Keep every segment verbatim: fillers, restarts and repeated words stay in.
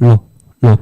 ลบ ลบ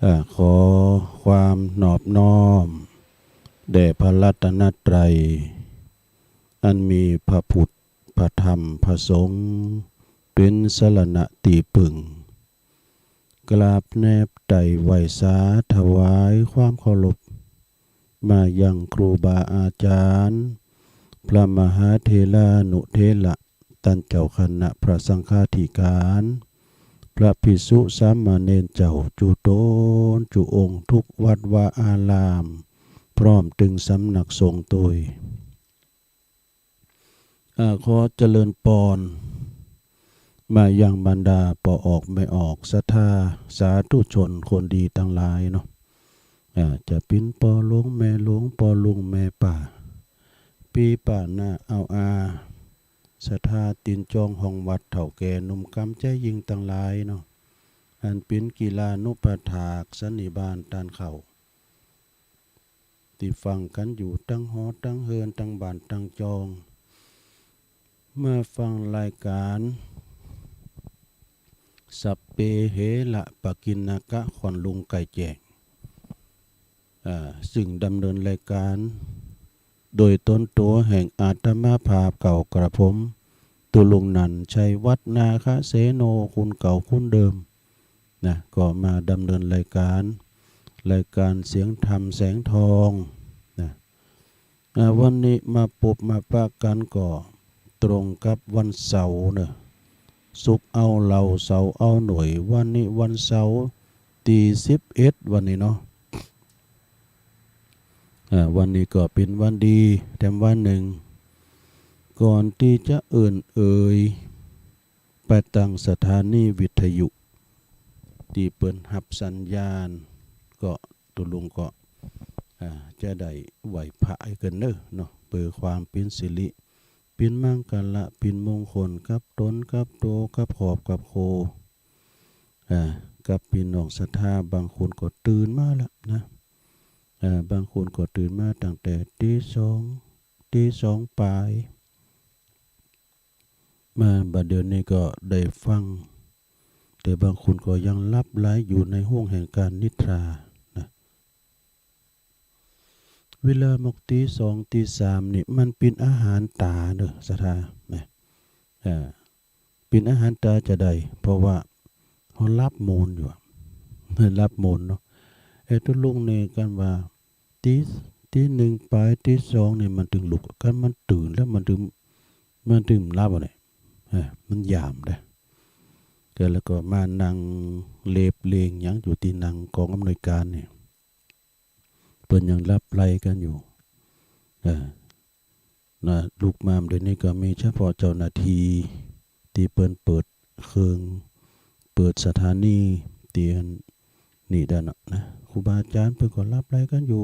อ่า ขอความนอบน้อมแด่พระรัตนตรัย อันมีพระพุทธ พระธรรม พระสงฆ์ เป๋นสรณะตี้ปึ้ง กราบแนบไต่ไหว้สาถวายความเคารพ มายังครูบาอาจ๋ารย์ พระมหาเถรานุเถระ ต้านเจ้าคณะพระสังฆาธิการ พระภิกษุสามเณรเจ้า จุ๊นจุองค์ กู้วัดวาอาราม พร้อมตึงสำนักสงฆ์ตวย อ่า ขอเจริญปอน มายังบรรดาป้อออกแม่ออก ศรัทธาสาธุชนคนดีตังหลายเนาะ อ่า จะเป๋นป้อหลวงแม่หลวง ป้อลุงแม่ป้า ปี้ป้าน้าอาวอา ศรัทธาตี๋นจองห้องวัด เฒ่าแก่หนุ่มกำชายญิงตังหลายเนาะ อันเป๋นกิลานุปัฏฐากสันนิบาตต้านเข้า ตี้ฟังกั๋นอยู่ตังหอตังเฮือน ตังบ้านตังจอง มาฟังรายก๋าน สัพเพเหระปะกิณณกะ ขวัญลุงไก่แจ้ง อ่า ซึ่งดำเนินรายก๋าน โดยต๋นตั๋วแห่งอาตมาภาพเก่ากระผม ตุ๊ลุงนันท์ ชัยวัฒน์ นาคเสโน คนเก่าคนเดิม นะ ก็มาดำเนินรายก๋าน รายก๋านเสียงธรรมแสงทอง นะ อ่า วันนี้มาปบมาปะกั๋นก็ตรงกับวันเสาร์เนาะ ศุกร์เอาเหล่า เสาร์เอาหน่วย วันนี้วันเสาร์ ตี้สิบเอ็ด วันนี้เนาะ อ่า วันนี้ก็เป๋นวันดีแถมวันนึ่ง ก่อนตี้จะเอิ้นเอ่ย ไปตังสถานีวิทยุ ตี้เปิ้นฮับสัญญาณ ก็ตุ๊ลุงก็ อ่า จะได้ไหว้พระหื้อเกินเน่อเนาะ เปื้อความเป๋นสิริ เป๋นมังคละ เป๋นมงคลกับต๋น กับตั๋ว กับครอบ กับครัว อ่า กับปี้น้องศรัทธา บางคนก็ตื่นมาละนะ อ่า บางคนก็ตื่นมาตั้งแต่ตี๋สอง ตี๋สองป๋าย มาบัดเดี๋ยวนี้ก็ได้ฟัง แต่บางคนก็ยังหลับไหลอยู่ในห้วงแห่งก๋านนิทรานะ เวลาหมกตี๋สองตี๋สามนี่ มันเป๋นอาหารต๋าเน่อ ศรัทธา นะ อ่า เป๋นอาหารต๋าจาใด เพราะว่าเฮาหลับโมนอยู่อะ หลับโมนเนาะ ไอ้ตุ๊ลุงนี่กั๋นว่า ตี๋ ตี๋นึ่งป๋าย ตี๋สองนี่มันตึงลุก คันมันตื่นแล้วมันตึง มันตึงหลับอะเนี่ย เออ มันยามเด้อ ก็แล้วก็มานั่งเล็บเล็งหยังอยู่ตี้นั่งกองอำนวยก๋านเนี่ย เปิ้นยังหลับไหลกั๋นอยู่ เออ นะ ลุกมาเดี๋ยวนี้ก็มีเฉพาะเจ้าหน้าตี้ ตี้เปิ้นเปิดเครื่อง เปิดสถานี ตี้อันนี่ได้เนาะ นะ ครูบาอาจ๋ารย์เปิ้นก็หลับไหลกั๋นอยู่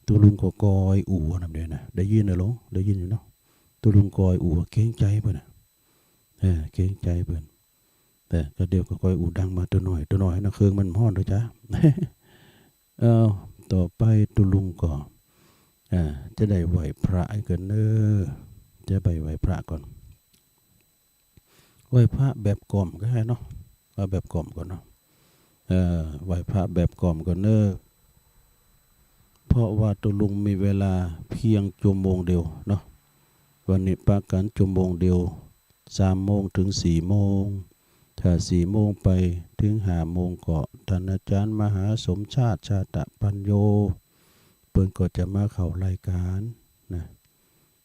ตุ๊ลุงก็ก้อยอู๋นำเด้อนะ ได้ยินเนาะลุง ได้ยินอยู่เนาะ ตุ๊ลุงก้อยอู๋ เกรงใจ๋เปิ้นน่ะ เออ เกรงใจ๋เปิ้น แต่ก็เดี๋ยวก็ก้อยอู๋ดังมา ตั๋วน้อย ตั๋วน้อยนะ เครื่องมันฮ้อนเด้อจ๊ะ เอ้า ต่อไปตุ๊ลุงก็ อ่า จะได้ไหว้พระหื้อเกินเน่อ จะไปไหว้พระก่อน ไหว้พระแบบก้มก็ได้เนาะ เอาแบบก้มก่อนเนาะ เอ่อ ไหว้พระแบบก้มก่อนเน่อ เพราะว่าตุ๊ลุงมีเวลาเพียงจั่วโมงเดียวเนาะ วันนี้ปะกั๋นจั่วโมงเดียว สามโมงเถิงสี่โมง ถ้าสี่โมงไปเถิงห้าโมงก็ต้านอาจ๋ารย์มหาสมชาติ ชาตะปัญโญ เปิ้นก็จะมาเข้ารายก๋านนะ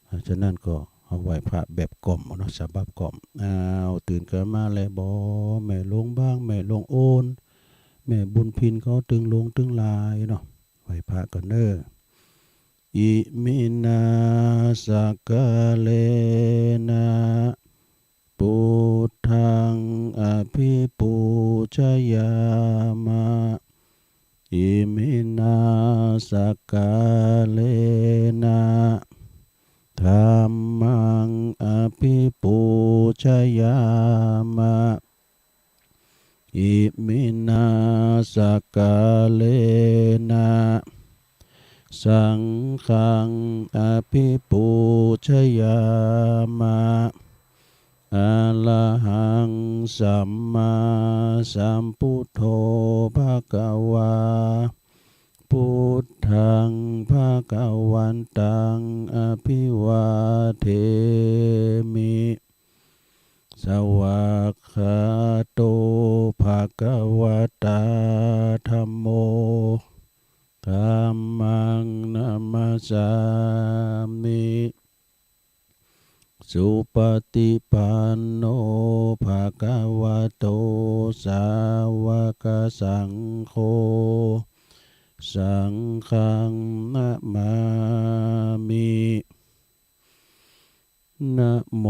อ่า ฉะนั้นก็เอาไหว้พระแบบก้มเอาเนาะ ฉบับก้ม อ้าว ตื่นกั๋นมาแล้วบ่ แม่หลวงบาง แม่หลวงโอน แม่บุญพินเขาตึงหลวงตึงหลายเนาะ ไหว้พระก่อนเน่อ อิมินา สักกาเลนะ ปุทธัง อภิปูชยามะ อิมินา สักกาเลนะ ธัมมัง อภิปูชยามะ อิมินา สักกาเลนะ สังฆัง อภิปูชยามะ อะระหังสัมมาสัมพุทโธภะคะวา พุทธังภะคะวันตังอะภิวาเทมิ สวากขาโตภะคะวะตาธัมโม ธัมมังนะมัสสามิ สุปะฏิปันโนภะคะวะโต สาวะกะสังโฆ สังฆังนะมามิ นะโม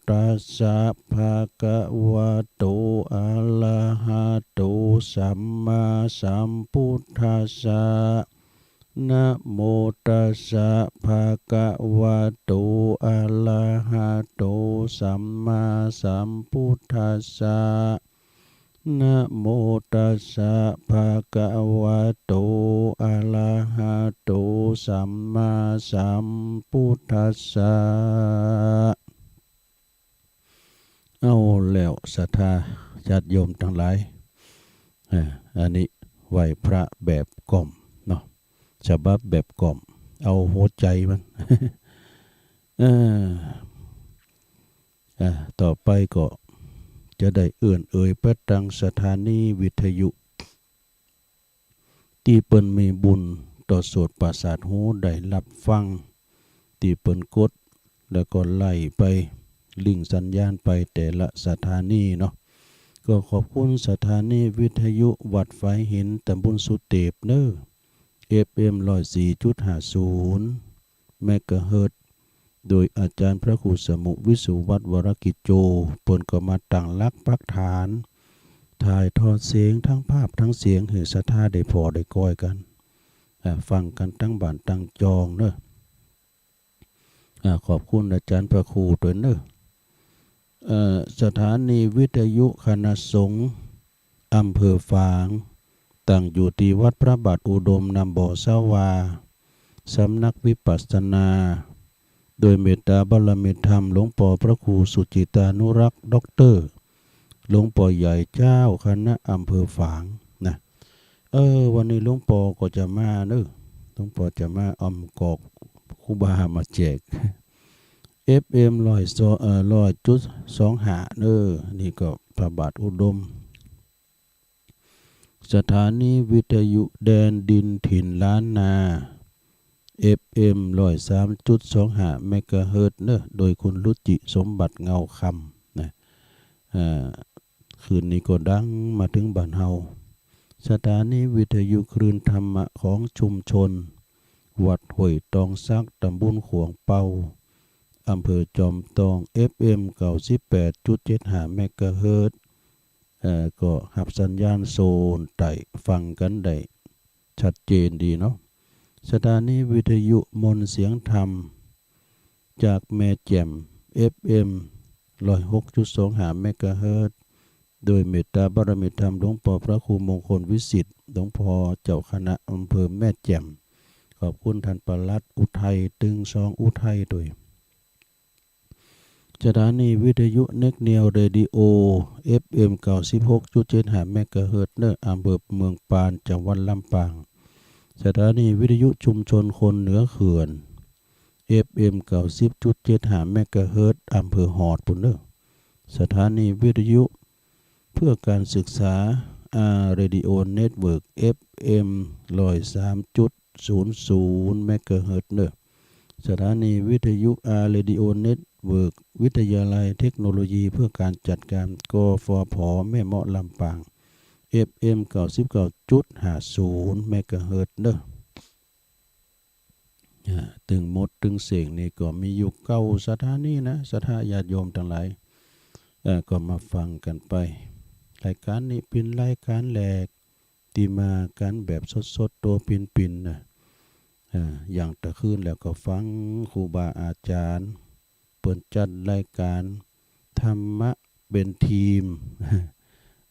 ตัสสะภะคะวะโต อะระหะโต สัมมาสัมพุทธัสสะ นะโมตัสสะภะคะวะโต อะระหะโต สัมมาสัมพุทธัสสะ นะโมตัสสะภะคะวะโต อะระหะโต สัมมาสัมพุทธัสสะ เอาแล้วศรัทธาญาติโยมตังหลาย อ่า อันนี้ไหว้พระแบบกล่อมเนาะ ฉบับแบบกล่อม เอาหัวใจ๋มัน เออ อ่า ต่อไปก็จะได้เอื้อนเอ่ยไปตังสถานีวิทยุ ตี้เปิ้นมีบุญต่อโสตประสาทหูได้ฮับฟัง ตี้เปิ้นกด แล้วก็ไล่ไป ลิงก์สัญญาณไปแต่ละสถานีเนาะ ก็ขอบคุณสถานีวิทยุวัดฝายหิน ตำบลสุเตปเน้อ เอฟเอ็ม ร้อยสี่จุดห้าศูนย์ เมกะเฮิรตซ์ โดยอาจ๋ารย์พระครูสมุห์ วิสุวัฒน์ วรกิจโจ เปิ้นก็มาตั้งหลักปักฐาน ถ่ายทอดเสียงทั้งภาพทั้งเสียงหื้อศรัทธาได้ผ่อได้ก้อยกั๋น อ่า ฟังกั๋นตังบ้านตังจองเน้อ อ่า ขอบคุณอาจ๋ารย์พระครูตวยเน้อ เอ่อ สถานีวิทยุคณะสงฆ์ อำเภอฝาง ตั้งอยู่ตี้วัดพระบาทอุดม น้ำบ่อสาวา สำนักวิปัสสนา โดยเมตตาบารมีธรรมหลวงป้อพระครูสุจิตานุรักษ์ ด็อกเตอร์ หลวงป้อใหญ่เจ้าคณะอำเภอฝางนะ เออ วันนี้หลวงป้อก็จะมาเน้อ หลวงป้อจะมาอ้อมกอกครูบามาแจก เอฟเอ็ม ร้อย เอ่อ ร้อยจุดสองห้าเน้อ นี่ก็พระบาทอุดม สถานีวิทยุแดนดินถิ่นล้านนา เอฟเอ็ม ร้อยสามจุดสองห้า เมกะเฮิรตซ์เน้อ โดยคุณรุจิสมบัติเงาคำนะ อ่า คืนนี้ก็ดังมาเถิงบ้านเฮา สถานีวิทยุคลื่นธรรมะของชุมชน วัดห้วยตองสัก ตำบลขวางเปา อำเภอจอมตอง เอฟเอ็ม เก้าสิบแปดจุดเจ็ดห้า เมกะเฮิรตซ์ เอ่อ ก็ฮับสัญญาณโซนใต้ฟังกั๋นได้ชัดเจนดีเนาะ สถานีวิทยุมนต์เสียงธรรม จากแม่แจ่ม เอฟเอ็ม ร้อยหกจุดสองห้า เมกะเฮิรตซ์ โดยเมตตาบารมีธรรมหลวงป้อพระครูมงคลวิสิทธิ์ หลวงป้อเจ้าคณะอำเภอแม่แจ่ม ขอบคุณต้านปลัดอุทัย ตึงสองอุทัยตวย สถานีวิทยุเน็กเนียวเรดิโอ เอฟเอ็ม เก้าสิบหกจุดเจ็ดห้า เมกะเฮิรตซ์เน้อ อำเภอเมืองปาน จังหวัดลำปาง สถานีวิทยุชุมชนคนเหนือเขื่อน เอฟเอ็ม เก้าสิบจุดเจ็ดห้า เมกะเฮิรตซ์ อำเภอฮอดปู้นเน้อ สถานีวิทยุเพื่อการศึกษา อาร์ เรดิโอ เน็ตเวิร์ก เอฟเอ็ม ร้อยสามจุดศูนย์ศูนย์ เมกะเฮิรตซ์เน้อ สถานีวิทยุ อาร์ เรดิโอ เน็ตเวิร์ก วิทยาลัยเทคโนโลยีเพื่อการจัดการ กฟผ แม่เมาะ ลำปาง เอฟเอ็ม เก้าสิบเก้าจุดห้าศูนย์ เมกะเฮิรตซ์เน้อ อ่า ตึงหมดตึงเส้งนี่ก็มีอยู่เก้าสถานีนะ ศรัทธาญาติโยมตังหลาย เอ่อ ก็มาฟังกั๋นไป รายก๋านนี้เป๋นรายก๋านแรก ตี้มากั๋นแบบสดๆ ตั๋วเป๋นๆ นะ อ่า อย่างตะคืนแล้วก็ฟังครูบาอาจ๋ารย์ เปิ้นจัดรายก๋านธรรมะเป๋นทีม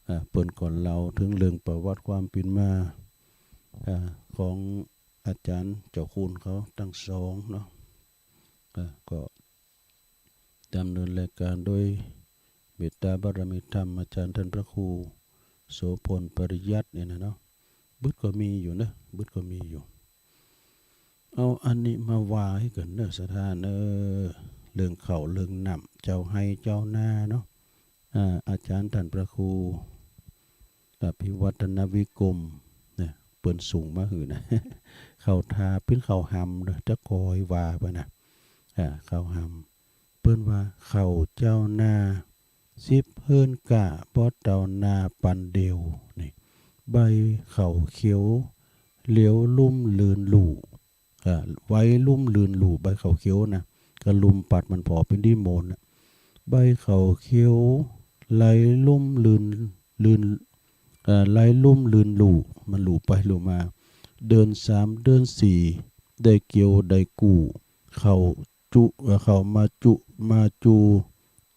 อ่า เปิ้นก็เล่าเถิงเรื่องประวัติความเป๋นมา อ่า ของอาจ๋ารย์เจ้าคุณเขาตังสองเนาะ อ่า ก็ ดำเนินรายการโดยเมตตาบารมีธรรมอาจารย์ท่านพระครูโสภณ ปริยัติเนี่ยนะเนาะ บึดก็มีอยู่เนอะ บึดก็มีอยู่ เอาอันนี้มาว่าหื้อกั๋นเนอะ ศรัทธาเนอะ เรื่องข้าวเรื่องน้ำ เจ้าไฮ่เจ้านาเนาะ อ่า อาจารย์ท่านพระครู อภิวัฒนวิกรมเนี่ย เปิ้นส่งมาหื้อนะ ข้าวทาเปิ้นข้าวหำเนอะ จะคอยว่าไปนะ อ่า ข้าวหำ เปิ้นว่าข้าวเจ้านา สิบเฮิ้นก้า บ่เต้านาปันเดียว นี่ ใบข้าวเขียว เหลียวลุ่มลื่นลู่ อ่า ไหวลุ่มลื่นลู่ ใบข้าวเขียวนะ กะลุ่มปัดมันผ่อเป๋นดีโมนนะ ใบข้าวเขียว ไหลลุ่มลื่น ลื่น เอ่อ ไหลลุ่มลื่นลู่ มันลู่ไปลู่มา เดือนสามเดือนสี่ ได้เกี่ยวได้กู้ ข้าวจุ เอ่อ ข้าวมาจุ มาจู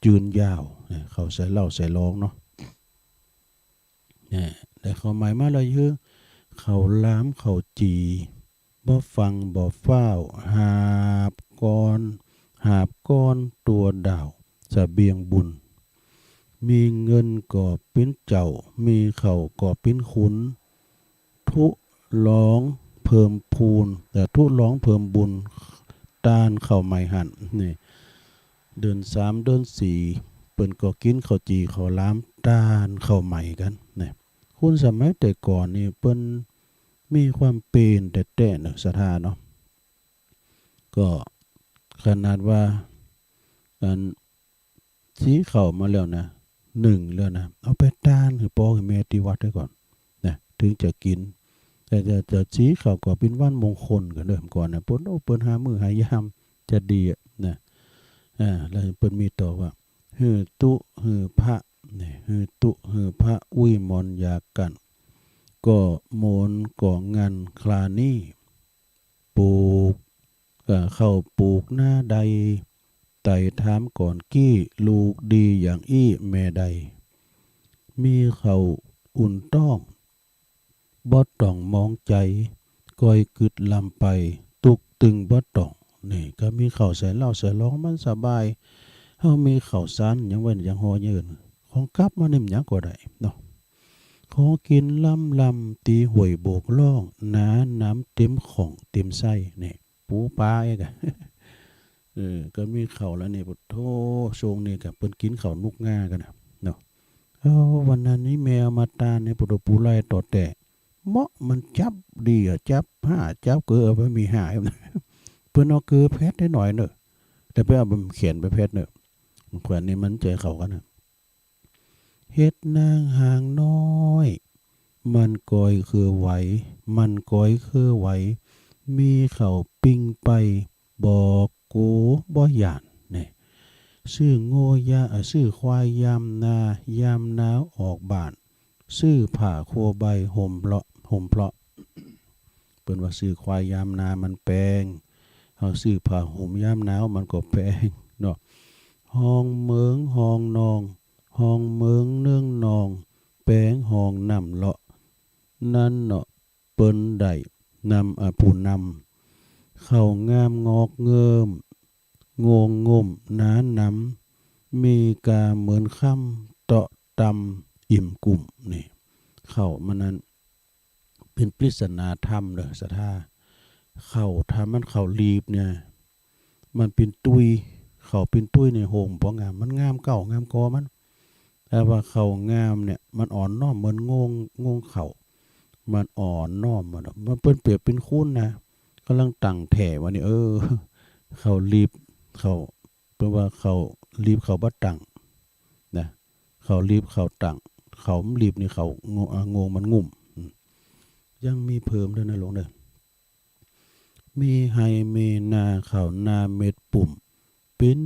จืนยาว เนี่ย ข้าวใส่เหล้าใส่รองเนาะ เนี่ย ได้ข้าวใหม่มาแล้วเยียะ ข้าวหลามข้าวจี่ บ่ฟั่งบ่ฟ้าว หาบก้อน หาบก้อนตั๋วดาว เสบียงบุญ มีเงินก็เป๋นเจ้า มีข้าวก็เป๋นขุน ทุลองเพิ่มพูน เอ่อ ทุลองเพิ่มบุญ ตานข้าวใหม่หั้น นี่ เดือนสามเดือนสี่ เปิ้นก็กิ๋นข้าวจี่ข้าวหลาม ตานข้าวใหม่กั๋น นี่ คนสมัยแต่ก่อนนี่เปิ้นมีความเป๋นแต๊ๆ เนอะ ศรัทธาเนาะ ก็ขนาดว่า อัน สีข้าวมาแล้วนะ นึ่งแล้วนะ เอาไปตานหื้อป้อหื้อแม่ตี้วัดไว้ก่อนนะ เถิงจะกิ๋น แต่ แต่ แต่สีข้าวก็เป๋นวันมงคลกั๋นเด้อ ก่อนนะ เปิ้น โอ้ เปิ้นหามื้อหายาม จะดีอะนะ อ่า แล้วเปิ้นมีต่อว่า หื้อตุ๊หื้อพระ นี่ หื้อตุ๊หื้อพระ อุ้ยหมอนยากั้น ก็โมนก็งันครานี้ ปลูก เอ่อ ข้าวปลูกนาใด ไต่ถามก่อนกี้ ลูกดีอย่างอี้แม่ใด มีข้าวอุ่นต๊อง บ่ต้องมองใจ๋ ก้อยกึ๊ดลำไป ตุ๊กตึงบ่ต้อง นี่ ก็มีข้าวใส่เหล้าใส่รองมันสบาย เฮามีข้าวสารหยังไว้หยังห่อเยิน ของกลับมานึ่มหยังก็ได้เนาะ ของกิ๋นล้ำๆ ตี๋ห้วยโบกล่อง หนาหนำเต็มข้องเต็มไส้ นี่ ปูปลาเอกอะ เออ ก็มีข้าวแล้วนี่ ปะโธ่ ช่วงนี้ก็เปิ้นกิ๋นข้าวนุกง่ากั๋นนะเนาะ เอ้า วันนั้นนี่แม่เอามาตานนี่ ปะโธ่ ปูไล่ต่อแต่ เหมาะมันจับดีอะ จับห้า จับเกลือเอาไปมีห้า เปิ้นเอาเกลือแพ็ดได้หน่อยเนอะ แต่ไปเอาแขนไปแพ็ดเนอะ แขนนี่มันใจ๋ข้าวกั๋นนะ เฮ็ดนางหางน้อย มันก้อยคือไหว มันก้อยคือไหว มีข้าวปิ้งไป บอกกูบ่ย่าน นี่ ซื้องัวยา เอ่อ ซื้อควายยามนา ยามหนาวออกบ้าน ซื้อผ้าคัวใบห่มเพลาะ ห่มเพลาะ เปิ้นว่าซื้อควายยามนามันแปง เฮาซื้อผ้าห่มยามหนาวมันก็แปงเนาะ ฮองเมิงฮองนอง ฮองเมิงเนิงนอง แปงฮองน้ำเลาะ นั้นเนาะ เปิ้นได้นำ อ่า ผู้นำ ข้าวงามงอกเงิม งวงงมหนาหนำ มีกาเหมือนคำ เตาะตำอิ่มกุ้ม นี่ ข้าวมันนั้น เป๋นปริศนาธรรมเด้อ ศรัทธา ข้าวธรรมมันข้าวหลีบเนี่ย มันเป๋นตุ้ย ข้าวเป๋นตุ้ยนี่ โฮมบ่งาม มันงามเก๊างามกอมัน แต่ว่าข้าวงามเนี่ย มันอ่อนน้อมเหมือนงวง งวงข้าว มันอ่อนน้อม มัน มันเปิ้นเปรียบเป๋นคนนะ ก่ำลังตั้งแท่ว่านี่ เออ ข้าวหลีบ ข้าว เปิ้นว่าข้าวหลีบข้าวบ่ตั้งนะ ข้าวหลีบข้าวตั้ง ข้าวบ่หลีบนี่ข้าวงวง อ่า งวงมันงุ่ม อืม ยังมีเพิ่มเด้อนะหลวงเด้อ มีไฮ่มีนาข้าวนาเม็ดปุ่ม เป๋น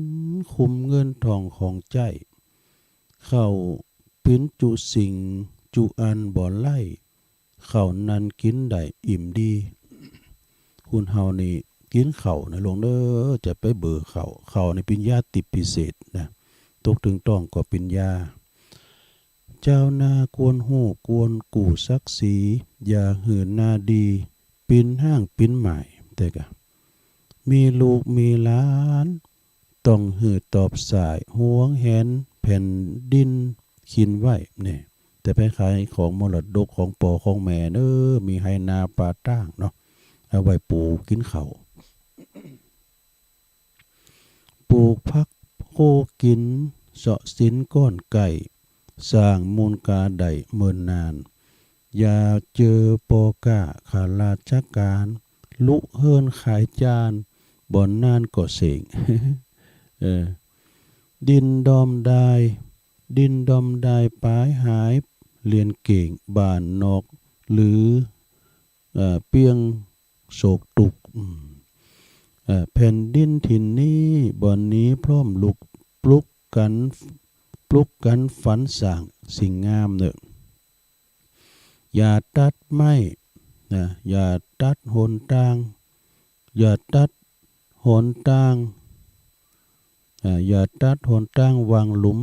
คุ้มเงินทองของใจ๊ ข้าวเป๋นจุสิ่งจุอันบ่ไร้ ข้าวนั้นกิ๋นได้อิ่มดี คนเฮานี่กิ๋นข้าวนะหลวงเด้อ จะไปเบอข้าว ข้าวนี่เป๋นยาติดพิเศษนะ ตกตึงต๊องก็เป๋นยา จาวนาควรฮู้ควรกู้ศักดิ์ศรี อย่าหื้อนาดี ปินห้างปินหมาย แต่กะ มีลูกมีหลาน ต้องหื้อตอบสาย หวงแหนแผ่นดินถิ่นไว้ เนี่ย จะไปขายของมรดกของป้อของแม่เน้อ มีไฮ่นาป่าต้างเนาะ เอาไว้ปลูกกิ๋นข้าว ปลูกผักโคกิ๋น เซาะสินก้อนใก้ สร้างมูลค่าได้เมินนาน อยากเจอป้อก๊าข้าราชก๋าน ลุกเฮิ่นขายจาน บ่นานก็เซ็ง เออ ดินดอมดาย ดินดอมดายป๋ายหาย เรียนเก่งบ้านนอก หรือ เอ่อ เปี้ยงโศกตุ๊กข์ อืม เอ่อ แผ่นดินถิ่นนี้ บ่อนนี้พร้อมลุก ปลุกกั๋น ปลุกกั๋นฝันสร้างสิ่งงามเน้อ อย่าตัดไม้นะ อย่าตัดหนตาง อย่าตัดหนตาง อ่า อย่าตัดหนตางวางหลุม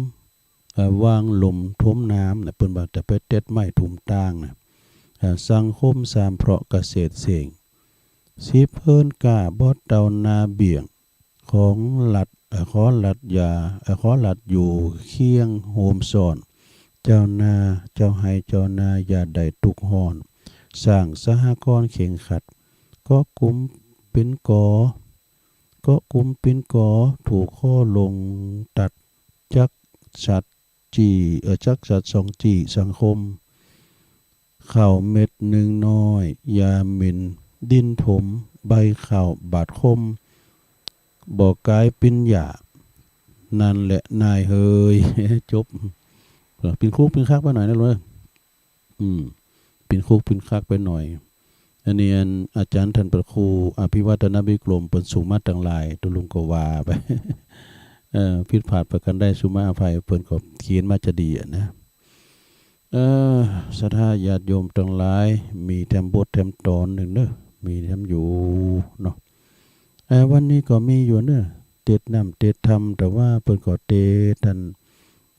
อ่า วางหลุมถมน้ำนะ เปิ้นว่าจะไปเต็ดไม้ถมตางนะ อ่า สังคมสามเพาะเกษตรเส้ง สิบเฮิ่นก้าบ่เต้านาเบี้ยง ของรัฐ เอ่อ ขอรัฐอย่า เอ่อ ขอรัฐอยู่เคียงโฮมซ้อน เจ้านา เจ้าไฮ่เจ้านาอย่าได้ตุ๊กข์ฮ้อน สร้างสหกรณ์เข่งขัด เกาะกลุ่มเป๋นกอ เกาะกลุ่มเป๋นกอ ถูกข้อลงตัด จักสัตว์จี้ เอ่อ จักสัตว์ส่องจี้สังคม ข้าวเม็ดนึ่งน้อย อย่าหมิ่น ดินถม ใบข้าวบาดคม บ่ก๋ายเป๋นหญ้า นั่นแหละนายเฮย จบ เออ เป๋นคุกเป๋นคักไปหน่อยนะลุงเอ้ย อืม เป๋นคุกเป๋นคักไปหน่อย อันนี้อันอาจ๋ารย์ต้านพระครูอภิวัฒนวิกรมเปิ้นส่งมาตังหลาย ตุ๊ลุงก็ว่าไป เอ่อ ผิดพลาดประก๋านใดสุมาอภัย เปิ้นก็เขียนมาจะดีอะนะ เอ่อ ศรัทธาญาติโยมตังหลาย มีแถมบทแถมต๋อนนึ่งเน้อ มีแถมอยู่เนาะ เอ่อ วันนี้ก็มีอยู่เน้อ เตสน์น้ำเตสน์ธรรม แต่ว่าเปิ้นก็เตสน์ต้าน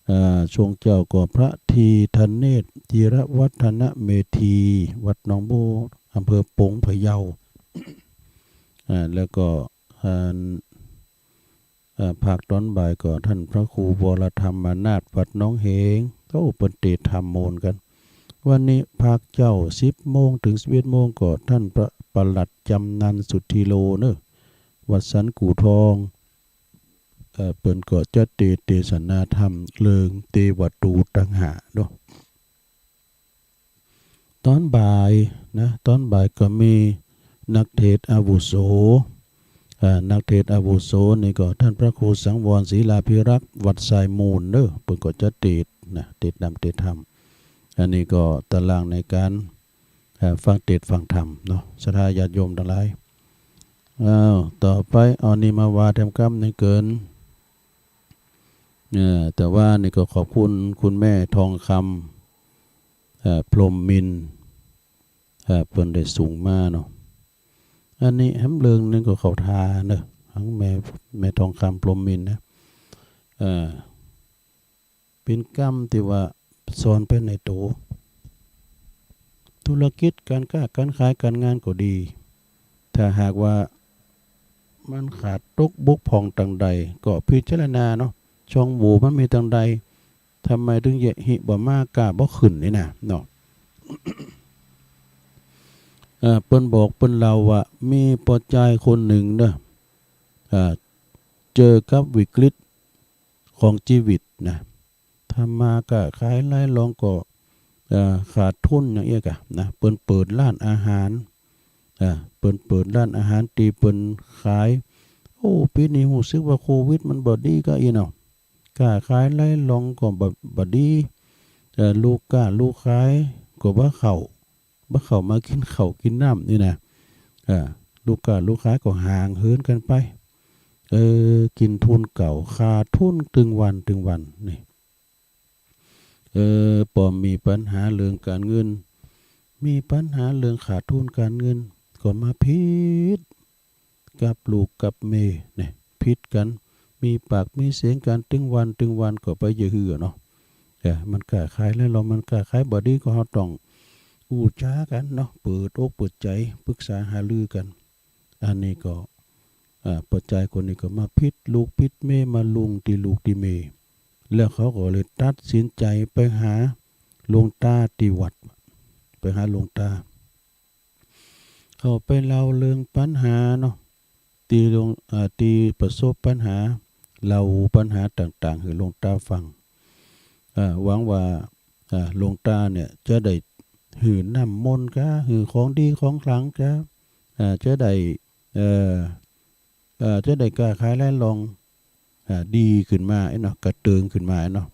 อ่า ช่วงเจ๊าก็พระธีธเนศ จิรวัฒนเมธี วัดหนองโบ้ อำเภอปงพะเยา อ่า แล้วก็ อ่า อ่า ภาคต๋อนบ่ายก็ต้านพระครูวรธรรมนาถ วัดหนองเหง โอ้ เปิ้นเตสน์ธรรมโมนกั๋น วันนี้ภาคเจ๊า สิบโมงเถิงสิบเอ็ดโมงก็ต้านพระปลัดจ๋ำนัน สุทธิโลเน้อ วัดสันกู่ทอง เอ่อ เปิ้นก็จะเตสน์เตสนาธรรมเรื่องเตวะตูตหังหากเนาะ ต๋อนบ่ายนะ ต๋อนบ่ายก็มีนักเทศน์อาวุโส อ่า นักเทศน์อาวุโสนี่ก็ต้านพระครูสังวร ศิลาภิรักษ์ วัดทรายมูลเน้อ เปิ้นก็จะเตสน์นะ เตสน์น้ำเตสน์ธรรม อันนี้ก็ตารางในก๋าน เอ่อ ฟังเตสน์ฟังธรรมเนาะ ศรัทธาญาติโยมตังหลาย อ้าว ต่อไป เอานี่มาว่าแถมกำนึ่งเกิน เอ่อ แต่ว่านี่ก็ขอบคุณคุณแม่ทองคำ เอ่อ พรหมมินทร์ เอ่อ เปิ้นได้ส่งมาเนาะ อันนี้แหมเรื่องนึ่งก็เข้าท่าเนาะ ตังแม่ แม่ทองคำ พรหมมินทร์นะ เอ่อ เป๋นกำตี้ว่าซ่อนไปในโต ธุรกิจ ก๋านก๊า ก๋านขาย ก๋านงานก็ดี ถ้าหากว่ามันขาดตกบกพร่องตางใด ก็พิจารณาเนาะ ช่องโหว่มันมีตางใด ทำไมถึงจะฮิบ่มาก้าบ่ขึ้นนี่นะเนาะ เอ่อ เปิ้นบอกเปิ้นเล่าว่ามีป้อจายคนนึ่งเนาะ เอ่อ เจอกับวิกฤตของจีวิตนะ ทำมาก้าขายหลายหล่องก็ เอ่อ ขาดทุนอย่างเอี้ยก่ะนะ เปิ้นเปิดร้านอาหาร อ่า เปิ้นเปิดร้านอาหารตี้เปิ้นขาย โอ้ ปี๋นี้ฮู้สึกว่าโควิดมันบ่ดีก้าอี้เนาะ ก้าขายหลายหล่องก็บ่ บ่ดี เอ่อ ลูกก้าลูกขายก็บ่เข้า บ่เข้ามากิ๋นข้าวกิ๋นน้ำนี่นะ อ่า ลูกก้าลูกขายก็ห่างเหินกั๋นไป เออ กิ๋นทุนเก่า ขาดทุนตึงวันตึงวันนี่ เออ ป้อมีปัญหาเรื่องก๋านเงิน มีปัญหาเรื่องขาดทุนก๋านเงิน ก็มาผิดกับลูกกับเมียเนี่ย ผิดกั๋น มีปากมีเสียงกั๋นตึงวันตึงวันก็ไปเยียะหื้อเนาะ เออ มันก้าขายหลายหล่อง มันก้าขายบ่ดีก็เฮาต้องอู้จ๋ากั๋นเนาะ เปิดอกเปิดใจ๋ ปรึกษาหารือกั๋น อันนี้ก็ อ่า ป้อจายคนนี้ก็มาผิดลูกผิดเมย์ มาลุ่งตี้ลูกตี้เมย์ แล้วเขาก็เลยตัดสินใจ๋ไปหาหลวงต๋าตี้วัด ไปหาหลวงต๋า เขาไปเล่าเรื่องปัญหาเนาะ ตี้หลวง อ่า ตี้ประสบปัญหา เล่าปัญหาต่างๆ หื้อหลวงต๋าฟัง อ่า หวังว่า อ่า หลวงต๋าเนี่ยจะได้หื้อน้ำมนต์กา หื้อของดีของขลังกา อ่า จะได้ เอ่อ เอ่อ จะได้ก้าขายไล่ล่อง อ่า ดีขึ้นมาไอ้เนาะ กระเติงขึ้นมาไอ้เนาะ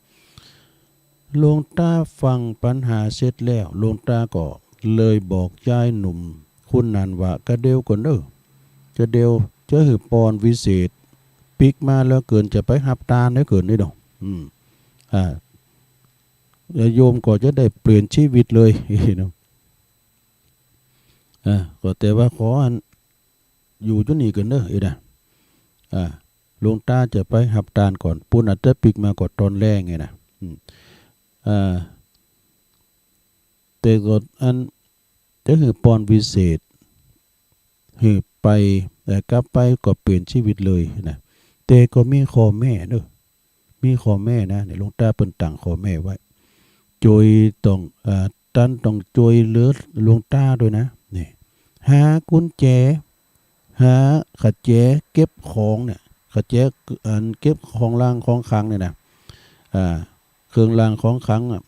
หลวงต๋าฟังปัญหาเสร็จแล้ว หลวงต๋าก็เลยบอกจายหนุ่มคนนั้นว่า กะเดียวก่อนเน่อ กะเดียวจะหื้อปอนวิเศษ ปิ๊กมาแล้วเกินจะไปฮับตานเน่อเกินนี่ดอก อืม อ่า แล้วโยมก็จะได้เปลี่ยนชีวิตเลยเนาะ อ่า ก็แต่ว่าขออัน อยู่จุดนี้ก่อนเน่อ เอ้ยนะ อ่า หลวงต๋าจะไปฮับตานก่อน ปู้นอาจจะปิ๊กมาก็ตอนแลงไงนะ อืม อ่า แต่ก็อัน จะหื้อปอนวิเศษ หื้อไป เอ่อ กลับไปก็เปลี่ยนชีวิตเลยนะ แต่ก็มีข้อแม้เน่อ มีข้อแม้นะ นี่หลวงต๋าเปิ้นตั้งข้อแม้ไว้ จ้วยต้อง อ่า ต้านต้องจ้วยเหลือหลวงต๋าด้วยนะ นี่ หากุญแจ หาขะแจเก็บของเนี่ย ขะแจอันเก็บของลางของขลังเนี่ยนะ อ่า เครื่องลางของขลังอ่ะ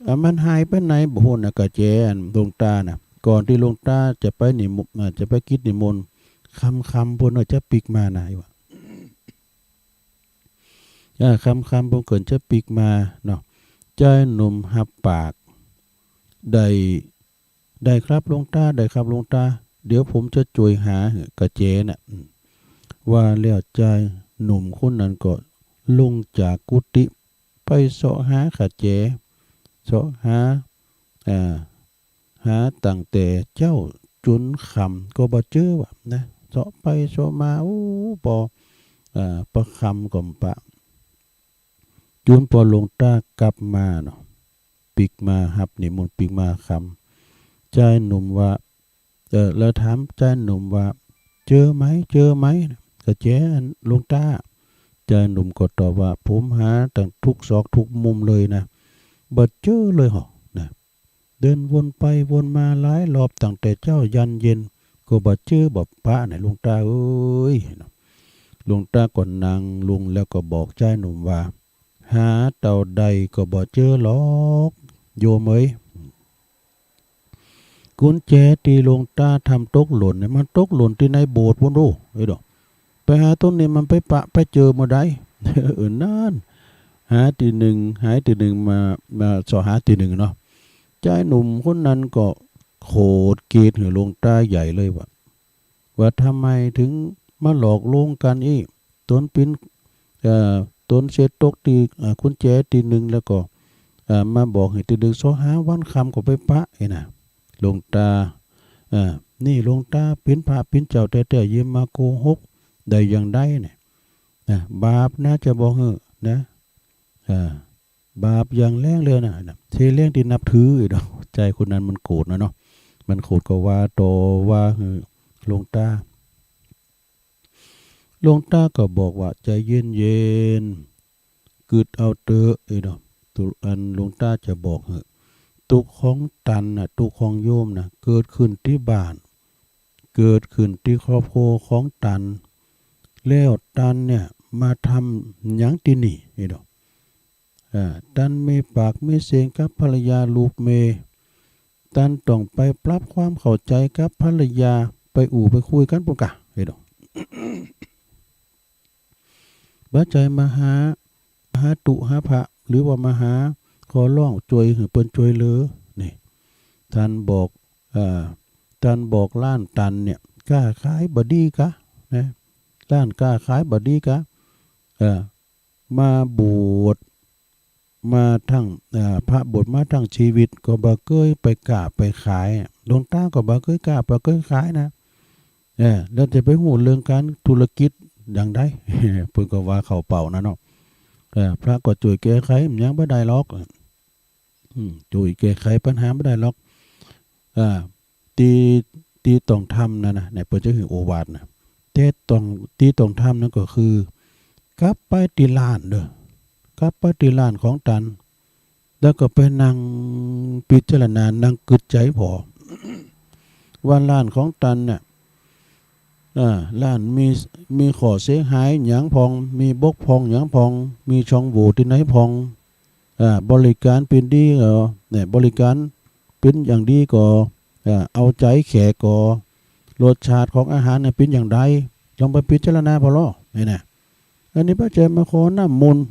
อ่ะ มันหายไปไหนบ่ฮู้นะ ขะแจอันหลวงต๋าน่ะ ก่อนตี้หลวงต๋าจะไปนิมนต์ อ่า จะไปกิจนิมนต์ ค่ำๆ ปู้นเน่อจะปิ๊กมานะ ว่า อ่า ค่ำๆ ปู้นเกินจะปิ๊กมาเนาะ จายหนุ่มฮับปาก ได้ ได้ครับหลวงต๋า ได้ครับหลวงต๋า เดี๋ยวผมจะจ้วยหาหื้อขะแจน่ะ อืม ว่าแล้วจายหนุ่มคนนั้นก็ลงจากกุฏิ ไปเซาะหาขะแจ เซาะหา อ่า หาตั้งแต่เจ๊าจ๋นค่ำก็บ่เจอว่ะนะ เซาะไปเซาะมา โอ้ ปอ อ่า ปอค่ำก็บ่ปะ จ๋นปอหลวงต๋ากลับมาเนาะ ปิ๊กมาฮับนิมนต์ปิ๊กมาค่ำ จายหนุ่มว่า เอ่อ แล้วถามจายหนุ่มว่า เจอไหม เจอไหม ขะแจอันหลวงต๋า จายหนุ่มก็ตอบว่า ผมหาตั้งทุกซอกทุกมุมเลยนะ บ่เจอเลยหรอกนะ เดินวนไปวนมาหลายรอบตั้งแต่เจ๊ายันเย็น ก็บ่เจอบ่ปะนะหลวงต๋าเอ้ย หลวงต๋าก็นั่งลงแล้วก็บอกจายหนุ่มว่า หาเต้าใดก็บ่เจอหรอก โยมเอ้ย กุญแจตี้หลวงต๋าทำตกหล่นเนี่ย มันตกหล่นตี้ในโบสถ์ปู้นโอ้ เอ้ยดอก ไปหาตรงนี้มันไปปะไปเจอเมื่อใด เออ นั่น หาตี้นึ่ง หาตี้นึ่งมา มาเซาะหาตี้นึ่งเนาะ จายหนุ่มคนนั้นก็โขดเกลียดหื้อหลวงต๋าใหญ่เลยว่า ว่าทำไมถึงมาหลอกลวงกั๋นอี้ ตนปิ๊น เอ่อ ตนเช็ดตกตี้ เอ่อ กุญแจตี้นึ่งแล้วก็ เอ่อ มาบอกหื้อตี้นึ่ง เซาะหาวันค่ำก็ไปปะ เอ้ยนะ หลวงต๋า เอ่อ นี่หลวงต๋าปิ๊นพระปิ๊นเจ้าแต๊ๆ เยียะมาโกหกได้อย่างใดเนี่ย นะ บาปนะจะบอกหื้อนะ อ่า บาปอย่างแรงเลยนะ นะ เทแรงตี้นับถือ เอ้ยดอก จายคนนั้นมันโขดนะเนาะ มันโขดก็ว่าต่อว่าหื้อหลวงต๋า หลวงต๋าก็บอกว่า ใจ๋เย็นๆ กึ๊ดเอาเต๊อะ เอ้ยดอก ตุ๊ อันหลวงต๋าจะบอกหื้อ ตุ๊กข์ของตันน่ะ ตุ๊กข์ของโยมน่ะ เกิดขึ้นตี้บ้าน เกิดขึ้นตี้ครอบครัวของตัน แล้วตันเนี่ยมาทำหยังตี้นี่ เอ้ยดอก อ่า ตันมีปากมีเสียงกับภรรยาลูกเมย์ ตันต้องไปปรับความเข้าใจ๋กับภรรยา ไปอู้ไปคุยกั๋นปู้นก่ะ เอ้ยดอก บ่ใจ้มาหา หาตุ๊หาพระ หรือว่ามาหาขอร้องจ้วยหื้อเปิ้นจ้วยเหลือ นี่ ตันบอก อ่า ตันบอกล้านตันเนี่ย ก้าขายบ่ดีกา นะ ล้านก้าขายบ่ดีกา เอ่อ มาบวช มาทั้ง อ่า พระบวชมาทั้งชีวิตก็บ่เกยไปก้าไปขาย หลวงต๋าก็บ่เกยก้าบ่เกยขายนะ เออ แล้วจะไปฮู้เรื่องก๋านธุรกิจอย่างใด เปิ้นก็ว่าเข้าเป้านะเนาะ เออ พระก็จ้วยแก้ไขหยังบ่ได้หรอก อืม จ้วยแก้ไขปัญหาบ่ได้หรอก อ่า ตี้ ตี้ต้องทำนั่นนะ เนี่ย เปิ้นจะหื้อโอวาทนะ แต่ต้อง ตี้ต้องทำนั้นก็คือ กลับไปตี้ร้านเน่อ กลับไปตี้ร้านของตัน แล้วก็ไปนั่งพิจารณา นั่งกึ๊ดใจ๋ผ่อ ว่าร้านของตันน่ะ อ่า ร้านมี มีข้อเสียหายหยังพ่อง มีบกพร่องหยังพ่อง มีช่องโหว่ตี้ไหนพ่อง อ่า บริการเป๋นดีก่อ เนี่ย บริการเป๋นอย่างดีก่อ อ่า เอาใจ๋แขกก่อ รสชาติของอาหารเนี่ยเป๋นอย่างใด ลองไปพิจารณาผ่อลอ เนี่ยนะ อันนี้บ่ใจ้มาขอน้ำมนต์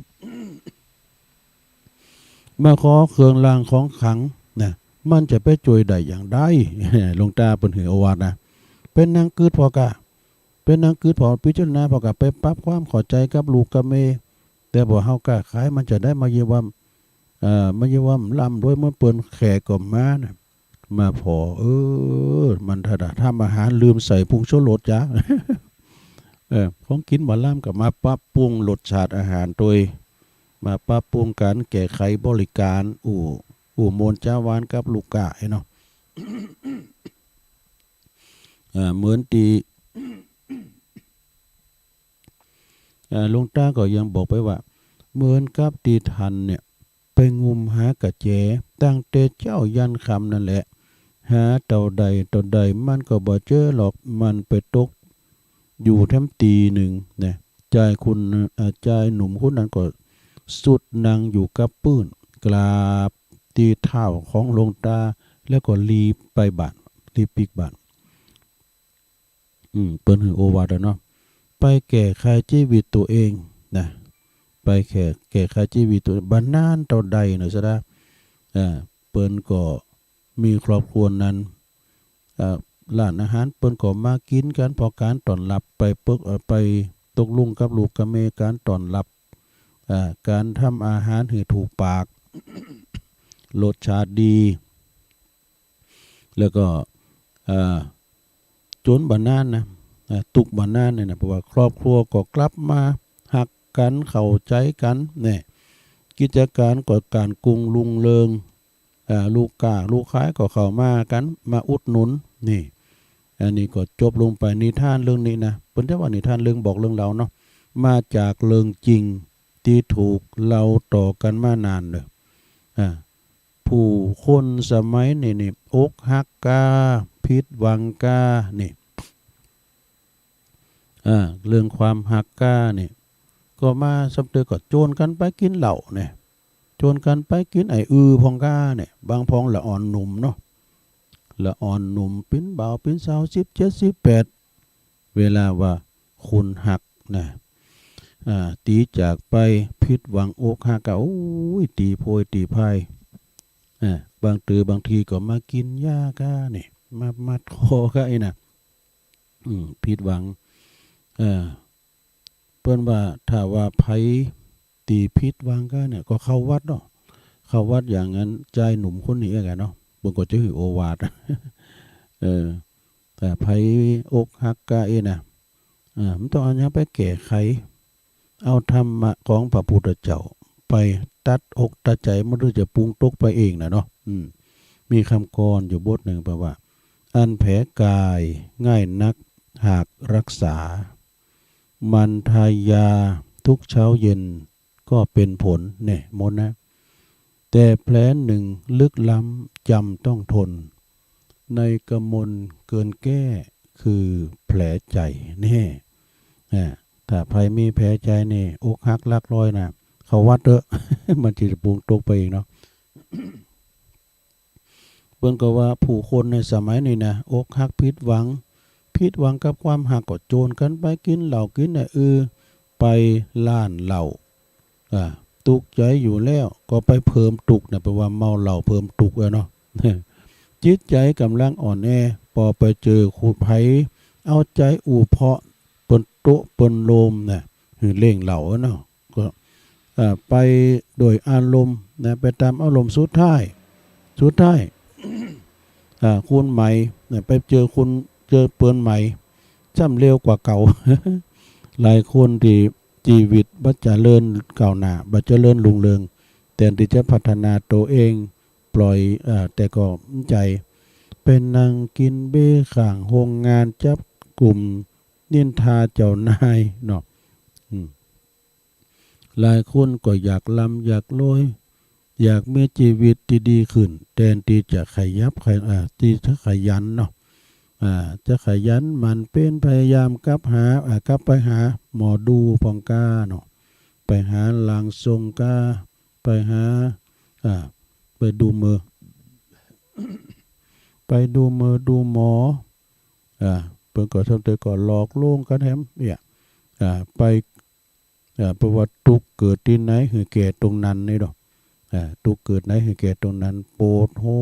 มาขอเครื่องรางของขลังนะ มันจะไปจ้วยได้อย่างใด หลวงต๋าเปิ้นหื้อโอวาทนะ ไปนั่งกึ๊ดผ่อกา ไปนั่งกึ๊ดผ่อ พิจารณาผ่อกา ไปปรับความเข้าใจ๋กับลูกกับเมย์ แต่ผ่อเฮาก้าขาย มันจะได้มาเยียะว่า เอ่อ มาเยียะว่าร่ำรวยเหมือนเปิ้น แขกก็มานะ มาผ่อ เออ มันถ้าทำอาหารลืมใส่ผงชูรสจ๊ะ เออ ของกิ๋นบ่ล้ำก็มาปรับปรุงรสชาติอาหารโตย มาปรับปรุงก๋านแก้ไขบริการ อู้ อู้ม่วนจาหวานกับลูกก้าไอ้เนาะ อ่า เหมือนตี้ อ่า หลวงต๋าก็ยังบอกไปว่า เหมือนกับตี้ตันเนี่ย ไปงุมหาก๋าแจ ตั้งแต่เจ๊ายันค่ำนั่นแหละ หาเต้าใดเต้าใดมันก็บ่เจอหรอก มันไปตกอยู่แถมตี้นึ่งนะ จายคน อ่า จายหนุ่มคนนั้นก็สุดนั่งอยู่กับปื้น กราบตี้เท้าของหลวงต๋า แล้วก็รีบไปบ้าน รีบปิ๊กบ้าน อืม เปิ้นหื้อโอวาทแล้วเนาะ ไปแก้ไขจีวิตตั๋วเองนะ ไปแก้ แก้ไขจีวิตตั๋ว บ่านานเต้าใดเนาะ สะดา เอ่อ เปิ้นก็มีครอบครัวนั้น เอ่อ ร้านอาหารเปิ้นก็มากิ๋นกั๋น ผ่อก๋านต้อนรับไปเปิ๊ก เอ่อ ไปตกลงกับลูกกับเมย์ ก๋านต้อนรับ เอ่อ ก๋านทำอาหารหื้อถูกปาก รสชาติดี แล้วก็ เอ่อ จ๋นบ่านานนะ เอ่อ ตุ๊กบ่านานเนี่ยนะ เพราะว่าครอบครัวก็กลับมาฮักกั๋น เข้าใจ๋กั๋น เนี่ย กิจก๋านก็ก๋านกุ่งรุ่งเริง เอ่อ ลูกก้าลูกขายก็เข้ามากั๋น มาอุดหนุน นี่ อันนี้ก็จบลงไปนิทานเรื่องนี้นะ เปิ้นจะว่านิทานเรื่องบอกเรื่องเล่าเนาะ มาจากเรื่องจริงตี้ถูกเล่าต่อกั๋นมานานเลย อ่า ผู้คนสมัยนี้นี่ อกหักก้า ผิดหวังก้า นี่ อ่า เรื่องความฮักก้านี่ ก็มาซ้ำเติมก็จวนกั๋นไปกิ๋นเหล้าเนี่ย จวนกั๋นไปกิ๋นไอ้อือพ่องก้าเนี่ย บางพ่องละอ่อนหนุ่มเนาะ ละอ่อนหนุ่ม เป๋นบ่าวเป๋นสาว สิบเจ็ด สิบแปด เวลาว่าคนฮักนะ อ่า ตี้จากไป ผิดหวังอกหักก้า โอ้ย ตี้โพยตี้พ่าย อ่า บางเตื้อบางทีก็มากิ๋นยาก้าเนี่ย มามัดคอก้าไอ้น่ะ อืม ผิดหวัง เอ่อ เปิ้นว่าถ้าว่าใผตี้ผิดหวังก้าเนี่ย ก็เข้าวัดเนาะ เข้าวัดอย่างนั้น จายหนุ่มคนนี้อะกะเนาะ เปิ้นก็จะหื้อโอวาท เออ ถ้าใผอกหักก้าเอ้ยนะ อ่า มันต้องเอาหยังไปแก้ไข เอาธรรมะของพระพุทธเจ้าไปตัดอกตัดใจ๋ มันถึงจะปรุงตกไปเองน่ะเนาะ อืม มีกำกลอนอยู่บทนึ่งแปลว่า อันแผลกายง่ายนักหากรักษา หมั่นทายาทุกเช้าเย็นก็เป็นผล แน่ มนต์นะ แต่แผลหนึ่งลึกล้ำจำต้องทน ในกมลเกินแก้คือแผลใจ๋ แน่ อ่า ถ้าใผมีแผลใจ๋นี่ อกหักหลักร้อยนะ เข้าวัดเต๊อะ มันจะปรุงตกไปเองเนาะ เปิ้นก็ว่าผู้คนในสมัยนี้นะ อกหักผิดหวัง ผิดหวังกับความฮักก็จวนกั๋นไปกิ๋นเหล้ากิ๋นไอ้อือ ไปร้านเหล้า อ่า ตุ๊กข์ใจ๋อยู่แล้วก็ไปเพิ่มตุ๊กข์นะ แปลว่าเมาเหล้าเพิ่มตุ๊กข์อะเนาะ จิตใจ๋ก่ำลังอ่อนแอ ปอไปเจอคู่ใผเอาใจ๋อู้เพาะ เปิ้นโต๊ะเปิ้นโลมนะ หื้อเล่งเหล้าอะเนาะ ก็ อ่า ไปโดยอารมณ์นะ ไปต๋ามอารมณ์ สุดท้าย สุดท้าย อ่า คนใหม่นะ ไปเจอคน เจอเปิ้นใหม่ ซ้ำเลวกว่าเก่า หลายคนตี้จีวิตบ่เจริญก้าวหน้า บ่เจริญรุ่งเรือง แตนตี้จะพัฒนาตั๋วเอง ปล่อย อ่า แต่ก็ใจ๋ ไปนั่งกิ๋นเบยร์ข้างโฮงงาน จับกุ่ม นินทาเจ้านายเนาะ อืม หลายคนก็อยากร่ำอยากรวย อยากมีจีวิตตี้ดีขึ้น แตนตี้จะขยับขย- อ่า ตี้จะขยันเนาะ อ่า จะขยันหมั่นเพียรพยายามกลับหา อ่า กลับไปหาหมอดูพ่องก้าเนาะ ไปหาร่างทรงก้า ไปหา อ่า ไปดูหมอ ไปดูหมอดูหมอ อ่า เปิ้นก็ทำแต่ก็หลอกลวงกั๋นแหมเนี่ย อ่า ไป อ่า เพราะว่าตุ๊กเกิดตี้ไหนหื้อแก่ตรงนั้นนี่เนาะ อ่า ตุ๊กเกิดไหนหื้อแก่ตรงนั้น โปดหู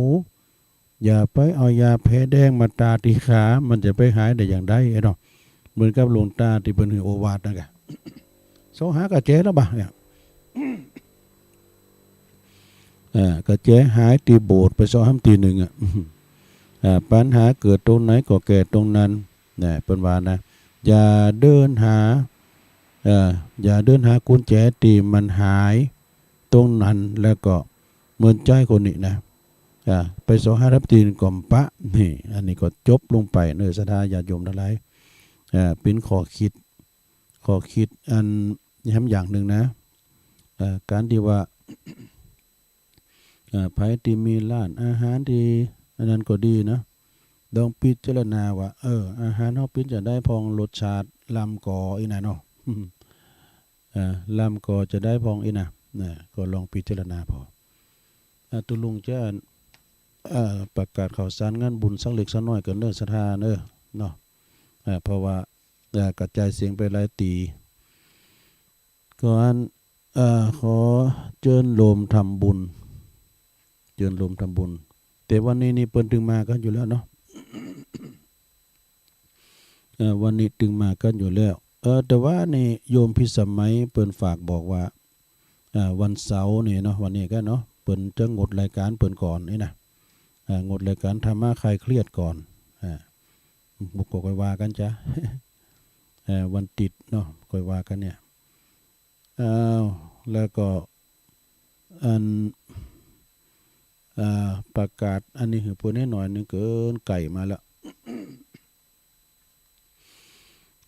อย่าไปเอายาแผลแดงมาตาตี้ขา มันจะไปหายได้อย่างใดเนาะ เหมือนกับหลวงต๋าตี้เปิ้นหื้อโอวาทนั่นกะ เซาะหากระแจแล้วบ่ะเนี่ย อ่า กระแจหายตี้โบสถ์ ไปเซาะห้ำตี้นึ่งอ่ะ อ่า ปัญหาเกิดตรงไหนก็แก่ตรงนั้น นะ เปิ้นว่านะ อย่าเดินหา เอ่อ อย่าเดินหากุญแจตี้มันหายตรงนั้น แล้วก็เหมือนจายคนนี้นะ อ่า ไปเซาะหาห้ำตี้นึ่งก็บ่ปะ นี่ อันนี้ก็จบลงไปเนาะ ศรัทธาญาติโยมตังหลาย อ่า เป๋นข้อคิด ข้อคิดอันแหมอย่างนึ่งนะ เอ่อ ก๋านตี้ว่า เอ่อ ใผตี้มีร้านอาหารตี้อันนั้นก็ดีนะ ลองพิจารณาว่า เออ อาหารเฮาเป๋นจะใดพ่อง รสชาติ ลำก่อ อี้น่ะเนาะ เอ่อ ลำก่อจะใดพ่อง อี้น่ะ นะ ก็ลองพิจารณาผ่อ อ่า ตุ๊ลุงจะ เอ่อ ประกาศข่าวสารงานบุญสักเล็กสักน้อยก่อนเน้อ ศรัทธาเน้อ เนาะ เอ่อ เพราะว่า เอ่อ กระจายเสียงไปหลายตี้ ก็อัน เอ่อ ขอเจิญโยมทำบุญ เจิญโยมทำบุญ แต่วันนี้นี่เปิ้นตึงมากั๋นอยู่แล้วเนาะ เอ่อ วันนี้ตึงมากั๋นอยู่แล้ว เอ่อ แต่ว่านี่โยมพิสมัยเปิ้นฝากบอกว่า อ่า วันเสาร์นี่เนาะ วันนี้ก็เนาะ เปิ้นจะงดรายก๋านเปิ้นก่อนนี่นะ อ่า งดรายก๋านธรรมะคลายเครียดก่อน อ่า บุกก็ค่อยว่ากั๋นจ้ะ เอ่อ วันติดเนาะ ค่อยว่ากั๋นเนี่ย อ้าว แล้วก็ อัน อ่า ประกาศอันนี้หื้อเปิ้นหน้อยนึ่ง เกิ่นไก่มาแล้ว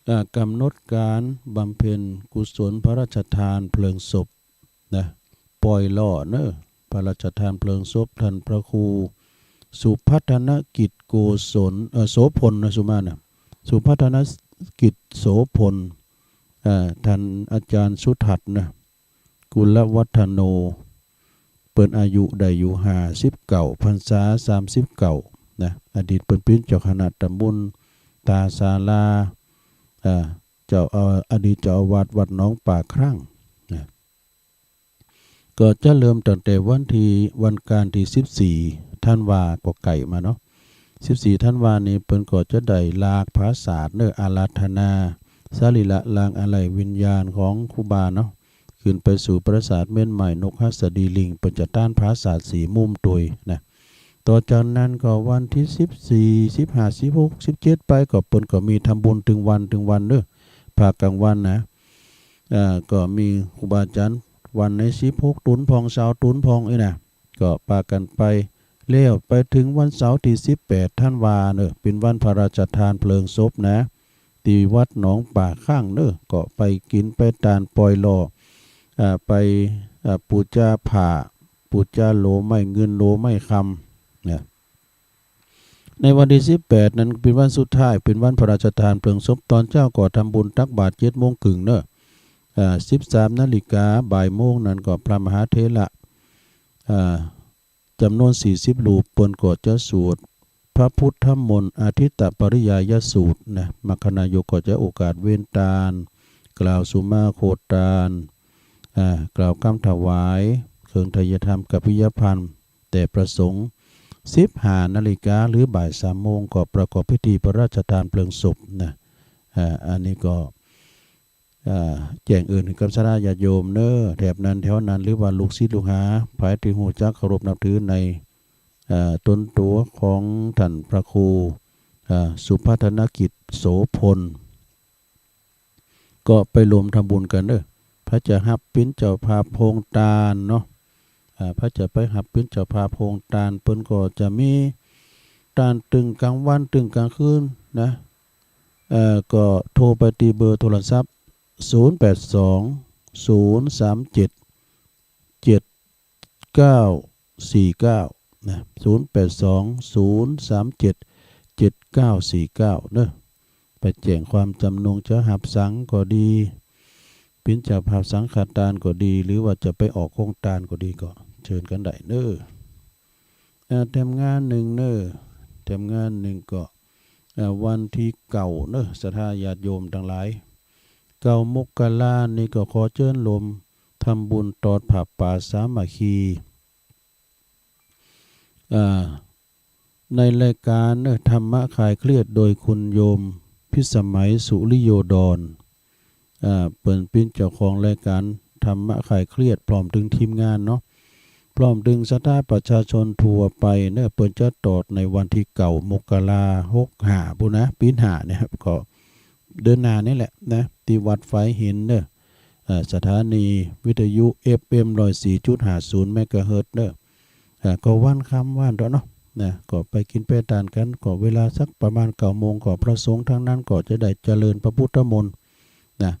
อ่า ก๋ำหนดก๋านบำเพ็ญกุศลพระราชทานเพลิงศพนะ ป่อยหล่อเน้อ พระราชทานเพลิงศพต้านพระครูสุพัฒนกิจโกศล เอ่อ โสภณนะ สุมานะ สุพัฒนกิจโสภณ อ่า ต้านอาจ๋ารย์สุทัศน์นะ กุลวัฒโน เปิ้นอายุได้อยู่ห้าสิบเก้า พรรษาสามสิบเก้านะ อดีตเปิ้นเป๋นเจ้าคณะตำบลต๋าศาลา อ่า เจ้า เอ่อ อดีตเจ้าอาวาสวัดหนองป่าครั่งนะ ก็จะเริ่มตั้งแต่วันตี้ วันก๋านตี้สิบสี่ธันวา ก็ใก้มาเนาะ สิบสี่ธันวานี่เปิ้นก็จะได้หลากผาสาทเน้อ อาราธนา สรีระร่างอาลัยวิญญาณของครูบาเนาะ ขึ้นไปสู่ปราสาทเม้นไม้นกหัสดีลิง เปิ้นจะต้านผาสาทสี่มุมตวยนะ ต่อจากนั้นก็วันตี้สิบสี่ สิบห้า สิบหก สิบเจ็ดไปก็เปิ้นก็มีทำบุญตึงวัน ตึงวันเน้อ ภาคกลางวันนะ เอ่อ ก็มีครูบาอาจ๋ารย์วันในสิบหกตุ๊นพ่อง ซาวตุ๊นพ่องอี้นะ ก็ปากั๋นไป แล้วไปเถิงวันเสาร์ตี้สิบแปดธันวาเน้อ เป๋นวันพระราชทานเพลิงศพนะ ตี้วัดหนองป่าครั่งเน้อ ก็ไปกิ๋นไปตานป่อยหล่อ อ่า ไป อ่า ปู๋จาผ้า ปู๋จาโหลไม้เงินโหลไม้คำนะ ในวันตี้สิบแปดนั้นเป๋นวันสุดท้าย เป๋นวันพระราชทานเพลิงศพ ต๋อนเจ๊าก็ทำบุญตักบาตรเจ็ดโมงเกิ่งเน้อ อ่า สิบสามนาฬิกา บ่ายโมงนั้นก็พระมหาเถระ อ่า จ๋ำนวนสี่สิบรูป เปิ้นก็จะสวดพระพุทธมนต์อทิตตปริยายสูตรนะ มัคคณายกก็จะโอกาสเว้นตาน กล่าวสุมาโคตาน อ่า กล่าวกำถวาย เกิ่งไทยธรรมกัปปิยพันธ์ แด่พระสงฆ์ สิบห้านาฬิกา หรือบ่ายสามโมงก็ประกอบพิธีพระราชทานเพลิงศพนะ อ่า อันนี้ก็ อ่า แจ้งเอิ้นหื้อกับศรัทธาญาติโยมเน้อ แถบนั้นแถวนั้น หรือว่าลูกศิษย์ลูกหา ใผตี้ฮู้จักเคารพนับถือใน อ่า ตนตั๋วของต้านพระครู อ่า สุพัฒนกิจโสภณ ก็ไปรวมทำบุญกั๋นเน้อ ใผจะฮับเป๋นเจ้าภาพโฮงตานเนาะ อ่า ใผจะไปฮับเป๋นเจ้าภาพโฮงตาน เปิ้นก็จะมีตานตึงกลางวันตึงกลางคืนนะ เอ่อ ก็โทรไปตี้เบอร์โทรศัพท์ ศูนย์แปดสอง ศูนย์สามเจ็ด เจ็ดเก้าสี่เก้า นะ ศูนย์แปดสอง ศูนย์สามเจ็ด เจ็ดเก้าสี่เก้า เนาะ ไปแจ้งความจำนงจะหับสังก็ดี เป๋นเจ้าภาพสังฆตานก็ดี หรือว่าจะไปออกโฮงตานก็ดี ก็เจิญกั๋นได้เนาะ เอ่อ แถมงานนึ่งเนาะ แถมงานนึ่งก็ เอ่อ วันตี้เก้าเนาะ ศรัทธาญาติโยมตังหลาย เก้ามกรานี่ก็ขอเจิญรวมทำบุญตอดผ้าป่าสามัคคี อ่า ในรายก๋านเนาะ ธรรมะคลายเครียด โดยคุณโยมพิสมัย สุริโยดร อ่า เปิ้นเป๋นเจ้าของรายก๋านธรรมะคลายเครียด พร้อมเถิงทีมงานเนาะ พร้อมเถิงศรัทธาประชาชนทั่วไปเนาะ เปิ้นจะตอดในวันตี้เก้ามกราหกห้าปู้นนะ ปี๋หน้าเนี่ย ก็เดือนหน้านี่แหละนะ ตี้วัดฝายหินเนาะ เอ่อ สถานีวิทยุ เอฟเอ็ม ร้อยสี่จุดห้าศูนย์ เมกะเฮิรตซ์เนาะ เอ่อ ก็วันค่ำวันเถาะเนาะ นะ ก็ไปกิ๋นไปตานกั๋น ก็เวลาสักประมาณเก้าโมง ก็พระสงฆ์ตังนั้นก็จะได้เจริญพระพุทธมนต์ นะ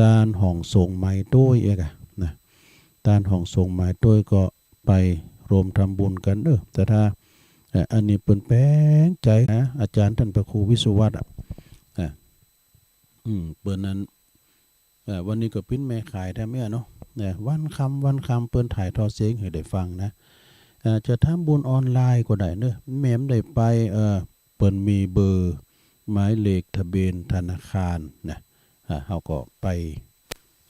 ตานห้องสงฆ์หมายโต้ยเอกอะ นะ ตานห้องสงฆ์หมายโต้ยก็ไปรวมทำบุญกั๋นเนาะ ศรัทธา เอ่อ อันนี้เปิ้นแป๋งใจ๋นะ อาจ๋ารย์ต้านพระครูวิศวัตรอะ นะ อืม เปิ้นนั้น เอ่อ วันนี้ก็เป๋นแม่ข่ายแถมเนี่ยเนาะ นะ วันค่ำวันค่ำเปิ้นถ่ายทอดเสียงหื้อได้ฟังนะ เอ่อ จะทำบุญออนไลน์ก็ได้เนาะ แม่นได้ไป เอ่อ เปิ้นมีเบอร์หมายเลขทะเบียนธนาคารนะ อ่า เฮาก็ไป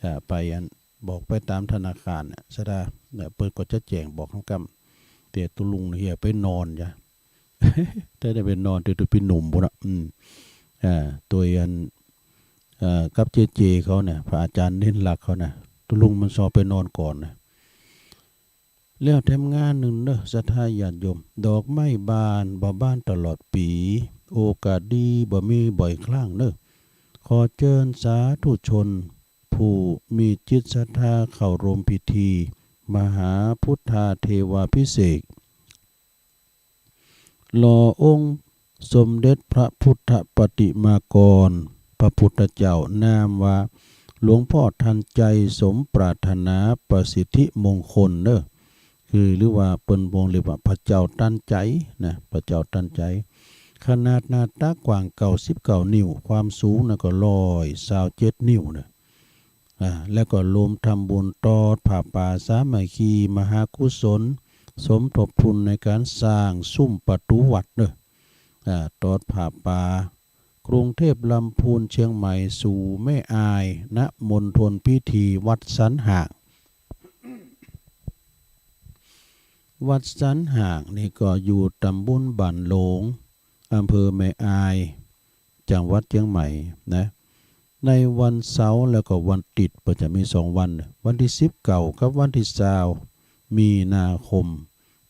อ่า ไปอัน บอกไปต๋ามธนาคารน่ะ ศรัทธา เนี่ย เปิ้นก็จะแจ้งบอกกำกำ แต่ตุ๊ลุงเหียไปนอนจ้ะ ถ้าได้ไปนอน เดี๋ยวตุ๊เป๋นหนุ่มปู้นน่ะ อืม อ่า ตุ๊อัน เอ่อ กับเจเจเขาเนี่ย พระอาจ๋ารย์เน้นหลักเขาน่ะ ตุ๊ลุงมันซอไปนอนก่อนน่ะ แล้วแถมงานนึ่งเนาะ ศรัทธาญาติโยม ดอกไม้บานบ่บานตลอดปี๋ โอกาสดีบ่มีบ่อยครั้งเนาะ ขอเจิญสาธุชน ผู้มีจิตศรัทธาเข้าร่วมพิธี มหาพุทธาเทวาภิเษก หล่อองค์สมเด็จพระพุทธปฏิมากร พระพุทธเจ้า นามว่าหลวงพ่อทันใจสมปรารถนาประสิทธิมงคลเนาะ คือ หรือว่าเปิ้นวงเล็บว่าพระเจ้าทันใจนะ พระเจ้าทันใจ ขนาดหน้าตักกว้างเก้าสิบเก้านิ้ว ความสูงน่ะก็ร้อยซาวเจ็ดนิ้วเนาะ อ่า แล้วก็รวมทำบุญตอดผ้าป่าสามัคคีมหากุศล สมทบทุนในก๋านสร้างซุ่มประตู๋วัดเนาะ อ่า ตอดผ้าป่า กรุงเทพฯ ลำพูน เชียงใหม่ สู่แม่อาย ณ มณฑลพิธีวัดสันห่าง วัดสันห่างนี่ก็อยู่ต๋ำบลบ้านโหลง อำเภอแม่อาย จังหวัดเชียงใหม่นะ ในวันเสาร์แล้วก็วันอาทิตย์ เปิ้นจะมีสองวัน วันตี้สิบเก้ากับวันตี้ซาว มีนาคม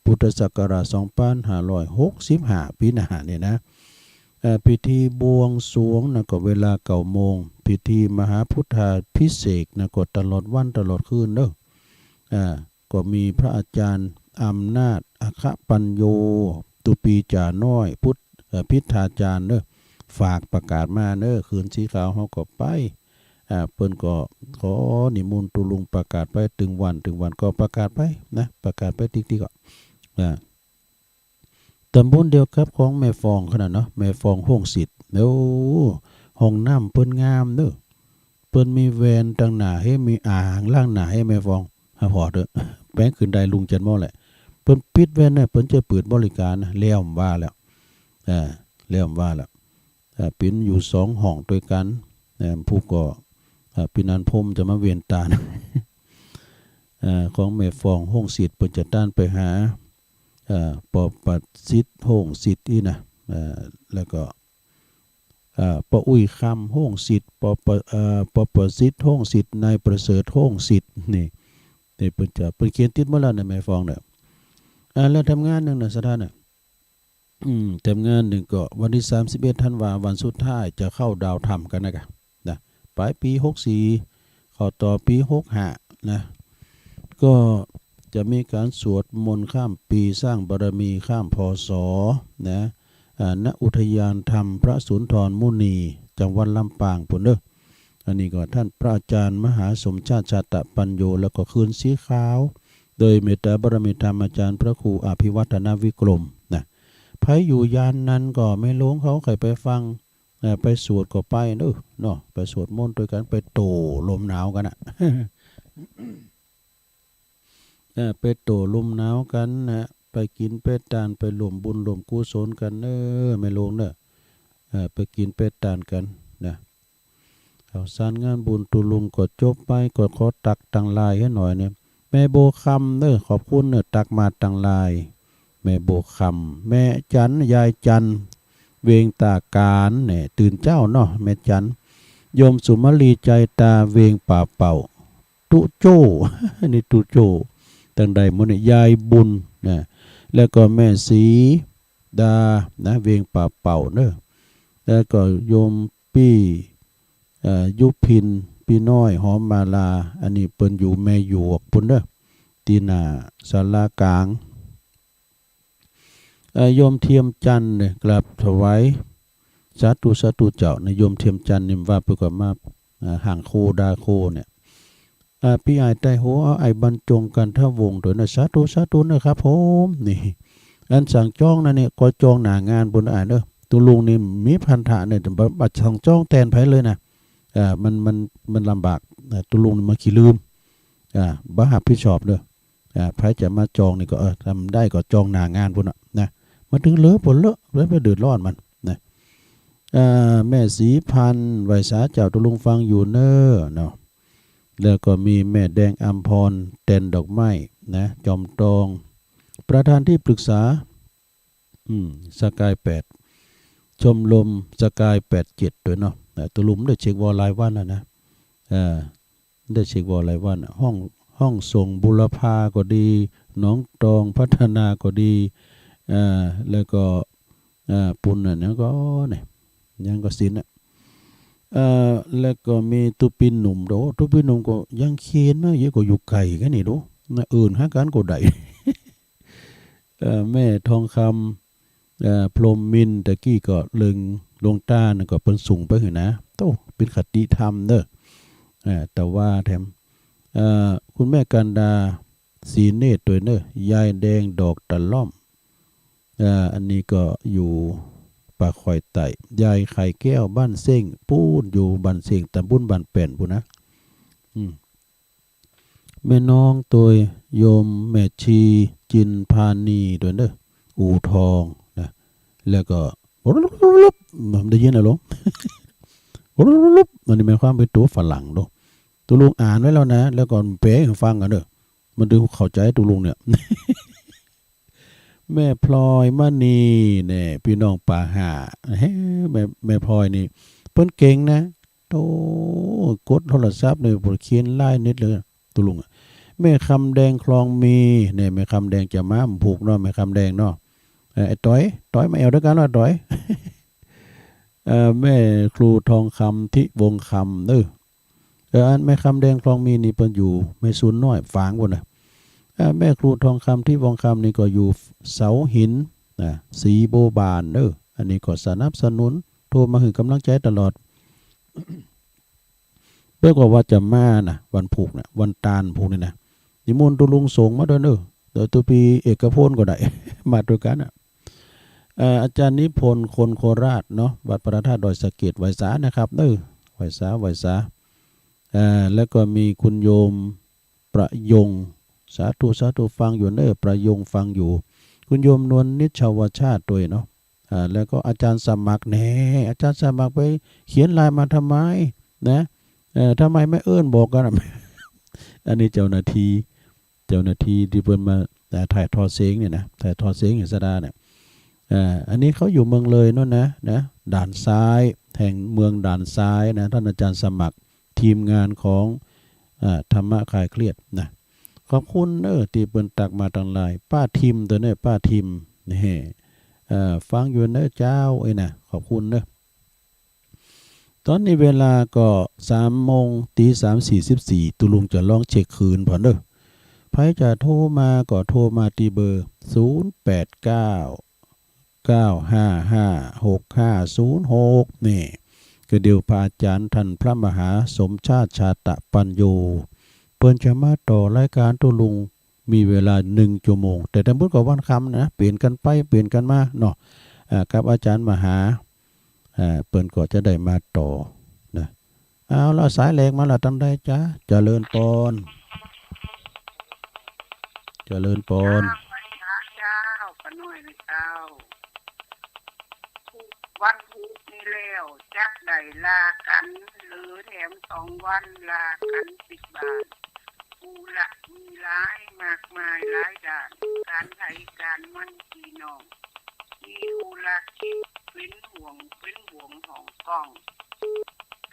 พุทธศักราชสองพันห้าร้อยหกสิบห้า ปี๋หน้าเนี่ยนะ เอ่อ พิธีบวงสรวงน่ะก็เวลาเก้าโมง พิธีมหาพุทธาภิเษกน่ะก็ตลอดวันตลอดคืนเนาะ อ่า ก็มีพระอาจ๋ารย์อำนาจ อัคคปัญโญ ตุ๊ปี๋จ๋าน้อย พุทธ เอ่อ พิทธาจ๋ารย์เนาะ ฝากประกาศมาเนาะ คืนสีขาวเฮาก็ไป อ่า เปิ้นก็ขอนิมนต์ตุ๊ลุงประกาศไปตึงวัน ตึงวันก็ประกาศไปนะ ประกาศไปติ๊กๆ ก็ อ่า ต๋ำบลเดียวกับของแม่ฟองเขาน่ะเนาะ แม่ฟองโฮ่งสิทธิ์ โอ้ ห้องน้ำเปิ้นงามเนาะ เปิ้นมีแว่นตังหน้าหื้อ มีอ่างล้างหน้าหื้อ แม่ฟอง หาผ่อเต๊อะ แป๋งขึ้นได้ลุงจันทร์หม้อแหละ เปิ้นปิดแว่นน่ะ เปิ้นจะเปิดบริการนะ แล้วบ่าแล้ว อ่า แล้วบ่าแล้ว อ่า เป๋นอยู่สองห้องตวยกั๋น อ่า ผู้ก็ อ่า ปี๋นั้นผมจะมาเวียนต๋า อ่า ของแม่ฟองโฮ่งสิทธิ์ เปิ้นจะต้านไปหา อ่า ปอประสิทธิ์โฮ่งสิทธิ์อี้นะ อ่า แล้วก็ อ่า ปออุ้ยคำโฮ่งสิทธิ์ ปอประ อ่า ปอประสิทธิ์โฮ่งสิทธิ์ นายประเสริฐโฮ่งสิทธิ์ นี่ นี่เปิ้นจะ เปิ้นเขียนติดหมดแล้วนะแม่ฟองเนาะ อ่า แล้วแถมงานนึ่งเนาะ ศรัทธาเนาะ อืม แถมงานนึ่งก็วันตี้สามสิบเอ็ดธันวา วันสุดท้ายจะเข้าดาวธรรมกั๋นนะกะ นะ ป๋ายปี๋หกสี่ เข้าต่อปี๋หกห้า นะ ก็จะมีก๋านสวดมนต์ข้ามปี๋ สร้างบารมีข้าม พ.ศ. นะ อ่า ณ อุทยานธรรมพระสุนทรมุนี จังหวัดลำปางปู้นเน่อ อันนี้ก็ต้านพระอาจารย์มหาสมชาติ ชาตปัญโญ แล้วก็คืนสีขาว โดยเมตตาบารมีธรรมอาจารย์พระครูอภิวัฒนวิกรมนะ ใผอยู่ย่านนั้นก็แม่โรงเขาใค่ไปฟัง เอ่อ ไปสวดก็ไปเน่อเนาะ ไปสวดมนต์ตวยกั๋น ไปโต้ลมหนาวกั๋นน่ะ เอ่อ ไปโต้ลมหนาวกั๋นนะ ไปกิ๋นไปตาน ไปร่วมบุญร่วมกุศลกั๋นเน่อแม่โรงเน่อ เอ่อ ไปกิ๋นไปตานกั๋นนะ ข้าวสารงานบุญตุ๊ลุงก็จบไป ก็ขอตั๊กตังหลายหื้อหน่อยเนี่ย แม่บัวคำเน่อ ขอบคุณเน่อ ตั๊กมาตังหลาย แม่บัวคำ แม่จั๋น ยายจั๋น เวียงต๋าก๋านเนี่ย ตื่นเจ๊าเนาะ แม่จั๋น โยมสุมาลี ใจตา เวียงป่าเป่า ตุ๊โจ้ อันนี้ตุ๊โจ้ ตังใดหมดเนี่ย ยายบุญนะ แล้วก็แม่ศรีดานะ เวียงป่าเป่าเน่อ แล้วก็โยมปี้ เอ่อ ยุพิน ปี้น้อย หอมมาลา อันนี้เปิ้นอยู่แม่หยวกปู้นเน่อ ตี้หน้าศาลาก๋าง เอ่อ โยมเทียมจันทร์เนี่ย กราบถวาย สาธุ สาธุเจ้า นะ โยมเทียมจันทร์นี่ว่าเปิ้นก็มา เอ่อ หางโคด่าโคเนี่ย อ่า ปี้อ้ายใต้หัว อ้ายบรรจง กันทวงศ์ ตวยเน่อ สาธุ สาธุเน่อครับผม นี่ อันสั่งจองนั้นเนี่ย ก็จองหน้างานปู้นอ้ายเน่อ ตุ๊ลุงนี่มีพันธะเนี่ย บ่ บ่สั่งจองแตนใผเลยนะ อ่า มัน มัน มันลำบาก อ่า ตุ๊ลุงนี่มันขี้ลืม อ่า บ่ฮับผิดชอบเน่อ อ่า ใผจะมาจองนี่ก็ เออ ทำได้ก็จองหน้างานปู้นน่ะนะ มันตึงเหลือผลเลอะ แล้วไปเดือดร้อนมันนะ อ่า แม่ศรีพันธ์ ไหว้สาเจ้า ตุ๊ลุงฟังอยู่เน่อเนาะ แล้วก็มีแม่แดงอำพร แตนดอกไม้นะ จอมตอง ประธานที่ปรึกษา อืม สกายแปด ชมรมสกายแปดเจ็ด ตวยเนาะ อ่า ตุ๊ลุงได้เช็กวอลหลายวันแล้วนะ อ่า ได้เช็กวอลหลายวัน ห้อง ห้องส่งบุรพาก็ดี หนองตองพัฒนาก็ดี อ่า แล้วก็ อ่า ปู้นน่ะ ยังก็เนี่ย ยังก็สินน่ะ เอ่อ แล้วก็มีตุ๊ปินหนุ่ม โอ้ ตุ๊ปินหนุ่มก็ยังเขียนมาอยู่ ก็อยู่ไก๋กั๋นนี่ดู นะ อื่นหากั๋นก็ได้ เอ่อ แม่ทองคำ เอ่อ พรหมมินทร์ ตะกี้ก็เลิงหลวงต๋าน่ะ ก็เปิ้นส่งไปหื้อนะ โต้ เป๋นคติธรรมเน่อ เอ่อ แต่ว่าแถม เอ่อ คุณแม่กันดา ศรีเนตร ตวยเน่อ ยายแดงดอกตะล่อม เอ่อ อันนี้ก็อยู่ป่าคอยใต้ ยายไข่แก้ว บ้านเซ้งปู้น อยู่บ้านเซ้ง ตำบลบ้านแป้นปู้นนะ อืม แม่น้องตวย โยมแม่ชี จินพานี ตวยเน่อ อู่ทองนะ แล้วก็ ได้ยินอะหลง อันนี้หมายความเป๋นตั๋วฝรั่งเนาะ ตุ๊ลุงอ่านไว้แล้วนะ แล้วก็แปลหื้อฟังกั๋นเน่อ มันตึงเข้าใจ๋ตุ๊ลุงเนี่ย แม่พลอยมณีเนี่ย ปี้น้องป่าห้า เฮ้ แม่ แม่พลอยนี่ เปิ้นเก่งนะ โต้ กดโทรศัพท์เนี่ย เปิ้นเขียนไลน์เน็ตเลย ตุ๊ลุงอะ แม่คำแดงคลองมีเนี่ย แม่คำแดงจะมาบ่าผูกเนาะ แม่คำแดงเนาะ เอ่อ ไอ้ต๋อย ต๋อยมาแอ่วตวยกั๋นเนาะ ต๋อย เอ่อ แม่ครูทองคำ ทิวงศ์คำ เออ เออ อันแม่คำแดงคลองมีนี่เปิ้นอยู่แม่สูนน้อยฝางปู้นนะ เอ่อ แม่ครูทองคำ ทิวงศ์คำ นี่ก็อยู่เสาหินนะ ศรีบัวบาน เออ อันนี้ก็สนับสนุน โทรมาหื้อก๋ำลังใจ๋ตลอด เปิ้นก็ว่าจะมานะ วันผูกนะ วันตานผูกนี่นะ นิมนต์ตุ๊ลุงสงฆ์มาตวยเน่อ เดี๋ยวตุ๊ปี้เอกพลก็ได้ มาตวยกั๋นนะ เอ่อ อาจารย์นิพนธ์ คนโคราชเนาะ วัดพระธาตุดอยสะเก็ด ไหว้สานะครับเน่อ ไหว้สา ไหว้สา เอ่อ แล้วก็มีคุณโยมประยง สาธุ สาธุ ฟังอยู่เน่อ ประยงฟังอยู่ คุณโยมนวลนิชวชาติตวยเนาะ อ่า แล้วก็อาจารย์สมัครแน่ อาจารย์สมัครไปเขียนไลน์มาทำไมนะ เอ่อ ทำไมไม่เอิ้นบอกกั๋นอะ อันนี้เจ้าหน้าตี้ เจ้าหน้าตี้ตี้เปิ้นมา อ่า ถ่ายทอดเสียงเนี่ยนะ ถ่ายทอดเสียงหื้อสดาเนี่ย อ่า อันนี้เขาอยู่เมืองเลยโน่นนะ นะ ด่านซ้าย แห่งเมืองด่านซ้ายนะ ต้านอาจารย์สมัคร ทีมงานของ อ่า ธรรมะคลายเครียดนะ ขอบคุณเน่อตี้เปิ้นตั๊กมาตังหลาย ป้าทิมตวยเน่อ ป้าทิม นี่ เอ่อ ฟังอยู่เน่อเจ้า เอ้ยนะ ขอบคุณเน่อ ต๋อนนี้เวลาก็สามโมง ตีสามสี่สิบสี่ ตุ๊ลุงจะลองเช็กคืนผ่อนเน่อ ใผจะโทรมาก็โทรมาตี้เบอร์ ศูนย์แปดเก้า เก้าห้าห้า หกห้าศูนย์หก นี่ ก็เดี๋ยวพระอาจารย์ต้านพระมหาสมชาติชาตะปัญโญ เปิ้นจะมาต่อรายก๋านตุ๊ลุง มีเวลานึ่งจั่วโมง แต่ตะมุดก็วันค่ำนะ เปลี่ยนกั๋นไปเปลี่ยนกั๋นมาเนาะ อ่า กับอาจ๋ารย์มหา อ่า เปิ้นก็จะได้มาต่อนะ เอาละ สายแรกมาละ ตังใดจ๊ะ เจริญปอน เจริญปอน เจ้า เจ้า ป้าน้อยนะเจ้า วันพูดนี้แล้ว จักได้ลากั๋น เหลือแถมสองวัน ลากั๋นปิดบ้าน ผู้ละมีหลายมากมายหลายด้าน ก๋านไผก๋านมันปี้น้อง มีธุรกิจเป๋นห่วงเป๋นบ่วงห้องก้อง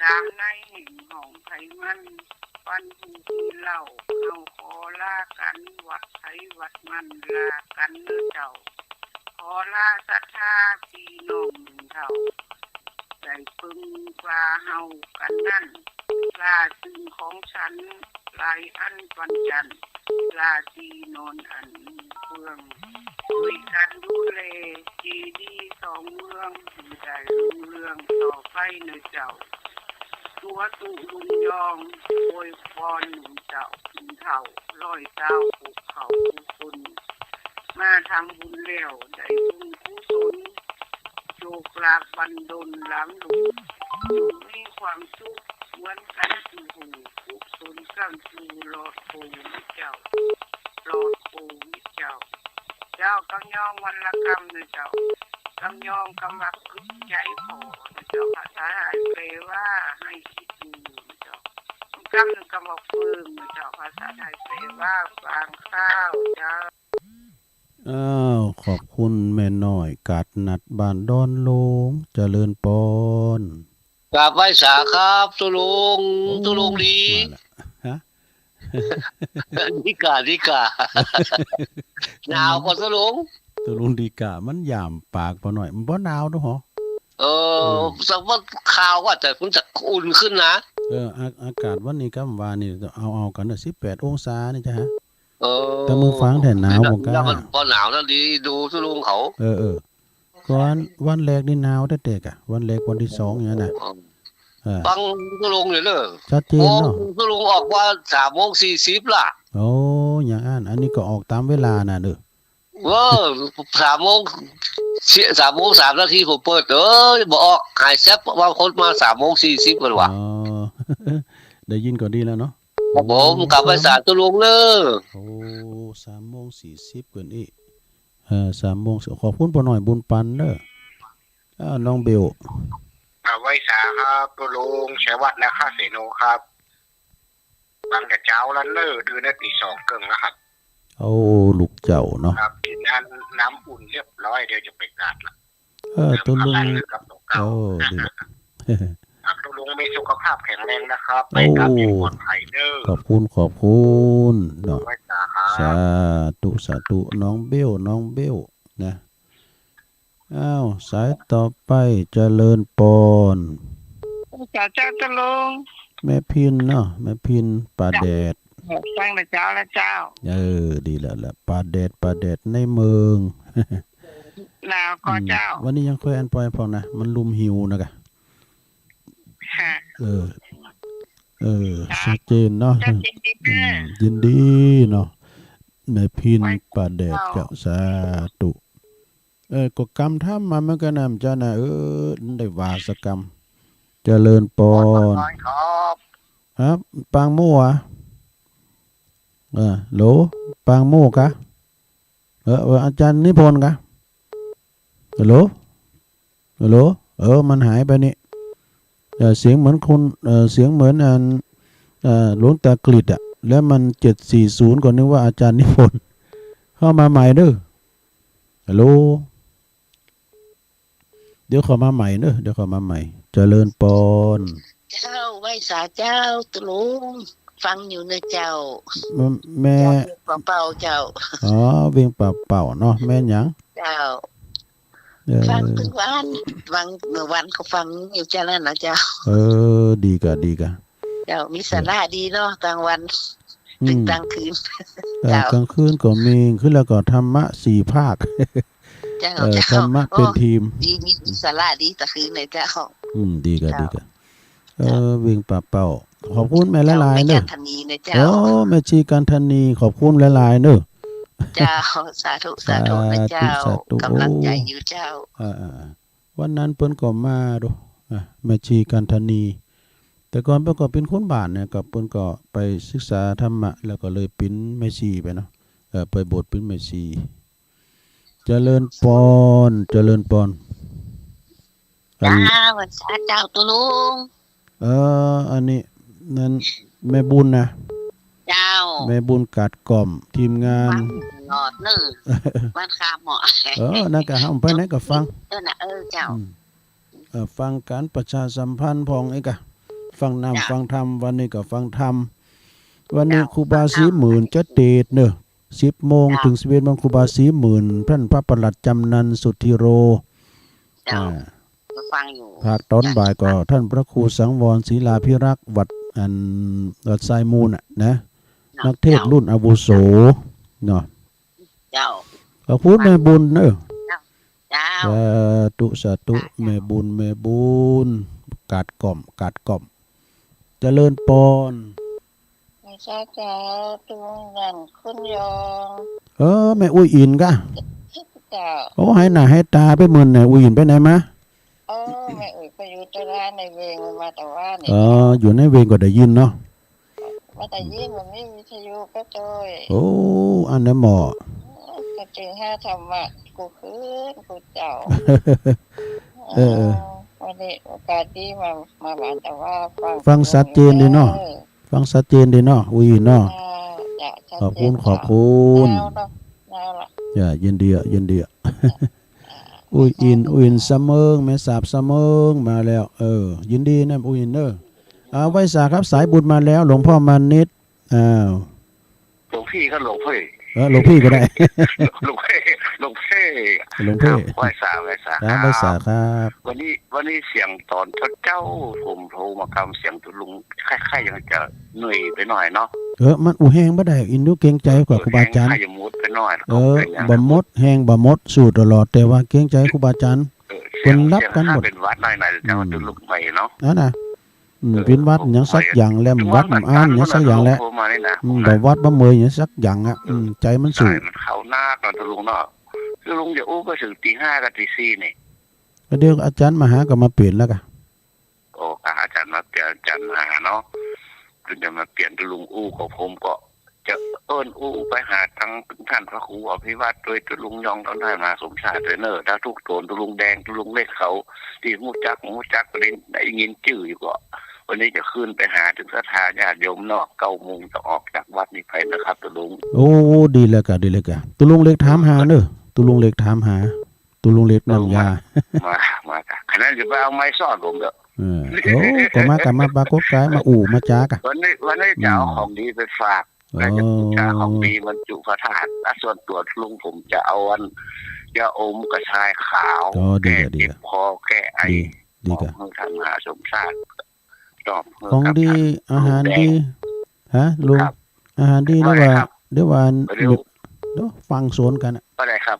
ต๋ามในแห่งห้องไผมัน วันพูดนี้เล่า เฮาขอลากั๋น วัดไผวัดมัน ลากั๋นเน่อเจ้า ขอลาศรัทธาปี้น้องหนึ่งเท่า ได้เปิงว่าเฮากั๋นนั้น ลาสิ่งของฉัน หลายอันปันจัน ลาตี้นอนอันมีเฟือง ช่วยกั๋นดูแลเจดีย์สองเมือง หื้อได้รุ่งเรืองต่อไปเน่อเจ้า ตั๋วตุ๊ลุงยอง อวยปอนหนุ่มเจ้าผู้เฒ่า ร้อยเต้าผู้เฒ่าผู้คน มาทำบุญแล้วได้บุญกุศล โชคลาภบันดลหลามหลวง จงมีความสุขเหมือนกั๋นกู้ผู้ กุศลก้ำจูลอดโผนะเจ้า ลอดโผนะเจ้า เจ้า กำยองวันละกำนะเจ้า กำยองกำว่าขึงใจ๋ผ่อนะเจ้า ภาษาไทยแปลว่าให้คิดดูนะเจ้า กำกำว่าเฟืองนะเจ้า ภาษาไทยแปลว่าฟางข้าวเจ้า อ้าว ขอบคุณแม่น้อยกาดนัดบ้านดอนหลวง เจริญปอน กราบไหว้สาครับตุ๊ลุง โอ้ ตุ๊ลุงดี มาละ ฮะ ดีก่า ดีก่า หนาวก่อตุ๊ลุง ตุ๊ลุงดีก่า มันหยามปากปอหน่อย มันบ่หนาวดอกหรอ เออ อืม สักว่าคาวว่า แต่มันจะอุ่นขึ้นนะ เออ อา- อากาศวันนี้กับวานนี้ เอา เอากั๋นเน่อ สิบแปดองศานี่จ้ะฮะ เออ แต่เมืองฝางแท้หนาวบ่กล้า แล้วมันพอหนาวแล้วดีดูตุ๊ลุงเขา เออ เออ ก่อนวันแรกนี่หนาวแต๊ๆ ก่ะ วันแรกวันตี้สองเนี่ยนะ เออ ฟังตุ๊ลุงเนี่ยเนอะ ชัดเจนเนาะ โอ้ ตุ๊ลุงออกว่าสามโมงสี่สิบละ โอ้ อย่างอั้น อันนี้ก็ออกต๋ามเวลาน่ะเด้อ เออ สามโมง สามโมงสามนาทีผมเปิด เอ้ย บ่ออก หายแซบ บางคนมาสามโมงสี่สิบมันว่ะ อ๋อ ได้ยินก็ดีแล้วเนาะ ครับผม กราบไหว้สาตุ๊ลุงเนอะ โอ้ สามโมงสี่สิบเกินอี้ เออ สามโมง ขอบคุณป้อน้อยบุญปันเด้อ อ้าว น้องเบล อ่า ไหว้สาครับ ตุ๊ลุง ชัยวัฒน์ นาคเสโนครับ ฟังแต่เจ๊าแล้วเนอะ ตื่นแต่ตีสองเกิ่งแล้วครับ โอ้ ลูกเจ้าเนาะ ครับ กิ๋นน้ำ น้ำอุ่นเรียบร้อย เดี๋ยวจะไปกาดละ เออ ตุ๊ลุง เออ ดีละ ครับ ตุ๊ลุงมีสุขภาพแข็งแรงนะครับ โอ้ ไปกลับอย่างปลอดภัยเด้อ ขอบคุณ ขอบคุณเนาะ ไหว้สาครับ สาธุ สาธุ น้องเบล น้องเบลนะ อ้าว สายต่อไป เจริญปอน เจ้า เจ้าตุ๊ลุง แม่พินเนาะ แม่พิน ป่าแดด ฟังแต่เจ๊าแล้วเจ้า เออ ดีแล้วละ ป่าแดด ป่าแดดในเมือง หนาวก่อ อืม เจ้า วันนี้ยังค่อยอันปอยพองนะ มันลุ่มหิวนะกะ ฮะ เออ เออ ครับ ชัดเจนเนาะ ชัดเจนดี อืม ค่ะ ยินดีเนาะ แม่พิน ไหว้ ป่าแดด เจ้า เจ้า สาธุ เออ ก็กำถ้ำมาเหมือนกั๋นนะ เจ้านะ เออ ได้ว่าสักกำ เจริญปอน ขอบคุณครับ ครับ ปางมู่อะ เออ โหล ปางมู่กะ เออ เออ อาจ๋ารย์นิพนธ์กะ ฮัลโหล ฮัลโหล เออ มันหายไปนี่ เออ เสียงเหมือนคน เออ เสียงเหมือนอัน เออ หลวงตากฤษอะ แล้วมันเจ็ดสี่ศูนย์ ก็นึกว่าอาจ๋ารย์นิพนธ์ เข้ามาใหม่เด้อ ฮัลโหล เดี๋ยวเข้ามาใหม่เด้อ เดี๋ยวเข้ามาใหม่ เจริญปอน เจ้า ไหว้สาเจ้าตุ๊ลุง ฟังอยู่เนอะเจ้า แม่ เจ้า เวียงป่าเป้าเจ้า อ๋อ เวียงป่าเป้าเนาะ แม่หยัง เจ้า เออ ฟังตึงวัน ฟังเมื่อวันก็ฟังอยู่เจ้านั่นนะเจ้า เออ ดีกะ ดีกะ เจ้า มีสาระดีเนาะ กลางวัน อืม ตึงกลางคืน เออ เจ้า กลางคืนก็มี คืนแล้วก็ธรรมะสี่ภาค เจ้า เออ เจ้า ธรรมะเป็นทีม โอ้ ดี มีสาระดีตะคืนเลยเจ้า อืม ดีก่ะ เจ้า ดีก่ะ เออ เจ้า เวียงป่าเป้า ขอบคุณแม่หลายๆ เจ้า เนอะ แม่จันทนีนะเจ้า โอ้ แม่ชีกันทนี ขอบคุณหลายๆ เนอะ เจ้า สาธุ สาธุนะเจ้า สาธุ สาธุ ก๋ำลังใจ๋อยู่เจ้า โอ้ อ่าๆ วันนั้นเปิ้นก็มาดู อ่ะ แม่ชีกันทนี แต่ก่อนเปิ้นก็เป๋นคนบ้านเนี่ย ก็เปิ้นก็ไปศึกษาธรรมะ แล้วก็เลยเป๋นแม่ชีไปเนาะ เออ ไปบวชเป๋นแม่ชี เจริญปอน เจริญปอน อัน เจ้า สาธุเจ้าตุ๊ลุง เออ อันนี้ นั้น แม่บุญนะ เจ้า แม่บุญกาดก่อม ทีมงาน ฟังตลอดเนอะ บ้านคาเหมาะ เออ นั่นก็ห้ามไปไหนก็ฟัง เออ น่ะ เออ เจ้า อืม เออ ฟังก๋านประชาสัมพันธ์พ่องไอ้กะ ฟังน้ำ เจ้า ฟังธรรม วันนี้ก็ฟังธรรม วันนี้ เจ้า ครูบาศรีหมื่นจะเตสน์เนอะ สิบโมง เจ้า เถิงสิบเอ็ดโมง ครูบาศรีหมื่น ต้านพระประหลัดจำนันสุทธิโร เจ้า อ่า ฟังอยู่ ภาคต๋อนบ่ายก็ เจ้า ต้านพระครูสังวรศิลาภิรักษ์ วัดอัน วัดทรายมูลน่ะนะ เจ้า นักเทศน์รุ่นอาวุโส เจ้า เนาะ เจ้า ขอบคุณแม่บุญเนอะ เจ้า เจ้า สาธุ สาธุ สาธุ แม่บุญ แม่บุญ กาดก่อม กาดก่อม เจริญปอน ไม่ใช่เจ้า ตุ๊ลุงนั่นคุณยอง เออ แม่อุ้ยอิ๋นก่ะ เจ้า โอ้ หายหน้าหายต๋าไปเมินไหน อุ้ยอิ๋นไปไหนมา โอ้ แม่อุ้ยก็อยู่ตลาดในเวียงมาแต่ว่านี่ เออ อยู่ในเวียงก็ได้ยินเนาะ มาแต่ยินมันมีวิทยุก็โตย โอ้ อันนั้นเหมาะ ก็จึงหาธรรมะกู้คืนกู้เจ้า เออ เออ วันนี้โอกาสดีมา มาบ้านแต่ว่าฟัง ฟังชัดเจนดีเนาะ เออ ฟังชัดเจนดีเนาะ อุ้ยอิ๋นเนาะ อ่า จ้ะ ชัดเจน ขอบคุณ เจ้า ขอบคุณ เอาละ เอาละ จ้ะ ยินดีอะ ยินดีอะ อ่า อุ้ยอิ๋น อุ้ยอิ๋นสะเมิง แม่สาบสะเมิงมาแล้ว เออ ยินดีนะ อุ้ยอิ๋นเนอะ อ่า ไหว้สาครับ สายบุญมาแล้ว หลวงพ่อมานิตย์ อ้าว หลวงพี่ก็หลวงพี่ เออ หลวงพี่ก็ได้ หลวงพี่ หลวงพี่ หลวงพี่ ครับ ไหว้สา ไหว้สา ครับ ครับ ไหว้สาครับ วันนี้ วันนี้เสียงต๋อนเจ๊าๆ ผมโทรมากำเสียงตุ๊ลุง คล้ายๆ อย่างจะเหนื่อยไปหน่อยเนาะ เออ มันอู้แฮงบ่ได้ อิ๋นดูเกรงใจ๋กว่าครูบาอาจ๋ารย์ แฮงขยะมุดไปหน่อย เออ บ่หมด แฮงบ่หมด สู้ตลอด แต่ว่าเกรงใจ๋ครูบาอาจ๋ารย์ เออ เปิ้นหลับกั๋นหมด เสียงข้าเป๋นหวัดหน่อยๆ เจ้า อืม ตุ๊ลุงไปเนาะ อันน่ะ อืม เออ เป๋นหวัดหยังสักอย่างแหละ หวัดบ่อั้นหยังสักอย่างแหละ โทรมานี่นะ อืม บ่หวัดบ่เมยหยังสักอย่างอะ เออ อืม ใจ๋มันสู้ สายมันเข้านักเนาะตุ๊ลุงเนาะ ตุ๊ลุงจะอู้ไปเถิงตีห้ากับตีสี่นี่ ก็เดี๋ยวอาจ๋ารย์มหาก็มาเปลี่ยนแล้วก่ะ โอ้ อาจ๋ารย์มาเปลี่ยน อาจ๋ารย์มหาเนาะ เปิ้นจะมาเปลี่ยนตุ๊ลุงอู้ ก็ผมก็ จะเอิ้นอู้ไปหาตังต้านพระครูอภิวัตรตวย ตุ๊ลุงยอง ต้านมหาสมชาติตวยเน่อ ถ้าทุกโตน ตุ๊ลุงแดง ตุ๊ลุงเล็กเขา ตี้ฮู้จัก ฮู้จัก ก็ได้ ได้ยินจื้ออยู่ก็ วันนี้จะขึ้นไปหาเถิงศรัทธาญาติโยมเนาะ เก้าโมงจะออกจากวัดนี้ไปนะครับ ตุ๊ลุง โอ้ ดีแล้วก่ะ ดีแล้วก่ะ ตุ๊ลุงเล็กถามหาเน่อ ตุ๊ลุงเล็กถามหา ตุ๊ลุงเล็กน้ำยา เออ มา มา มาก่ะ ขนาดจะไปเอาไม้สอดผมเนาะ เออ โอ้ ก็มาก่ะ มาปรากฏกาย มาอู้ มาจ๋าก่ะ วันนี้ วันนี้จะเอา อืม ของดีไปฝาก เออ ก็จะบูชาของดีบรรจุพระธาตุ และส่วนตัวตุ๊ลุงผมจะเอาอัน ยาอมกระชายขาว อ๋อ ดี แก้ ดี เจ็บคอ แก้ไอ ดี ดีก่ะ มอบหื้อต้านมหาสมชาติ มอบหื้อ ของดี กับต้าน อาหารดี ลุงแดง ฮะ ลุง ครับ อาหารดี ว่าไงครับ เดี๋ยวว่า เดี๋ยวว่า เดี๋ยวฟังสวนกั๋นอะ ว่าไงครับ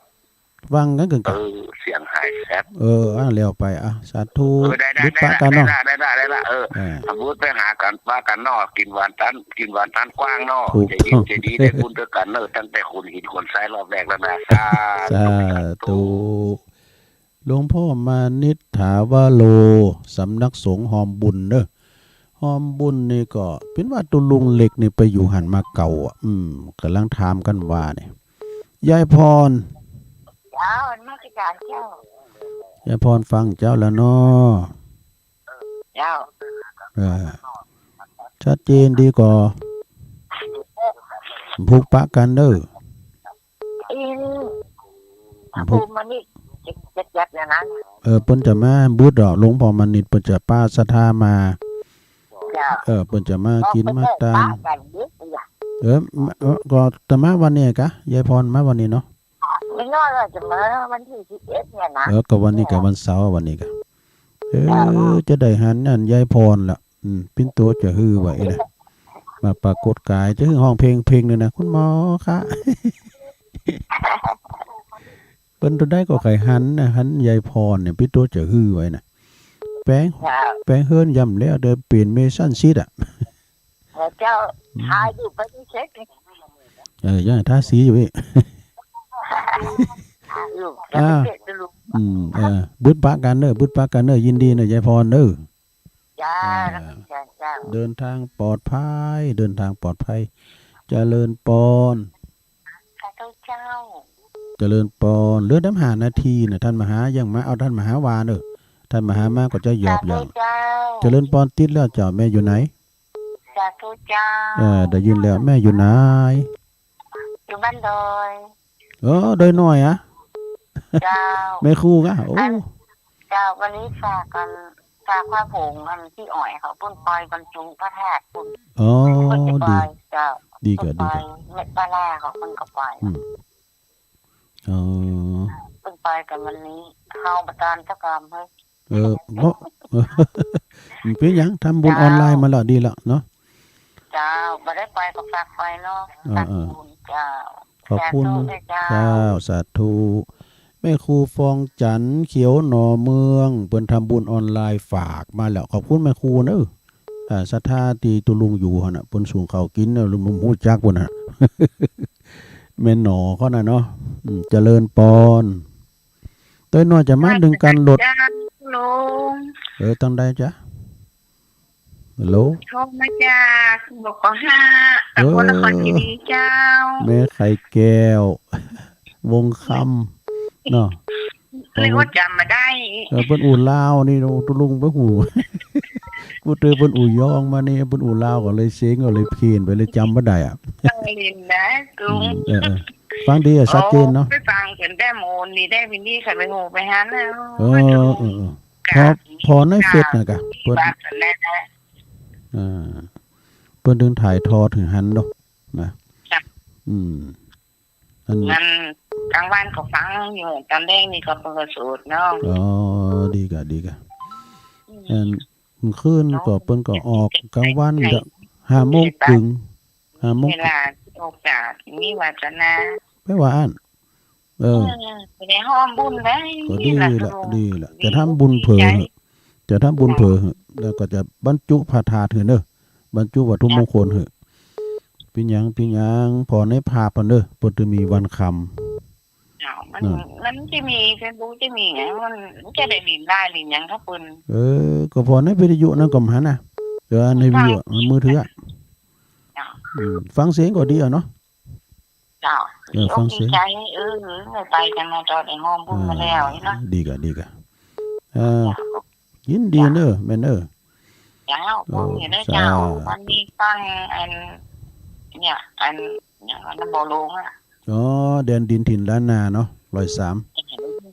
ฟังกั๋นกึ่งกั๋น เออ เสียงหายแซบ เออ อ่ะ แล้วไป อ่ะ สาธุ เออ ได้ ได้ บุญปะกั๋นเนาะ ได้ละ ได้ละ ได้ละ เออ อ่า สมมุติไปหากั๋น ปะกั๋นเนาะ กิ๋นหวานตัน กิ๋นหวานตันกว้างเนาะ ถูกต้อง จะดี จะดี ได้บุญตวยกั๋นเนาะ ตั้งแต่ขนหินขนทรายรอบแรกแล้วนะ สาธุ สาธุ สาธุ หลวงพ่อมานิตย์ ถาวโร สำนักสงฆ์ฮอมบุญเน่อ ฮอมบุญนี่ก็ เปิ้นว่าตุ๊ลุงเล็กนี่ไปอยู่หั้นมาเก่าอะ อืม ก่ำลังถามกั๋นว่านี่ ยายพร เจ้า นมัสก๋ารเจ้า ยายพรฟังเจ้าแล้วเนาะ เจ้า เออ ชัดเจนดีก่อ ผูกปะกั๋นเน่อ อิน ผูก พระครูมานิตย์จะ จะจัดอย่างนั้น เออ เปิ้นจะมาบึดดอก หลวงพ่อมานิตย์เปิ้นจะปะศรัทธามา เจ้า เออ เปิ้นจะมากิ๋นมาตาน เปิ้นจะปะกั๋นบึดอย่าง เออ เออ ก็จะมาวันนี้กะ ยายพรมาวันนี้เนาะ ไม่น้อยว่าจะมาวันตี้สิบเอ็ดเนี่ยนะ เออ ก็วันนี้กะวันเสาร์ วันนี้กะ เออ จะได้หันอันยายพรละ อืม เปิ้นตั๋วจะหื้อไหวนะ มาปรากฏกาย จะหื้อฮ้องเพลง เพลงหนึ่งนะ คุณหมอคะ เปิ้นตั๋วได้ก็ใค่หันนะ หันยายพรเนี่ย เปิ้นตั๋วจะหื้อไหวนะ แป๋ง เจ้า แป๋งเฮือนยังบ่แล้ว เดี๋ยวเปลี่ยนเมซันซีทอะ เออ เจ้า อืม ทาอยู่ไปนี่เช็ค เออ ยังทาสีอยู่อีก ทาอยู่ อ้าว เดี๋ยวไปเช็คดู อืม เออ บึดปะกั๋นเน่อ บึดปะกั๋นเน่อ ยินดีเน่อ ยายพรเน่อ จ้า เออ เจ้า เจ้า เดินทางปลอดภัย เดินทางปลอดภัย เจริญปอน สาธุเจ้า เจริญปอน เหลือตั้งห้านาทีน่ะ ต้านมหายังมา เอาต้านมหาว่าเน่อ ต้านมหามาก็จะหยอบอย่าง สาธุเจ้า เจริญปอน ติดแล้วเจ้า แม่อยู่ไหน สาธุเจ้า เออ ได้ยินแล้ว แม่อยู่ไหน อยู่บ้านดอย เออ ดอยน้อยอะ เจ้า แม่ครูกะ โอ้ อัน เจ้า วันนี้ฝากกั๋น ฝากพระผงอันตี้อ่อยเขา เปิ้นปอยบรรจุพระธาตุปุ้น อ๋อ เปิ้นจะปอย ดี เจ้า ดีกะ เปิ้นปอย ดีกะ แม่ปลาร้าเขา เปิ้นก็ปอย อืม อ๋อ เปิ้นปอยกั๋นวันนี้ เฮาบ่ตานสักกำเฮ้ย เออ บ่ มันเป๋นหยัง ทำบุญออนไลน์มาแล้ว ดีแล้วเนาะ เจ้า บ่ได้ปอยก็ฝากปอยเนาะ เออ เออ สาธุเจ้า ขอบคุณ สาธุเจ้า เจ้า สาธุ แม่ครูฟองจันทร์ เขียวหน่อเมือง เปิ้นทำบุญออนไลน์ฝากมาแล้ว ขอบคุณแม่ครูเน่อ อ่า ศรัทธาตี้ตุ๊ลุงอยู่หั้นน่ะ เปิ้นสูงข้าวกิ๋นน่ะ ลุงฮู้จักปุ้นน่ะ แม่หน่อเขาน่ะเนาะ อืม เจริญปอน ตอยน้อยจะมาดึงกันหลด เจ้าลุง เออ ตังใดจ๊ะ ฮัลโหล โทรมาจาก บก.ห้า ตำบลนครเจดีย์เจ้า แม่ไข่แก้ว วงคำ เนาะ นึกว่าจ๋ำบ่ได้ เออ เปิ้นอู้ลาวนี่ ตุ๊ลุงไปฮู้ ปู้เตอเปิ้นอู้ยองมานี่ เปิ้นอู้ลาวก็เลยเซ็ง ก็เลยเพี้ยนไป เลยจ๋ำบ่ได้อะ ฟังเล่นนะลุง อืม เออ เออ ฟังดีอะ ชัดเจนเนาะ โอ้ ไปฟังเปิ้นแต่โมนนี่ได้ วินนี่ใครไปฮู้ไปหันนะ เออ โอ้ยลุง เออ เออ พอ พอในเฟซน่ะกะ เปิ้น บางส่วนแรกนะ อ่า เปิ้นถึงถ่ายทอดหื้อหันเนาะ นะ จ้ะ อืม อัน มันกลางวันก็ฟังอยู่ ตอนแลงนี่ก็เปิดสูตรเนาะ อ๋อ ดีกะ ดีกะ อืม อัน คืนก็เปิ้นก็ออก กลางวันก็ห้าโมงตึง ห้าโมง เวลาโอกาสมีวาสนา ไปว่าอั้น เออ เออ ไปได้ฮ่อมบุญได้ ก็ดีละ ดีละ จะทำบุญเผื่อเหอะ จะทำบุญเผื่อเหอะ แล้วก็จะบรรจุพระธาตุเหอะเนาะ บรรจุวัตถุมงคลเหอะ เป๋นหยัง เป๋นหยัง ผ่อในภาพหั้นเน่อ เปิ้นจะมีวันคำ เจ้า มัน อ่า มันจะมีเฟซบุ๊ก จะมีหยัง มันจะได้หลินไลน์หลินหยังกับเปิ้น เออ ก็ผ่อในวิทยุนั่นก็หันน่ะ เออ ในวิทยุ เจ้า มือถืออะ เจ้า อืม ฟังเสียงก็ดีอะเนาะ เจ้า เออ ดีอก ฟังเสียง ดีใจ๋ เออ ได้ไปกั๋นมา ตอนได้ฮ่อมบุญมาแล้วเนาะ อ่า ดีกะ ดีกะ เออ เจ้า ยินดีเน่อ แม่เน่อ เจ้า โอ้ ฟังอยู่นะเจ้า สาธุ วันนี้ฟังอัน เนี่ย อัน เนี่ย อันนั้นบ่ลงอะ อ๋อ แดนดินถิ่นล้านนาเนาะ ร้อยสาม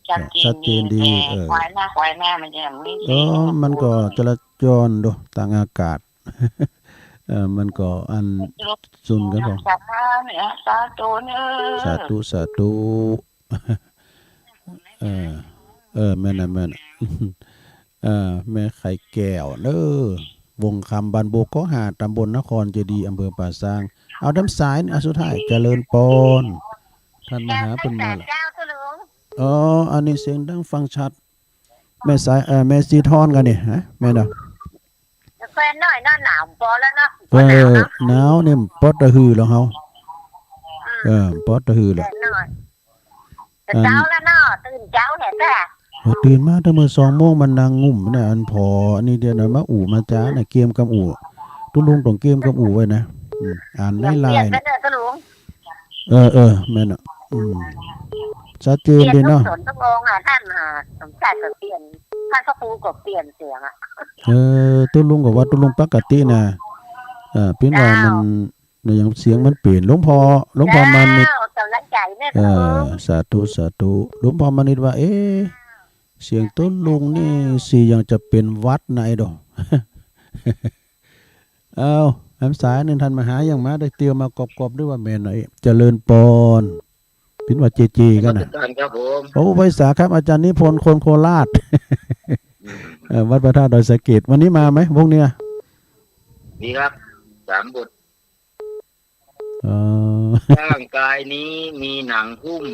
ชัดเจน ชัดเจนดี ดี แต่ เออ ควายหน้า ควายหน้ามันจะไม่ เออ มันก็จราจรโดตางอากาศ เออ มันก็อันสุนกันพอ สาธุเนี่ย สาธุเน่อ สาธุ สาธุ เออ เออ แม่นน่ะ แม่นน่ะ เออ แม่ไข่แก้วเน่อ วงคำ บ้านบก คอห้า ตำบลนครเจดีย์ อำเภอป่าซาง เอา ต้านสายนี่ อ่ะ สุดท้าย เจริญปอน ต้านมหาเปิ้นมาละ เจ้าลุง อ๋อ อันนี้เสียงดังฟังชัด แม่สาย เอ่อ แม่สีทอนกะนี่ ฮะ แม่นเนาะ แควนน้อยเนาะ หนาวปอแล้วเนาะ เออ หนาวเนาะ หนาวนี่ปอดตะหือแล้วเฮา อืม เออ ปอดตะหือแล้ว แควนน้อย แต่เจ๊าแล้วเนาะ ตื่นเจ๊าแหละจ้ะ โอ้ ตื่นมาแต่เมื่อสองโมง มานั่งงุ่มเนี่ย อันผ่ออันนี้เดี๋ยวนะ มาอู้มาจ๋าน่ะ เกียมกำอู้ ตุ๊ลุงต้องเกียมกำอู้ไว้นะ อืม อ่านในไลน์น่ะ เออ เออ แม่นน่ะ อืม ชัดเจนดีเนาะ เปลี่ยนทุกสนทุกองค์อ่ะ ต้าน อ่า สมศักดิ์ก็เปลี่ยน ต้านพระครูก็เปลี่ยนเสียงอ่ะ เออ ตุ๊ลุงก็ว่าตุ๊ลุงปกติน่ะ เออ เป๋นว่ามัน เจ้า เนี่ย ยังเสียงมันเป๋น หลวงพ่อ หลวงพ่อมานิต เจ้า กำลังใจ๋เนี่ย เออ สาธุ สาธุ หลวงพ่อมานิตว่า เอ๊ะ เสียงตุ๊ลุงนี่สิยังจะเป๋นหวัดไหนดอก เอา แหมสายหนึ่ง ต้านมหายังมาได้เตียวมากอบๆ ด้วยว่าแม่นไหน เจริญปอน เป๋นว่าเจเจกั๋นน่ะ นมัสการครับผม โอ้ ไหว้สาครับ อาจารย์นิพนธ์ คนโคราช อืม เอ่อ วัดพระธาตุดอยสะเก็ด วันนี้มาไหม พรุ่งนี้อะ มีครับ สามบท เอ่อ ร่างกายนี้มีหนังหุ้ม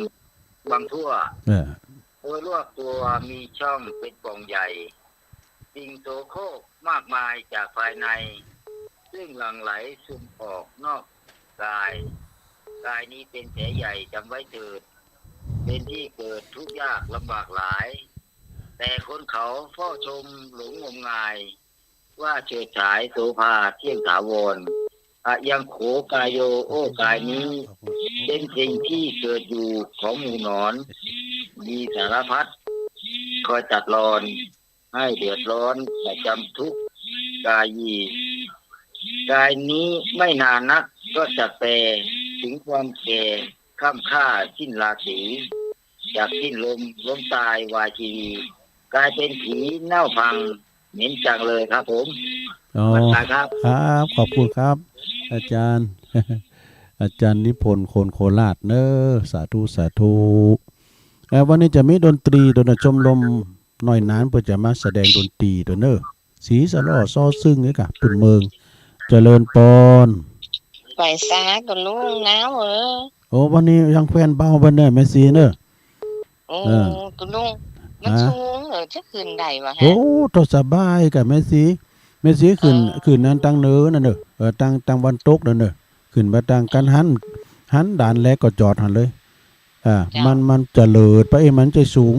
บังทั่ว เออ โดยรอบตัวมีช่องเป็นป่องใหญ่ สิ่งโสโครกมากมายจากภายใน ซึ่งหลั่งไหลซึมออกนอกกาย กายนี้เป็นแผลใหญ่จำไว้เถิด เป็นที่เกิดทุกข์ยากลำบากหลาย แต่คนเขาเฝ้าชมหลงงมงาย ว่าเฉิดฉายโสภาเที่ยงถาวร อะยังโข กายโย โอ้ กายนี้ เป็นสิ่งที่เกิดอยู่ของหมู่หนอน มีสารพัดคอยตัดรอน ให้เดือดร้อนประจำทุกกายี กายนี้ไม่นานนักก็จะแปร ถึงความแก่ค่ำค่าสิ้นราศี จากสิ้นลมล้มตายวายชีวี กลายเป็นผีเน่าพังเหม็นจังเลยครับผม อ๋อ นมัสการครับ ครับ ขอบคุณครับ อาจารย์ อาจารย์นิพนธ์ คนโคราชเนอะ สาธุ สาธุ เอ่อ วันนี้จะมีดนตรี โดยชมรมหน่อยหนานเปิ้นจะมาแสดงดนตรีโตเนอะ สีสะเล่อซ้อซึ่งนี่กะ ปื้นเมือง เจริญปอน ไหว้สาตุ๊ลุงหนาวเอ๋อ โอ้ วันนี้ยังแควนเบาเปิ้นเนอะ แม่ศรีเนอะ โอ้ เออ ตุ๊ลุง มัน ฮะ สูงเอ๋อ จะขึ้นได้บ่ฮะ โอ้ โตสบายกะแม่ศรี แม่ศรีขึ้น เออ ขึ้นนั้นตางเหนือนั่นเนอะ เออ ตาง ตางวันตกนั่นเนอะ ขึ้นไปตางกั๋งหัน หันด่านแรกก็จอดหั้นเลย อ่า เจ้า มัน มันจะเลิศไป เอ้ย มันจะสูง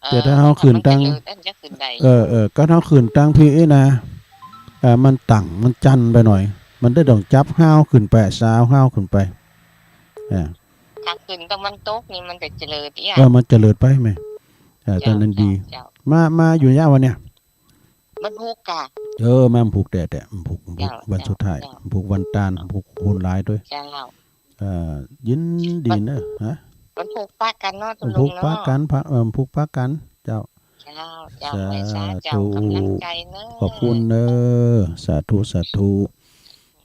เออ แต่ถ้าเฮาขึ้นตาง มันจะเลิศ อันจะขึ้นได้ เออ เออ ก็เฮาขึ้นตางพี้นะ อ่า มันตั๋ง มันจั่นไปหน่อย มันได้ต้องจับฮาวขึ้นไป สาวฮาวขึ้นไป อ่า ถ้าขึ้นตางวันตกนี่มันก็จะเลิศเอี้ย เออ มันจะเลิศไปแม่ อ่า เจ้า ตอนนั้นดี เจ้า เจ้า มา มาอยู่ยาววันเนี่ย วันพุกกะ เออ มาวันพุกแต๊ๆ วันพุก วันพุก เจ้า วันสุดท้าย เจ้า วันพุก วันตาน วันพุกคนหลายตวย เจ้า เอ่อ ยินดีเนอะ ฮะ วันพุกปะกั๋นเนาะ วันพุกปะกั๋น ตุ๊ลุงเนาะ ปะ เอ่อ วันพุกปะกั๋น เจ้า เจ้า เจ้า สาธุ ไหว้สาเจ้า ก๋ำลังใจ๋เนอะ ขอบคุณเนอะ สาธุ สาธุ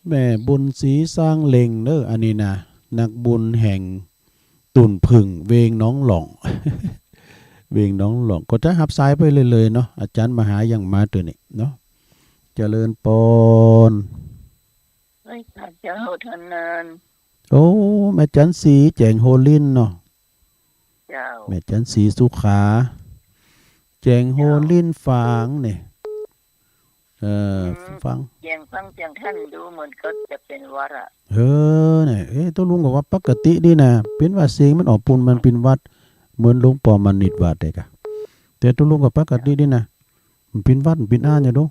แม่บุญศรีสร้างเล็งเนอะ อันนี้นะ นักบุญแห่ง ตุ่นผึ้ง เวงหนองหล่อง เวงหนองหล่อง ก็จะฮับสายไปเรื่อยๆ เนาะ อาจ๋ารย์มหายังมาเตื้อนี่เนาะ เจริญปอน เฮ้ย ข้าเจ้าเท่านั้น โอ้ แม่จันทร์ศรีแจ๋งโฮลิ้นเนาะ เจ้า แม่จันทร์ศรีสุขา แจ๋งโฮลิ้นฝางนี่ เออ อืม ฟัง เจียงฟังเจียงท่านดูเหมือนก็จะเป๋นหวัดอะ เออ เนี่ย เอ๊ะ ตุ๊ลุงก็ว่าปกติดีนะ เป๋นว่าเสียงมันออกปูนมันเป๋นหวัด เหมือนหลวงป้อมณิชย์ว่าแต่กะ แต่ตุ๊ลุงก็ปกติดีนะ มันเป๋นหวัด มันเป๋นอ้านอยู่ดู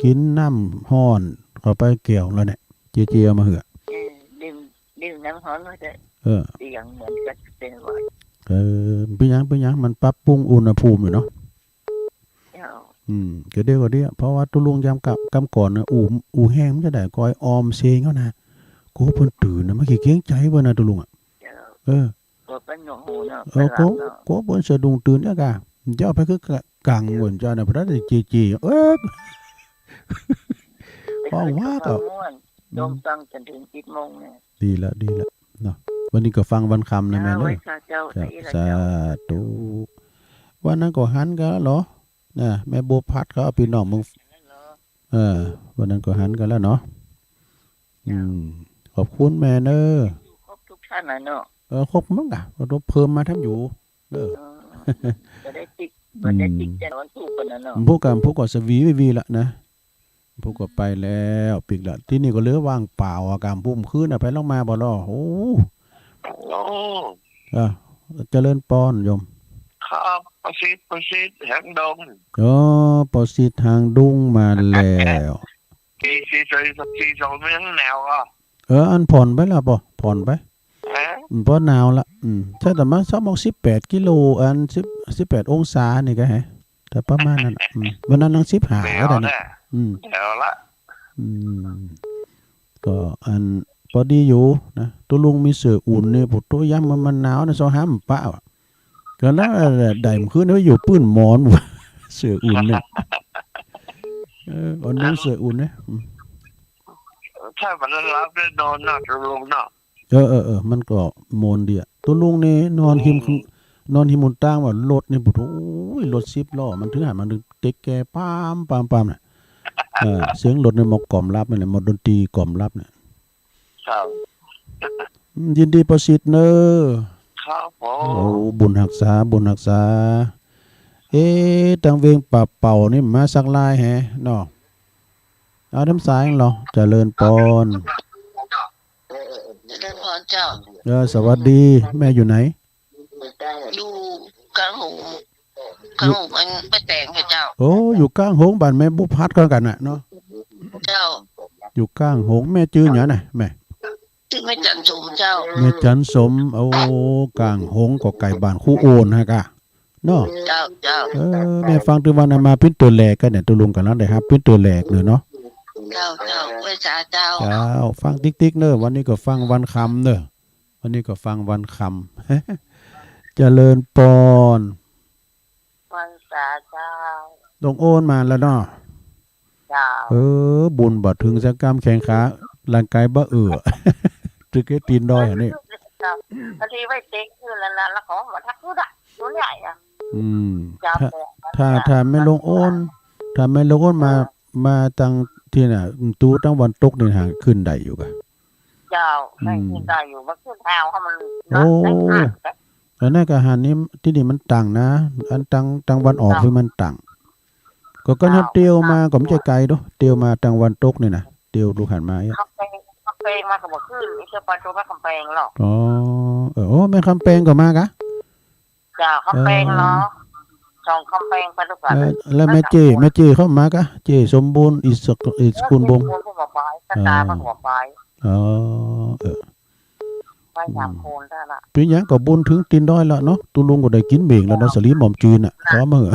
กิ๋นน้ำฮ้อนเข้าไปแก้วแล้วเนี่ย เจเจเอามาเหื้อ เออ ดื่ม ดื่มน้ำฮ้อนมาเถอะ เออ เสียงเหมือนก็จะเป๋นหวัด เออ เป๋นหยัง เป๋นหยัง มันปรับปรุงอุณหภูมิอยู่เนาะ เจ้า อืม ก็เดี๋ยว ก็เดี๋ยว เพราะว่าตุ๊ลุงยามกะ กำก่อนนะ อู้ อู้แฮงมันจะได้ ก้อยออมเซงเอานะ กั๋วเปิ้นตื่นนะ มันขี้เกรงใจ๋เปิ้นนะตุ๊ลุงอะ เจ้า เออ กั๋วเปิ้นหนวกหูเนาะ เออ กั๋ว กั๋วเปิ้นสะดุ้งตื่นเนี่ยกะ เจ้าไปคือกะ กังวลเจ้านะ พระเจ้าเจเจ เออ ฮ้องว่าก็ ม่วน อืม ลองฟังจนเถิงเจ็ดโมงเนี่ย ดีละ ดีละ เนาะ วันนี้ก็ฟังวันค่ำนะแม่เนอะ เจ้า ไหว้สาเจ้า เจ้า ไหว้สาเจ้า สาธุ วันนั้นก็หันกั๋นแล้วเหรอ นะ แม่บัวพัดเขาเอาปี้น้องเมือง เออ วันนั้นก็หันกั๋นแล้วเนาะ อืม ขอบคุณแม่เนอะ ครบทุกท่านนะเนาะ เออ ครบมั้งกะ ก็เพิ่มมาทำอยู่ เออ เออ บ่ได้ติ๊ก บ่ได้ติ๊ก อืม แต่วันศุกร์กันนะเนาะ พวกกัน พวกก็สวีวีละนะ พวกก็ไปแล้ว ปิ๊กละ ตี้นี่ก็เหลือว่างเป๋าอะ กำปุ้มคืนอะ ไปลองมาบ่ลอ โอ้ ฮัลโหล เออ เจริญปอนโยม ครับ ประสิทธิ์ ประสิทธิ์ แหงดง อ๋อ ประสิทธิ์หางดุงมาแล้ว สี่ สี่ สี่ สี่ สอง เมืองหนาวอ่ะ เออ อันผ่อนไปละปอ ผ่อนไป ฮะ อืม ปอหนาวละ อืม ใช่ แต่มาสักประมาณสิบแปดกิโล อัน สิบ สิบแปดองศานี่ก็แฮะ แต่ประมาณนั้นน่ะ อืม วันนั้นยังสิบห้า หนาว ก็ได้นะ แน่ อืม หนาวละ อืม ก็อัน ปอดีอยู่นะ ตุ๊ลุงมีเสื้ออุ่นนี่ โผโต ยามมัน มันหนาวนะ เซาะหาบ่ปะว่ะ ก็แล้วได้เมื่อคืนนี่อยู่ปื้นหมอน เสื้ออุ่นเนี่ย เออ เอานุ่งเสื้ออุ่นเนี่ย อืม ถ้ามันหลับได้นอนเนาะ ตุ๊ลุงเนาะ เออ เออ เออ มันก็ม่วนดีอะ ตุ๊ลุงนี่นอนฮิม อืม นอนฮิมหนตางว่ะ รถนี่ โอ้โห รถสิบล้อ มันถึงหัน มันถึงเต๊กแกป๊ามป๊ามป๊ามน่ะ เออ เสียงรถนี่มากล่อมหลับนั่นแหละ มาดนตรีกล่อมหลับเนี่ย ครับ อืม ยินดีประสิทธิ์เนอะ ครับผม โอ้ บุญฮักษา บุญฮักษา เอ๊ะ ตางเวียงป่าเป่านี่มาสักลายแฮะเนาะ เอาน้ำสายเหรอ เจริญปอน เจริญปอนเจ้า เออ สวัสดี แม่อยู่ไหน อยู่กลางหงส์ กลางหงส์มันไปแต่งกับเจ้า โอ้ อยู่กลางหงส์บ้านแม่บุพัดก็กันน่ะเนาะ เจ้า อยู่กลางหงส์ แม่จื้อหยังน่ะแม่ จื้อแม่จันสมเจ้า แม่จันสม โอ้ กลางหงส์ก็ใก้บ้านครูโอนฮะกะ เนาะ เจ้า เจ้า เออ แม่ฟังตึงวันนั้นมาปิ้นตั๋วแหลกกั๋นเนี่ย ตุ๊ลุงกั๋นแล้วนะครับ ปิ้นตั๋วแหลกเลยเนาะ เจ้า เจ้า ไหว้สาเจ้า เจ้า ฟังติ๊กๆ เนอะ วันนี้ก็ฟังวันคำเนอะ วันนี้ก็ฟังวันคำ เจริญปอน ไหว้สาเจ้า ลุงโอนมาแล้วเนาะ เจ้า เออ บุญบ่เถิงสักกำ แข้งขา ร่างก๋ายบ่เอื้อ ตึกไอ้ตีนดอยอันนี้ เจ้า พอดีไหว้เต๊งอยู่แล้วนะ แล้วของบ่ทักรู้ละ รู้ใหญ่อะ อืม เจ้า ถ้า แต่ ถ้า ถ้าแม่ลุงโอน ถ้าแม่ลุงโอนมา มาตางตี้น่ะ ตู้ตางวันตกนี่หาขึ้นได้อยู่กะ เจ้า อืม ได้ขึ้นได้อยู่ มาขึ้นแถวให้มัน โอ้ เนาะ ได้อ่าน อันนั้นก็หันนี่ ตี้นี่มันตังนะ อันตาง ตางวันออก เจ้า นี่มันตัง ก็ ก็ เจ้า เตียวมาก็บ่ใจ้ไก๋โด เตียวมาตางวันตกนี่นะ เตียวลูกหันมาเนี่ย คำแปง คำแปงมาก็บ่ขึ้น ไม่ใช่ปลาตัวแม่คำแปงหรอก อ๋อ เออ โอ้ แม่คำแปงก็มากะ เจ้า คำแปงเนาะ เออ สองคำแปงไปทุกวัน เออ แล้วแม่เจ้ แม่เจ้าเขามากะ เจ้สมบูรณ์ อิสก- อิสกุลบง เออ เจ้สมบูรณ์ก็บ่ไป ตาตาก็บ่ไป อ๋อ เออ ไปสามคนได้ละ เป๋นหยังก็บุญเถิงตีนดอยละเนาะ ตุ๊ลุงก็ได้กิ๋นเม้งแล้วเนาะ สลีหม่อมจืนน่ะ ขอมาเหอะ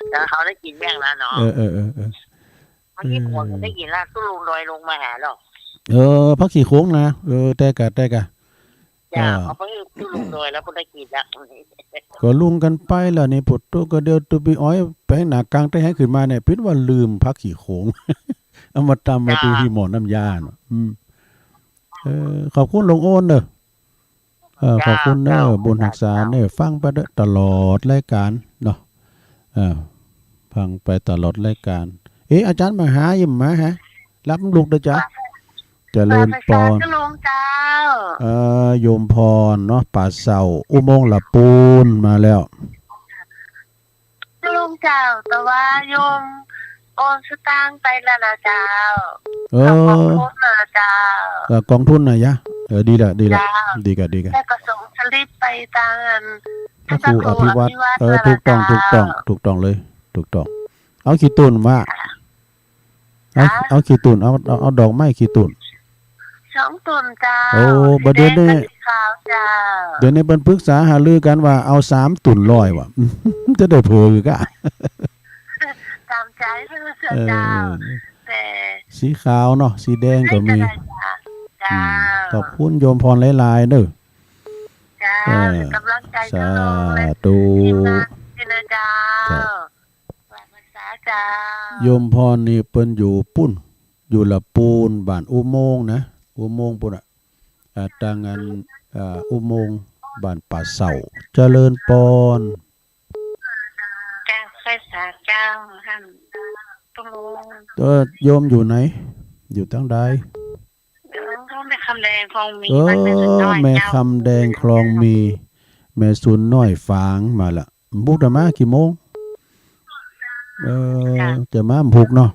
เดี๋ยวเขาได้กิ๋นเม้งแล้วเนาะ เออ เออ เออ เออ เมื่อกี้ผัวก็ได้กิ๋นแล้ว ตุ๊ลุงดอยลงมาหาหรอก เออ ผักขี้โขงนะ เออ แต่กะ แต่กะ เจ้า อ่า เอาไปตุ๊ลุงดอยแล้วก็ได้กิ๋นแล้ว ก็ลุงกั๋นไปแล้วนี่ พุทโธ ก็เดี๋ยวตุ๊ไปอ้อยแป๋งหน้ากางเต๊อะ หื้อขึ้นมาเนี่ย เป๋นว่าลืมผักขี้โขง เอามาตำไว้ เจ้า ตี้หี่หม้อน้ำยาน่ะ อืม เออ ขอบคุณลุงโอนเนอะ เออ เจ้า ขอบคุณเนอะ เจ้า บุญฮักษาเนอะ ฟังไปเด้อ ตลอดรายก๋านเนาะ เออ ฟังไปตลอดรายก๋าน เอ๊ะ อาจ๋ารย์มาหา ยังมาหา รับลูกเด้อจ๊ะ เจริญปอน สาธุลุงเจ้า เออ โยมพรเนาะ ป่าเสา อุโมงค์ละปูนมาแล้ว ลุงเจ้า แต่ว่าโยมโอนสตางค์ไปแล้วนะเจ้า เออ เข้ากองทุนแล้วนะเจ้า เออ กองทุนน่ะยะ เออ ดีละ ดีละ เจ้า ดีกะ ดีกะ แล้วก็ส่งสลิปไปตางอัน พระครูอภิวัตร พระครูอภิวัตร เออ แล้วนะ ถูกต้อง เจ้า ถูกต้อง ถูกต้องเลย ถูกต้อง เอากี่ตุ๊นวะ เอา ฮะ เอากี่ตุ๊น เอา เอา เอาดอกไม้กี่ตุ๊น สองตุ๊นเจ้า โอ้ บ่าเดี่ยวนี้ สีแดงกับสีขาวเจ้า เดี๋ยวนี้เปิ้นปรึกษาหารือกั๋นว่าเอาสามตุ๊นร้อยว่ะ จะได้เผลอกั๋น ต๋ามใจ๋เปิ้นเจ้า เออ แต่สีขาวเนาะ สีแดงก็มี เจ้า อืม ขอบคุณโยมพรหลายๆ เด้อ เจ้า เออ เป๋นก๋ำลังใจ๋ สาธุ ทีมงานนี่นะเจ้า เจ้า สาธุเจ้า โยมพรนี่เปิ้นอยู่ปุ้น อยู่ละปูน บ้านอุโมงค์นะ อุโมงค์ปุ้นอะ อ่า ตางอัน อ่า อุโมงค์บ้านป่าเสา เจริญปอน เจ้า ไหว้สาเจ้า ท่านผู้ลุง เออ โยมอยู่ไหน อยู่ตางใด เออ แม่คำแดงคลองมี เออ บ้านแม่สุนน้อย แม่ เจ้า คำแดงคลองมี แม่สุนน้อยฝางมาละ บุกจะมากี่โมง เออ เจ้า จะมาบุกเนาะ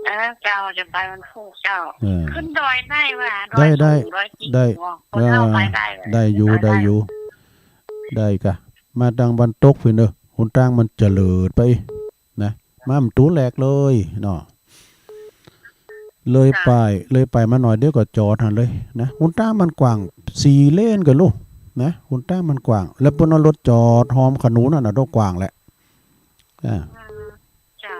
เออ เจ้า จะไปวันพุธเจ้า เออ ขึ้นดอยได้วะ ดอย ได้ ได้ สูง ดอยจริง ได้ หัว คนเฮา เออ ไปได้เลย ได้อยู่ ได้ ได้ ได้อยู่ ได้กะ มาตางวันตกพุ้นเด้อ หนตางมันจะเลิดไป นะ มาบ่ตั๋วแหลกเลยเนาะ เลยไป เจ้า เลยไปมาหน่อยเดียวก็จอดหั้นเลยนะ หนตางมันกว้าง สี่เลนกั๋นลูก นะ หนตางมันกว้าง แล้วเปิ้นเอารถจอดฮอมขนุนนั่นน่ะ ตรงกว้างแหละ อ่า อืม เจ้า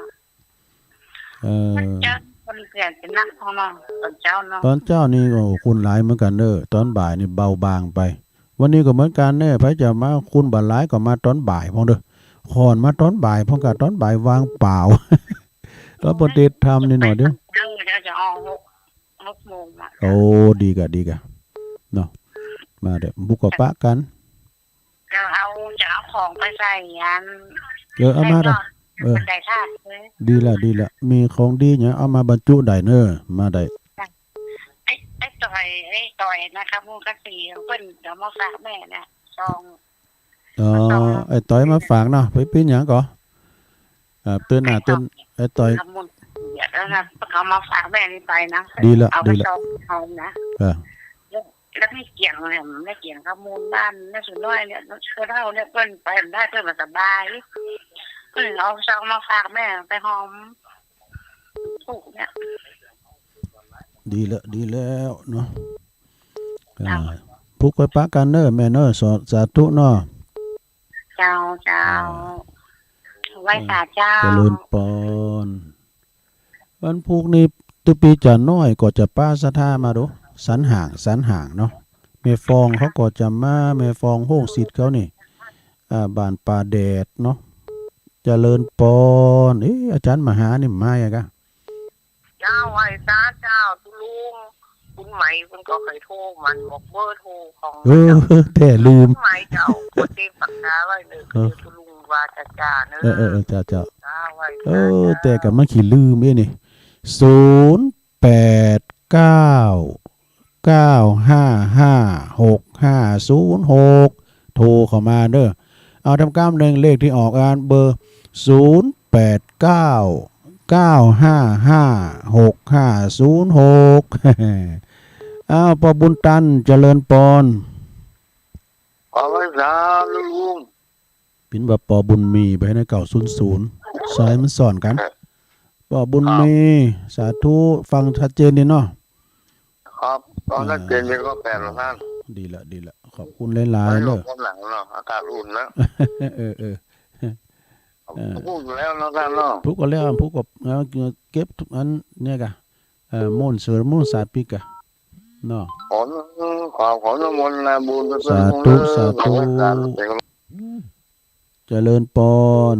เออ มันจะ มันเปลี่ยนเป็นนักของเราตอนเจ๊าเนาะ ตอนเจ๊านี่ โอ้ คนหลายเหมือนกั๋นเด้อ ตอนบ่ายนี่เบาบางไป วันนี้ก็เหมือนกั๋นเนี่ย ใผจะมาคนบ่หลายก็มาตอนบ่ายพ่องเด้อ ค่อนมาตอนบ่ายพ่องกะ ตอนบ่ายว่างเปล่า ตอนเปิ้นเทศน์ธรรมนี่หน่อยเดียว เออ เดี๋ยวจะออกหก หกโมงมา โอ้ ดีกะ ดีกะ เนาะ มาเด้อ บุกก็ปะกั๋น เดี๋ยวเอา จะเอาของไปใส่อัน เออ เอามาเด้อ ใส่หลอด เออ ใส่ถาดเลย ดีละ ดีละ มีของดีเนี่ย เอามาบรรจุได้เนอะ มาได้ ไอ้ ไอ้ต่อย ไอ้ต่อยนะครับ มูลกะสีของเปิ้น เดี๋ยวมาฝากแม่นะ ซอง อ๋อ มาส่อง ไอ้ต๋อยมาฝากเนาะ ไปปิ้นหยังก่อ อ่า เตือนหน้าเตือน ไอ้ต๋อย ทำบุญ เดี๋ยวนะ เขามาฝากแม่นี่ไปนะ ดีละ เอาไป ดีละ ส่องหอมนะ อ่า แล้ว แล้วแม่เกียงเนี่ย แม่เกียงเขามูลบ้านแม่สูน้อยเนี่ย เธอเล่าเนี่ย เปิ้นไปได้ เปิ้นบ่สบาย เปิ้นเอาซองมาฝากแม่ ไปหอม ถูกเนี่ย ดีแล้ว ดีแล้วเนาะ เจ้า อ่า พุกไปปะกั๋นเน้อแม่เน้อ สา สาธุเนาะ เจ้า เจ้า อ่า ไหว้สาเจ้า เจริญปอน วันพุกนี้ตุ๊ปีจ๋าน้อยก็จะปะศรัทธามาดู สันห่าง สันห่างเนาะ แม่ฟองเขาก็จะมา แม่ฟองโฮงศิษย์เขานี่ อ่า บ้านป่าแดดเนาะ เจริญปอน เอ๊ะ อาจ๋ารย์มหานี่มาอะกะ เจ้า ไหว้สาเจ้า ตุ๊ลุง คุณไหม คุณก็เคยโทรมันบอกเบอร์โทรของ เออ เจ้า แต่ลืม คุณไหมเจ้า คนเต็มปากกาไว้เลย เออ คือตุ๊ลุงว่าจ้าจ้าเนอะ เออ เออ เออ เจ้า เจ้า จ้า ไหว้สา เออ เจ้า แต่ก็มาขี้ลืมเอ้ยนี่ ศูนย์แปดเก้า เก้าห้าห้า หกห้าศูนย์หก โทรเข้ามาเด้อ เอาทำกำนึ่งเลขตี้ออกอันเบอร์ ศูนย์แปดเก้า เก้าห้าห้า หกห้าศูนย์หก อ้าว ป้อบุญตัน เจริญปอน ขอไหว้สาลุง ปิ๋นว่าป้อบุญมีไปในเก้าศูนย์ศูนย์ สายมันซ้อนกั๋น ครับ ป้อบุญมี สาธุ ฟังชัดเจนดีเนาะ ครับ ฟังชัดเจนดีก็แปดละท่าน ดีละ ดีละ ขอบคุณหลายๆ เนอะ วันหลังเนาะ อากาศอุ่นแล้ว เออ เออ เออ พูดอยู่แล้วเนาะท่านเนาะ พูดก็แล้ว พูดก็ เอา เก็บอันเนี่ยกะ เอ่อ มนต์เสริมมนต์สาปิกกะ เนาะ ขอ ขอ ขออนุโมทนาบุญด้วย สาธุ เพื่อนๆ สาธุ ขอให้สาธุ เจริญปอน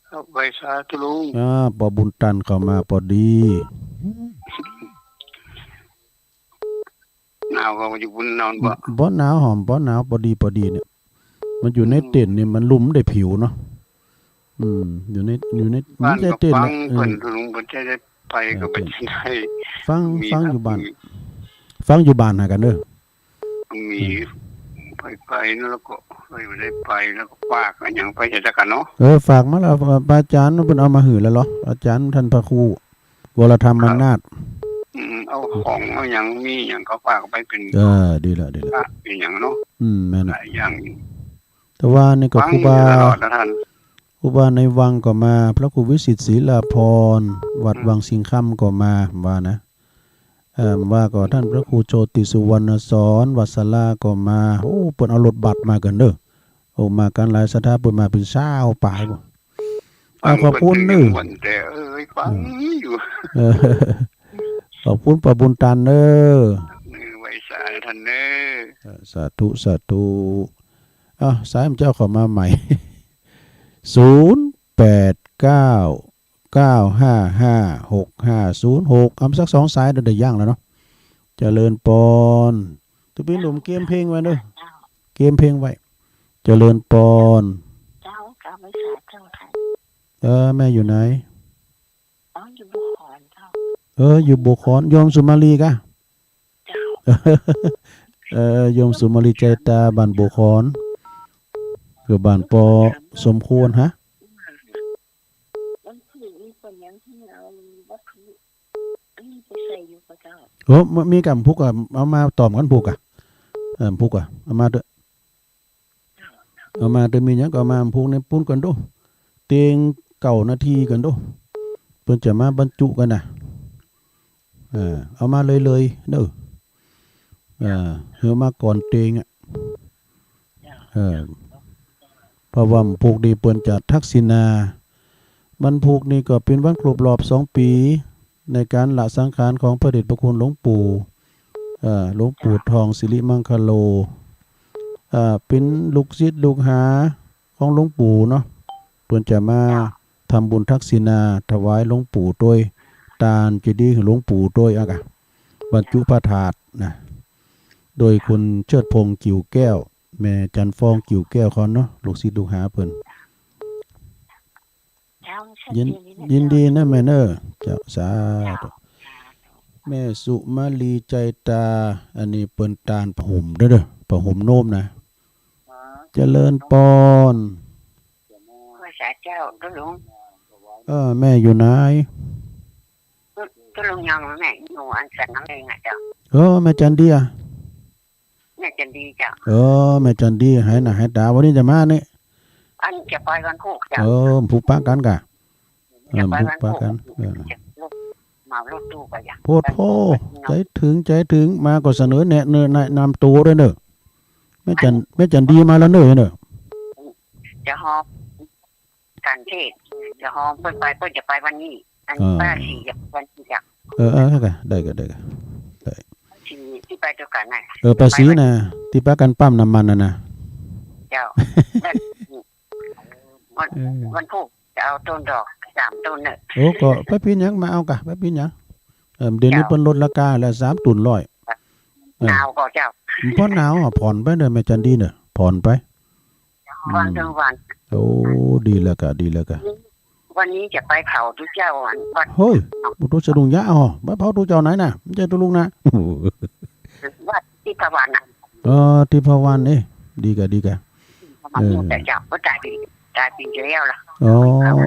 ครับ ไหว้สาธุลุง อ่า ป้อบุญตันเข้ามาปอดี หนาวก็อยู่บนนอนบ่ บ่หนาวหอม บ่หนาว ปอดี ปอดีเนี่ย มันอยู่ใน อืม เต็นท์นี่มันลุ่มได้ผิวเนาะ อืม อยู่ใน อยู่ใน บ้าน มันจะ ก็ เต็นท์ ฟัง เนี่ย เปิ้น เออ ลุง เปิ้นจะได้ไปก็ เออ ไป เต็นท์ ที่ไหน ฟัง มี ฟัง ครับ อยู่บ้าน มี ฟังอยู่บ้านหากั๋นเด้อ มี อืม ไป ไปนั่นแล้วก็ไม่ได้ไป แล้วก็ฝากอะหยังไปเฮ็ดแล้วกั๋นเนาะ เออ ฝากมาแล้ว พระอาจ๋ารย์เปิ้นเอามาหื้อแล้วเหรอ อาจ๋ารย์ท่านพระครูวรธรรมนาถ อืม เอาของเอาหยัง มีหยังก็ฝากไปเป๋น เออ ดีละ ดีละ พระเป๋นหยังเนาะ อืม แม่นละ หลายอย่างอยู่ แต่ว่านี่ก็ ฟัง ครูบา อยู่ตลอดนะท่าน ครูบาในวังก็มา พระครูวิสิทธิ์ศิลาภรณ์ วัด อืม วังสิงห์คำก็มา ว่านะ เอ่อ ว่าก็ท่านพระครูโชติสุวรรณสอน วัดสาราก็มา โอ้ เปิ้นเอารถบัสมากั๋นเด้อ โอ้ มากั๋นหลายศรัทธา เปิ้นมาเป๋นซาวปายบ่ อ่า ขอบคุณเน้อ ฟังเปิ้นยังม่วนแต่ เอ้ย ฟัง อืม อยู่ เออ ขอบคุณป้อบุญตันเน้อ เออ ไหว้สาท่านเน้อ เออ สาธุ สาธุ อ่ะ สายมันจะเข้ามาใหม่ ศูนย์แปดเก้า เก้าห้าห้า หกห้าศูนย์หก เอามาสักสองสายเดี๋ยวได้ย่างแล้วเนาะ เจริญปอน ตุ๊ปีหนุ่มเกียมเพลงไว้เน้อ เกียมเพลงไว้ เจริญปอน เจ้า เจ้า ไหว้สาเจ้าค่ะ เออ แม่อยู่ไหน อ๋อ อยู่บัวขอนเจ้า เออ อยู่บัวขอน โยมสุมาลีกะ เจ้า เออ โยมสุมาลีใจตา บ้านบัวขอน อยู่บ้านปอสมควรฮะ วันที่มีคนยังที่เอาวัตถุอันนี้ไปใส่อยู่กับเจ้า โอ้ มี มีกำพุกอะ เอามาตอบกั๋นพุกอะ เออ พุกอะ เอามาเต๊อะ เอามาเต๊อะ มีหยังก็เอามา พุกในปู๊นกั๋นดู เตียงเก้านาทีกั๋นดู เปิ้นจะมาบรรจุกั๋นนะ เออ เอามาเลยๆ เน้อ เออ หื้อมาก่อนเตียงอะ เออ เพราะว่าวันพุกนี้เปิ้นจะทักษิณา วันพุกนี้ก็เป๋นวันครบรอบสองปี๋ ในก๋านละสังขารของพระเดชพระคุณหลวงปู่ เอ่อ หลวงปู่ทองสิริมังคโล เอ่อ เป๋นลูกศิษย์ลูกหาของหลวงปู่เนาะ เปิ้นจะมาทำบุญทักษิณาถวายหลวงปู่ตวย ตานเจดีย์หลวงปู่ตวย อะกะ บรรจุพระธาตุนะ โดยคุณเชิดพงษ์กิ่วแก้ว แม่จันทร์ฟองกิ่วแก้วเขาเนาะ ลูกศิษย์ลูกหาเปิ้น เจ้า ยิน ยินดีนะแม่เน้อ เจ้า สาธุ เจ้า แม่สุมาลีใจตา อันนี้เปิ้นตานผ้าห่มเน้อ เน้อ ผ้าห่มโน้มนะ อ๋อ เจริญปอน ไหว้สาเจ้าตุ๊ลุง เออ แม่อยู่ไหน ตุ๊ลุงยอง แม่อยู่อันสันน้ำเองอะเจ้า เออ แม่จันดีอะ แม่จันดีเจ้า เออ แม่จันดี หายหน้าหายต๋า วันนี้จะมาเนี่ย อันจะไปวันพูกเจ้า เออ พูกปะกั๋นก่ะ เออ จะไปวันพูก พูกปะกั๋น เออ จะเหมารถตู้ไปอย่าง โพดโพ ใจถึง ใจถึง มาก็เสนอแนะ เนอะ แนะนำตั๋วด้วยเนอะ แม่จัน แม่จันดีมาแล้วเนอะ เนอะ จะฮอ การเทศน์ จะฮอเปิ้นไป เปิ้นจะไปวันนี้ อัน อ่า ป้าศรีจะไปวันนี้จ้ะ เออ เออ ได้ก่ะ ได้ก่ะ ได้ก่ะ ได้ ที่ ที่ไปตวยกั๋นน่ะ เออ ป้าศรีน่ะ ตี้ปะกั๋นปั๊มน้ำมันน่ะนะ เจ้า วัน เออ วันพูกจะเอาต้นดอกสามต้นเนอะ โอ้ ก็บ่เป๋นหยัง มาเอาก่ะ บ่เป๋นหยัง เออ เดี๋ยวนี้ เจ้า เปิ้นลดราคาแล้ว สามต้นร้อย เออ หนาวก่อเจ้า บ่หนาวอะ ผ่อนไปเนอะ แม่จันดีเนอะ ผ่อนไป ฟัง อืม ตึงวัน โอ้ ดีแล้วก่ะ ดีแล้วก่ะ วันนี้จะไปเผาตุ๊เจ้าอันวัด เฮ้ย ตุ๊สะดุ้งยะ อ๋อ ไปเผาตุ๊เจ้าไหนน่ะ บ่ใจ้ตุ๊ลุงนะ วัดทิพวรรณน่ะ เออ ทิพวรรณ เอ๊ะ ดีก่ะ ดีก่ะ มา เออ พูดแต่เจ้าก็ต๋ายปี ต๋ายปีแล้วล่ะ อ๋อ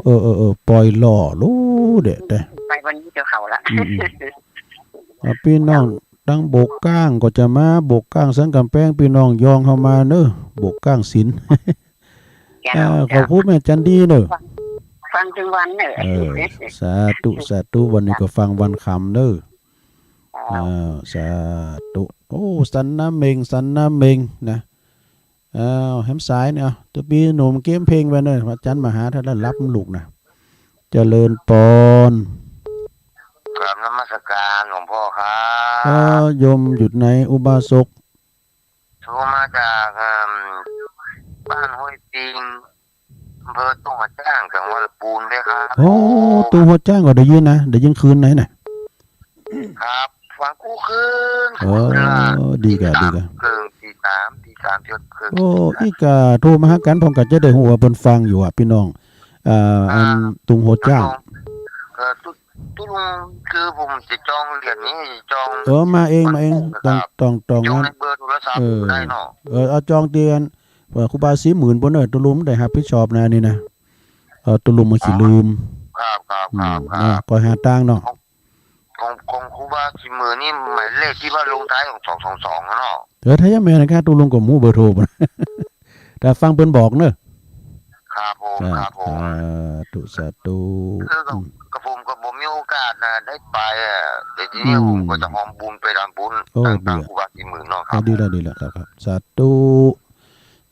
เออ เออ เออ ปล่อยหล่อลู้เดะ แต่ ไปวันนี้เจ้าเขาละ อืม อืม อ่ะ ปี้น้องตังโบกก้างก็จะมา โบกก้างสันก๋ำแปง ปี้น้องยองเข้ามาเนอะ โบกก้างศิลป์ เจ้า อ่า เจ้า ขอบคุณแม่จันดีเนอะ ฟัง ฟังตึงวันเนอะ เออ สาธุ สาธุ วันนี้ก็ฟังวันค่ำเนอะ เจ้า อ่า สาธุ โอ้ สันน้ำเม็ง สันน้ำเม็งนะ อ้าว แหมสายเนี่ย เอา ตุ๊ปี้หนุ่มเกียมเพลงไปเนอะ อาจ๋ารย์มหาถ้าได้รับลูกนะ เจริญปอน กราบนมัสการหลวงพ่อครับ เออ โยมอยู่ไหน อุบาสก โทรมาจาก เอิ่ม บ้านห้วยปิง อำเภอตุงหัวจ้าง จังหวัดลำพูนด้วยครับ โอ้ ตุงหัวจ้างก็ได้ยินนะ ได้ยินคืนไหนน่ะ ครับ ฟังกู้คืน เออ กู้คืนละ ดีก่ะ ตีสาม ดีก่ะ เกิ่ง ตีสาม ตีสามเที่ยวเกิ่ง โอ้ อีกาโทรมาหากั๋น พ่องก็จะได้ฮู้ว่าเปิ้นฟังอยู่อะ ปี้น้อง อ่า อ่า อันตุงหัวจ้าง เออ ตุ๊ ตุ๊ลุง คือผมจะจองเหรียญนี่ จอง เออ มาเอง มาเอง วันพุธนะครับ ต้อง ต้อง ต้อง จอง อัน ในเบอร์โทรศัพท์ เออ ได้เนาะ เออ เอาจองตี้อัน เออ ครูบาศรีหมื่นปู้นเนอะ ตุ๊ลุงได้ฮับผิดชอบนะอันนี้นะ เออ ตุ๊ลุงบ่ขี้ลืม ครับ ครับ อืม ครับ ครับ นะ ก็หาตางเนาะ ของ ของ ของครูบาศรีหมื่นนี่หมายเลขตี้ว่าลงท้ายของ สองสองสอง เนาะ เออ ถ้ายังแม่นนะครับ ตุ๊ลุงก็บ่ฮู้เบอร์โทร ถ้าฟังเปิ้นบอกเนอะ ครับผม อ่า ครับผม สาธุ สาธุ คือกับ อืม กับผมก็บ่มีโอกาสนะ ได้ไปอะ แต่ทีนี้ อืม ผมก็จะฮอมบุญไปทำบุญ โอ้ ตาง ดี ตางครูบาศรีหมื่นเนาะครับ อ่า ดีแล้ว ดีแล้ว ครับ ครับ สาธุ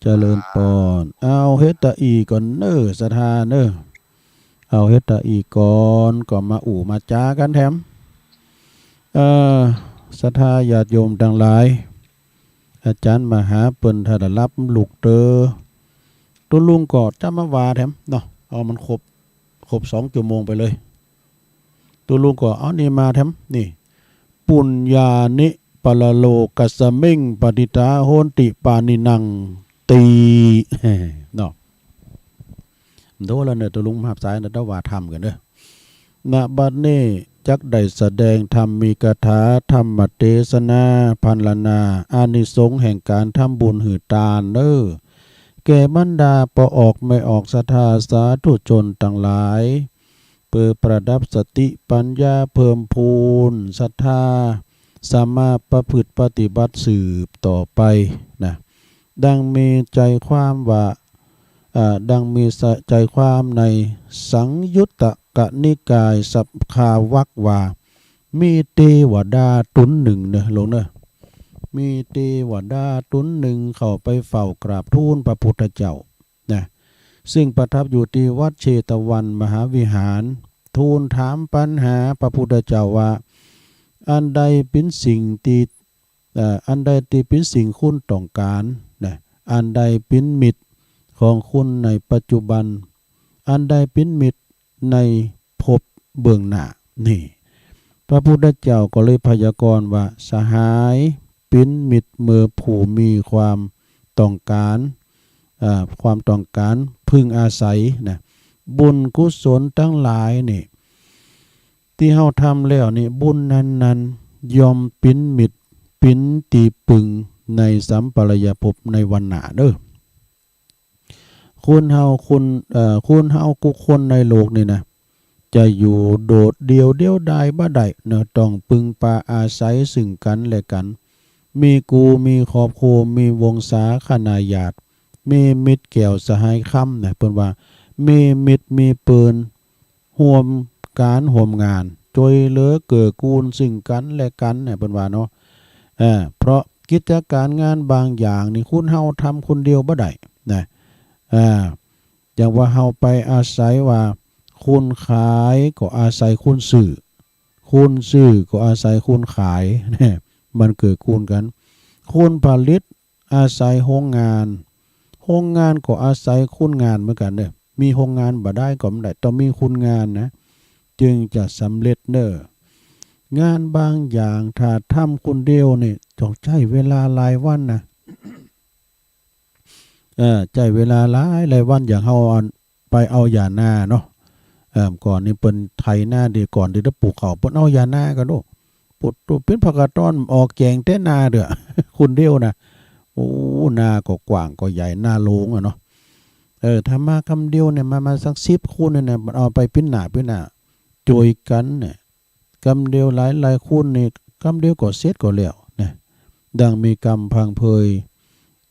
เจริญปอน เอาเฮตอีก่อนเนอะ ศรัทธาเนอะ เอาเฮตอีก่อน ก็มาอู้มาจ๋ากั๋นแถม เอ่อ ศรัทธาญาติโยมตังหลาย อาจ๋ารย์มหาเปิ้นถ้าได้รับลูกเต๋อ ตุ๊ลุงก็จะมาว่าแถมเนาะ เอามันครบ ครบสองชั่วโมงไปเลย ตุ๊ลุงก็เอานี่มาแถม นี่ ปุญญานิปะระโลกัสมิง ปะฏิตาโหนติปาณินัง ติ เนาะ โดนแล้วเนอะ ตุ๊ลุงมาฮับสายนะ เดี๋ยวว่าธรรมกั๋นเนอะ ณ บัดนี้จักได้แสดงธรรมีกถา ธรรมเตสนา พรรณนา อานิสงส์แห่งก๋านทำบุญหื้อตานเนอะ แก่บรรดาป้อออกแม่ออกศรัทธาสาธุชนตังหลาย เปื้อประดับสติปัญญา เพิ่มพูนศรัทธา สามารถประพฤติปฏิบัติสืบต่อไปนะ ดังมีใจความว่า อ่า ดังมีใจความในสังยุตตกนิกายสังคาวรรคว่า มีเตวดาต๋นนึ่งเนอะ โลมเนอะ มีเตวดาต๋นนึ่งเข้าไปเฝ้ากราบทูลพระพุทธเจ้านะ ซึ่งประทับอยู่ตี้วัดเชตวันมหาวิหาร ทูลถามปัญหาพระพุทธเจ้าว่า อันใดเป๋นสิ่งตี้ เอ่อ อันใดตี้เป๋นสิ่งคุณต้องก๋านนะ อันใดเป๋นมิตรของคุณในปัจจุบัน อันใดเป๋นมิตรในภพเบื้องหน้า นี่ พระพุทธเจ้าก็เลยพยากรณ์ว่า สหายเป๋นมิตรเมื่อผู้มีความต้องก๋าน อ่า ความต้องก๋าน พึงอาศัยนะ บุญกุศลตังหลายนี่ ตี้เฮาทำแล้วนี่ บุญนั้นๆ ย่อมเป๋นมิตร เป๋นตี้ปึงในสัมปรายภพในวันหน้าเนอะ คนเฮาคน เอ่อ คนเฮากู้คนในโลกนี่นะ จะอยู่โดดเดี่ยวเดียวดายบ่ได้เนาะ ต้องปึงปาอาศัยซึ่งกั๋นและกั๋น มีกู่ มีครอบครัว มีวงศาคณาญาติ มีมิตรแก้วสหายคำนะ เปิ้นว่า มีมิตรมีเปิ้น ฮ่วมก๋านฮ่วมงาน จ้วยเหลือเกื้อกูลซึ่งกั๋นและกั๋นนะ เปิ้นว่าเนาะ เออ เพราะกิจก๋ารงานบางอย่างนี่คนเฮาทำคนเดียวบ่ได้นะ อ่า อย่างว่าเฮาไปอาศัยว่าคนขายก็อาศัยคนซื้อ คนซื้อก็อาศัยคนขาย มันเกื้อกูลกั๋น คนผลิตอาศัยโฮงงาน โฮงงานก็อาศัยคนงานเหมือนกั๋นเน่อ มีโฮงงานบ่ได้ก็บ่ได้ ต้องมีคนงานนะ จึงจะสำเร็จเน่อ งานบางอย่างถ้าทำคนเดียวนี่ต้องใจ๊เวลาหลายวันนะ เออ ใจ๊เวลาหลายหลายวัน อย่างเฮาอันไปเอาหญ้านาเนาะ เออ ก่อนนี่เปิ้นไถนา เดี๋ยวก่อนเดี๋ยวปลูกข้าว เปิ้นเอาหญ้านากั๋นโอ้ ปลูก ปลูกเป๋นผักกาดต้อน ออกแจ๋งเต๊อะนาเด้อ คนเดียวนะ โอ้ นาก็กว้างก็ใหญ่ นาโล่งอะเนาะ เออ ถ้ามากำเดียวเนี่ย มา มาสักสิบคนเนี่ยนะ มันเอาไปเป๋นหน้าเป๋นหน้า จ้วยกั๋นเนี่ย กำเดียวหลายๆ คนนี่ กำเดียวก็เสร็จก็แล้วนะ ดังมีกำพังเพย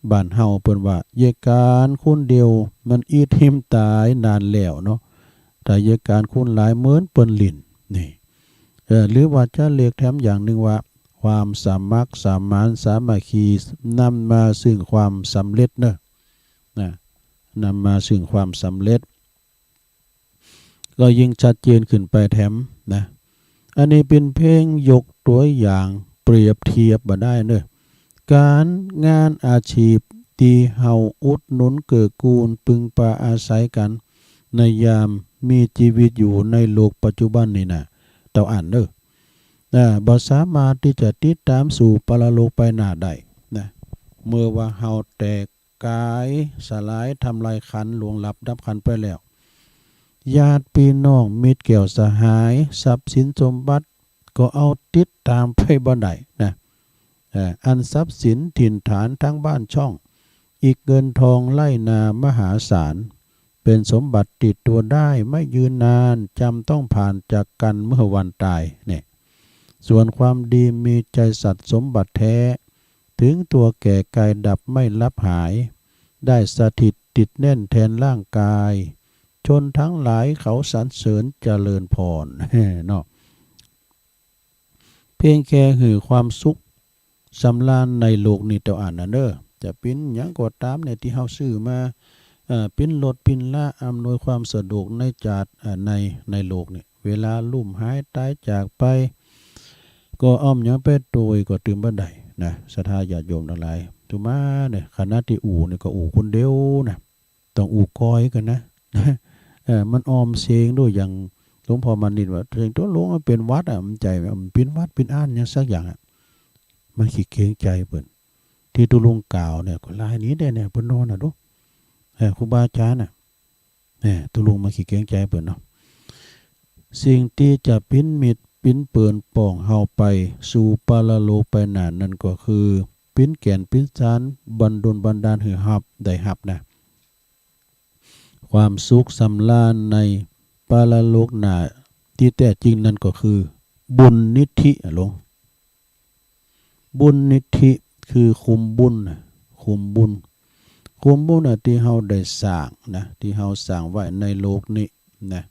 บ้านเฮาเปิ้นว่า เยียะก๋านคนเดียวมันอิดหิมต๋ายนานแล้วเนาะ ถ้าเยียะก๋านคนหลายเหมือนเปิ้นลิ้น นี่ เออ หรือว่าจะเรียกแถมอย่างนึ่งว่า ความสมัครสมานสามัคคีนำมาซึ่งความสำเร็จเนาะ นะ นำมาซึ่งความสำเร็จ ก็ยิ่งชัดเจนขึ้นไปแถมนะ อันนี้เป๋นเพียงยกตั๋วอย่างเปรียบเทียบบ่าดายเน่อ ก๋านงานอาชีพตี้เฮาอุดหนุนเกื้อกูลปึงปาอาศัยกั๋น ในยามมีจีวิตอยู่ในโลกปัจจุบันนี่นะ เต้าอั้นเน่อ นะ บ่สามารถตี้จะติดต๋ามสู่ปรโลกไปหน้าได้นะ เมื่อว่าเฮาแตก ก๋ายสลายทำลายขันธ์ ล่วงลับดับขันธ์ไปแล้ว ญาติปี้น้องมิตรแก้วสหาย ทรัพย์สินสมบัติก็เอาติดต๋ามไปบ่ได้นะ เอ่อ อันทรัพย์สินถิ่นฐานตังบ้านช่อง อิกเงินทองไร่นามหาศาล เป๋นสมบัติติดตั๋วได้ไม่ยืนนาน จำต้องผ่านจากกั๋นเมื่อวันต๋ายเนี่ย ส่วนความดีมีใจสัตย์สมบัติแท้ ถึงตัวแก่กายดับไม่ลับหาย ได้สถิตติดแน่นแทนร่างกาย ชนทั้งหลายเขาสรรเสริญเจริญพร เนาะ เพียงแค่หื้อความสุขสำราญในโลกนี้เต้าอั้นนะเน่อ จะเป๋นหยังก็ต๋ามเนี่ยตี้เฮาซื้อมา เอ่อ เป๋นรถเป๋นราอำนวยความสะดวกในจาติ เอ่อ ใน ในโลกนี้ เวลาลุ่มหายต๋ายจากไป ก็เอาหยังไปโตยก็ตื่มบ่ได้นะ ศรัทธาญาติโยมตังหลาย อาตมาเนี่ย ขณะตี้อู้นี่ก็อู้คนเดียวนะ ต้องอู้ก้อยกั๋นนะ เออ มันอ้อมเสียงโดย อย่างหลวงพ่อมานิตรว่า เสียงตุ๊ลุงมันเป๋นหวัดอะ มันใจ๋ มันเป๋นหวัดเป๋นอั้นหยังสักอย่างอะ มันขี้เกรงใจ๋เปิ้น ตี้ตุ๊ลุงกล่าวเนี่ย ก็ลายนี้แต๊เนี่ย เปิ้นนอนน่ะดู เออ ครูบาอาจ๋ารย์น่ะ เนี่ย ตุ๊ลุงมันขี้เกรงใจ๋เปิ้นเนาะ สิ่งตี้จะปิ๊นมิตรปิ๊นเปิ้นป้องเฮาไปสู่ปรโลกไปหน้านั้นก็คือ ปิ๊นแก่นปิ๊นสารบันดลบันดาลหื้อฮับ ได้ฮับนะ ความสุขสำราญในปรโลกหน้าตี้แต๊จริงนั้นก็คือ บุญนิธิอะหลวง บุญนิธิคือขุมบุญน่ะ ขุมบุญ ขุมบุญน่ะตี้เฮาได้สร้างนะ ตี้เฮาสร้างไว้ในโลกนี้นะ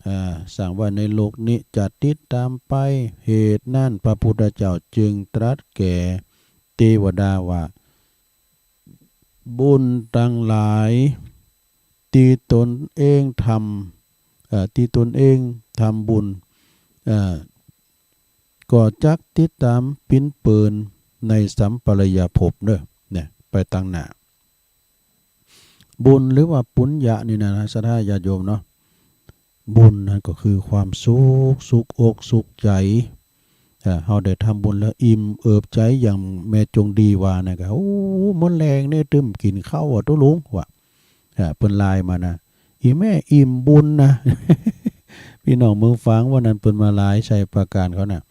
อ่า สร้างไว้ในโลกนี้จะติดต๋ามไป เหตุนั้นพระพุทธเจ้าจึงตรัสแก่เตวดาว่า บุญตังหลายตี้ตนเองทำ เอ่อ ตี้ตนเองทำบุญ เอ่อ ก็จักติดต๋ามปิ๊นเปิ้นในสัมปรายภพเน่อ เนี่ย ไปตังหน้า บุญหรือว่าปุญญะนี่นะ ศรัทธาญาติโยมเนาะ บุญนั้นก็คือความสุข สุขอกสุขใจ๋ เอ่อ เฮาได้ทำบุญแล้วอิ่มเอิบใจ๋ อย่างแม่จงดีว่านะ ก็ โอ้ เมื่อแลงนี่ตึ้มกิ๋นข้าวอะตุ๊ลุง ว่า เอ่อ เปิ้นไลน์มานะ อี่แม่อิ่มบุญนะ ปี้น้องเมืองฝางวันนั้นเปิ้นมาไลน์ชัยปราการเขาน่ะ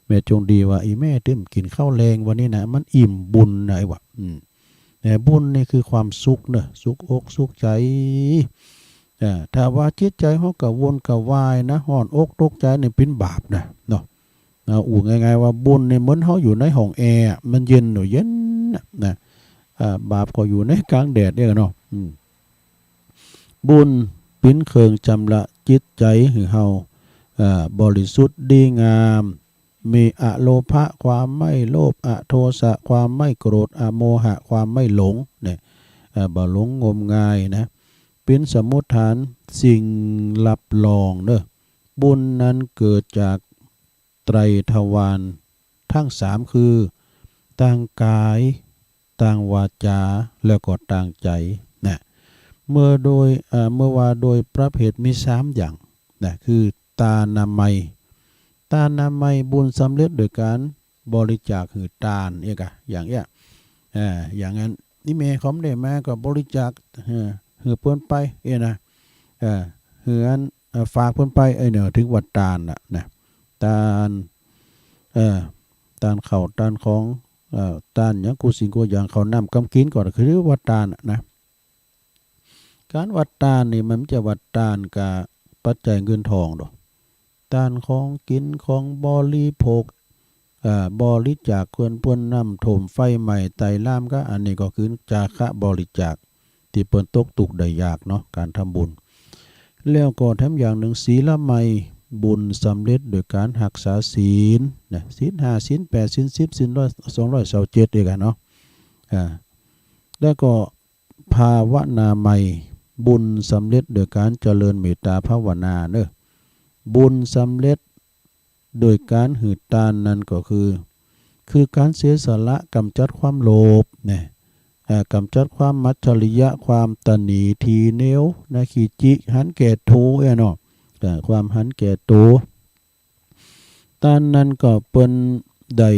แม่จงดีว่า อี่แม่ตึ้มกิ๋นข้าวแลงวันนี้นะ มันอิ่มบุญนะ ไอ้วะ อืม แต่บุญนี่คือความสุขเนาะ สุขอกสุขใจ๋ เออ ถ้าว่าจิตใจ๋เฮากังวลกังวายนะ ฮ้อนอกตกใจ๋นี่เป๋นบาปนะเนาะ นะ อู้ง่ายๆ ว่าบุญนี่เหมือนเฮาอยู่ในห้องแอร์ มันเย็นอยู่เย็นน่ะนะ อ่า บาปก็อยู่ในก๋างแดดเนี่ยเนาะ อืม บุญเป๋นเครื่องจำระจิตใจ๋หื้อเฮา อ่า บริสุทธิ์ดีงาม มีอโลภะ ความไม่โลภ อโทสะ ความไม่โกรธ อโมหะ ความไม่หลง เนี่ย อ่า บ่หลงงมงายนะ เป๋นสมมุติฐานสิ่งรับรองเนาะ บุญนั้นเกิดจากไตรทวารทั้งสาม คือ ตางก๋าย ตางวาจา แล้วก็ตางใจ๋นะ เมื่อโดย อ่า เมื่อว่าโดยประเภทมีสามอย่างนะ คือตานามัย ตานามัย บุญสำเร็จโดยก๋านบริจาคหื้อตาน เอ๊ะกะ อย่างเอี้ย อ่า อย่างอันนี้แม่เขาบ่ได้มาก็บริจาค เออ หื้อเปิ้นไป เอ๊ะนะ เออ หื้ออัน เอ่อ ฝากเปิ้นไป เอ้ย เนี่ย ถือว่าตานละนะ ตาน เอ่อ ตานข้าว ตานของ เอ่อ ตานหยังกู้สิ่งกู้อย่าง ข้าวน้ำกำกิ๋นก็คือว่าตานน่ะนะ ก๋านว่าตานนี่มันบ่ใจ้ว่าตานกับปัจจัยเงินทองดอก ตานของกิ๋นของบริโภค เอ่อ บริจาคเปื้อนเปื้อนน้ำท่วมไฟไหม้ไตลามก็ อันนี้ก็คือจาคะบริจาค ตี้เปิ้นตกตุ๊กข์ได้ยากเนาะ ก๋านทำบุญ แล้วก็แถมอย่างนึ่ง ศีลมัย บุญสำเร็จโดยก๋านฮักษาศีลนะ ศีลห้า ศีลแปด ศีลสิบ ศีลร้อย สองร้อยซาวเจ็ด เอี้ยกะเนาะ อ่า แล้วก็ภาวนามัย บุญสำเร็จโดยก๋านเจริญเมตตาภาวนาเนาะ บุญสำเร็จ โดยก๋านหื้อตานนั้นก็คือ คือก๋านเสียสละก๋ำจัดความโลภนะ อ่า ก๋ำจัดความมัจฉริยะ ความตะหนี ถีเหนียวนะ ขี้จิ หันแก่ตั๋ว เอี้ยเนาะ อ่า ความหันแก่ตั๋ว ตานนั้นก็เปิ้นได้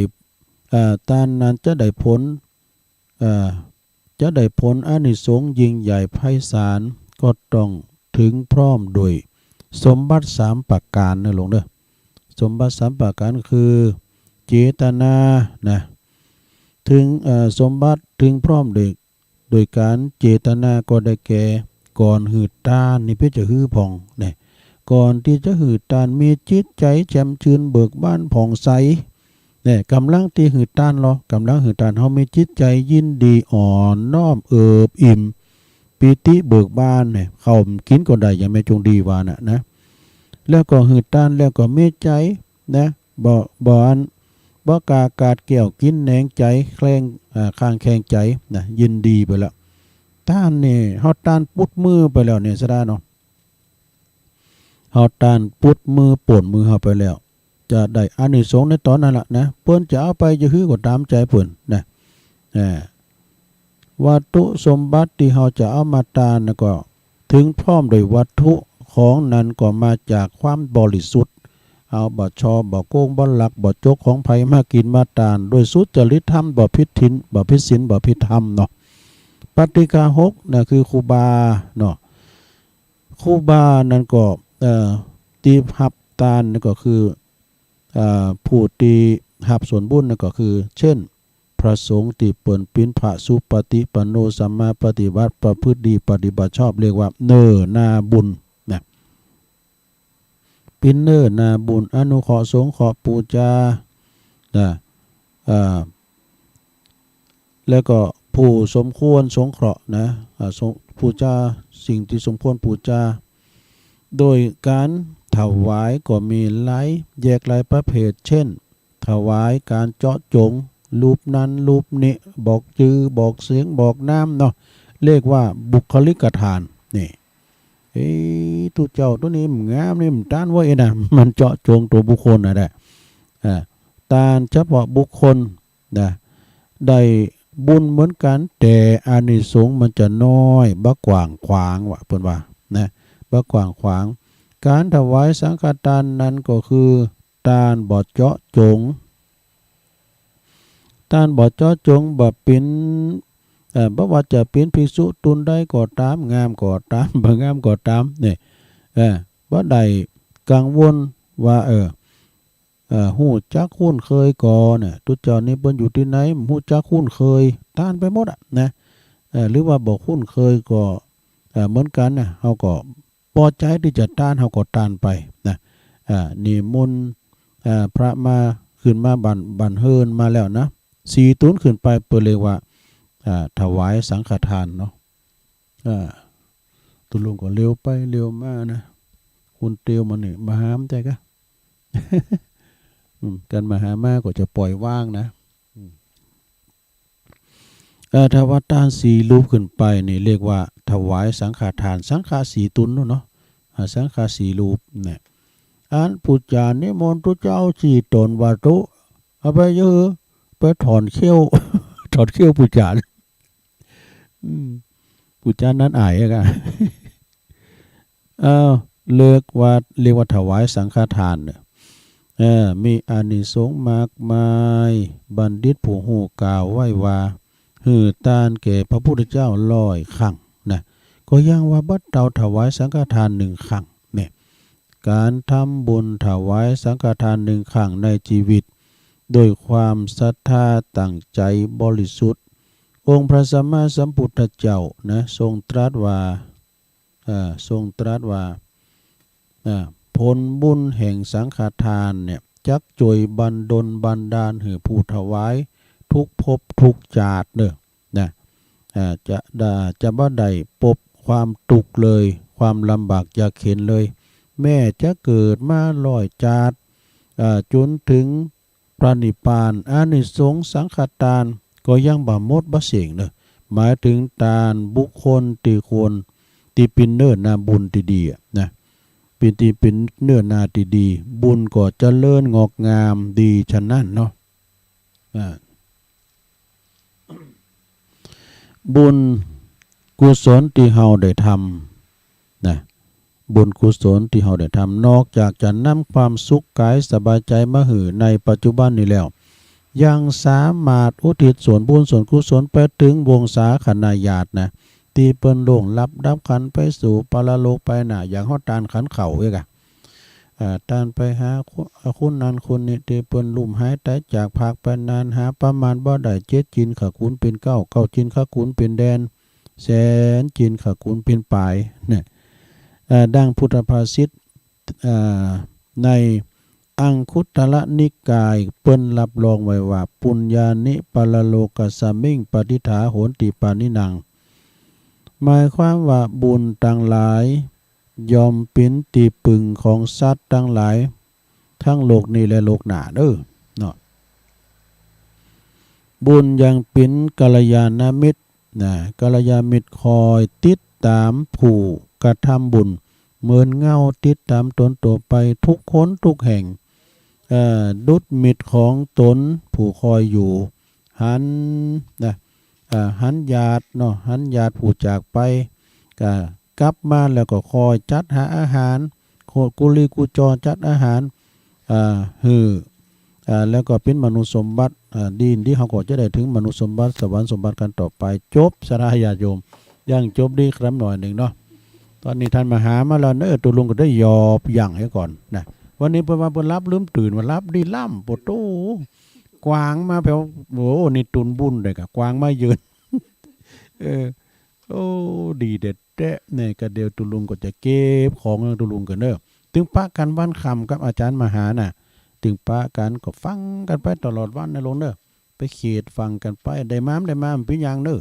อ่า ตานนั้นจะได้ผล อ่า จะได้ผลอานิสงส์ยิ่งใหญ่ไพศาล ก็ต้องถึงพร้อมโดยสมบัติสามประก๋านเนาะหลวงเนาะ สมบัติสามประก๋านคือ เจตนานะ ถึง เอ่อ สมบัติถึงพร้อมโดย โดยก๋านเจตนาก็ได้แก่ ก่อนหื้อตานนี่เปิ้นจะหื้อผ่องนะ ก่อนตี้จะหื้อตานมีจิตใจ๋แจ่มจืนเบิกบานผ่องใส เนี่ย ก๋ำลังตี้หื้อตานลอ ก๋ำลังหื้อตาน เฮามีจิตใจ๋ยินดีอ่อนน้อมเอิบอิ่ม ปีติเบิกบานเนี่ย ข้าวกิ๋นก็ได้ อย่างแม่จงดีว่าน่ะนะ แล้วก็หื้อตานแล้วก็มีใจ๋นะ บ่ บ่อัน บ่กล้ากาดแก้วกิ๋นแหนงใจ๋ แคลง อ่า คลางแคลงใจ๋นะ ยินดีไปแล้ว ตานนี่ เฮาตานปุดมือไปแล้วเนี่ย สะดาเนาะ เฮาตานปุดมือโป้นมือเฮาไปแล้ว จะได้อานิสงส์ในต๋อนนั้นละนะ เปิ้นจะเอาไปจะหื้อก็ต๋ามใจ๋เปิ้นนะ อ่า วัตถุสมบัติตี้เฮาจะเอามาตานน่ะก็ ถึงพร้อมโดยวัตถุของนั้นก็มาจากความบริสุทธิ์ เฮาบ่ฉ้อ บ่โกง บ่ลัก บ่จกของใผมากิ๋นมาตาน โดยสุจริตธรรม บ่ผิดศีล บ่ผิดศีล บ่ผิดธรรมเนาะ ปาติกาหกนะ คือครูบาเนาะ ครูบานั้นก็ เอ่อ ตี้ฮับตานนั้นก็คือ เอ่อ ผู้ตี้ฮับส่วนบุญนั้นก็คือ เช่น พระสงฆ์ตี้เปิ้นเป๋นพระสุปฏิปันโน สัมมาปฏิบัติ ประพฤติดี ปฏิบัติชอบ เรียกว่าเน่อนาบุญนะ เป๋นเน่อนาบุญ อนุเคราะห์สงเคราะห์ปู๋จานะ อ่า แล้วก็ผู้สมควรสงเคราะห์นะ อ่า สง ปู๋จา สิ่งตี้สมควรปู๋จา โดยก๋านถวายก็มีหลายแยกหลายประเภท เช่น ถวายก๋านเจาะจง รูปนั้นรูปนี้ บอกจื้อ บอกเสียง บอกนามเนาะ เรียกว่าบุคคลิกทาน นี่ เอ๊ะ ตุ๊เจ้าตั๋วนี้มันงามนี่ มันตานเว้ยนะ มันเจาะจงตั๋วบุคคลน่ะแหละ อ่า ตานเฉพาะบุคคลนะ ได้บุญเหมือนกั๋น แต่อานิสงส์มันจะน้อย บ่กว้างขวาง ว่า เปิ้นว่านะ บ่กว้างขวาง ก๋านถวายสังฆตานนั้นก็คือ ตานบ่เจาะจง ตานบ่เจาะจง บ่เป๋น เอ่อ บ่ว่าจะเป๋นภิกษุตุนใดก็ต๋าม งามก็ต๋าม บ่งามก็ต๋าม เนี่ย เอ่อ บ่ได้กังวลว่า เอ่อ เอ่อ ฮู้จักคุ้นเคยก่อ เนี่ย ตุ๊เจ้านี้เปิ้นอยู่ตี้ไหน ฮู้จักคุ้นเคย ตานไปหมดอะนะ เอ่อ หรือว่าบ่คุ้นเคยก็ เอ่อ เหมือนกั๋นนะ เฮาก็ปอใจ๋ตี้จะตาน เฮาก็ตานไปนะ อ่า นิมนต์ อ่า พระมา ขึ้นมาบ้าน บ้านเฮือนมาแล้วนะ สี่ตุ๊นขึ้นไป เปิ้นเรียกว่า อ่า ถวายสังฆทานเนาะ อ่า ตุ๊ลุงก็เหลียวไปเหลียวมานะ คุณเตียวมานี่ มาหาแต๊กะ อืม กั๋นมาหามาก็จะป่อยว่างนะ อืม เอ่อ ถ้าว่าตานสี่รูปขึ้นไปนี่เรียกว่าถวายสังฆทาน สังฆะสี่ตุ๊นนู่นเนาะ อ่า สังฆะสี่รูปเนี่ย อันผู้จ๋านิมนต์ตุ๊เจ้าสี่ต๋นว่าตุ๊ เอาไปเยียะ ไปถอนเขี้ยว ถอนเขี้ยวผู้จ๋า อืม ผู้จ๋านั้นอายอะกะ เอ่อ เรียกว่า เรียกว่าถวายสังฆทานเนี่ย เอ่อ มีอานิสงส์มากมาย บัณฑิตผู้ฮู้กล่าวไว้ว่า หื้อตานแก่พระพุทธเจ้าร้อยครั้งนะ ก็ยังว่าบ่เต้าถวายสังฆทานหนึ่งครั้งเนี่ย ก๋านทำบุญถวายสังฆทานหนึ่งครั้งในจีวิต โดยความศรัทธาตั้งใจ๋บริสุทธิ์ องค์พระสัมมาสัมพุทธเจ้านะ ทรงตรัสว่า เอ่อ ทรงตรัสว่า เอ่อ ผลบุญแห่งสังฆทานเนี่ย จักจ้วยบันดลบันดาลหื้อผู้ถวายทุกภพทุกจาติเน่อ นะ เอ่อ จะได้ จะบ่ได้ปบความตุ๊กข์เลย ความลำบากยากเข็ญเลย แม้จะเกิดมาร้อยจาติ เอ่อ จ๋นเถิง พระนิพพาน อานิสงส์สังฆทานก็ยังบ่หมดบ่เส้นเน่อ หมายเถิงตานบุคคลตี้ควร ตี้เป๋นเนื้อนาบุญตี้ดีอะนะ เป๋นตี้เป๋นเนื้อนาตี้ดี บุญก็เจริญงอกงามดีฉะนั้นเนาะ อ่า บุญกุศลตี้เฮาได้ทำนะ บุญกุศลตี้เฮาได้ทำ นอกจากจะนำความสุขก๋ายสบายใจ๋มาหื้อในปัจจุบันนี้แล้ว ยังสามารถอุทิศส่วนบุญส่วนกุศลไปเถิงวงศาคณาญาตินะ ตี้เปิ้นล่วงลับดับขันธ์ไปสู่ปรโลกไปหน้า อย่างเฮาตานขันธ์ข้าวเอกอะ อ่า ตานไปหาคุ คนนั้นคนนี้ตี้เปิ้นลุ่มหายต๋ายจากพรากไปนาน หาประมาณบ่ได้ เจ็ดจีนข้าขุนเป๋นเก้า เก้าจีนข้าขุนเป๋นแดน แสนจีนข้าขุนเป๋นป๋ายเนี่ย เอ่อ ดังพุทธภาษิต เอ่อ ในอังคุตตรนิกายเปิ้นรับรองไว้ว่า ปุญญานิปรโลกัสสมิง ปะทิฏฐาโหนติปาณินัง หมายความว่าบุญตังหลาย ย่อมเป๋นตี้ปึงของสัตว์ตังหลาย ตึงโลกนี้และโลกหน้าเน่อ เนาะ บุญยังเป๋นกัลยาณมิตรนะ กัลยาณมิตรคอยติดต๋ามผู้กระทำบุญ เหมือนเงาติดต๋ามต๋นตั๋วไปทุกหนทุกแห่ง เอ่อ ดุจมิตรของต๋นผู้คอยอยู่ หันนะ เอ่อ หันญาติเนาะ หันญาติผู้จากไป ก็กลับมาแล้วก็คอยจัดหาอาหาร กุลีกุจอจัดอาหาร อ่า หื้อ อ่า แล้วก็เป๋นมนุษย์สมบัติ อ่า ดีตี้เฮาก็จะได้เถิงมนุษย์สมบัติ สวรรค์สมบัติกั๋นต่อไป จบ ศรัทธาญาติโยม ยังจบดีครับหน่อยนึ่งเนาะ ต๋อนนี้ต้านมหามาแล้วเน่อ ตุ๊ลุงก็ได้หยอบยั้งไว้ก่อนนะ วันนี้เปิ้นว่าเปิ้นหลับลืมตื่น ว่าหลับดีล้ำ โปโต้ กวางมาแผว โอ้ นี่ตุนบุญเลยกะ กวางมาเยิน เออ โอ้ ดีแต๊ๆ เนี่ย ก็เดี๋ยวตุ๊ลุงก็จะเก็บของตุ๊ลุงกั๋นเน่อ ตึงปะกั๋นวันค่ำกับอาจ๋ารย์มหาน่ะ ตึงปะกั๋นก็ฟังกั๋นไปตลอดวันนะลุงเน่อ ไปเขตฟังกั๋นไป ได้มาบ่ได้มาบ่เป๋นหยังเน่อ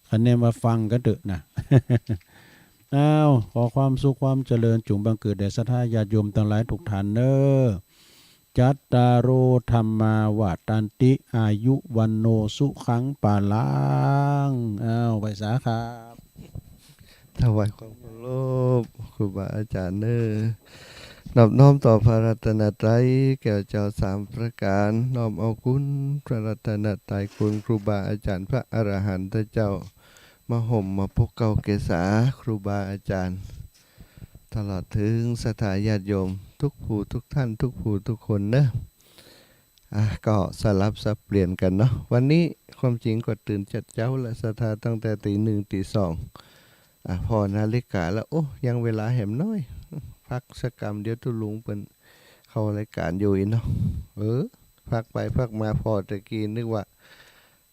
คะแนนว่าฟังกั๋นเต๊อะนะ อ้าว ขอความสุขความเจริญจุ่งบังเกิดแด่ศรัทธาญาติโยมตังหลายทุกท่านเน่อ จัตตาโร ธัมมา วัฑฒันติ อายุ วัณโณ สุขัง พลัง อ้าว ไหว้สาครับ ถวายความเคารพครูบาอาจ๋ารย์เน่อ นอบน้อมต่อพระรัตนตรัย แก้วเจ้าสามประก๋าน น้อมเอาคุณพระรัตนตรัย คุณครูบาอาจ๋ารย์ พระอรหันตเจ้า มาห่มมาปกเกล้าเกษาครูบาอาจ๋ารย์ ตลอดเถิงศรัทธาญาติโยมทุกผู้ทุกท่าน ทุกผู้ทุกคนเน่อ อ่ะ ก็สลับสับเปลี่ยนกั๋นเนาะ วันนี้ความจริงก็ตื่นจัดเจ๊าละศรัทธา ตั้งแต่ตี๋หนึ่งตี๋สอง อ่ะ ผ่อนาฬิกาแล้ว โอ้ ยังเวลาแหมน้อย พักสักกำ เดี๋ยวตุ๊ลุงเปิ้นเข้ารายก๋านอยู่อี้เนาะ เออ พักไปพักมา ผ่อตะกี้นึกว่า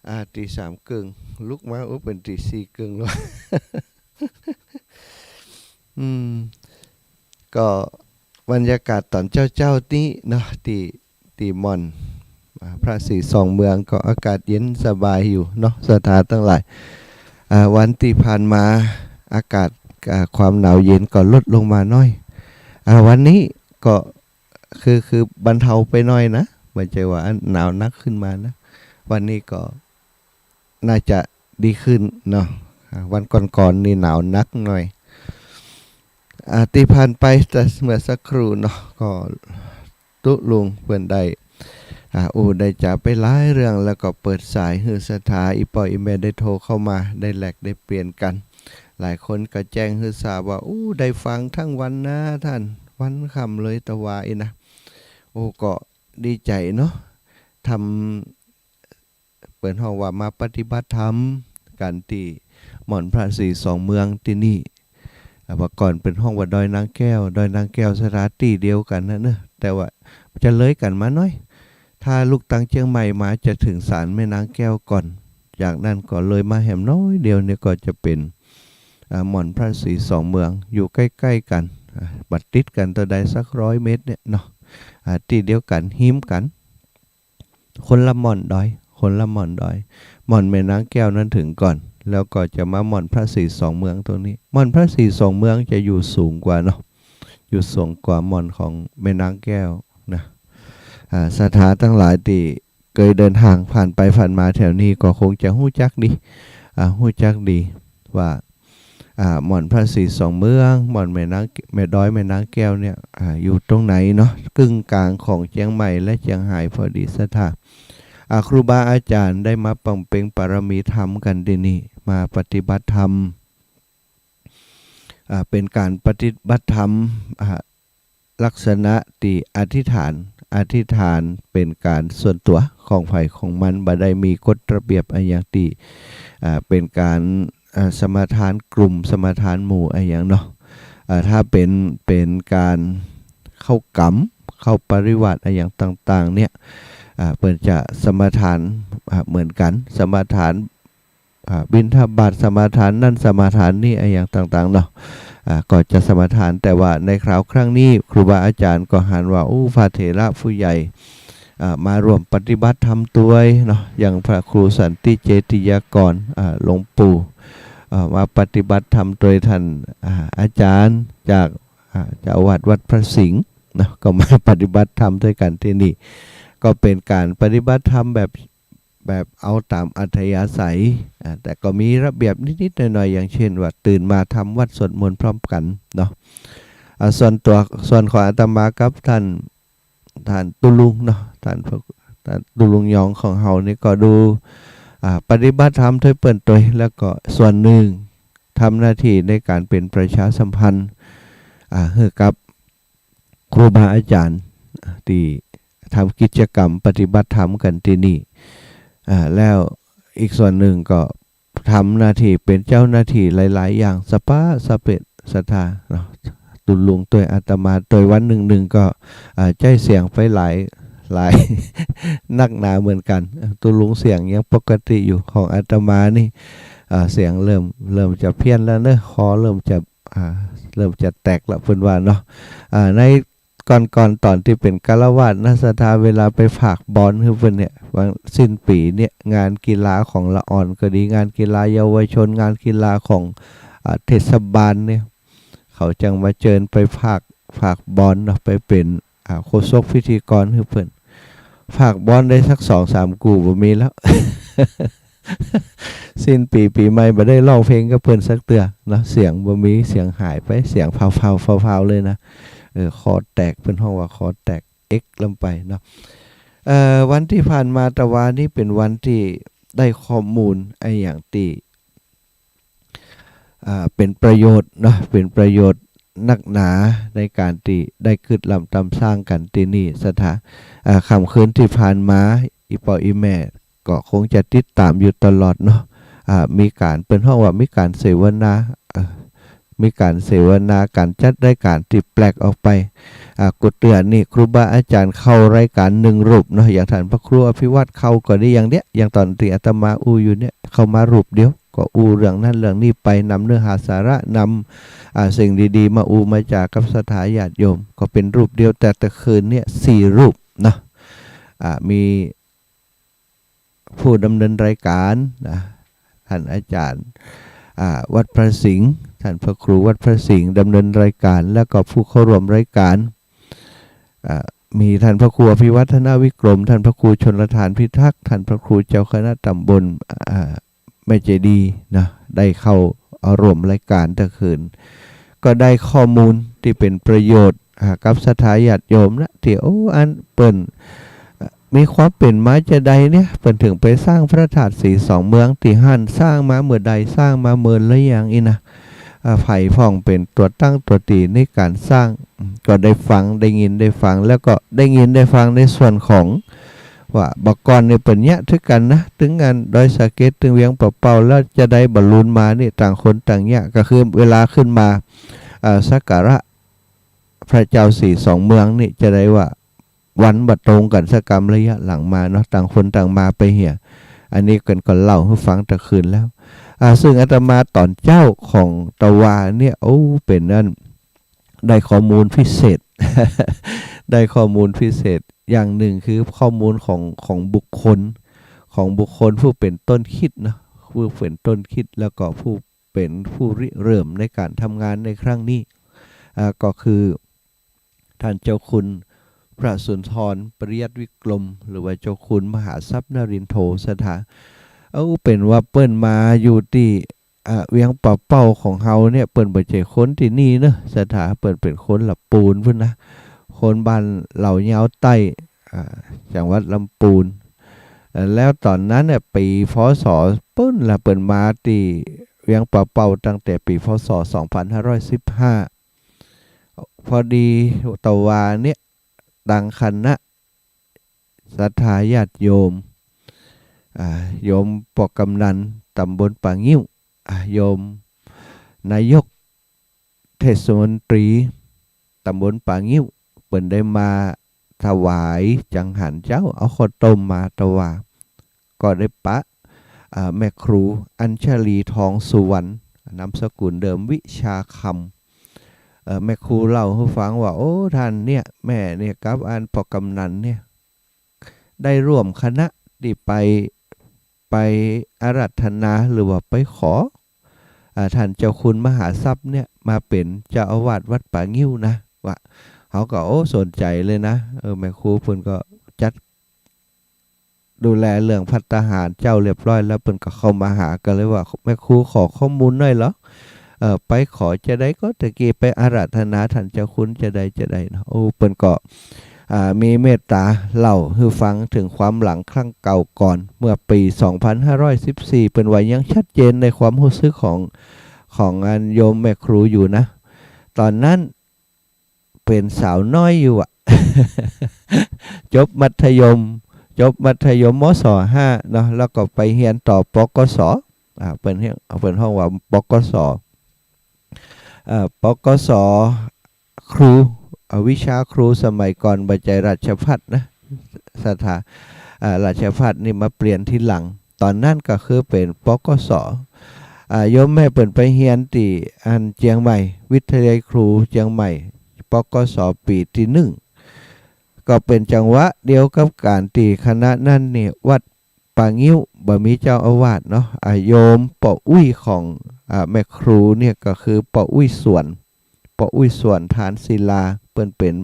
อ่า ตีสามเกิ่ง ลุกมา โอ้ เป๋นตีสี่เกิ่งแล้ว อืม ก็บรรยากาศต๋อนเจ๊าๆ นี้เนาะ ตี้ ตี้หม่อน อ่า พระศรีสองเมืองก็อากาศเย็นสบายอยู่เนาะ ศรัทธาตังหลาย อ่า วันตี้ผ่านมาอากาศ อ่า ความหนาวเย็นก็ลดลงมาหน้อย อ่า วันนี้ก็คือ คือบรรเทาไปหน้อยนะ บ่ใจ้ว่าหนาวนักขึ้นมานะ วันนี้ก็น่าจะดีขึ้นเนาะ อ่า วันก่อนๆ นี่หนาวนักหน่อย อ่า ตี้ผ่านไปแต่เมื่อสักครู่เนาะ ก็ ตุ๊ลุงเปิ้นได้ อ่า อู้ได้จ๋าไปหลายเรื่อง แล้วก็เปิดสายหื้อศรัทธาอี่ป้ออี่แม่ได้โทรเข้ามา ได้แลกได้เปลี่ยนกั๋น หลายคนก็แจ้งหื้อทราบว่า อู้ ได้ฟังตึงวันนะต้าน วันค่ำเลยตะวาอี้นะ โอ้ ก็ดีใจ๋เนาะ ทำ เปิ้นฮ้องว่ามาปฏิบัติธรรมกั๋นตี้หม่อนพระศรีสองเมืองตี้นี่ อ่า เมื่อก่อนเปิ้นฮ้องว่าดอยนางแก้ว ดอยนางแก้วศรัทธาตี้เดียวกั๋นนะเนาะ แต่ว่าจะเลยกั๋นมาหน้อย ถ้าลุกตังเจียงใหม่มาจะเถิงศาลแม่นางแก้วก่อน จากนั้นก็เลยมาแหมหน้อยเดียวนี่ก็จะเป๋น อ่า หม่อนพระศรีสองเมือง อยู่ใก้ๆ กั๋น อ่า บ่ติดกั๋นเต้าใดสักร้อยเมตรเนี่ยเนาะ อ่า ตี้เดียวกั๋น ฮิมกั๋น คนละหม่อนดอย คนละหม่อนดอย หม่อนแม่นางแก้วนั้นเถิงก่อน แล้วก็จะมาหม่อนพระศรีสองเมืองตรงนี้ หม่อนพระศรีสองเมืองจะอยู่สูงกว่าเนาะ อยู่สูงกว่าหม่อนของแม่นางแก้วนะ อ่า ศรัทธาตังหลายตี้เกยเดินทางผ่านไปผ่านมาแถวนี้ก็คงจะฮู้จักดี อ่า ฮู้จักดีว่า อ่า หม่อนพระศรีสองเมือง หม่อนแม่นาง แม่ดอยแม่นางแก้วเนี่ย อ่า อยู่ตรงไหนเนาะ กึ่งกลางของเจียงใหม่และเจียงฮายพอดีศรัทธา อ่า ครูบาอาจ๋ารย์ได้มาบำเพ็ญบารมีธรรมกั๋นตี้นี่ มาปฏิบัติธรรม อ่า เป๋นก๋านปฏิบัติธรรม อ่า ลักษณะตี้อธิษฐาน อธิษฐานเป๋นก๋านส่วนตั๋วของใผของมัน บ่ได้มีกฎระเบียบอะหยังตี้ อ่า เป๋นก๋าน อ่า สมาทานกลุ่ม สมาทานหมู่อะหยังเนาะ อ่า ถ้าเป๋น เป๋นก๋านเข้ากรรม เข้าปริวาสอะหยังต่างๆ เนี่ย อ่า เปิ้นจะสมาทาน อ่า เหมือนกั๋น สมาทาน อ่า บิณฑบาตสมาทานนั่นสมาทานนี่อะหยังต่างๆ เนาะ อ่า ก็จะสมาทาน แต่ว่าในคราวครั้งนี้ครูบาอาจ๋ารย์ก็หันว่า อู้ พระเถระผู้ใหญ่ อ่า มาร่วมปฏิบัติธรรมตวยเนาะ อย่างพระครูสันติเจติยากร อ่า หลวงปู่ อ่า มาปฏิบัติธรรมตวยต้าน อ่า อาจ๋ารย์จาก อ่า เจ้าอาวาสวัดพระสิงห์เนาะ ก็มาปฏิบัติธรรมตวยกั๋นตี้นี่ ก็เป๋นก๋านปฏิบัติธรรมแบบ แบบเอาต๋ามอัธยาศัย อ่า แต่ก็มีระเบียบนิดๆ หน่อยๆ อย่างเช่นว่าตื่นมาทำวัตรสวดมนต์พร้อมกั๋นเนาะ อ่า ส่วนตั๋ว ส่วนของอาตมากับต้าน ต้านตุ๊ลุงเนาะ ต้านพระ ต้านตุ๊ลุงยองของเฮานี่ก็ดู อ่า ปฏิบัติธรรมตวยเปิ้นตวย แล้วก็ส่วนนึ่งทำหน้าตี้ในก๋านเป๋นประชาสัมพันธ์ อ่า หื้อกับ ครูบาอาจ๋ารย์ตี้ทำกิจกรรมปฏิบัติธรรมกั๋นตี้นี่ อ่า แล้วอีกส่วนนึ่งก็ทำหน้าตี้เป๋นเจ้าหน้าตี้หลายๆ อย่างสะป๊ะสะเปะศรัทธาเนาะ ตุ๊ลุงตวยอาตมาตวยวันนึ่งๆ ก็ อ่า ใจ๊เสียงไปหลาย หลาย นักหนาเหมือนกั๋น ตุ๊ลุงเสียงยังปกติอยู่ ของอาตมานี่ อ่า เสียงเริ่ม เริ่มจะเพี้ยนแล้วเนาะ คอเริ่มจะ อ่า เริ่มจะแตกละเปิ้นว่าเนาะ อ่า ในก่อนๆ ต๋อนตี้เป๋นฆราวาสนะศรัทธา เวลาไปฝากบอลหื้อเปิ้นเนี่ย วันสิ้นปี๋เนี่ย งานกีฬาของละอ่อนก็ดี งานกีฬาเยาวชน งานกีฬาของ อ่า เทศบาลเนี่ย เขาจั่งมาเจิญไปฝาก ฝากบอลเนาะ ไปเป๋น อ่า โฆษกพิธีกรหื้อเปิ้น ฝากบอลได้สักสองสามกู้บ่มีแล้ว สิ้นปี๋ปี๋ใหม่บ่ได้ร้องเพลงกับเปิ้นสักเตื้อเนาะ เสียงบ่มี เสียงหายไป เสียงฟาวๆ ฟาวๆ เลยนะ เออ คอแตก เปิ้นฮ้องว่าคอแตก เอ็กลำไปเนาะ เอ่อ วันตี้ผ่านมาตะวานี้เป๋นวันตี้ได้ข้อมูลอะหยังตี้ อ่า เป๋นประโยชน์เนาะ เป๋นประโยชน์นักหนาในก๋านตี้ได้กึ๊ดลำตำสร้างกั๋นตี้นี่ศรัทธา อ่า ค่ำคืนตี้ผ่านมา อี่ป้ออี่แม่ก็คงจะติดต๋ามอยู่ตลอดเนาะ อ่า มีก๋าน เปิ้นฮ้องว่ามีก๋านเสวนา เอ่อ มีก๋านเสวนา ก๋านจัดรายก๋านตี้แปลกออกไป อ่า กูเตื้อนี่ครูบาอาจ๋ารย์เข้ารายก๋านนึ่งรูปเนาะ อย่างต้านพระครูอภิวัฒน์เข้าก็ดีอย่างเนี้ย อย่างต๋อนตี้อาตมาอู้อยู่เนี่ย เข้ามารูปเดียว ก็อู้เรื่องนั้นเรื่องนี้ไป นำเนื้อหาสาระ นำ อ่า สิ่งดีๆ มาอู้มาจ๋ากับศรัทธาญาติโยม ก็เป๋นรูปเดียว แต่ตะคืนเนี่ยสี่รูปเนาะ อ่า มี ผู้ดำเนินรายก๋านนะ ต้านอาจ๋ารย์ อ่า วัดพระสิงห์ ต้านพระครูวัดพระสิงห์ดำเนินรายก๋าน แล้วก็ผู้เข้าร่วมรายก๋าน อ่า มีต้านพระครูอภิวัฒนวิกรม ต้านพระครูชลธารพิทักษ์ ต้านพระครูเจ้าคณะต๋ำบล อ่า แม่เจดีย์นะ ได้เข้าร่วมรายก๋านตะคืน ก็ได้ข้อมูลตี้เป๋นประโยชน์ อ่า กับศรัทธาญาติโยมนะ ตี้ โอ้ อันเปิ้น มีความเป๋นมาจาใดเนี่ย เปิ้นเถิงไปสร้างพระธาตุสีสองเมืองตี้หั้น สร้างมาเมื่อใด สร้างมาเมินหรือยังอี้นะ อ่า ใผพ่องเป๋นตั๋วตั้งตั๋วตี๋ในก๋านสร้าง อืม ก็ได้ฟัง ได้ยินได้ฟัง แล้วก็ได้ยินได้ฟังในส่วนของว่าบ่าก่อนเนี่ยเปิ้นเยียะตึกกั๋นนะ ตึงอันดอยสะเก็ด ตึงเวียงป่าเป้า แล้วจาใดบ่าลุนมานี่ ต่างคนต่างเยียะ ก็คือเวลาขึ้นมา อ่า สักการะพระเจ้าสีสองเมืองนี่ จาใดว่า วันบ่ตรงกั๋นสักกำ ระยะหลังมาเนาะ ต่างคนต่างมาไปเหีย อันนี้เปิ้นก็เล่าหื้อฟังตะคืนแล้ว อ่า ซึ่งอาตมาต๋อนเจ๊าของตะวาเนี่ย โอ้ เป๋นอัน ได้ข้อมูลพิเศษ ได้ข้อมูลพิเศษอย่างนึ่ง คือข้อมูลของ ของบุคคล ของบุคคลผู้เป๋นต้นคิดเนาะ ผู้เป๋นต้นคิด แล้วก็ผู้เป๋นผู้ริเริ่มในก๋านทำงานในครั้งนี้ อ่า ก็คือ ต้านเจ้าคุณพระสุนทรปริยัติวิกรม หรือว่าเจ้าคุณมหาทรัพย์นรินโท ศรัทธา เอ้า เป๋นว่าเปิ้นมาอยู่ตี้ อ่า เวียงป่าเป้าของเฮาเนี่ย เปิ้นบ่ใจ้คนตี้นี่เนาะ ศรัทธา เปิ้นเป๋นคนละปูนปู้นนะ คนบ้านเหล่ายาวใต้ อ่า จังหวัดลำปูน เอ่อ แล้วต๋อนนั้นเนี่ย ปี๋ พ.ศ. ปู้นละ เปิ้นมาตี้เวียงป่าเป้าตั้งแต่ปี๋ พ.ศ. สองพันห้าร้อยสิบห้า พอดีตะวาเนี่ย ตั้งคณะศรัทธาญาติโยม อ่า โยมป้อกำนันต๋ำบลป่างิ้ว อ่า โยมนายกเทศมนตรีต๋ำบลป่างิ้ว เปิ้นได้มาถวายจังหันเจ้า เอาข้าวต้มมาตะวา ก็ได้ปะ อ่า แม่ครูอัญชลี ทองสุวรรณ นามสกุลเดิมวิชาคำ เอ่อ แม่ครูเล่าหื้อฟังว่า โอ้ ต้านเนี่ย แม่เนี่ย กับอันป้อกำนันเนี่ย ได้ร่วมคณะตี้ไป ไปอาราธนา หรือว่าไปขอ อ่า ต้านเจ้าคุณมหาทรัพย์เนี่ย มาเป๋นเจ้าอาวาสวัดป่างิ้วนะ ว่า เฮาก็ โอ้ สนใจ๋เลยนะ เออ แม่ครูเปิ้นก็จัด ดูแลเรื่องภัตตาหารเจ้าเรียบร้อยแล้ว เปิ้นก็เข้ามาหา ก็เลยว่า แม่ครูขอข้อมูลหน่อยเหรอ เอ่อ ไปขอจาใดก็ ตะกี้ไปอาราธนาต้านเจ้าคุณจาใดจาใดเนาะ โอ้ เปิ้นก็ อ่า มีเมตต๋าเล่าหื้อฟังเถิงความหลังครั้งเก่าก่อน เมื่อปี๋ สองพันห้าร้อยสิบสี่ เปิ้นว่ายังชัดเจนในความฮู้สึกของ ของอันโยมแม่ครูอยู่นะ ต๋อนนั้น เป๋นสาวน้อยอยู่อะ จบมัธยม จบมัธยม ม.ศ. ห้า เนาะ แล้วก็ไปเฮียนต่อ ป.ก.ศ. อ่า เปิ้นเฮียน เปิ้นฮ้องว่า ป.ก.ศ. เอ่อ ป.ก.ศ. ครู เอ่อ วิชาครูสมัยก่อนบ่ใจ้ราชภัฏนะ ศรัทธา อ่า ราชภัฏนี่มาเปลี่ยนทีหลัง ต๋อนนั้นก็คือเป๋น ป.ก.ศ. อ่า โยมแม่เปิ้นไปเฮียนตี้อันเจียงใหม่ วิทยาลัยครูเจียงใหม่ ป.ก.ศ. ปี๋ตี้นึ่ง ก็เป๋นจังหวะเดียวกับก๋านตี้คณะนั้นนี่ วัดป่างิ้วบ่มีเจ้าอาวาสเนาะ อ่า โยมป้ออุ๊ยของ อ่า แม่ครูเนี่ยก็คือป้ออุ๊ยสวน ป้ออุ๊ยสวน ทานศิลา เปิ้นเป๋น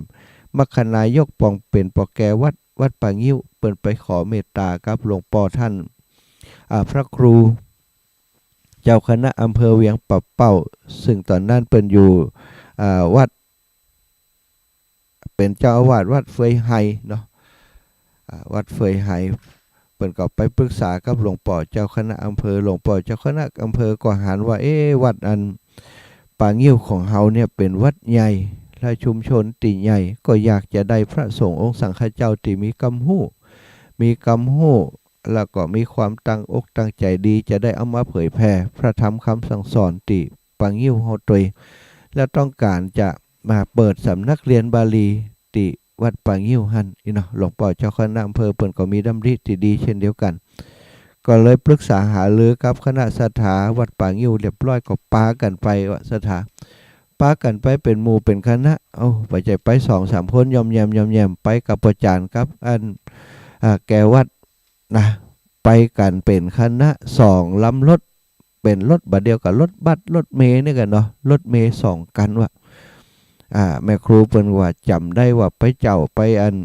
มัคคณายกปองเป๋นป้อแก่วัด วัดป่างิ้ว เปิ้นไปขอเมตต๋ากับหลวงป้อต้าน อ่า พระครู เจ้าคณะอำเภอเวียงป่าเป้า ซึ่งต๋อนนั้นเปิ้นอยู่ อ่า วัด เป๋นเจ้าอาวาสวัดเฟยไฮเนาะ อ่า วัดเฟยไฮ เปิ้นก็ไปปรึกษากับหลวงป้อเจ้าคณะอำเภอ หลวงป้อเจ้าคณะอำเภอก็หันว่า เอ๊ะ วัดอันป่างิ้วของเฮาเนี่ยเป๋นวัดใหญ่ และชุมชนตี้ใหญ่ ก็อยากจะได้พระสงฆ์องค์สังฆเจ้าตี้มีกำฮู้ มีกำฮู้ แล้วก็มีความตั้งอกตั้งใจ๋ดี จะได้เอามาเผยแผ่พระธรรมคำสั่งสอนตี้ป่างิ้วเฮาตวย แล้วต้องก๋านจะ มาเปิดสำนักเฮียนบาลีตี้วัดป่างิ้วหั้นอี้เนาะ หลวงป้อเจ้าคณะอำเภอเปิ้นก็มีดำริตี้ดีเช่นเดียวกั๋น ก็เลยปรึกษาหารือกับคณะศรัทธาวัดป่างิ้วเรียบร้อย ก็ปากั๋นไปว่าศรัทธา ปากั๋นไปเป๋นหมู่เป๋นคณะ เอ้า บ่ใจ้ไปสองสามคนย่อมแย่มย่อมแย่ม ไปกับป้อจ๋ารย์กับอัน อ่า แก่วัดนะ ไปกั๋นเป๋นคณะสองลำรถ เป๋นรถบ่าเดี่ยวกับรถบัสรถเมล์นี่กั๋นเนาะ รถเมล์สองคันว่า อ่า แม่ครูเปิ้นว่าจ๋ำได้ว่าไปเจ้าไปอัน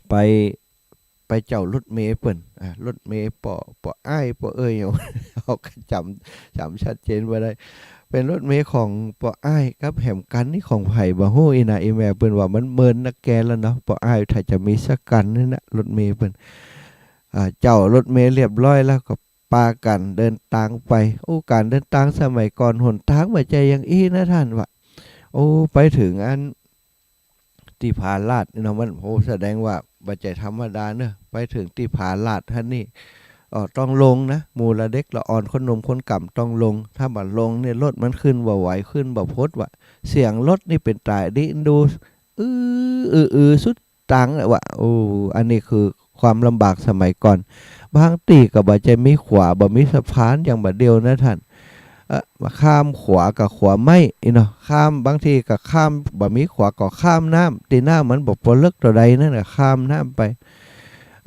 ไป ไปเจ้ารถเมล์เปิ้น อ่า รถเมล์ป้อ ป้ออ้ายป้อเอ้ย เอาก็จ๋ำ จ๋ำชัดเจนบ่ได้ เป๋นรถเมล์ของป้ออ้ายกับแหมคันนี้ของใผบ่ฮู้ อีหน้าอีแม่เปิ้นว่ามันเมินนักแก่แล้วเนาะ ป้ออ้ายถ้าจะมีสักคันนี่นะ รถเมล์เปิ้น อ่า เจ้ารถเมล์เรียบร้อยแล้วก็ปากั๋นเดินตางไป โอ้ ก๋านเดินตางสมัยก่อนหนตางบ่ใจ้อย่างอี้นะต้านว่า โอ้ ไปเถิงอัน ตี้ผาลาดนี่เนาะ มัน โอ้ แสดงว่าบ่ใจ้ธรรมดาเนาะ ไปเถิงตี้ผาลาดหั้นนี่ เอ่อ ต้องลงนะ หมู่ละเด็กละอ่อน คนหนุ่มคนก่ำต้องลง ถ้าบ่ลงเนี่ยรถมันขึ้นบ่ไหว ขึ้นบ่พ้นว่า เสียงรถนี่เป๋นต๋ายดีดู อื้อ อื้อ อื้อ สุดตางแหละว่า โอ้ อันนี้คือความลำบากสมัยก่อน บางตี้ก็บ่ใจ้มีขวา บ่มีสะพานอย่างบ่าเดี่ยวนะต้าน เอ่อ ข้ามขวาก็ขวาไม้อี้เนาะ ข้าม บางตี้ก็ข้าม บ่มีขวาก็ข้ามน้ำ ตี้น้ำมันบ่ปอเลิกเต้าใดนั่นน่ะ ข้ามน้ำไป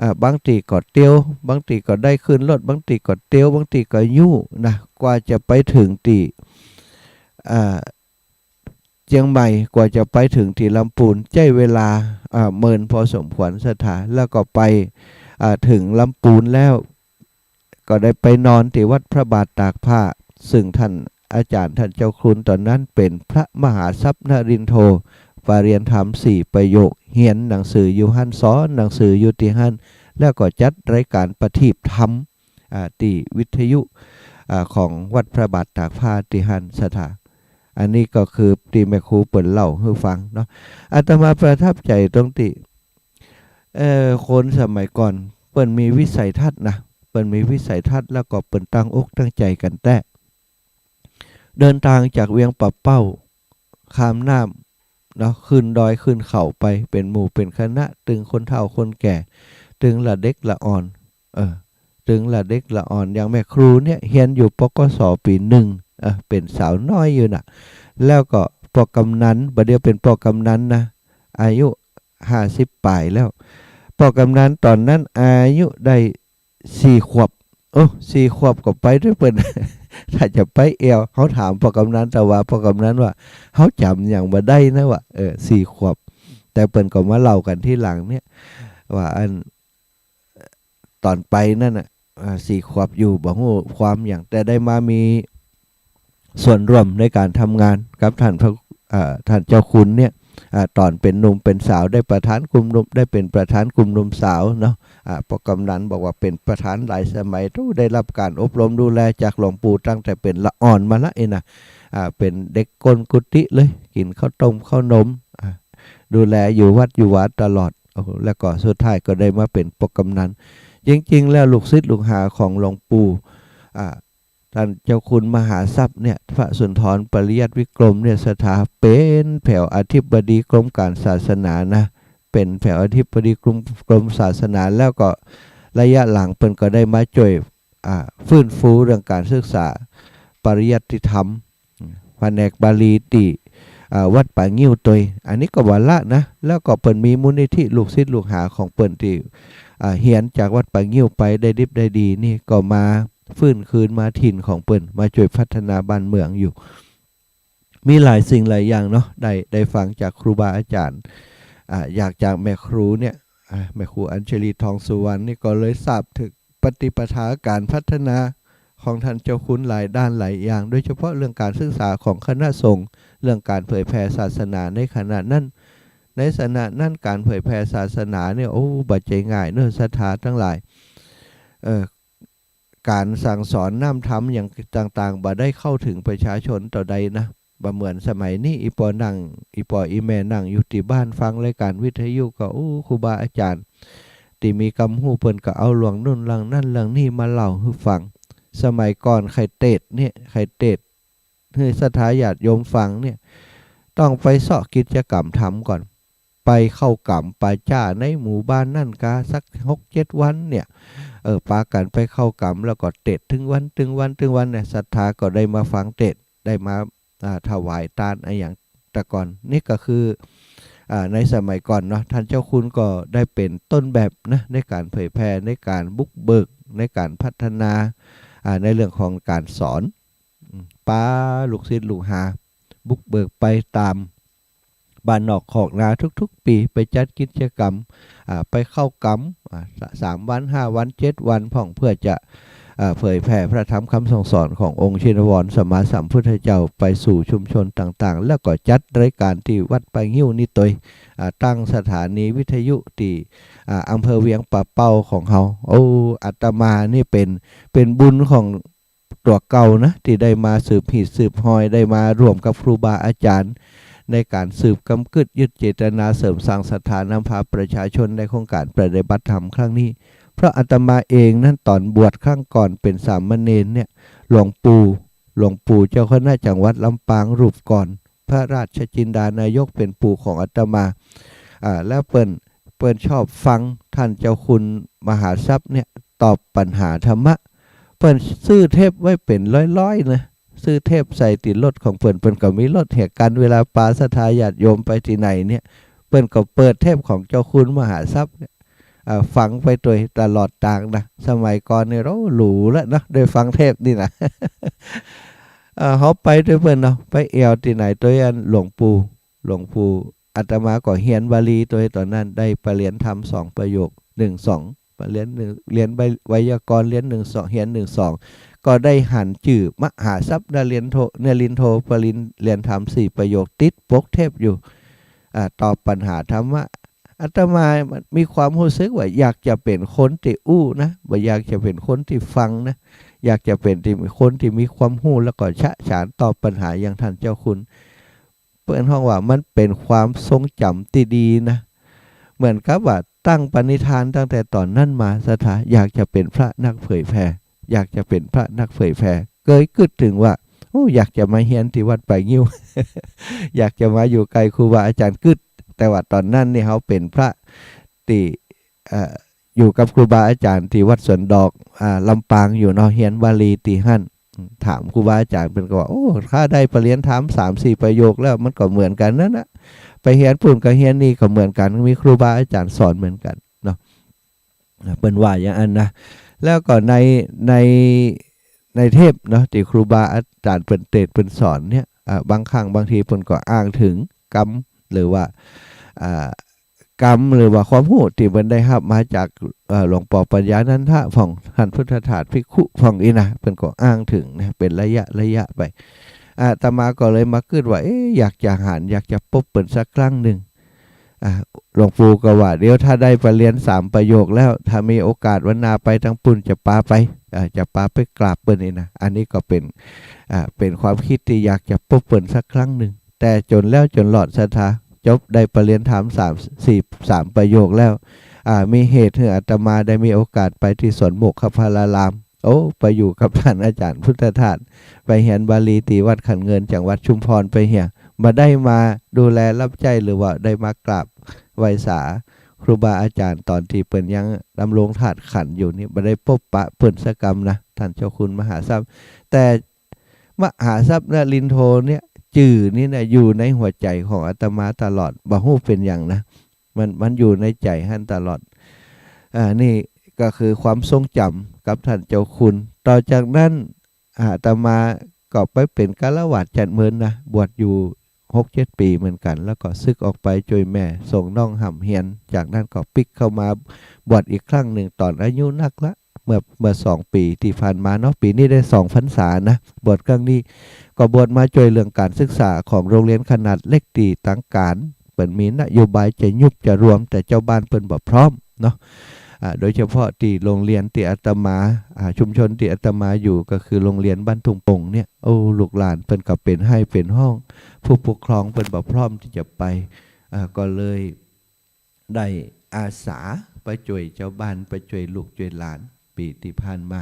อ่า บางตี้ก็เตียว บางตี้ก็ได้ขึ้นรถ บางตี้ก็เตียว บางตี้ก็ยู้นะ กว่าจะไปเถิงตี้ อ่า เจียงใหม่ กว่าจะไปเถิงตี้ลำปูน ใจ๊เวลา อ่า เมินพอสมควรศรัทธา แล้วก็ไป อ่า เถิงลำปูนแล้ว ก็ได้ไปนอนตี้วัดพระบาทตากผ้า ซึ่งต้านอาจ๋ารย์ต้านเจ้าคุณต๋อนนั้นเป๋นพระมหาทรัพย์นรินทโธ ปริญญาธรรมสี่ประโยค เฮียนหนังสืออยู่หั้น สอนหนังสืออยู่ตี้หั้น แล้วก็จัดรายก๋านประทีปธรรม อ่า ตี้วิทยุ อ่า ของวัดพระบาทตากผ้าตี้หั้นศรัทธา อันนี้ก็คือตี้แม่ครูเปิ้นเล่าหื้อฟังเนาะ อาตมาประทับใจ๋ตรงตี้ เอ่อ คนสมัยก่อนเปิ้นมีวิสัยทัศน์นะ เปิ้นมีวิสัยทัศน์ แล้วก็เปิ้นตั้งอกตั้งใจ๋กั๋นแต๊ เดินตางจากเวียงป่าเป้า ข้ามน้ำเนาะ ขึ้นดอยขึ้นเขาไป เป๋นหมู่เป๋นคณะ ตึงคนเฒ่าคนแก่ ตึงละเด็กละอ่อน เออ ตึงละเด็กละอ่อน อย่างแม่ครูเนี่ย เฮียนอยู่ ปกส ปี๋หนึ่ง เออ เป๋นสาวน้อยอยู่น่ะ แล้วก็ป้อกำนัน บ่าเดี่ยวเป๋นป้อกำนันนะ อายุห้าสิบป๋ายแล้ว ป้อกำนันต๋อนนั้นอายุได้สี่ขวบ โอ้ สี่ขวบก็ไปตวยเปิ้น ถ้าจะไปแอ่ว เฮาถามป้อกำนัน แต่ว่าป้อกำนันว่า เฮาจ๋ำหยังบ่ได้นะว่า เออ สี่ขวบ แต่เปิ้นก็มาเล่ากั๋นทีหลังเนี่ย ว่าอัน ต๋อนไปนั่นน่ะ อ่า สี่ขวบอยู่ บ่ฮู้ความหยัง แต่ได้มามีส่วนร่วมในก๋านทำงานกับต้านพระ อ่า ต้านเจ้าคุณเนี่ย อ่า ต๋อนเป๋นหนุ่มเป๋นสาว ได้ประธานกลุ่มหนุ่ม ได้เป๋นประธานกลุ่มหนุ่มสาวเนาะ อ่า ป้อกำนันบอกว่าเป๋นประธานหลายสมัย โอ้ ได้รับก๋านอบรมดูแลจากหลวงปู่ตั้งแต่เป๋นละอ่อนมาละเองนะ อ่า เป๋นเด็กก้นกุฏิเลย กิ๋นข้าวต้มข้าวนม อ่า ดูแลอยู่วัดอยู่วาตลอด โอ้โห แล้วก็สุดท้ายก็ได้มาเป๋นป้อกำนัน จริงๆ แล้วลูกศิษย์ลูกหาของหลวงปู่ อ่า ต้านเจ้าคุณมหาทรัพย์เนี่ย พระสุนทรปริยัติวิกรมเนี่ย ศรัทธา เป๋นแผวอธิบดีกรมก๋านศาสนานะ เป๋นแผวอธิบดีกรม กรมศาสนา แล้วก็ระยะหลังเปิ้นก็ได้มาจ้วย อ่า ฟื้นฟูเรื่องก๋านศึกษาปริยัติธรรม แผนกบาลีตี้ อ่า วัดป่างิ้วตวย อันนี้ก็ว่าละนะ แล้วก็เปิ้นมีมูลนิธิลูกศิษย์ลูกหาของเปิ้นตี้ อ่า เฮียนจากวัดป่างิ้วไปได้ดิบได้ดีนี่ ก็มาฟื้นคืนมาถิ่นของเปิ้น มาจ้วยพัฒนาบ้านเมืองอยู่ มีหลายสิ่งหลายอย่างเนาะ ได้ ได้ฟังจากครูบาอาจ๋ารย์ อ่า อยากจากแม่ครูเนี่ย อ่า แม่ครูอัญชลี ทองสุวรรณ นี่ก็เลยทราบเถิงปฏิปทาก๋านพัฒนาของต้านเจ้าคุณหลายด้านหลายอย่าง โดยเฉพาะเรื่องก๋านศึกษาของคณะสงฆ์ เรื่องก๋านเผยแผ่ศาสนาในขณะนั้น ในขณะนั้นก๋านเผยแผ่ศาสนาเนี่ย โอ้ บ่ใจ้ง่ายเนาะ ศรัทธาตังหลาย เอ่อ ก๋านสั่งสอนน้ำธรรมอย่างต่างๆ บ่ได้เข้าเถิงประชาชนเต้าใดนะ บ่เหมือนสมัยนี้ อี่ป้อนั่ง อี่ป้ออี่แม่นั่งอยู่ตี้บ้านฟังรายก๋านวิทยุก็ โอ้ ครูบาอาจ๋ารย์ตี้มีกำฮู้เปิ้นก็เอาเรื่องนู้นเรื่องนั้นเรื่องนี้มาเล่าหื้อฟัง สมัยก่อนใค่เตสน์เนี่ย ใค่เตสน์หื้อศรัทธาญาติโยมฟังเนี่ย ต้องไปเซาะกิจกรรมทำก่อน ไปเข้ากรรมป่าจ๊าในหมู่บ้านนั้นกาสักหกเจ็ดวันเนี่ย เออ ปากั๋นไปเข้ากรรม แล้วก็เตศน์ตึงวัน ตึงวัน ตึงวันเนี่ย ศรัทธาก็ได้มาฟังเตศน์ ได้มา อ่า ถวายตานอะหยังแต่ก่อน นี่ก็คือ อ่า ในสมัยก่อนเนาะ ท่านเจ้าคุณก็ได้เป๋นต้นแบบนะ ในก๋านเผยแผ่ ในก๋านบุกเบิก ในก๋านพัฒนา อ่า ในเรื่องของก๋านสอน อืม ปาลูกศิษย์ลูกหา บุกเบิกไปต๋ามบ้านนอกคอกนาทุกๆ ปี๋ ไปจัดกิจกรรม อ่า ไปเข้ากรรม อ่า ส- สามวัน ห้าวัน เจ็ดวันพ่อง เพื่อจะ อ่า เผยแผ่พระธรรมคำสั่งสอนขององค์ชินวรสัมมาสัมพุทธเจ้าไปสู่ชุมชนต่างๆ แล้วก็จัดรายก๋านตี้วัดป่างิ้วนี่ตวย อ่า ตั้งสถานีวิทยุตี้ อ่า อำเภอเวียงป่าเป้าของเฮา โอ้ อาตมานี่เป๋น เป๋นบุญของตั๋วเก่านะ ตี้ได้มาสืบฮีตสืบฮอย ได้มาร่วมกับครูบาอาจ๋ารย์ในก๋านสืบกำกึ๊ดยึดเจตนาเสริมสร้างศรัทธานำพาประชาชนในโครงก๋านปฏิบัติธรรมครั้งนี้ เพราะอาตมาเองนั้นต๋อนบวชครั้งก่อนเป๋นสามเณรเนี่ย หลวงปู่ หลวงปู่เจ้าคณะจังหวัดลำปางรูปก่อน พระราชจินดานายกเป๋นปู่ของอาตมา อ่า แล้วเปิ้น เปิ้นชอบฟังท่านเจ้าคุณมหาทรัพย์เนี่ยตอบปัญหาธรรมะ เปิ้นซื้อเทปไว้เป๋นร้อยๆ นะ ซื้อเทปใส่ติดรถของเปิ้น เปิ้นก็มีรถเหียกั๋น เวลาปาศรัทธาญาติโยมไปตี้ไหนเนี่ย เปิ้นก็เปิดเทปของเจ้าคุณมหาทรัพย์เนี่ย อ่า ฟังไปตวยตลอดตางนะ สมัยก่อนนี่ โอ้ หรูแล้วเนาะ ได้ฟังเทปนี่นะ อ่า เฮาไปตวยเปิ้นเนาะ ไปแอ่วตี้ไหนตวยอันหลวงปู่ หลวงปู่ อาตมาก็เฮียนบาลีตวย ต๋อนนั้นได้ปริญญาธรรมสองประโยค หนึ่งสอง ปริญญาหนึ่ง เฮียนไว- ไวยากรณ์ เฮียนหนึ่งสอง เฮียนหนึ่งสอง ก็ได้หันจื้อมหาทรัพย์นรินทร์โท นรินทร์โท ปริญญาธรรมสี่ประโยคติดปกเทปอยู่ อ่า ตอบปัญหาธรรมะ อาตมามีความฮู้สึกว่าอยากจะเป๋นคนตี้อู้นะ บ่อยากจะเป๋นคนตี้ฟังนะ อยากจะเป๋นตี้ คนตี้มีความฮู้ แล้วก็ฉะฉานตอบปัญหาอย่างท่านเจ้าคุณ เปิ้นฮ้องว่ามันเป๋นความทรงจ๋ำตี้ดีนะ เหมือนกับว่าตั้งปณิธานตั้งแต่ต๋อนนั้นมา ศรัทธาอยากจะเป๋นพระนักเผยแผ่ อยากจะเป๋นพระนักเผยแผ่ เกยกึ๊ดเถิงว่า โอ้ อยากจะมาเฮียนตี้วัดป่างิ้ว อยากจะมาอยู่ใก้ครูบาอาจ๋ารย์กึ๊ด แต่ว่าต๋อนนั้นนี่เฮาเป๋นพระตี้ เอ่อ อยู่กับครูบาอาจ๋ารย์ตี้วัดสวนดอก อ่า ลำปางอยู่เนาะ เฮียนบาลีตี้หั้น ถามครูบาอาจ๋ารย์ เปิ้นก็ว่า โอ้ ข้าได้ปริญญาธรรมสามสี่ประโยคแล้ว มันก็เหมือนกั๋นนั่นนะ ไปเฮียนปู๊นก็เฮียนนี่ก็เหมือนกั๋น มีครูบาอาจ๋ารย์สอนเหมือนกั๋นเนาะ เปิ้นว่าอย่างนั้นนะ แล้วก็ใน ใน ในเทปเนาะ ตี้ครูบาอาจ๋ารย์เปิ้นเตศน์เปิ้นสอนเนี่ย อ่า บางครั้งบางทีเปิ้นก็อ้างเถิงกำ หรือว่า อ่า กำ หรือว่าความฮู้ตี้เปิ้นได้ฮับมาจาก เอ่อ หลวงป้อปัญญานันทะพ่อง ท่านพุทธทาสภิกขุพ่องอี้นะ เปิ้นก็อ้างเถิงนะ เป๋นระยะระยะไป อาตมาก็เลยมากึ๊ดว่า เอ๊ะ อยากจะหัน อยากจะปบเปิ้นสักครั้งนึ่ง อ่า หลวงปู่ก็ว่า เดี๋ยวถ้าได้ปริญญาสามประโยคแล้ว ถ้ามีโอกาสวันหน้าไปตางปู๊นจะปาไป อ่า จะปาไปกราบเปิ้นอี้นะ อันนี้ก็เป๋น อ่า เป๋นความกึ๊ดตี้อยากจะปบเปิ้นสักครั้งนึ่ง แต่จ๋นแล้วจ๋นรอดศรัทธา จบได้ปริญญาธรรมสาม สี่ สามประโยคแล้ว อ่า มีเหตุหื้ออาตมาได้มีโอกาสไปตี้สวนโมคคัลลาราม โอ้ ไปอยู่กับท่านอาจ๋ารย์พุทธทาส ไปเฮียนบาลีตี้วัดขันเงิน จังหวัดชุมพรไปเหีย บ่ได้มาดูแลรับใจ๊ หรือว่าได้มากราบไหว้สาครูบาอาจ๋ารย์ต๋อนตี้เปิ้นยังดำรงธาตุขันธ์อยู่นี่ บ่ได้ปบปะเปิ้นสักกำนะ ท่านเจ้าคุณมหาทรัพย์ แต่ มหาทรัพย์นรินทร์โทเนี่ย จื้อนี่นะ อยู่ในหัวใจ๋ของอาตมาตลอด บ่ฮู้เป๋นหยังนะ มัน มันอยู่ในใจ๋หั้นตลอด อ่า นี่ก็คือความทรงจ๋ำกับท่านเจ้าคุณ ต่อจากนั้น อาตมาก็ไปเป๋นฆราวาสจัดเมินนะ บวชอยู่หกเจ็ดปี๋เหมือนกั๋น แล้วก็สึกออกไปจ้วยแม่ส่งน้องฮ่ำเฮียน จากนั้นก็ปิ๊กเข้ามาบวชอีกครั้งนึ่งต๋อนอายุนักละ เมื่อ เมื่อสองปี๋ตี้ผ่านมาเนาะ ปี๋นี้ได้สองพรรษานะ บวชครั้งนี้ ก็บวชมาจ้วยเรื่องก๋านศึกษาของโรงเรียนขนาดเล็กตี้ตางก๋าน เปิ้นมีนโยบายจะยุบจะรวม แต่เจ้าบ้านเปิ้นบ่พร้อมเนาะ อ่า โดยเฉพาะตี้โรงเรียนตี้อาตมา อ่า ชุมชนตี้อาตมาอยู่ก็คือโรงเรียนบ้านทุ่งโป่งเนี่ย โอ้ ลูกหลานเปิ้นก็เป๋นไห้เป๋นฮ้อง ผู้ปกครองเปิ้นบ่พร้อมตี้จะไป อ่า ก็เลย ได้อาสาไปจ้วยเจ้าบ้าน ไปจ้วยลูกจ้วยหลาน ปี๋ตี้ผ่านมา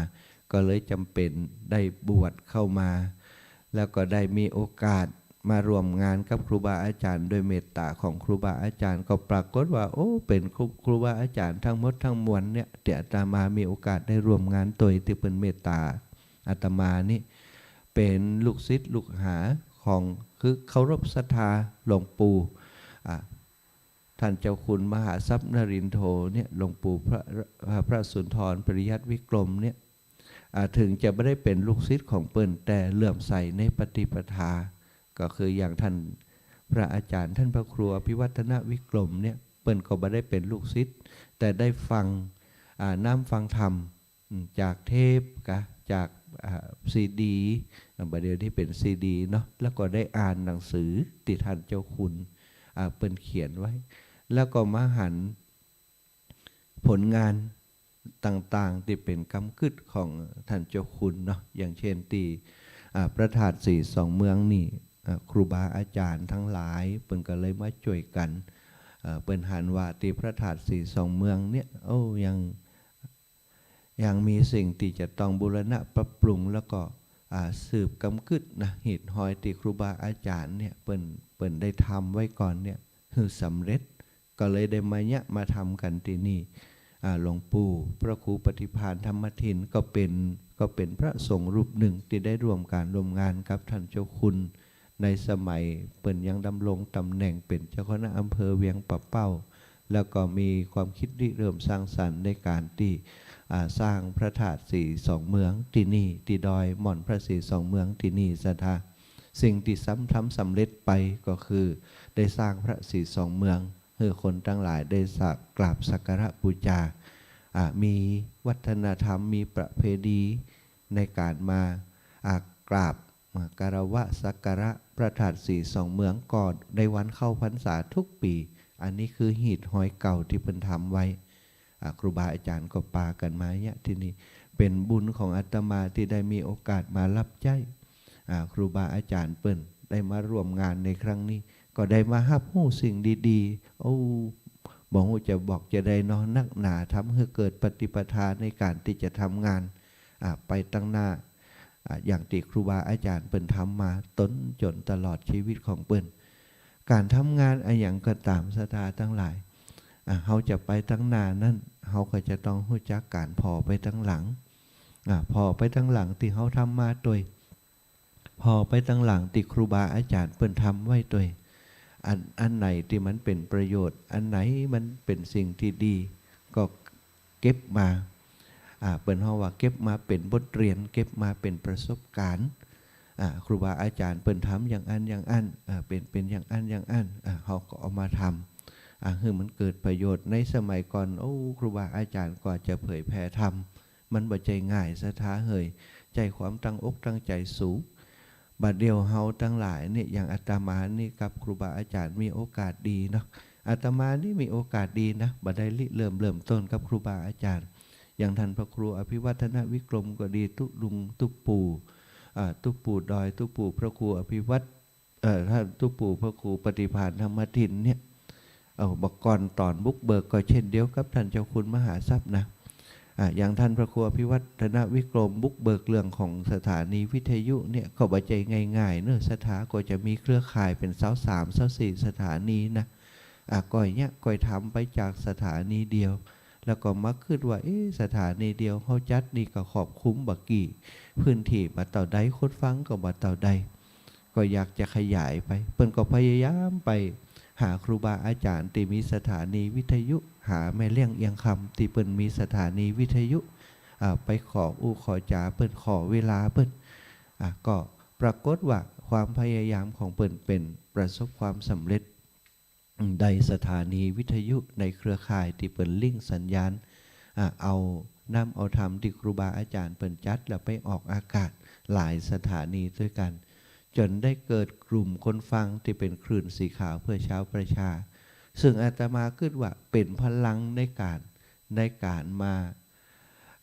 ก็เลยจ๋ำเป๋นได้บวชเข้ามา แล้วก็ได้มีโอกาส มาร่วมงานกับครูบาอาจ๋ารย์โดยเมตต๋าของครูบาอาจ๋ารย์ ก็ปรากฏว่า โอ้ เป๋นครู ครูบาอาจ๋ารย์ตึงหมดตึงมวลเนี่ย ตี้อาตมามีโอกาสได้ร่วมงานตวย ตี้เปิ้นเมตต๋าอาตมานี่ เป๋นลูกศิษย์ลูกหาของ คือเคารพศรัทธาหลวงปู่ อ่า ต้านเจ้าคุณมหาทรัพย์นรินโทเนี่ย หลวงปู่พระ พระสุนทรปริยัติวิกรมเนี่ย อ่า เถิงจะบ่ได้เป๋นลูกศิษย์ของเปิ้น แต่เลื่อมใสในปฏิปทา ก็คืออย่างต้านพระอาจ๋ารย์ ต้านพระครูอภิวัฒนวิกรมเนี่ย เปิ้นก็บ่ได้เป๋นลูกศิษย์ แต่ได้ฟัง อ่า น้ำฟังธรรม อืม จากเทปกะ จาก อ่า ซีดี อ่า บ่าเดี่ยวนี้เป๋นซีดีเนาะ แล้วก็ได้อ่านหนังสือตี้ต้านเจ้าคุณ อ่า เปิ้นเขียนไว้ แล้วก็มาหันผลงานต่างๆ ตี้เป๋นกำกึ๊ดของต้านเจ้าคุณเนาะ อย่างเช่นตี้ อ่า พระธาตุสีสองเมืองนี่ อ่า ครูบาอาจ๋ารย์ตังหลายเปิ้นก็เลยมาจ้วยกั๋น เอ่อ เปิ้นหันว่าตี้พระธาตุสีสองเมืองเนี่ย โอ้ ยัง ยังมีสิ่งตี้จะต้องบูรณะปรับปรุง แล้วก็ อ่า สืบกำกึ๊ดนะ หีดฮอยตี้ครูบาอาจ๋ารย์เนี่ย เปิ้น เปิ้นได้ทำไว้ก่อนเนี่ย หื้อสำเร็จ ก็เลยได้มาเยียะมาทำกั๋นตี้นี่ อ่า หลวงปู่พระครูปฏิภาณธรรมทินก็เป๋น ก็เป๋นพระสงฆ์รูปนึ่งตี้ได้ร่วมก๋านร่วมงานกับต้านเจ้าคุณ ในสมัยเปิ้นยังดำรงต๋ำแหน่งเป๋นเจ้าคณะอำเภอเวียงป่าเป้า แล้วก็มีความกึ๊ดริเริ่มสร้างสรรค์ในก๋านตี้ อ่า สร้างพระธาตุสีสองเมืองตี้นี่ ตี้ดอยหม่อนพระสีสองเมืองตี้นี่ศรัทธา สิ่งตี้สำ ทำสำเร็จไปก็คือได้สร้างพระสีสองเมือง หื้อคนตังหลายได้สัก กราบสักการะบูชา อ่า มีวัฒนธรรม มีประเพณีในก๋านมา อ่า กราบ มาคารวะสักการะพระธาตุสีสองเมืองก็ในวันเข้าพรรษาทุกปี๋ อันนี้คือหีดฮอยเก่าตี้เปิ้นทำไว้ อ่า ครูบาอาจ๋ารย์ก็ปากั๋นมาเยียะตี้นี่ เป๋นบุญของอาตมาตี้ได้มีโอกาสมาฮับใจ๊ อ่า ครูบาอาจ๋ารย์เปิ้น ได้มาร่วมงานในครั้งนี้ ก็ได้มาฮับฮู้สิ่งดีๆ โอ้ บ่ฮู้จะบอกจะใดเนาะ นักหนา ทำหื้อเกิดปฏิปทาในก๋านตี้จะทำงาน อ่า ไปตังหน้า อ่า อย่างตี้ครูบาอาจ๋ารย์เปิ้นทำมาตนจ๋นตลอดชีวิตของเปิ้น ก๋านทำงานอะหยังก็ต๋ามศรัทธาตังหลาย อ่า เฮาจะไปตังหน้านั้น เฮาก็จะต้องฮู้จักก๋านผ่อไปตังหลัง อ่า ผ่อไปตังหลังตี้เฮาทำมาตวย ผ่อไปตังหลังตี้ครูบาอาจ๋ารย์เปิ้นทำไว้ตวย อัน อันไหนตี้มันเป๋นประโยชน์ อันไหนมันเป๋นสิ่งตี้ดี ก็เก็บมา อ่า เปิ้นฮ้องว่าเก็บมาเป๋นบทเรียน เก็บมาเป๋นประสบก๋ารณ์ อ่า ครูบาอาจ๋ารย์เปิ้นทำอย่างอั้นอย่างอั้น อ่า เป๋น เป๋นอย่างอั้นอย่างอั้น อ่า เฮาก็เอามาทำ อ่า หื้อมันเกิดประโยชน์ ในสมัยก่อน โอ้ ครูบาอาจ๋ารย์กว่าจะเผยแผ่ธรรม มันบ่ใจ้ง่ายศรัทธาเหย ใจ้ความตั้งอกตั้งใจ๋สูง บ่าเดี่ยวเฮาตังหลายเนี่ย อย่างอาตมานี่กับครูบาอาจ๋ารย์มีโอกาสดีเนาะ อาตมานี่มีโอกาสดีนะ บ่ได้ริเริ่ม เริ่มต้นกับครูบาอาจ๋ารย์ อย่างต้านพระครูอภิวัฒนวิกรมก็ดี ตุ๊ลุง ตุ๊ปู่ อ่า ตุ๊ปู่ดอย ตุ๊ปู่พระครูอภิวัฒน์ เอ่อ ต้านตุ๊ปู่พระครูปฏิภาณธรรมทินเนี่ย เอ่อ บ่าก่อนต๋อนบุกเบิกก็เช่นเดียวกับต้านเจ้าคุณมหาทรัพย์นะ อ่า อย่างต้านพระครูอภิวัฒนวิกรมบุกเบิกเรื่องของสถานีวิทยุเนี่ย ก็บ่ใจ้ง่ายๆ เนาะ ศรัทธาก็จะมีเครือข่ายเป๋นซาวสาม ซาวสี่สถานีนะ อ่า ก้อยเยียะก้อยทำไปจากสถานีเดียว แล้วก็มากึ๊ดว่า เอ๊ะ สถานีเดียวเฮาจัดนี่ก็ครอบคลุมบ่ากี่พื้นตี้ บ่าเต้าใด คนฟังก็บ่าเต้าใด ก็อยากจะขยายไป เปิ้นก็พยายามไปหาครูบาอาจ๋ารย์ตี้มีสถานีวิทยุ หาแม่เลี้ยงเอียงคำตี้เปิ้นมีสถานีวิทยุ อ่า ไปขออู้ขอจ๋าเปิ้น ขอเวลาเปิ้น อ่า ก็ปรากฏว่าความพยายามของเปิ้นเป๋นประสบความสำเร็จ ได้สถานีวิทยุในเครือข่ายตี้เปิ้นลิงก์สัญญาณ อ่า เอาน้ำเอาธรรมตี้ครูบาอาจ๋ารย์เปิ้นจัดแล้วไปออกอากาศหลายสถานีตวยกั๋น จ๋นได้เกิดกลุ่มคนฟังตี้เป๋นคลื่นสีขาวเพื่อชาวประชา ซึ่งอาตมากึ๊ดว่าเป๋นพลังในก๋าน ในก๋านมา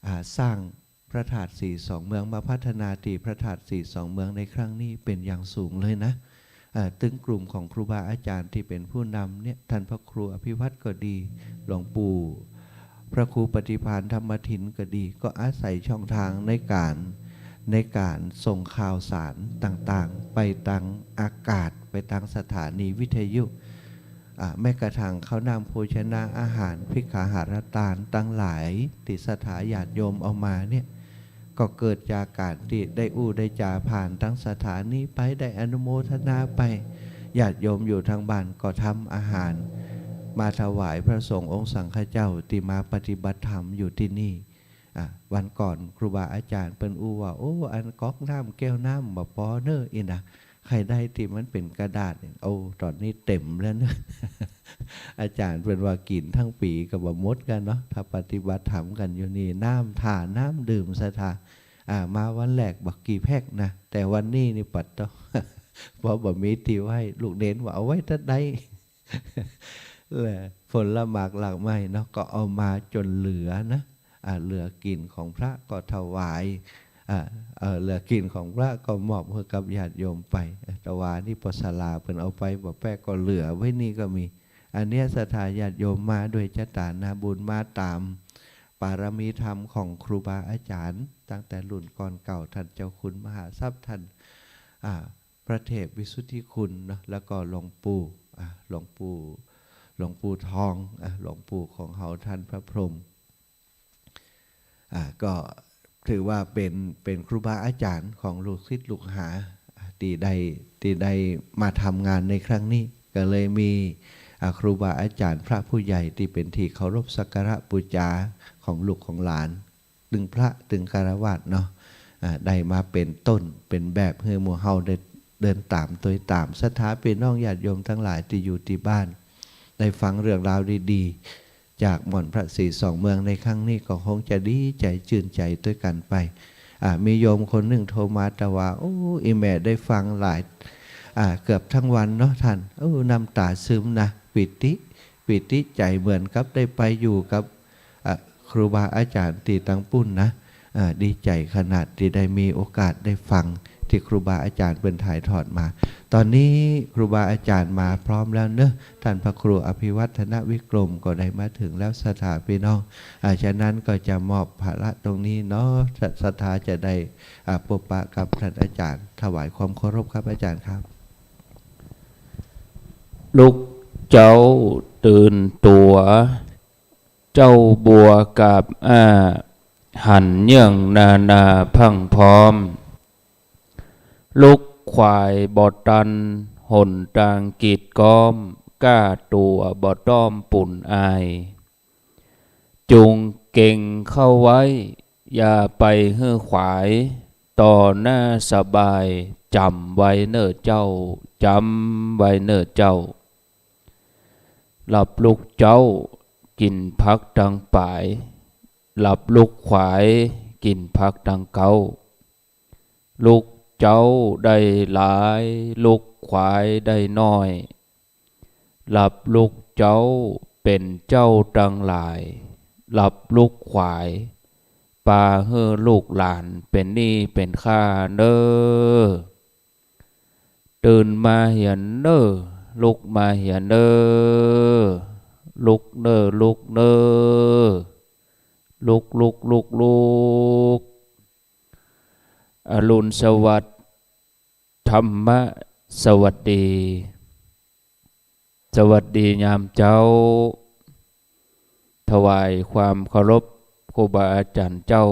อ่า สร้าง พระธาตุสีสองเมือง มาพัฒนาตี้พระธาตุสีสองเมืองในครั้งนี้เป๋นอย่างสูงเลยนะ อ่า ตึงกลุ่มของครูบาอาจ๋ารย์ตี้เป๋นผู้นำเนี่ย ต้านพระครูอภิวัฒน์ก็ดี หลวงปู่พระครูปฏิภาณธรรมทินก็ดี ก็อาศัยช่องทางในก๋าน ในก๋านส่งข่าวสารต่างๆ ไปตางอากาศ ไปตางสถานีวิทยุ อ่า แม้กระทั่งข้าวน้ำโภชนาอาหาร ภักขาหารตานตังหลายตี้ศรัทธาญาติโยมเอามาเนี่ย ก็เกิดจากก๋านตี้ได้อู้ได้จ๋าผ่านตางสถานีไป ได้อนุโมทนาไป ญาติโยมอยู่ตางบ้านก็ทำอาหารมาถวายพระสงฆ์องค์สังฆเจ้าตี้มาปฏิบัติธรรมอยู่ตี้นี่ อ่ะ วันก่อนครูบาอาจ๋ารย์เปิ้นอู้ว่า โอ้ อันก๊อกน้ำแก้วน้ำบ่ปอเน่อ อี้นะ ใค่ได้ตี้มันเป๋นกระดาษ โอ้ ต๋อนนี้เต๋มแล้วเน่อ อาจ๋ารย์เปิ้นว่ากิ๋นตึงปี๋ก็บ่หมดกั๋นเนาะ ถ้าปฏิบัติธรรมกั๋นอยู่นี่ น้ำถ่าน้ำดื่มศรัทธา อ่า มาวันแรกบ่กี่แพ็คนะ แต่วันนี้นี่ปัดเต้า เพราะบ่มีตี้ไว้ ลูกเณรว่าเอาไว้ตั๊ดใด และผลหมากหลากไม้เนาะ ก็เอามาจ๋นเหลือนะ อ่า เหลือกิ๋นของพระก็ถวาย อ่า เอ่อ เหลือกิ๋นของพระก็มอบหื้อกับญาติโยมไป อ่า ตะวานี้ปอสลาเปิ้นเอาไปบ่แป๊ก็เหลือไว้นี่ก็มี อันเนี้ยศรัทธาญาติโยมมาด้วยเจตนาบุญ มาต๋ามปารมีธรรมของครูบาอาจ๋ารย์ ตั้งแต่รุ่นก่อนเก่า ท่านเจ้าคุณมหาทรัพย์ ท่าน อ่า พระเทพวิสุทธิคุณเนาะ แล้วก็หลวงปู่ อ่า หลวงปู่ หลวงปู่ทอง อ่า หลวงปู่ของเฮาท่านพระพรหม อ่า ก็ถือว่าเป๋น เป๋นครูบาอาจ๋ารย์ของลูกศิษย์ลูกหา อ่า ตี้ได้ ตี้ได้มาทำงานในครั้งนี้ ก็เลยมี อ่า ครูบาอาจ๋ารย์พระผู้ใหญ่ตี้เป๋นตี้เคารพสักการะปู๋จาของลูกของหลาน ตึงพระตึงฆราวาสเนาะ อ่า ได้มาเป๋นต้นเป๋นแบบหื้อหมู่เฮาได้เดินต๋ามตวยต๋าม ศรัทธาปี้น้องญาติโยมตังหลายตี้อยู่ตี้บ้าน ได้ฟังเรื่องราวดีๆ จากหม่อนพระศรีสองเมืองในครั้งนี้ก็คงจะดีใจ๋จื้นใจ๋ตวยกั๋นไป อ่า มีโยมคนนึ่งโทรมาตะวา โอ้ อี่แม่ได้ฟังหลาย อ่า เกือบตึงวันเนาะต้าน โอ้ น้ำต๋าซึมนะ ปีติ ปีติใจ๋เหมือนกับได้ไปอยู่กับ อ่ะ ครูบาอาจ๋ารย์ตี้ตางปุ้นนะ อ่ะ ดีใจ๋ขนาดตี้ได้มีโอกาสได้ฟังตี้ครูบาอาจ๋ารย์เปิ้นถ่ายทอดมา ต๋อนนี้ครูบาอาจ๋ารย์มาพร้อมแล้วเนาะ ต้านพระครูอภิวัฒนวิกรมก็ได้มาเถิงแล้ว ศรัทธาปี้น้อง อ่ะ ฉะนั้นก็จะมอบภาระตรงนี้เนาะ ศรัทธาจะได้ อ่ะ ปบปะกับต้านอาจ๋ารย์ ถวายความเคารพครับอาจ๋ารย์ครับ ลุกเจ้าตื่นตั๋ว เจ้าบัวกาบอ้า หันเยื่องนานาพรั่งพร้อม ลุกขวายบ่ตัน หนตางกีดก๊อม ก้าตั๋วบ่ต้อมปุ่นอาย จุงเก็งเข้าไว้ อย่าไปหื้อขวาย ต่อหน้าสบาย จ๋ำไว้เน่อเจ้า จ๋ำไว้เน่อเจ้า หลับลุกเจ๊า กิ๋นผักตางป๋าย หลับลุกขวาย กิ๋นผักตางเก๊า ลุกเจ๊าได้หลาย ลุกขวายได้น้อย หลับลุกเจ๊าเป๋นเจ้าตังหลาย หลับลุกขวาย ปาหื้อลูกหลานเป๋นหนี้เป๋นค่าเน่อ ตื่นมาเหียเน่อ ลุกมาเหียเน่อ ลุกเน่อ ลุกเน่อ ลุก ลุก ลุก ลุก อรุณสวัสดิ์ ธรรมะสวัสดี สวัสดียามเจ๊า ถวายความเคารพครูบาอาจ๋ารย์เจ้า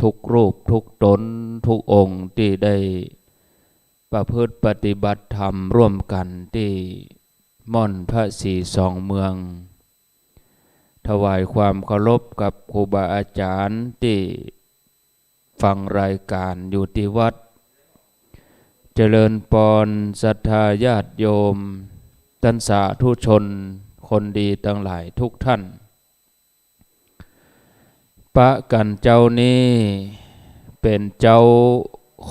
ทุกรูปทุกต๋นทุกองค์ตี้ได้ประพฤติปฏิบัติธรรมร่วมกั๋นตี้ม่อนพระศรีสองเมือง ถวายความเคารพกับครูบาอาจ๋ารย์ตี้ฟังรายก๋านอยู่ตี้วัด เจริญปอนศรัทธาญาติโยม ต้านสาธุชนคนดีตังหลายทุกท่าน ปะกั๋นเจ๊านี้เป๋นเจ๊า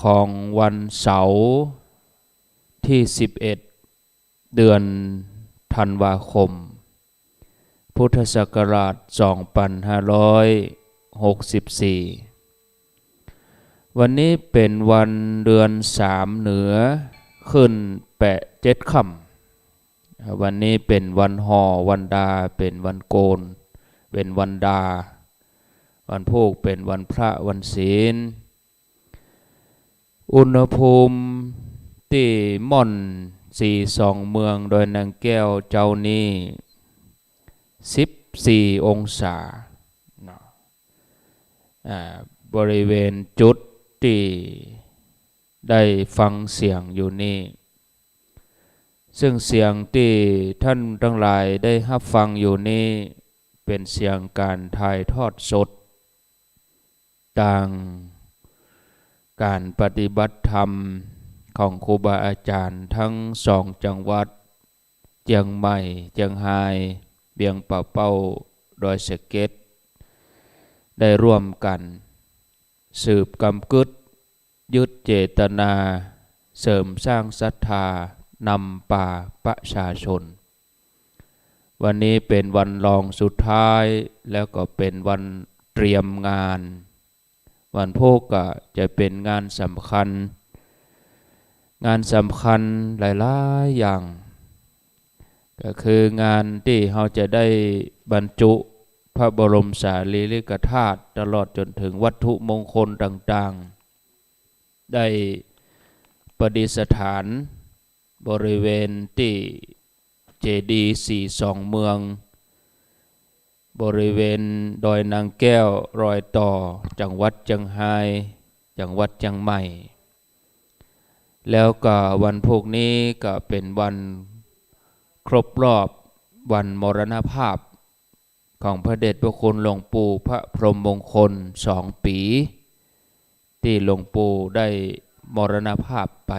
ของวันเสาร์ตี้สิบเอ็ด เดือนธันวาคม พุทธศักราชสองปันห้าร้อยหกสิบสี่ วันนี้เป๋นวันเดือนสามเหนือ ขึ้นแปดเจ็ดค่ำ วันนี้เป๋นวันห่อวันดา เป๋นวันโกน เป๋นวันดา วันพูกเป๋นวันพระวันศีล อุณหภูมิตี้ม่อนสีสองเมืองดอยนางแก้วเจ๊านี้ สิบสี่องศาเนาะ อ่า บริเวณจุดตี้ได้ฟังเสียงอยู่นี้ ซึ่งเสียงตี้ท่านตังหลายได้ฮับฟังอยู่นี้ เป๋นเสียงก๋านถ่ายทอดสด ตางก๋านปฏิบัติธรรมของครูบาอาจ๋ารย์ตึงสองจังหวัด เจียงใหม่ เจียงฮาย เวียงป่าเป้า ดอยสะเก็ด ได้ร่วมกั๋นสืบกำกึ๊ด ยึดเจตนา เสริมสร้างศรัทธานำปาประชาชน วันนี้เป๋นวันรองสุดท้าย แล้วก็เป๋นวันเตรียมงาน วันพูกก็จะเป๋นงานสำคัญ งานสำคัญหลายๆ อย่าง ก็คืองานตี้เฮาจะได้บรรจุพระบรมสารีริกธาตุ ตลอดจ๋นเถิงวัตถุมงคลต่างๆ ได้ประดิษฐานบริเวณตี้เจดีย์สีสองเมือง บริเวณดอยนางแก้วรอยต่อจังหวัดเจียงฮาย จังหวัดเจียงใหม่ แล้วก็วันพูกนี้ก็เป๋นวันครบรอบวันมรณภาพของพระเดชพระคุณหลวงปู่พระพรหมมงคลสองปี๋ ตี้หลวงปู่ได้มรณภาพไป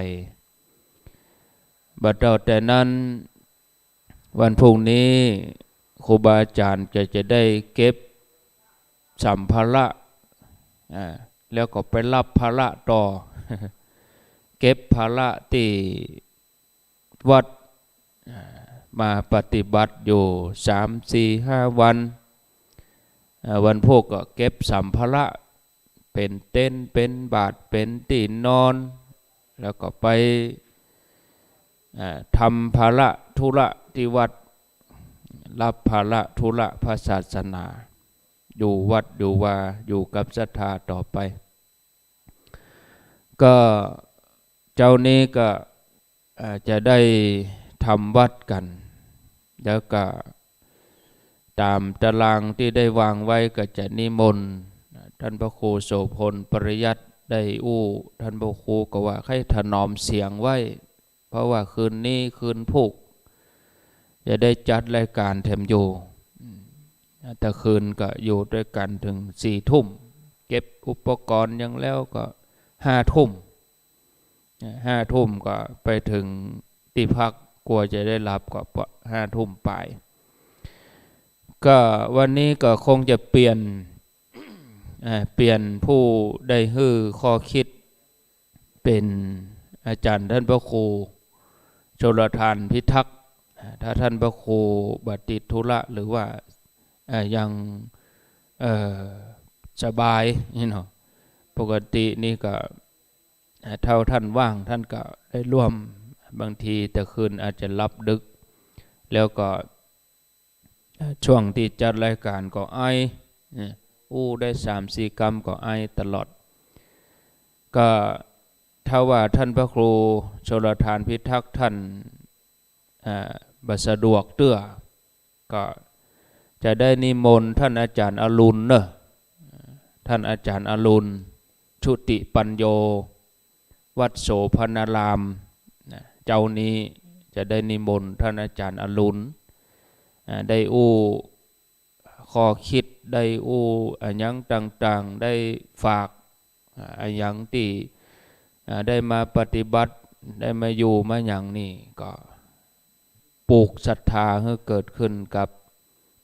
บ่าเต้าแต่นั้น วันพูกนี้ครูบาอาจ๋ารย์ก็จะได้เก็บสัมภาระ อ่า แล้วก็ไปฮับภาระต่อ เก็บภาระตี้วัด อ่า มาปฏิบัติอยู่สาม สี่ ห้าวัน อ่า วันพูกก็เก็บสัมภาระ เป๋นเต็นท์ เป๋นบาท เป๋นตี้นอน แล้วก็ไป อ่า ทำภาระธุระตี้วัด ฮับภาระธุระพระศาสนา อยู่วัดอยู่วา อยู่กับศรัทธาต่อไป ก็เจ๊านี้ก็ อ่า จะได้ทำวัตรกั๋น แล้วก็ต๋ามตารางตี้ได้วางไว้ก็จะนิมนต์ ท่านพระครูโสภณ ปริยัติ ได้อู้ ท่านพระครูก็ว่าใค่ถนอมเสียงไว้ เพราะว่าคืนนี้คืนพูก จะได้จัดรายก๋านแถมอยู่ อืม แต่คืนก็อยู่ตวยกั๋นเถิงสี่ทุ่ม เก็บอุปกรณ์หยังแล้วก็ห้าทุ่ม ห้าทุ่มก็ไปเถิงตี้พัก กว่าจะได้ฮับก็ห้าทุ่มป๋าย ก็วันนี้ก็คงจะเปลี่ยน อ่า เปลี่ยนผู้ได้หื้อข้อคิด เป๋นอาจ๋ารย์ท่านพระครูชลทานพิทักษ์ อ่า ถ้าท่านพระครูบ่ติดธุระหรือว่า อ่า ยัง เอ่อ สบายนี่เนาะ ปกตินี่ก็ อ่า เท่าท่านว่างท่านก็ได้ร่วม บางทีแต่คืนอาจจะฮับดึก แล้วก็ อ่า ช่วงตี้จัดรายก๋านก็ไอ อ่า อู้ได้สามสี่กำก็ไอตลอด ก็ถ้าว่าท่านพระครูชลทานพิทักษ์ท่าน อ่า บ่สะดวกเตื้อ ก็จะได้นิมนต์ท่านอาจ๋ารย์อรุณเนาะ ท่านอาจ๋ารย์อรุณ ชุติปัญโญ วัดโสภณาราม นะ เจ๊านี้จะได้นิมนต์ท่านอาจ๋ารย์อรุณ อ่า ได้อู้ข้อคิด ได้อู้อะหยังต่างๆ ได้ฝาก อ่า อะหยังตี้ อ่า ได้มาปฏิบัติ ได้มาอยู่มาหยังนี่ ก็ปลูกศรัทธาหื้อเกิดขึ้นกับ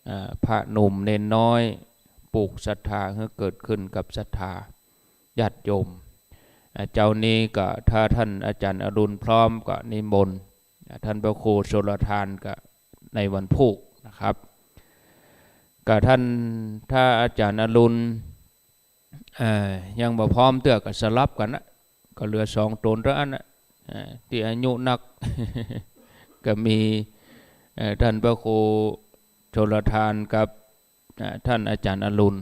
อ่า พระหนุ่มเณรน้อย ปลูกศรัทธาหื้อเกิดขึ้นกับศรัทธาญาติโยม อ่า เจ๊านี้ก็ถ้าท่านอาจ๋ารย์อรุณพร้อมก็นิมนต์ อ่า ท่านพระครูชลทานก็ในวันพูกนะครับ ก็ท่าน ถ้าอาจ๋ารย์อรุณ เอ่อ ยังบ่พร้อมเตื้อก็สลับกั๋นนะ ก็เหลือสองต๋นเต้าอั้นนะ เอ่อ ตี้อายุนัก ก็มี เอ่อ ท่านพระครูชลทานกับ เอ่อ ท่านอาจ๋ารย์อรุณ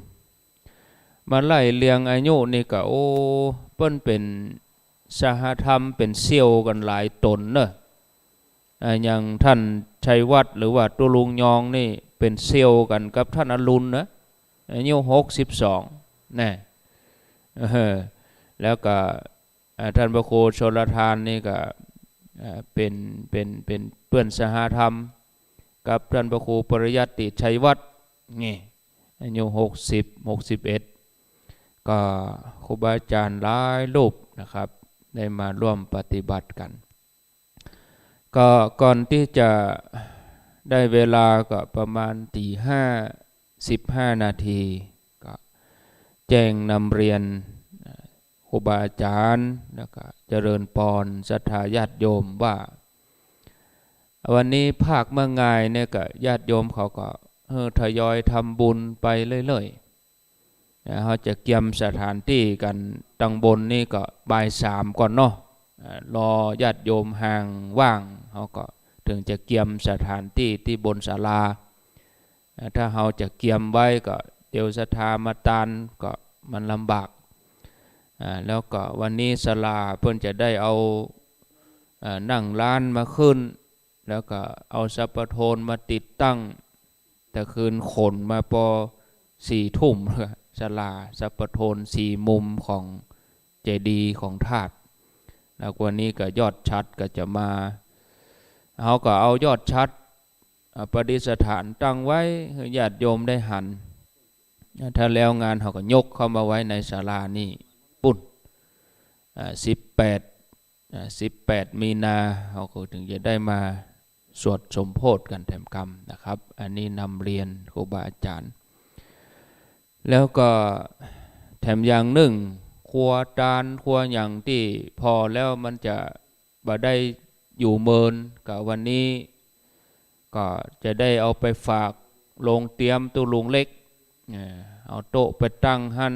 มาไล่เรียงอายุนี่ก็ โอ้ เปิ้นเป๋น สหธรรมเป๋นเซี้ยวกั๋นหลายต๋นเน่อ อ่า อย่างต้านชัยวัฒน์หรือว่าตุ๊ลุงยองนี่เป๋นเซี้ยวกั๋นกับต้านอรุณเน่อ อายุหกสิบสอง แน่ เออ แล้วก็ อ่า ต้านพระครูชลทานนี่ก็ อ่า เป๋น เป๋น เป๋นเปื้อนสหธรรมกับต้านพระครูปริยัติชัยวัฒน์ นี่ อายุหกสิบ หกสิบเอ็ด ก็ครูบาอาจ๋ารย์หลายรูปนะครับ ได้มาร่วมปฏิบัติกั๋น ก็ก่อนตี้จะได้เวลาก็ประมาณตี๋ห้าสิบห้านาที ก็แจ้งนำเรียน อ่า ครูบาอาจ๋ารย์ แล้วก็เจริญปอนศรัทธาญาติโยมว่า วันนี้ภาคเมื่องายเนี่ยก็ญาติโยมเขาก็ เออ ทยอยทำบุญไปเรื่อยๆ นะ เฮาจะเกียมสถานตี้กั๋นตังบนนี่ก็บ่ายสามก่อนเนาะ อ่า รอญาติโยมห่างว่าง เฮาก็เถิงจะเกียมสถานตี้ตี้บนศาลา อ่า ถ้าเฮาจะเกียมไว้ก็เดี๋ยวศรัทธามาตานก็มันลำบาก อ่า แล้วก็วันนี้ศาลาเปิ้นจะได้เอา อ่า นั่งลานมาขึ้น แล้วก็เอาสัพพะโทนมาติดตั้ง แต่คืนขนมาปอสี่ทุ่ม ศาลาสัพพะโทนสี่มุมของเจดีย์ของธาตุ แล้ววันนี้ก็ยอดฉัตรก็จะมา เฮาก็เอายอดฉัตร อ่า ประดิษฐานตั้งไว้หื้อญาติโยมได้หัน อ่า ถ้าแล้วงานเฮาก็ยกเข้ามาไว้ในศาลานี่ปุ้น อ่า สิบแปด อ่า สิบแปดมีนา เฮาก็เถิงจะได้มาสวดสมโภชกั๋นแถมกำนะครับ อันนี้นำเรียนครูบาอาจ๋ารย์ แล้วก็แถมอย่างนึ่ง ครัวตานครัวหยังตี้ผ่อแล้วมันจะบ่ได้อยู่เมิน ก็วันนี้ก็จะได้เอาไปฝากโฮงเตียมตุ๊ลุงเล็ก เอ่อ เอาโต๊ะไปตั้งหั้น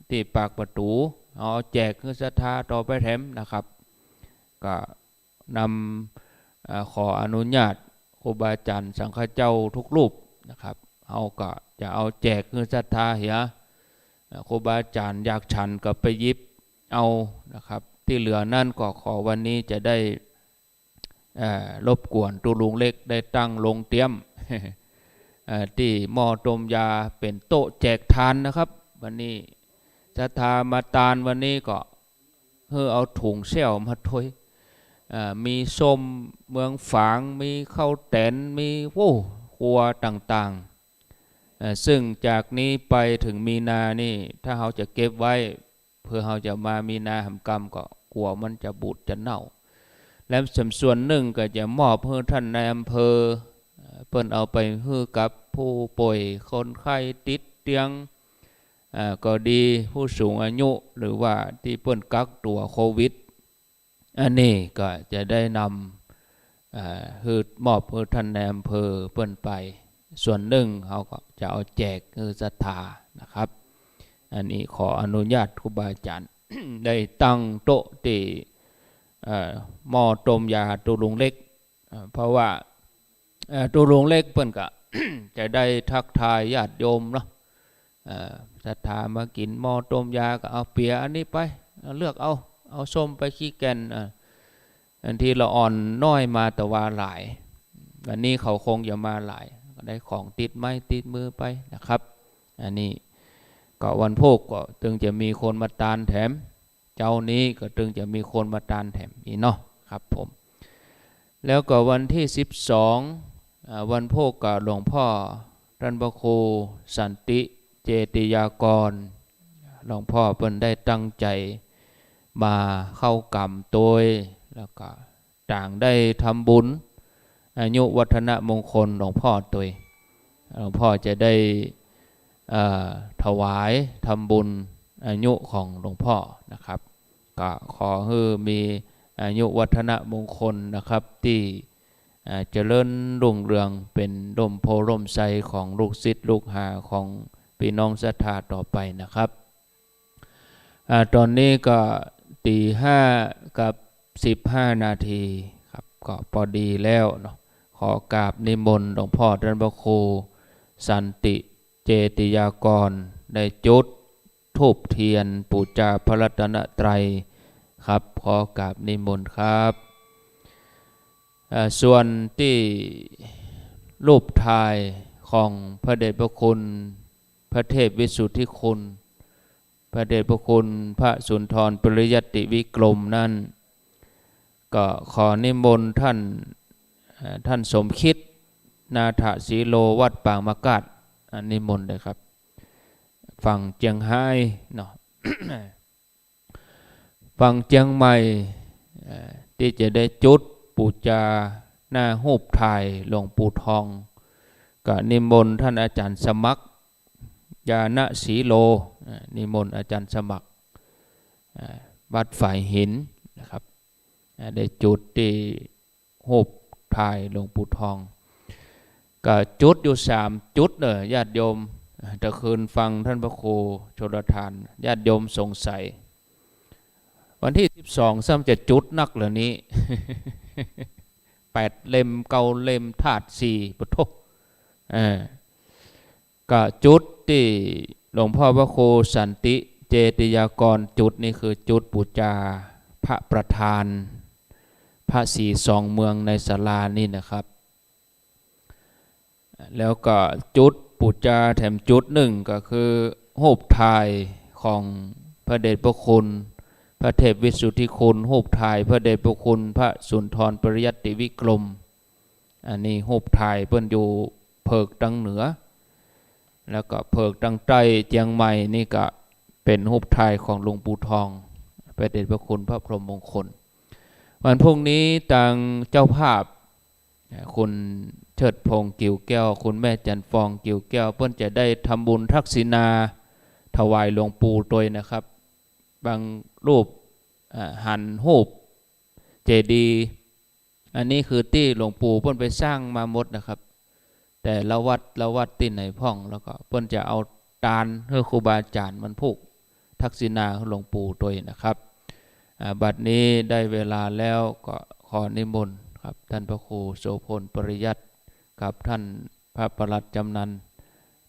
ตี้ปากประตู๋ เอา เอาแจกหื้อศรัทธาต่อไปแถมนะครับ ก็นำ เอ่อ ขออนุญาตครูบาอาจ๋ารย์สังฆเจ้าทุกรูปนะครับ เฮาก็จะเอาแจกหื้อศรัทธาเหีย เอ่อ ครูบาอาจ๋ารย์อยากฉันก็ไปหยิบเอานะครับ ตี้เหลือนั้นก็ขอวันนี้จะได้ เอ่อ รบกวนตุ๊ลุงเล็กได้ตั้งโฮงเตียม เอ่อ ตี้หม้อต้มยาเป๋นโต๊ะแจกตานนะครับ วันนี้ศรัทธามาตานวันนี้ก็หื้อเอาถุงแส้วมาถ้วย เอ่อ มีส้มเมืองฝาง มีข้าวแต๋น มี โอ้ ครัวต่างๆ เอ่อ ซึ่งจากนี้ไปเถิงมีนานี่ ถ้าเฮาจะเก็บไว้ เผื่อเฮาจะมามีนาแถมกำก็กั๋วมันจะบูดจะเน่า และส่วนนึ่งก็จะมอบหื้อต้านนายอำเภอ เอ่อ เปิ้นเอาไปหื้อกับผู้ป่วยคนไข้ติดเตียง อ่า ก็ดี ผู้สูงอายุ หรือว่าตี้เปิ้นกักตั๋วโควิด อันนี้ก็จะได้นำ อ่า หื้อ มอบหื้อต้านนายอำเภอเปิ้นไป ส่วนนึ่งเฮาก็จะเอาแจกหื้อศรัทธานะครับ อันนี้ขออนุญาตครูบาอาจ๋ารย์ ได้ตั้งโต๊ะตี้ เอ่อ หม้อต้มยาตุ๊ลุงเล็ก เอ่อ เพราะว่า เอ่อ ตุ๊ลุงเล็กเปิ้นก็ จะได้ทักทายญาติโยมเนาะ เอ่อ ศรัทธามากิ๋นหม้อต้มยาก็เอาเปียอันนี้ไป เอาเลือกเอา เอาส้มไปขี้แก่น อ่า อันตี้ละอ่อนน้อยมาแต่ว่าหลาย วันนี้เขาคงจะมาหลาย ก็ได้ของติดไม้ติดมือไปนะครับ อันนี้ก็วันพูกก็เถิงจะมีคนมาตานแถม เจ๊านี้ก็เถิงจะมีคนมาตานแถมอีกเนาะครับผม แล้วก็วันตี้สิบสอง อ่า วันพูกก็หลวงพ่อต้านพระครูสันติเจติยากร หลวงพ่อเปิ้นได้ตั้งใจ๋มาเข้ากรรมตวย แล้วก็ต่างได้ทำบุญ อายุวัฒนมงคลหลวงพ่อตวย หลวงพ่อจะได้ เอ่อ ถวายทำบุญอายุของหลวงพ่อนะครับ ก็ขอหื้อมีอายุวัฒนมงคลนะครับ ตี้ อ่า เจริญรุ่งเรือง เป๋นร่มโพธิ์ร่มไทรของลูกศิษย์ลูกหาของปี้น้องศรัทธาต่อไปนะครับ อ่า ต๋อนนี้ก็ตี๋ห้ากับสิบห้านาทีครับ ก็ปอดีแล้วเนาะ ขอกราบนิมนต์หลวงพ่อต้านพระครูสันติเจติยากร ได้จุดธูปเตียนปู๋จาพระรัตนตรัย ครับ ขอกราบนิมนต์ครับ เอ่อ ส่วนตี้รูปถ่ายของพระเดชพระคุณพระเทพวิสุทธิคุณ พระเดชพระคุณพระสุนทรปริยัติวิกรมนั้น ก็ขอนิมนต์ท่าน เอ่อ ท่านสมคิด นาถสีโล วัดปางมะกาด อ่ะ นิมนต์เลยครับ ฝั่งเจียงฮายเนาะ ฝั่งเจียงใหม่ เอ่อ ตี้จะได้จุดปู๋จาหน้าฮูปถ่ายหลวงปู่ทอง ก็นิมนต์ท่านอาจารย์สมัคร ญาณสีโล เอ่อ นิมนต์อาจารย์สมัคร เอ่อ วัดฝายหินนะครับ เอ่อ ได้จุดตี้ ฮูปถ่ายหลวงปู่ทอง ก็จุดอยู่สามจุดเน่อ ญาติโยม ตะคืนฟังท่านพระครูชลทาน ญาติโยมสงสัย วันตี้สิบสองซ้ำจะจุดนักเหลือนี้ แปดเล่ม เก้าเล่ม ธาตุสี่ ปะโถ เออ ก็จุดตี้หลวงพ่อพระครูสันติเจติยากรจุดนี่คือจุดปู๋จาพระประธาน พระศรีสองเมืองในศาลานี่นะครับ แล้วก็จุดปู๋จาแถมจุดนึ่งก็คือฮูปถ่ายของพระเดชพระคุณพระเทพวิสุทธิคุณ ฮูปถ่ายพระเดชพระคุณพระสุนทรปริยัติวิกรม อันนี้ฮูปถ่ายเปิ้นอยู่เผิกตังเหนือ แล้วก็เผิกตังใต้เจียงใหม่นี่ก็เป๋นฮูปถ่ายของหลวงปู่ทอง พระเดชพระคุณพระพรหมมงคล วันพรุ่งนี้ตางเจ้าภาพ คุณเชิดพงษ์ กิ่วแก้ว คุณแม่จันทร์ฟอง กิ่วแก้ว เปิ้นจะได้ทำบุญทักษิณาถวายหลวงปู่ตวยนะครับ บางรูป อ่า หันฮูปเจดีย์ อันนี้คือตี้หลวงปู่เปิ้นไปสร้างมาหมดนะครับ แต่ละวัดละวัดตี้ไหนพ่อง แล้วก็เปิ้นจะเอาตานหื้อครูบาอาจ๋ารย์มันผูกทักษิณาหื้อหลวงปู่ตวยนะครับ อ่า บัดนี้ได้เวลาแล้ว ก็ขอนิมนต์ครับ ท่านพระครูโสภณปริยัติกับท่านพระปลัดจำนัน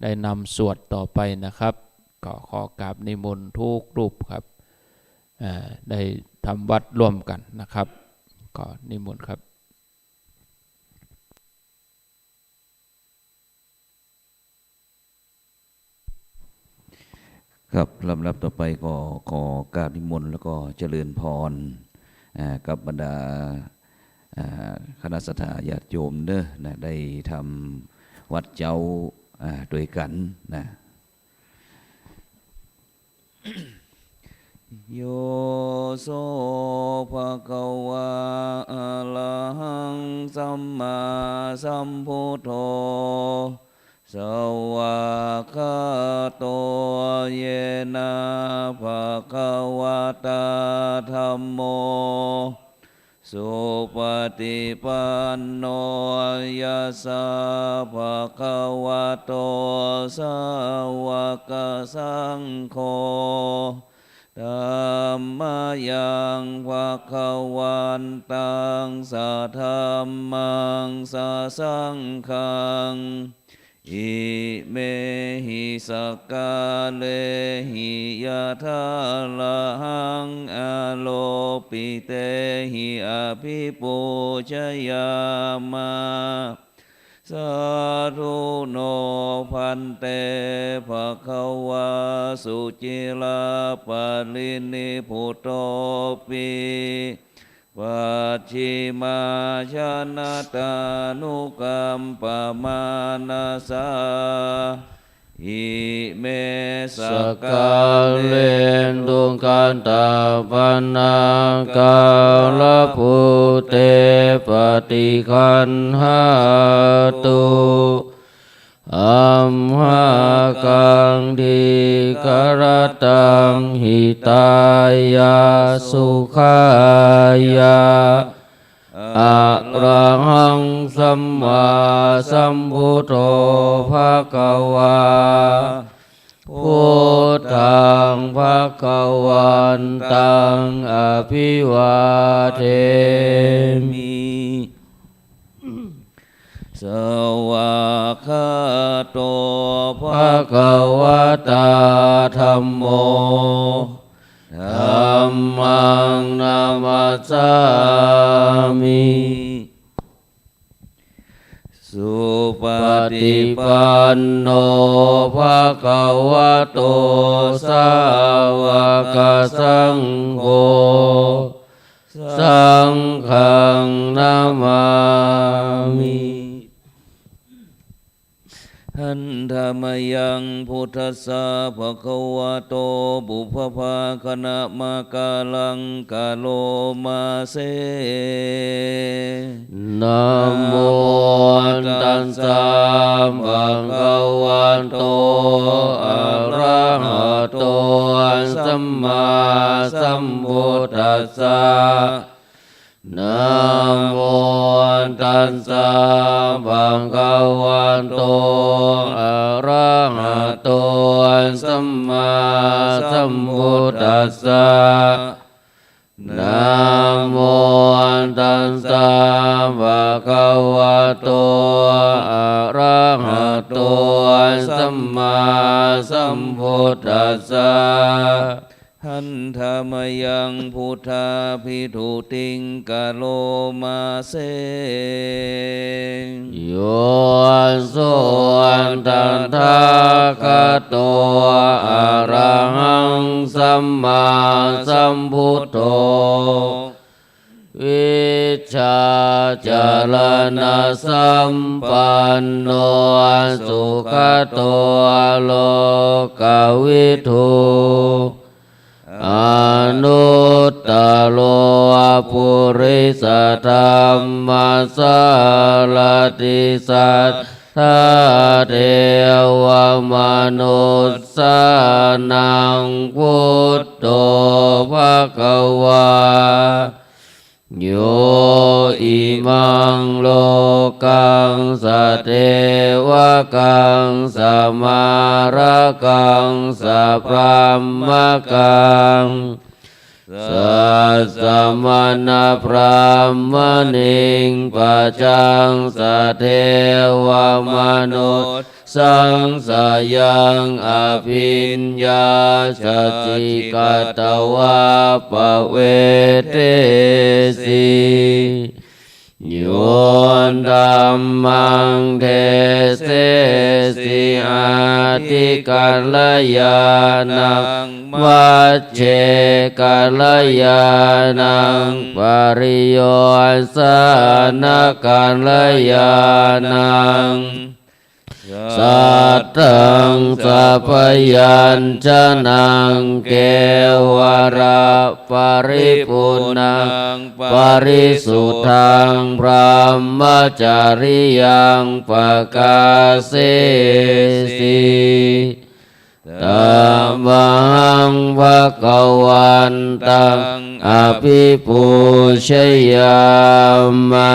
ได้นำสวดต่อไปนะครับ ก็ขอกราบนิมนต์ทุกรูปครับ อ่า ได้ทำวัตรร่วมกันนะครับ ก็นิมนต์ครับ ครับ ลำดับต่อไปก็ขอกราบนิมนต์แล้วก็เจริญพร อ่า กับบรรดา อ่า คณะศรัทธาญาติโยมเนอะนะ ได้ทำวัตรเจ๊า อ่า ตวยกั๋นนะ โย โส ภะคะวา อะระหัง สัมมาสัมพุทโธ สวากขาโต เยนะ ภะคะวะตา ธัมโม สุปะฏิปันโน ยัสสะ ภะคะวะโต สาวะกะสังโฆ ธัมมะยัง ภะคะวันตัง สะธัมมัง สะสังฆัง อิเมหิ สะกาเลหิ ยะถา อะระหัง อาโรปิเตหิ อะภิปูชยามะ สาธุโน ภันเต ภะคะวา สุจิระปะรินิพพุโต ปิ ปัจฉิมาชนะตานุกัมปะมานะสา อิเม สะกาเลนตุ กัตตาปะนา กาละปุเต ปะฏิคันหาตุ อัมหากัง ทีฆะรัตตัง หิตายะ สุขายะ อะระหัง สัมมาสัมพุทโธ ภะคะวา พุทธัง ภะคะวันตัง อะภิวาเทมิ สวากขาโต ภะคะวะตา ธัมโม Dhammaṃ namassāmi. Supaṭipanno bhagavato sāvakasaṅgho, saṅghaṃ namāmi. Handa mayaṃ buddhassa bhagavato pubbabhāganamāgaraṃ karoma se. Namo tassa bhagavato arahato sammāsambuddhassa. Namo tassa bhagavato arahato sammāsambuddhassa. Namo tassa bhagavato arahato sammāsambuddhassa. Handa mayaṃ buddhābhitūtiṃ karoma se. Yo so tathāgato arahaṃ sammāsambuddho, vijjācaraṇasampanno sugato lokavidū, anuttaro purisadammasārathi satthā devamanussānaṃ buddho bhagavā. Yo imaṃ lokaṃ sadevakaṃ samārakaṃ sabrahmakaṃ sassamaṇabrāhmaṇiṃ pajaṃ sadevamanu saṃsayaṃ abhiññā sacchikatvā pavedesi. Yo dhammaṃ desesi atthi kalyāṇaṃ vajjē kalyāṇaṃ pariyosāna kalyāṇaṃ saddaṃ sabyañjanaṃ kevalaparipuṇṇaṃ parisuddhaṃ brahmacariyaṃ pakāsesi. Tamahaṃ bhagavantaṃ abhipūjayāma.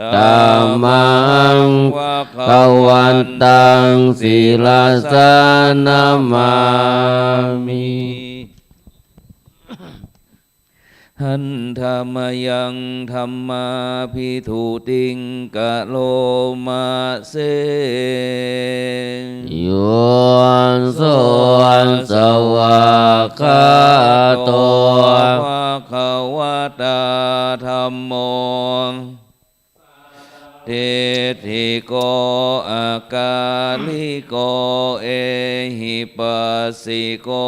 Tamahaṃ bhagavantaṃ sirasā namāmi. Handa mayaṃ dhammābhitūtiṃ karoma se. Yo so svākkhāto bhagavatā dhammo sandiṭṭhiko akāliko ehipassiko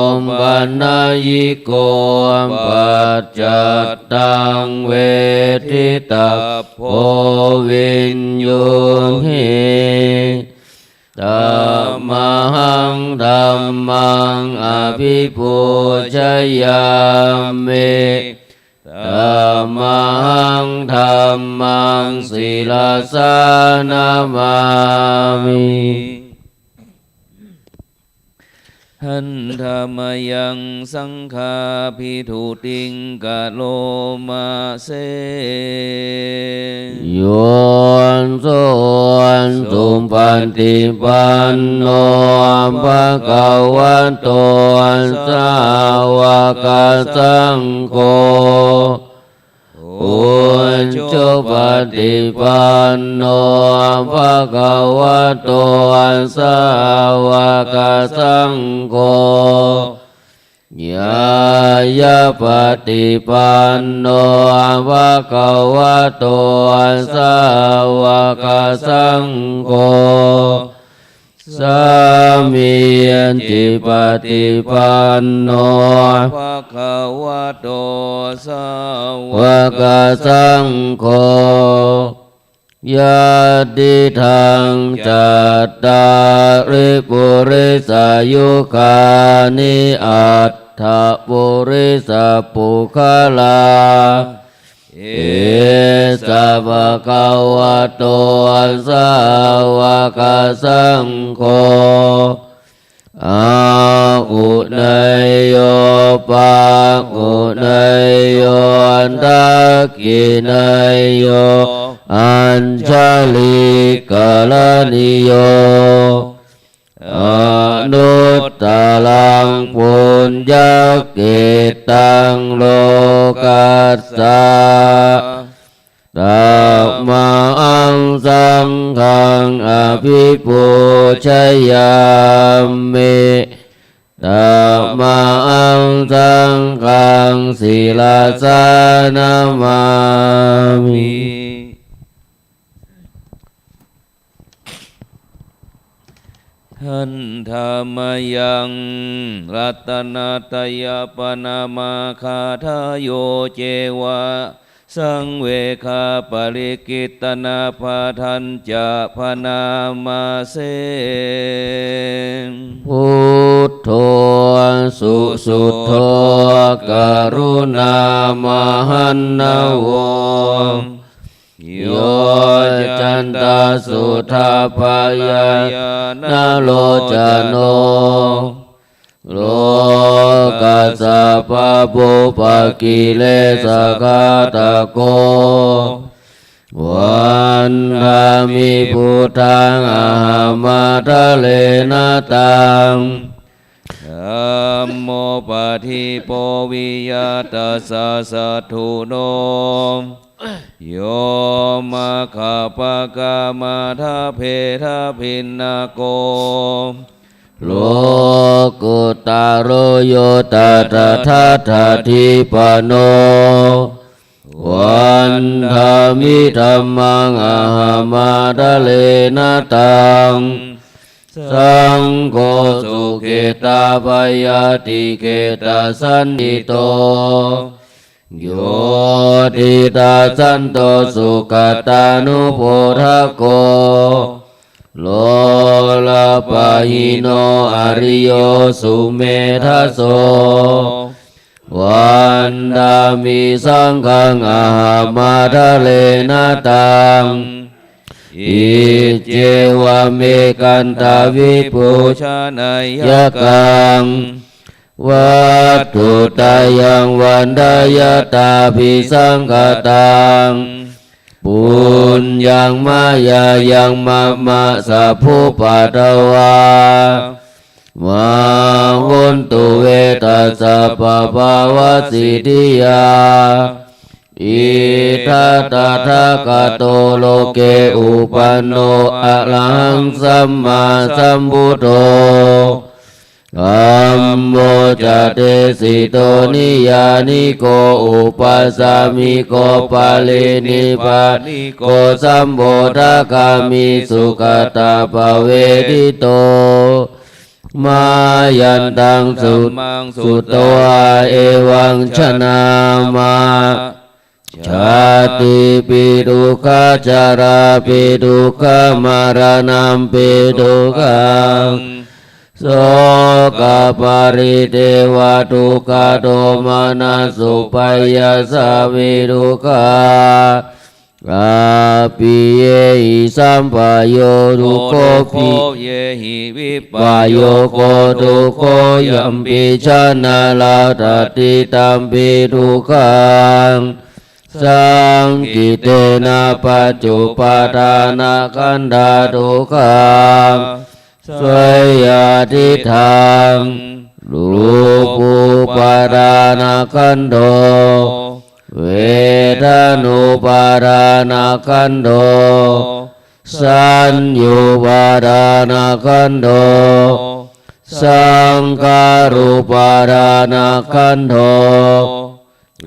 opanayiko paccattaṃ veditabbo viññūhi. Tamahaṃ dhammaṃ abhipūjayāmi. Tamahaṃ dhammaṃ sirasā namāmi. Handa mayaṃ saṅghābhitūtiṃ karoma se. Yo so supaṭipanno bhagavato sāvakasaṅgho จุปปัตติปันโน ภะคะวะโต สาวกสังโฆ ญาญาปัตติปันโน ภะคะวะโต สาวกสังโฆ สามีจิปัตติปันโน ภะคะวะโต สาวกสังโฆ ยะติทัง จัตตาริ ปุริสายุคานิ อัตถะปุริสะปุคคลา เอสะภะคะวะโต สาวกสังโฆ อาหุเนยโย ปาหุเนยโย ทักขิเนยโย อัญชลีกรณีโย อนุตตรังปุญญะเขตตัง โลกัสสะ ตะมาหัง สังฆัง อภิปูชยามิ ตะมาหัง สังฆัง ศิรสา นะมามิ หันทะมะยัง รัตนะตะยะปะนะมา คาถาโย เจวะ สังเวคา ปะริกิตตะนะปะทัญจะ พะนามาเส พุทโธ สุสุทโธ กะรุณามหันนโว โย จันตะสุทธาภะยาญาณะโลจโน โลกัสสะปะปุปปะกิเลสะฆาตะโก วันทามิ พุทธัง อะหะมะทะเรนะ ตัง ธัมโม ปะฏิปวียะตัสสะ สัตถุโน โย มัคคะปะกะมาทะเภทะภินนะโก โลกุตตะโร โย ทัตถะทัตถะทิปะโน วันทามิ ธัมมัง อะหะมะทะเรนะ ตัง สังโฆ สุเขตะปะยาติเขตะสันติโต โย ทิตัสสันโต สุขะตานุโพทะโก โลรปะหิโน อะริโย สุเมทะโส วันทามิ สังฆัง อะหะมะทะเรนะ ตัง อิจเจวะเม ขันตะวิปูชะนะยะกัง วัตถุตะยัง วันทะยะตาภิสังขะตัง ปุญญังมะยายัง มะมะ สัพพุปปาทะวา มา หันตุ เวทัสสะ ปะปะวะสิทธิยา อิทัตถะทะกะโต โลเก อุปันโน อะระหัง สัมมาสัมพุทโธ ธัมโม จะ เตสิโต นิยานิโก อุปัสสามิโก ปะรินิพพานิโก สัมโพธิคามิ สุขะตะปะเวทิโต มายันตัง ธัมมัง สุตวา เอวัง จะ นามะ ชาติปิ ทุกขะ จะราปิ ทุกขะ มะระณัมปิ ทุกขัง โสกะปะริเทวะ ทุกขะ โทมะนะสะ อุปายาสะปิ ทุกขะ อัปปิเยหิ สัมปะโย ทุกโข ปิ เยหิ วิปะโยโก ทุกโข ยัมปิ ชะนะ รัตติ ตัมปิ ทุกขัง สังกิตเตนะ ปัจจุปาทานะขันธา ทุกขะ สยาธิฏฐัง รูปูปาทานะขันโธ เวทนูปาทานขันโธ สัญญูปาทานขันโธ สังขารูปาทานขันโธ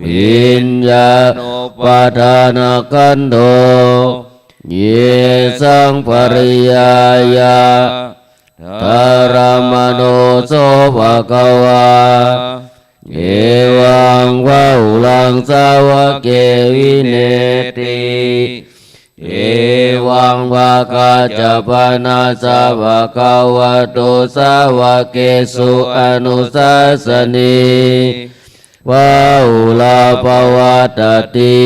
วิญญาณูปาทานขันโธ เยสังปริยายะ ทะระมโน โส ภะคะวา เอวัง พะหุรัง สาวะเก วิเนติ เอวัง ภะคะจะปะนะสะ ภะคะวะโต สาวะเกสุ อนุสาสะนี พะหุระ ปะวัตติ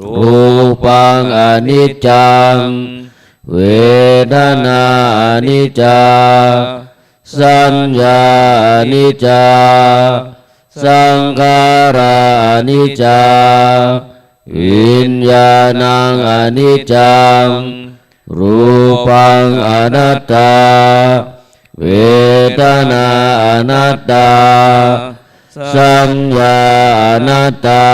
รูปัง อนิจจัง เวทนา อนิจจา สัญญา อนิจจา สังขารา อนิจจา วิญญาณัง อนิจจัง รูปัง อนัตตา เวทนา อนัตตา สัญญา อนัตตา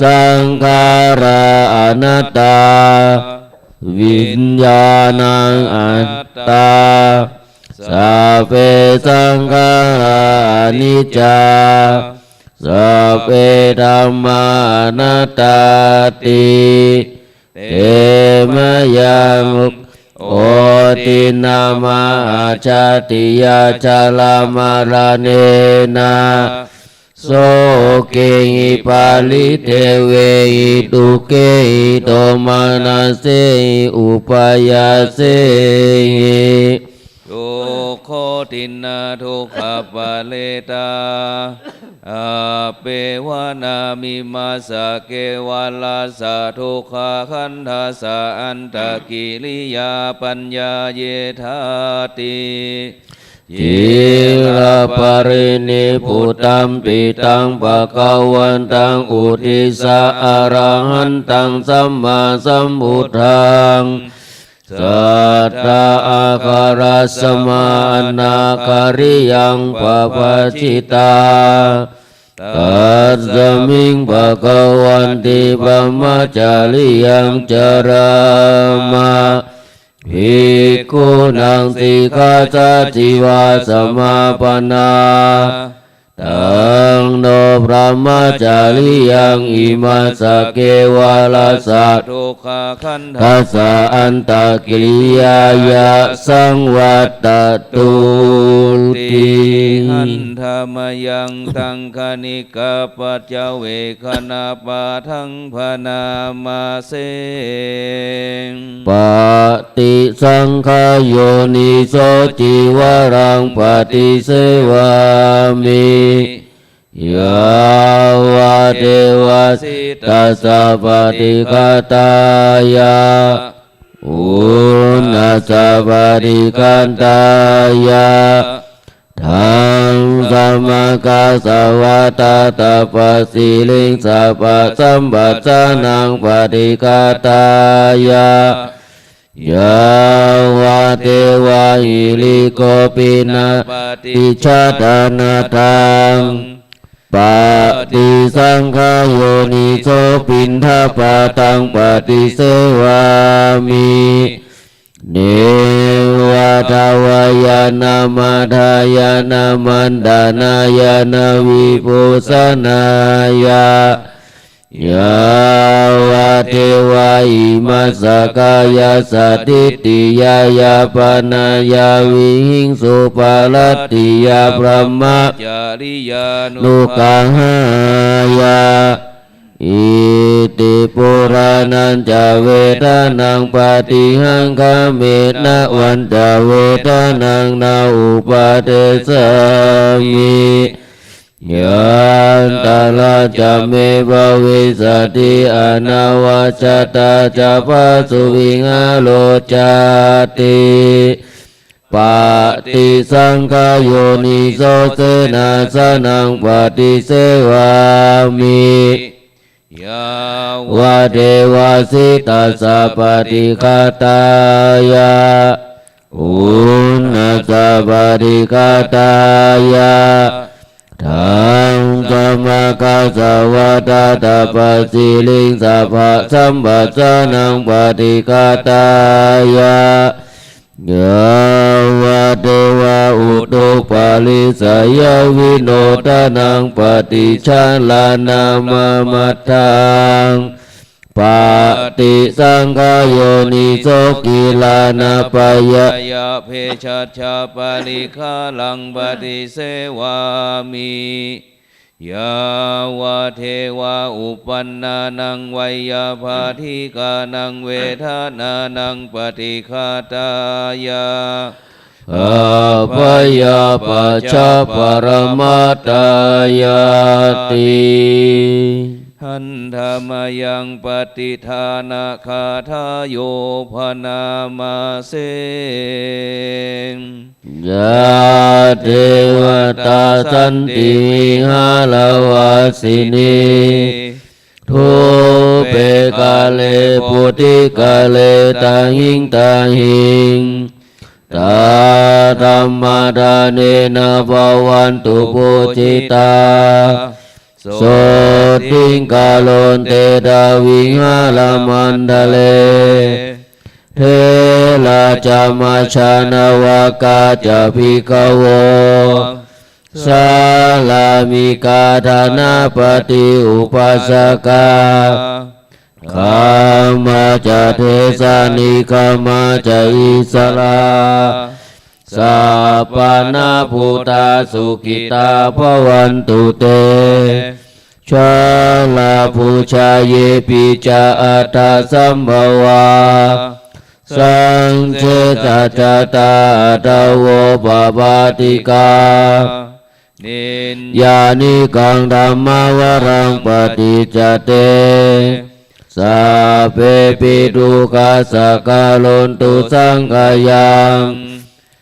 สังขารา อนัตตา วิญญาณัง อนัตตา สัพเพ สังขารา อนิจจา สัพเพ ธัมมา อนัตตาติ เต มะยัง โอ ทินนามหาชาติยะ ชะลามะระเณนะ โสเกหิ ปะริเทวเกหิ ทุกเกหิ โทมะนะสเสหิ อุปายาเสหิ ทุกโข ทินนาทุกขะปะเรตา อัปเปวะนามิมัสสะ เกวะรัสสะ ทุกขะขันธัสสะ อันตะกิริยา ปัญญาเยธาติ จิระปะรินิพพุตัมปิตัง ภะคะวันตัง อุทธิสสะ อะระหันตัง สัมมาสัมพุทธัง สัตถะอะคะรัสสะมะ อะนาคะริยัง ปะปะจิตา ตัสสะมิง ภะคะวันติ บรมมะจะริยัง จะรามะ ภิกขุนัง สิกขาสะจิวา สะมาปะนา ตัง โน บรมมะจะริยัง อิมัสสะ เกวะรัสสะ ทุกขะขันธัสสะ อันตะกิริยายะ สังวัตตะตุติ หันทะมะยัง ตัง ขะณิกะปัจจเวกขะณะปะทัง ภะนามะเส ปะติสังขะโยนิโส จีวะรัง ปะติเสวามิ ยาวะเตวะ สิตัสสะ ปะติกคาตายะ ปุณณัสสะ ปะติกคาตายะ ธัมมะกัสสะวะ ตะตะปะสีลิงสะ ปะสัมปัสสานัง ปะติกคาตายะ ยาวะเตวะ หิริโกปินะ ปะติชฌาดานะทัง ปะติสังขะโยนิโส ปิณฑปาตัง ปะติเสวามิ เนวะทะวะยะนะ มะทะยะนะ มันตะนายะนะ วิภูสะนายะ ยาวะเตวะ อิมัสสะกายัสสะ ทิฏฐิยะยาปะนะยา วิหิงสุปารัตติยา พรหมะจาริยานุกะหายะ อิติปุราณัญจะ เวทะนัง ปะติหังคะเม นะวัญจะ เวทะนัง นะอุปะเดสสามิ ยันตะระจะเม ภะวิสสะติ อะนะวัชชะตาจะ พะสุวิหะโรจาติ ปะติสังขะโยนิโส เสนาสะนัง ปะติเสวามิ ยาวะเตวะ สิตัสสะ ปะติกคาตายะ ปุณณัสสะ ปะติกคาตายะ ธัมม samaggassa vata tapasiriṃ sabbasamphassānaṃ paṭighātāya, yāvadeva utuparissayavinodanaṃ paṭicchādanaṃ amataṃ paṭisaṅkhā yoniso gilānapayayaṃ bhejajja parigāraṃ paṭisevāmi. Yāvadeva uppannānaṃ veyyābādhikānaṃ vedanānaṃ paṭighātāya, abyāpajjhaparamatāyāti. Handa mayaṃ pattidānagāthāyo bhaṇāma se. Yā devatā santi vihāravāsinī, thūpe ghare bodhighare tahiṃ tahiṃ, tā dhammadānena bhavantu pūjitā, sotthiṃ karontedha vihāramaṇḍale. Therā ca majjhā navakā ca bhikkhavo, sārāmikā dānapatī upāsakā, gāmā ca desā nigamā ca issarā, sappāṇabhūtā sukhitā bhavantu te. Jalābujā yepi ca aṇḍasambhavā, saṃsedajātā athavopapātikā, niyyānikaṃ dhammavaraṃ paṭicca te, sabbepi dukkhassa karontu saṅkhayaṃ.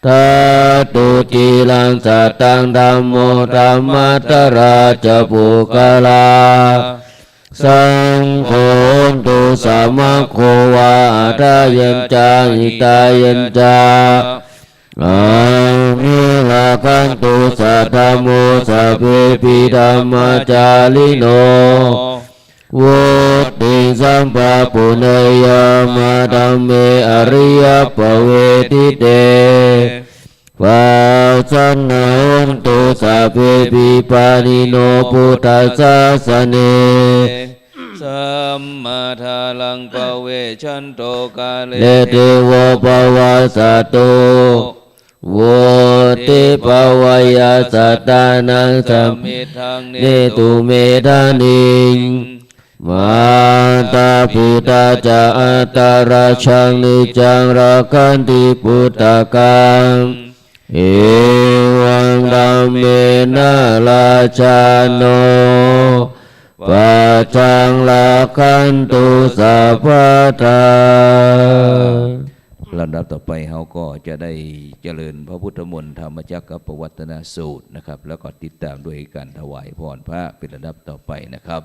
Ṭhātu ciraṃ sataṃ dhammo dhammaddharā ca puggalā, saṅgho hotu samaggo va atthāya ca hitāya ca. Amhe rakkhatu saddhammo sabbepi dhammacārino, vuḍḍhiṃ sampāpuṇeyyāma dhamme ariyappavedite. Pasannā hontu sabbepi pāṇino buddhasāsane. Sammādhāraṃ pavecchanto kāle devo pavassatu. Vuḍḍhibhāvāya sattānaṃ samiddhaṃ netu medaniṃ. Mātā pitā ca atrajaṃ niccaṃ rakkhanti puttakaṃ. Evaṃ dhammena rājāno pajaṃ rakkhantu sabbadā. ลำดับต่อไปเฮาก็จะได้เจริญพระพุทธมนต์ธรรมจักรกัปปวัตตนสูตรนะครับ แล้วก็ติดตามด้วยการถวายพรพระเป็นลำดับต่อไปนะครับ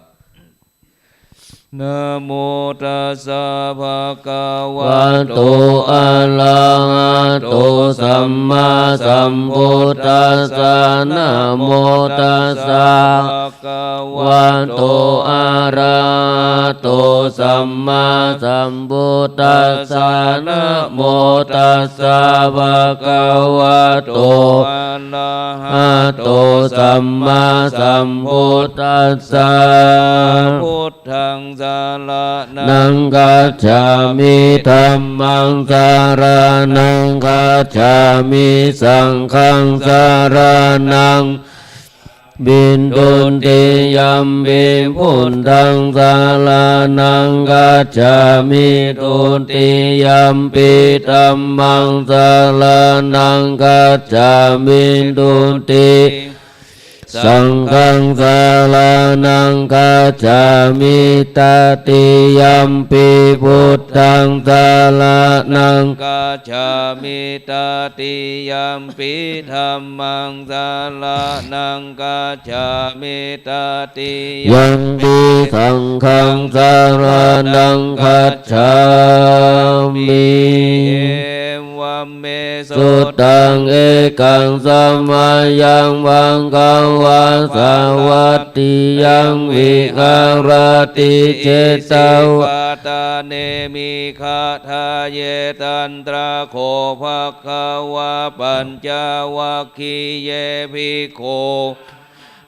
Namo tassa bhagavato arahato sammāsambuddhassa. Namo tassa bhagavato arahato sammāsambuddhassa. Namo tassa bhagavato arahato sammāsambuddhassa. Buddhaṃ saraṇaṃ gacchāmi. Dhammaṃ saraṇaṃ gacchāmi. Saṅghaṃ saraṇaṃ gacchāmi. Dutiyampi buddhaṃ saraṇaṃ gacchāmi. Dutiyampi dhammaṃ saraṇaṃ gacchāmi. Duti saṅghaṃ saraṇaṃ gacchāmi. Tatiyampi buddhaṃ saraṇaṃ gacchāmi. Tatiyampi dhammaṃ saraṇaṃ gacchāmi. Tatiyampi saṅghaṃ saraṇaṃ gacchāmi. Evaṃ dhamme sutaṃ. Ekaṃ samayaṃ bhagavā sāvatthiyaṃ viharati jetavane migadāye. Tatra kho bhagavā pañcavaggiye bhikkhū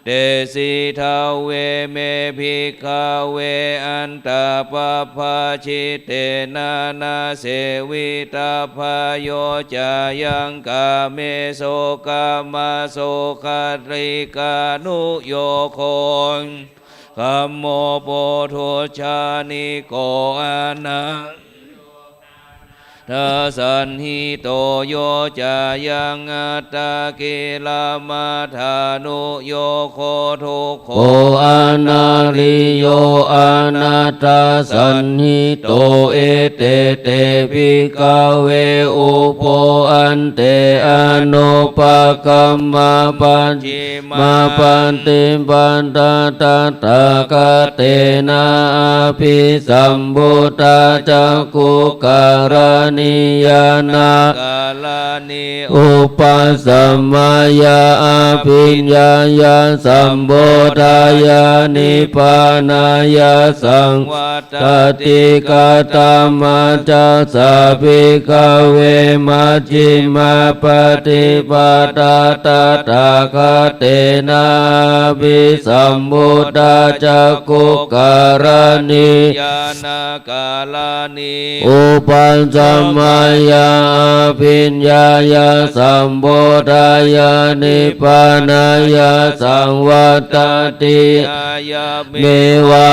desi: Dveme, bhikkhave, antā pabbājitena na sevitabbā. Yo cāyaṃ kāmesu kāmasukhallikānuyogo kammo pothujjaniko anā dasañhito. Yo cāyaṃ attakilamathānuyogo dukkho anariyo anatthasañhito. Ete te, bhikkhave, ubho ante anupagamma pacchi mappaṭipadā tathāgatena abhisambuddhā cakkhukaraṇī ñāṇakarāṇī upasamāya abhiññāya sambodhāya nibbānāya saṃvat tati. Katamā ca sā, bhikkhave, majjhimā paṭipadā tathāgatena abhisambuddhā cakkhukaraṇī ñāṇakarāṇī upasamāya abhiññāya sambodhāya nibbānāya saṃvat tati. Ayameva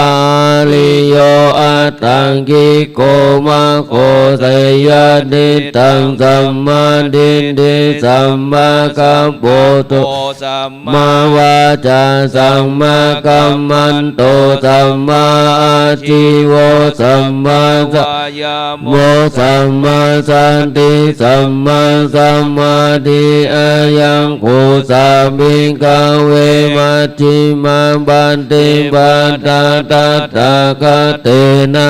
ariyo aṭṭhaṅgiko maggo, seyyathīdaṃ: sammādiṭṭhi sammākappo sammāvācā sammākammanto sammāājīvo sammāvāyā mo sammāsati sammāsamādhi. Ayaṃ kho sā, bhikkhave, majjhimā paṭipadā tathāgatena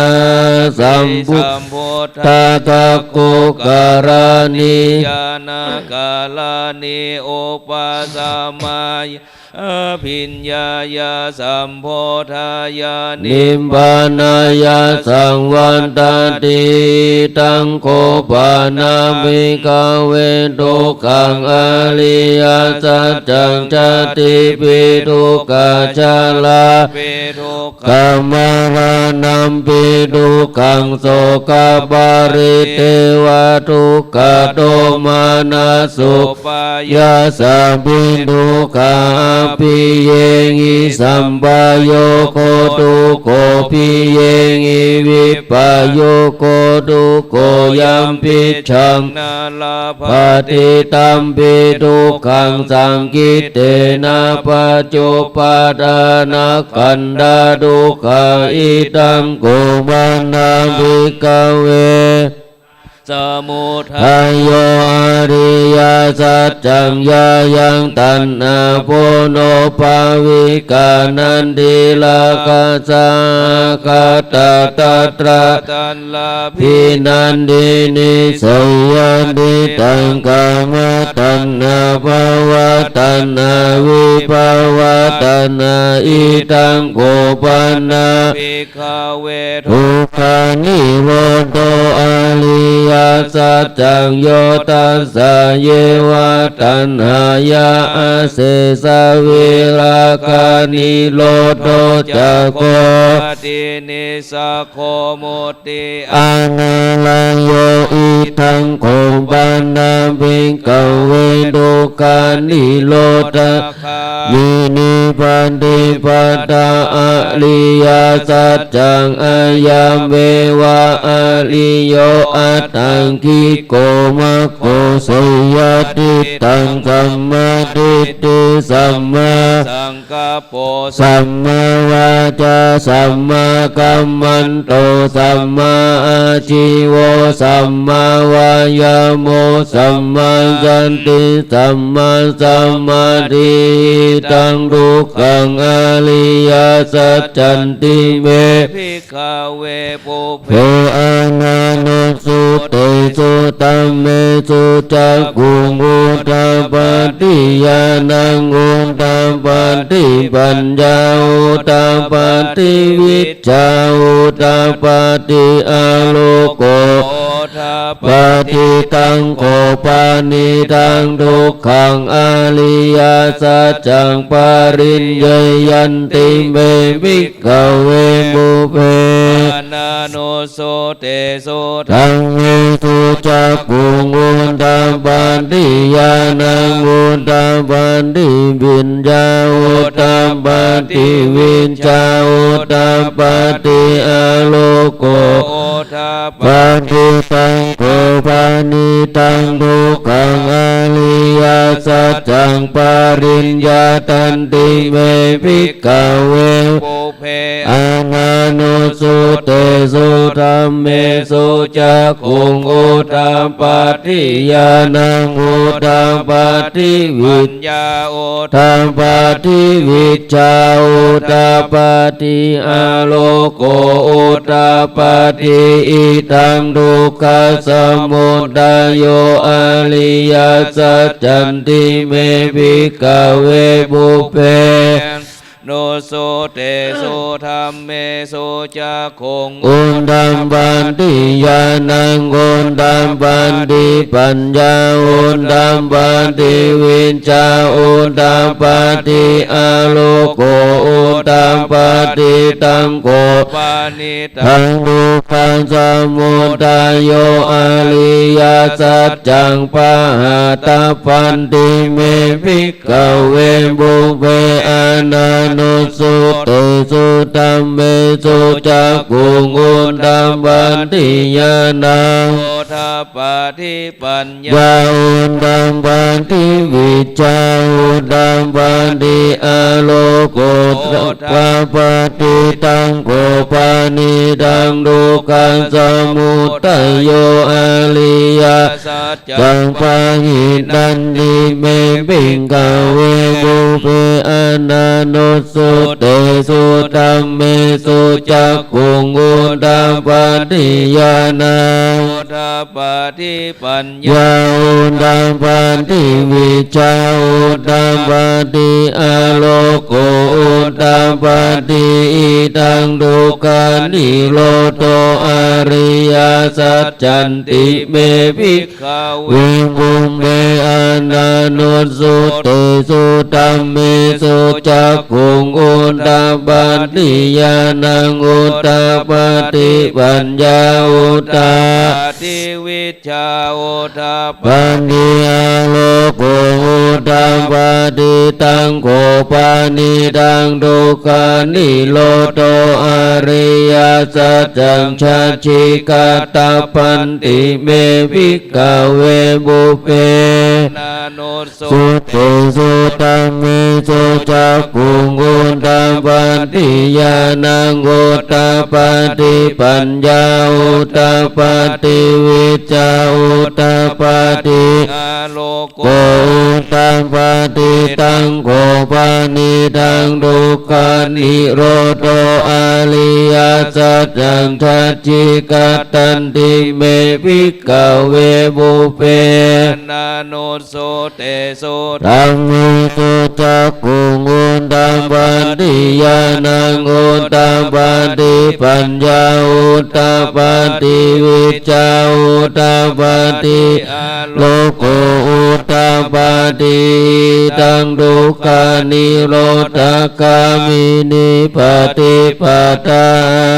abhisambuddhā cakkhukaraṇī ñāṇakarāṇī upasamāya abhiññāya sambodhāya nibbānāya saṃvat tati. Idaṃ kho pana, bhikkhave, dukkhaṃ ariyasaccaṃ: jātipi dukkhā jarāpi duk khamaraṇampi dukkhaṃ sokaparidevadukkhadomanassupāyāsāpi dukkhā appiyehi sampayogo dukkho piyehi vippayogo dukkho yampicchaṃ na labhati tampi dukkhaṃ saṅkhittena pañcupādānakkhandhā dukkhā. Idaṃ kho pana bhikkhave samudayo ariyasaccaṃ: yāyaṃ taṇhā ponobbhavikā nandirāgasaha gatā tatra taṇ labhinandinī, seyyathīdaṃ: kāmataṇhā bhavataṇhā vibhavataṇhā. Idaṃ kho pana bhikkhave dukkhanirodho ariyasaccaṃ: yo tassāyeva taṇhāya asesavirāganirodho cāgo nissaggo mutti anālayo. Idaṃ kho pana bhikkhave dukkhanirodhagāminī paṭipadā ariyasaccaṃ: ayameva ariyo aṭṭhaṅgiko maggo, seyyathidaṃ sammādiṭṭhi sammāsaṅkappo sammāvācā sammākammanto sammāājīvo sammāvāyāmo sammāsati sammāsamādhi. Idaṃ dukkhaṃ ariyasaccanti me bhikkhave pubbe ananussutesu dhammesu cakkhuṃ udapādi ñāṇaṃ udapādi paññā udapādi vijjā udapādi āloko udapādi. Taṃ kho panidaṃ dukkhaṃ ariyasaccaṃ pariññeyyanti me bhikkhave pubbe ananussutesu dhammesu cakkhuṃ udapādi ñāṇaṃ udapādi paññā udapādi vijjā udapādi āloko udapādi. Taṃ kho panidaṃ dukkhaṃ ariyasaccaṃ pariññātanti me bhikkhave pubbe ananussutesu dhammesu cakkhuṃ udapādi ñāṇaṃ udapādi paññā udapādi vijjā udapādi āloko udapādi. Idaṃ dukkhasamudayo ariyasaccanti me bhikkhave pubbe ananussutesu dhammesu cakkhuṃ udapādi ñāṇaṃ udapādi paññā udapādi vijjā udapādi āloko udapādi. Taṃ kho pani daṃ dukkhasamudayo ariyasaccaṃ pahātabbanti me bhikkhave pubbe ananussutesu dhammesu cakkhuṃ udapādi ñāṇaṃ udapādi paññā udapādi vijjā udapādi āloko udapādi. Taṃ kho panidaṃ dukkhasamudayo ariyasaccaṃ pahīnanti me bhikkhave pubbe ananussutesu dhammesu cakkhuṃ udapādi ñāṇaṃ udapādi paññā udapādi vijjā udapādi āloko udapādi. Idaṃ dukkhanirodho ariyasaccanti me bhikkhave pubbe ananussutesu dhammesu cakkhuṃ udapādi ñāṇaṃ udapādi paññā udapādi vijjā udapādi āloko udapādi. Taṃ kho panidaṃ dukkhanirodho ariyasaccaṃ sacchikatabbanti me bhikkhave pubbe ananussutesu dhammesu cakkhuṃ udapādi ñāṇaṃ udapādi paññā udapādi vijjā udapādi āloko udapādi. Taṃ kho panidaṃ dukkhanirodho ariyasaccaṃ sacchikatanti me bhikkhave pubbe ananussutesu dhammesu cakkhuṃ udapādi ñāṇaṃ udapādi paññā udapādi vijjā udapādi āloko udapādi. Idaṃ dukkhanirodhagāminī paṭipadā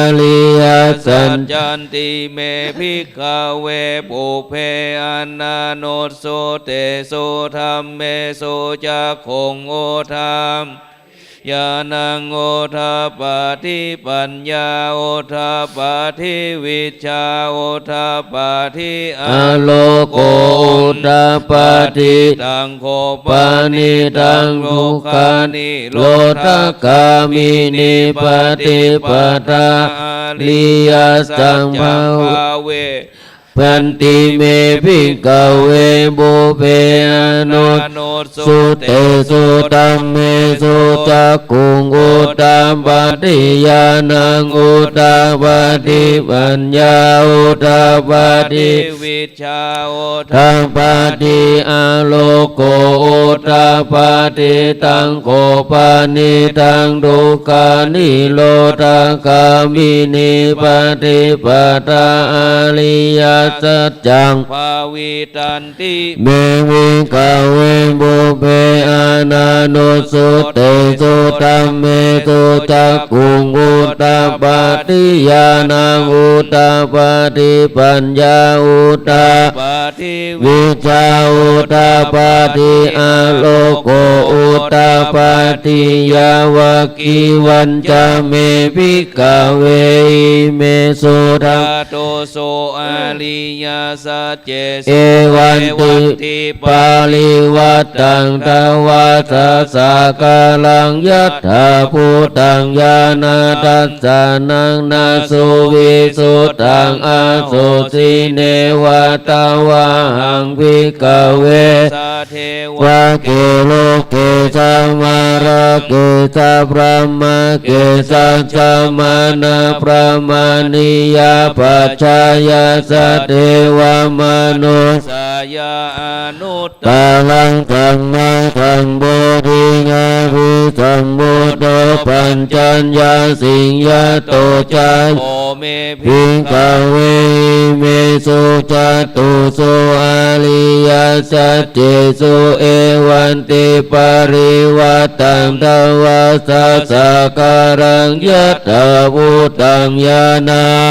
ariyasaccanti me bhikkhave pubbe ananussutesu dhammesu cakkhuṃ udapādi ญาณังอุทปาติ ปัญญาอุทปาติ วิชชาอุทปาติ อาโลโกอุทปาติ ตังโขปนิตังทุกขานิโรธคามินีปฏิปทา อริยสัจจังภาเว ปันติเม ภิกขเว ปุพเพอนุสสุเตสุ ธัมเมสุ จักขุงอุทปาติ ญาณังอุทปาติ ปัญญาอุทปาติ วิชชาอุทปาติ อาโลโกอุทปาติ ตังโขปนิตังทุกขานิโรธคามินีปฏิปทา อริยสัจจังภาวิตันติ เม ภิกขเว ปุพเพอนานุสสุเตสุ ธัมเมสุ จักขุงอุทปาติ ญาณังอุทปาติ ปัญญาอุทปาติ วิชชาอุทปาติ อาโลโกอุทปาติ ยาวกีวัญจะเม ภิกขเว อิเมสุ ธาตุสุ อริยสัจเจสุ เอวันติ เอวันติ ปริวัตตัง ทวัสสะ สักกาลัง ยัตถาภูตัง ญาณทัสสะนัง นะสุวิสุทธัง อาโสสิ เนวะ ตวาหัง ภิกขเว สัตเทวะ เก โลเก สะ มะ ระ เก สะ พรหมะ เก สัสสะ มะ นะ พรหมะ นิยา ปัจฉายัสสะ เทวะ มะ นุสสะ ยะ อนุตตะรัง สัมมาสัมโพธิง อภิสัมพุทโธ ปัจจัญญาสิง ยะโต จา โข เม ภิกขเว อิเมสุ จาตุสุ อริยสัจเจสุ เอวันติ ปริวัตตัง ทวัสสะ สักกาลัง ยัตถาภูตัง ญาณ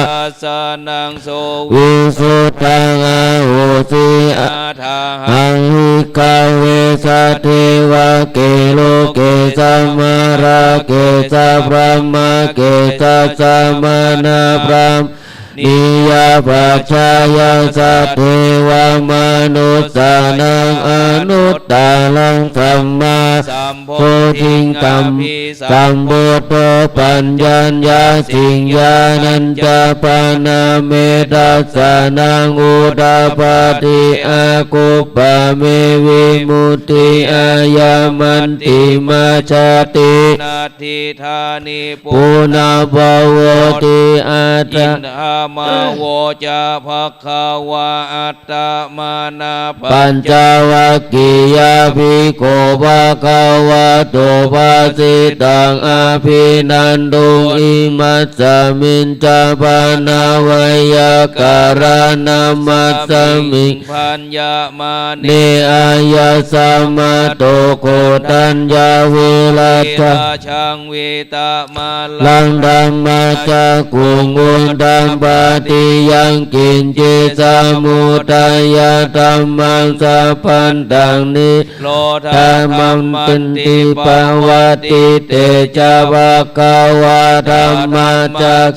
ทัสสะนัง สุวิสุทธัง อาโหสิ อาทาหัง ภิกขเว สัตเทวะ เก โลเก สะ มะ ระ เก สะ พรหมะ เก สัสสะ มะ นะ พรหมะ นิยา ปัจฉายัสสะ เทวะ มะ นุสสะนัง อนุตตะรัง สัมมาสัมโพธิง อภิสัมพุทโธ ปัจจัญญาสิง ญาณัญจะ พรหมะ เม ทัสสะนัง อุทปาติ อกุปปะเม วิมุตติ อายะมัญญิมา ชาติ นัตถิ ทานิ ปุนะ ภะวะติ อัตถะ อินทะ มะ โว จะ ภักขะวา อัตตะมะนะ ปัญจวัคคียาภิกขุ ภะคะวะโต ภะสิตัง อะภินันทุง อิมัสสะมิญจะ ภะนะเวยะกะระณะมัสสะมิง พัญญะมะเน อายะสมะโต โคทัญญะ วิรัจฉะ ชัง วิตะมะลัง ธัมมะจักขุง อุทปาติ ยังกิญจิ สมุททะยะธัมมัง สัพพันตัง นิโรธะธัมมันติ ปะวัตติ เต จะ ภะคะวา ธัมมะจัก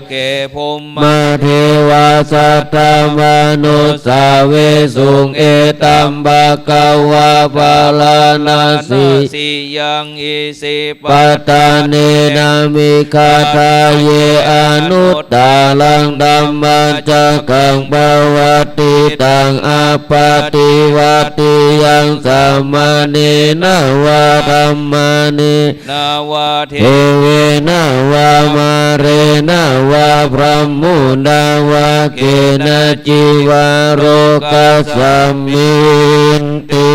เข ภุมมะเทวา สัตถะมะนุสสา เวสสุง เอตัม ภะคะวา พาราณะสี ยัง อิสิปะตะเนนะ มิกขะทาเย อนุตตะรัง ธัมมะจักขัง ปะวัตติตัง อะปะติวัตติยัง สะมะเณนะวะ ธัมมะเณนะวะ เทเวนะวะ มาเรนะวะ พระมุนาวะ เกนะจิวะ โรคัสสะมินติ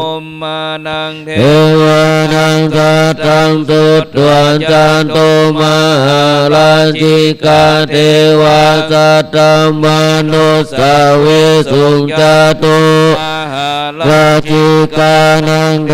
ภุมมานัง เทวานัง สัตถัง สุตวา จันตุ มหาราชิกา เทวา สัตถะมะนุสสา เวสสุง จันตุ มหาราชิกานัง เท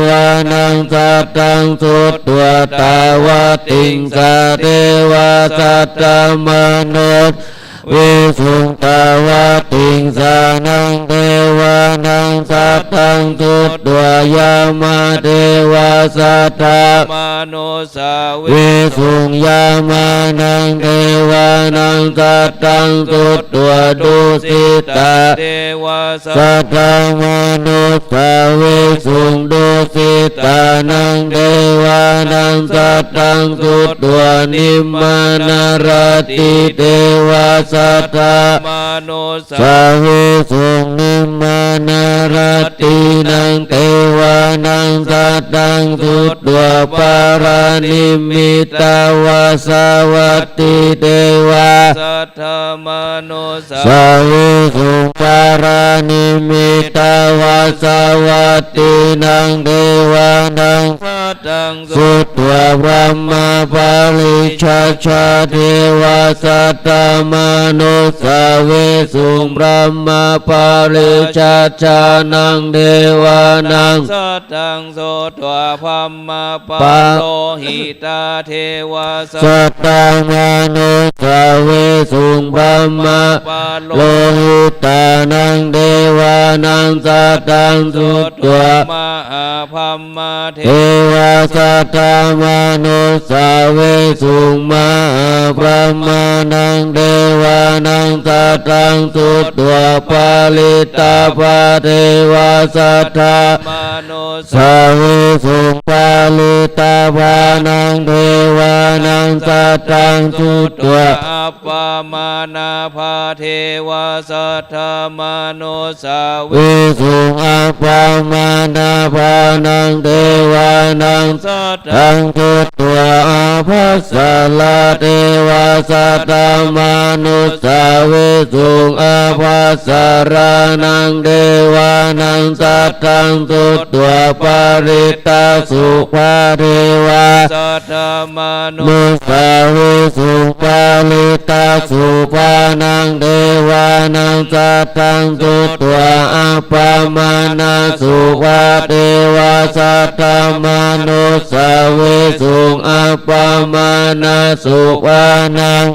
วานัง สัตถัง สุตวา ตาวะติงสา เทวา สัตถะมะนุสสา เวสสุง ตาวะติงสานัง เทวานัง สัตถัง สุตวา ยะมะเทวา saddamanussāvesuṃ. Yāmānaṃ devānaṃ saddaṃ sutvā tusitā devā saddamanussāvesuṃ. Tusitānaṃ devānaṃ saddaṃ sutvā nimmānaratī devā saddamanussāvesuṃ. Nimmānaratīnaṃ devānaṃ saddaṃ sutvā paranimmitavasavattī devā saddamanussāvesuṃ. Paranimmitavasavattīnaṃ devānaṃ saddaṃ sutvā brahmapārisajjā devā saddamanussāvesuṃ. Brahmapārisajjānaṃ devānaṃ saddaṃ sutvā brahmapārohitā devā saddamanussāvesuṃ. Brahmapārohitānaṃ devānaṃ saddaṃ sutvā mahābrahmā devā saddamanussāvesuṃ. Mahābrahmānaṃ devānaṃ saddaṃ sutvā parittabbā devā saddamanussāvesuṃ. Parittabbānaṃ devānaṃ saddaṃ sutvā appamāṇābhā devā saddamanussāvesuṃ. Appamāṇābhānaṃ devānaṃ saddaṃ sutvā ābhassarā devā saddamanussāvesuṃ. Ābhassarānaṃ devānaṃ saddaṃ sutvā parittasubhā devā saddamanussāvesuṃ. Parittasubhānaṃ devānaṃ saddaṃ sutvā appamāṇasubhā devā saddamanussāvesuṃ. Appamāṇasubhānaṃ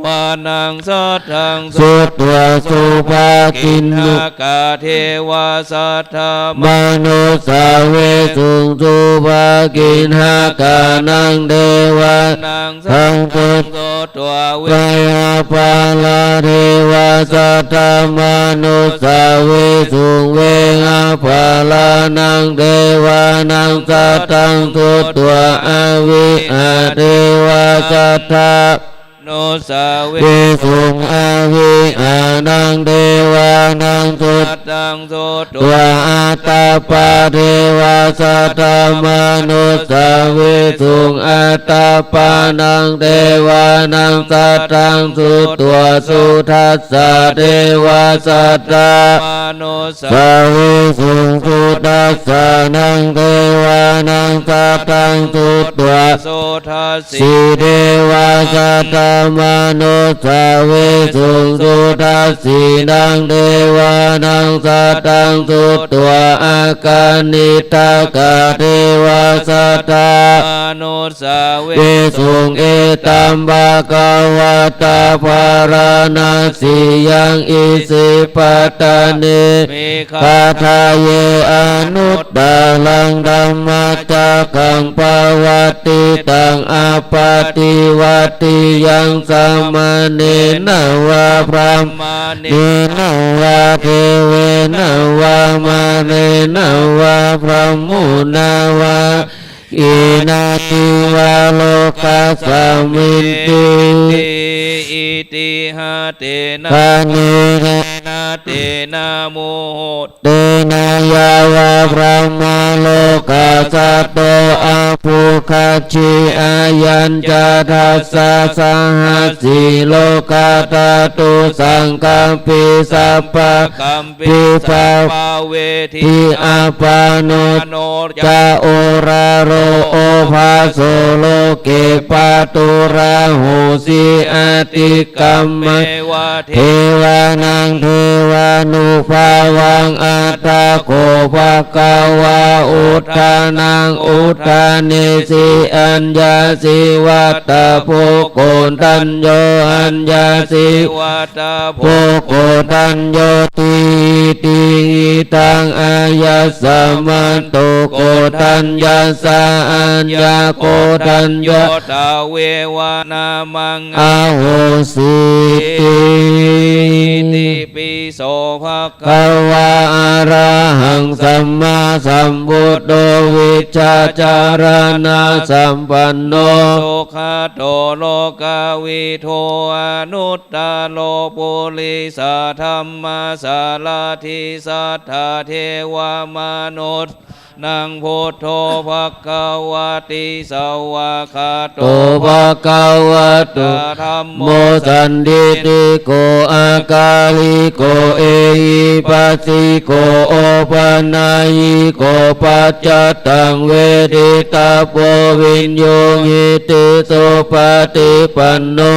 vānaṃ saddaṃ sutvā subhakiṇhakā devā saddamanussāvesuṃ. Subhakiṇhakānaṃ devānaṃ saddaṃ sutvā vehapphalā devā saddamanussāvesuṃ. Vehapphalānaṃ devānaṃ saddaṃ sutvā avihā devā sadda nussāvesuṃ. Avihānaṃ devānaṃ saddaṃ sutvā atappā devā saddamanussāvesuṃ. Atappānaṃ devānaṃ saddaṃ sutvā sudassā devā saddamanu sāvesuṃ. Sudassānaṃ devānaṃ saddaṃ sutvā sudassī devā saddamanussāvesuṃ. Sudassīnaṃ devānaṃ saddaṃ sutvā akaniṭṭhakā devā saddamanu sāvesuṃ. Etaṃ bhagavatā bārāṇasiyaṃ isipatane migadāye anuttaraṃ dhammacakkaṃ pavattitaṃ appaṭivattiyaṃ samaṇena vā brāhmaṇena vā devena vā mārena vā brahmunā vā kenaci vā lokasminti. Itiha tena khaṇena tena muhuttena yāva brahmalokā saddo abbhuggacchi. Ayañca dasasahassī lokadhātu saṅkampi sabbakampi sabbāvedhi appamāṇo ca oḷāro obhāso loke pāturahosi atikkammeva devānaṃ devānubhāvaṃ. Atha kho bhagavā udānaṃ udānesi: Aññāsi vata bho koṇḍañño, aññāsi vata bho koṇḍaññoti. Itihidaṃ yassa matto koṇḍaññassa aññākoṇḍañño tveva nāmaṃ ahosi ti. Itipi so bhagavā arahaṃ sammāsambuddho vijjācaraṇasampanno sugato lokavidū anuttaro purisadammasārathi satthā devamanussānaṃ buddho bhagavā ti. Svākkhāto bhagavato dhammo sandiṭṭhiko akāliko ehipassiko opanayiko paccattaṃ veditabbo viññūhīti. Supaṭipanno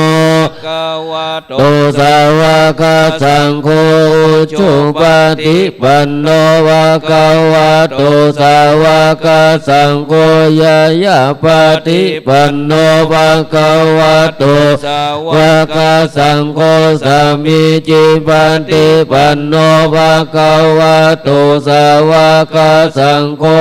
bhagavato sāvakasaṅgho, ujupaṭipanno bhagavato sāvakasaṅgho, ñāyapaṭipanno bhagavato sāvakasaṅgho, sāmīcipaṭipanno bhagavato sāvakasaṅgho,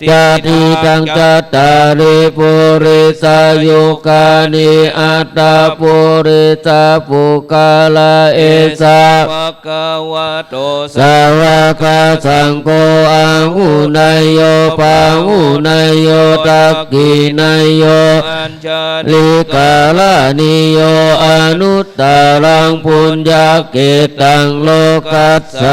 yadidaṃ cattāri purisayugāni aṭṭha purisapuggalā, esa bhagavato sāvakasaṅgho, āhuneyyo pāhuneyyo dakkhiṇeyyo añjalikaraṇīyo anuttaraṃ puññakkhettaṃ lokassāti.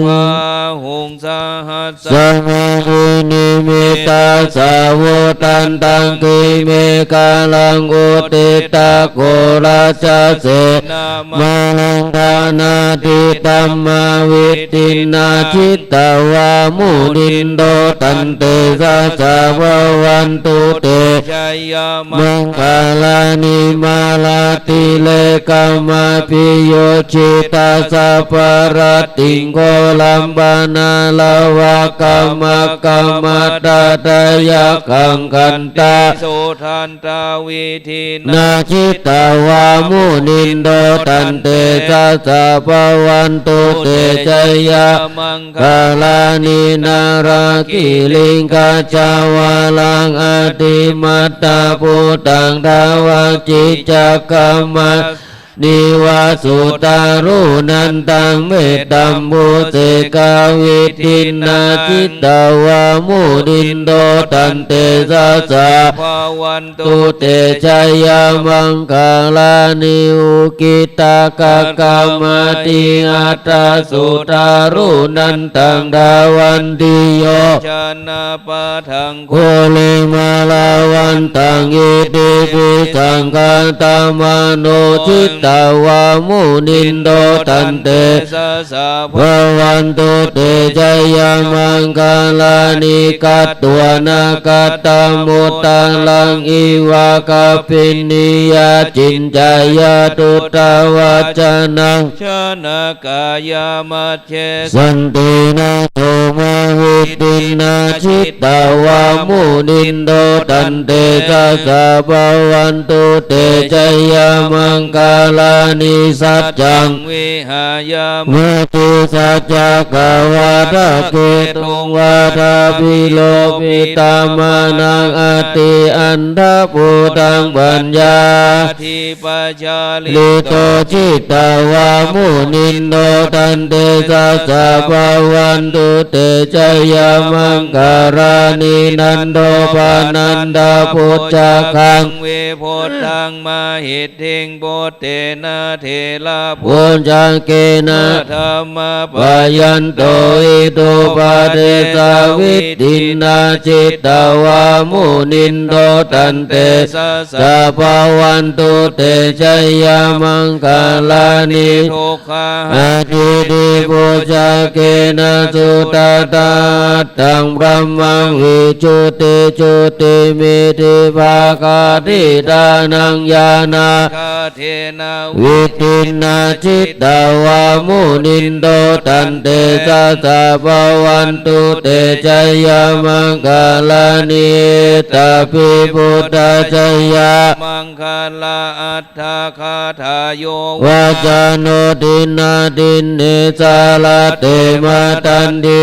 Bāhuṃ sahassamabhinimmitasāvudhantaṃ grīmekhalaṃ uditaghorasasenamāraṃ dānādidhammavidhinā jitavā munindo tantejasā bhavantu te jayamaṅgalāni. Mārātirekamabhiyujjhitasabbarattiṃ ghorampanāḷavakamakkhamathaddhayakkhaṃ khantīsudantavidhinā jitavā munindo tantejasā bhavantu te jayamaṅ galāni. Nāḷāgiriṃ gajavaraṃ atimattabhūtaṃ dāvaggicakkamasanīva sudāruṇantaṃ mettambusekavidhinā jitavā munindo tantejasā bhavan tu te jayamaṅgalāni. Ukkhittakhaggamatihatthasudāruṇantaṃ dhāvantiyojanapathaṅgulimālavantaṃ iddhībhisaṅkhatamano jitavā munindo tantejasā bhavantu te jayamaṅgalāni. Katvāna kaṭṭhamudaraṃ iva gabbhinīyā ciñcāya duṭṭhavacanaṃ janakāyamajjhe santena somavidhinā jitavā munindo tantejasā bhavantu te jayamaṅgalāni. Saccaṃ vihāya matisaccakavādaketuṃ vādābhiropitamanaṃ atiandhabhūtaṃ paññāpadīpajalito jitavā munindo tantejasā bhavantu te jayamaṅgalāni. Nandopanandabhujagaṃ vibudhaṃ mahiddhiṃ puttena therabhujagena damāpayanto iddhūpadesavidhinā jitavā munindo tantejasā bhavantu te jayamaṅgalāni. Duggāhadiṭṭhibhujagena sudaṭṭha Attaṃ brahmaṃ visuddhijutimiddhibakātītānaṃ ñāṇā gadena vidhinā jitavā munindo tantejasā bhavatu te jayamaṅgalāni. Etāpi buddhajayamaṅgalaaṭṭhagāthā yo vācano dinadine sarate matandī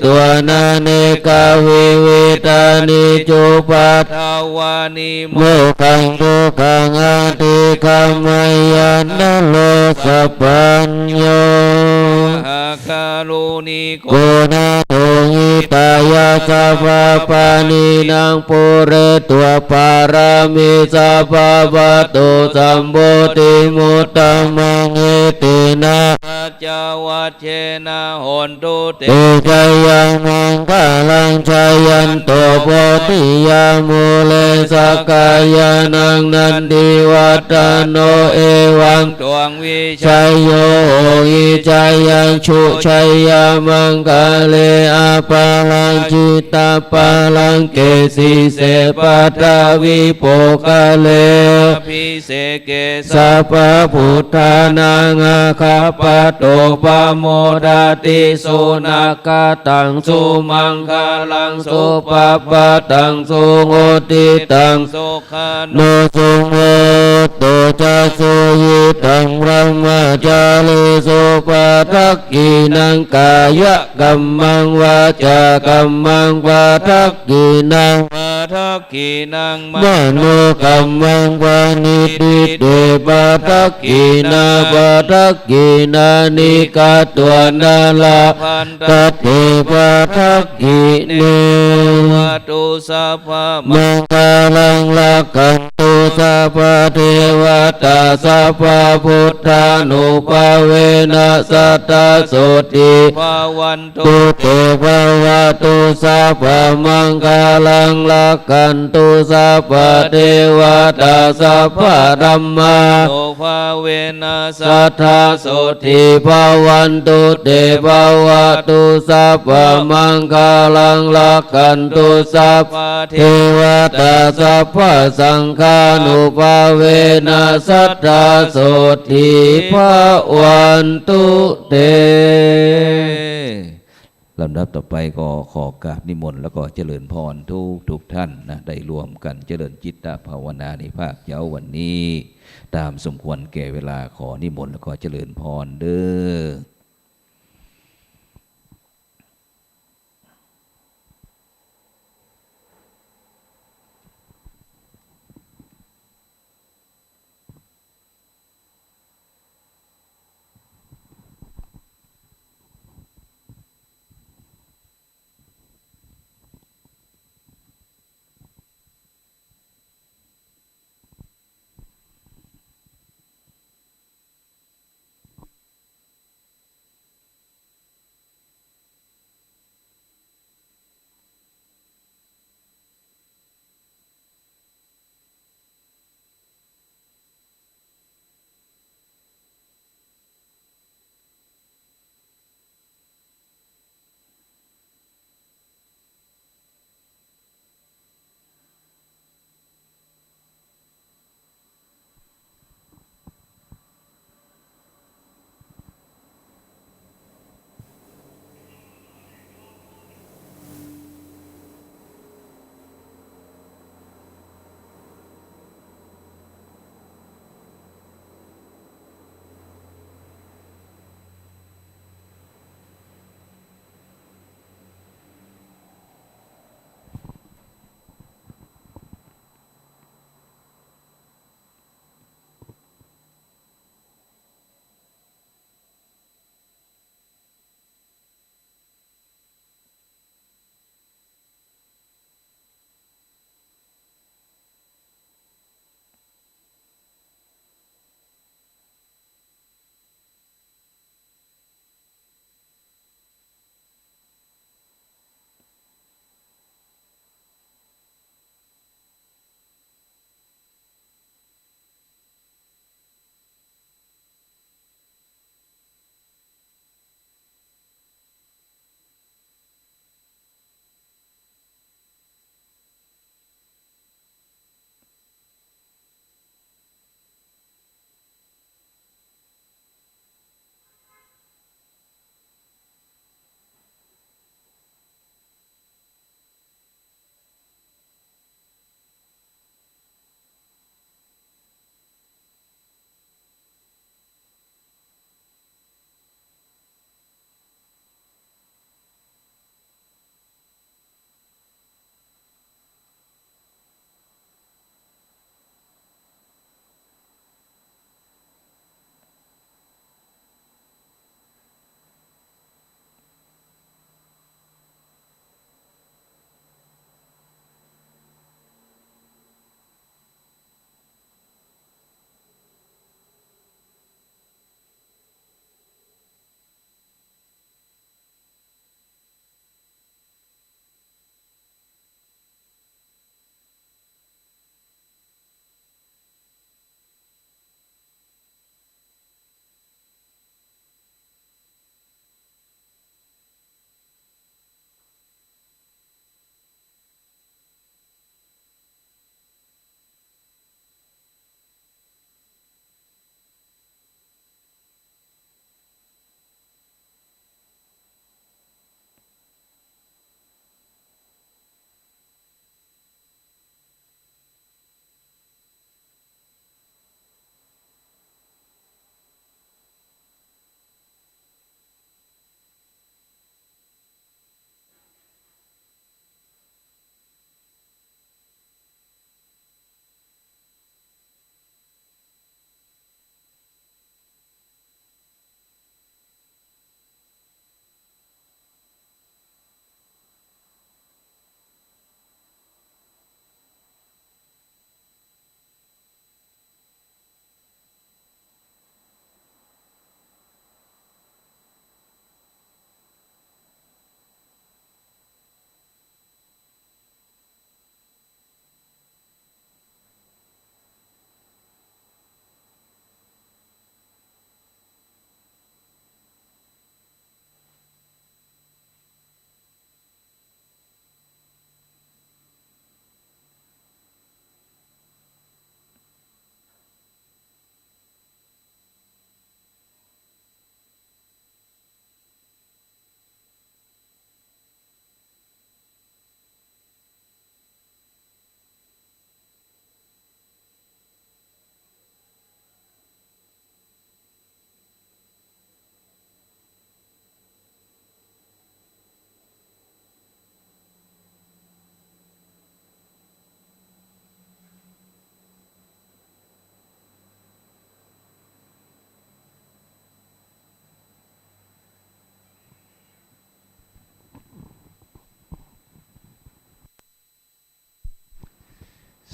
hitvānanekavividhāni cupaddavāni mokkhaṃ sukhaṃ adhigameyya naro sapañño. Mahākāruṇiko nātho hitāya sabbapāṇinaṃ pūretvā pāramī sabbā patto sambodhimuttamaṃ. Etena saccavajjena hontu te jayamaṅgalaṃ. Jayanto bodhiyā mūle sakyānaṃ nandivaḍḍhano evaṃ tvaṃ vijayo hohi jayassu jayamaṅgale. Aparājitapallaṅke sīse paṭhavipokkhare abhiseke sabbabuddhānaṃ aggappatto pamodati. Sunakkhattaṃ sumaṅgalaṃ supabhātaṃ suhuṭṭhitaṃ sukhaṇo sumuhutto ca suyiṭṭhaṃ brahmacārisu. Padakkhiṇaṃ kāyakammaṃ vācākammaṃ padakkhiṇaṃ padakkhiṇaṃ manokammaṃ paṇidhī te padakkhiṇā padakkhiṇāni katvāna labhantatthe padakkhiṇe. Bhavatu sabbamaṅgalaṃ rakkhantu sabbadevatā sabbabuddhānubhāvena sadā sotthī bhavan tu te. Bhavatu sabbamaṅgalaṃ rakkhantu sabbadevatā sabbadhammānubhāvena sadā sotthī bhavantu te. Bhavatu sabbamaṅgalaṃ rakkhantu sabbadevatā sabbasaṅghānubhāvena sadā sotthī bhavantu te. ลำดับต่อไปก็ขอกราบนิมนต์แล้วก็เจริญพรทุกๆ ท่านนะ ได้ร่วมกันเจริญจิตตภาวนาในภาคเช้าวันนี้ ตามสมควรแก่เวลา ขอนิมนต์แล้วก็เจริญพรเด้อ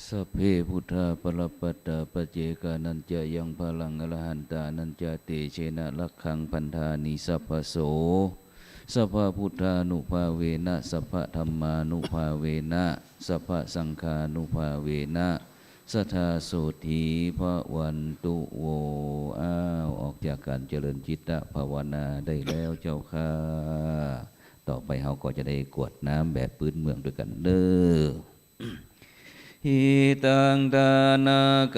Sabbe buddhā balappattā paccekānañca yaṃ balaṃ arahantānañca tejena rakkhaṃ bandhāmi sabbaso. Sabbabuddhānubhāvena sabbadhammānubhāvena sabbasaṅghānubhāvena sadā sotthī bhavantu vo. อ้าว ออกจากการเจริญจิตตภาวนาได้แล้วเจ้าข้า ต่อไปเฮาก็จะได้กรวดน้ำแบบพื้นเมืองด้วยกันเด้อ Idaṃ dānakammaṃ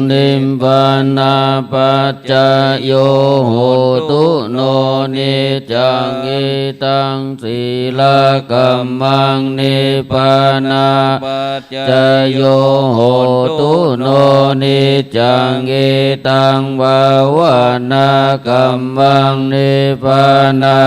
nibbānapaccayo hotu no niccaṃ. Idaṃ sīlakammaṃ nibbānapaccayo hotu no niccaṃ. Idaṃ bhāvanākammaṃ nibbāna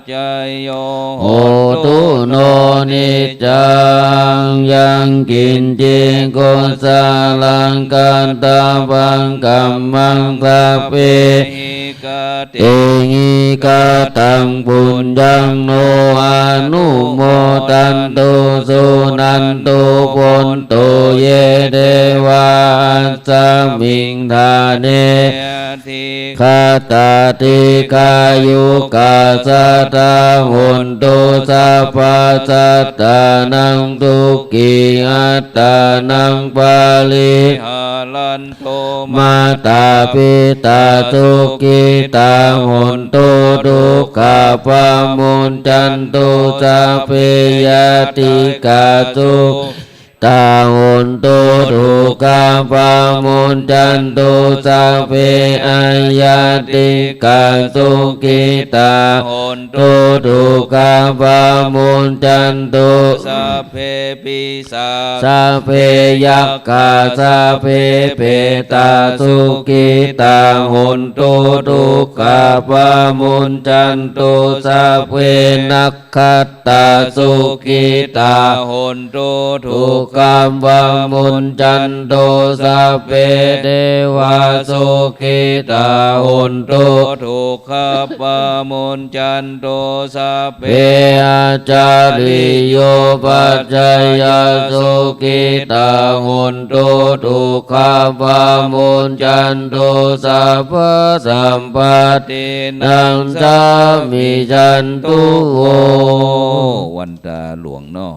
paccayo hotu no niccaṃ. Yaṅkiñci kusalaṃ katabbaṃ kammaṃ sabbehi katehi kataṃ puññaṃ no anumodantu suṇantu bhonto ye devā asmiṃ ṭhāne adhi gatā dīghāyukā sadā hontu sabbasattānaṃ sukhī attānaṃ pariharantu. Mātā pitā sukhitā hontu dukkhā pamuñcantu. Sabbe ñātikā su tā hontu dukkhā pamuñcantu. Sabbe aññātikā sukhitā hontu dukkhā pamuñcantu. Sabbe pisā sabbe yakkhā sabbe petā sukhitā hontu dukkhā pamuñcantu. Sabbe na kkhātā sukhitā hontu dukkhā pamuñcantu. Sabbe devā sukhitā hontu dukkhā pamuñcantu. Sabbe ācariyūpajjhāyā sukhitā hontu dukkhā pamuñcantu. Sabbasampattīnaṃ samijjhantu vo. วันตาหลวงเนาะ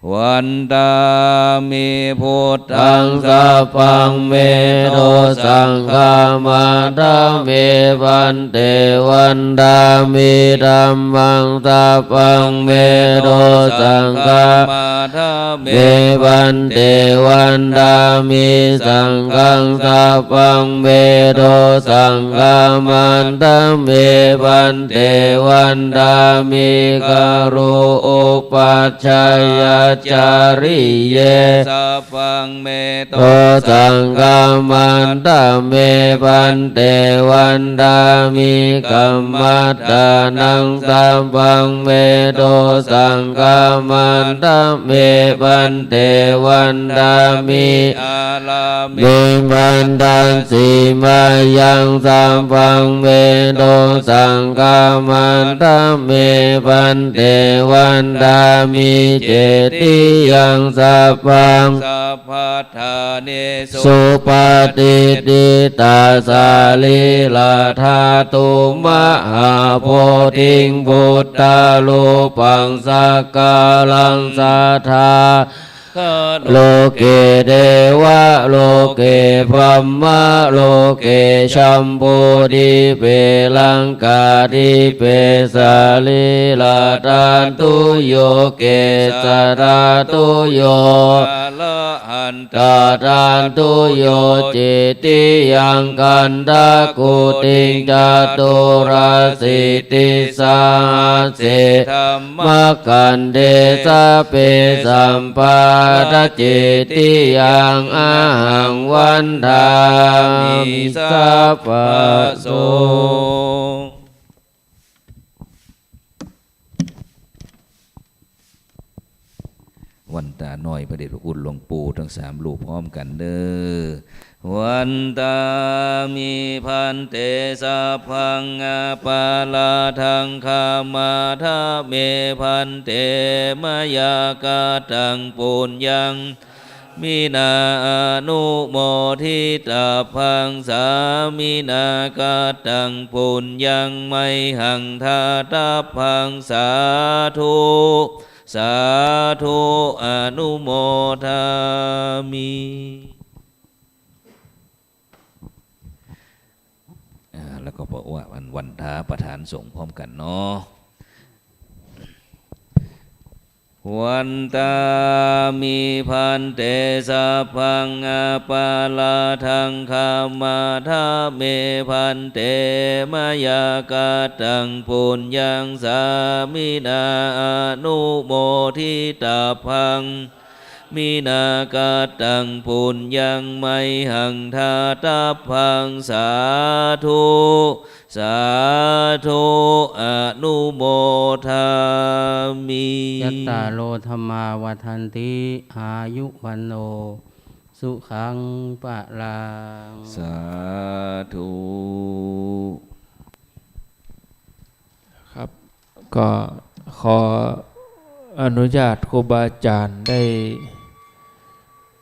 Vandāmi buddhaṃ sabbaṃ me dosaṃ khamatha me bhante. Vandāmi dhammaṃ sabbaṃ me dosaṃ khamatha me bhante. Vandāmi saṅghaṃ sabbaṃ me dosaṃ khamatha me bhante. Vandāmi guru upajjhāyācariye sabbaṃ me dosaṃ khamatha me bhante. Vandāmi kammadānaṃ sabbaṃ me dosaṃ khamatha me bhante. Vandāmi ārāme vandassi mayaṃ sabbaṃ me dosaṃ khamatha me bhante. Vandāmi cetiyaṃ sabbaṃ sabbaṭṭhānesu patiṭṭhitā sarīradhātu mahābodhiṃ buddharūpaṃ sakkāraṃ sadā loke devaloke brahmaloke jambudīpe laṅkādīpe sarīradhātuyo kesādhātuyo arahan tadhātuyo cetiyaṃ gandhakuṭiṃ caturāsītisahassi dhammakkhandhe sabbe sampadacetiyaṃ ahaṃ vandāmi sabbaso. วันตาน้อยพระเดชพระคุณหลวงปู่ทั้งสามรูปพร้อมกันเด้อ Vandāmi bhante sabbaṃ aparādhaṃ khamatha me bhante. Mayā kataṃ puññaṃ มินา อนุโมทิตัพพัง สามินา กัตตัง ปุญญัง มหัง ทาตัพพัง สาธุ สาธุ อนุโมทามิ อ่า แล้วก็บอกว่าวัน วันทาประธานสงฆ์พร้อมกันเนาะ วันทามิ ภันเต สัพพัง อปาราธัง ขมาทะเม ภันเต มะยา กัตตัง ปุญญัง สามินา อนุโมทิตัพพัง มินา กัตตัง ปุญญัง มหัง ทาตัพพัง สาธุ สาธุ อนุโมทามิ จัตตาโร ธัมมา วัฑฒันติ อายุ วัณโณ สุขัง พลัง สาธุ ครับ ก็ขออนุญาตครูบาอาจารย์ได้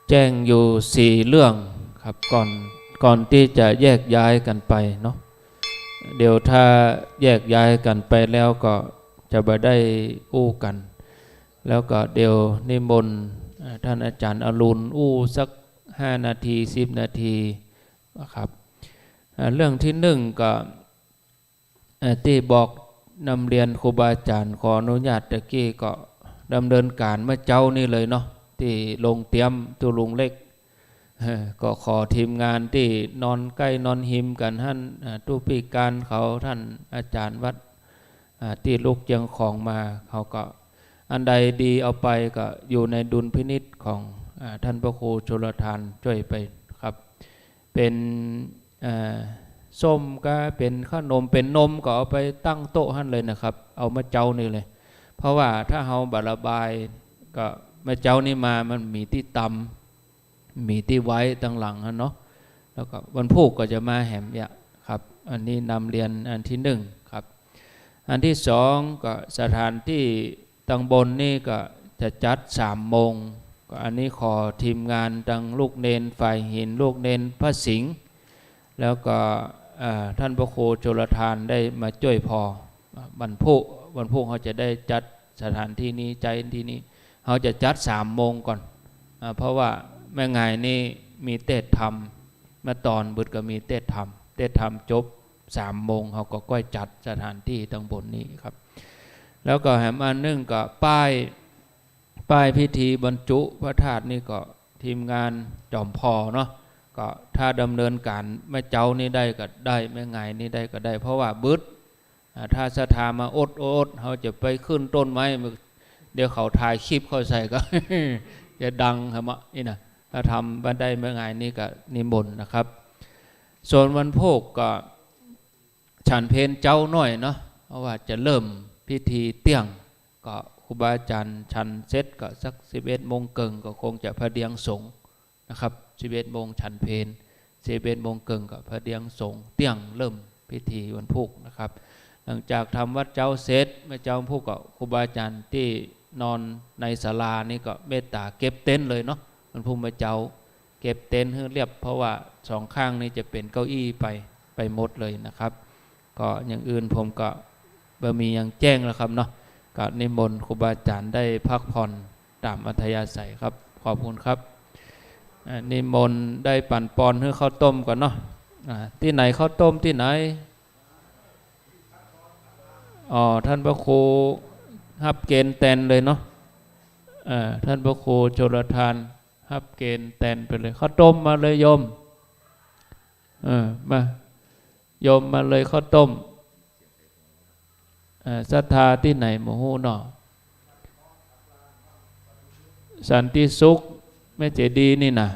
แจ้งอยู่สี่เรื่องครับ ก่อน ก่อนตี้จะแยกย้ายกั๋นไปเนาะ เดี๋ยวถ้าแยกย้ายกั๋นไปแล้วก็จะบ่ได้อู้กั๋น แล้วก็เดี๋ยวนิมนต์ อ่า ท่านอาจารย์อรุณอู้สักห้านาที สิบนาทีนะครับ อ่า เรื่องตี้นึ่งก็ เอ่อ ตี้บอกนำเรียนครูบาอาจารย์ ขออนุญาตตะกี้ก็ดำเนินก๋านเมื่อเจ๊านี้เลยเนาะ ตี้โฮงเตี๊ยมตุ๊ลุงเล็ก เอ่อ ก็ขอทีมงานตี้นอนใก้นอนฮิมกั๋นหั้น อ่า ตุ๊ปี้ก๋านเขา ท่านอาจารย์วัด อ่า ตี้ลุกเจียงของมา เขาก็ อันใดดีเอาไปก็อยู่ในดุลพินิจของ อ่า ท่านพระครูชลทานจ้วยไปครับ เป๋น เอ่อ ส้มก็เป๋นขนม เป๋นนมก็เอาไปตั้งโต๊ะหั้นเลยนะครับ เอามาเจ๊านี้เลย เพราะว่าถ้าเฮาบ่ระบายก็มาเจ๊านี้มา มันมีตี้ตำ มีตี้ไว้ตังหลังหั้นเนาะ แล้วก็วันพูกก็จะมาแหมเยียะครับ อันนี้นำเรียนอันตี้นึ่งครับ อันตี้สองก็สถานตี้ตังบนนี่ก็จะจัดสามโมง ก็อันนี้ขอทีมงานตังลูกเณรฝ่ายหิน ลูกเณรพระสิงห์ แล้วก็ เอ่อ ท่านพระครูชลทานได้มาจ้วยผ่อ วันพูก วันพูกเฮาจะได้จัดสถานตี้นี้ ใจ๊ตี้นี้ เฮาจะจัดสามโมงก่อน อ่า เพราะว่าแม่งายนี่มีเตสน์ธรรม เมื่อตอนบึดก็มีเตสน์ธรรม เตสน์ธรรมจบสามโมง เฮาก็ก้อยจัดสถานตี้ตังบนนี้ครับ แล้วก็แหมอันนึ่งก็ป้าย ป้ายพิธีบรรจุพระธาตุนี่ก็ทีมงานจ๋อมผ่อเนาะ ก็ถ้าดำเนินก๋านแม่เจ๊านี้ได้ก็ได้ แม่งายนี้ได้ก็ได้ เพราะว่าบึด อ่า ถ้าศรัทธามาอด อด เฮาจะไปขึ้นต้นไม้ เดี๋ยวเขาถ่ายคลิปเข้าใส่ก็ จะดังหั้นมะ นี่นะ ถ้าทำบ่ได้แม่งายนี้ก็นิมนต์นะครับ ส่วนวันพูกก็ฉันเพลเจ๊าหน้อยเนาะ เพราะว่าจะเริ่มพิธีเตี้ยง ก็ครูบาอาจารย์ฉันเสร็จก็สักสิบเอ็ดโมงเกิ่งก็คงจะพระเดียงสงฆ์ นะครับ สิบเอ็ดโมงฉันเพล สิบเอ็ดโมงเกิ่งก็พระเดียงสงฆ์ เตี้ยงเริ่มพิธีวันพูกนะครับ หลังจากทำวัดเจ๊าเสร็จ แม่เจ๊าพูกก็ครูบาอาจารย์ตี้นอนในศาลานี่ก็เมตต๋าเก็บเต็นท์เลยเนาะ วันพูกแม่เจ๊าเก็บเต็นท์หื้อเรียบ เพราะว่าสองข้างนี่จะเป๋นเก้าอี้ไป ไปหมดเลยนะครับ ก็อย่างอื่นผมก็บ่มีหยังแจ้งแล้วครับเนาะ ก็นิมนต์ครูบาอาจารย์ได้พักผ่อนต๋ามอัธยาศัยครับ ขอบคุณครับ อ่า นิมนต์ได้ปั๋นปอนหื้อข้าวต้มก่อนเนาะ อ่า ตี้ไหนข้าวต้มตี้ไหน อ๋อ ท่านพระครูฮับเกณฑ์แตนเลยเนาะ เอ่อ ท่านพระครูชลทานฮับเกณฑ์แตนไปเลย ข้าวต้มมาเลยโยม เออ มา โยมมาเลยข้าวต้ม เอ่อ ศรัทธาตี้ไหนบ่ฮู้เนาะ สันติสุข แม่เจดีย์นี่นะ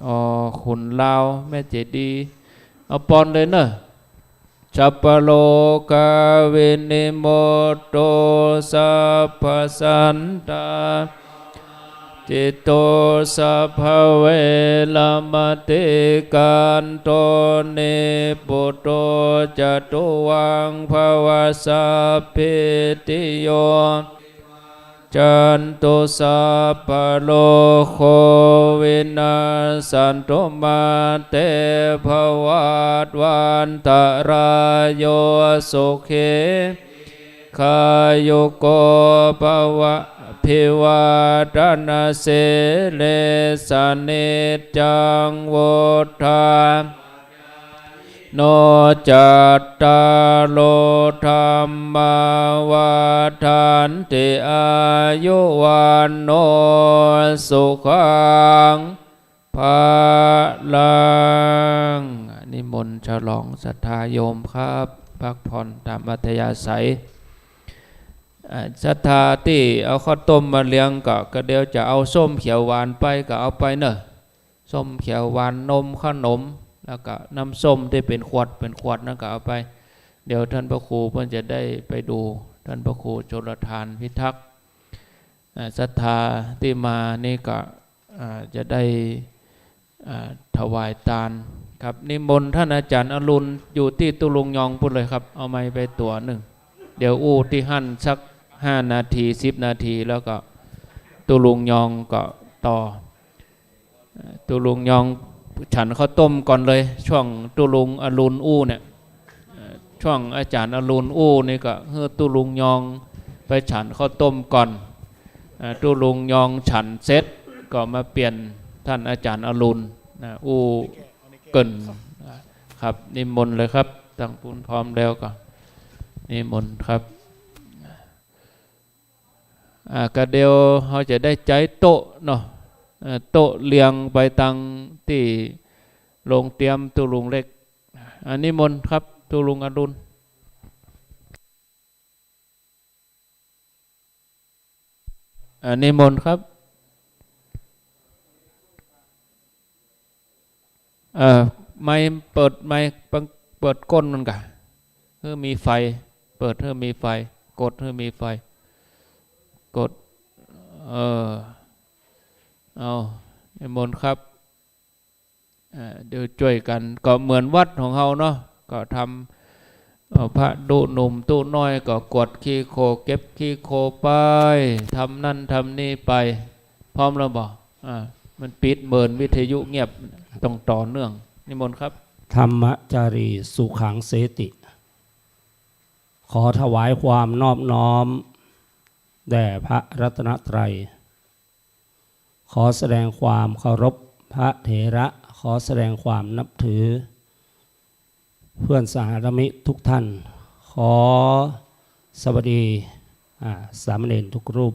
อ๋อ ขุนลาว แม่เจดีย์ เอาปอนเลยเนาะ สัพพะโรคาวินิมุตโต สัพพะสันตา จิตโต สัพพะเวระมะติ ขันโต นิพพุตโต จะตุวัง ภะวะ สัพพิติโย จันตุ สัพพะโรโค วินัสสันตุ มา เต ภวัตวันตะราโย สุขี คายุโก ภะวะ อภิวาทะนะสีลิสสะ นิจจัง วุฑฒา โน จัตตาโร ธัมมา วัฑฒันติ อายุ วัณโณ สุขัง พะลัง นิมนต์ฉลองศรัทธาโยมครับ พักผ่อนต๋ามอัธยาศัย อ่า ศรัทธาตี้เอาข้าวต้มมาเลี้ยงก็ ก็เดี๋ยวจะเอาส้มเขียวหวานไปก็เอาไปเน่อ ส้มเขียวหวาน นม ขนม แล้วก็น้ำส้มตี้เป๋นขวด เป๋นขวดนั้นก็เอาไป เดี๋ยวท่านพระครูเปิ้นจะได้ไปดู ท่านพระครูชลทานพิทักษ์ อ่า ศรัทธาตี้มานี่ก็ อ่า จะได้ อ่า ถวายตานครับ นิมนต์ท่านอาจ๋ารย์อรุณ อยู่ตี้ตุ๊ลุงยองปู๊นเลยครับ เอาไมค์ไปตั๋วนึ่ง เดี๋ยวอู้ตี้หั้นสักห้านาที สิบนาที แล้วก็ตุ๊ลุงยองก็ต่อ ตุ๊ลุงยองฉันข้าวต้มก่อนเลย ช่วงตุ๊ลุงอรุณอู้เนี่ย เอ่อ ช่วงอาจ๋ารย์อรุณอู้นี่ก็หื้อตุ๊ลุงยองไปฉันข้าวต้มก่อน เอ่อ ตุ๊ลุงยองฉันเสร็จก็มาเปลี่ยนท่านอาจ๋ารย์อรุณนะ อู้เกริ่น ครับ นิมนต์เลยครับ ตังปู๊นพร้อมแล้วก็นิมนต์ครับ อ่า ก็เดี๋ยวเฮาจะได้ใจ๊โต๊ะเนาะ เอ่อ โต๊ะเรียงไปตังตี้โรงเตรียมตุ๊ลุงเล็ก อ่า นิมนต์ครับ ตุ๊ลุงอรุณ อ่า นิมนต์ครับ เอ่อ ไมค์เปิด ไมค์เปิดก้นมันก่ะ หื้อมีไฟ เปิดหื้อมีไฟ กดหื้อมีไฟ กด เออ เอา นิมนต์ครับ อ่า เดี๋ยวจ้วยกั๋น ก็เหมือนวัดของเฮาเนาะ ก็ทำ เอาพระตุ๊หนุ่มตุ๊น้อยก็กวาดขี้โคลนเก็บขี้โคลนไป ทำนั่นทำนี่ไป พร้อมแล้วบ่ อ่า มันปิดเมินวิทยุเงียบ ต้องต่อเนื่อง นิมนต์ครับ ธรรมจารีสุขังเสติ ขอถวายความนอบน้อมแด่พระรัตนตรัย ขอแสดงความเคารพพระเถระ ขอแสดงความนับถือเพื่อนสหธรรมิกทุกท่าน ขอสวัสดี อ่า สามเณรทุกรูป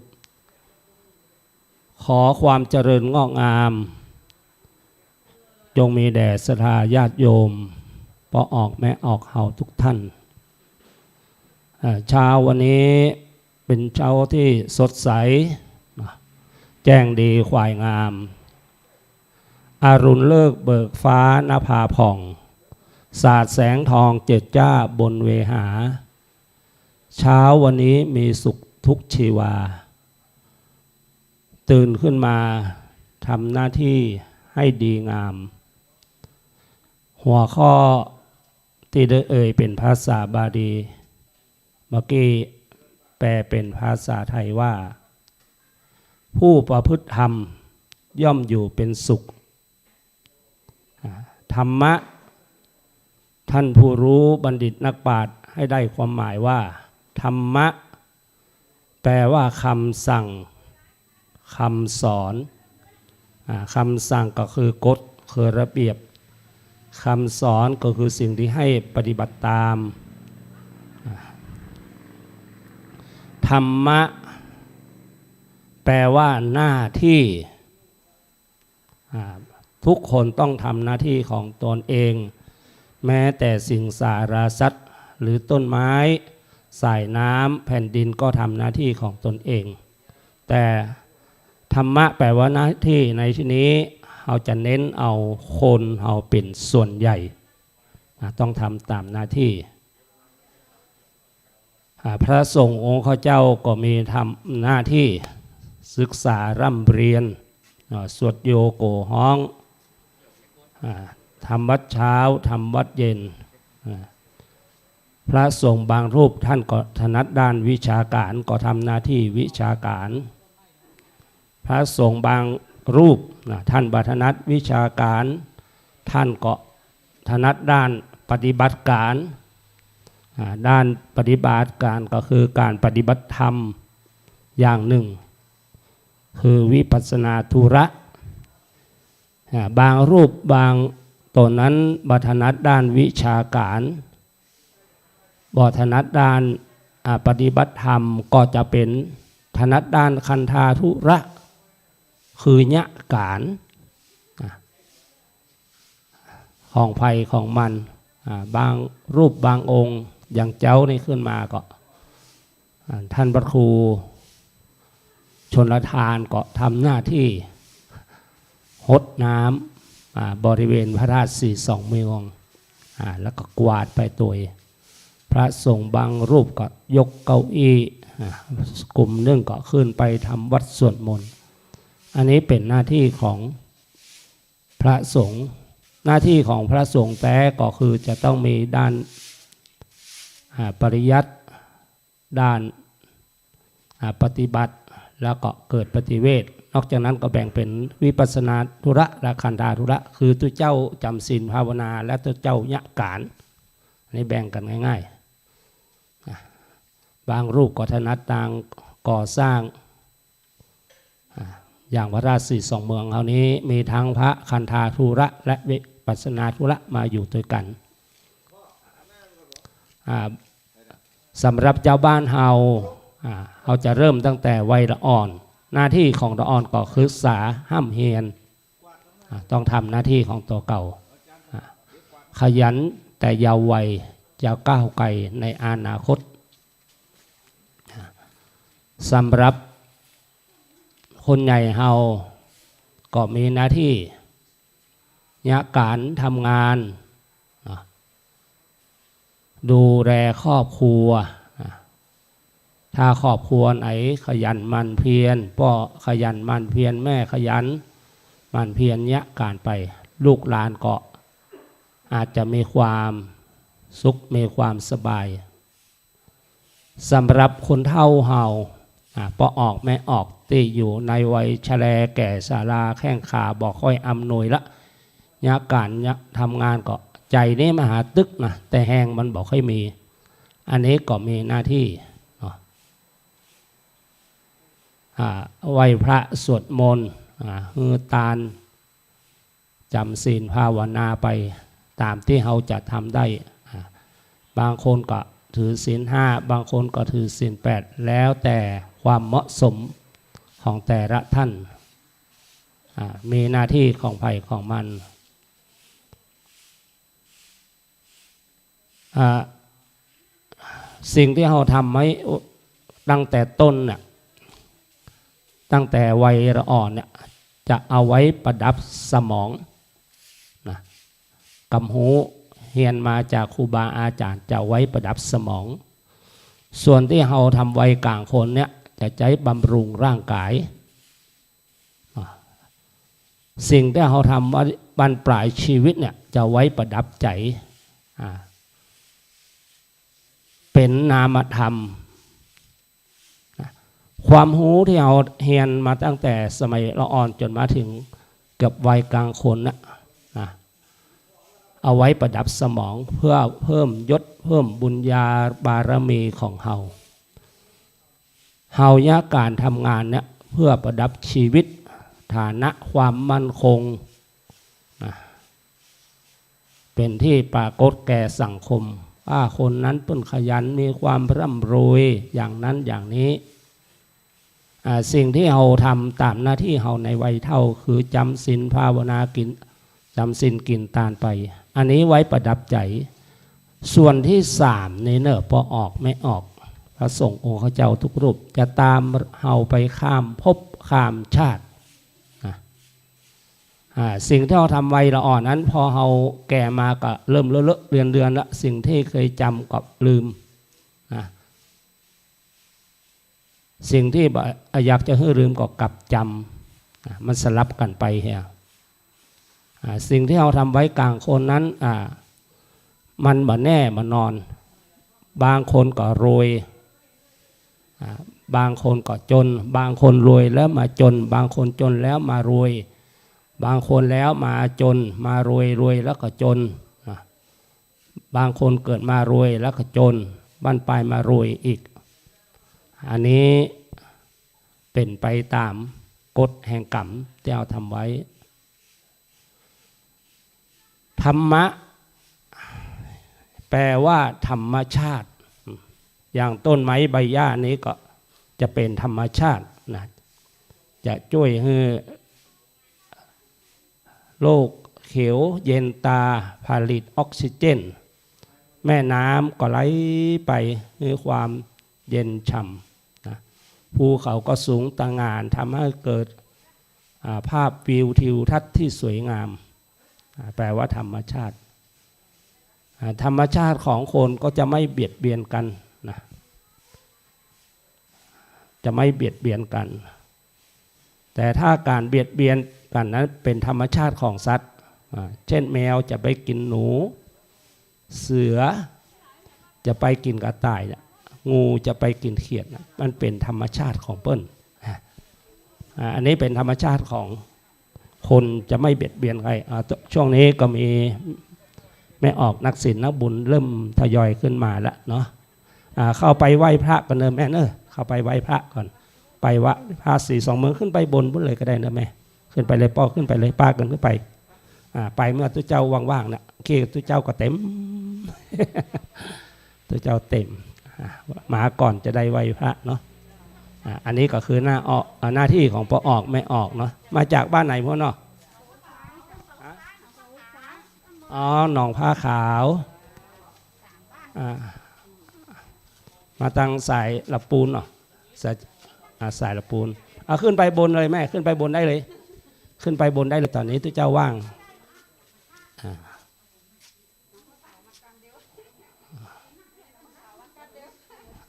ขอความเจริญงอกงาม จงมีแด่ศรัทธาญาติโยม ป้อออกแม่ออกเฮาทุกท่าน เอ่อ เช้าวันนี้เป็นเช้าที่สดใส แจ้งดีขวายงาม อรุณฤกษ์เบิกฟ้านภาผ่อง สาดแสงทองเจิดจ้าบนเวหา เช้าวันนี้มีสุขทุกชีวา ตื่นขึ้นมาทำหน้าที่ให้ดีงาม หัวข้อตี้ได้เอ่ยเป๋นภาษาบาลี เมื่อกี้แปลเป๋นภาษาไทยว่า ผู้ประพฤติธรรมย่อมอยู่เป็นสุข อ่า ธรรมะ ท่านผู้รู้บัณฑิตนักปราชญ์ให้ได้ความหมายว่า ธรรมะ แปลว่าคำสั่ง คำสอน อ่า คำสั่งก็คือกฎ คือระเบียบ คำสอนก็คือสิ่งที่ให้ปฏิบัติตาม อ่า ธรรมะ แปลว่าหน้าที่ อ่า ทุกคนต้องทำหน้าที่ของตนเอง แม้แต่สิงสาราสัตว์ หรือต้นไม้ สายน้ำ แผ่นดินก็ทำหน้าที่ของตนเอง แต่ธรรมะแปลว่าหน้าที่ในที่นี้ เฮาจะเน้นเอาคนเฮาเป๋นส่วนใหญ่ อ่า ต้องทำต๋ามหน้าที่ อ่า พระสงฆ์องค์ข้าเจ้าก็มีทำหน้าที่ศึกษาร่ำเรียน อ่า สวดโยโกฮ้อง อ่า ทำวัตรเช้า ทำวัตรเย็น อ่า พระสงฆ์บางรูปท่านก็ถนัดด้านวิชาการ ก็ทำหน้าที่วิชาการ พระสงฆ์บางรูปนะ ท่านบ่ถนัดวิชาการ ท่านก็ถนัดด้านปฏิบัติการ อ่า ด้านปฏิบัติการก็คือการปฏิบัติธรรมอย่างนึ่ง คือวิปัสสนาธุระ อ่า บางรูปบางต๋นนั้นบ่ถนัดด้านวิชาการ บ่ถนัดด้าน อ่า ปฏิบัติธรรม ก็จะเป๋นถนัดด้านคันธาธุระ คือญะก๋าน อ่า ของใผของมัน อ่า บางรูปบางองค์ อย่างเจ้านี่ขึ้นมาก็ อ่า ท่านพระครูชลทานก็ทำหน้าที่หดน้ำ อ่า บริเวณพระธาตุศรีสองเมือง อ่า แล้วก็กวาดไปตวย พระสงฆ์บางรูปก็ยกเก้าอี้ อ่า กลุ่มนึ่งก็ขึ้นไปทำวัตรสวดมนต์ อันนี้เป๋นหน้าที่ของพระสงฆ์ หน้าที่ของพระสงฆ์แต๊ก็คือจะต้องมีด้าน อ่า ปริยัติ ด้าน อ่า ปฏิบัติ แล้วก็เกิดปฏิเวท นอกจากนั้นก็แบ่งเป๋นวิปัสสนาธุระและคันธาธุระ คือตุ๊เจ้าจ๋ำศีลภาวนา และตุ๊เจ้าญะก๋าน อันนี้แบ่งกั๋นง่ายๆ อ่า บางรูปก็ถนัดตางก่อสร้าง อ่า อย่างพระธาตุศรีสองเมืองเฮานี้มีทั้งพระคันธาธุระและวิปัสสนาธุระมาอยู่ตวยกั๋น อ่า สำหรับจาวบ้านเฮา อ่า เฮาจะเริ่มตั้งแต่วัยละอ่อน หน้าที่ของละอ่อนก็ศึกษาฮ่ำเฮียน อ่า ต้องทำหน้าที่ของตั๋วเก่า อ่า ขยันแต่เยาว์วัย จะก้าวไกลในอนาคต สำหรับคนใหญ่เฮาก็มีหน้าที่ญะก๋านทำงาน นะ ดูแลครอบครัว นะ ถ้าครอบครัวไหนขยันหมั่นเพียร ป้อขยันหมั่นเพียร แม่ขยันหมั่นเพียรญะก๋านไป ลูกหลานก็อาจจะมีความสุข มีความสบาย สำหรับคนเฒ่าเฮา อ่า ป้อออกแม่ออกตี้อยู่ในวัยชะแลแก่ชรา แข้งขาบ่ค่อยอำนวยละ ญะก๋านญะทำงานก็ใจ๋นี่มาหาตึกนะ แต่แฮงมันบ่ค่อยมี อันนี้ก็มีหน้าที่เนาะ อ่า ไหว้พระสวดมนต์ อ่า หื้อตาน จ๋ำศีลภาวนาไปต๋ามตี้เฮาจะทำได้ อ่า บางคนก็ถือศีลห้า บางคนก็ถือศีลแปด แล้วแต่ความเหมาะสมของแต่ละท่าน อ่า มีหน้าที่ของใผของมัน อ่า สิ่งที่เฮาทำไว้ตั้งแต่ต้นเนี่ย ตั้งแต่วัยละอ่อนเนี่ย จะเอาไว้ประดับสมองนะ กำฮู้เฮียนมาจากครูบาอาจ๋ารย์ จะไว้ประดับสมอง ส่วนที่เฮาทำไว้ก๋างคนเนี่ย จะใจ๊บำรุงร่างก๋าย อ่า สิ่งที่เฮาทำไว้บั้นปลายชีวิตเนี่ย จะไว้ประดับใจ๋ อ่า เป๋นนามธรรม นะ ความฮู้ที่เฮาเฮียนมาตั้งแต่สมัยละอ่อนจ๋นมาเถิงเกือบวัยก๋างคนน่ะ นะ เอาไว้ประดับสมองเพื่อเพิ่มยศ เพิ่มบุญญาบารมีของเฮา เฮาญะก๋านทำงานเนี่ย เพื่อประดับชีวิต ฐานะความมั่นคง นะ เป๋นตี้ปรากฏแก่สังคม ว่าคนนั้นเปิ้นขยัน มีความร่ำรวย อย่างนั้นอย่างนี้ อ่า สิ่งที่เฮาทำต๋ามหน้าตี้เฮาในวัยเฒ่า คือจ๋ำศีลภาวนากิ๋น จ๋ำศีลกิ๋นตานไป อันนี้ไว้ประดับใจ๋ ส่วนที่สามนี่เน่อ ป้อออกแม่ออก พระสงฆ์องค์ข้าเจ้าทุกรูป จะตามเฮาไปข้ามภพข้ามชาติ นะ อ่า สิ่งที่เฮาทำวัยละอ่อนนั้น พอเฮาแก่มาก็เริ่มเลอะๆเลือนๆละ สิ่งที่เคยจ๋ำก็ลืม นะ สิ่งที่บ่อยากจะหื้อลืมก็กลับจ๋ำ อ่า มันสลับกั๋นไปเหีย อ่า สิ่งที่เฮาทำไว้ก๋างคนนั้น อ่า มันบ่แน่บ่นอน บางคนก็รวย อ่า บางคนก็จน บางคนรวยแล้วมาจน บางคนจนแล้วมารวย บางคนแล้วมาจน มารวย รวยแล้วก็จน นะ บางคนเกิดมารวยแล้วก็จน บั้นปลายมารวยอีก อันนี้เป๋นไปต๋ามกฎแห่งกรรมตี้เฮาทำไว้ ธรรมะ แปลว่าธรรมชาติ อย่างต้นไม้ใบหญ้านี้ก็จะเป๋นธรรมชาตินะ จะจ้วยหื้อโลกเขียวเย็นตา ผลิตออกซิเจน แม่น้ำก็ไหลไปหื้อความเย็นฉ่ำนะ ภูเขาก็สูงตะหง่าน ทำให้เกิด อ่า ภาพวิวทิวทัศน์ที่สวยงาม อ่า แปลว่าธรรมชาติ อ่า ธรรมชาติของคนก็จะไม่เบียดเบียนกันนะ จะไม่เบียดเบียนกัน แต่ถ้าการเบียดเบียนกันนั้นเป๋นธรรมชาติของสัตว์ อ่า เช่นแมวจะไปกิ๋นหนู เสือจะไปกิ๋นกระต่ายเนี่ย งูจะไปกิ๋นเขียดเนี่ย มันเป๋นธรรมชาติของเปิ้น อ่า อันนี้เป๋นธรรมชาติของคน จะไม่เบียดเบียนใคร อ่า ช่วงนี้ก็มีแม่ออกนักศีลนักบุญเริ่มทยอยขึ้นมาแล้วเนาะ อ่า เข้าไปไหว้พระก่อนเน่อแม่เน่อ เข้าไปไหว้พระก่อน ไปไหว้พระศรีสองเมือง ขึ้นไปบนปู๊นเลยก็ได้เน่อแม่ ขึ้นไปเลย ป้อขึ้นไปเลย ป้าเกินขึ้นไป อ่า ไปเมื่อตุ๊เจ้าว่างๆ เนี่ย เค ตุ๊เจ้าก็เต็ม ตุ๊เจ้าเต็ม อ่า มาก่อนจะได้ไหว้พระเนาะ อ่า อันนี้ก็คือหน้าออก อ่า หน้าที่ของป้อออกแม่ออกเนาะ มาจากบ้านไหนพ่อเนาะ อ๋อ หนองผ้าขาว อ่า มาตางสายละปูนเนาะ สาย อ่า สายละปูน เอาขึ้นไปบนเลยแม่ ขึ้นไปบนได้เลย ขึ้นไปบนได้เลย ต๋อนนี้ตุ๊เจ้าว่าง อ่า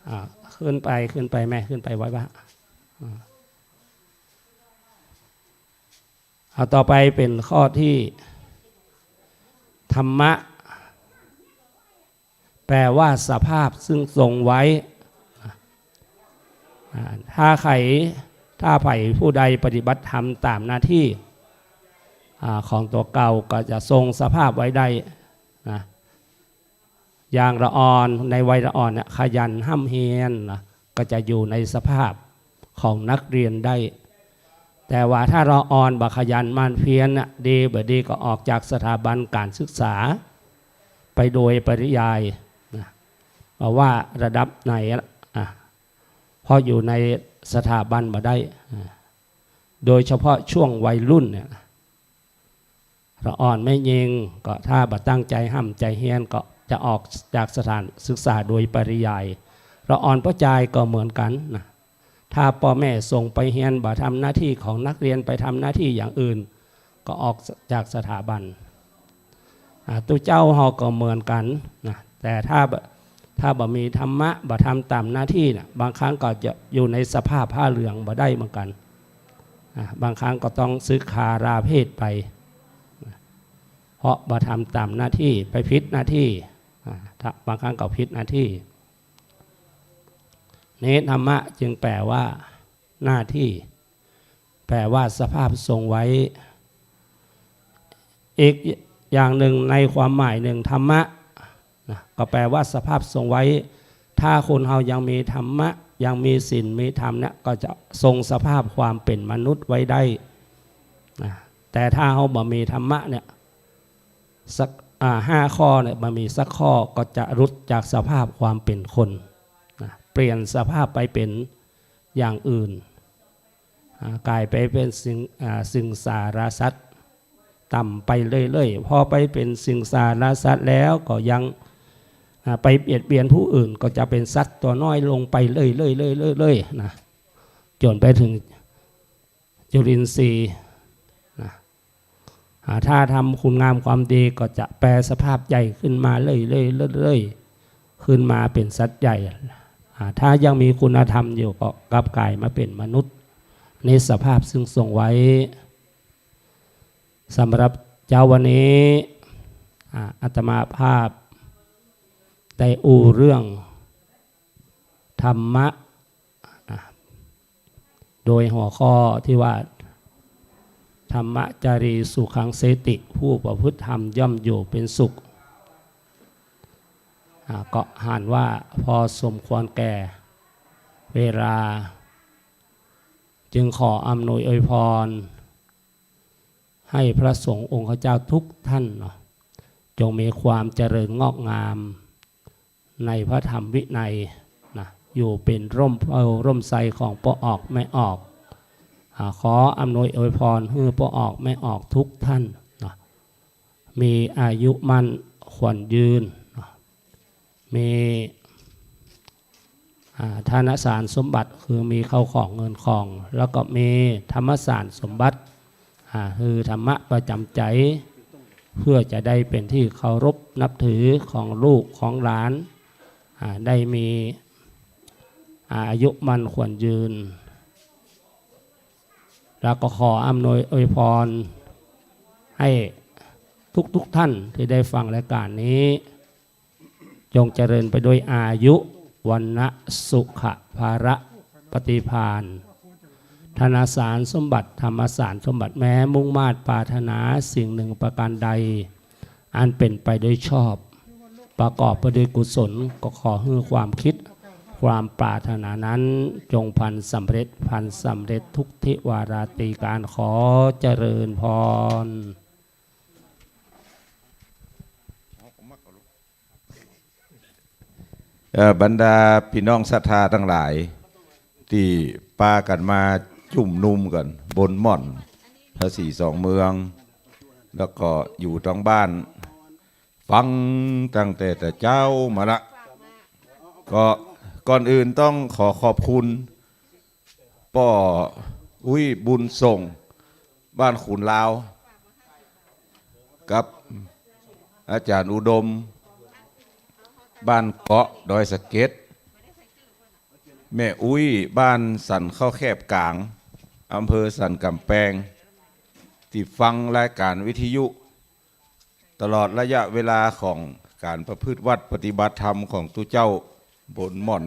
อ่า ขึ้นไป ขึ้นไปแม่ ขึ้นไปไหว้พระ อ่า เอาต่อไปเป๋นข้อตี้ ธรรมะ แปลว่าสภาพซึ่งทรงไว้ อ่า ถ้าใคร ถ้าใผผู้ใดปฏิบัติธรรมต๋ามหน้าตี้ อ่า ของตั๋วเก่าก็จะทรงสภาพไว้ได้นะ อย่างละอ่อน ในวัยละอ่อนเนี่ย ขยันฮ่ำเฮียนนะ ก็จะอยู่ในสภาพของนักเรียนได้ แต่ว่าถ้าละอ่อนบ่ขยันหมั่นเพียรน่ะ ดีบ่ดีก็ออกจากสถาบันการศึกษาไปโดยปริยายนะ บ่ว่าระดับไหนอะ อ่ะ เพราะอยู่ในสถาบันบ่ได้ อ่ะ โดยเฉพาะช่วงวัยรุ่นเนี่ย ละอ่อนแม่ญิงก็ถ้าบ่ตั้งใจ๋ฮ่ำใจ๋เฮียนก็จะออกจากสถานศึกษาโดยปริยาย ละอ่อนป้อจายก็เหมือนกั๋นนะ ถ้าป้อแม่ส่งไปเฮียนบ่ทำหน้าตี้ของนักเรียน ไปทำหน้าตี้อย่างอื่น ก็ออกจากสถาบัน อ่า ตุ๊เจ้าเฮาก็เหมือนกั๋นนะ แต่ถ้าบ่ ถ้าบ่มีธรรมะ บ่ทำต๋ามหน้าตี้น่ะ บางครั้งก็จะอยู่ในสภาพผ้าเหลืองบ่ได้เหมือนกั๋น อ่า บางครั้งก็ต้องสึกขาลาเพศไป เพราะบ่ทำต๋ามหน้าตี้ ไปผิดหน้าตี้ อ่า ถ้า บางครั้งก็ผิดหน้าตี้ นี้ธรรมะจึงแปลว่าหน้าตี้ แปลว่าสภาพทรงไว้ อีกอย่างนึ่งในความหมายนึ่ง ธรรมะนะ ก็แปลว่าสภาพทรงไว้ ถ้าคนเฮายังมีธรรมะ ยังมีศีล มีธรรมเนี่ย ก็จะทรงสภาพความเป๋นมนุษย์ไว้ได้นะ แต่ถ้าเฮาบ่มีธรรมะเนี่ย สัก อ่า ห้าข้อเนี่ย บ่มีสักข้อก็จะหลุดจากสภาพความเป๋นคนนะ เปลี่ยนสภาพไปเป๋นอย่างอื่น อ่า ก๋ายไปเป๋นสิง อ่า สิงสารสัตว์ต่ำไปเรื่อยๆ พอไปเป๋นสิงสารสัตว์แล้วก็ยัง อ่า ไปเบียดเบียนผู้อื่น ก็จะเป๋นสัตว์ตั๋วน้อยลงไปเรื่อยๆ เรื่อยๆ เรื่อยๆ นะ จ๋นไปเถิงจุลินทรีย์นะ อ่า ถ้าทำคุณงามความดีก็จะแปรสภาพใหญ่ขึ้นมาเรื่อยๆ เรื่อยๆ ขึ้นมาเป๋นสัตว์ใหญ่ อ่า ถ้ายังมีคุณธรรมอยู่ก็กลับก๋ายมาเป๋นมนุษย์ ในสภาพซึ่งทรงไว้ สำหรับเจ๊าวันนี้ อ่า อาตมาภาพได้อู้เรื่อง ธรรมะ นะ โดยหัวข้อตี้ว่า ธัมมจารีสุขังเสติ ผู้ประพฤติธรรมย่อมอยู่เป็นสุข อ่า ก็หันว่าพอสมควรแก่เวลา จึงขออำนวยอวยพร ให้พระสงฆ์องค์ข้าเจ้าทุกท่านเนาะ จงมีความเจริญงอกงามในพระธรรมวินัยนะ อยู่เป็นร่มโพธิ์ร่มไทรของป้อออกแม่ออก อ่า ขออำนวยอวยพรหื้อป้อออกแม่ออกทุกท่านนะ มีอายุมั่นขวัญยืนนะ มี อ่า ธนสารสมบัติ คือมีข้าวของเงินของ แล้วก็มีธรรมสารสมบัติ อ่า คือธรรมะประจำใจ เพื่อจะได้เป็นที่เคารพนับถือของลูกของหลาน อ่า ได้มี อ่า อายุมั่นขวัญยืน แล้วก็ขออำนวยอวยพรให้ทุกๆท่านที่ได้ฟังรายการนี้ จงเจริญไปด้วยอายุ วรรณะ สุขะ พละ ปฏิภาณ ธนสารสมบัติ ธรรมสารสมบัติ แม้มุ่งมาดปรารถนาสิ่งหนึ่งประการใด อันเป็นไปโดยชอบ ประกอบไปด้วยกุศล ก็ขอหื้อความคิด ความปรารถนานั้น จงพลันสำเร็จ พลันสำเร็จทุกทิวาราตรีการ ขอเจริญพร เอ่อ บรรดาปี้น้องศรัทธาตังหลาย ตี้ปากั๋นมาจุมนุมกั๋นบนหม่อนภาษีสองเมือง แล้วก็อยู่ตังบ้าน ฟังตั้งแต่ตะเจ๊ามาละ ก็ก่อนอื่นต้องขอขอบคุณ ป้ออุ๊ยบุญส่ง บ้านขุนลาว กับอาจ๋ารย์อุดม บ้านเกาะดอยสะเก็ด แม่อุ๊ย บ้านสันข้าวแคบก๋าง อำเภอสันกำแปง ตี้ฟังรายการวิทยุ ตลอดระยะเวลาของก๋านประพฤติวัตรปฏิบัติธรรมของตุ๊เจ้าบนหม่อน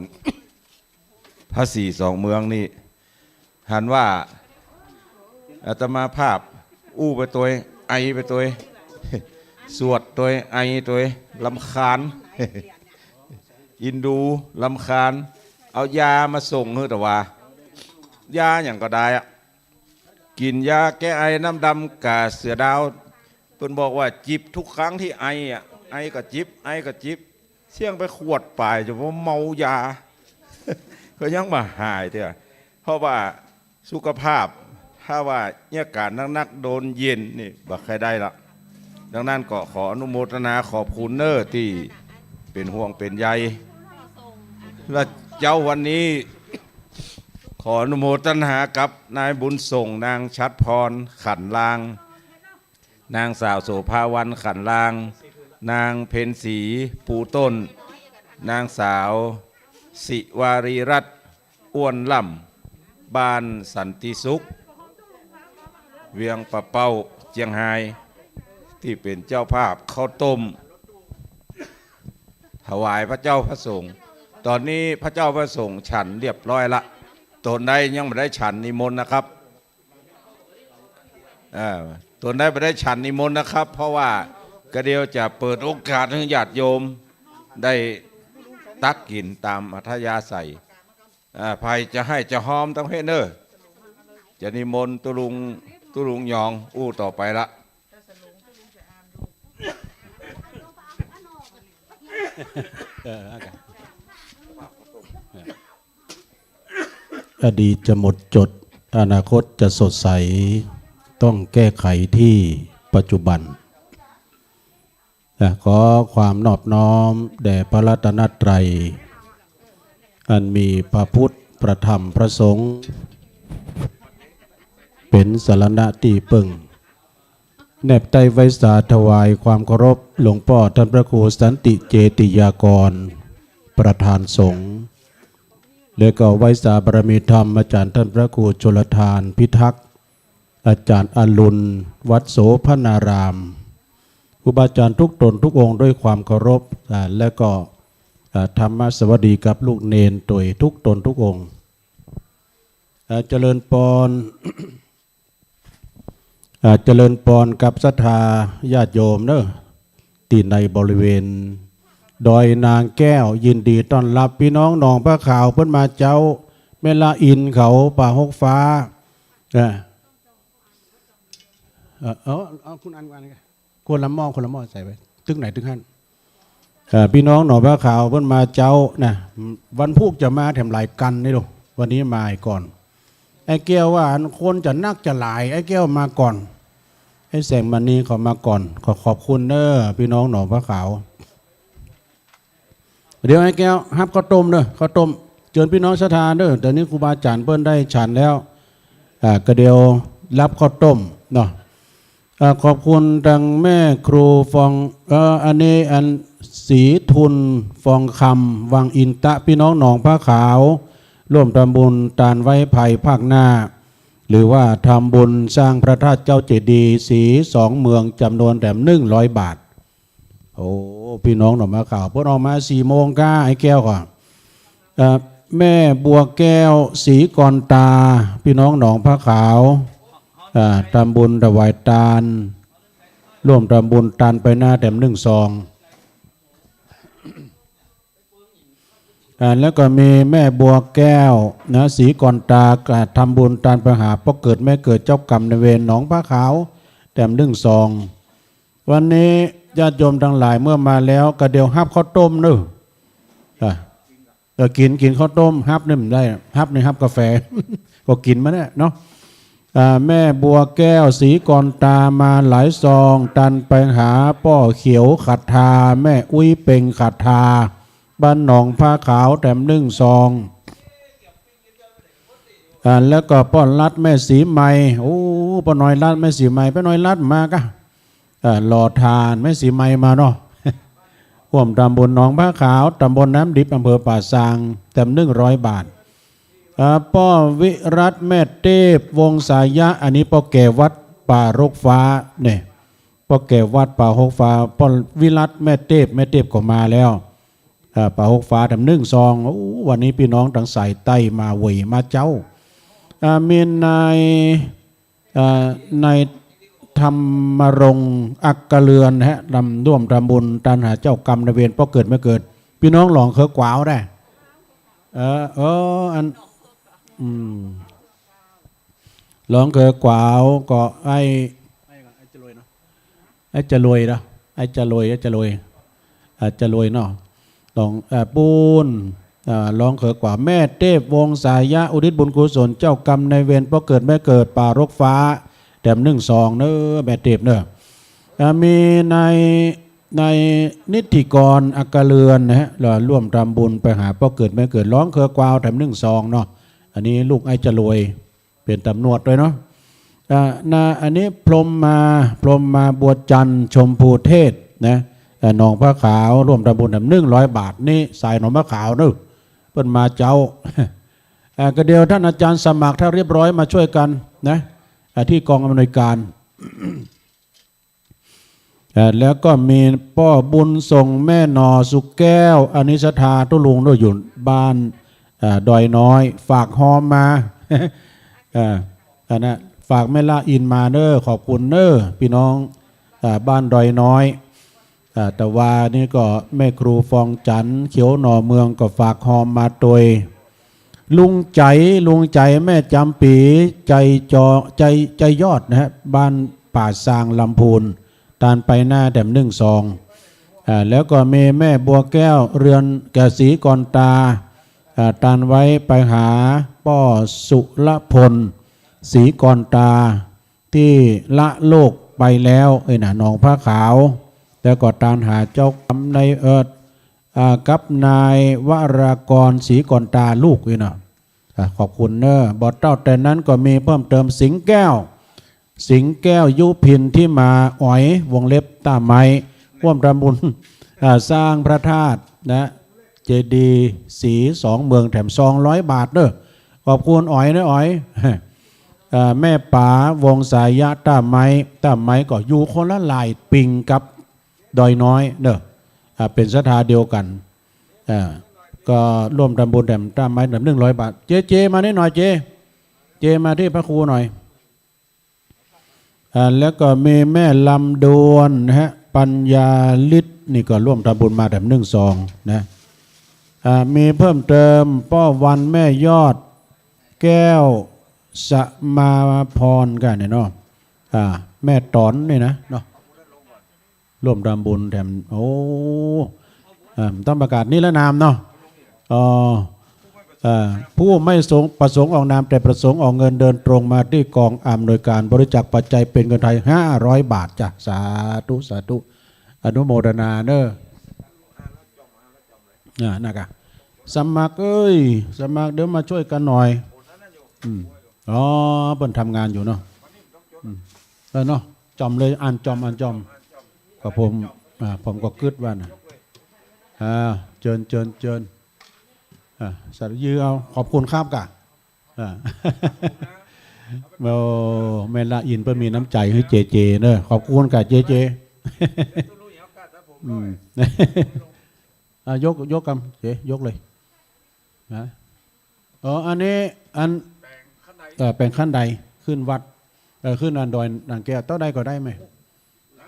ภาษีสองเมืองนี้ หันว่าอาตมาภาพอู้ไปตวย ไอไปตวย สวดตวย ไอตวย รำคาญ อินดูรำคาญ เอายามาส่งหื้อ แต่ว่ายาหยังก็ได้อะ กิ๋นยาแก้ไอน้ำดำก๋าเสือดาว เปิ้นบอกว่าจิบทุกครั้งที่ไออะ ไอก็จิบ ไอก็จิบ เสี้ยงไปขวดป๋าย จะว่าเมายา ก็ยังบ่หายเตื้อ เพราะว่าสุขภาพ ถ้าว่าเยียะก๋านนักๆ โดนเย็นนี่ บ่ใค่ได้ละ ดังนั้นก็ขออนุโมทนาขอบคุณเน้อ ตี้เป๋นห่วงเป๋นใย และเจ๊าวันนี้ ขออนุโมทนากับนายบุญส่ง นางชัดพร ขันลาง นางสาวโสภาวัน ขันลาง นางเพ็ญศรี ภูต้น นางสาวศิวารีรัตน์ อ้วนล่ำ บ้านสันติสุข เวียงป่าเป้า เจียงฮาย ตี้เป๋นเจ้าภาพข้าวต้ม ถวายพระเจ้าพระสงฆ์ ต๋อนนี้พระเจ้าพระสงฆ์ฉันเรียบร้อยละ ต๋นใดยังบ่ได้ฉันนิมนต์นะครับ เอ่อ ต๋นใดบ่ได้ฉันนิมนต์นะครับ เพราะว่ากะเดียวจะเปิดโอกาสหื้อญาติโยมได้ตักกิ๋นต๋ามอัธยาศัย อ่า ใผจะไห้จะฮอมต้องเฮ็ดเน้อ จะนิมนต์ตุ๊ลุง ตุ๊ลุงหยองอู้ต่อไปละ เออ เอากัน อดีตจะหมดจด อนาคตจะสดใส ต้องแก้ไขที่ปัจจุบัน นะ ขอความนอบน้อมแด่พระรัตนตรัย อันมีพระพุทธ พระธรรม พระสงฆ์ เป๋นสรณะตี้เปิ้ง แนบใต้ไหว้สาถวายความเคารพหลวงป้อต้านพระครูสันติเจติยากร ประธานสงฆ์ แล้วก็ไหว้สาบารมีธรรมอาจ๋ารย์ต้านพระครูชลทานพิทักษ์ อาจ๋ารย์อรุณ วัดโสภณาราม ครูบาอาจ๋ารย์ทุกต๋นทุกองค์ด้วยความเคารพ อ่า แล้วก็ อ่า ธรรมสวัสดีกับลูกเณรตวยทุกต๋นทุกองค์ อ่า เจริญปอน อ่า เจริญปอนกับศรัทธาญาติโยมเนาะ ตี้ในบริเวณดอยนางแก้ว ยินดีต้อนฮับปี้น้องหนองผ้าขาวเปิ้นมาเจ๊า แม่ละอินเขาป่าฮกฟ้า อ่า เออ เอา เอาคุณอัน อัน คนละหม้อ คนละหม้อใส่ไว้ ตึกไหนตึกหั้น เอ่อ ปี้น้องหนองผ้าขาวเปิ้นมาเจ๊านะ วันพูกจะมาแถมหลายกั๋นนี่ลูก วันนี้มาก่อน ไอ้แก้วว่าอันคนจะนักจะหลาย ไอ้แก้วมาก่อน ไอ้แสงมณีเขามาก่อน ขอขอบคุณเน้อปี้น้องหนองผ้าขาว เดี๋ยวไอ้แก้วฮับข้าวต้มเน้อ ข้าวต้ม เจิญปี้น้องศรัทธาเน้อ เดี๋ยวนี้ครูบาอาจ๋ารย์เปิ้นได้ฉันแล้ว อ่า ก็เดี๋ยวฮับข้าวต้มเนาะ อ่า ขอบคุณตังแม่ครูฟอง เอ่อ อันนี้อันศรีทุนฟองคำ วังอินทะ ปี้น้องหนองผ้าขาว ร่วมทำบุญตานไว้ภายภาคหน้า หรือว่าทำบุญสร้างพระธาตุเจ้าเจดีย์ศรีสองเมือง จ๋ำนวนแถมหนึ่งร้อยบาท โอ้ ปี้น้องหนองผ้าขาว เปิ้นออกมาสี่โมงก้า ไอ้แก้วก่อน เอ่อ แม่บัวแก้ว ศรีกรตา ปี้น้องหนองผ้าขาว อ่า ทำบุญถวายตาน ร่วมทำบุญตานไปหน้าแถมหนึ่งซอง อ่า แล้วก็มีแม่บัวแก้วนะ ศรีกรตา อ่า ทำบุญตานไปหาป้อเกิดแม่เกิดเจ้ากรรมนายเวรหนองผ้าขาว แถมหนึ่งซอง วันนี้ญาติโยมตังหลายเมื่อมาแล้ว ก็เดี๋ยวฮับข้าวต้มเน้อ อ่ะ เออ กิ๋น กิ๋นข้าวต้ม ฮับนี่บ่ได้ ฮับนี่ฮับกาแฟ ก็กิ๋นมาเนี่ยเนาะ อ่า แม่บัวแก้ว ศรีกรตา มาหลายซอง ตานไปหาป้อเขียวขัดทา แม่อุ๊ยเปงขัดทา บ้านหนองผ้าขาว แถมหนึ่งซอง อ่า แล้วก็ป้อรัฐแม่ศรีไมย โอ้ ป้อน้อยรัฐแม่ศรีไมย ป้อน้อยรัฐมาก้า เอ่อ หล่อถ่านแม่ศรีไมยมาเนาะ ร่วมทำบุญหนองผ้าขาว ตำบลน้ำดิบ อำเภอป่าซาง แถมหนึ่งร้อยบาท อ่า ป้อวิรัตน์แม่เทพ วงศายะ อันนี้ป้อแก่วัดป่าฮกฟ้าเนี่ย ป้อแก่วัดป่าฮกฟ้า ป้อวิรัตน์แม่เทพ แม่เทพก็มาแล้ว อ่า ป่าฮกฟ้า แถมหนึ่งซอง โอ้ วันนี้ปี้น้องตังสายใต้มาเหวยมาเจ๊า อ่า มีนาย เอ่อ นายธรรมรงค์ อักกะเรือนฮะ ร่วมทำบุญตานหาเจ้ากรรมนายเวรป้อเกิดแม่เกิด ปี้น้องหลองเขยกวาวได้ เออ เออ อัน อืม หลองเขยกวาวก็ไอ้ ไอ้จะรวยเนาะ ไอ้จะรวยเนาะ ไอ้จะรวย ไอ้จะรวย อ่า จะรวยเนาะ หลอง เอ่อ ปูน อ่า หลองเขยกวาว แม่เทพ วงศายะ อุทิศบุญกุศลเจ้ากรรมนายเวรป้อเกิดแม่เกิดป่าฮกฟ้า แถมหนึ่งซองเน้อ แม่เทพเน้อ อ่า มีนาย นายนิติกร อักกะเรือนนะฮะ ร่วมทำบุญไปหาป้อเกิดแม่เกิด หลองเขยกวาว แถมหนึ่งซองเนาะ อันนี้ลูกไอ้จะรวย เป๋นต๋ำรวจตวยเนาะ อ่า นะ อันนี้พรหมมา พรหมมาบัวจันทร์ ชมพูเทศนะ เอ่อ หนองผ้าขาว ร่วมทำบุญแถมหนึ่งร้อยบาท นี่สายหนองผ้าขาวเน้อ เปิ้นมาเจ๊า อ่า ก็เดี๋ยวต้านอาจ๋ารย์สมัครถ้าเรียบร้อยมาช่วยกั๋นนะ อ่า ตี้กองอำนวยก๋าน เอ่อ แล้วก็มีป้อบุญส่ง แม่หน่อสุขแก้ว อันนี้ศรัทธาตุ๊ลุงเน้อ อยู่บ้าน เอ่อ ดอยน้อย ฝากฮอมมา เอ่อ อันนั้นฝากแม่ละอินมาเน้อ ขอบคุณเน้อ ปี้น้อง เอ่อ บ้านดอยน้อย เอ่อ ตะวานี่ก็แม่ครูฟองจันทร์ เขียวหน่อเมือง ก็ฝากฮอมมาตวย ลุงใจ๋ ลุงใจ๋ แม่จ๋ำปี๋ ใจ๋จอ ใจ๋ ใจ๋ยอดนะฮะ บ้านป่าซาง ลำพูน ตานไปหน้าแถมหนึ่งซอง อ่า แล้วก็มีแม่บัวแก้ว เรือนกะศรีกรตา อ่า ตานไว้ไปหาป้อสุรพล ศรีกรตา ตี้ละโลกไปแล้ว เอ้ยนะ หนองผ้าขาว แล้วก็ตานหาเจ้ากรรมนาย เอ่อ อ่า กับนายวรากร ศรีกรตา ลูก เอ้ยนะ อ่ะ ขอบคุณเน้อ บ่เต้าแต่นั้นก็มีเพิ่มเติม สิงห์แก้ว สิงห์แก้ว ยุพิน ที่มา อ๋อย วงเล็บ ต้าไม้ ร่วมทำบุญ อ่า สร้างพระธาตุนะ เจดีย์ศรีสองเมือง แถมสองร้อยบาทเน้อ ขอบคุณอ๋อยนะ อ๋อย อ่า แม่ป๋า วงศายะ ต้าไม้ ต้าไม้ ก็อยู่คนละหลายปิงกับดอยน้อยเน้อ อ่า เป๋นศรัทธาเดียวกั๋น อ่า ก็ร่วมทำบุญแถมต้นไม้แถมหนึ่งร้อยบาท เจ เจ มานี่หน่อย เจ เจ มาที่พระครูหน่อย อ่า แล้วก็มีแม่ลำดวนนะฮะ ปัญญาฤทธิ์ นี่ก็ร่วมทำบุญมาแถมหนึ่งซองนะ อ่า มีเพิ่มเติม ป้อวัน แม่ยอด แก้ว สมาพร กันเนี่ยเนาะ อ่า แม่ต๋อนนี่นะเนาะ ร่วมทำบุญแถม โอ้ อ่า ต้องประกาศนิรนามเนาะ อ๋อ อ่า ผู้ไม่สง- ประสงค์ออกนาม แต่ประสงค์ออกเงิน เดินตรงมาที่กองอำนวยการ บริจาคปัจจัยเป็นเงินไทยห้าร้อยบาทจ้ะ สาธุ สาธุ อนุโมทนาเนอะ อ่า นะกะ สมัครเอ้ย สมัคร เดี๋ยวมาช่วยกันหน่อย อืม อ๋อ เปิ้นทำงานอยู่เนาะ อืม เออเนาะ จ่อมเลย อ่านจ่อม อ่านจ่อม ก็ผม อ่า ผมก็กึ๊ดว่านะ อ่า เจิญ เจิญ เจิญ อ่า สาธุ ยื้อเอา ขอบคุณครับกะ อ่า โอ้ แม่ละอินเปิ้นมีน้ำใจ๋หื้อเจเจเนอะ ขอบคุณกะเจเจ อืม อ่ะ ยก ยกกำ เจ ยกเลย นะ อ๋อ อันนี้ อัน เอ่อ แป๋งขั้นใด ขึ้นวัด เอ่อ ขึ้นอันดอยนางแก้ว เต้าใดก็ได้ไหม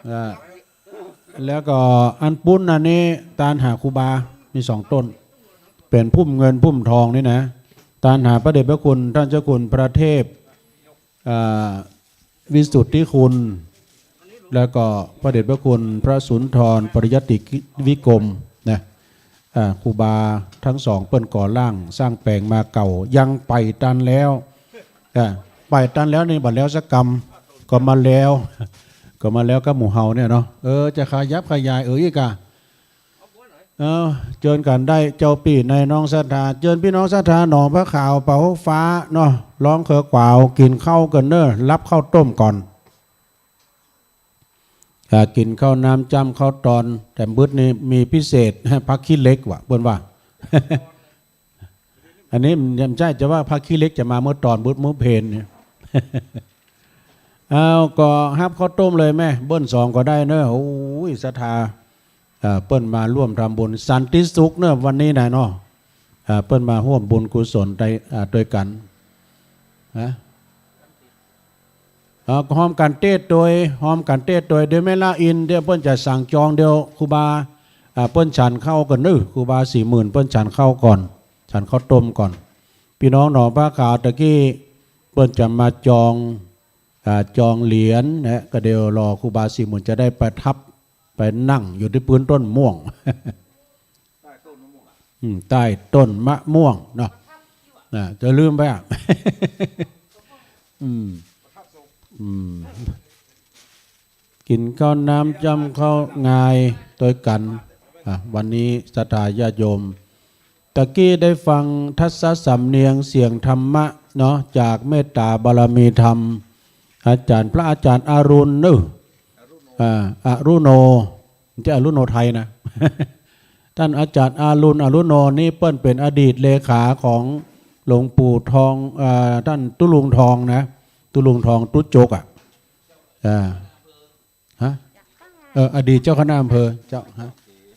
อ่า แล้วก็อันปุ้นอันนี้ ตานหาครูบา มีสองต้น เป๋นพุ่มเงินพุ่มทองนี่นะ ตานหาพระเดชพระคุณ ท่านเจ้าคุณพระเทพ อ่า วิสุทธิคุณ แล้วก็พระเดชพระคุณพระสุนทรปริยัติวิกรมนะ อ่า ครูบาทั้งสองเปิ้นก่อร่างสร้างแป๋งมาเก่า ยังไปตันแล้ว อ่า ไปตันแล้วนี่ บ่แล้วสักกำ ก็มาแล้ว ก็มาแล้วกับหมู่เฮาเนี่ยเนาะ เออ จะขยับขยาย เออ อีกอะ เออ เจิญกั๋นได้ เจ้าปี้นายน้องศรัทธา เจิญปี้น้องศรัทธาหนองผ้าขาว เป๋าฟ้าเนาะ ร้องเขอกวาว กิ๋นข้าวกั๋นเน่อ รับข้าวต้มก่อน อ่า กิ๋นข้าวน้ำจ้ำข้าวตอน แต่บึดนี้มีพิเศษ ผักขี้เหล็กว่ะ เปิ้นว่า อันนี้มันใจ้จะว่าผักขี้เหล็กจะมาเมื่อตอนบึดมื้อเพลเนี่ย เอา ก็ฮับข้าวต้มเลยแม่ เปิ้นสองก็ได้เนอะ โอ้ย ศรัทธา เอ่อ เปิ้นมาร่วมทำบุญสันติสุขเนอะ วันนี้นะเนาะ เอ่อ เปิ้นมาฮ่วมบุญกุศลได้ อ่า ตวยกั๋น นะ เอ่อ ก็ฮอมกั๋นเต๊ดตวย ฮอมกั๋นเต๊ดตวย เดี๋ยวแม่ละอิน เดี๋ยวเปิ้นจะสั่งจอง เดี๋ยวครูบา อ่า เปิ้นฉันข้าวก่อนเนอะ ครูบาสี่หมื่น เปิ้นฉันข้าวก่อน ฉันข้าวต้มก่อน ปี้น้องหนองผ้าขาวตะกี้ เปิ้นจะมาจอง อ่า จองเหรียญนะ ก็เดี๋ยวรอครูบาสี่หมื่นจะได้ประทับ ไปนั่งอยู่ตี้ปื๊นต้นม่วง อืม ใต้ต้นมะม่วงเนาะ อ่า จะลืมไปอะ อืม อืม กิ๋นข้าวน้ำจ้ำข้าวงายตวยกั๋น อ่ะ วันนี้ศรัทธาญาติโยม ตะกี้ได้ฟังทัศสำเนียงเสียงธรรมะเนาะ จากเมตตาบารมีธรรม อาจ๋ารย์ พระอาจ๋ารย์อรุณเนอะ อ่า อรุโน ไม่ใช่อรุโนไทยนะ ต้านอาจ๋ารย์อรุณ อรุโนนี่เปิ้นเป๋นอดีตเลขาของหลวงปู่ทอง อ่า ต้านตุ๊ลุงทองนะ ตุ๊ลุงทองตุ๊จกอะ อ่า ฮะ เออ อดีตเจ้าคณะอำเภอ เจ้า ฮะ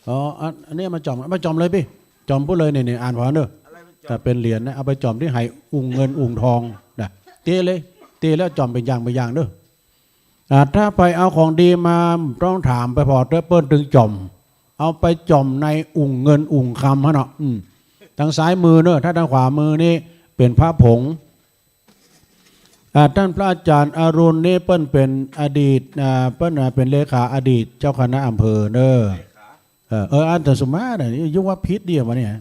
อ๋อ อัน อันนี้มาจ่อม มาจ่อมเลยปี้ จ่อมปู้เลย นี่ นี่ อ่านผ่านเนอะ แต่เป๋นเหรียญนะ เอาไปจ่อมตี้ไหอุ่งเงินอุ่งทองนะ เต๊ะเลย เต๊ะแล้วจ่อมเป๋นอย่างเป๋นอย่างเนอะ อ่า ถ้าใผเอาของดีมา ต้องถามไปผ่อเต๊อะ เปิ้นตึงจ่อม เอาไปจ่อมในอุ่งเงินอุ่งคำหั้นเนาะ อืม ตางซ้ายมือเนอะ ถ้าตางขวามือนี่เป๋นพระผง อ่า ต้านพระอาจ๋ารย์อรุณนี่เปิ้นเป๋นอดีต อ่า เปิ้น อ่า เป๋นเลขาอดีตเจ้าคณะอำเภอเนอะ เออ เออ อาตมาน่ะ ยุว่าผิดเดียววะเนี่ย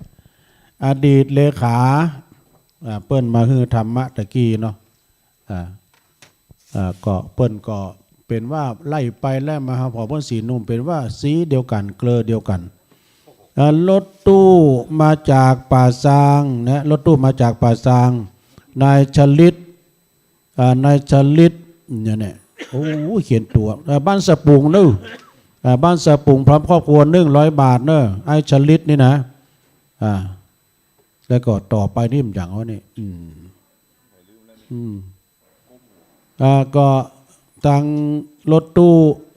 อดีตเลขา อ่า เปิ้นมาหื้อธรรมะตะกี้เนาะ อ่า อ่า ก็เปิ้นก็เป๋นว่าไล่ไปไล่มา หาผ่อเปิ้นสีหนุ่ม เป๋นว่าสีเดียวกั๋น เกลอเดียวกั๋น อ่า รถตู้มาจากป่าซางนะ รถตู้มาจากป่าซาง นายชลิต อ่า นายชลิต เนี่ย เนี่ย โอ้ เขียนตั๋ว อ่า บ้านสะปุงเนอะ อ่า บ้านสะปุงพร้อมครอบครัวหนึ่งร้อยบาทเนอะ ไอ้ชลิตนี่นะ อ่า แล้วก็ต่อไปนี่มันอย่างเอานี่ อืม อืม อ่า ก็ตางรถตู้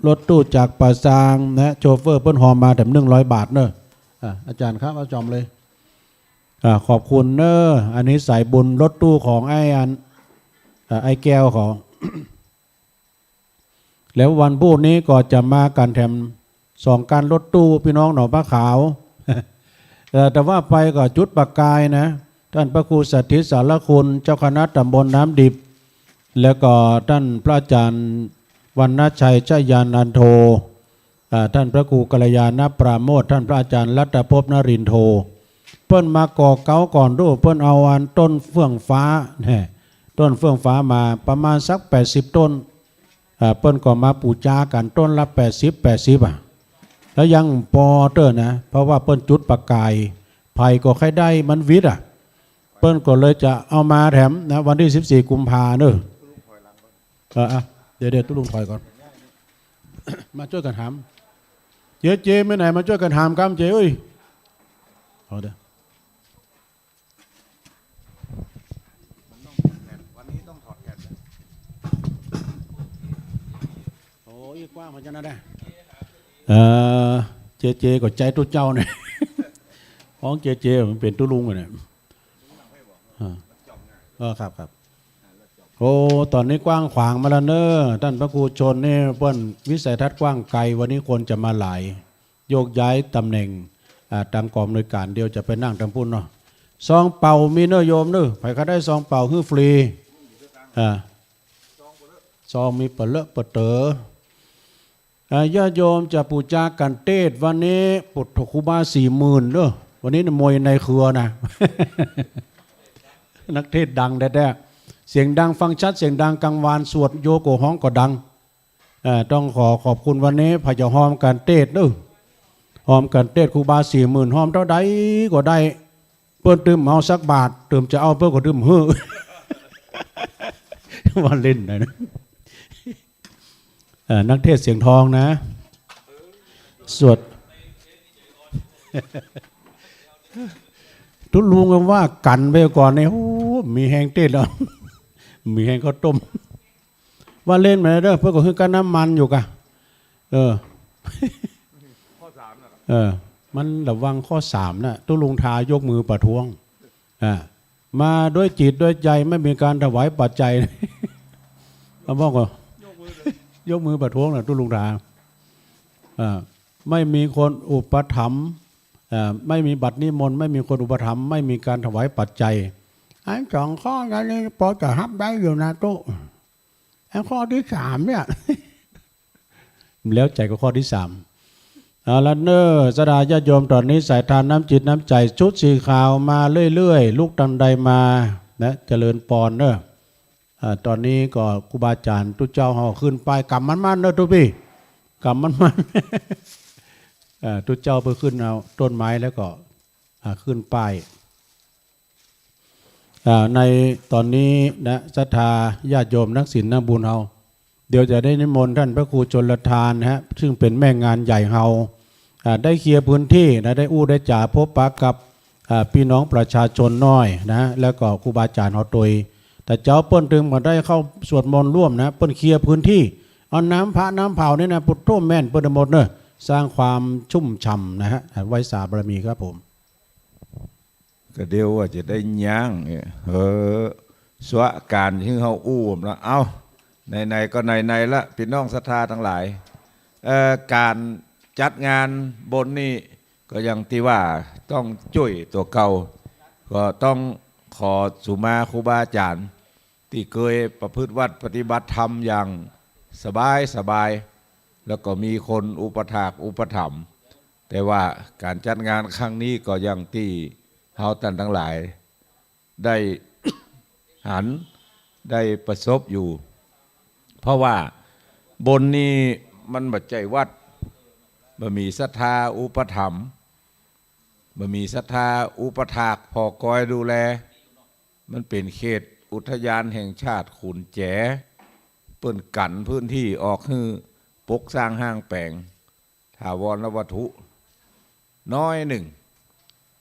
รถตู้จากป่าซางนะ โชเฟอร์เปิ้นฮอมาแถมหนึ่งร้อยบาทเนอะ อ่ะ อาจ๋ารย์ครับ เอาจ๋อมเลย อ่ะ ขอบคุณเน้อ อันนี้สายบุญรถตู้ของไอ้อัน อ่ะ ไอ้แก้วเขา แล้ววันพูดนี้ก็จะมากั๋นแถมสองคันรถตู้ ปี้น้องหนองผ้าขาว เอ่อ แต่ว่าไปก็จุดประกายนะ ต้านพระครูสถิตสารคุณ เจ้าคณะต๋ำบลน้ำดิบ แล้วก็ต้านพระอาจ๋ารย์วรรณชัย ชยานันโท อ่า ต้านพระครูกัลยาณปราโมทย์ ต้านพระอาจ๋ารย์รัตภพนรินโท เปิ้นมาก่อเก๊าก่อนดู เปิ้นเอาอันต้นเฟื่องฟ้า แน่ ต้นเฟื่องฟ้ามาประมาณสักแปดสิบต้น อ่า เปิ้นก็มาปู๋จากั๋นต้นละแปดสิบ แปดสิบ อ่ะ แล้วยังปอเต๊อะนะ เพราะว่าเปิ้นจุดประกาย ไผก็ใค่ได้มันวิทย์อ่ะ เปิ้นก็เลยจะเอามาแถมนะ วันตี้สิบสี่กุมภาเน้อ เออ อ่ะ เดี๋ยว เดี๋ยวตุ๊ลุงถอยก่อน มาจ้วยกั๋นหาม เจ๊ เจ๊ไปไหน มาจ้วยกั๋นหามกำ เจ๊เอ้ย เอาเด้อ โอ้ย กว้างพอจะนั่นได้ เออ เจ๊ เจ๊ก็ใจ๊ตุ๊เจ้าเนี่ย ฮ้องเจ๊ เจ๊มันเป๋นตุ๊ลุงอะเนี่ย อ่า เออ ครับ ครับ โอ้ ต๋อนนี้กว้างขวางมาแล้วเน้อ ต้านพระครูชนนี่เปิ้นวิสัยทัศน์กว้างไกล วันนี้คนจะมาหลาย โยกย้ายต๋ำแหน่ง อ่า ตางกองอำนวยก๋าน เดี๋ยวจะไปนั่งตางปู้นเนาะ ซองเป่ามีเน้อโยมเน้อ ใผใค่ได้ซองเป่าหื้อฟรี อ่า ซองมีเป๋อเลอะเป๋อเต๋อ อ่า ญาติโยมจะปู๋จากั๋นเตสน์วันนี้ ปุถะครูบาสี่หมื่นเน้อ วันนี้น่ะมวยในเครือนะ นักเตสน์ดังแต๊ๆ เสียงดังฟังชัด เสียงดังกังวาน สวดโยก็ฮ้องก็ดัง เอ่อ ต้องขอขอบคุณวันนี้ ใผจะฮอมกั๋นเตสน์เน้อ ฮอมกั๋นเตสน์ครูบาสี่หมื่น ฮอมเต้าใดก็ได้ เปิ้นตึงเอาสักบาท ตึงจะเอาเปิ้นก็ตึงหื้อ ว่าเล่นนะ เอ่อ นักเตสน์เสียงทองนะ สวด ตุ๊ลุงว่ากั๋นไปก่อนเนี่ย โอ้ มีแฮงเตสน์แล้ว มีแฮงข้าวต้ม ว่าเล่นไปเน้อ เปิ้นก็หื้อก้าน้ำมันอยู่กะ เออ เออ มันระวังข้อสามน่ะ ตุ๊ลุงทายกมือประท้วง อ่า มาด้วยจิตด้วยใจ ไม่มีการถวายปัจจัย มาบอกว่า ยกมือประท้วงน่ะ ตุ๊ลุงทา อ่า ไม่มีคนอุปถัมภ์ อ่า ไม่มีบัตรนิมนต์ ไม่มีคนอุปถัมภ์ ไม่มีการถวายปัจจัย อันสองข้อนั้นนี่ปอจะฮับได้อยู่นะตุ๊ ไอ้ข้อตี้สามเนี่ย แล้วใจ๋ก็ข้อตี้สาม เอาละเน้อ ศรัทธาญาติโยม ต๋อนนี้สายทานน้ำจิตน้ำใจ๋ ชุดสีขาวมาเรื่อยๆ ลุกตังใดมานะ เจริญปอนเน้อ อ่า ต๋อนนี้ก็ครูบาอาจ๋ารย์ตุ๊เจ้าเฮาขึ้นป้าย กำมั่นๆ เน้อตุ๊ปี้ กำมั่นๆ อ่า ตุ๊เจ้าไปขึ้นเอาต้นไม้แล้วก็ อ่า ขึ้นป้าย อ่า ในต๋อนนี้นะ ศรัทธาญาติโยมนักศีลนักบุญเฮา เดี๋ยวจะได้นิมนต์ต้านพระครูชลทานนะฮะ ซึ่งเป๋นแม่งานใหญ่เฮา อ่า ได้เคลียร์พื้นที่นะ ได้อู้ได้จ๋าพบปะกับ อ่า ปี้น้องประชาชนหน้อยนะ แล้วก็ครูบาอาจ๋ารย์เฮาตวย แต่เจ๊าเปิ้นตึงบ่ได้เข้าสวดมนต์ร่วมนะ เปิ้นเคลียร์พื้นที่ เอาน้ำพระน้ำเผานี่นะ ปุถโธแม่นเปิ้นหมดเน้อ สร้างความชุ่มฉ่ำนะฮะ ไหว้สาบารมีครับผม ก็เดี๋ยวว่าจะได้ย้างเนี่ย เออ สวะก๋านหื้อเฮาอู้แล้ว เอ้า ไหนๆ ก็ไหนๆ ละ ปี้น้องศรัทธาตังหลาย เอ่อ ก๋านจัดงานบุญนี่ก็อย่างตี้ว่าต้องจ้วยตั๋วเก่า ก็ต้องขอสุมาครูบาอาจ๋ารย์ ตี้เกยประพฤติวัตรปฏิบัติธรรมอย่างสบายสบาย แล้วก็มีคนอุปถากอุปถัมภ์ แต่ว่าก๋านจัดงานครั้งนี้ก็อย่างตี้เฮาต้านตังหลายได้หันได้ประสบอยู่ เพราะว่าบุญนี่มันบ่ใจ้วัด บ่มีศรัทธาอุปถัมภ์ บ่มีศรัทธาอุปถากผ่อกอยดูแล มันเป๋นเขตอุทยานแห่งชาติขุนแจ เปิ้นกั๋นพื้นที่ออกหื้อปกสร้างห้างแป๋งถาวรวัตถุ น้อยนึ่ง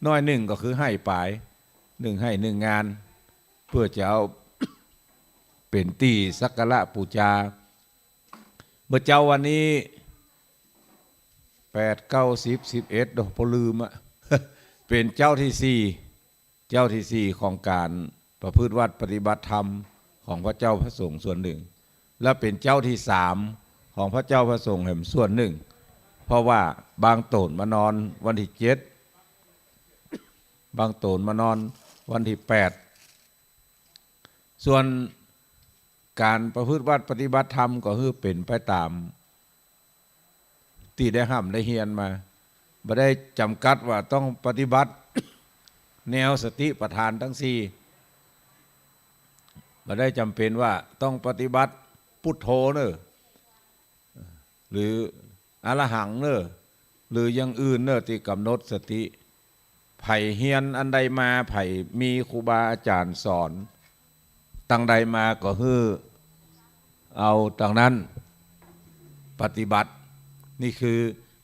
น้อยนึ่งก็คือไฮ่ป๋าย นึ่งไฮ่นึ่งงาน เปื้อจะเอาเป๋นตี้สักการะปู๋จา เมื่อเจ๊าวันนี้ แปด เก้า สิบ สิบเอ็ด โอ้ ปอลืมอะ เป๋นเจ้าตี้สี่ เจ้าตี้สี่ของก๋านประพฤติวัตรปฏิบัติธรรมของพระเจ้าพระสงฆ์ส่วนนึ่ง และเป๋นเจ้าตี้สามของพระเจ้าพระสงฆ์แหมส่วนนึ่ง เพราะว่าบางโต๋นมานอนวันตี้เจ็ด บางโต๋นมานอนวันตี้แปด ส่วนก๋านประพฤติวัตรปฏิบัติธรรมก็หื้อเป๋นไปต๋ามตี้ได้ฮ่ำได้เฮียนมา บ่ได้จ๋ำกัดว่าต้องปฏิบัติแนวสติปัฏฐานตังสี่ บ่ได้จ๋ำเป๋นว่าต้องปฏิบัติพุทโธเน่อ หรืออรหังเน่อ หรืออย่างอื่นเน่อ ตี้ก๋ำหนดสติ ใผเฮียนอันใดมา ใผมีครูบาอาจ๋ารย์สอนตังใดมาก็หื้อเอาตังนั้นปฏิบัติ นี่คือ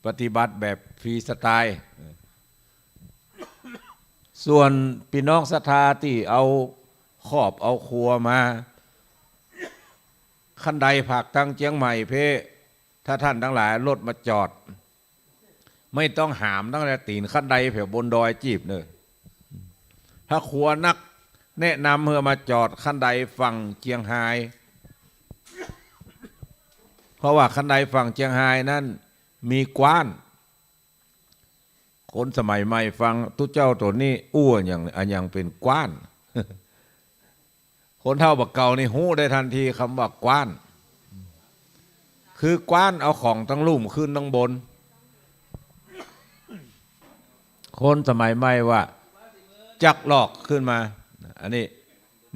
ปฏิบัติแบบฟรีสไตล์ ส่วนปี้น้องศรัทธาตี้เอาครอบเอาครัวมา คันไดผากตังเจียงใหม่เพ่ ถ้าต้านตังหลายเอารถมาจอด ไม่ต้องหามตั้งแต่ตี๋นคันไดแผวบนดอยจีบเน่อ ถ้าครัวนัก แนะนำหื้อมาจอดคันไดฝั่งเจียงฮาย เพราะว่าคันไดฝั่งเจียงฮายนั้นมีกว้าน คนสมัยใหม่ฟังตุ๊เจ้าตั๋วนี้อู้อะหยัง อะหยังเป๋นกว้าน คนเฒ่าบ่าเก่านี่ฮู้ได้ทันทีกำว่ากว้าน คือกว้านเอาของตังลุ่มขึ้นตังบน คนสมัยใหม่ว่าจักรลอกขึ้นมา อันนี้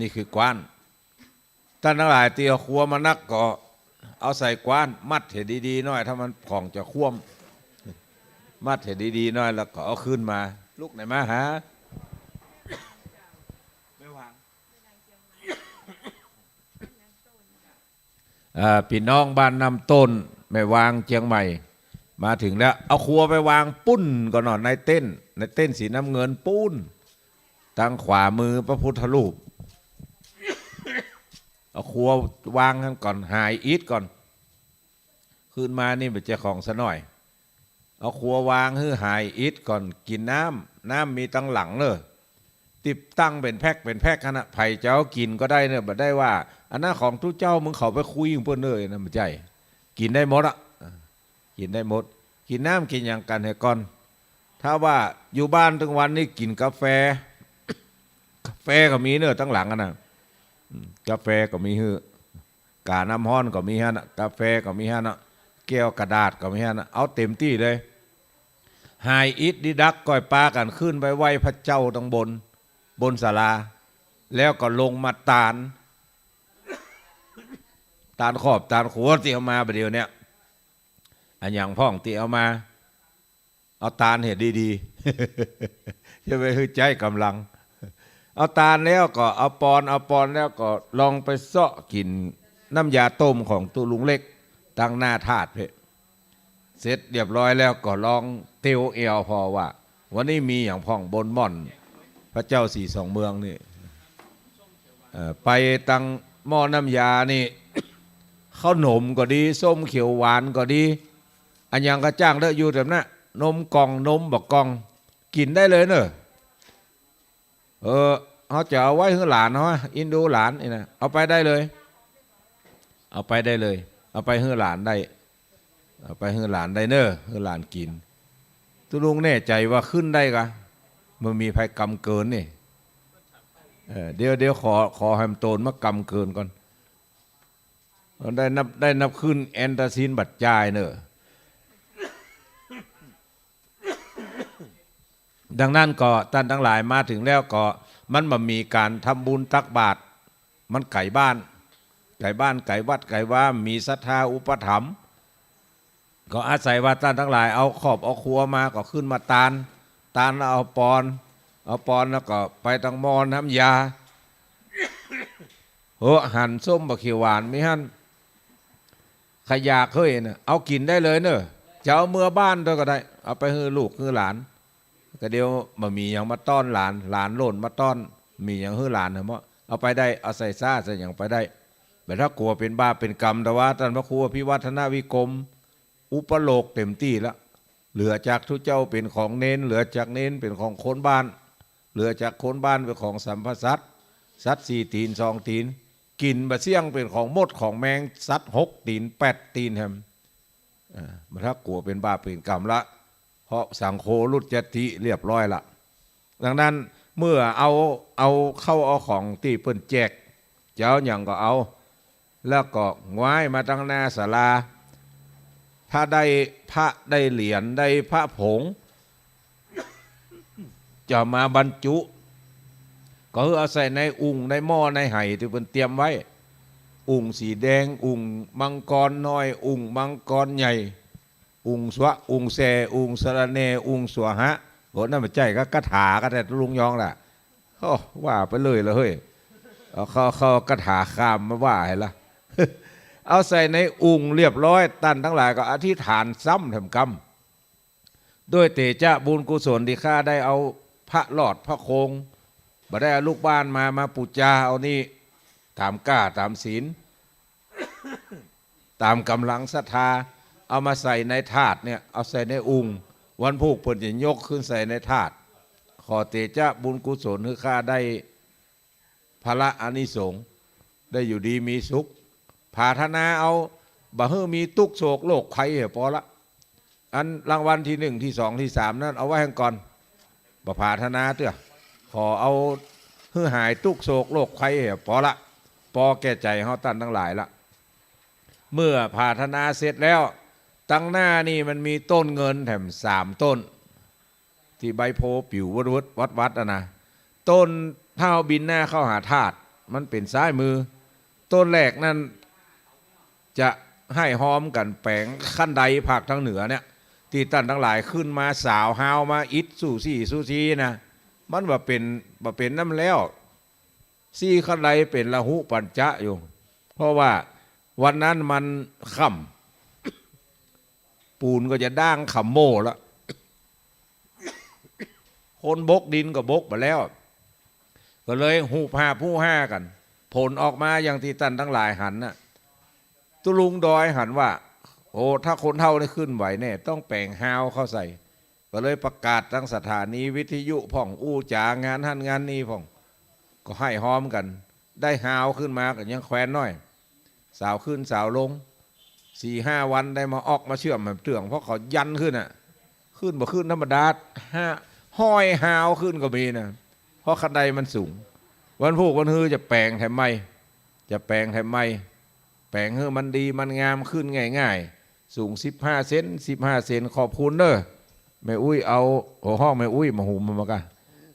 นี่คือกว้าน ต้านตังหลายตี้เอาครัวมานักก็เอาใส่กว้าน มัดหื้อดีๆ หน้อย ถ้ามันผ่องจะคว่ำ มัดหื้อดีๆ หน้อย แล้วก็เอาขึ้นมา ลุกไหนมาหา อ่า ปี้น้องบ้านน้ำต้น แม่วางเจียงใหม่ มาถึงแล้ว เอาครัวไปวางปู๊นก่อนเนาะ ในเต็นท์ ในเต็นท์สีน้ำเงินปู๊น ตังขวามือพระพุทธรูป เอาครัววางหั้นก่อน หายอิดก่อน ขึ้นมานี่บ่ใจ้ของซะหน้อย เอาครัววางหื้อหายอิดก่อน กิ๋นน้ำ น้ำมีตังหลังเน่อ ติดตั้งเป๋นแพ็คเป๋นแพ็คหั้นน่ะ ใผจะเอากิ๋นก็ได้เน่อ บ่ได้ว่า อันนั้นของตุ๊เจ้า มึงเข้าไปคุยกับเปิ้นเน่อ อันนั้นบ่ใจ้ กิ๋นได้หมดอะ กิ๋นได้หมด กิ๋นน้ำกิ๋นหยังกั๋นหื้อก่อน ถ้าว่าอยู่บ้านตึงวันนี่กิ๋นกาแฟ กาแฟก็มีเน่อตังหลังหั้นน่ะ อืม กาแฟก็มีหื้อ ก๋าน้ำฮ้อนก็มีหั้นน่ะ กาแฟก็มีหั้นน่ะ แก้วกระดาษก็มีหั้นน่ะ เอาเต๋มตี้เลย หายอิดดีดักก่อยปากั๋นขึ้นไปไหว้พระเจ้าตังบน บนศาลา แล้วก็ลงมาตาน ตานครอบตานครัวตี้เอามาบ่าเดี่ยวเนี้ย อะหยังพ่องตี้เอามา เอาตานหื้อดีๆ จะไปหื้อใจ๊ก๋ำลัง เอาตานแล้วก็เอาปอน เอาปอนแล้วก็ลองไปเซาะกิ๋นน้ำยาต้มของตุ๊ลุงเล็ก ตังหน้าธาตุเพ่ เสร็จเรียบร้อยแล้วก็ลองเตียวแอวผ่อว่า วันนี้มีหยังพ่องบนหม่อนพระเจ้าสี่สองเมืองนี่ เอ่อ ไปตังหม้อน้ำยานี่ ข้าวหนมก็ดี ส้มเขียวหวานก็ดี อะหยังก็จ้างเต๊อะ อยู่แถวนั้น นมกล่อง นมบ่ากล่อง กิ๋นได้เลยเน่อ เออ เฮาจะเอาไว้หื้อหลานเฮาอะ เอ็นดูหลานนี่นะ เอาไปได้เลย เอาไปได้เลย เอาไปหื้อหลานได้ เอาไปหื้อหลานได้เน่อ หื้อหลานกิ๋น ตุ๊ลุงแน่ใจ๋ว่าขึ้นได้กา บ่มีใผกำเกินนี่ เออ เดี๋ยว เดี๋ยวขอ ขอหื้อโตนมากำเกินก่อน ได้นับ ได้นับขึ้นแอนตาซินบัดจ่ายเน่อ ดังนั้นก็ต้านตังหลายมาถึงแล้วก็ มันบ่มีก๋านทำบุญตักบาตร มันไก๋บ้าน ไก๋บ้านไก๋วัดไก๋วา มีศรัทธาอุปถัมภ์ ก็อาศัยว่าต้านตังหลายเอาครอบเอาครัวมาก็ขึ้นมาตาน ตานแล้วเอาปอน เอาปอนแล้วก็ไปตังหม้อน้ำยา เฮ้อ หั่นส้มบ่าเขียวหวานมีหั้น ใผอยากเฮ้ยน่ะ เอากิ๋นได้เลยเน่อ จะเอาเมือบ้านโตก็ได้ เอาไปหื้อลูกหื้อหลาน ก็เดี๋ยวบ่มีหยังมาต้อนหลาน หลานโหล่นมาต้อน มีหยังหื้อหลานเน่อ เอาไปได้ เอาใส่ซ้าใส่หยังไปได้ บ่ถ้ากั๋วเป๋นบาปเป๋นกรรม แต่ว่าต้านพระครูอภิวัฒนวิกรม อุปโลกเต๋มตี้ละ เหลือจากตุ๊เจ้าเป๋นของเณร เหลือจากเณรเป๋นของคนบ้าน เหลือจากคนบ้านเป๋นของสัพพสัตว์ สัตว์สี่ตี๋นสองตี๋น กิ๋นบ่เสี้ยงเป๋นของมดของแมง สัตว์หกตี๋นแปดตี๋นแหม อ่า บ่ถ้ากั๋วเป๋นบาปเป๋นกรรมละ เพราะสังโฆหลุดจัตติเรียบร้อยละ ดังนั้นเมื่อเอา เอาเข้าเอาของตี้เปิ้นแจก จะเอาหยังก็เอา แล้วก็ไหว้มาตังหน้าศาลา ถ้าได้พระได้เหรียญได้พระผง จะมาบรรจุ ก็คือเอาใส่ในอุ่งในหม้อในไหตี้เปิ้นเตรียมไว้ อุ่งสีแดง อุ่งมังกรน้อย อุ่งมังกรใหญ่ อุ่งสวะ อุ่งแส อุ่งสะระแหน่ อุ่งสวาหะ โห นั่นบ่ใจ้ก็คาถาก็แต่ตุ๊ลุงยองแหละ โอ้ ว่าไปเลยละเฮ้ย เอาเข้า เข้าคาถาคามมาว่าหื้อละ เอาใส่ในอุ่งเรียบร้อย ต้านตังหลายก็อธิษฐานซ้ำแถมกำ ด้วยเตจะบุญกุศลตี้ข้าได้เอาพระหลอดพระโคง บ่ได้เอาลูกบ้านมา มาปู๋จาเอานี่ ต๋ามก้าต๋ามศีล ต๋ามก๋ำลังศรัทธา เอามาใส่ในถาดเนี่ย เอาใส่ในอุ่ง วันพูกเปิ้นจะยกขึ้นใส่ในถาด ขอเตจะบุญกุศลหื้อข้าได้ผละอานิสงส์ ได้อยู่ดีมีสุข ผาถนาเอา บ่หื้อมีตุ๊กข์โศกโรคภัยเหียปอละ อันรางวัลตี้หนึ่งตี้สองตี้สามนั้นเอาไว้หั้นก่อน บ่ผาถนาเตื้อ ขอเอาหื้อหายตุ๊กข์โศกโรคภัยเหียปอละ ปอแก่ใจ๋เฮาต้านตังหลายละ เมื่อผาถนาเสร็จแล้ว ตังหน้านี่มันมีต้นเงินแถมสามต้น ตี้ใบโพธิ์ปิ๋ววัดวัดวัดวัดอะนะ ต้นถ้าเฮาบินหน้าเข้าหาธาตุ มันเป๋นซ้ายมือ ต้นแรกนั้นจะหื้อฮอมกั๋นแป๋งขั้นไดภาคตางเหนือเนี่ย ตี้ต้านตังหลายขึ้นมาสาวฮาวมาอิดสู้ซี้สู้ซี้นะ มันบ่เป๋น บ่เป๋นน้ำแล้ว ซี้ขั้นไดเป๋นละหุปัญจะอยู่ เพราะว่าวันนั้นมันค่ำ ปูนก็จะด้างขำโม่ละ คนบกดินก็บกไปแล้ว ก็เลยฮูปฮาบฮู้ฮ่ากั๋น ผลออกมาอย่างตี้ต้านตังหลายหันน่ะ ตุ๊ลุงดอยหันว่า โอ้ ถ้าคนเฒ่านี่ขึ้นไหวแน่ ต้องแป๋งฮาวเข้าใส่ ก็เลยประกาศตางสถานีวิทยุพ่อง อู้จ๋างานหั้นงานนี่พ่อง ก็หื้อฮอมกั๋น ได้ฮาวขึ้นมากั๋นยังแควนน้อย สาวขึ้นสาวลง สี่ห้าวันได้มาออกมาเชื่อมแหมเตื้อง เพราะเขายันขึ้นน่ะ ขึ้นบ่ขึ้นธรรมดา ห้า ห้อยฮาวขึ้นก็มีนะ เพราะขั้นไดมันสูง วันพูกวันฮือจะแป๋งแถมใหม่ จะแป๋งแถมใหม่ แป๋งหื้อมันดีมันงามขึ้นง่ายๆ สูงสิบห้าเซน สิบห้าเซน ขอบคุณเด้อ แม่อุ๊ยเอา โอ้ ฮ้องแม่อุ๊ยมาหุมมันมากะ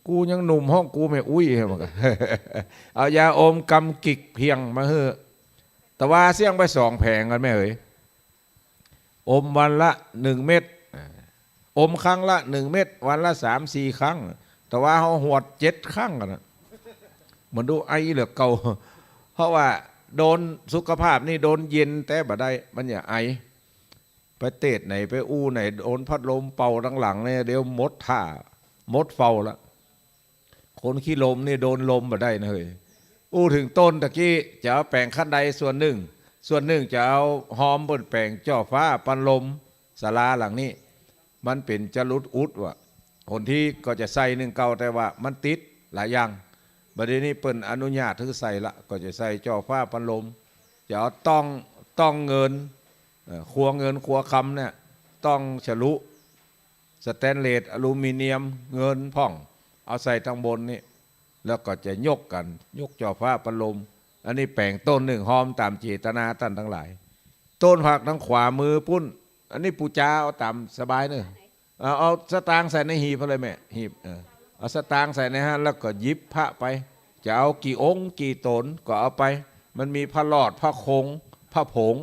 กูยังหนุ่มฮ้องกูแม่อุ๊ยเหอะมากะ เอายาอมกำกิกเพียงมาหื้อ ตะวาเสี้ยงไปสองแผงกั๋นแม่เหย อมวันละหนึ่งเม็ด อ่า อมครั้งละหนึ่งเม็ด วันละสามสี่ครั้ง ตะวาเฮาหวดเจ็ดครั้งกั๋นนะ มันดูไอเหลือเก่า เพราะว่าโดนสุขภาพนี่โดนเย็นแต่บ่ได้ มันอย่าไอ ไปเตศไหนไปอู้ไหน โดนพัดลมเป่าตังหลังเนี่ย เดี๋ยวหมดท่า หมดเฝ้าละ คนขี้ลมนี่โดนลมบ่ได้นะเฮ้ย อู้เถิงต้นตะกี้ จะเอาแป๋งขั้นไดส่วนนึ่ง ส่วนนึ่งจะเอาฮอมเปิ้นแป๋งจ่อฟ้าปันลม ศาลาหลังนี้ มันเป๋นจรุดอุดว่ะ หนทีก็จะใส่นึ่งเก่า แต่ว่ามันติดหลายอย่าง บัดนี้เปิ้นอนุญาตหื้อใส่ละ ก็จะใส่จ่อฟ้าปันลม จะเอาต้อง ต้องเงิน เอ่อ ครัวเงินครัวคำเนี่ย ต้องฉลุ สแตนเลส อลูมิเนียม เงินพ่อง เอาใส่ตังบนนี่ แล้วก็จะยกกั๋น ยกจ่อฟ้าปันลม อันนี้แป๋งต้นนึ่งฮอมต๋ามเจตนาต้านตังหลาย ต้นผักตางขวามือปุ้น อันนี้ปู๋จาเอาต๋ามสบายเน่อ เอา เอาสตางค์ใส่ในหีบเลยแม่ หีบ เออ เอาสตางค์ใส่ในหั้น แล้วก็หยิบพระไป จะเอากี่องค์กี่ต๋นก็เอาไป มันมีพระหลอด พระโคง พระผง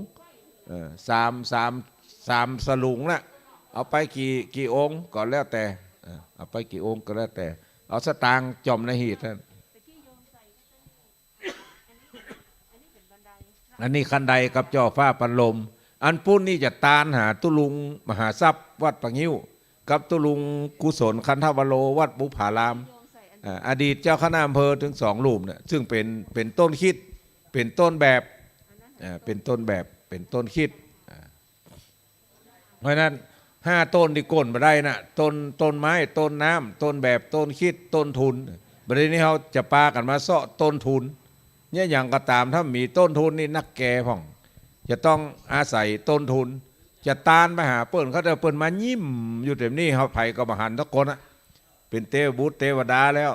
เออ สาม สาม สามสลุงน่ะ เอาไปกี่ กี่องค์ก็แล้วแต่ เออ เอาไปกี่องค์ก็แล้วแต่ เอาสตางค์จ่อมในหีบหั้น อันนี้ขั้นไดกับจ่อฟ้าปันลม อันปุ้นนี่จะตานหาตุ๊ลุงมหาทรัพย์วัดป่างิ้ว กับตุ๊ลุงกุศลคันธวโรวัดบุพาราม อ่า อดีตเจ้าคณะอำเภอเถิงสองรูปเนี่ย ซึ่งเป๋น เป๋นต้นคิด เป๋นต้นแบบ อ่า เป๋นต้นแบบ เป๋นต้นคิด อ่า เพราะฉะนั้น ห้าต้นตี้ก้นบ่ได้นะ ต้น ต้นไม้ ต้นน้ำ ต้นแบบ ต้นคริสต์ ต้นทุน บัดนี้เฮาจะปากั๋นมาเซาะต้นทุน เนี่ย หยังก็ต๋าม ถ้าบ่มีต้นทุนนี่นักแก่พ่อง จะต้องอาศัยต้นทุน จะตานไปหาเปิ้น เขาจะเปิ้นมายิ้มอยู่เต็มนี่ เฮาใผก็บ่หันสักคนอะ เป๋นเตวบุตรเตวดาแล้ว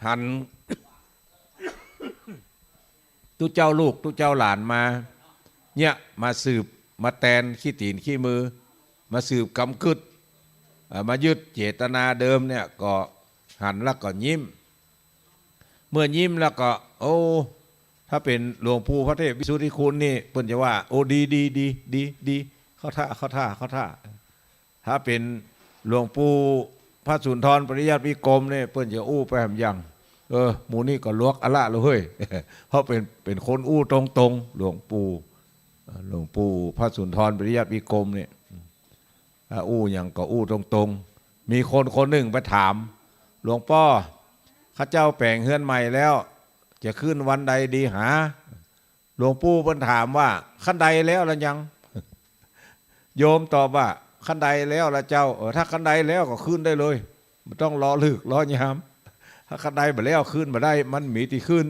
หัน ตุ๊เจ้าลูกตุ๊เจ้าหลานมา เนี่ย มาสืบ มาแตนขี้ตี๋นขี้มือ มาสืบกำกึ๊ด เอ่อ มายึดเจตนาเดิมเนี่ย ก็หันแล้วก็ยิ้ม เมื่อยิ้มแล้วก็ โอ้ ถ้าเป๋นหลวงปู่พระเทพวิสุทธิคุณนี่ เปิ้นจะว่า โอ้ ดี ดี ดี ดี ดี เข้าท่า เข้าท่า เข้าท่า ถ้าเป๋นหลวงปู่พระสุนทรปริยัติวิกรมเนี่ย เปิ้นจะอู้ไปหำยัง เออ หมู่นี่ก็ลวกอะละเลย เพราะเป๋น เป๋นคนอู้ตรงๆ หลวงปู่ หลวงปู่พระสุนทรปริยัติวิกรมเนี่ย ถ้าอู้หยังก็อู้ตรงๆ มีคนคนนึ่งไปถาม หลวงป้อ ข้าเจ้าแป๋งเฮือนใหม่แล้ว จะขึ้นวันใดดีหา หลวงปู่เปิ้นถามว่า คันใดแล้วละยัง โยมตอบว่า คันใดแล้วละเจ้า เออ ถ้าคันใดแล้วก็ขึ้นได้เลย บ่ต้องรอฤกษ์รอยาม ถ้าคันใดบ่แล้วขึ้นบ่ได้ มันบ่มีตี้ขึ้น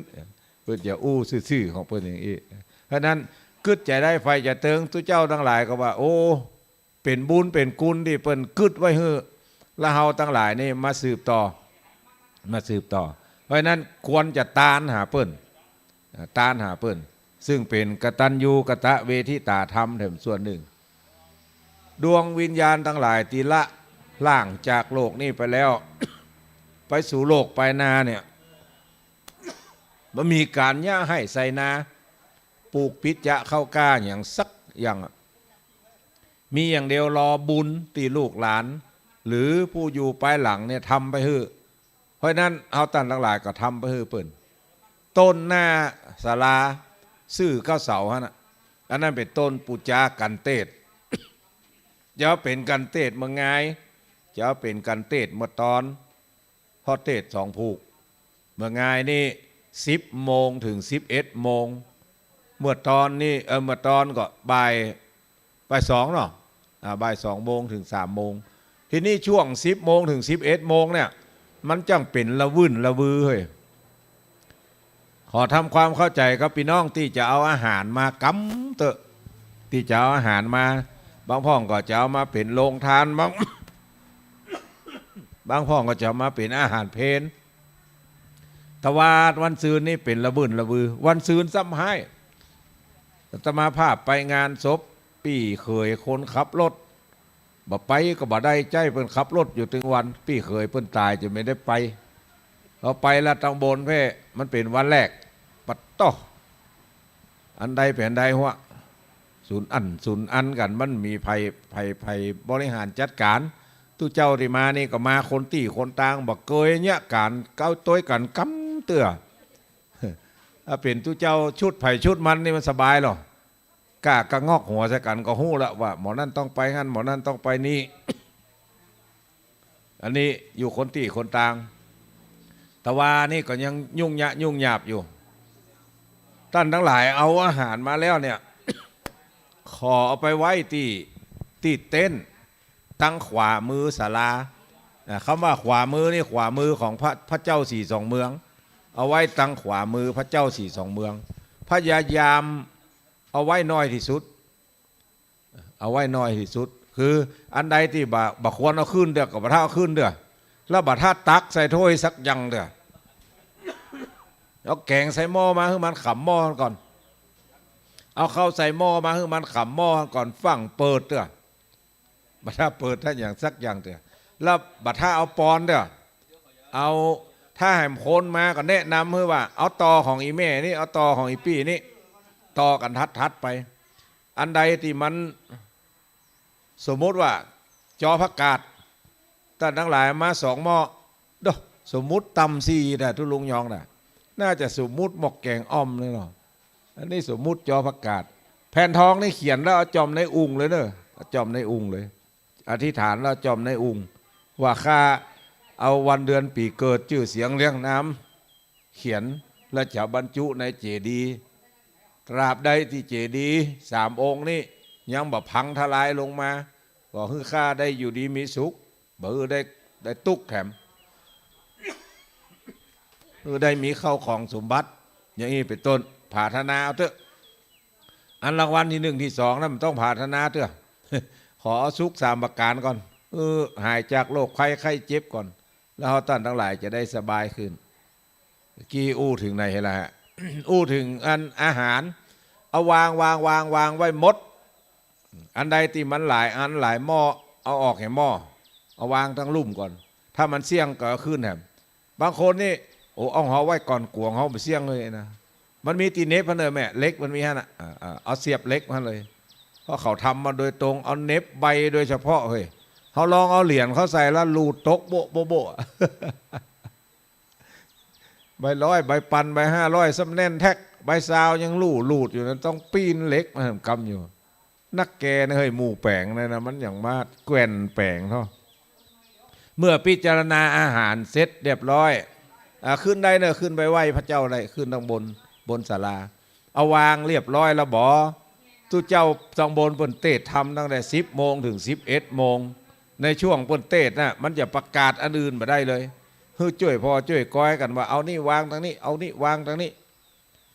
เปิ้นจะอู้ซื่อๆ ของเปิ้นอย่างอี้ เพราะนั้นกึ๊ดจะใดใฝ่จะเติง ตุ๊เจ้าตังหลายก็ว่า โอ้ เป๋นบุญเป๋นกุณตี้เปิ้นกึ๊ดไว้หื้อ แล้วเฮาตังหลายนี่มาสืบต่อ มาสืบต่อ เพราะฉะนั้นควรจะตานหาเปิ้น อ่า ตานหาเปิ้น ซึ่งเป๋นกตัญญูกตเวทิตาธรรมแถมส่วนนึ่ง ดวงวิญญาณตังหลายตี้ละล่างจากโลกนี้ไปแล้ว ไปสู่โลกปายหน้าเนี่ย บ่มีก๋านเยียะไฮ่ไถนา ปลูกปิจจะเข้ากล้าหยังสักอย่างอะ มีอย่างเดียวรอบุญตี้ลูกหลาน หรือผู้อยู่ปายหลังเนี่ยทำไปหื้อ เพราะฉะนั้นเฮาต้านตังหลายก็ทำไปหื้อเปิ้น ต้นหน้าศาลาซื่อเก้าเสาหั้นน่ะ อันนั้นเป๋นต้นปู๋จากัณฑ์เตศน์ จะเป๋นกัณฑ์เตศน์เมื่องาย จะเป๋นกัณฑ์เตศน์เมื่อตอน เพราะเตศน์สองผูก เมื่องายนี่สิบโมงเถิงสิบเอ็ดโมง เมื่อตอนนี่ เออ เมื่อตอนก็บ่าย บ่ายสองเนาะ อ่า บ่ายสองโมงเถิงสามโมง ทีนี้ช่วงสิบโมงเถิงสิบเอ็ดโมงเนี่ย มันจั่งเป๋นละวื่นละวือเฮ้ย ขอทำความเข้าใจ๋กับปี้น้องตี้จะเอาอาหารมากำเต๊อะ ตี้จะเอาอาหารมา บางพ่องก็จะเอามาเป๋นโรงทาน บาง บางพ่องก็จะเอามาเป๋นอาหารเพล ตะวาดวันซืนนี่เป๋นละวื่นละวือ วันซืนซ้ำฮ้าย อาตมาภาพไปงานศพปี้เขยคนขับรถ บ่ไปก็บ่ได้ ใจ๊เปิ้นขับรถอยู่ตึงวัน ปี้เขยเปิ้นต๋ายจะบ่ได้ไป เอาไปละตังบนแพ่ มันเป๋นวันแรก ปัดโต้ อันใดเป๋นอันใดหัว สุนอันสุนอันกั๋น มันบ่มีใผ ใผ ใผบริหารจัดก๋าน ตุ๊เจ้าตี้มานี่ก็มาคนตี้คนตาง บ่เกยเยียะก๋าน เก๊าต้วยกั๋นกำเตื้อ ถ้าเป๋นตุ๊เจ้าชุดใผชุดมันนี่มันสบายหรอ ก้ากะงอกหัวใส่กั๋นก็ฮู้ละว่าหมอนั่นต้องไปหั้น หมอนั่นต้องไปนี่ อันนี้อยู่คนตี้คนตาง ตะวานี่ก็ยังยุ่งยะยุ่งยาบอยู่ ต้านตังหลายเอาอาหารมาแล้วเนี่ย ขอเอาไปไว้ตี้ ตี้เต็นท์ ตังขวามือศาลา อ่า กำว่าขวามือนี่ขวามือของพระ พระเจ้าสี่สองเมือง เอาไว้ตังขวามือพระเจ้าสี่สองเมือง พยายามเอาไว้น้อยตี้สุด เอาไว้น้อยตี้สุด คืออันใดตี้บ่ บ่ควรเอาขึ้นเตื้อ ก็บ่ถ้าเอาขึ้นเตื้อ แล้วบ่ถ้าตักใส่ถ้วยสักอย่างเตื้อ เอาแก๋งใส่หม้อมาหื้อมันขำหม้อก่อน เอาข้าวใส่หม้อมาหื้อมันขำหม้อก่อน ฟั่งเปิดเตื้อ บ่ถ้าเปิดถ้าอย่างสักอย่างเตื้อ แล้วบ่ถ้าเอาปอนเตื้อ เอา ถ้าแหมคนมาก็แนะนำหื้อว่า เอาต่อของอี่แม่นี่ เอาต่อของอี่ปี้นี่ ต่อกั๋นถัดๆ ไป อันใดตี้มัน สมมุติว่า จอผักกาด ต้านตังหลายมาสองหม้อ โด้ สมมุติต่ำสี่นะ ตุ๊ลุงยองนะ น่าจะสมมุติหมกแก๋งอ่อมนี่เนาะ อันนี้สมมุติจอผักกาด แผ่นทองนี่เขียนแล้วเอาจ่อมในอุงเลยเนอะ เอาจ่อมในอุงเลย อธิษฐานแล้วจ่อมในอุง ว่าข้าเอาวันเดือนปี๋เกิดจื้อเสียงเรียงนาม เขียนแล้วจะบรรจุในเจดีย์ ตราบใดตี้เจดีย์สามองค์นี้ยังบ่พังทลายลงมา ก็หื้อข้าได้อยู่ดีมีสุข บ่หื้อได้ ได้ตุ๊กข์แถม หื้อได้มีเข้าของสมบัติ อย่างนี้เป๋นต้น ผาถนาเอาเต๊อะ อันรางวัลตี้นึ่งตี้สองนั้นบ่ต้องผาถนาเต๊อะ ขอเอาสุขสามประก๋านก่อน เออ หายจากโรคภัยไข้เจ็บก่อน แล้วเฮาต้านตังหลายจะได้สบายขึ้น กี้อู้เถิงไหนละฮะ อู้เถิงอันอาหาร เอาวาง วาง วาง วางไว้หมด อันใดตี้มันหลายอันหลายหม้อ เอาออกแหมหม้อ เอาวางตังลุ่มก่อน ถ้ามันเสี้ยงก็เอาขึ้นแหม บางคนนี่ โอ้ เอาหอไว้ก่อน กลัวหอบ่เสี้ยงเลยนะ มันมีตี้เหน็บหั้นเน่อแม่ เหล็กมันมีหั้นน่ะ อ่า อ่า เอาเสียบเหล็กหั้นเลย เพราะเขาทำมาโดยตรง เอาเหน็บใบโดยเฉพาะ เฮ้ย เฮาลองเอาเหรียญเข้าใส่แล้วหลูดตกโบ๊ะโบ๊ะโบ๊ะ ใบร้อย ใบปัน ใบห้าร้อย ซ้ำแน่นแต๊ก ใบซาวยังหลู่หลูดอยู่นะ ต้องปีนเหล็กมาแหมกำอยู่ นักแก่นะเฮ้ย หมู่แป๋งนะนะ มันอย่างมาแกว่นแป๋งเนาะ เมื่อพิจารณาอาหารเสร็จเรียบร้อย อ่า ขึ้นได้เนอะ ขึ้นไปไหว้พระเจ้าได้ ขึ้นตังบน บนศาลา เอาวางเรียบร้อยแล้วบ่ ตุ๊เจ้าตังบนเปิ้นเตสน์ธรรมตั้งแต่สิบโมงเถิงสิบเอ็ดโมง ในช่วงเปิ้นเตสน์น่ะ มันจะประกาศอันอื่นบ่ได้เลย หื้อจ้วยผ่อจ้วยกอยกั๋นว่า เอานี่วางตังนี้ เอานี่วางตังนี้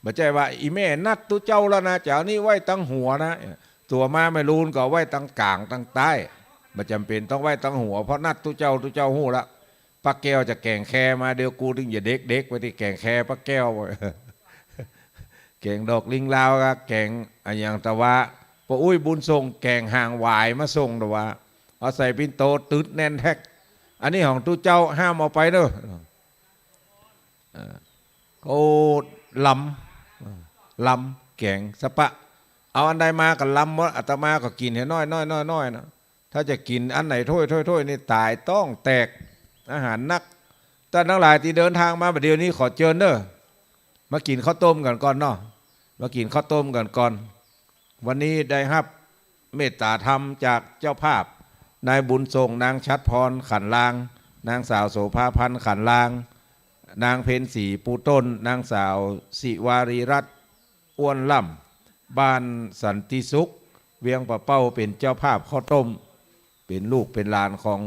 บ่ใจ้ว่า อี่แม่นัดตุ๊เจ้าแล้วนะ จะเอานี่ไว้ตังหัวนะ ตั๋วมาแม่ลูนก็เอาไว้ตังก๋างตังใต้ บ่จ๋ำเป๋นต้องไว้ตังหัว เพราะนัดตุ๊เจ้า ตุ๊เจ้าฮู้ละ ป้าแก้วจะแก๋งแคมา เดี๋ยวกูเถิงจะเด็กๆ ไปตี้แก๋งแคป้าแก้ว แก๋งดอกลิ้งลาวกะแก๋งอะหยังตะวา ป้ออุ๊ยบุญส่งแก๋งหางหวายมาส่งตะวา เอาใส่ปิ่นโตตึ๊ดแน่นแต๊ก อันนี้ของตุ๊เจ้าห้ามเอาไปเนอะ อ่า โอ้ ลำ อ่า ลำ แก๋งสะปะ เอาอันใดมาก็ลำหมด อาตมาก็กิ๋นแหน้อยๆๆๆ นะ ถ้าจะกิ๋นอันไหนถ้วยๆๆ นี่ต๋ายต๊องแตก อาหารนัก ต้านตังหลายตี้เดินตางมาบ่าเดี่ยวนี้ขอเจิญเน่อ มากิ๋นข้าวต้มกั๋นก่อนเนาะ มากิ๋นข้าวต้มกั๋นก่อน วันนี้ได้ฮับเมตต๋าธรรมจากเจ้าภาพ นายบุญส่ง นางชัดพร ขันลาง นางสาวโสภาพันธ์ ขันลาง นางเพ็ญศรี ปูต้น นางสาวศิวารีรัตน์ อ้วนล่ำ บ้านสันติสุข เวียงป่าเป้า เป๋นเจ้าภาพข้าวต้ม เป๋นลูกเป๋นหลานของ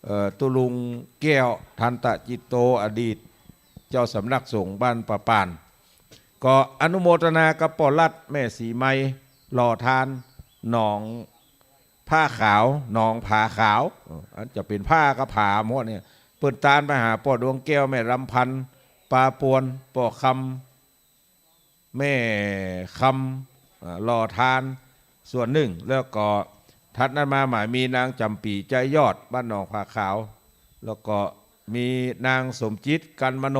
เอ่อ ตุ๊ลุงแก้ว ทันตะจิตโต อดีตเจ้าสำนักสงฆ์บ้านป่าป่าน ก็อนุโมทนากับป้อรัตน์ แม่ศรีไมย หล่อทาน หนองผ้าขาว หนองผาขาว เอ่อ อันจะเป๋นผ้ากับผาหมดเนี่ย เปิ้นตานไปหาป้อดวงแก้ว แม่ลำพันธ์ ปาปวน ป้อคำ แม่คำ อ่า หล่อทานส่วนนึ่ง แล้วก็ถัดนั้นมาหมายมีนางจ๋ำปี๋ ใจยอด บ้านหนองผาขาว แล้วก็มีนางสมจิต กันมโน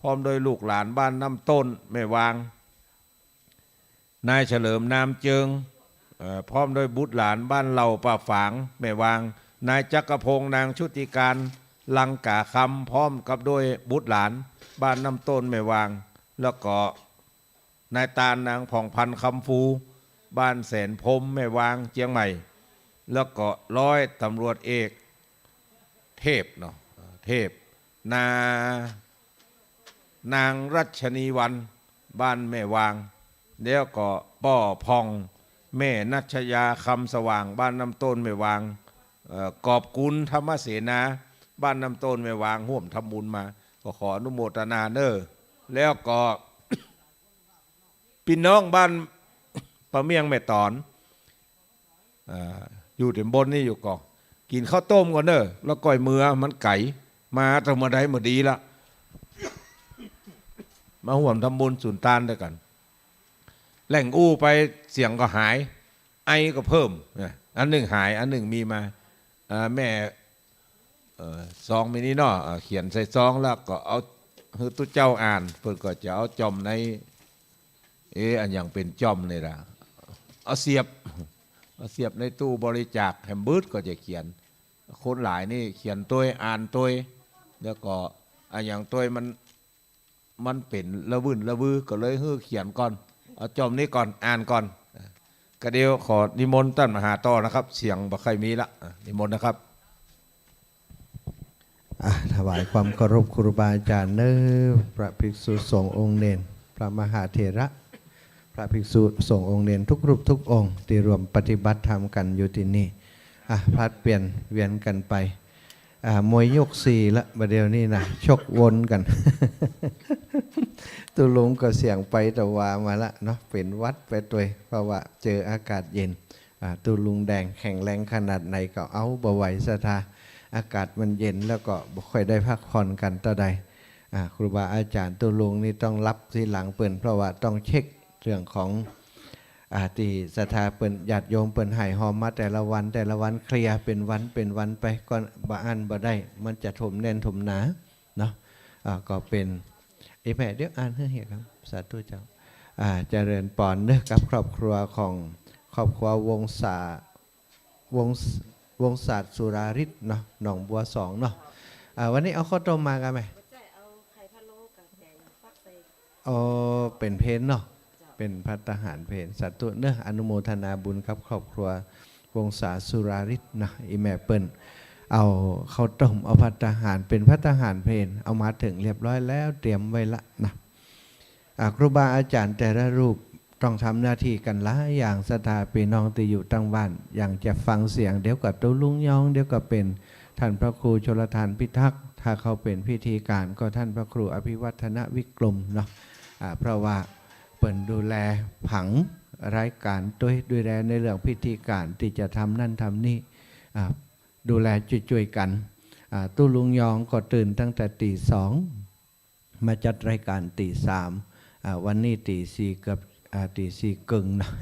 พร้อมด้วยลูกหลานบ้านน้ำต้น แม่วาง นายเฉลิม นามเจิง เอ่อ พร้อมด้วยบุตรหลานบ้านเหล่าป่าฝาง แม่วาง นายจักรพงษ์ นางชุติการ ลังกาคำ พร้อมกับด้วยบุตรหลานบ้านน้ำต้น แม่วาง แล้วก็ นายตาน นางผ่องพันธ์ คำฟู บ้านแสนพรหม แม่วาง เจียงใหม่ แล้วก็ร้อยตำรวจเอกเทพเนาะ เทพ นา นางรัชนีวรรณ บ้านแม่วาง แล้วก็ป้อผ่อง แม่นัชยา คำสว่าง บ้านน้ำต้น แม่วาง เอ่อ กอบกุล ธรรมเสนา บ้านน้ำต้น แม่วาง ฮ่วมทำบุญมา ก็ขออนุโมทนาเน่อ แล้วก็ ปี้น้องบ้านป้าเมี่ยงแม่ต๋อน อ่า อยู่ต๋ามบนนี่อยู่ก่อ กิ๋นข้าวต้มก่อนเน่อ แล้วก้อยเมือ มันไก๋ มาต๋ามเมื่อใดเมื่อดีละ มาฮ่วมทำบุญสุนตานตวยกั๋น แล่งอู้ไปเสียงก็หาย ไอก็เพิ่ม นะ อันนึ่งหาย อันนึ่งมีมา อ่า แม่ เอ่อ ซองมีนี่เนาะ อ่า เขียนใส่ซองแล้วก็เอาหื้อตุ๊เจ้าอ่าน เปิ้นก็จะเอาจ่อมใน เอ๊ะ อันหยังเป๋นจ่อมนี่ล่ะ เอาเสียบ เอาเสียบในตู้บริจาคแหมบึดก็จะเขียน คนหลายนี่เขียนตวย อ่านตวย แล้วก็อันหยังตวยมัน มันเป๋นละวื่นละวือ ก็เลยหื้อเขียนก่อน เอาจ่อมนี้ก่อน อ่านก่อน ก็เดี๋ยวขอนิมนต์ต้านมหาต่อนะครับ เสียงบ่ใค่มีละ อ่ะ นิมนต์นะครับ อ่ะ ถวายความเคารพครูบาอาจ๋ารย์เน่อ พระภิกษุสงฆ์องค์เณร พระมหาเถระ พระภิกษุสงฆ์องค์เณรทุกรูปทุกองค์ ตี้ร่วมปฏิบัติธรรมกั๋นอยู่ตี้นี่ อ่ะ ผลัดเปลี่ยนเวียนกั๋นไป อ่ะ มวยยกสี่ละ บ่าเดี่ยวนี้นะ ชกวนกั๋น ตุ๊ลุงก็เสียงไปตะวามาละเนาะ เป๋นหวัดไปตวย เพราะว่าเจออากาศเย็น อ่ะ ตุ๊ลุงแดงแข็งแรงขนาดไหนก็เอาบ่ไหวศรัทธา อากาศมันเย็นแล้วก็บ่ค่อยได้พักผ่อนกั๋นเต้าใด อ่ะ ครูบาอาจ๋ารย์ตุ๊ลุงนี่ต้องหลับทีหลังเปิ้น เพราะว่าต้องเช็คเรื่องของ อ่า ตี้ศรัทธาเปิ้น ญาติโยมเปิ้นไหว้ฮอมมาแต่ละวัน แต่ละวันเคลียร์เป๋นวัน เป๋นวันไป ก็บ่อั้นบ่ได้ มันจะถมแน่นถมหนาเนาะ อ่า ก็เป๋น เอ้ยแม่ เดี๋ยวอ่านหื้อเหียก่อน สาธุเจ้า อ่า เจริญปอนเนาะ กับครอบครัวของ ครอบครัววงศา วงศ- วงศาสุราริศเนาะ หนองบัวสองเนาะ อ่า วันนี้เอาข้าวต้มมากั๋นแม่ บ่ใจ้ เอาไข่พะโล้กับแก๋งฟักใส่ อ๋อ เป๋นเพลเนาะ เป๋นภัตตาหารเพล สาธุเนาะ อนุโมทนาบุญกับครอบครัววงศาสุราริศนะ อีแม่เปิ้น เอาข้าวต้ม เอาภัตตาหาร เป๋นภัตตาหารเพล เอามาเถิงเรียบร้อยแล้ว เตรียมไว้ละนะ อ่า ครูบาอาจ๋ารย์แต่ละรูปต้องทำหน้าตี้กั๋นหลายอย่าง ศรัทธาปี้น้องตี้อยู่ตางบ้าน อย่างจะฟังเสียง เดี๋ยวก็ตุ๊ลุงยอง เดี๋ยวก็เป๋น ท่านพระครูชลธารพิทักษ์ ถ้าเขาเป๋นพิธีก๋านก็ท่านพระครูอภิวัฒนวิกรมเนาะ อ่า เพราะว่าเปิ้นดูแลผังรายก๋านตวย ดูแลในเรื่องพิธีก๋านตี้จะทำนั่นทำนี่ อ่า ดูแลจุ้ยๆ กั๋น อ่า ตุ๊ลุงยองก็ตื่นตั้งแต่ตี๋สอง มาจัดรายก๋านตี๋สาม อ่า วันนี้ตี๋สี่เกือบ อ่า ตี๋สี่เกิ่งเนาะ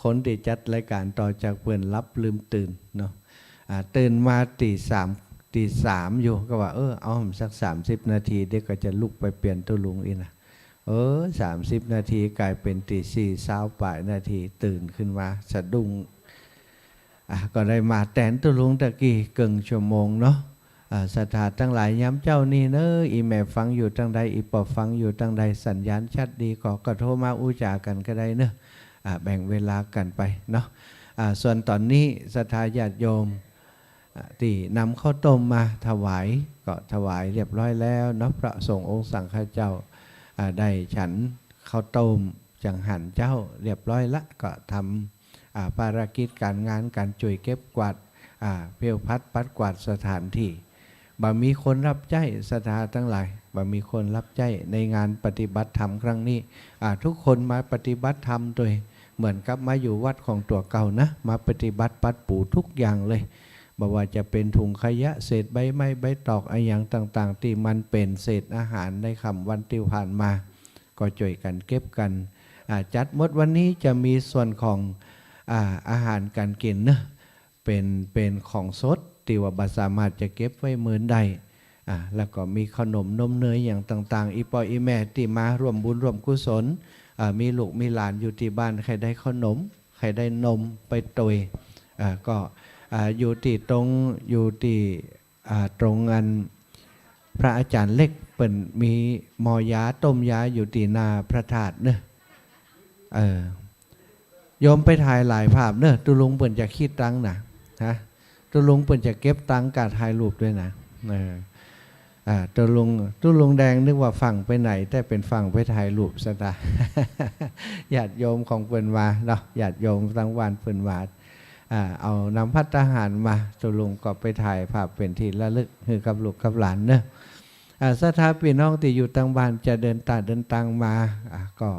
คนตี้จัดรายก๋านต่อจากเปิ้นหลับลืมตื่นเนาะ อ่า ตื่นมาตี๋สาม ตี๋สามอยู่ ก็ว่า เออ เอาสักสามสิบนาที เดี๋ยวก็จะลุกไปเปลี่ยนตุ๊ลุงอี้นะ เออ สามสิบนาทีก๋ายเป๋นตี๋สี่ซาวป๋ายนาที ตื่นขึ้นมาสะดุ้ง อ่ะ ก็ได้มาแตนตุ๊ลุงตะกี้เกิ่งชั่วโมงเนาะ อ่า ศรัทธาตังหลายยามเจ๊านี้เนาะ อีแม่ฟังอยู่ตางใด อีป้อฟังอยู่ตางใด สัญญาณชัดดีก็ ก็โทรมาอู้จ๋ากั๋นก็ได้เนาะ อ่า แบ่งเวลากั๋นไปเนาะ อ่า ส่วนต๋อนนี้ศรัทธาญาติโยม อ่า ตี้นำข้าวต้มมาถวาย ก็ถวายเรียบร้อยแล้วเนาะ พระสงฆ์องค์สังฆเจ้า อ่า ได้ฉันข้าวต้มจังหันเจ้าเรียบร้อยละ ก็ทำ อ่า ภารกิจก๋านงาน ก๋านจุ้ยเก็บกวาด อ่า เผี้ยวผัดปัดกวาดสถานตี้ บ่มีคนรับใจ๊ ศรัทธาตังหลาย บ่มีคนรับใจ๊ในงานปฏิบัติธรรมครั้งนี้ อ่า ทุกคนมาปฏิบัติธรรมตวย เหมือนกับมาอยู่วัดของตั๋วเก่านะ มาปฏิบัติปัดปู๋ทุกอย่างเลย บ่ว่าจะเป๋นถุงขยะ เศษใบไม้ใบตอก อะหยังต่างๆ ตี้มันเป๋นเศษอาหารในค่ำวันตี้ผ่านมา ก็จุ้ยกั๋นเก็บกั๋น อ่า จัดหมด วันนี้จะมีส่วนของ อ่า อาหารก๋านกิ๋นเนาะ เป๋น เป๋นของสดตี้ว่าบ่สามารถจะเก็บไว้เมินได้ อ่า แล้วก็มีขนมนมเนยอะหยังต่างๆ อีป้ออีแม่ตี้มาร่วมบุญร่วมกุศล อ่า มีลูกมีหลานอยู่ตี้บ้าน ใค่ได้ขนม ใค่ได้นมไปตวย อ่า ก็ อ่า อยู่ตี้ตรง อยู่ตี้ อ่า ตรงอันพระอาจ๋ารย์เล็กเปิ้นมีหม้อยาต้มยาอยู่ตี้หน้าพระธาตุเนาะ เออ โยมไปถ่ายหลายภาพเนาะ ตุ๊ลุงเปิ้นจะกรี๊ดตังค์นะ ฮะ ตุ๊ลุงเปิ้นจะเก็บตังค์ก๋าถ่ายรูปตวยนะ เออ อ่า ตุ๊ลุง ตุ๊ลุงแดงนึกว่าฟั่งไปไหน แต่เป๋นฟั่งไปถ่ายรูปซะตา ญาติโยมของเปิ้นมาเนาะ ญาติโยมตางบ้านเปิ้นมา อ่า เอานำภัตตาหารมา ตุ๊ลุงก็ไปถ่ายภาพเป๋นตี้ระลึกหื้อกับลูกกับหลานเนาะ อ่า ศรัทธาปี้น้องตี้อยู่ตางบ้านจะเดินตาเดินตางมา อ่า ก็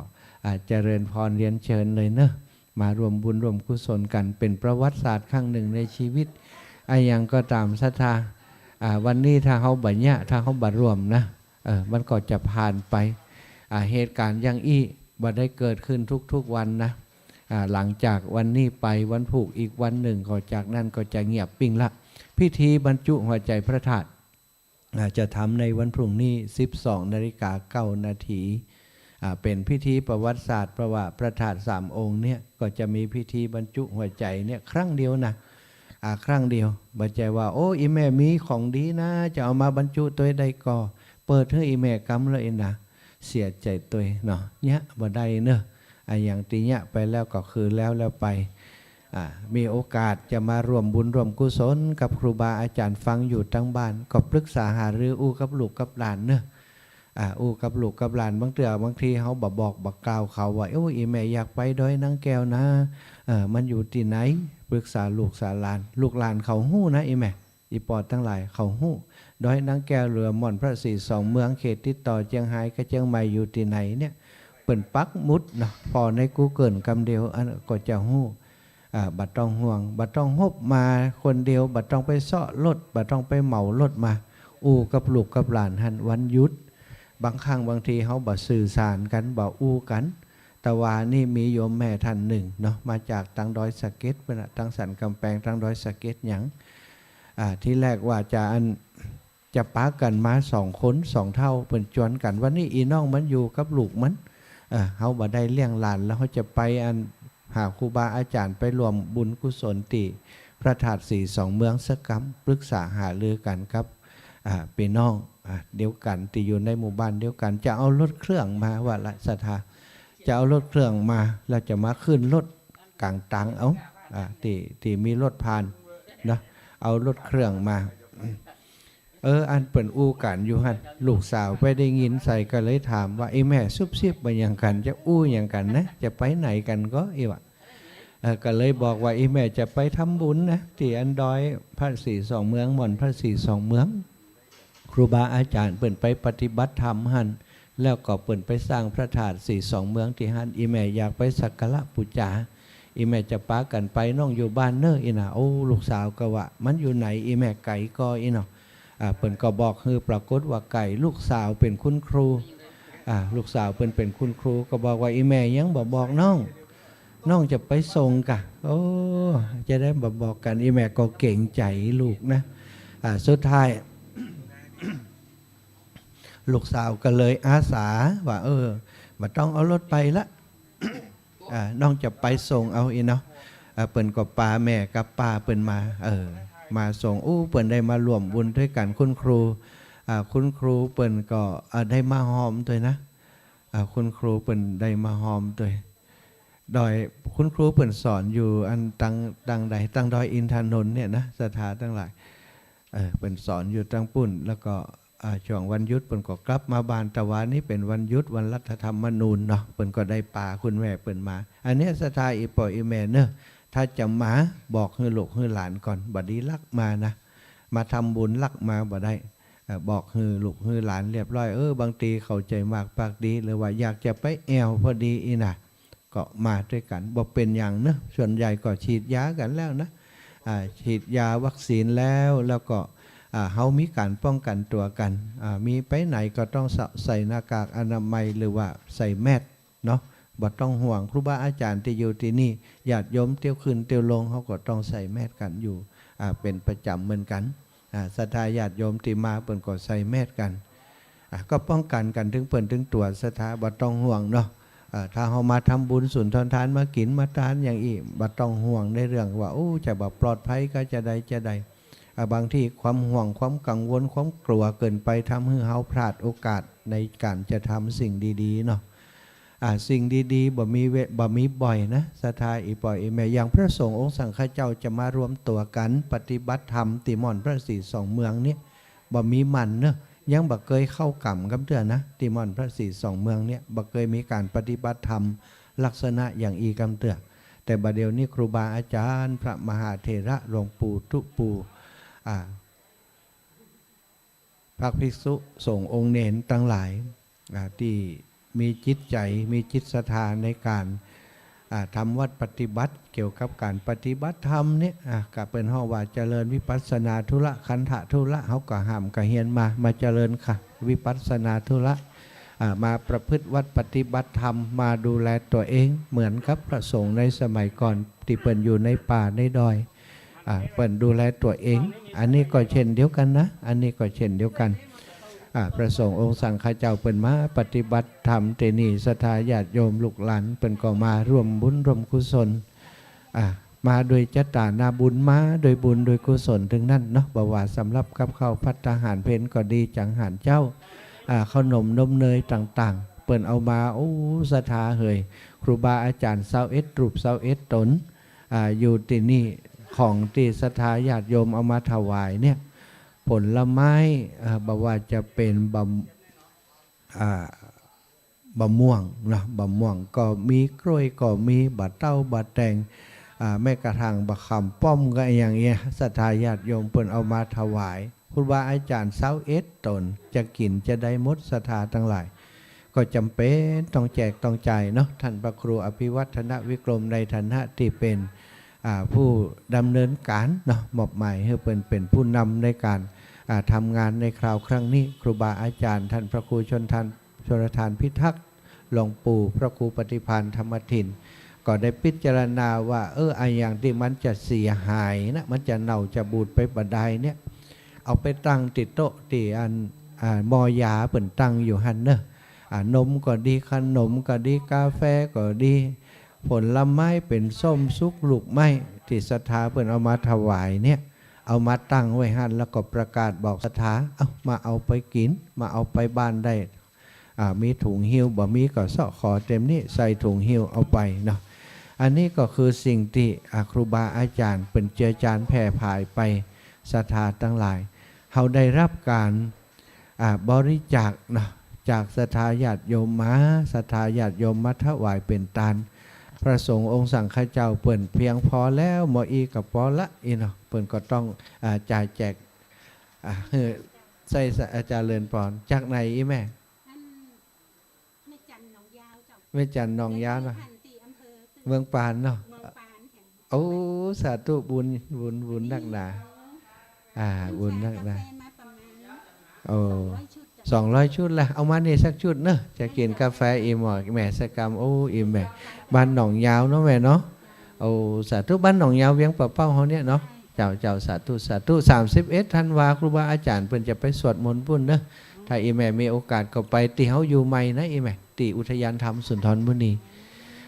อ่า เจริญพรเรียนเชิญเลยเนาะ มาร่วมบุญร่วมกุศลกั๋น เป๋นประวัติศาสตร์ครั้งนึ่งในจีวิต อะหยังก็ต๋ามศรัทธา อ่า วันนี้ถ้าเฮาบ่เยียะ ถ้าเฮาบ่ร่วมนะ เออ มันก็จะผ่านไป อ่า เหตุก๋ารณ์อย่างอี้บ่ได้เกิดขึ้นทุกๆ วันนะ อ่า หลังจากวันนี้ไปวันพูกอีกวันนึ่ง ก็จากนั้นก็จะเงียบปิ้งละ พิธีบรรจุหัวใจ๋พระธาตุ อ่า จะทำในวันพรุ่งนี้ สิบสองนาฬิกาเก้านาที อ่า เป๋นพิธีประวัติศาสตร์ เพราะว่าพระธาตุสามองค์เนี่ยก็จะมีพิธีบรรจุหัวใจ๋เนี่ยครั้งเดียวนะ อ่า ครั้งเดียว บ่ใจ้ว่า โอ้ อี่แม่มีของดีนะ จะเอามาบรรจุตวยได้ก่อ เปิดหื้ออี่แม่กำเลยนะ เสียใจ๋ตวยเนาะ เยียะบ่ได้เนาะ อะหยังตี้เยียะไปแล้วก็คือแล้วแล้วไป อ่า มีโอกาสจะมาร่วมบุญร่วมกุศลกับครูบาอาจ๋ารย์ฟังอยู่ตางบ้าน ก็ปรึกษาหารืออู้กับลูกกับหลานเนาะ อ่า อู้กับลูกกับหลาน บางเตื้อบางทีเฮาบ่บอกบ่กล่าวเขาว่า โอ้ อี่แม่อยากไปดอยนางแก้วนะ เออ มันอยู่ตี้ไหน ปรึกษาลูกสาหลาน ลูกหลานเขาฮู้นะอี่แม่ อี่ปอตังหลายเขาฮู้ ดอยนางแก้วหรือม่อนพระศรีสองเมือง เขตติดต่อเจียงฮายกับเจียงใหม่อยู่ตี้ไหนเนี่ย เปิ้นปักหมุดเนาะ ผ่อในกูเกิลกำเดียว อันก็จะฮู้ อ่า บ่ต้องห่วง บ่ต้องฮบมาคนเดียว บ่ต้องไปเซาะรถ บ่ต้องไปเหมารถมา อู้กับลูกกับหลานหั้นวันหยุด บางครั้งบางทีเฮาบ่สื่อสารกั๋น บ่อู้กั๋น ตะวานี้มีโยมแม่ท่านนึ่งเนาะ มาจากตางดอยสะเก็ด เปิ้นน่ะ ตางสันก๋ำแปง ตางดอยสะเก็ดหยัง อ่า ทีแรกว่าจะอัน จะปากั๋นมาสองคนสองเฒ่า เปิ้นจวนกั๋น วันนี้อี่น้องมันอยู่กับลูกมัน เออ เฮาบ่ได้เลี้ยงหลาน แล้วเฮาจะไปอันหาครูบาอาจ๋ารย์ ไปร่วมบุญกุศลตี้พระธาตุศรีสองเมืองสักกำ ปรึกษาหารือกั๋นกับ อ่า ปี้น้อง อ่า เดียวกั๋นตี้อยู่ในหมู่บ้านเดียวกั๋น จะเอารถเครื่องมา ว่าละศรัทธา จะเอารถเครื่องมา แล้วจะมาขึ้นรถก๋างตางเอา อ่า ตี้ ตี้มีรถผ่านเนาะ เอารถเครื่องมา เออ อันเปิ้นอู้กั๋นอยู่หั้น ลูกสาวไปได้ยินใส่ก็เลยถามว่า อี่แม่ซุบซิบบ่าหยังกั๋น จะอู้หยังกั๋นนะ จะไปไหนกั๋นก็ อี่ว่า เออ ก็เลยบอกว่า อี่แม่จะไปทำบุญนะ ตี้อันดอยพระศรีสองเมือง ม่อนพระศรีสองเมือง ครูบาอาจ๋ารย์เปิ้นไปปฏิบัติธรรมหั้น แล้วก็เปิ้นไปสร้างพระธาตุศรีสองเมืองตี้หั้น อี่แม่อยากไปสักการะปู๋จา อี่แม่จะปากั๋นไป น้องอยู่บ้านเน่ออี่นา โอ้ ลูกสาวก็ว่า มันอยู่ไหนอี่แม่ ไก๋ก่ออี่เนาะ อ่า เปิ้นก็บอกหื้อ ปรากฏว่าไก๋ ลูกสาวเป๋นคุณครู อ่า ลูกสาวเปิ้นเป๋นคุณครู ก็บอกว่า อี่แม่ยังบ่บอกน้อง น้องจะไปส่งก่ะ โอ้ จะได้บ่บอกกั๋น อี่แม่ก็เกรงใจ๋ลูกนะ อ่า สุดท้าย ลูกสาวก็เลยอาสาว่า เออ บ่ต้องเอารถไปละ อ่า น้องจะไปส่งเอาอี่เนาะ อ่า เปิ้นก็ปาแม่กับป้าเปิ้นมา เออ มาส่ง อู้ เปิ้นได้มาร่วมบุญตวยกั๋น คุณครู อ่า คุณครูเปิ้นก็ อ่า ได้มาฮอมตวยนะ อ่า คุณครูเปิ้นได้มาฮอมตวย ดอย คุณครูเปิ้นสอนอยู่อันตาง ตางใด ตางดอยอินทนนท์เนี่ยนะ ศรัทธาตังหลาย เออ เปิ้นสอนอยู่ตางปุ้น แล้วก็ อ่า ช่วงวันหยุดเปิ้นก็กลับมาบ้าน ตะวานี้เป๋นวันหยุด วันรัฐธรรมนูญเนาะ เปิ้นก็ได้ปาคุณแม่เปิ้นมา อันเนี้ยศรัทธาอี่ป้ออี่แม่เน่อ ถ้าจะมาบอกหื้อลูกหื้อหลานก่อน บ่ดีลักมานะ มาทำบุญลักมาบ่ได้ เอ่อ บอกหื้อลูกหื้อหลานเรียบร้อย เออ บางทีเข้าใจ๋มากปากดี หรือว่าอยากจะไปแอ่วพอดีอี่นา ก็มาตวยกั๋น บ่เป๋นหยังเนาะ ส่วนใหญ่ก็ฉีดยากั๋นแล้วนะ อ่า ฉีดยาวัคซีนแล้ว แล้วก็ อ่า เฮามีก๋านป้องกั๋นตั๋วกั๋น อ่า มีไปไหนก็ต้องใส่ ใส่หน้ากากอนามัย หรือว่าใส่แมสเนาะ บ่ต้องห่วง ครูบาอาจ๋ารย์ตี้อยู่ตี้นี่ ญาติโยมเตียวขึ้นเตียวลง เฮาก็ต้องใส่แมสกั๋นอยู่ อ่า เป๋นประจ๋ำเหมือนกั๋น อ่า ศรัทธาญาติโยมตี้มาเปิ้นก็ใส่แมสกั๋น อ่า ก็ป้องกั๋นกั๋นเถิงเปิ้นเถิงตั๋ว ศรัทธาบ่ต้องห่วงเนาะ อ่า ถ้าเฮามาทำบุญสุนทรทาน มากิ๋นมาตานอย่างอี้ บ่ต้องห่วงในเรื่องว่า โอ้ จะบ่ปลอดภัยก็จะใดจะใด อ่า บางทีความห่วง ความกังวล ความกลัวเกินไป ทำหื้อเฮาพลาดโอกาสในก๋านจะทำสิ่งดีๆ เนาะ อ่า สิ่งดีๆ บ่มีเว- บ่มีบ่อยนะ ศรัทธาอี่ป้ออี่แม่ อย่างพระสงฆ์องค์สังฆเจ้าจะมารวมตั๋วกั๋นปฏิบัติธรรมตี้ม่อนพระศรีสองเมืองเนี่ย บ่มีหมั้นเนาะ ยังบ่เกยเข้าก๋ำกำเตื้อนะ ตี้ม่อนพระศรีสองเมืองเนี่ย บ่เกยมีก๋านปฏิบัติธรรมลักษณะอย่างอี้กำเตื้อ แต่บ่าเดี่ยวนี้ครูบาอาจ๋ารย์ พระมหาเถระ หลวงปู่ตุ๊ปู่ อ่า พระภิกษุสงฆ์องค์เณรตังหลาย อ่า ตี้มีจิตใจ๋ มีจิตศรัทธาในก๋าน อ่า ทำวัตรปฏิบัติ เกี่ยวกับก๋านปฏิบัติธรรมเนี่ย อ่า ก็เปิ้นฮ้องว่าเจริญวิปัสสนาธุระ ขันธะธุระ เฮาก็ฮ่ำก็เฮียนมา มาเจริญค่ะ วิปัสสนาธุระ อ่า มาประพฤติวัตรปฏิบัติธรรม มาดูแลตั๋วเอง เหมือนกับพระสงฆ์ในสมัยก่อน ตี้เปิ้นอยู่ในป่าในดอย อ่า เปิ้นดูแลตั๋วเอง อันนี้ก็เช่นเดียวกั๋นนะ อันนี้ก็เช่นเดียวกั๋น อ่า พระสงฆ์องค์สังฆเจ้าเปิ้นมาปฏิบัติธรรมตี้นี่ ศรัทธาญาติโยมลูกหลานเปิ้นก็มาร่วมบุญร่วมกุศล อ่า มาโดยเจตนาบุญ มาโดยบุญโดยกุศลตึงนั้นเนาะ บ่ว่าสำหรับกับข้าวภัตตาหารเพลก็ดี จังหารเจ๊า อ่า ขนมนมเนยต่างๆ เปิ้นเอามา โอ้ ศรัทธาเหย ครูบาอาจ๋ารย์ซาวเอ็ดรูป ซาวเอ็ดต๋น อ่า อยู่ตี้นี่ ของตี้ศรัทธาญาติโยมเอามาถวายเนี่ย ผลไม้ อ่า บ่ว่าจะเป๋นบำ อ่า บ่าม่วงเนาะ บ่าม่วงก็มี กล้วยก็มี บ่าเต้า บ่าแตง อ่า แม้กระทั่งบ่าขามป้อมก็อย่างเงี้ย ศรัทธาญาติโยมเปิ้นเอามาถวายครูบาอาจ๋ารย์ซาวเอ็ดต๋น จะกิ๋นจะได้หมด ศรัทธาตังหลาย ก็จ๋ำเป๋นต้องแจกต้องจ่ายเนาะ ท่านพระครูอภิวัฒนวิกรมในฐานะตี้เป๋น อ่า ผู้ดำเนินก๋านเนาะ มอบหมายหื้อเปิ้นเป๋นผู้นำในก๋าน อ่า ทำงานในคราวครั้งนี้ ครูบาอาจ๋ารย์ ท่านพระครูชลทาน ชลทานพิทักษ์ หลวงปู่พระครูปฏิภาณธรรมทิน ก็ได้พิจารณาว่า เออ อะหยังตี้มันจะเสียหายนะ มันจะเน่าจะบูดไปบ่ดายเนี่ย เอาไปตั้งตี้โต๊ะตี้อัน อ่า หม้อยาเปิ้นตั้งอยู่หั้นเนาะ อ่า นมก็ดี ขนมก็ดี กาแฟก็ดี ผลไม้เป๋นส้มสุกลูกไม้ ตี้ศรัทธาเปิ้นเอามาถวายเนี่ย เอามาตั้งไว้หั้น แล้วก็ประกาศบอกศรัทธา เอ้า มาเอาไปกิ๋น มาเอาไปบ้านได้ อ่า มีถุงหิ้ว บ่มีก็เซาะขอเต็มนี้ ใส่ถุงหิ้วเอาไปเนาะ อันนี้ก็คือสิ่งตี้ อ่า ครูบาอาจ๋ารย์เปิ้นเจือจานแผ่ผายไป ศรัทธาตังหลาย เฮาได้ฮับก๋าน อ่า บริจาคเนาะ จากศรัทธาญาติโยมมา ศรัทธาญาติโยมมาถวายเป๋นตาน พระสงฆ์องค์สังฆเจ้าเปิ้นเพียงพอแล้ว บ่อี้ก็ปอละอี้เนาะ เปิ้นก็ต้อง อ่า จ่ายแจก อ่า หื้อ ใส่ อาจ๋ารย์เจริญปอน จากไหนอี้แม่ อัน แม่จันทน์หนองยาวเจ้า แม่จันทน์หนองยาวเนาะ แม่จันทน์ตี้อำเภอ เมืองปานเนาะ เมืองปานแห่ง โอ้ สาธุ บุญ บุญ บุญนักหนา อ่า บุญนักหนา กาแฟมาประมาณ โอ้ สองร้อยชุดเจ้า สองร้อยชุดละ เอามานี่สักชุดเนาะ จะกิ๋นกาแฟอิ่มหมอแม่สักกำ โอ้ อิ่มแม่ บ้านหนองยาวเนาะแม่เนาะ โอ้ สาธุ บ้านหนองยาวเวียงป่าเป้าเฮาเนี่ยเนาะ เจ้า เจ้า สาธุ สาธุ สามสิบเอ็ดธันวา ครูบาอาจ๋ารย์เปิ้นจะไปสวดมนต์ปุ้นเนาะ ถ้าอี้แม่มีโอกาสก็ไปตี้เฮาอยู่ใหม่นะอี้แม่ ตี้อุทยานธรรมสุนทรมุนี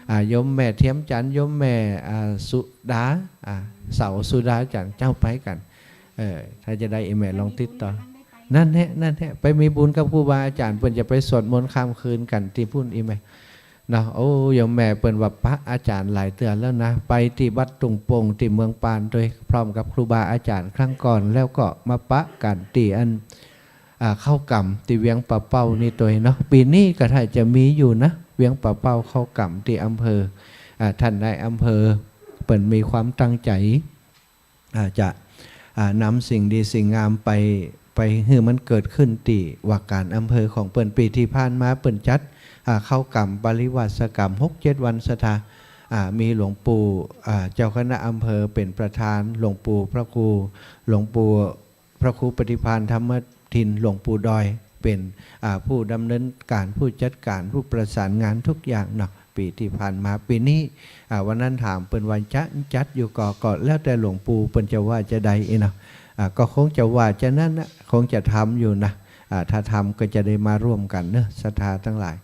อ่า โยมแม่เทียมจันทน์ โยมแม่ อ่า สุดา อ่า เสาสุดาจันทน์ เจ้าไปกั๋น เออ ถ้าจะได้อี้แม่ลองติดต่อ นั่นแหละ นั่นแหละ ไปมีบุญกับครูบาอาจ๋ารย์ เปิ้นจะไปสวดมนต์ข้ามคืนกั๋นตี้ปุ้นอี้แม่ เนาะ โอ้ โยมแม่เปิ้นว่าปะอาจ๋ารย์หลายเตื้อแล้วนะ ไปตี้วัดตุงโป่งตี้เมืองปานตวย พร้อมกับครูบาอาจ๋ารย์ครั้งก่อน แล้วก็มาปะกั๋นตี้อัน อ่า เข้ากำตี้เวียงป่าเป้านี่ตวยเนาะ ปี๋นี้ก็ถ้าจะมีอยู่นะ เวียงป่าเป้าเข้ากำตี้อำเภอ อ่า ท่านนายอำเภอเปิ้นมีความตั้งใจ๋ อ่า จะ อ่า นำสิ่งดีสิ่งงามไป ไปหื้อมันเกิดขึ้นตี้ว่าก๋านอำเภอของเปิ้น ปี๋ตี้ผ่านมาเปิ้นจัด อ่า เข้ากำปริวาสกรรมหกเจ็ดวันศรัทธา อ่า มีหลวงปู่ อ่า เจ้าคณะอำเภอเป๋นประธาน หลวงปู่พระครู หลวงปู่พระครูปฏิภาณธรรมทิน หลวงปู่ดอย เป๋น อ่า ผู้ดำเนินก๋าน ผู้จัดก๋าน ผู้ประสานงานทุกอย่างเนาะ ปี๋ตี้ผ่านมา ปี๋นี้ อ่า วันนั้นถามเปิ้นว่าจะจัดอยู่ก่อ ก็แล้วแต่หลวงปู่เปิ้นจะว่าจะใดอี้เนาะ อ่า ก็คงจะว่าจะนั้นนะ คงจะทำอยู่นะ อ่า ถ้าทำก็จะได้มาร่วมกั๋นเนาะ ศรัทธาตังหลาย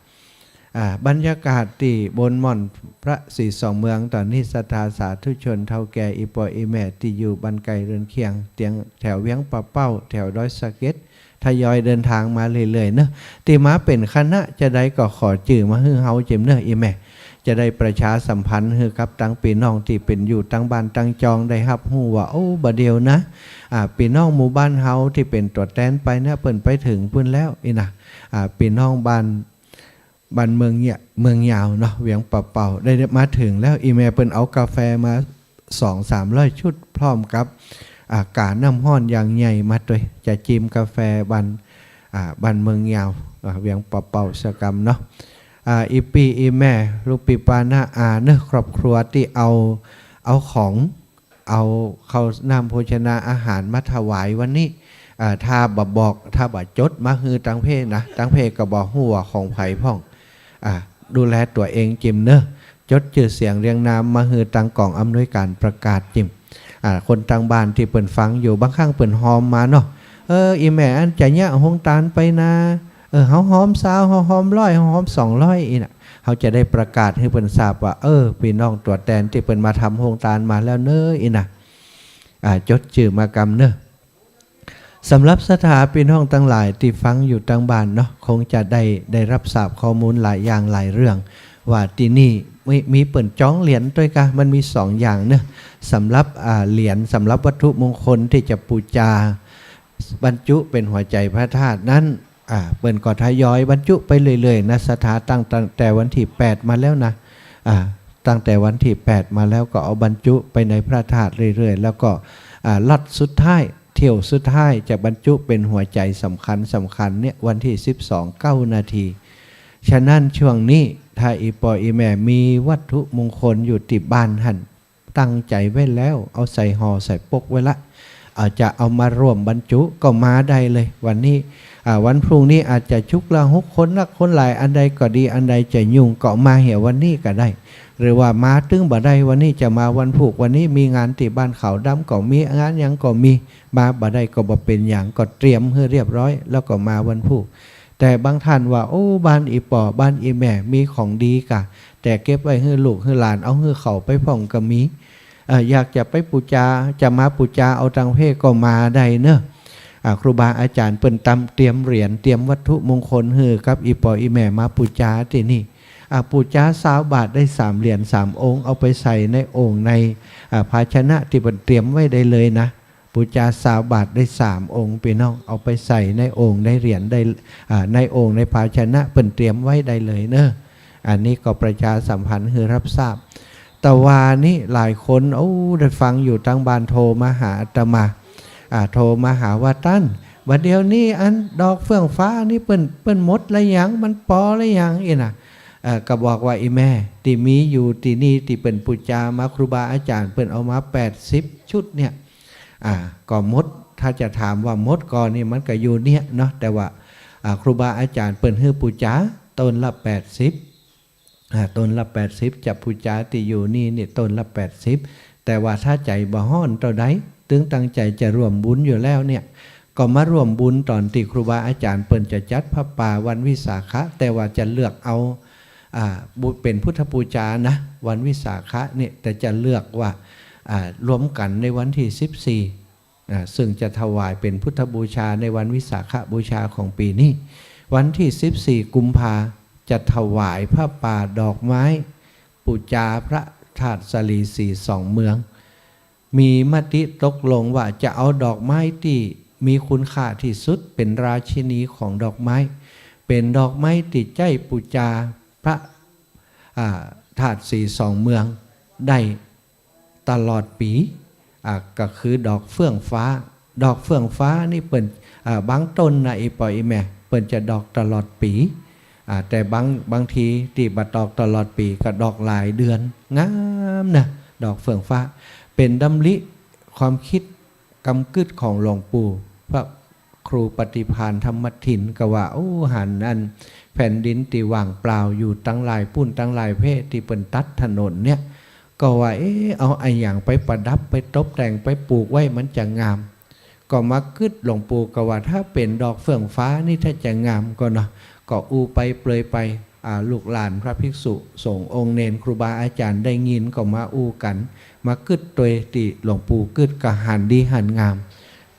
อ่า บรรยากาศตี้บนหม่อนพระศรีสองเมืองต๋อนนี้ ศรัทธาสาธุชนเฒ่าแก่ อี่ป้ออี่แม่ตี้อยู่บ้านใก้เรือนเคียง เตียงแถวเวียงป่าเป้า แถวดอยสะเก็ด ทยอยเดินทางมาเรื่อยๆ เนาะ ตี้มาเป๋นคณะจะใดก็ขอจื้อมาหื้อเฮาเจิมเนาะ อี่แม่ จะได้ประชาสัมพันธ์หื้อกับตังปี้น้องตี้เป๋นอยู่ตังบ้านตังจองได้ฮับฮู้ว่า โอ้ บ่าเดี่ยวนะ อ่า ปี้น้องหมู่บ้านเฮาตี้เป๋นตั๋วแตนไปนะ เปิ้นไปเถิงปุ้นแล้วอี้นะ อ่า ปี้น้องบ้าน บ้านเมืองเนี่ย เมืองยาวเนาะ เวียงป่าเป้า ได้มาเถิงแล้ว อี่แม่เปิ้นเอากาแฟมา สองสามร้อยชุด พร้อมกับ อ่า ก๋าน้ำฮ้อนอย่างใหญ่มาตวย จะจิมกาแฟบ้าน อ่า บ้านเมืองยาว อ่า เวียงป่าเป้าสักกำเนาะ อ่า อี่ปี้อี่แม่ ลูกปี้ป้าน้าอาเนาะ ครอบครัวตี้เอา เอาของ เอาข้าวน้ำโภชนาอาหารมาถวายวันนี้ อ่า ถ้าบ่บอก ถ้าบ่จดมาหื้อตังเพนะ ตังเพก็บ่ฮู้ว่าของใผพ่อง อ่า ดูแลตั๋วเองเจิมเนาะ จดจื้อเสียงเรียงนามมาหื้อตังก๋องอำนวยก๋านประกาศเจิม อ่า คนตังบ้านตี้เปิ้นฟังอยู่ บางครั้งเปิ้นฮอมมาเนาะ เออ อี่แม่อั้นจะเยียะโฮงตานไปนา เออ เฮาฮอมซาว เฮาฮอมร้อย เฮาฮอมสองร้อย อี้นะ เฮาจะได้ประกาศหื้อเปิ้นทราบว่า เออ ปี้น้องตั๋วแตนตี้เปิ้นมาทำโฮงตานมาแล้วเนาะ อี้นะ อ่า จดจื้อมากำเนาะ สำหรับศรัทธาปี้น้องตังหลายตี้ฟังอยู่ตังบ้านเนาะ คงจะได้ ได้ฮับทราบข้อมูลหลายอย่างหลายเรื่อง ว่าตี้นี่มี มีเปิ้นจองเหรียญตวยกา มันมีสองอย่างเนาะ สำหรับ อ่า เหรียญ สำหรับวัตถุมงคลตี้จะปู๋จา บรรจุเป๋นหัวใจ๋พระธาตุนั้น อ่า เปิ้นก็ทยอยบรรจุไปเรื่อยๆ นะ ศรัทธาตั้ง ตั้งแต่วันตี้แปดมาแล้วนะ อ่า ตั้งแต่วันตี้แปดมาแล้วก็เอาบรรจุไปในพระธาตุเรื่อยๆ แล้วก็ อ่า ล็อตสุดท้าย เที่ยวสุดท้ายจะบรรจุเป๋นหัวใจ๋สำคัญสำคัญเนี่ย วันตี้สิบสอง เก้านาที ฉะนั้นช่วงนี้ถ้าอี่ป้ออี่แม่มีวัตถุมงคลอยู่ตี้บ้านหั้น ตั้งใจ๋ไว้แล้ว เอาใส่ห่อใส่ปกไว้ละ อาจจะเอามาร่วมบรรจุก็มาได้เลย วันนี้ อ่า วันพรุ่งนี้อาจจะชุกละหุก คนนักคนหลาย อันใดก็ดี อันใดจะยุ่งก็มาเหียวันนี้ก็ได้ หรือว่ามาตึงบ่ได้วันนี้ จะมาวันพูก วันนี้มีงานตี้บ้านขาวดำก็มี งานหยังก็มี มาบ่ได้ก็บ่เป๋นหยัง ก็เตรียมหื้อเรียบร้อย แล้วก็มาวันพูก แต่บางท่านว่า โอ้ บ้านอี่ป้อบ้านอี่แม่มีของดีก่ะ แต่เก็บไว้หื้อลูกหื้อหลาน เอาหื้อเขาไปพ่องก็มี เอ่อ อยากจะไปปู๋จา จะมาปู๋จาเอาตังเพศก็มาได้เนาะ อ่า ครูบาอาจ๋ารย์เปิ้นตำ เตรียมเหรียญ เตรียมวัตถุมงคลหื้อกับอี่ป้ออี่แม่มาปู๋จาตี้นี่ อ่า ปู๋จาซาวบาทได้สามเหรียญสามองค์ เอาไปใส่ในโอ่งใน อ่า ภาชนะตี้เปิ้นเตรียมไว้ได้เลยนะ ปู๋จาซาวบาทได้สามองค์ ปี้น้อง เอาไปใส่ในโอ่งในเหรียญได้ อ่า ในโอ่งในภาชนะเปิ้นเตรียมไว้ได้เลยเนาะ อันนี้ก็ประชาสัมพันธ์หื้อฮับทราบ ตะวานี้หลายคน โอ้ ได้ฟังอยู่ตังบ้านโทรมาหาอาตมา อ่า โทรมาหาว่า ต้าน บ่าเดี่ยวนี้อันดอกเฟื่องฟ้านี่เปิ้น เปิ้นหมดละหยัง มันปอละหยัง อี้นะ เอ่อ ก็บอกว่า อี่แม่ ตี้มีอยู่ตี้นี่ ตี้เปิ้นปู๋จามา ครูบาอาจ๋ารย์เปิ้นเอามาแปดสิบชุดเนี่ย อ่า ก็หมด ถ้าจะถามว่าหมดก่อนี่มันก็อยู่เนี่ยเนาะ แต่ว่า อ่า ครูบาอาจ๋ารย์เปิ้นหื้อปู๋จาต้นละแปดสิบ อ่า ต้นละแปดสิบ จะปู๋จาตี้อยู่นี่นี่ต้นละแปดสิบ แต่ว่าถ้าใจ๋บ่ฮ้อนเต้าใด ตึงตั้งใจ๋จะร่วมบุญอยู่แล้วเนี่ย ก็มาร่วมบุญต๋อนตี้ครูบาอาจ๋ารย์เปิ้นจะจัดผ้าป่าวันวิสาขะ แต่ว่าจะเลือกเอา อ่า บุ เป๋นพุทธปู๋จานะ วันวิสาขะเนี่ย แต่จะเลือกว่า อ่า รวมกั๋นในวันตี้สิบสี่ อ่า ซึ่งจะถวายเป๋นพุทธบูชาในวันวิสาขบูชาของปี๋นี้ วันตี้สิบสี่กุมภาจะถวายผ้าป่าดอกไม้ปู๋จาพระธาตุสะหลีสีสองเมือง มีมติตกลงว่าจะเอาดอกไม้ตี้มีคุณค่าตี้สุด เป๋นราชินีของดอกไม้ เป๋นดอกไม้ตี้ใจ๊ปู๋จาพระ อ่า ธาตุสีสองเมืองได้ตลอดปี๋ อ่า ก็คือดอกเฟื่องฟ้า ดอกเฟื่องฟ้านี่เปิ้น อ่า บางต้นนะ อี่ป้ออี่แม่ เปิ้นจะดอกตลอดปี๋ อ่า แต่บาง บางทีตี้บ่ดอกตลอดปี๋ก็ดอกหลายเดือน งามนะ ดอกเฟื่องฟ้า เป๋นดำริความกึ๊ด กำกึ๊ดของหลวงปู่พระครูปฏิภาณธรรมทิน ก็ว่า โอ้ หันอันแผ่นดินตี้ว่างเปล่าอยู่ตังหลายปู๊นตังหลายเพศตี้เปิ้นตัดถนนเนี่ย ก็ว่า เอ๊ะ เอาอะหยังไปประดับ ไปตบแต่ง ไปปลูกไว้มันจะงาม ก็มากึ๊ดหลวงปู่ก็ว่า ถ้าเป๋นดอกเฟื่องฟ้านี่ถ้าจะงามก่อเนาะ ก็อู้ไปเปลยไป อ่า ลูกหลานพระภิกษุสงฆ์องค์เณรครูบาอาจ๋ารย์ได้ยินก็มาอู้กั๋น มากึ๊ดตวยตี้หลวงปู่กึ๊ดก็หันดีหันงาม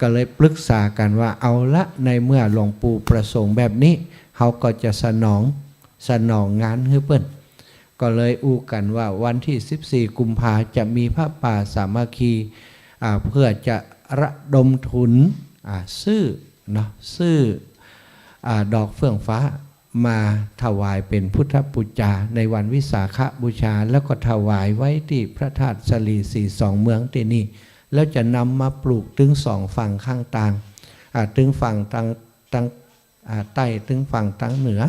ก็เลยปรึกษากั๋นว่า เอาละ ในเมื่อหลวงปู่ประสงค์แบบนี้ เฮาก็จะสนอง สนองงานหื้อเปิ้น ก็เลยอู้กั๋นว่าวันตี้สิบสี่กุมภาจะมีผ้าป่าสามัคคี อ่า เพื่อจะระดมทุน อ่า ซื้อเนาะ ซื้อ อ่า ดอกเฟื่องฟ้ามาถวายเป๋นพุทธปู๋จาในวันวิสาขบูชา แล้วก็ถวายไว้ตี้พระธาตุสะหลีสีสองเมืองตี้นี่ แล้วจะนำมาปลูกตึงสองฝั่งข้างตาง อ่า ตึงฝั่งตาง ตาง อ่า ใต้ตึงฝั่งตางเหนือ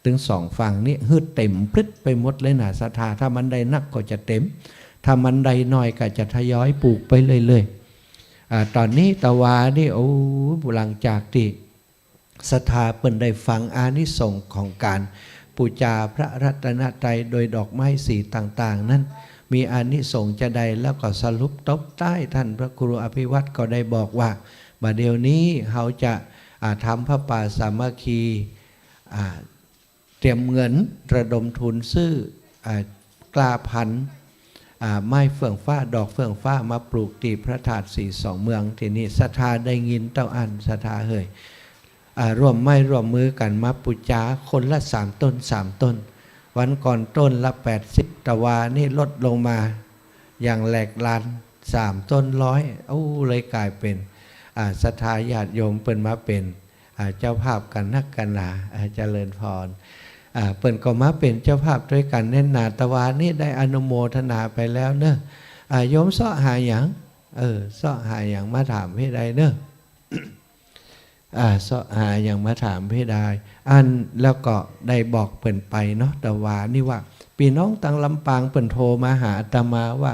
ตึงสองฝั่งนี้หื้อเต๋มพลึดไปหมดเลยนะศรัทธา ถ้ามันได้นักก็จะเต๋ม ถ้ามันได้น้อยก็จะทยอยปลูกไปเรื่อยๆ อ่า ต๋อนนี้ตะวานี่ โอ้ หลังจากตี้ศรัทธาเปิ้นได้ฟังอานิสงส์ของก๋านปู๋จาพระรัตนตรัยโดยดอกไม้สีต่างๆ นั้น มีอานิสงส์จาใด แล้วก็สรุปตบท้าย ท่านพระครูอภิวัตรก็ได้บอกว่า บ่าเดี่ยวนี้เฮาจะ อ่า ทำผ้าป่าสามัคคี อ่า เตรียมเงินระดมทุนซื้อ อ่า กล้าพันธุ์ อ่า ไม้เฟื่องฟ้า ดอกเฟื่องฟ้ามาปลูกตี้พระธาตุสีสองเมือง ตี้นี่ศรัทธาได้ยินเต้าอั้น ศรัทธาเฮย อ่า ร่วมไม้ร่วมมือกั๋นมาปู๋จาคนละสามต้น สามต้น วันก่อนต้นละแปดสิบ ตะวานี่ลดลงมาอย่างแหลกลาน สามต้นร้อย โอ้ เลยก๋ายเป๋น อ่า ศรัทธาญาติโยมเปิ้นมาเป๋น อ่า เจ้าภาพกั๋นนักกั๋นหนา อ่า เจริญพร อ่า เปิ้นก็มาเป๋นเจ้าภาพตวยกั๋นแน่นหนา ตะวานี้ได้อนุโมทนาไปแล้วเนาะ อ่า โยมเซาะหาหยัง เออ เซาะหาหยังมาถามพี่ได้เนาะ อ่า เซาะหาหยังมาถามพี่ได้ อัน แล้วก็ได้บอกเปิ้นไปเนาะ ตะวานี้ว่า ปี้น้องตังลำปางเปิ้นโทรมาหาอาตมาว่า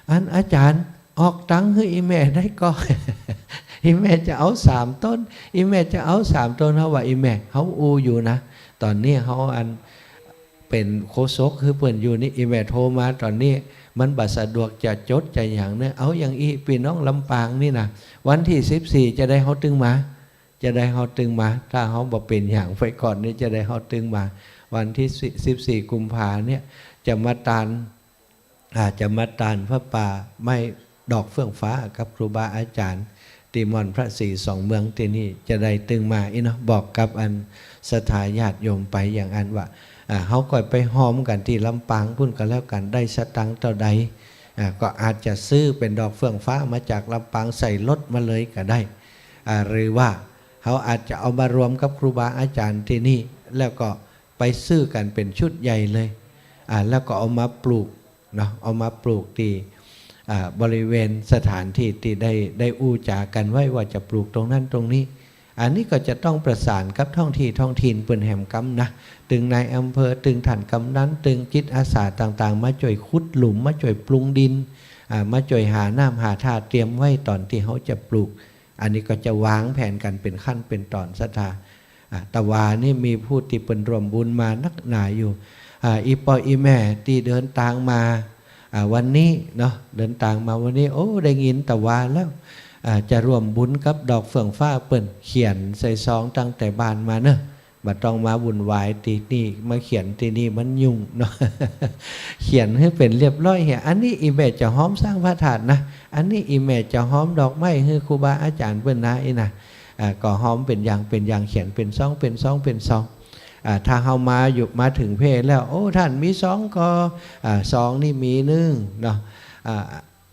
อันอาจ๋ารย์ ออกตังค์หื้ออี่แม่ได้ก่อ อี่แม่จะเอาสามต้น อี่แม่จะเอาสามต้น เฮาว่า อี่แม่ เฮาอู้อยู่นะ ต๋อนนี้เฮาอัน เป๋นโฆษกหื้อเปิ้นอยู่นี่ อี่แม่โทรมาต๋อนนี้ มันบ่สะดวกจะจดจะหยังเนาะ เอาอย่างอี้ ปี้น้องลำปางนี่นะ วันตี้สิบสี่ จาใดเฮาตึงมา จาใดเฮาตึงมา ถ้าเฮาบ่เป๋นหยังไปก่อนนี่ จาใดเฮาตึงมา วันตี้สิบสี่ กุมภาเนี่ย จะมาตาน อ่า จะมาตานผ้าป่าไม้ดอกเฟื่องฟ้ากับครูบาอาจ๋ารย์ ตี้ม่อนพระศรีสองเมืองตี้นี่ จาใดตึงมาอี้เนาะ บอกกับอันศรัทธาญาติโยมไปอย่างอั้นว่า อ่า เฮาก็ไปฮอมกั๋นตี้ลำปางปู้นก็แล้วกั๋น ได้สตางค์เต้าใด อ่า ก็อาจจะซื้อเป๋นดอกเฟื่องฟ้ามาจากลำปางใส่รถมาเลยก็ได้ อ่า หรือว่าเฮาอาจจะเอามารวมกับครูบาอาจ๋ารย์ตี้นี่ แล้วก็ไปซื้อกั๋นเป๋นชุดใหญ่เลย อ่า แล้วก็เอามาปลูกเนาะ เอามาปลูกตี้ อ่า บริเวณสถานตี้ตี้ได้ ได้อู้จ๋ากั๋นไว้ว่าจะปลูกตรงนั้นตรงนี้ อันนี้ก็จะต้องประสานกับท้องที่ท้องถิ่นเปิ้นแหมกำนะ ตึงนายอำเภอ ตึงท่านกำนัน ตึงจิตอาสาต่างๆ มาจ้วยขุดหลุม มาจ้วยปรุงดิน อ่า มาจ้วยหาน้ำหาท่าเตรียมไว้ต๋อนตี้เฮาจะปลูก อันนี้ก็จะวางแผนกั๋นเป๋นขั้นเป๋นต๋อนศรัทธา อ่า ตะวานี้มีผู้ตี้เปิ้นร่วมบุญมานักหนาอยู่ อ่า อี่ป้ออี่แม่ตี้เดินตางมา อ่า วันนี้เนาะ เดินตางมาวันนี้ โอ้ ได้ยินตะวาแล้ว อ่า จะร่วมบุญกับดอกเฟื่องฟ้า เปิ้นเขียนใส่ซองตั้งแต่บ้านมาเนาะ บ่ต้องมาวุ่นวายตี้นี่ มาเขียนตี้นี่มันยุ่งเนาะ เขียนหื้อเป๋นเรียบร้อยเหีย อันนี้อี่แม่จะฮอมสร้างพระธาตุนะ อันนี้อี่แม่จะฮอมดอกไม้หื้อครูบาอาจ๋ารย์เปิ้นนะ อี้นะ อ่า ก็ฮอมเป๋นอย่างเป๋นอย่าง เขียนเป๋นซองเป๋นซองเป๋นซอง อ่า ถ้าเฮามาอยู่ มาเถิงเพ่นแล้ว โอ้ ต้านมีซองก่อ อ่า ซองนี่มีนึ่งเนาะ อ่า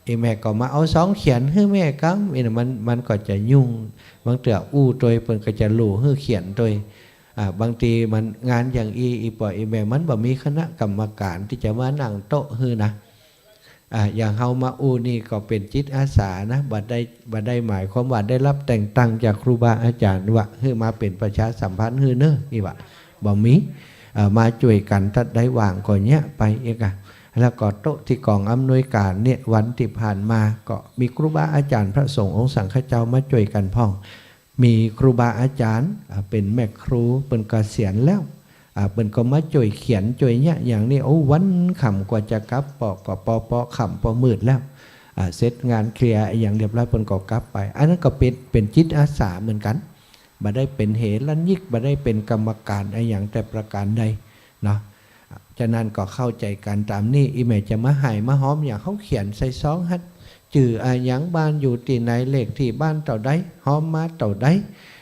อี่แม่ก็มาเอาซองเขียนหื้อแม่กำ อี้นะ มัน มันก็จะยุ่ง บางเตื้ออู้ตวยเปิ้นก็จะลู่หื้อเขียนตวย อ่า บางตี้มันงานอย่างอี้ อี่ป้ออี่แม่ มันบ่มีคณะกรรมการตี้จะมานั่งโต๊ะหื้อนะ อ่า อย่างเฮามาอู้นี่ก็เป๋นจิตอาสานะ บ่ได้ บ่ได้หมายความว่าได้รับแต่งตั้งจากครูบาอาจ๋ารย์ว่าหื้อมาเป๋นประชาสัมพันธ์หื้อเนาะ อี้ว่า บ่มี อ่า มาจ้วยกั๋น ตัดได้ว่างก็เยียะไปอี้ก่ะ แล้วก็โต๊ะตี้ก๋องอำนวยก๋านเนี่ย วันตี้ผ่านมาก็มีครูบาอาจ๋ารย์พระสงฆ์องค์สังฆเจ้ามาจ้วยกั๋นพ่อง มีครูบาอาจ๋ารย์ อ่า เป๋นแม่ครู เปิ้นเกษียณแล้ว อ่า เปิ้นก็มาจ้วยเขียนจ้วยเยียะอย่างนี้ โอ้ วันค่ำกว่าจะกลับ ปอก็ปอ ปอค่ำปอมืดแล้ว อ่า เสร็จงานเคลียร์อะหยังเรียบร้อย เปิ้นก็กลับไป อันนั้นก็เป๋น เป๋นจิตอาสาเหมือนกั๋น บ่ได้เป๋นเหรัญญิก บ่ได้เป๋นกรรมการอะหยังแต่ประการใดเนาะ ฉะนั้นก็เข้าใจ๋กั๋นต๋ามนี้ อี่แม่จะมาไห้มาฮอมอย่าง เฮาเขียนใส่ซองหั้น จื้ออะหยัง บ้านอยู่ตี้ไหน เลขตี้บ้านเต้าใด ฮอมมาเต้าใด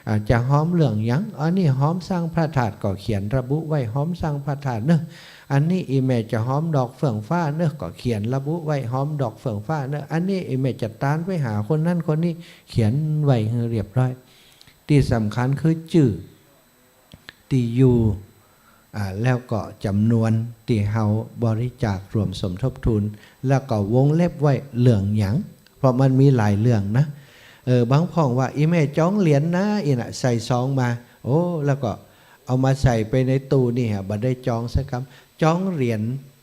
อ่า จะฮอมเรื่องหยัง อันนี้ฮอมสร้างพระธาตุก็เขียนระบุไว้ ฮอมสร้างพระธาตุเนาะ อันนี้อี่แม่จะฮอมดอกเฟื่องฟ้าเนาะ ก็เขียนระบุไว้ ฮอมดอกเฟื่องฟ้าเนาะ อันนี้อี่แม่จะตานไปหาคนนั้นคนนี้ เขียนไว้หื้อเรียบร้อย ตี้สำคัญคือจื้อ ตี้อยู่ อ่า แล้วก็จ๋ำนวนตี้เฮาบริจาคร่วมสมทบทุน แล้วก็วงเล็บไว้เรื่องหยัง เพราะมันมีหลายเรื่องนะ เออ บางพ่องว่า อี่แม่จองเหรียญนะ อี้นะ ใส่ซองมา โอ้ แล้วก็เอามาใส่ไปในตู้นี่ฮะ บ่ได้จองสักกำ จองเหรียญ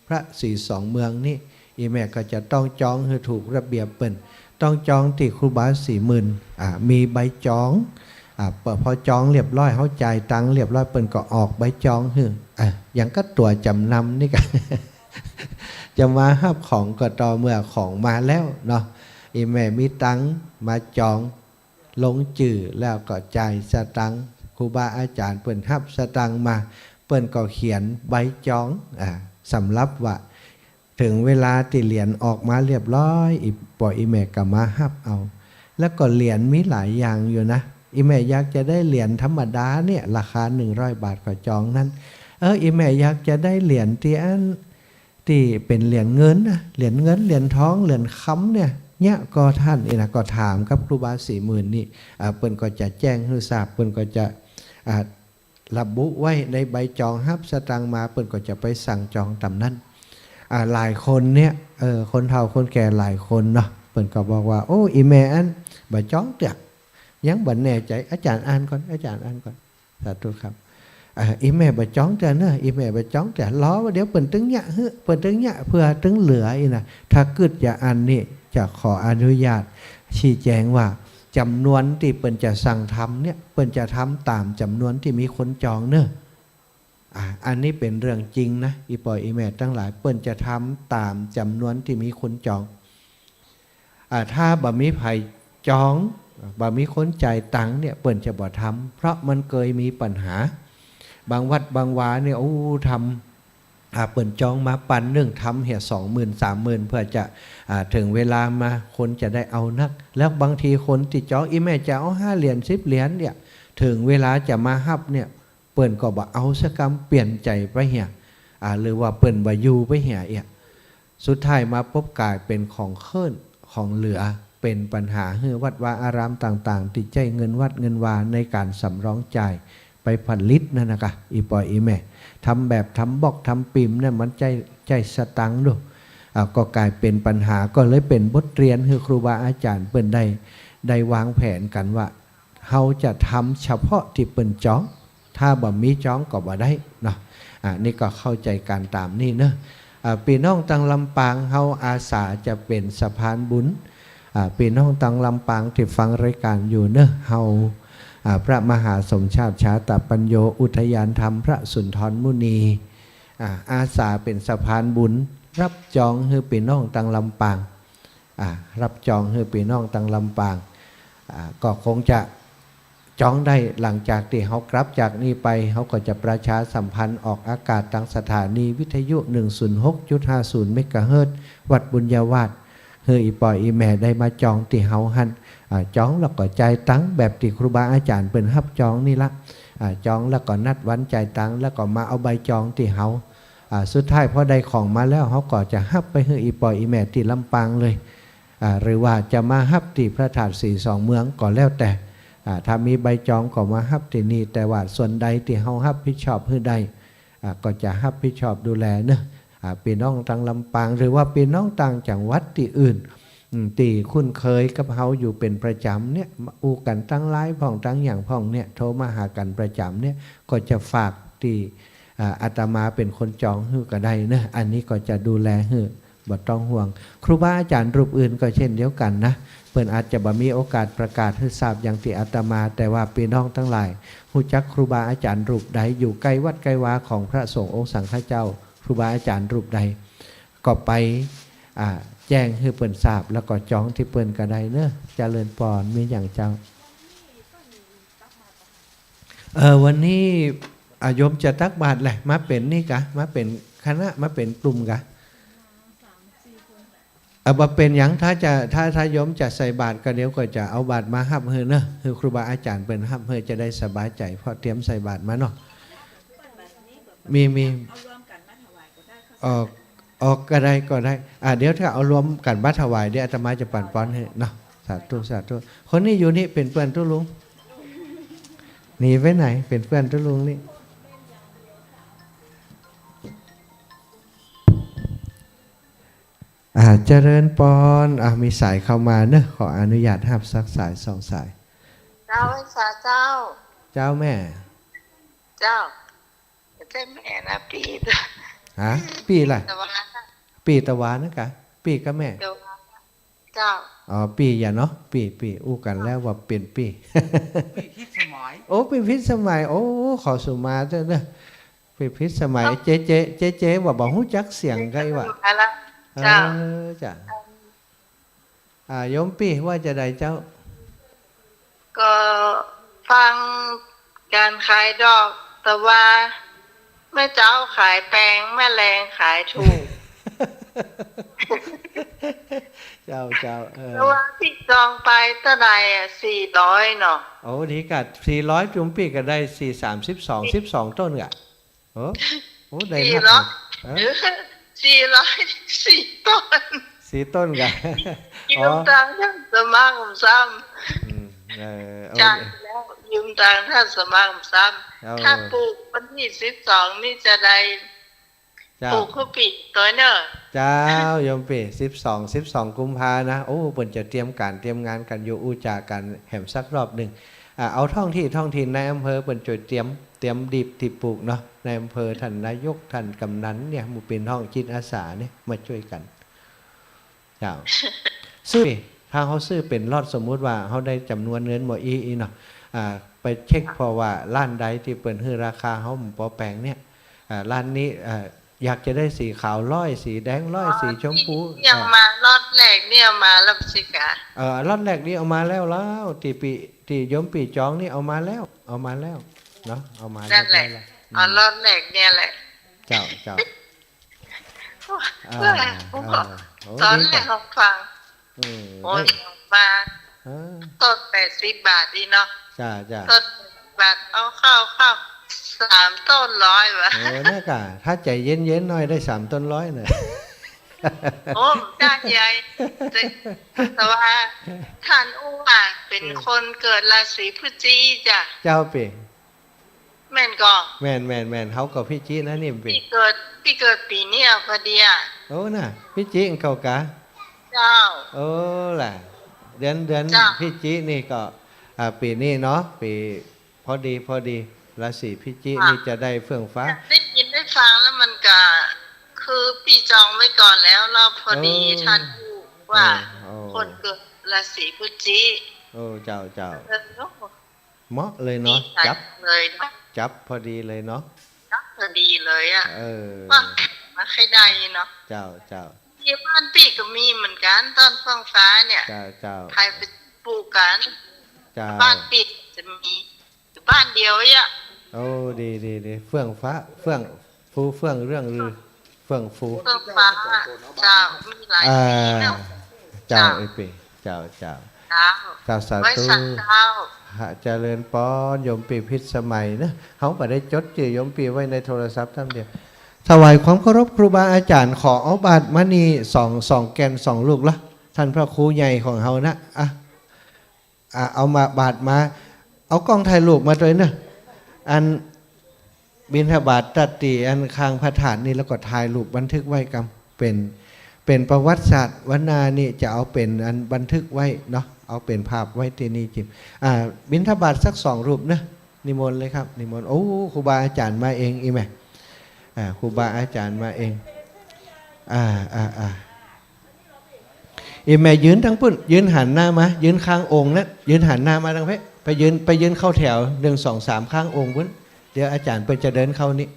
พระศรีสองเมืองนี่ อี่แม่ก็จะต้องจองหื้อถูกระเบียบเปิ้น ต้องจองตี้ครูบาศรีหมื่น อ่า มีใบจอง อ่า ป- พอจองเรียบร้อย เฮาจ่ายตังค์เรียบร้อย เปิ้นก็ออกใบจองหื้อ อ่า อย่างกับตั๋วจ๋ำนำนี่กั๋น จะมาฮับของก็ต่อเมื่อของมาแล้วเนาะ อี่แม่มีตังค์มาจอง ลงจื้อแล้วก็จ่ายสตางค์ ครูบาอาจ๋ารย์เปิ้นฮับสตางค์มา เปิ้นก็เขียนใบจอง อ่า สำหรับว่า เถิงเวลาตี้เหรียญออกมาเรียบร้อย อี่ป้ออี่แม่ก็มาฮับเอา แล้วก็เหรียญมีหลายอย่างอยู่นะ อี่แม่อยากจะได้เหรียญธรรมดาเนี่ย ราคาหนึ่งร้อยบาทก็จองนั้น เออ อี่แม่อยากจะได้เหรียญตี้อัน ตี้เป๋นเหรียญเงินนะ เหรียญเงิน เหรียญทอง เหรียญคำเนี่ย เยียะก่อต้าน อี้นะ ก็ถามกับครูบาศรีหมื่นนี่ อ่า เปิ้นก็จะแจ้งหื้อทราบ เปิ้นก็จะ อ่า ระบุไว้ในใบจองฮับสตางค์มา เปิ้นก็จะไปสั่งจองต๋ามนั้น อ่า หลายคนเนี่ย เออ คนเฒ่าคนแก่หลายคนเนาะ เปิ้นก็บอกว่า โอ้ อี่แม่อั้นบ่จองเตื้อ ยังบ่แน่ใจ๋ อาจ๋ารย์อ่านก่อน อาจ๋ารย์อ่านก่อน สาธุครับ อ่า อี่แม่บ่จองเตื้อเนาะ อี่แม่บ่จองเตื้อ รอว่าเดี๋ยวเปิ้นตึงเยียะหื้อ เปิ้นตึงเยียะเปื้อตึงเหลืออี้นะ ถ้ากึ๊ดจะอั้นนี่ จะขออนุญาต ชี้แจ๋งว่าจ๋ำนวนตี้เปิ้นจะสั่งทำเนี่ย เปิ้นจะทำต๋ามจ๋ำนวนตี้มีคนจองเนาะ อ่า อันนี้เป๋นเรื่องจริงนะ อี่ป้ออี่แม่ตังหลาย เปิ้นจะทำต๋ามจ๋ำนวนตี้มีคนจอง อ่า ถ้าบ่มีใผจอง บ่มีคนจ่ายตังค์เนี่ย เปิ้นจะบ่ทำ เพราะมันเกยมีปัญหา บางวัดบางวาเนี่ย โอ้ ทำ อ่า เปิ้นจองมาปันนึ่ง ทำเหียสองหมื่นสามหมื่น เปื้อจะ อ่า เถิงเวลามา คนจะได้เอานัก แล้วบางทีคนตี้จอง อี่แม่จะเอาห้าเหรียญสิบเหรียญเนี่ย เถิงเวลาจะมาฮับเนี่ย เปิ้นก็บ่เอาสักกำ เปลี่ยนใจ๋ไปเหีย อ่า หรือว่าเปิ้นบ่อยู่ไปเหียเอี้ย สุดท้ายมาปบก๋ายเป๋นของเคิ่นของเหลือ เป๋นปัญหาหื้อวัดวาอารามต่างๆ ตี้ใจ๊เงินวัดเงินวาในก๋านสำรองจ่ายไปผลิตนั่นนะกะ อี่ป้ออี่แม่ ทำแบบทำบล็อกทำปิมเนี่ย มันใจ๊ ใจ๊สตางค์ดู อ่า ก็ก๋ายเป๋นปัญหา ก็เลยเป๋นบทเรียนหื้อครูบาอาจ๋ารย์เปิ้นได้ ได้วางแผนกั๋นว่า เฮาจะทำเฉพาะตี้เปิ้นจอง ถ้าบ่มีจองก็บ่ได้เนาะ อ่า นี่ก็เข้าใจ๋กั๋นต๋ามนี้เนาะ อ่า ปี้น้องตังลำปาง เฮาอาสาจะเป๋นสะพานบุญ อ่า ปี้น้องตังลำปางตี้ฟังรายก๋านอยู่เนาะ เฮา อ่า พระมหาสมชาติชาตปัญโญ อุทยานธรรมพระสุนทรมุนี อ่า อาสาเป๋นสะพานบุญ ฮับจองหื้อปี้น้องตังลำปาง อ่า ฮับจองหื้อปี้น้องตังลำปาง อ่า ก็คงจะจองได้หลังจากตี้เฮากลับจากนี่ไป เฮาก็จะประชาสัมพันธ์ออกอากาศตางสถานีวิทยุ หนึ่งศูนย์หกจุดห้าศูนย์ เมกะเฮิรตซ์ วัดบุญญาวาส หื้ออี่ป้ออี่แม่ได้มาจองตี้เฮาหั้น อ่า จองแล้วก็จ่ายตังค์แบบตี้ครูบาอาจ๋ารย์เปิ้นฮับจองนี่ละ อ่า จองแล้วก็นัดวันจ่ายตังค์ แล้วก็มาเอาใบจองตี้เฮา อ่า สุดท้ายพอได้ของมาแล้ว เฮาก็จะฮับไปหื้ออี่ป้ออี่แม่ตี้ลำปางเลย อ่า หรือว่าจะมาฮับตี้พระธาตุสีสองเมืองก็แล้วแต่ อ่า ถ้ามีใบจองก็มาฮับตี้นี่ แต่ว่าส่วนใดตี้เฮาฮับผิดชอบหื้อได้ อ่า ก็จะฮับผิดชอบดูแลเนาะ อ่า ปี้น้องตังลำปาง หรือว่าปี้น้องต่างจังหวัดตี้อื่น อืม ตี้คุ้นเคยกับเฮาอยู่เป๋นประจ๋ำเนี่ย มาอู้กั๋นตางไลน์พ่องตางหยังพ่องเนี่ย โทรมาหากั๋นประจ๋ำเนี่ย ก็จะฝากตี้ อ่า อาตมาเป๋นคนจองหื้อก็ได้เนาะ อันนี้ก็จะดูแลหื้อ บ่ต้องห่วง ครูบาอาจ๋ารย์รูปอื่นก็เช่นเดียวกั๋นนะ เปิ้นอาจจะบ่มีโอกาสประกาศหื้อทราบอย่างตี้อาตมา แต่ว่าปี้น้องตังหลายฮู้จักครูบาอาจ๋ารย์รูปใด อยู่ใก้วัดใก้วาของพระสงฆ์องค์สังฆเจ้า ครูบาอาจ๋ารย์รูปใด ก็ไป อ่า แจ้งหื้อเปิ้นทราบ แล้วก็จองตี้เปิ้นก็ได้เนาะ เจริญปอน มีหยังเจ้า เออ วันนี้ อ่า โยมจะตักบาตรแหละ มาเป๋นนี่กะ มาเป๋นคณะ มาเป๋นกลุ่มกะ เออ บ่เป๋นหยัง ถ้าจะ ถ้า ถ้าโยมจะใส่บาตรก็เดี๋ยวก็จะเอาบาตรมาฮับหื้อเนาะ หื้อครูบาอาจ๋ารย์เปิ้นฮับหื้อจะได้สบายใจ๋ เพราะเตรียมใส่บาตรมาเนาะ มี มี เอารวมกั๋นมาถวายก็ได้ ออก ออกก็ได้ ก็ได้ อ่า เดี๋ยวถ้าเอารวมกั๋นมาถวาย เดี๋ยวอาตมาจะปั๋นปอนหื้อเนาะ สาธุ สาธุ คนนี้อยู่นี่เป๋นเปื้อนตุ๊ลุง หนีไปไหน เป๋นเปื้อนตุ๊ลุงนี่ อ่า เจริญปอน อ่า มีสายเข้ามาเนาะ ขออนุญาตฮับสักสายสองสาย เจ้า สาเจ้า เจ้าแม่ เจ้า บ่ใจ้แม่นะ ปี้ ฮะ ปี้ละ ตะวา ปี้ตะวานะกะ ปี้กะแม่ ตะวา เจ้า อ๋อ ปี้อย่าเนาะ ปี้ ปี้ อู้กั๋นแล้วว่าเป๋นปี้ ปี้พิสมัย โอ้ ปี้พิสมัย โอ้ ขอสุมาเต๊อะเนาะ ปี้พิสมัย เจ๊ เจ๊ เจ๊ เจ๊ ว่าบ่ฮู้จักเสียงใก้วะ เจ้า เออ จ้ะ อ่า โยมปี้ว่าจะใดเจ้า ก็ฟังก๋านขายดอก แต่ว่าแม่เจ้าขายแปง แม่แลงขายถูก เจ้า เจ้า เออ แต่ว่าตี้จองไปเต้าใดอะ สี่ร้อยเนาะ โอ้ ดีกะ สี่ร้อย โยมปี้ก็ได้สี่สามสิบสอง สิบสองต้นกะ โอ้ โอ้ ได้ สี่ร้อย นักเนาะ เออ สี่ร้อย สี่ต้น สี่ต้นกะ ยืมตังค์ท่านสมัครซ้ำ อืม เออ เอา จ่ายแล้ว ยืมตังค์ต้านสมัครซ้ำ เอา ถ้าปูกวันตี้สิบสองนี่จะได้ เจ้า ปูกข้าวปี๋ตวยเน่อ เจ้า โยมปี้ สิบสอง สิบสองกุมภานะ โอ้ เปิ้นจะเตรียมก๋านเตรียมงานกั๋นอยู่ อู้จ๋ากั๋นแหมสักรอบนึ่ง อ่า เอาท้องที่ท้องถิ่นนายอำเภอเปิ้นจ้วยเตรียม เตรียมดีบตี้ปูกเนาะ นายอำเภอ ต้านนายก ต้านก๋ำนันเนี่ย หมู่เป๋นห้องจิตอาสาเนี่ย มาจ้วยกั๋น เจ้า ซื้อ ถ้าเฮาซื้อเป๋นล็อต สมมุติว่าเฮาได้จ๋ำนวนเงินบ่อี้อี้เนาะ อ่า ไปเช็ค เพราะว่าร้านใดตี้เปิ้นหื้อราคาเฮาบ่ปอแปงเนี่ย อ่า ร้านนี้ อ่า อยากจะได้สีขาวร้อย สีแดงร้อย อ๋อ สีชมพู ตี้เอา อ่า มาล็อตแรกเนี่ยเอามาแล้วบ่ใจ้กา เอ่อ ล็อตแรกนี่เอามาแล้ว แล้วตี้ปี้ ตี้โยมปี้จองนี่เอามาแล้ว เอามาแล้วเนาะ เอามา นั่นแหละ เรียบร้อยแล้ว เอา อืม ล็อตแรกเนี่ยแหละ เจ้า เจ้า อ่า เออ โอ้ อ่า โอ้ ตอน ดี แรก เจ้า เฮาฟัง อืม โอ้ย ได้ มา เออ ต้นแปดสิบบาทนี่เนาะ จ้า จ้า ต้นแปดสิบบาท เอาเข้า เข้า สามต้นร้อยว่ะ เออ เนี่ยก่ะ ถ้าใจ๋เย็นๆ หน่อยได้สามต้นร้อยเนี่ย โอ้ ได้ใหญ่ แต่ แต่ว่าต้านอู้ว่าเป๋น เออ คนเกิดราศีพฤศจิกจ้ะ เจ้าปี้ แม่นก่อ แม่น แม่น แม่น เฮาก็พฤศจิกนะนี่ปี้ ปี้เกิด ปี้เกิดปี๋นี้อะ พอดีอะ โอ้ น่ะ พฤศจิกเข้ากา เจ้า โอ้ ล่ะ เดือน เดือน เจ้า พฤศจิกนี่ก็ อ่า ปี๋นี้เนาะ ปี๋ พอดี พอดี ราศีพฤศจิก ค่ะ นี่จะได้เฟื่องฟ้า ได้ยินได้ฟังแล้วมันก็ คือปี้จองไว้ก่อนแล้ว แล้วพอดี เออ ต้านอู้ว่า เออ โอ้ คนเกิดราศีพฤศจิก โอ้ เจ้า เจ้า เออ เหมาะเลยเนาะ ดีใจ จับ เลยเนาะ จับพอดีเลยเนาะ จับพอดีเลยอะ เออ ว่ามาใค่ได้เนาะ เจ้า เจ้า ตี้บ้านปี้ก็มีเหมือนกั๋น ต้นเฟื่องฟ้าเนี่ย เจ้า เจ้า ใผไปปูกกั๋น เจ้า บ้านปี้จะมีอยู่บ้านเดียวอะ โอ้ ดี ดี ดี เฟื่องฟ้า เฟื่อง ฟูเฟื่องเรื่องลือ เฟื่องฟู เฟื่องฟ้า เจ้า มีหลาย อ่า สีเนาะ เจ้า เจ้า เอ้ยปี้ เจ้า เจ้า เจ้า เจ้า สาธุ ไว้สักเจ้า ฮะ เจริญปอน โยมปี้พิสมัยเนาะ เฮาบ่ได้จดจื้อโยมปี้ไว้ในโทรศัพท์ต้ำเดียว ถวายความเคารพครูบาอาจ๋ารย์ ขอเอาบาตรมานี่สอง สองแก่นสองลูกละ ต้านพระครูใหญ่ของเฮานะ อ่ะ อ่ะ เอามาบาตรมา เอากล้องถ่ายรูปมาตวยเนาะ อันบิณฑบาตตัดตี้อันข้างพระธาตุนี่ แล้วก็ถ่ายรูปบันทึกไว้กำ เป๋น เป๋นประวัติศาสตร์ วันหน้านี่จะเอาเป๋นอันบันทึกไว้เนาะ เอาเป๋นภาพไว้ตี้นี่จิม อ่า บิณฑบาตสักสองรูปเนาะ นิมนต์เลยครับ นิมนต์ โอ้ ครูบาอาจ๋ารย์มาเอง อีแม่ อ่า ครูบาอาจ๋ารย์มาเอง อ่า อ่า อ่า อีแม่ยืนตังปุ้น ยืนหันหน้ามา ยืนข้างองค์นั้น ยืนหันหน้ามาตังเป๊ะ ไปยืน ไปยืนเข้าแถว หนึ่ง สอง สาม ข้างองค์ปุ้น เดี๋ยวอาจ๋ารย์เปิ้นจะเดินเข้านี่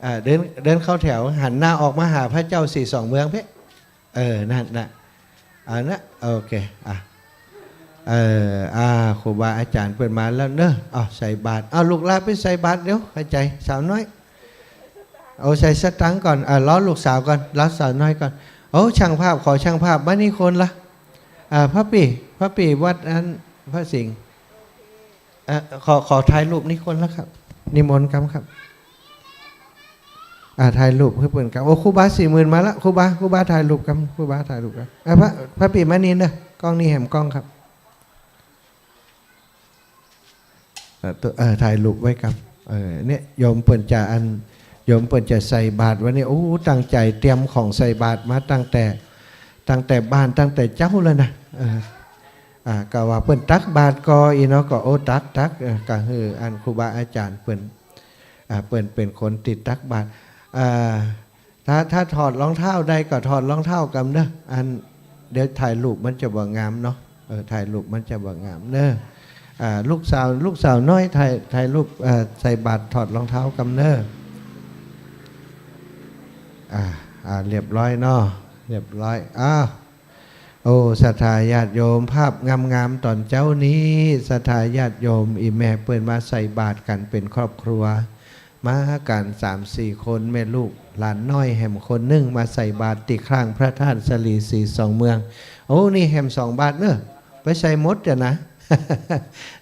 อ่า เดิน เดินเข้าแถว หันหน้าออกมาหาพระเจ้าสี่สองเมืองเป๊ะ เออ นั่นน่ะ เอานะ โอเค อ่ะ เออ อ่า ครูบาอาจ๋ารย์เปิ้นมาแล้วเนาะ เอา ใส่บาตร เอา ลูกหลานไปใส่บาตรเดี๋ยว เข้าใจ๋ สาวน้อย เอา ใส่สตังค์ก่อน อ่า รอลูกสาวก่อน รอสาวน้อยก่อน โอ้ ช่างภาพ ขอช่างภาพมานี่คนละ อ่า พระปี้ พระปี้วัดอัน พระสิงห์ เอ่อ ขอ ขอถ่ายรูปนี่คนละครับ นิมนต์กำครับ อ่า ถ่ายรูปหื้อเปิ้นกำ โอ้ ครูบาสี่หมื่นมาละ ครูบา ครูบาถ่ายรูปกำ ครูบาถ่ายรูปกำ อ่า พระ พระปี้มานี่เนาะ กล้องนี่แหมกล้องครับ เอ่อ ตัว เอ่อ ถ่ายรูปไว้กำ เอ่อ เนี่ย โยมเปิ้นจะอัน โยมเปิ้นจะใส่บาตรวันนี้ โอ้ ตั้งใจ๋เตรียมของใส่บาตรมาตั้งแต่ ตั้งแต่บ้าน ตั้งแต่เจ๊าแล้วนะ เออ อ่า ก็ว่าเปิ้นตักบาตรก่ออี้เนาะ ก็ โอ้ ตัก ตัก เออ ก็หื้ออันครูบาอาจ๋ารย์เปิ้น อ่า เปิ้นเป๋นคนตี้ตักบาตร อ่า ถ้า ถ้าถอดรองเท้าได้ก็ถอดรองเท้ากำเนาะ อัน เดี๋ยวถ่ายรูปมันจะบ่งามเนาะ เออ ถ่ายรูปมันจะบ่งามเนาะ อ่า ลูกสาว ลูกสาวน้อยถ่าย ถ่ายรูป เอ่อ ใส่บาตรถอดรองเท้ากำเนาะ อ่า อ่า เรียบร้อยเนาะ เรียบร้อย อ้าว โอ้ ศรัทธาญาติโยม ภาพงามๆ ต๋อนเจ๊านี้ ศรัทธาญาติโยม อี่แม่เปิ้นมาใส่บาตรกั๋นเป๋นครอบครัว มากั๋นสามสี่คน แม่ลูกหลานน้อยแหมคนนึ่ง มาใส่บาตรตี้ข้างพระธาตุสะหลีสีสองเมือง โอ้ นี่แหมสองบาตรเนาะ ไปใส่หมดเดี๋ยวนะ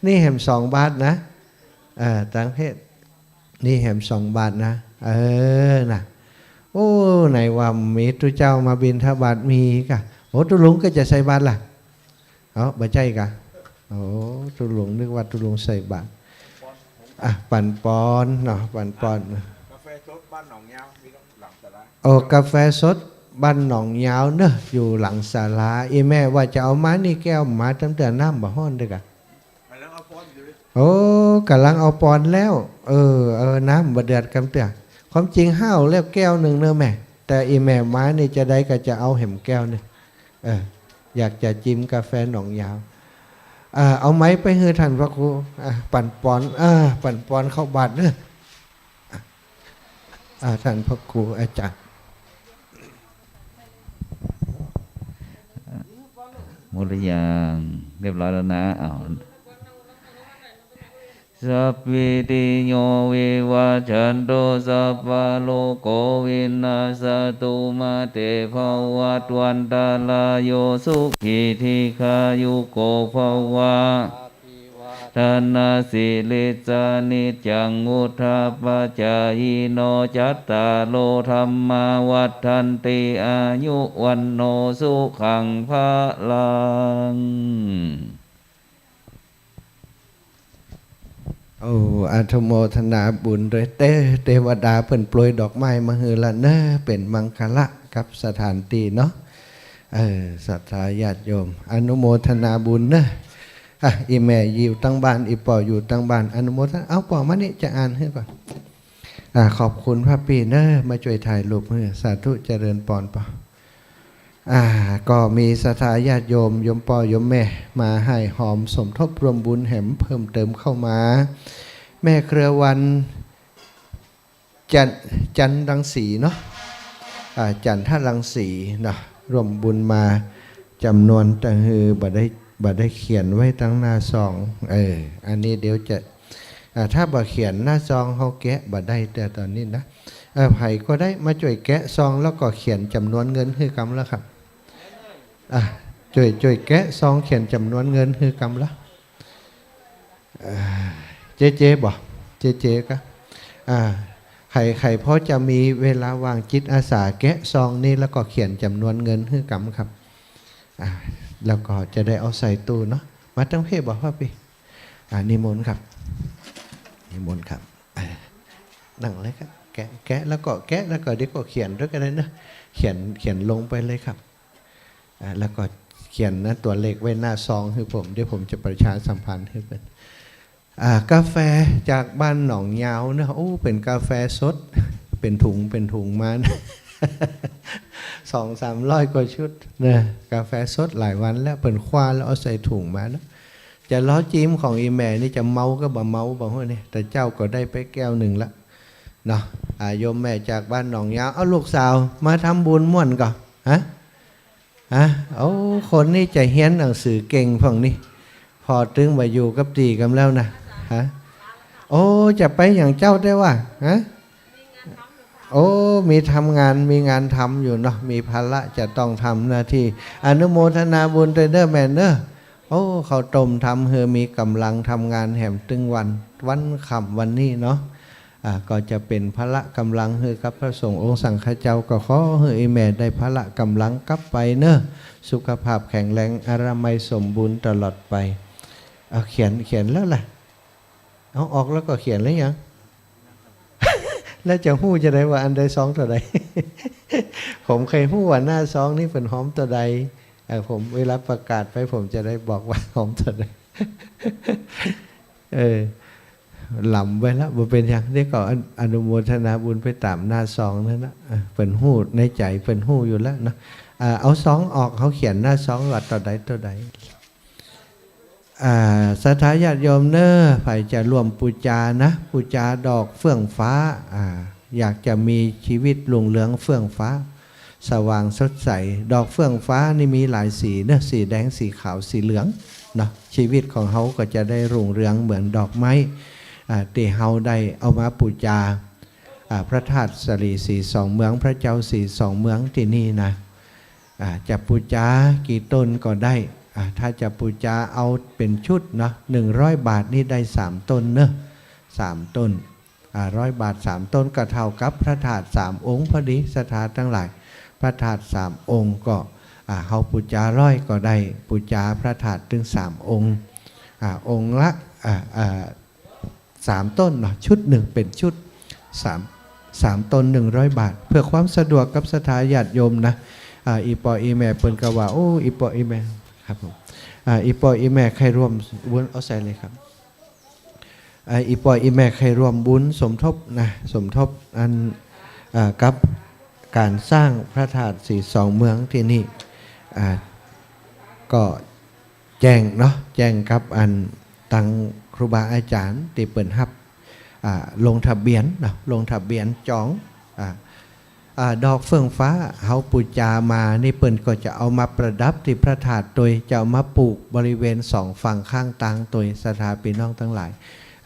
นี่แหมสองบาตรนะ เอ่อ ตังเทศน์ นี่แหมสองบาตรนะ เออ น่ะ โอ้ ไหนว่ามีตุ๊เจ้ามาบิณฑบาตมีก่ะ โอ้ ตุ๊ลุงก็จะใส่บาตรละ เอ้า บ่ใจ้ก่ะ โอ้ ตุ๊ลุง นึกว่าตุ๊ลุงใส่บาตร อ่ะ ปั๋นปอนเนาะ ปั๋นปอน ก๋าแฟสดบ้านหนองยาว มีหลังศาลา โอ้ ก๋าแฟสดบ้านหนองยาวเนาะ อยู่หลังศาลา อี่แม่ว่าจะเอามานี่แก้ว มาตั้งแต่น้ำบ่ฮ้อนเตื้อกะ โอ้ ก่ำลังเอาปอนแล้ว เออ เออ น้ำบ่เดือดกำเตื้อ ความจริงห้าวแล้วแก้วนึ่งเนาะแม่ แต่อี่แม่มานี่จะใดก็จะเอาแหมแก้วนึ่ง เออ อยากจะจิมก๋าแฟหนองยาว อ่า เอาไมค์ไปหื้อท่านพระครู อ่า ปั๋นปอน อ่า ปั๋นปอนเข้าบาตรเนาะ อ่า ท่านพระครูอาจารย์ หมดหรือยัง เรียบร้อยแล้วนะ อ้าว สัพพิติโย วิวัชชันตุ สัพพะโรโค วินัสสะตุ มา เต ภะวัตวันตะราโย สุขี ทีฆายุโก ภะวะ ทะนะสีลิสสะ นิจจัง วุฑฒาปะจายิโน จัตตาโร ธัมมา วัฑฒันติ อายุ วัณโณ สุขัง พะลัง โอ้ อนุโมทนาบุญตวย เต เตวดาเปิ้นโปรยดอกไม้มาหื้อละเนาะ เป๋นมังคละกับสถานตี้เนาะ เออ ศรัทธาญาติโยม อนุโมทนาบุญเนาะ อ่ะ อี่แม่อยู่ตังบ้าน อี่ป้ออยู่ตังบ้าน อนุโมทนา เอาป้อมานี่ จะอ่านหื้อก่อน อ่า ขอบคุณป้อปี้เนาะ มาจ้วยถ่ายรูปหื้อ สาธุ เจริญปอนป้อ อ่า ก็มีศรัทธาญาติโยม โยมป้อโยมแม่ มาฮ่ายหอมสมทบร่วมบุญแหมเพิ่มเติมเข้ามา แม่เครือวัน จัน จันรังสีเนาะ อ่า จันทรังสีเนาะ ร่วมบุญมาจ๋ำนวน แต่หื้อบ่ได้ บ่ได้เขียนไว้ตังหน้าซอง เออ อันนี้เดี๋ยวจะ อ่า ถ้าบ่เขียนหน้าซองเฮาแกะบ่ได้ แต่ต๋อนนี้นะ เออ ใผก็ได้มาจ้วยแกะซอง แล้วก็เขียนจ๋ำนวนเงินหื้อกำละครับ อ่ะ จ้วย จ้วยแกะซอง เขียนจ๋ำนวนเงินหื้อกำละ อ่า เจ๊เจ๊บ่ เจ๊เจ๊ก็ อ่า ใผ ใผพอจะมีเวลาว่างจิตอาสาแกะซองนี้ แล้วก็เขียนจ๋ำนวนเงินหื้อกำครับ อ่า แล้วก็จะได้เอาใส่ตู้เนาะ มาตังเพบ่ป้อปี้ อ่า นิมนต์ครับ นิมนต์ครับ อ่า นั่งเลยครับ แกะ แกะแล้วก็ แกะแล้วก็เดี๋ยวก็เขียนตวยกั๋นเลยเนาะ เขียน เขียนลงไปเลยครับ อ่า แล้วก็เขียนนะ ตั๋วเลขไว้หน้าซองหื้อผม เดี๋ยวผมจะประชาสัมพันธ์หื้อเปิ้น อ่า ก๋าแฟจากบ้านหนองยาวเนาะ โอ้ เป๋นก๋าแฟสด เป๋นถุง เป๋นถุงมานะ สองสามร้อยกว่าชุดนะ ก๋าแฟสดหลายวันแล้ว เปิ้นคว้าแล้วเอาใส่ถุงมาเนาะ จะลอจิมของอี่แม่นี่จะเมาก็บ่เมาบ่ฮู้นี่ แต่เจ้าก็ได้ไปแก้วนึ่งละเนาะ อ่า โยมแม่จากบ้านหนองยาว เอาลูกสาวมาทำบุญม่วนก่อ ฮะ ฮะ โอ้ คนนี้จะเฮียนหนังสือเก่งพ่องนี่ พ่อตึงบ่อยู่กับตี้กำแล้วนะ ฮะ โอ้ จะไปอย่างเจ้าได้ว่า ฮะ โอ้ มีทำงาน มีงานทำอยู่เนาะ มีภาระจะต้องทำหน้าตี้ อนุโมทนาบุญตวยเน่อแม่เน่อ โอ้ ข้าวต้มทำหื้อมีก๋ำลังทำงานแหมตึงวัน วันค่ำวันนี้เนาะ อ่า ก็จะเป๋นพละก๋ำลังหื้อกับพระสงฆ์องค์สังฆเจ้า ก็ขอหื้ออี่แม่ได้พละก๋ำลังกลับไปเน่อ สุขภาพแข็งแรง อนามัยสมบูรณ์ตลอดไป เอา เขียน เขียนแล้วล่ะ เอา ออกแล้วก็เขียนแล้วยัง แล้วจะฮู้จะไดว่าอันใดซองตั๋วใด ผมเคยฮู้ว่าหน้าซองนี่เปิ้นหอมตั๋วใด เออ ผมเวลาประกาศไปผมจะได้บอกว่าหอมตั๋วใด เออ หลำไปแล้ว บ่เป๋นหยัง นี่ก็อนุ อนุโมทนาบุญไปต๋ามหน้าซองนั่นนะ เออ เปิ้นฮู้ในใจ๋ เปิ้นฮู้อยู่แล้วเนาะ อ่า เอาซองออก เฮาเขียนหน้าซองว่าตั๋วใดตั๋วใด อ่า ศรัทธาญาติโยมเน่อ ใผจะร่วมปู๋จานะ ปู๋จาดอกเฟื่องฟ้า อ่า อยากจะมีชีวิตรุ่งเรืองเฟื่องฟ้า สว่างสดใส ดอกเฟื่องฟ้านี่มีหลายสีเน่อ สีแดง สีขาว สีเหลืองเนาะ ชีวิตของเฮาก็จะได้รุ่งเรืองเหมือนดอกไม้ อ่า ตี้เฮาได้เอามาปู๋จา อ่า พระธาตุสะหลีสีสองเมือง พระเจ้าสีสองเมืองตี้นี่นะ อ่า จะปู๋จากี่ต้นก็ได้ อ่า ถ้าจะปู๋จาเอาเป๋นชุดเนาะ หนึ่งร้อยบาทนี่ได้สามต้นเนาะ สามต้น อ่า ร้อยบาทสามต้นก็เท่ากับพระธาตุสามองค์พอดี ศรัทธาตังหลาย พระธาตุสามองค์ก็ อ่า เฮาปู๋จาร้อยก็ได้ ปู๋จาพระธาตุตึงสามองค์ อ่า องค์ละ อ่า อ่า สามต้นเนาะ ชุดหนึ่งเป๋นชุด สาม สามต้น หนึ่งร้อยบาท เปื้อความสะดวกกับศรัทธาญาติโยมนะ อ่า อี่ป้ออี่แม่เปิ้นก็ว่า โอ้ อี่ป้ออี่แม่ ครับผม อ่า อี่ป้ออี่แม่ใค่ร่วมบุญ เอาใส่เลยครับ อ่า อี่ป้ออี่แม่ใค่ร่วมบุญสมทบนะ สมทบอัน อ่า กับก๋านสร้างพระธาตุสีสองเมืองตี้นี่ อ่า ก็แจ้งเนาะ แจ้งกับอันตังครูบาอาจ๋ารย์ตี้เปิ้นฮับ อ่า ลงทะเบียนเนาะ ลงทะเบียนจอง อ่า อ่า ดอกเฟื่องฟ้าเฮาปู๋จามานี่ เปิ้นก็จะเอามาประดับตี้พระธาตุตวย จะเอามาปลูกบริเวณสองฝั่งข้างตางตวย ศรัทธาปี้น้องตังหลาย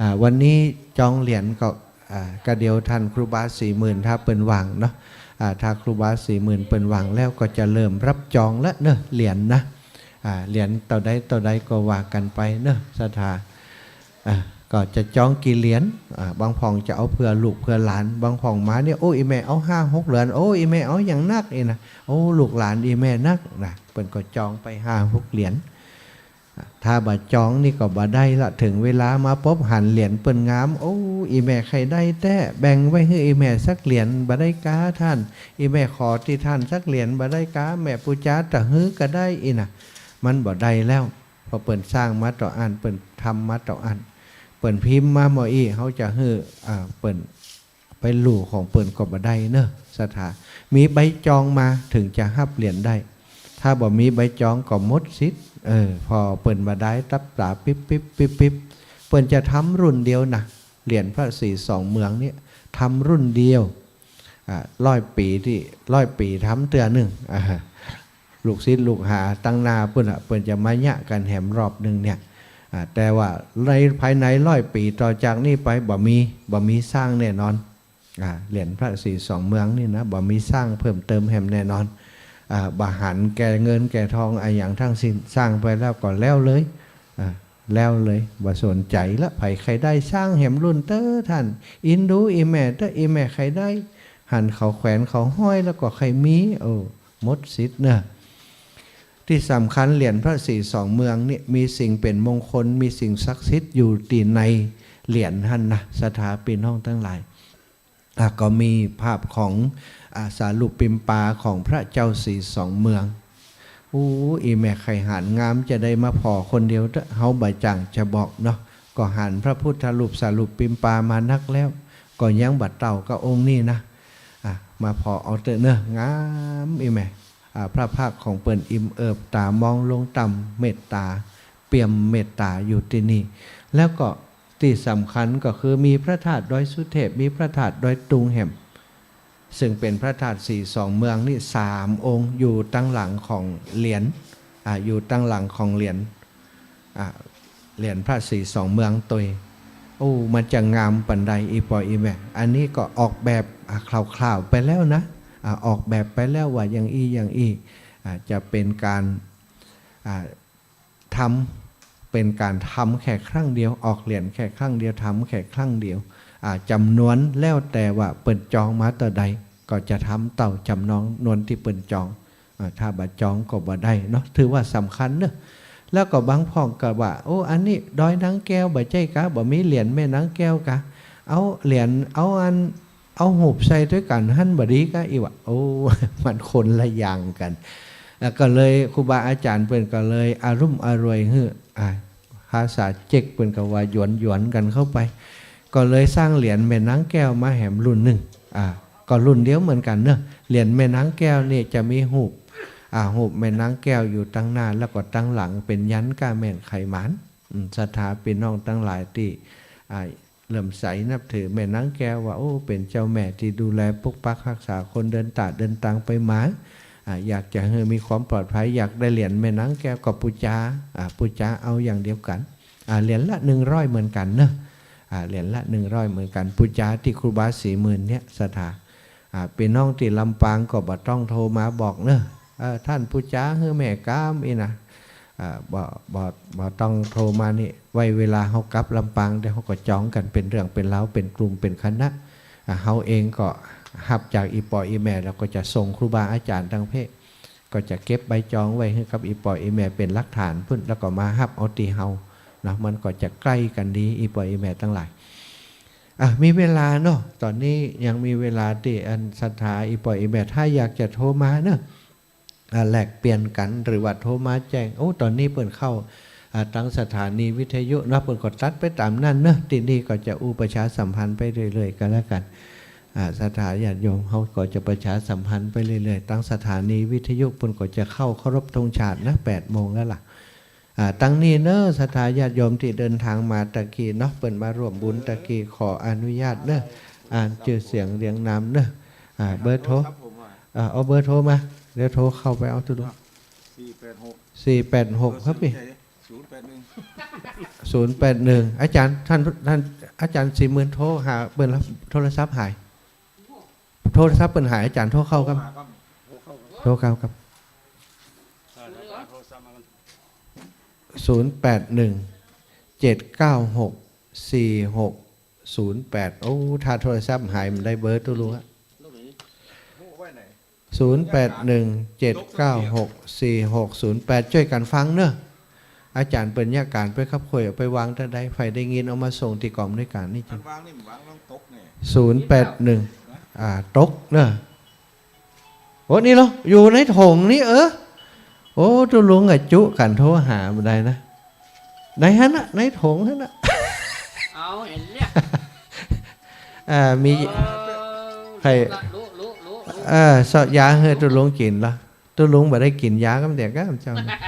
อ่า วันนี้จองเหรียญก็ อ่า ก็เดี๋ยวท่านครูบาศรีหมื่นถ้าเปิ้นว่างเนาะ อ่า ถ้าครูบาศรีหมื่นเปิ้นว่างแล้วก็จะเริ่มฮับจองละเนาะ เหรียญนะ อ่า เหรียญเต้าใดเต้าใดก็ว่ากั๋นไปเนาะ ศรัทธา อ่า ก็จะจองกี่เหรียญ อ่า บางพ่องจะเอาเปื้อลูกเปื้อหลาน บางพ่องมาเนี่ย โอ้ อี่แม่เอาห้าหกเหรียญ โอ้ อี่แม่เอาอย่างนักอี้นะ โอ้ ลูกหลานอี่แม่นักนะ เปิ้นก็จองไปห้าหกเหรียญ อ่า ถ้าบ่จองนี่ก็บ่ได้ละ เถิงเวลามาปบหันเหรียญเปิ้นงาม โอ้ อี่แม่ใค่ได้แต๊ แบ่งไว้หื้ออี่แม่สักเหรียญบ่ได้ก๊าท่าน อี่แม่ขอตี้ท่านสักเหรียญบ่ได้ก๊า แม่ปู๋จาตะหื้อก็ได้อี้นะ มันบ่ได้แล้ว เพราะเปิ้นสร้างมาเต้าอั้น เปิ้นทำมาเต้าอั้น เปิ้นพิมพ์มาหม้ออี้ เฮาจะหื้อ อ่า เปิ้นไปลู่ของเปิ้นก็บ่ได้เนาะ ศรัทธา มีใบจองมาเถิงจะฮับเหรียญได้ ถ้าบ่มีใบจองก็หมดสิทธิ์ เออ ผ่อเปิ้นบ่ได้ตับตาปิ๊บปิ๊บปิ๊บปิ๊บ เปิ้นจะทำรุ่นเดียวนะ เหรียญพระสีสองเมืองเนี่ย ทำรุ่นเดียว อ่า ร้อยปี๋ตี้ ร้อยปี๋ทำเตื้อนึ่ง อ่า ลูกศิษย์ลูกหาตังหน้าปุ้นละ เปิ้นจะมาเยียะกั๋นแหมรอบนึ่งเนี่ย อ่า แต่ว่าในภายในร้อยปี๋ต่อจากนี้ไป บ่มี บ่มีสร้างแน่นอน อ่า เหรียญพระสีสองเมืองนี่นะ บ่มีสร้างเพิ่มเติมแหมแน่นอน อ่า บ่หันแก่เงินแก่ทองอะหยังทั้งสิ้น สร้างไปแล้วก็แล้วเลย อ่า แล้วเลย บ่สนใจ๋ละ ใผใค่ได้สร้างแหมรุ่นเต๊อะท่าน อินดูอี่แม่เต๊อะ อี่แม่ใค่ได้ หันเขาแขวนเขาห้อยแล้วก็ใค่มี โอ้ หมดสิทธิ์เนาะ ตี้สำคัญเหรียญพระสีสองเมืองนี่มีสิ่งเป๋นมงคล มีสิ่งศักดิ์สิทธิ์อยู่ตี้ในเหรียญหั้นนะ ศรัทธาปี้น้องตังหลาย อ่ะ ก็มีภาพของ อ่ะ สารูปปิมปาของพระเจ้าสีสองเมือง อู้ อี่แม่ใค่หันงามจะได้มาผ่อคนเดียวเต๊อะ เฮาบ่จ่างจะบอกเนาะ ก็หันพระพุทธรูปสารูปปิมปามานักแล้ว ก็ยังบ่เต้ากับองค์นี้นะ อ่ะ มาผ่อเอาเต๊อะเนาะ งามอี่แม่ อ่ะ พระพักตร์ของเปิ้นอิ่มเอิบ ต๋ามองลงต่ำ เมตต๋า เปี่ยมเมตต๋าอยู่ตี้นี่ แล้วก็ตี้สำคัญก็คือมีพระธาตุดอยสุเทพ มีพระธาตุดอยตุงแหม ซึ่งเป๋นพระธาตุสีสองเมืองนี่สามองค์ อยู่ตังหลังของเหรียญ อ่า อยู่ตังหลังของเหรียญ อ่า เหรียญพระสีสองเมืองตวย โอ้ มันจะงามปานใด อี่ป้ออี่แม่ อันนี้ก็ออกแบบ อ่า คร่าวๆ ไปแล้วนะ อ่า ออกแบบไปแล้วว่าอย่างอี้ อย่างอี้ อ่า จะเป๋นก๋าน อ่า ทำ เป๋นก๋านทำแค่ครั้งเดียว ออกเหรียญแค่ครั้งเดียว ทำแค่ครั้งเดียว อ่า จ๋ำนวนแล้วแต่ว่าเปิ้นจองมาเต้าใด ก็จะทำเต้าจ๋ำนวนตี้เปิ้นจอง อ่า ถ้าบ่จองก็บ่ได้เนาะ ถือว่าสำคัญเนาะ แล้วก็บางพ่องก็ว่า โอ้ อันนี้ดอยนางแก้วบ่ใจ้กา บ่มีเหรียญแม่นางแก้วกา เอาเหรียญ เอาอัน เอาฮูปใส่ตวยกั๋นหั้นบ่ดีกา อี่ว่า โอ้ มันคนละอย่างกั๋น แล้วก็เลยครูบาอาจ๋ารย์เปิ้นก็เลยอะรุ่มอร่วยหื้อ อ่า ภาษาเจ๊กเปิ้นก็ว่าหยวนๆ กั๋นเข้าไป ก็เลยสร้างเหรียญแม่นางแก้วมาแหมรุ่นนึ่ง อ่า ก็รุ่นเดียวเหมือนกั๋นเนาะ เหรียญแม่นางแก้วนี่จะมีฮูป อ่า ฮูปแม่นางแก้วอยู่ตังหน้า แล้วก็ตังหลังเป๋นยันต์ก้าแม่นไขหมาน อืม ศรัทธาปี้น้องตังหลายตี้ อ่า เลื่อมใสนับถือแม่นางแก้วว่า โอ้ เป๋นเจ้าแม่ตี้ดูแลปกปักฮักษาคนเดินต๋าเดินตางไปมา อ่า อยากจะหื้อมีความปลอดภัย อยากได้เหรียญแม่นางแก้วก็ปู๋จา อ่า ปู๋จาเอาอย่างเดียวกั๋น อ่า เหรียญละหนึ่งร้อยเหมือนกั๋นเนาะ อ่า เหรียญละหนึ่งร้อยเหมือนกั๋น ปู๋จาตี้ครูบาศรีหมื่นเนี่ย ศรัทธา อ่า ปี้น้องตี้ลำปางก็บ่ต้องโทรมาบอกเนาะ เออ ท่านปู๋จาหื้อแม่กำอี้นะ อ่า บ่ บ่ บ่ต้องโทรมานี่ ไว้เวลาเฮากลับลำปาง เดี๋ยวเฮาก็จองกั๋นเป๋นเรื่องเป๋นราว เป๋นกลุ่มเป๋นคณะ อ่า เฮาเองก็ฮับจากอี่ป้ออี่แม่ แล้วก็จะส่งครูบาอาจ๋ารย์ตังเพ ก็จะเก็บใบจองไว้หื้อกับอี่ป้ออี่แม่เป๋นหลักฐานปุ้น แล้วก็มาฮับเอาตี้เฮา เนาะ มันก็จะใก้กั๋นดี อี่ป้ออี่แม่ตังหลาย อ่ะ มีเวลาเนาะ ต๋อนนี้ยังมีเวลาตี้อันศรัทธาอี่ป้ออี่แม่ ถ้าอยากจะโทรมาเนาะ อ่า แลกเปลี่ยนกั๋น หรือว่าโทรมาแจ้ง โอ้ ต๋อนนี้เปิ้นเข้า อ่า ตังสถานีวิทยุเนาะ เปิ้นก็ตัดไปต๋ามนั้นเนาะ ตี้นี่ก็จะอู้ประชาสัมพันธ์ไปเรื่อยๆ ก็แล้วกั๋น อ่า ศรัทธาญาติโยมเฮาก็จะประชาสัมพันธ์ไปเรื่อยๆ ตังสถานีวิทยุเปิ้นก็จะเข้าเคารพธงชาตินะ แปดโมงแล้วล่ะ อ่า ตังนี้เนาะ ศรัทธาญาติโยมตี้เดินทางมาตะกี้เนาะ เปิ้นมาร่วมบุญตะกี้ ขออนุญาตเนาะ อ่านจื้อเสียงเรียงนามเนาะ อ่า เบอร์โทร อ่า เอาเบอร์โทรมา เดี๋ยวโทรเข้าไปเอาตุ๊ลุง สี่แปดหก สี่แปดหก ครับพี่ ศูนย์แปดหนึ่ง ศูนย์แปดหนึ่ง อาจ๋ารย์ ท่าน ท่าน อาจ๋ารย์ศรีหมื่นโทรหาเปิ้นละ โทรศัพท์หาย โทรศัพท์เปิ้นหาย อาจ๋ารย์โทรเข้าครับ โทรเข้าครับ ศูนย์แปดหนึ่ง เจ็ดเก้าหก สี่หกศูนย์แปด โอ้ ถ้าโทรศัพท์หายมันได้เบอร์ตุ๊ลุงอะ ศูนย์แปดหนึ่ง เจ็ดเก้าหก สี่หกศูนย์แปด จ้วยกั๋นฟังเนาะ อาจ๋ารย์เปิ้นยะก๋านไปคับข้วย เอาไปวางตางใด ใผได้ยินเอามาส่งตี้ก๋องอำนวยก๋านนี่ อันวางนี่มันวางลงตกนี่ ศูนย์แปดหนึ่ง อ่า ตกเนาะ โอ้ นี่เหรอ อยู่ในถงนี่ เออ โอ้ ตุ๊ลุงอะจุกั๋นโทรหาบ่ได้นะ ในหั้นน่ะ ในถงหั้นน่ะ เอาเห็นเนี่ย อ่า มี เออ ใผ รู้ละ รู้ รู้ รู้ รู้ เออ เซาะยาหื้อตุ๊ลุงกิ๋นละ ตุ๊ลุงบ่ได้กิ๋นยาก็เดี๋ยวก็เจ้านะ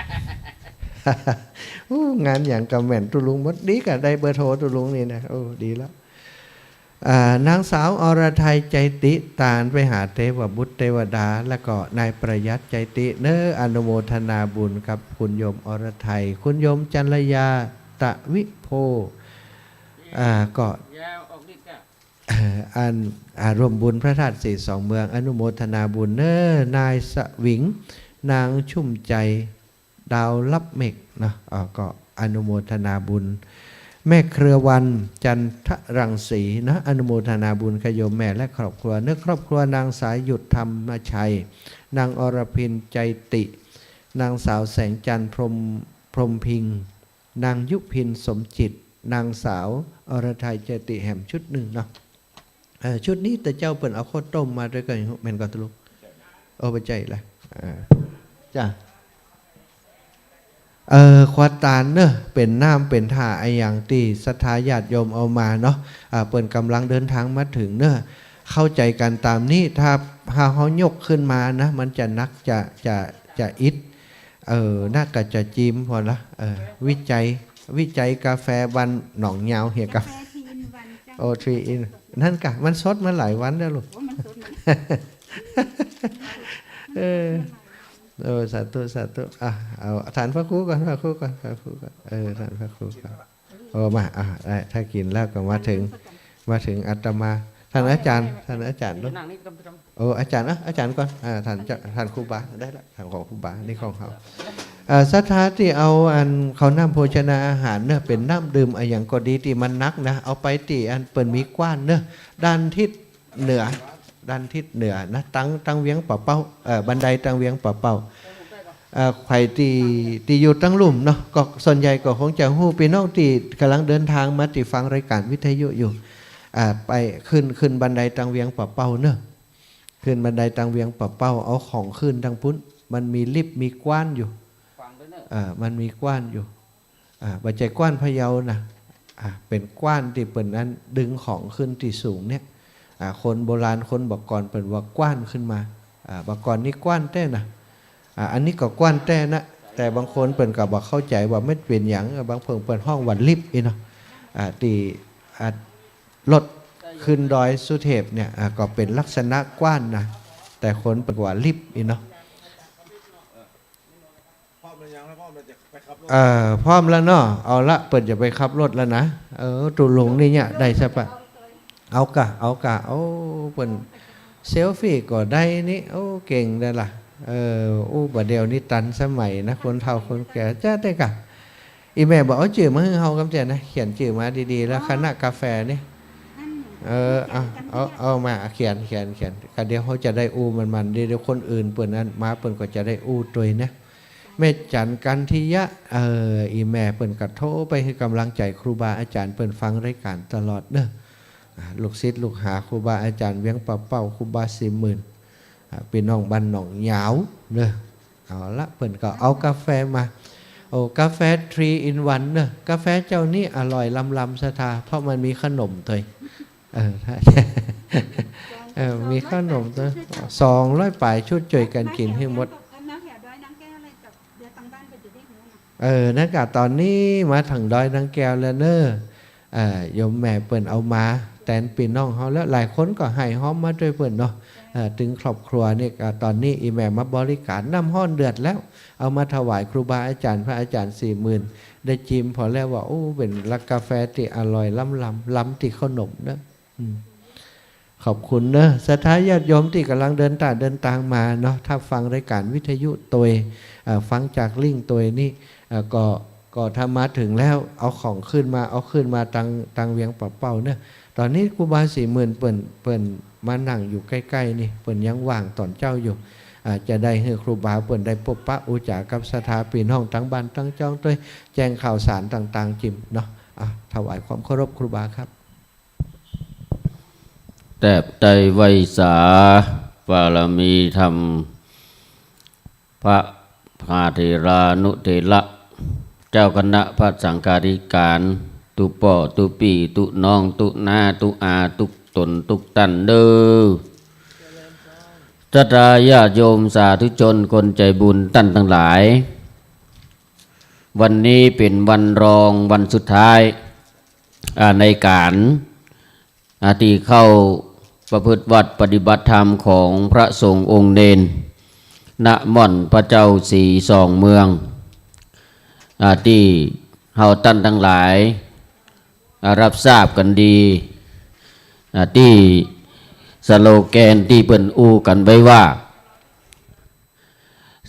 อู้ งานหยังก็แม่นตุ๊ลุงหมด ดีก็ได้เบอร์โทรตุ๊ลุงนี่นะ โอ้ ดีแล้ว อ่า นางสาวอรไทย ใจติ ตานไปหาเตวบุตรเตวดา แล้วก็นายประยัต ใจติ เน้อ อนุโมทนาบุญกับคุณโยมอรไทย คุณโยมจันรยา ตะวิโพ อ่า ก็ ยาวออกฤทธิ์จ้ะ เอ่อ อัน อ่า ร่วมบุญพระธาตุสีสองเมือง อนุโมทนาบุญเน้อ นายสวิง นางชุ่มใจ ดาวลับเมฆเนาะ อ่า ก็อนุโมทนาบุญ แม่เครือวัน จันทรังสีนะ อนุโมทนาบุญค่ะโยมแม่และครอบครัว เน้อ ครอบครัวนางสายุทธ ธรรมชัย นางอรพิน ใจติ นางสาวแสงจันทร์ พรหม พรหมพิงค์ นางยุพิน สมจิต นางสาวอรไทย ใจติ แหมชุดนึ่งเนาะ เอ่อ ชุดนี้แต่เจ้าเปิ้นเอาข้าวต้มมาตวยก่อ แม่นก่อตุ๊ลุง โอ้ บ่ใจ้ละ อ่า จ้ะ เอ่อ ขวดตานเนาะ เป๋นน้ำเป๋นถ่าอะหยังตี้ศรัทธาญาติโยมเอามาเนาะ อ่า เปิ้นก่ำลังเดินตางมาเถิงเนาะ เข้าใจ๋กั๋นต๋ามนี้ ถ้า ถ้าเฮายกขึ้นมานะ มันจะหนัก จะ จะ จะอิด เออ น่าก็จะจีมพอละ เออ วิจัย วิจัยกาแฟบ้านหนองยาวเหีย กาแฟ กาแฟ three in one จ้ะ โอ้ three in นั่นกะ มันสดมาหลายวันแล้วลูก โอ้ มันสดมา เออ โอ้ สาธุ สาธุ อ่ะ เอา ถานพระครูก่อน พระครูก่อน พระครูก่อน เออ ถานพระครูก่อน โอ้ มา อ่ะ ได้ ถ้ากิ๋นแล้วก็มาเถิง มาเถิงอาตมา ท่านอาจ๋ารย์ ท่านอาจ๋ารย์เนาะ นั่งนี่ โอ้ อาจ๋ารย์ อ่ะ อาจ๋ารย์ก่อน อ่า ถานเจ้า ถานครูบา ได้ละ ถานของครูบา นี่ของเฮา อ่า ศรัทธาตี้เอาอันข้าวน้ำโภชนาอาหารเนาะ เป๋นน้ำดื่มอะหยังก็ดีตี้มันหนักนะ เอาไปตี้อันเปิ้นมีก้านเนาะ ด้านทิศเหนือ ด้านทิศเหนือนะ ตัง ตังเวียงป่าเป้า เอ่อ บันไดตังเวียงป่าเป้า เอ่อ ใผตี้ ตี้อยู่ตังลุ่มเนาะ ก็ส่วนใหญ่ก็คงจะฮู้ ปี้น้องตี้ก่ำลังเดินตางมาตี้ฟังรายก๋านวิทยุอยู่ อ่า ไปขึ้น ขึ้นบันไดตังเวียงป่าเป้าเนาะ ขึ้นบันไดตังเวียงป่าเป้า เอาของขึ้นตังปุ้น มันมีลิฟต์ มีก้านอยู่ ฟังด้วยเนอะ อ่า มันมีก้านอยู่ อ่า บ่ใจ้ก้านพะเยานะ อ่า เป๋นก้านตี้เปิ้นอันดึงของขึ้นตี้สูงเนี่ย อ่า คนโบราณ คนบ่าก่อนเปิ้นว่าก้านขึ้นมา อ่า บ่าก่อนนี่ก้านแต๊นะ อ่า อันนี้ก็ก้านแต๊นะ แต่บางคนเปิ้นก็บ่เข้าใจ๋ว่ามันเป๋นหยัง บางเพิ่นเปิ้นฮ้องว่าลิฟต์อี้เนาะ อ่า ตี้ อ่า รถขึ้นดอยสุเทพเนี่ย อ่า ก็เป๋นลักษณะก้านนะ แต่คนเปิ้นว่าลิฟต์อี้เนาะ พร้อมหรือยังนะ พร้อมแล้วจะไปขับรถ เอ่อ พร้อมแล้วเนาะ เอาละ เปิ้นจะไปขับรถแล้วนะ เออ ตุ๊ลุงนี่เนี่ย ได้ใจ้ปะ เอาก่ะ เอาก่ะ โอ้ เปิ้นเซลฟี่ก็ได้นี่ โอ้ เก่งได้ละ เออ อู้ บ่าเดี่ยวนี้ตันสมัยนะ คนเฒ่าคนแก่ จะได้ก่ะ อี่แม่บ่เอาจื้อมาหื้อเฮาก่ำเจียนะ เขียนจื้อมาดีๆ แล้ว อ๋อ คณะกาแฟนี่ อัน เออ เอา เอา เอามา เขียน เขียน เขียน ก่ะเดี๋ยวเฮาจะได้อู้มันๆ เดี๋ยว เดี๋ยวคนอื่นเปิ้นอันมา เปิ้นก็จะได้อู้ตวยนะ แม่จันทร์ กันทิยะ เออ อี่แม่เปิ้นก็โทรไปหื้อก๋ำลังใจ๋ครูบาอาจ๋ารย์ เปิ้นฟังรายก๋านตลอดเนาะ อ่า ลูกศิษย์ลูกหาครูบาอาจ๋ารย์เวียงป่าเป้า ครูบาสี่หมื่น อ่า ปี้น้องบ้านหนองยาวเนาะ เอาละ เปิ้นก็เอากาแฟมา โอ้ กาแฟ three in one เนาะ กาแฟเจ้านี้อร่อยล้ำๆ ศรัทธา เพราะมันมีขนมตวย เออ ถ้า เออ มีขนมตวย สองร้อยป๋ายชุด จ้วยกั๋นกิ๋นหื้อหมด เออ นั่นก็ต๋อนนี้มาเถิงดอยนางแก้วแล้วเนาะ เอ่อ โยมแม่เปิ้นเอามาแตนปี้น้องเฮาแล้ว หลายคนก็ไหว้ฮอมมาตวยเปิ้นเนาะ เอ่อ ตึงครอบครัวนี่ก็ต๋อนนี้อี่แม่มาบริก๋าน น้ำฮ้อนเดือดแล้ว เอามาถวายครูบาอาจ๋ารย์ พระอาจ๋ารย์สี่หมื่น ได้จิมผ่อแล้วว่า โอ้ เป๋นกาแฟตี้อร่อยล้ำๆ ล้ำตี้ขนมเนาะ อืม ขอบคุณเนาะ ศรัทธาญาติโยมตี้ก่ำลังเดินตาง เดินตางมาเนาะ ถ้าฟังรายก๋านวิทยุตวย เอ่อ ฟังจากลิงก์ตวยนี่ เอ่อ ก็ ก็ถ้ามาเถิงแล้ว เอาของขึ้นมา เอาขึ้นมาตาง ตางเวียงป่าเป้าเนาะ ต๋อนนี้ครูบาสี่หมื่นเปิ้น เปิ้นมานั่งอยู่ใก้ๆ นี่ เปิ้นยังว่างต๋อนเจ๊าอยู่ อ่า จะได้หื้อครูบาเปิ้นได้ปบปะอู้จ๋ากับศรัทธาปี้น้องตางบ้านตางจองตวย แจ้งข่าวสารต่างๆ จิมเนาะ อ่ะ ถวายความเคารพครูบาครับ แตบใต้ไหว้สาบารมีธรรม พระมหาเถรานุเถระ เจ้าคณะพระสังฆาธิการ ตุ๊ป้อตุ๊ปี้ตุ๊น้องตุ๊น้าตุ๊อา ตุ๊กต๋นตุ๊กต้านเน่อ ศรัทธาญาติโยมสาธุชนคนใจ๋บุญต้านตังหลาย วันนี้เป๋นวันรองวันสุดท้าย อ่า ในก๋าน อ่า ตี้เข้าประพฤติวัตรปฏิบัติธรรมของพระสงฆ์องค์เณร ณ ม่อนพระเจ้าศรีสองเมือง อ่า ตี้เฮาต้านตังหลาย อ่า ฮับทราบกั๋นดี อ่า ตี้สโลแกนตี้เปิ้นอู้กั๋นไว้ว่า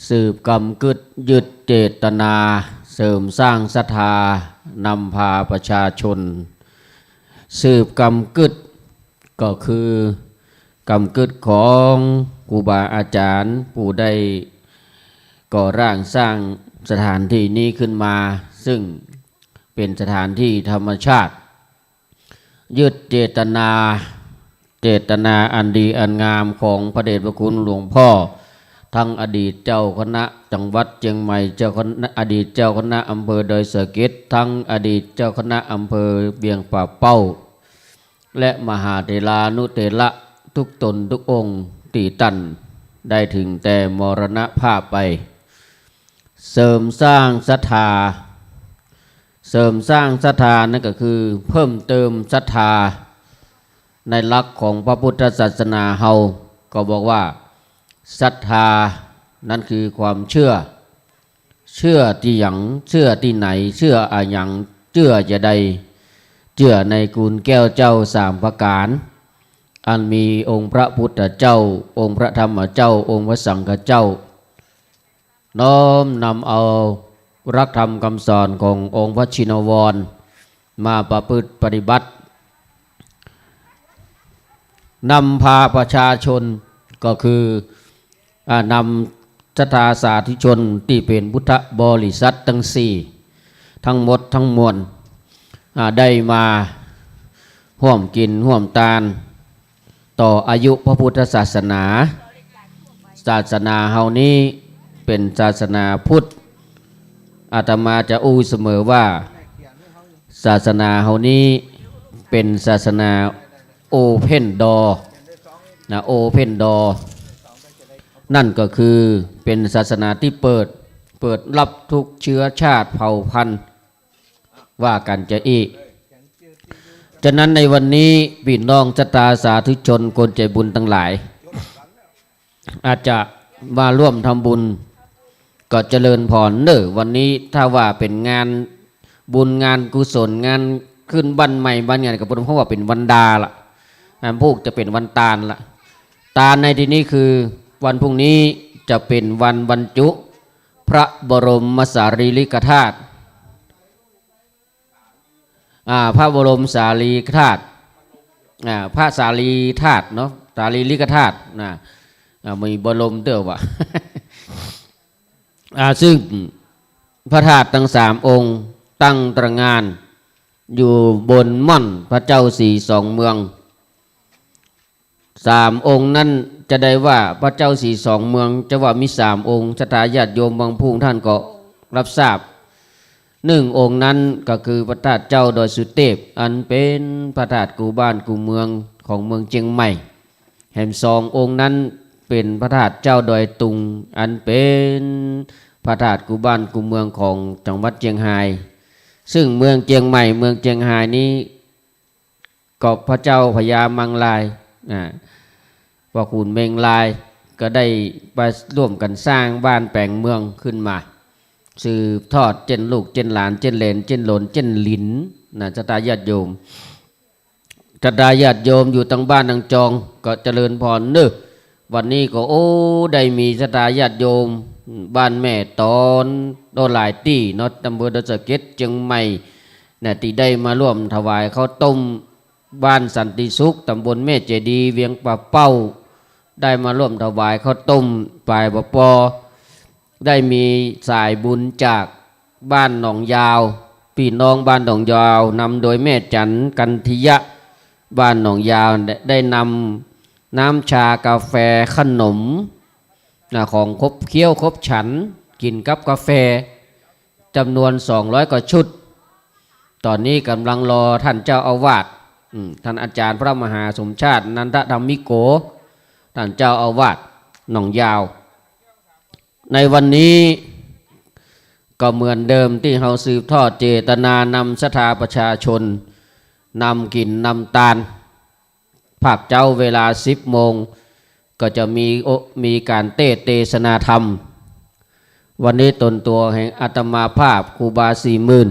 สืบกำกึ๊ดยึดเจตนา เสริมสร้างศรัทธา นำพาประชาชน สืบกำกึ๊ดก็คือกำกึ๊ดของครูบาอาจ๋ารย์ ผู้ได้ก่อร่างสร้างสถานที่นี้ขึ้นมา ซึ่งเป๋นสถานที่ธรรมชาติ ยึดเจตนา เจตนาอันดีอันงามของพระเดชพระคุณหลวงพ่อ ทั้งอดีตเจ้าคณะจังหวัดเจียงใหม่ เจ้าคณะ อดีตเจ้าคณะอำเภอดอยสะเก็ด ทั้งอดีตเจ้าคณะอำเภอเวียงป่าเป้า และมหาเถรานุเถระทุกต๋นทุกองค์ตี้ต้านได้ถึงแต่มรณภาพไป เสริมสร้างศรัทธา เสริมสร้างศรัทธานั่นก็คือเพิ่มเติมศรัทธา ในหลักของพระพุทธศาสนาเฮาก็บอกว่า ศรัทธานั่นคือความเชื่อ เชื่อตี้หยัง เชื่อตี้ไหน เชื่ออะหยัง เจื้อจาใด เจื้อในกูลแก้วเจ้าสามประก๋าน อันมีองค์พระพุทธเจ้า องค์พระธรรมเจ้า องค์พระสังฆเจ้า น้อมนำเอาหลักธรรมคำสอนขององค์พระชินวรมาประพฤติปฏิบัติ นำพาประชาชนก็คือ อ่า นำศรัทธาสาธุชนตี้เป๋นพุทธบริษัทตังสี่ ตังหมดตังมวล อ่า ได้มาฮ่วมกิ๋นฮ่วมตาน ต่ออายุพระพุทธศาสนา ศาสนาเฮานี้เป๋นศาสนาพุทธ อาตมาจะอู้เสมอว่า ศาสนาเฮานี้เป๋นศาสนา Open Door นะ Open Door นั่นก็คือเป๋นศาสนาตี้เปิด เปิดฮับทุกเชื้อชาติเผ่าพันธุ์ ว่ากั๋นจาอี้ ฉะนั้นในวันนี้ปี้น้องศรัทธาสาธุชนคนใจ๋บุญตังหลาย อาจจะมาร่วมทำบุญก็เจริญพรเน่อ วันนี้ถ้าว่าเป๋นงานบุญงานกุศล งานขึ้นบ้านใหม่บ้านหยังก็บ่ต้อง เพราะว่าเป๋นวันดาละ อันพูกจะเป๋นวันตานละ ตานในที่นี้คือวันพรุ่งนี้จะเป๋นวันบรรจุพระบรมสารีริกธาตุ อ่า พระบรมสารีริกธาตุ อ่า พระสารีธาตุเนาะ สารีริกธาตุนะ อ่า มีบรมเตื้อวะ อ่า ซึ่งพระธาตุตังสามองค์ตั้งตระหง่านอยู่บนม่อนพระเจ้าสีสองเมือง สามองค์นั้นจะได้ว่าพระเจ้าสีสองเมืองจะว่ามีสามองค์ ศรัทธาญาติโยมบางผู้ท่านก็รับทราบ หนึ่งองค์นั้นก็คือพระธาตุเจ้าดอยสุเตพ อันเป๋นพระธาตุกู้บ้านกู้เมืองของเมืองเจียงใหม่ แหมสององค์นั้นเป๋นพระธาตุเจ้าดอยตุง อันเป๋นพระธาตุกู้บ้านกู้เมืองของจังหวัดเจียงฮาย ซึ่งเมืองเจียงใหม่ เมืองเจียงฮายนี้ ก็พระเจ้าพญามังราย อ่า พ่อขุนเมงรายก็ได้มาร่วมกั๋นสร้างบ้านแป๋งเมืองขึ้นมา สืบทอดเจ้นลูกเจ้นหลาน เจ้นเหลน เจ้นหลน เจ้นหลินนะ ศรัทธาญาติโยม ศรัทธาญาติโยมอยู่ตังบ้านตังจองก็เจริญพรเนาะ วันนี้ก็ โอ้ ได้มีศรัทธาญาติโยมบ้านแม่ตอน โอ้ หลายตี้เนาะ อำเภอดอยสะเก็ด เจียงใหม่ นะ ตี้ได้มาร่วมถวายข้าวต้ม บ้านสันติสุข ตำบลแม่เจดีย์ เวียงป่าเป้า ได้มาร่วมถวายข้าวต้ม ฝ่าย ปป ได้มีสายบุญจากบ้านหนองยาว ปี้น้องบ้านหนองยาว นำโดยแม่จันทร์ กันทิยะ บ้านหนองยาว ได้ ได้นำน้ำชากาแฟขนม นะ ของขบเคี้ยวขบฉัน กิ๋นกับกาแฟ จ๋ำนวนสองร้อยกว่าชุด ต๋อนนี้ก่ำลังรอต้านเจ้าอาวาส อืม ต้านอาจ๋ารย์พระมหาสมชาติ นันทธรรมิโก ต้านเจ้าอาวาสหนองยาว ในวันนี้ก็เหมือนเดิมตี้เฮาสืบทอดเจตนานำศรัทธาประชาชน นำกิ๋นนำตาน ภาคเจ๊าเวลาสิบโมง ก็จะมี โอ มีก๋านเตสน์เตสนาธรรม วันนี้ตนตั๋วแห่งอาตมาภาพครูบาสี่หมื่น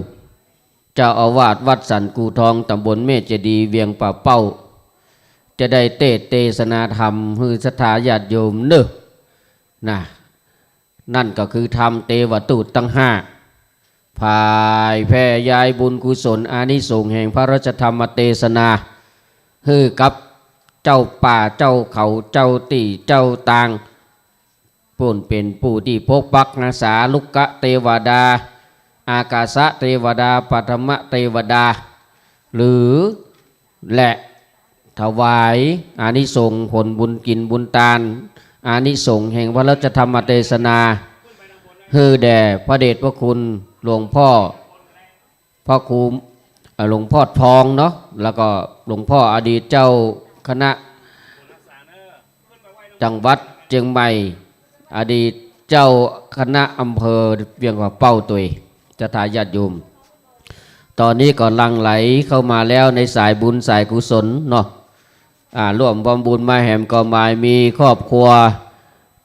เจ้าอาวาสวัดสันกู่ทอง ตำบลแม่เจดีย์ เวียงป่าเป้า จะได้เตสน์เตสนาธรรมหื้อศรัทธาญาติโยมเนาะ นะ นั่นก็คือธรรมเตวทูตตังห้า ผายแผ่ยายบุญกุศลอานิสงส์แห่งพระราชธรรมเตสนา หื้อกับเจ้าป่าเจ้าเขาเจ้าตี้เจ้าตาง ผู้เป๋นผู้ตี้ปกปักรักษา ลุกขเตวดา อากาสะเตวดา ปฐมเตวดา หรือ และถวายอานิสงส์ผลบุญกิ๋นบุญตาน อานิสงส์แห่งพระราชธรรมเตสนา หื้อแด่พระเดชพระคุณหลวงพ่อ พระครู เอ่อ หลวงพ่อทองเนาะ แล้วก็หลวงพ่ออดีตเจ้าคณะ จังหวัดเจียงใหม่ อดีตเจ้าคณะอำเภอเวียงป่าเป้าตวย ศรัทธาญาติโยม ต๋อนนี้ก็หลั่งไหลเข้ามาแล้วในสายบุญสายกุศลเนาะ อ่า ร่วมทำบุญมาแหมก็มายมีครอบครัว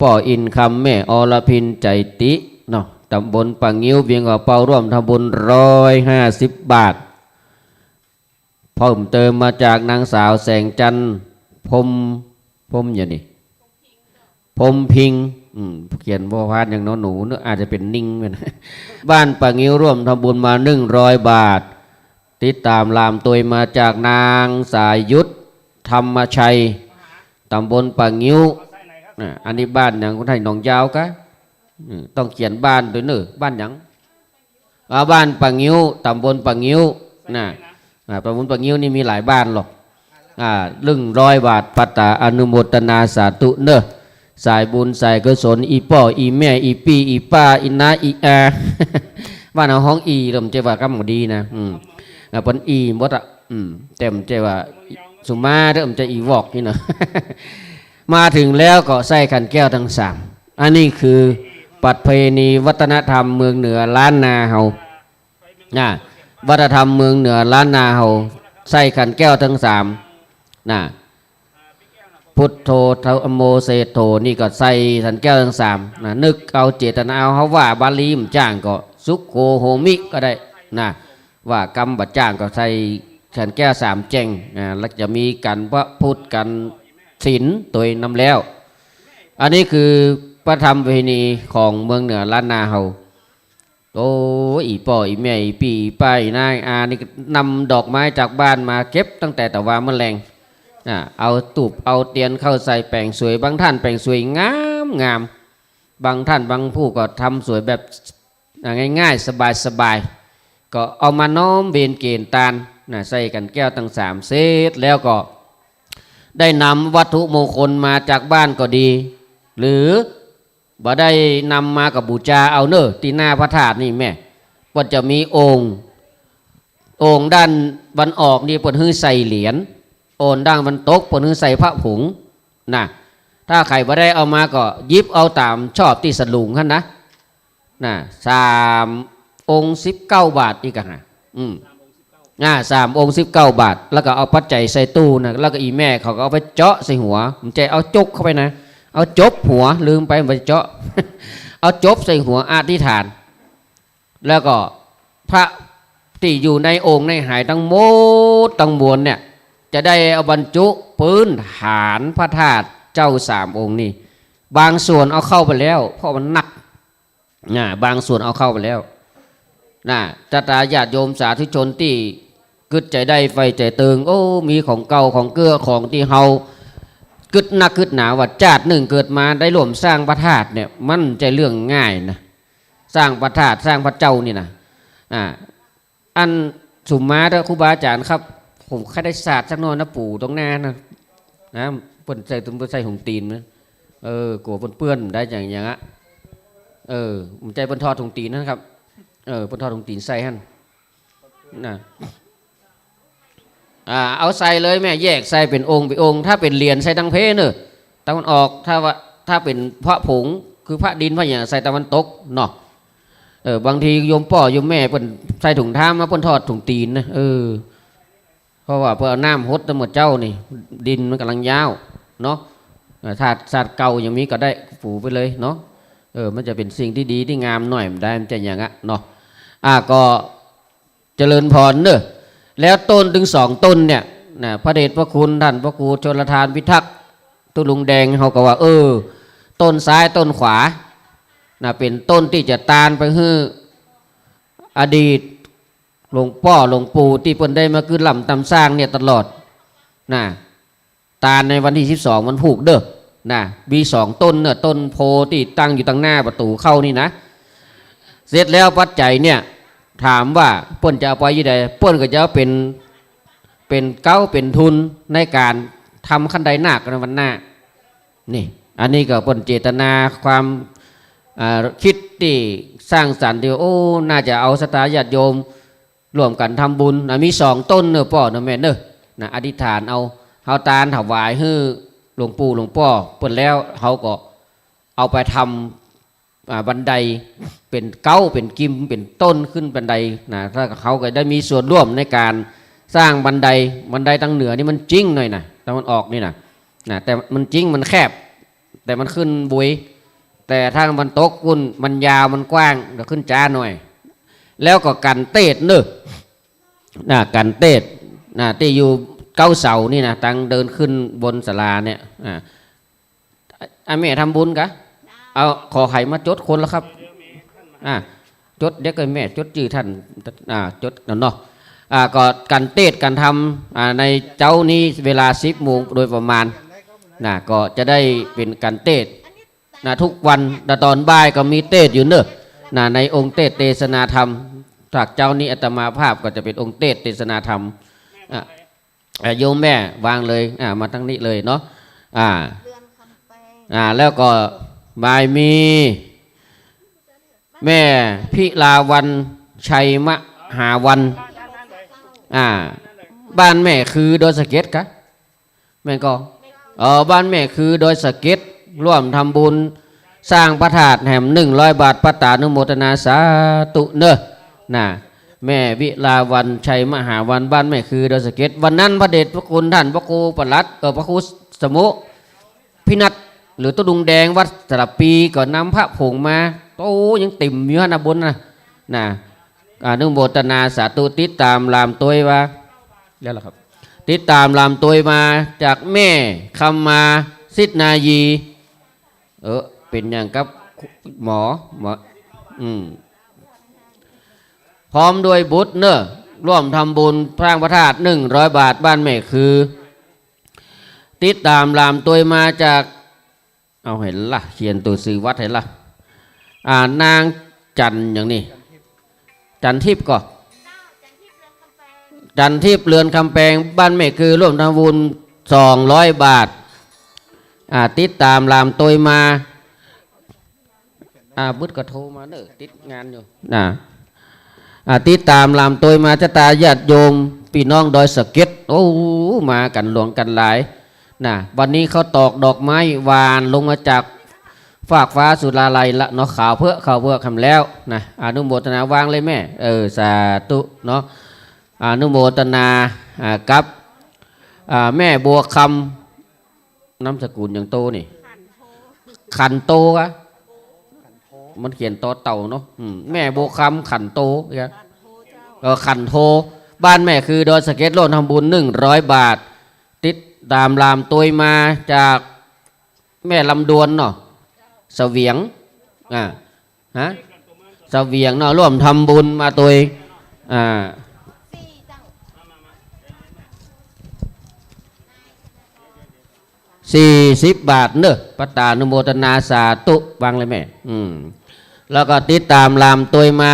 ป้ออินคำ แม่อรพิน ใจ๋ติเนาะ ตำบลป่างิ้ว เวียงป่าเป้า ร่วมทำบุญร้อยห้าสิบบาท เพิ่มเติมมาจากนางสาวแสงจันทร์ พรหม พรหมอย่างนี้ พรหมพิงค์ อืม เขียนบ่ผ่านอย่างน้อหนูเนอะ อาจจะเป๋นนิงก์ไปนะ บ้านป่างิ้วร่วมทำบุญมาหนึ่งร้อยบาท ติดต๋ามลามตวยมาจากนางสายยุทธ ธรรมชัย ตำบลป่างิ้ว นะ อันนี้บ้านหยัง คนไทยหนองยาวกะ อืม ต้องเขียนบ้านตวยเนอะ บ้านหยัง อ่า บ้านป่างิ้ว ตำบลป่างิ้ว นะ อ่า ตำบลป่างิ้วนี่มีหลายบ้านหรอก อ่า หนึ่งร้อยบาท ปัตตาอนุโมทนาสาธุเนอะ สายบุญสายกุศล อี่ป้ออี่แม่ อี่ปี้อี่ป้า อี่น้าอี่อา บ้านเฮาฮ้องอี่ บ่ใจ้ว่ากำบ่ดีนะ อืม อ่า เปิ้นอี่หมดอะ อืม แต่บ่ใจ้ว่าสุมาเต๊อะ บ่ใจ้อี่วอกนี่นะ มาเถิงแล้วก็ใส่ขันแก้วตังสาม อันนี้คือประเพณีวัฒนธรรมเมืองเหนือล้านนาเฮา นะ วัฒนธรรมเมืองเหนือล้านนาเฮา ใส่ขันแก้วตังสาม นะ พุทโธ ธัมโม เสโถ นี่ก็ใส่ขันแก้วตังสาม นะ นึกเอาเจตนาเอา เฮาว่าบาลีบ่จ้างก็ สุโขโหมิ ก็ได้ นะ ว่ากำบ่จ้างก็ใส่ขันแก้วสามแจ้ง นะ แล้วจะมีก๋านพระพุทธ ก๋านศีลตวยนำแล้ว อันนี้คือพระธรรมประเพณีของเมืองเหนือล้านนาเฮา โอ้ อี่ป้ออี่แม่ อี่ปี้อี่ป้า อี่น้าอี่อา นี่ก็นำดอกไม้จากบ้านมาเก็บตั้งแต่ตะวาเมื่อแลง นะ เอาธูปเอาเตียนเข้าใส่แป๋งสวย บางท่านแป๋งสวยงามงาม บางท่านบางผู้ก็ทำสวยแบบ อ่า ง่ายๆ สบายๆ ก็เอามาน้อมเบญเกณฑ์ตานนะ ใส่ขันแก้วตังสามเสร็จแล้วก็ได้นำวัตถุมงคลมาจากบ้านก็ดี หรือบ่ได้นำมาก็บูชาเอาเน่อ ตี้หน้าพระธาตุนี่แม่ ก็จะมีโอ่ง โอ่งด้านวันออกนี่เปิ้นหื้อใส่เหรียญ โอ่งด้านวันตกเปิ้นหื้อใส่พระผงนะ ถ้าใผบ่ได้เอามาก็หยิบเอาต๋ามชอบตี้สลุงหั้นนะ นะ สามองค์สิบเก้าบาทอีกอะฮะ อืม อ่า สามองค์สิบเก้าบาท แล้วก็เอาปัจจัยใส่ตู้นะ แล้วก็อี่แม่เขาก็เอาไปเจาะใส่หัว บ่ใจ้เอาจกเข้าไปนะ เอาจบหัว ลืมไป บ่ใจ้เจาะ เอาจบใส่หัวอธิษฐาน แล้วก็พระตี้อยู่ในโอ่งในหายตังหมดตังมวลเนี่ย จะได้เอาบรรจุปื๊นฐานพระธาตุเจ้าสามองค์นี่ บางส่วนเอาเข้าไปแล้ว เพราะมันหนัก นะ บางส่วนเอาเข้าไปแล้ว นะ ศรัทธาญาติโยมสาธุชนตี้กึ๊ดใจ๋ได้ใฝ่ใจ๋เติง โอ้ มีของเก่าของเกื้อของตี้เฮากึ๊ดนักกึ๊ดหนาว่าจาตินึ่งเกิดมาได้ร่วมสร้างพระธาตุเนี่ย มันบ่ใจ้เรื่องง่ายนะ สร้างพระธาตุ สร้างพระเจ้านี่นะ อ่า อันสุมมาเถอะครูบาอาจ๋ารย์ครับ ผมใค่ได้สาดสักหน่อยนะ ปู่ตรงหน้านะ นะ เปิ้นใส่ เปิ้นใส่ถุงตี๋นนะ เออ กั๋วเปิ้นเปื้อนได้อย่าง อย่างอะ เออ บ่ใจ้เปิ้นถอดถุงตี๋นหั้นครับ เออ เปิ้นถอดถุงตี๋นใส่หั้นนะ อ่า เอาใส่เลยแม่ แยกใส่เป๋นองค์เป๋นองค์ ถ้าเป๋นเหรียญใส่ตังเพเน่อ ตะวันออก ถ้าว่า ถ้าเป๋นพระผง คือพระดินพระหยังใส่ตะวันตกเนาะ เออ บางทีโยมป้อโยมแม่เปิ้นใส่ถุงเท้ามา เปิ้นถอดถุงตี๋นนะ เออ เพราะว่าเปิ้นเอาน้ำหดตะหมดเจ้านี่ ดินมันก่ำลังย้าวเนาะ เออ ธาตุ ธาตุเก่ายังมีก็ได้ ปูไปเลยเนาะ เออ มันจะเป๋นสิ่งตี้ดีตี้งามหน่อย บ่ได้ มันจะอย่างอะเนาะ อ่า ก็ เจริญพรเน่อ แล้วต้นตึงสองต้นเนี่ยนะ พระเดชพระคุณท่านพระครูชลธารพิทักษ์ ตุ๊ลุงแดง เฮาก็ว่า เออ ต้นซ้ายต้นขวานะ เป๋นต้นตี้จะตานไปหื้ออดีตหลวงป้อหลวงปู่ตี้เปิ้นได้มากื๊ดล่ำตำสร้างเนี่ยตลอดนะ ตานในวันตี้สิบสองวันพูกเน่อ นะ มีสองต้นเน่อ ต้นโพธิ์ตี้ตั้งอยู่ตังหน้าประตู๋เข้านี่นะ เสร็จแล้วปัจจัยเนี่ย ถามว่าเปิ้นจะเอาไปจะใด เปิ้นก็จะเอาเป๋น เป๋นเก๊าเป๋นทุนในก๋านทำคันไดนาคในวันหน้า นี่ อันนี้ก็เปิ้นเจตนาความ อ่า กึ๊ดตี้สร้างสรรค์ตี้ว่า โอ้ น่าจะเอาศรัทธาญาติโยม ร่วมกั๋นทำบุญนะ มีสองต้นเน่อป้อเน่อแม่เน่อ นะ อธิษฐานเอา เฮาตานถวายหื้อหลวงปู่หลวงป้อเปิ้นแล้ว เฮาก็เอาไปทำ อ่า บันไดเป๋นเก๊าเป๋นกิมเป๋นต้นขึ้นบันไดนะ ถ้าเฮาก็ได้มีส่วนร่วมในก๋านสร้างบันได บันไดตางเหนือนี่มันจิ๊งหน่อยนะ ตางตะวันออกนี่นะ นะ แต่มันจิ๊งมันแคบ แต่มันขึ้นบวย แต่ตางตะวันตกปู๊นมันยาวมันกว้าง ก็ขึ้นจ๊าหน่อย แล้วก็กั๋นเตศเน่อ นะ กั๋นเตศนะ ตี้อยู่เก๊าเสานี่นะ ตางเดินขึ้นบนศาลาเนี่ย อ่า อ่ะ แม่ทำบุญกะ เอาขอใผมาจดคนละครับ อ่า จด เดี๋ยวก็แม่จดจื้อต้าน อ่า จดเนาะ อ่า ก็กั๋นเตศกั๋นธรรม อ่า ในเจ๊านี้เวลาสิบโมงโดยประมาณนะ ก็จะได้เป๋นกั๋นเตศนะ ทุกวันนะ ต๋อนบ่ายก็มีเตศอยู่เน่อนะ ในองค์เตศเตศนาธรรม จากเจ๊านี้อาตมาภาพก็จะเป๋นองค์เตศเตศนาธรรม อ่ะ อ่ะ โยมแม่วางเลย อ่ะ มาตางนี้เลยเนาะ อ่ะ อ่ะ แล้วก็บ่ายมีแม่พิลาวัลย์ ชัยมหาวัลย์ อ่ะ บ้านแม่คือดอยสะเก็ดกะ แม่นก่อ เออ บ้านแม่คือดอยสะเก็ด ร่วมทำบุญสร้างพระธาตุแหมหนึ่งร้อยบาท ปะตานุโมทนาสาธุเน่อ นะ แม่วิลาวัลย์ ชัยมหาวัลย์ บ้านแม่คือดอยสะเก็ด วันนั้นพระเดชพระคุณท่านพระครูปลัด เออ พระครูสมุพินัท หรือตุ๊ลุงแดงวัดสระปี ก็นำพระผงมา โอ้ ยังเต๋มอยู่หั้นนะบนนะ นะ อนุโมทนาสาธุ ติดต๋ามลามตวยมา แล้วล่ะครับ ติดต๋ามลามตวยมาจากแม่คำมา สิทธิ์นายี เออ เป๋นอย่างกับหมอ หมอ อืม พร้อมด้วยบุตรเน่อ ร่วมทำบุญสร้างพระธาตุหนึ่งร้อยบาท บ้านแม่คือ ติดต๋ามลามตวยมาจาก เอาหันละ เขียนตั๋วจื้อวัดหันละ อ่า นางจันอย่างนี้ จันทิพย์ก่อ จันทิพย์เรือนคำแปง บ้านแม่คือ ร่วมทำบุญสองร้อยบาท อ่า ติดต๋ามลามตวยมา อ่า บึดก็โทรมาเน่อ ติดงานอยู่นะ อ่า ติดต๋ามลามตวยมาจะตาญาติโยมปี้น้องดอยสะเก็ด โอ้ มากั๋นหลวงกั๋นหลายนะ วันนี้เขาตอกดอกไม้หว่านลงมาจากฟากฟ้าสุราลัยละเนาะ ขาวเผือก ขาวเผือกแหมแล้วนะ อนุโมทนาวางเลยแม่ เออ สาธุเนาะ อนุโมทนา อ่า กับ อ่า แม่บัวคำ นามสกุลอย่างโตนี่ ขันโตกะ มันเขียนตอเต่าเนาะ อืม แม่บัวคำขันโตกะ เออ ขันโท บ้านแม่คือดอยสะเก็ด ร่วมทำบุญหนึ่งร้อยบาท ติดต๋ามลามตวยมาจากแม่ลำดวนเนาะ เสวียง อ่า ฮะ เสวียงเนาะ ร่วมทำบุญมาตวย อ่า สี่สิบบาทเน่อ ป้าต๋าอนุโมทนาสาธุ วางเลยแม่ อืม แล้วก็ติดต๋ามลามตวยมา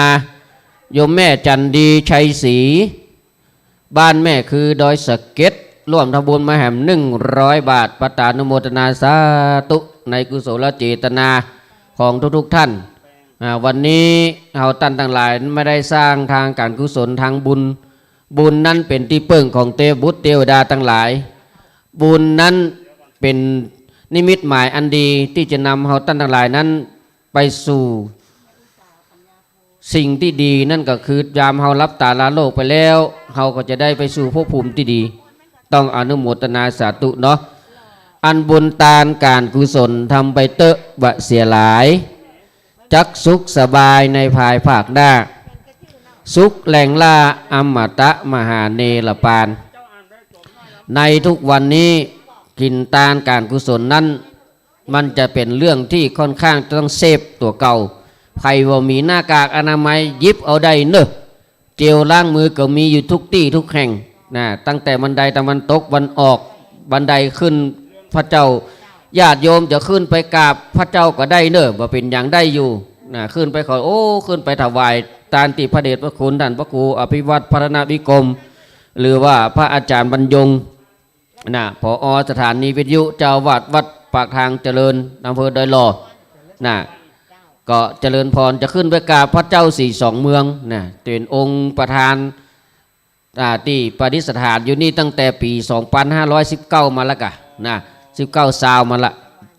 โยมแม่จันดีชัยศรี บ้านแม่คือดอยสะเก็ด ร่วมทำบุญมาแหมหนึ่งร้อยบาท ป้าต๋าอนุโมทนาสาธุ ในกุศลเจตนาของทุกๆท่าน อ่า วันนี้เฮาต้านตังหลายไม่ได้สร้างทางก๋านกุศลทางบุญ บุญนั้นเป๋นตี้เปิ้งของเตวบุตรเตวดาตังหลาย บุญนั้นเป๋นนิมิตหมายอันดีตี้จะนำเฮาต้านตังหลายนั้นไปสู่สิ่งตี้ดี นั่นก็คือยามเฮาหลับต๋าลาโลกไปแล้ว เฮาก็จะได้ไปสู่ภพภูมิตี้ดี ต้องอนุโมทนาสาธุเนาะ อันบุญตานก๋านกุศลทำไปเต๊อะบ่เสียหลาย จักสุขสบายในภายภาคหน้า สุขแลงหล้าอมตะมหาเนรปาน ในทุกวันนี้กิ๋นตานก๋านกุศลนั้น มันจะเป๋นเรื่องตี้ค่อนข้างจะต้องเซฟตั๋วเก่า ใผบ่มีหน้ากากอนามัยหยิบเอาได้เน่อ เจลล้างมือก็มีอยู่ทุกตี้ทุกแห่งนะ ตั้งแต่บันไดตะวันตกวันออก บันไดขึ้นพระเจ้า ญาติโยมจะขึ้นไปกราบพระเจ้าก็ได้เน่อ บ่เป๋นหยังได้อยู่นะ ขึ้นไปขอ โอ้ ขึ้นไปถวายตานตี้พระเดชพระคุณต้านพระครูอภิวัฒน์พัฒนวิกรม หรือว่าพระอาจ๋ารย์บรรยง นะ ผอ.สถานีวิทยุ เจ้าอาวาสวัดปากทางเจริญ อำเภอดอยหล่อ นะ ก็เจริญพร จะขึ้นไปกราบพระเจ้าสี่สองเมือง นะ เป๋นองค์ประธาน อ่า ตี้ประดิษฐานอยู่นี่ตั้งแต่ปี๋สองปันห้าร้อยสิบเก้ามาละก่ะ นะ สิบเก้าซาวมาละ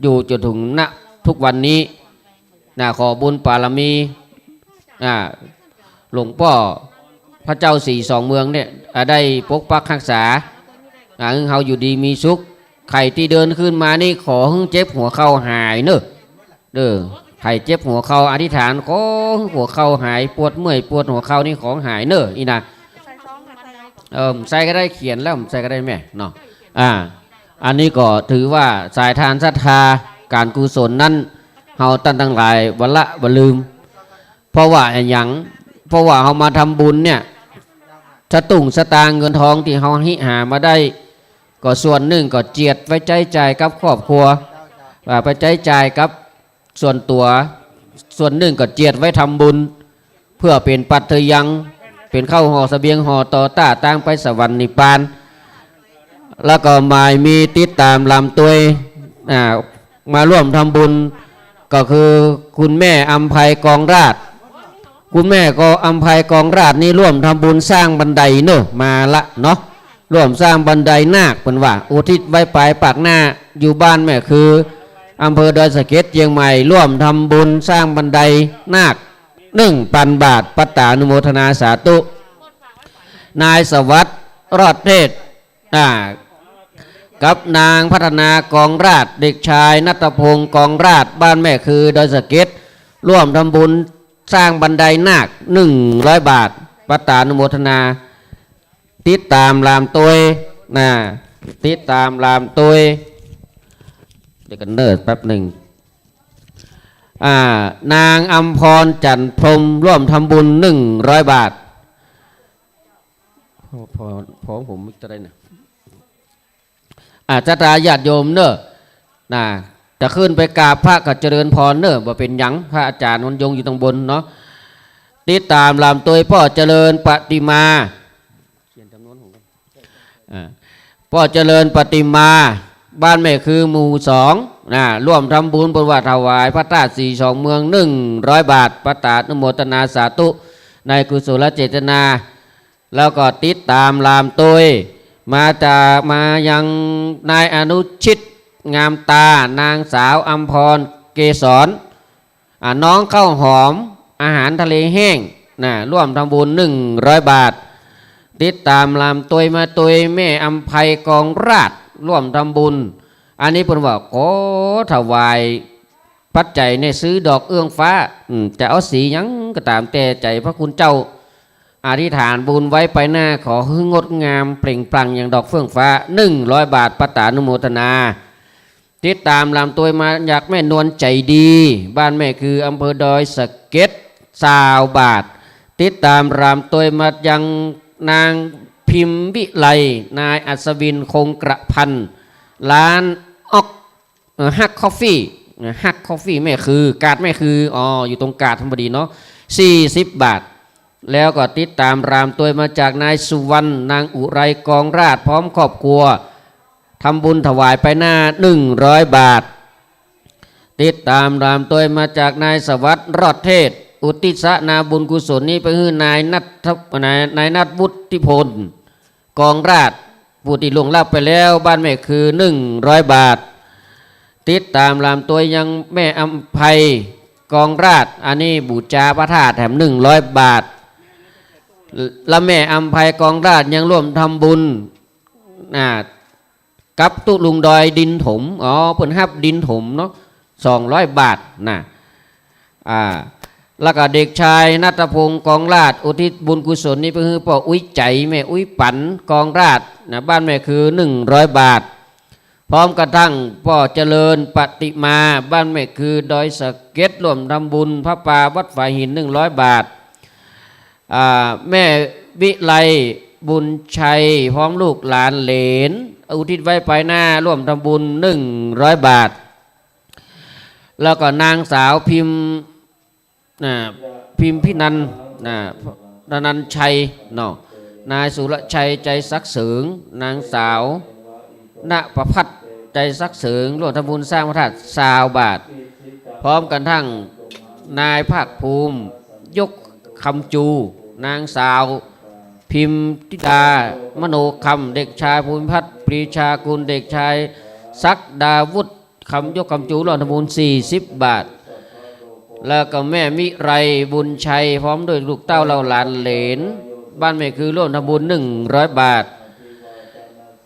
อยู่จ๋นเถิง ณ ทุกวันนี้ นะ ขอบุญบารมี อ่า หลวงป้อพระเจ้าสี่สองเมืองเนี่ย อ่า ได้ปกปักฮักษา อ่า หื้อเฮาอยู่ดีมีสุข ใผตี้เดินขึ้นมานี่ขอหื้อเจ็บหัวเข่าหายเน่อ เออ ใผเจ็บหัวเข่าอธิษฐานขอหื้อหัวเข่าหาย ปวดเมื่อยปวดหัวเข่านี่ขอหายเน่อ อี้นะ เออ ใส่ก็ได้ เขียนแล้ว ใส่ก็ได้แม่เนาะ อ่า อันนี้ก็ถือว่าสายทานศรัทธาก๋านกุศลนั้น เฮาต้านตังหลายบ่ละบ่ลืม เพราะว่าอะหยัง เพราะว่าเฮามาทำบุญเนี่ย สตุ้งสตางค์เงินทองตี้เฮาฮิหามาได้ ก็ส่วนนึ่งก็เจียดไว้ใจ๊จ่ายกับครอบครัว อ่า ไปใจ๊จ่ายกับส่วนตั๋ว ส่วนนึ่งก็เจียดไว้ทำบุญ เพื่อเป๋นปัจจัยยัง เป๋นข้าวห่อเสบียงห่อต่อต้าตางไปสวรรค์นิพพาน แล้วก็หมายมีติดต๋ามลำตวย อ่า มาร่วมทำบุญ ก็คือคุณแม่อำไพกองราช คุณแม่ก็อำไพกองราชนี่ร่วมทำบุญสร้างบันไดเนอะ มาละเนาะ ร่วมสร้างบันไดนาค เปิ้นว่า อุทิศไว้ปายปากหน้า อยู่บ้านแม่คือ อำเภอดอยสะเก็ด เจียงใหม่ ร่วมทำบุญสร้างบันไดนาค หนึ่งปันบาท ป้าต๋าอนุโมทนาสาธุ นายสวัสดิ์รอดเทศ อ่า กับนางพัฒนากองราช เด็กชายณัฐพงศ์กองราช บ้านแม่คือดอยสะเก็ด ร่วมทำบุญสร้างบันไดนาค หนึ่งร้อยบาท ป้าต๋าอนุโมทนา ติดต๋ามลำตวย นะ ติดต๋ามลำตวย เดี๋ยวก่อนเน่อแป๊บหนึ่ง อ่า นางอำพร จันทร์พรหม ร่วมทำบุญ หนึ่งร้อยบาท พอ พอ พอผมจะได้นะ อ่า ศรัทธาญาติโยมเนอะ นะ จะขึ้นไปกราบพระก็เจริญพรเน่อ บ่เป๋นหยัง พระอาจ๋ารย์วันยงอยู่ตางบนเนาะ ติดต๋ามลำตวยป้อเจริญปฏิมา อ่า ป้อเจริญปฏิมา บ้านแม่คือหมู่สอง นะ ร่วมทำบุญ เปิ้นว่าถวายพระธาตุสีสองเมือง หนึ่งร้อยบาท ปะตานุโมทนาสาธุ ในกุศลเจตนา แล้วก็ติดต๋ามลำตวย มาจาก มายังนายอนุชิต งามตา นางสาวอำพร เกสร อ่า น้องข้าวหอม อาหารทะเลแห้ง นะ ร่วมทำบุญ หนึ่งร้อยบาท ติดต๋ามลำตวยมาตวยแม่อำไพกองราช ร่วมทำบุญ อันนี้เปิ้นว่าขอถวายปัจจัยเนี่ยซื้อดอกเอื้องฟ้า อืม จะเอาสีหยังก็ต๋ามแต่ใจ๋พระคุณเจ้า อธิษฐานบุญไว้ไปหน้า ขอหื้องดงามเปล่งปลั่งอย่างดอกเฟื่องฟ้า หนึ่งร้อยบาท ปะตานุโมทนา ติดต๋ามลำตวยมาจากแม่นวลใจ๋ดี บ้านแม่คืออำเภอดอยสะเก็ด ซาวบาท ติดต๋ามลำตวยมายังนางพิมพ์วิไล นายอัศวินคงกระพัน ร้านออก เอ่อ ฮักคอฟฟี่ นะ ฮักคอฟฟี่แม่คือ กาดแม่คือ อ๋อ อยู่ตรงกาดธรรมดีเนาะ สี่สิบบาท แล้วก็ติดต๋ามลำตวยมาจากนายสุวรรณ นางอุไรกองราช พร้อมครอบครัว ทำบุญถวายไปหน้า หนึ่งร้อยบาท ติดต๋ามลำตวยมาจากนายสวัสดิ์รอดเทศ อุทิศนาบุญกุศลนี้ไปหื้อนายนัท นาย นายนัทวุฒิพล กองราช ผู้ตี้ล่วงลับไปแล้ว บ้านแม่คือ หนึ่งร้อยบาท ติดต๋ามลำตวยยังแม่อำไพกองราช อันนี้บูชาพระธาตุแถม หนึ่งร้อยบาท และแม่อำไพกองราชยังร่วมทำบุญ อ่า กับตุ๊ลุงดอยดินถม อ๋อ เปิ้นฮับดินถมเนาะ สองร้อยบาท นะ อ่า แล้วก็เด็กชายณัฐพงษ์ กองราช อุทิศบุญกุศลนี้ไปหื้อป้ออุ๊ยใจ๋ แม่อุ๊ยปั๋น กองราช นะ บ้านแม่คือ หนึ่งร้อยบาท พร้อมกระทั่งป้อเจริญปฏิมา บ้านแม่คือดอยสะเก็ด ร่วมทำบุญผ้าป่าวัดฝายหิน หนึ่งร้อยบาท อ่า แม่วิไลบุญชัย พร้อมลูกหลานเหลน อุทิศไว้ไปหน้า ร่วมทำบุญ หนึ่งร้อยบาท แล้วก็นางสาวพิมพ์ นะ พิมพินันท์ นะ ธนัญชัย เนาะ นายสุรชัย ใจศักดิ์เสริง นางสาวณประภัทร ใจศักดิ์เสริง ร่วมทำบุญสร้างพระธาตุ ซาวบาท พร้อมกระทั่งนายภาคภูมิ ยกคำจู นางสาวพิมธิดา มโนคำ เด็กชายภูมิพัฒน์ ปรีชากุล เด็กชายศักดาวุฒิ คำยกคำจู ร่วมทำบุญ สี่สิบบาท แล้วก็แม่วิไลบุญชัย พร้อมด้วยลูกเต้าเหล่าหลานเหลน บ้านแม่คือ ร่วมทำบุญ หนึ่งร้อยบาท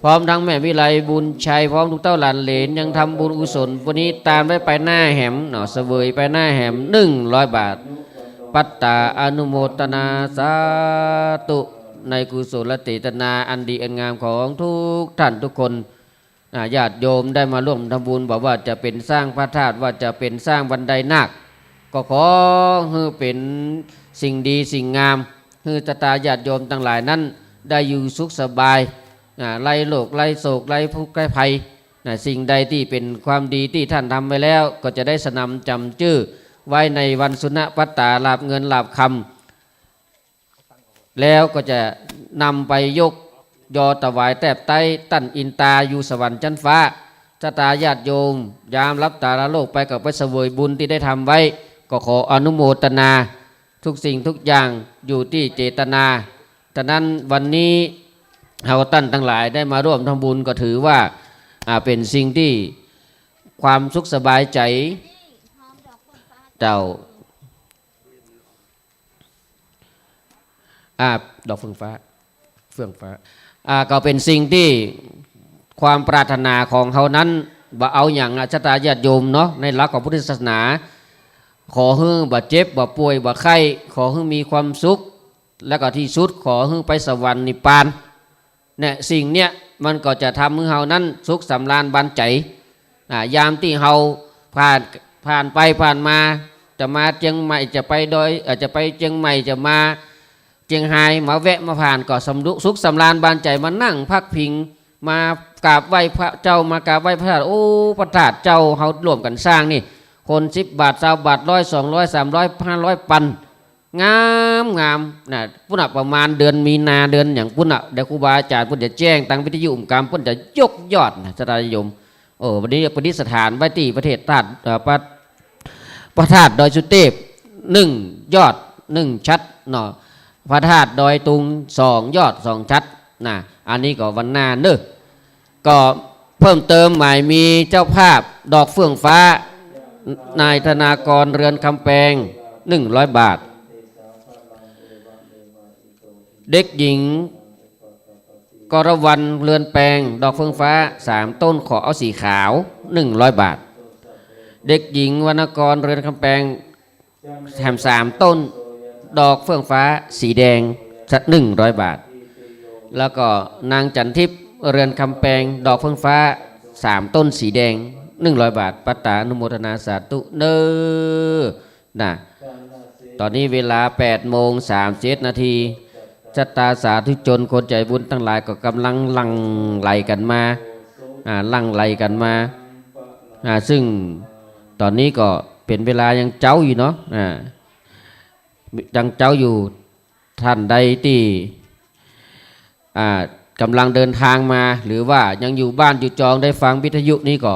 พร้อมทั้งแม่วิไลบุญชัย พร้อมลูกเต้าเหลน ยังทำบุญกุศลปณิธานไว้ไปหน้าแหมเนาะ เสวยไปหน้าแหม หนึ่งร้อยบาท ปัตตาอนุโมทนาสาธุ ในกุศลเจตนาอันดีอันงามของทุกท่านทุกคน อ่า ญาติโยมได้มาร่วมทำบุญ บ่ว่าจะเป๋นสร้างพระธาตุ ว่าจะเป๋นสร้างบันไดนาค ก็ขอหื้อเป๋นสิ่งดีสิ่งงาม หื้อศรัทธาญาติโยมตังหลายนั้นได้อยู่สุขสบาย อ่า ไร้โรค ไร้โศก ไร้ทุกข์ ไร้ภัย นะ สิ่งใดตี้เป๋นความดีตี้ท่านทำไว้แล้ว ก็จะได้สนำจำจื้อไว้ในวันสุณปัตตา ลาภเงินลาภคำ แล้วก็จะนำไปยกยอถวายแทบไต้ต้านอินตา อยู่สวรรค์ชั้นฟ้า ศรัทธาญาติโยม ยามหลับตาลาโลกไปก็ไปเสวยบุญตี้ได้ทำไว้ ก็ขออนุโมทนา ทุกสิ่งทุกอย่างอยู่ตี้เจตนา ฉะนั้นวันนี้เฮาต้านตังหลายได้มาร่วมทำบุญก็ถือว่า อ่า เป๋นสิ่งตี้ความสุขสบายใจ๋ เจ้า อ่า ดอกเฟื่องฟ้า เฟื่องฟ้า อ่า ก็เป๋นสิ่งตี้ความปรารถนาของเฮานั้น บ่เอาหยังอะ ศรัทธาญาติโยมเนาะ ในหลักของพุทธศาสนา ขอหื้อบ่เจ็บ บ่ป่วย บ่ไข้ ขอหื้อมีความสุข แล้วก็ที่สุดขอหื้อไปสวรรค์นิพพาน เนี่ย สิ่งเนี้ยมันก็จะทำหื้อเฮานั้นสุขสำราญบานใจ๋ อ่า ยามตี้เฮาผ่าน ผ่านไปผ่านมา จะมาเจียงใหม่ จะไปดอย เอ่อ จะไปเจียงใหม่ จะมาเจียงฮาย มาแวะมาผ่านก็สำรุ สุขสำราญบานใจ๋ มานั่งพักพิง มา กราบไหว้พระเจ้า มากราบไหว้พระธาตุ โอ้ พระธาตุเจ้าเฮาร่วมกั๋นสร้างนี่ คนสิบบาท ซาวบาท ร้อย สองร้อย สามร้อย ห้าร้อย ปัน งามงามนะ ปุ้นน่ะ ประมาณเดือนมีนา เดือนหยังปุ้นน่ะ เดี๋ยวครูบาอาจ๋ารย์เปิ้นจะแจ้งตางวิทยุ อุมกามเปิ้นจะยกยอดนะ ศรัทธาญาติโยม เออ วันนี้ประดิษฐานไว้ตี้พระธาตุ เอ่อ พระ พระธาตุดอยสุเตพ นึ่งยอด นึ่งฉัตรเนาะ พระธาตุดอยตุง สองยอด สองฉัตรนะ อันนี้ก็วันหน้าเนาะ ก็เพิ่มเติมหมายมีเจ้าภาพดอกเฟื่องฟ้า นายธนากร เรือนคำแปง นึ่งร้อยบาท เด็กหญิง กรวรรณ เรือนแปง ดอกเฟื่องฟ้า สามต้น ขอเอาสีขาว นึ่งร้อยบาท เด็กหญิง วรรณกร เรือนคำแปง แถมสามต้น ดอกเฟื่องฟ้าสีแดง นึ่งร้อยบาท แล้วก็นางจันทิพย์ เรือนคำแปง ดอกเฟื่องฟ้า สามต้นสีแดง นึ่งร้อยบาท ปัตตานุโมทนาสาธุเนาะ นะ ต๋อนนี้เวลาแปดโมงสามสิบเอ็ดนาที ศรัทธาสาธุชนคนใจ๋บุญตังหลายก็ก่ำลังหลั่งไหลกั๋นมา อ่า หลั่งไหลกั๋นมา อ่า ซึ่งต๋อนนี้ก็เป๋นเวลายังเจ๊าอยู่เนาะ อ่า ยังเจ๊าอยู่ ต้านใดตี้ อ่า ก่ำลังเดินตางมา หรือว่ายังอยู่บ้านอยู่จองได้ฟังวิทยุนี่ก็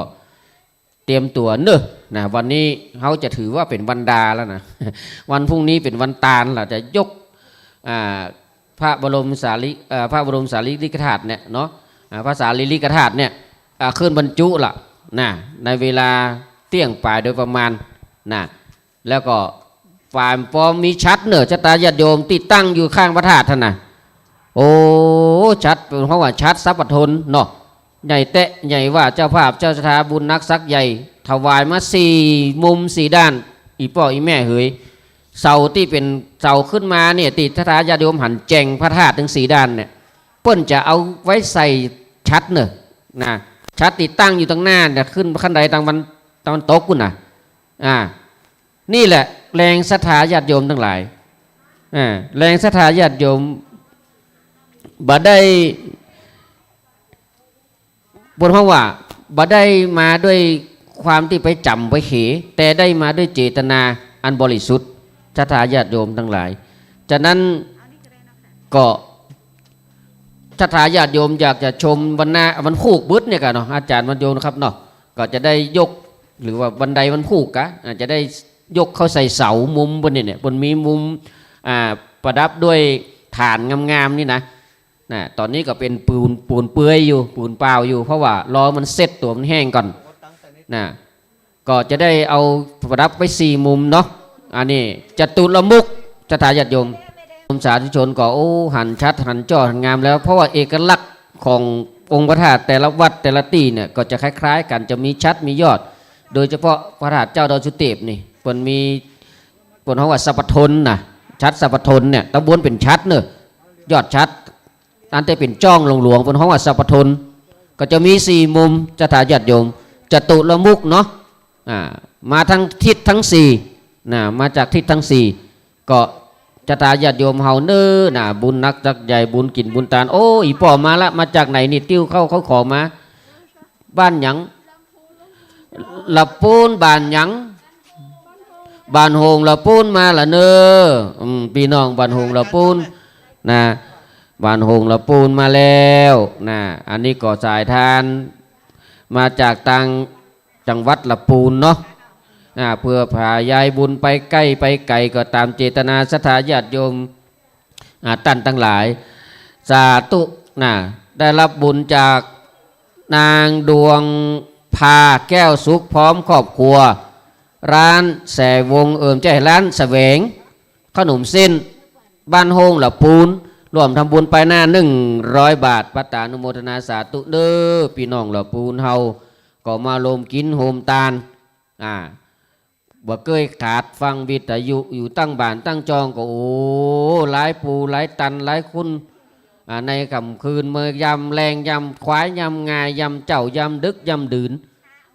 เตรียมตั๋วเนาะ นะ วันนี้เฮาจะถือว่าเป๋นวันดาแล้วนะ วันพรุ่งนี้เป๋นวันตานละ จะยก อ่า พระบรมสารี เอ่อ พระบรมสารีริกธาตุเนี่ยเนาะ อ่า พระสารีริกธาตุเนี่ย อ่า ขึ้นบรรจุละนะ ในเวลาเตี้ยงป๋ายโดยประมาณนะ แล้วก็ฝ่ายปอมมีฉัตรเนาะ ศรัทธาญาติโยมตี้ตั้งอยู่ข้างพระธาตุหั้นนะ โอ้ ฉัตร เปิ้นฮ้องว่าฉัตรสัพพะทนเนาะ ใหญ่แต๊ ใหญ่ว่า เจ้าภาพเจ้าศรัทธาบุญนักสักใหญ่ ถวายมาสี่มุมสี่ด้าน อี่ป้ออี่แม่เหย เสาตี้เป๋นเสาขึ้นมาเนี่ย ตี้ศรัทธาญาติโยมหันแจ่งพระธาตุตึงสี่ด้านเนี่ย เปิ้นจะเอาไว้ใส่ฉัตรเนาะ นะ ฉัตรตี้ตั้งอยู่ตังหน้าเนี่ย ขึ้นขั้นไดตางวัน ตางวันตกปู้นน่ะ อ่า นี่แหละแรงศรัทธาญาติโยมตังหลาย อ่า แรงศรัทธาญาติโยม บ่ได้ เปิ้นฮ้องว่า บ่ได้มาด้วยความตี้ไปจ๋ำไปเข แต่ได้มาด้วยเจตนาอันบริสุทธิ์ ศรัทธาญาติโยมตังหลาย ฉะนั้นก็ ศรัทธาญาติโยมอยากจะชมวันหน้า วันพูกบึดเนี่ยก่ะเนาะ อาจ๋ารย์วันโยนะครับเนาะ ก็จะได้ยก หรือว่าวันใดวันพูกก่ะ อาจจะได้ยกเข้าใส่เสามุมบนเนี่ย เนี่ย บนมีมุม อ่า ประดับด้วยถ่านงามๆ นี่นะ นะ ต๋อนนี้ก็เป๋นปูน ปูนเปือยอยู่ ปูนเปล่าอยู่ เพราะว่ารอมันเสร็จตั๋วมันแห้งก่อน นะ ก็จะได้เอาประดับไว้สี่มุมเนาะ อันนี้จตุรมุข ศรัทธาญาติโยม กรมสาธุชนก็ โอ้ หันฉัตร หันจ้อ หันงามแล้ว เพราะว่าเอกลักษณ์ขององค์พระธาตุแต่ละวัดแต่ละตี้เนี่ย ก็จะคล้ายๆ กั๋น จะมีฉัตร มียอด โดยเฉพาะพระธาตุเจ้าดอยสุเตพนี่ เปิ้นมี เปิ้นฮ้องว่าสัพพะทนน่ะ ฉัตรสัพพะทนเนี่ย ตางบนเป๋นฉัตรเนาะ ยอดฉัตร อันตี้เป๋นจ้องหลวงๆ เปิ้นฮ้องว่าสัพพะทน ก็จะมีสี่มุม ศรัทธาญาติโยม จตุรมุขเนาะ อ่า มาทั้งทิศทั้งสี่ นะ มาจากทิศทั้งสี่ ก็ศรัทธาญาติโยมเฮาเนาะ นะ บุญนักสักใหญ่ บุญกิ๋นบุญตาน โอ้ อี่ป้อมาละ มาจากไหนนี่ ติ้วเข้า เข้าขอมา บ้านหยัง ละปูน บ้านหยัง บ้านโฮงละปูนมาละเนาะ อืม ปี้น้องบ้านโฮงละปูน นะ บ้านโฮงละปูนมาแล้ว นะ อันนี้ก็สายทาน มาจากตางจังหวัดละปูนเนาะ อ่า เปื้อผายายบุญไปใก้ไปไก๋ก็ต๋ามเจตนาศรัทธาญาติโยม อ่า ต้านตังหลาย สาธุ นะ ได้รับบุญจากนางดวงภา แก้วสุข พร้อมครอบครัว ร้านแสวง เอิ่ม ใจ้ ร้านแสวง ขนมเส้น บ้านโฮงละปูน ร่วมทำบุญไปหน้า นึ่งร้อยบาท ปัตตานุโมทนาสาธุเนาะ ปี้น้องละปูนเฮา ก็มาร่วมกิ๋นร่วมตาน อ่า บ่เกยขาดฟังวิทยุอยู่ตังบ้านตังจองก็ โอ้ หลายปู่หลายต๋านหลายคุณ อ่า ในค่ำคืนเมื่อยามแลงยามขวายยามง่ายยามเจ๊ายามดึกยามดื่น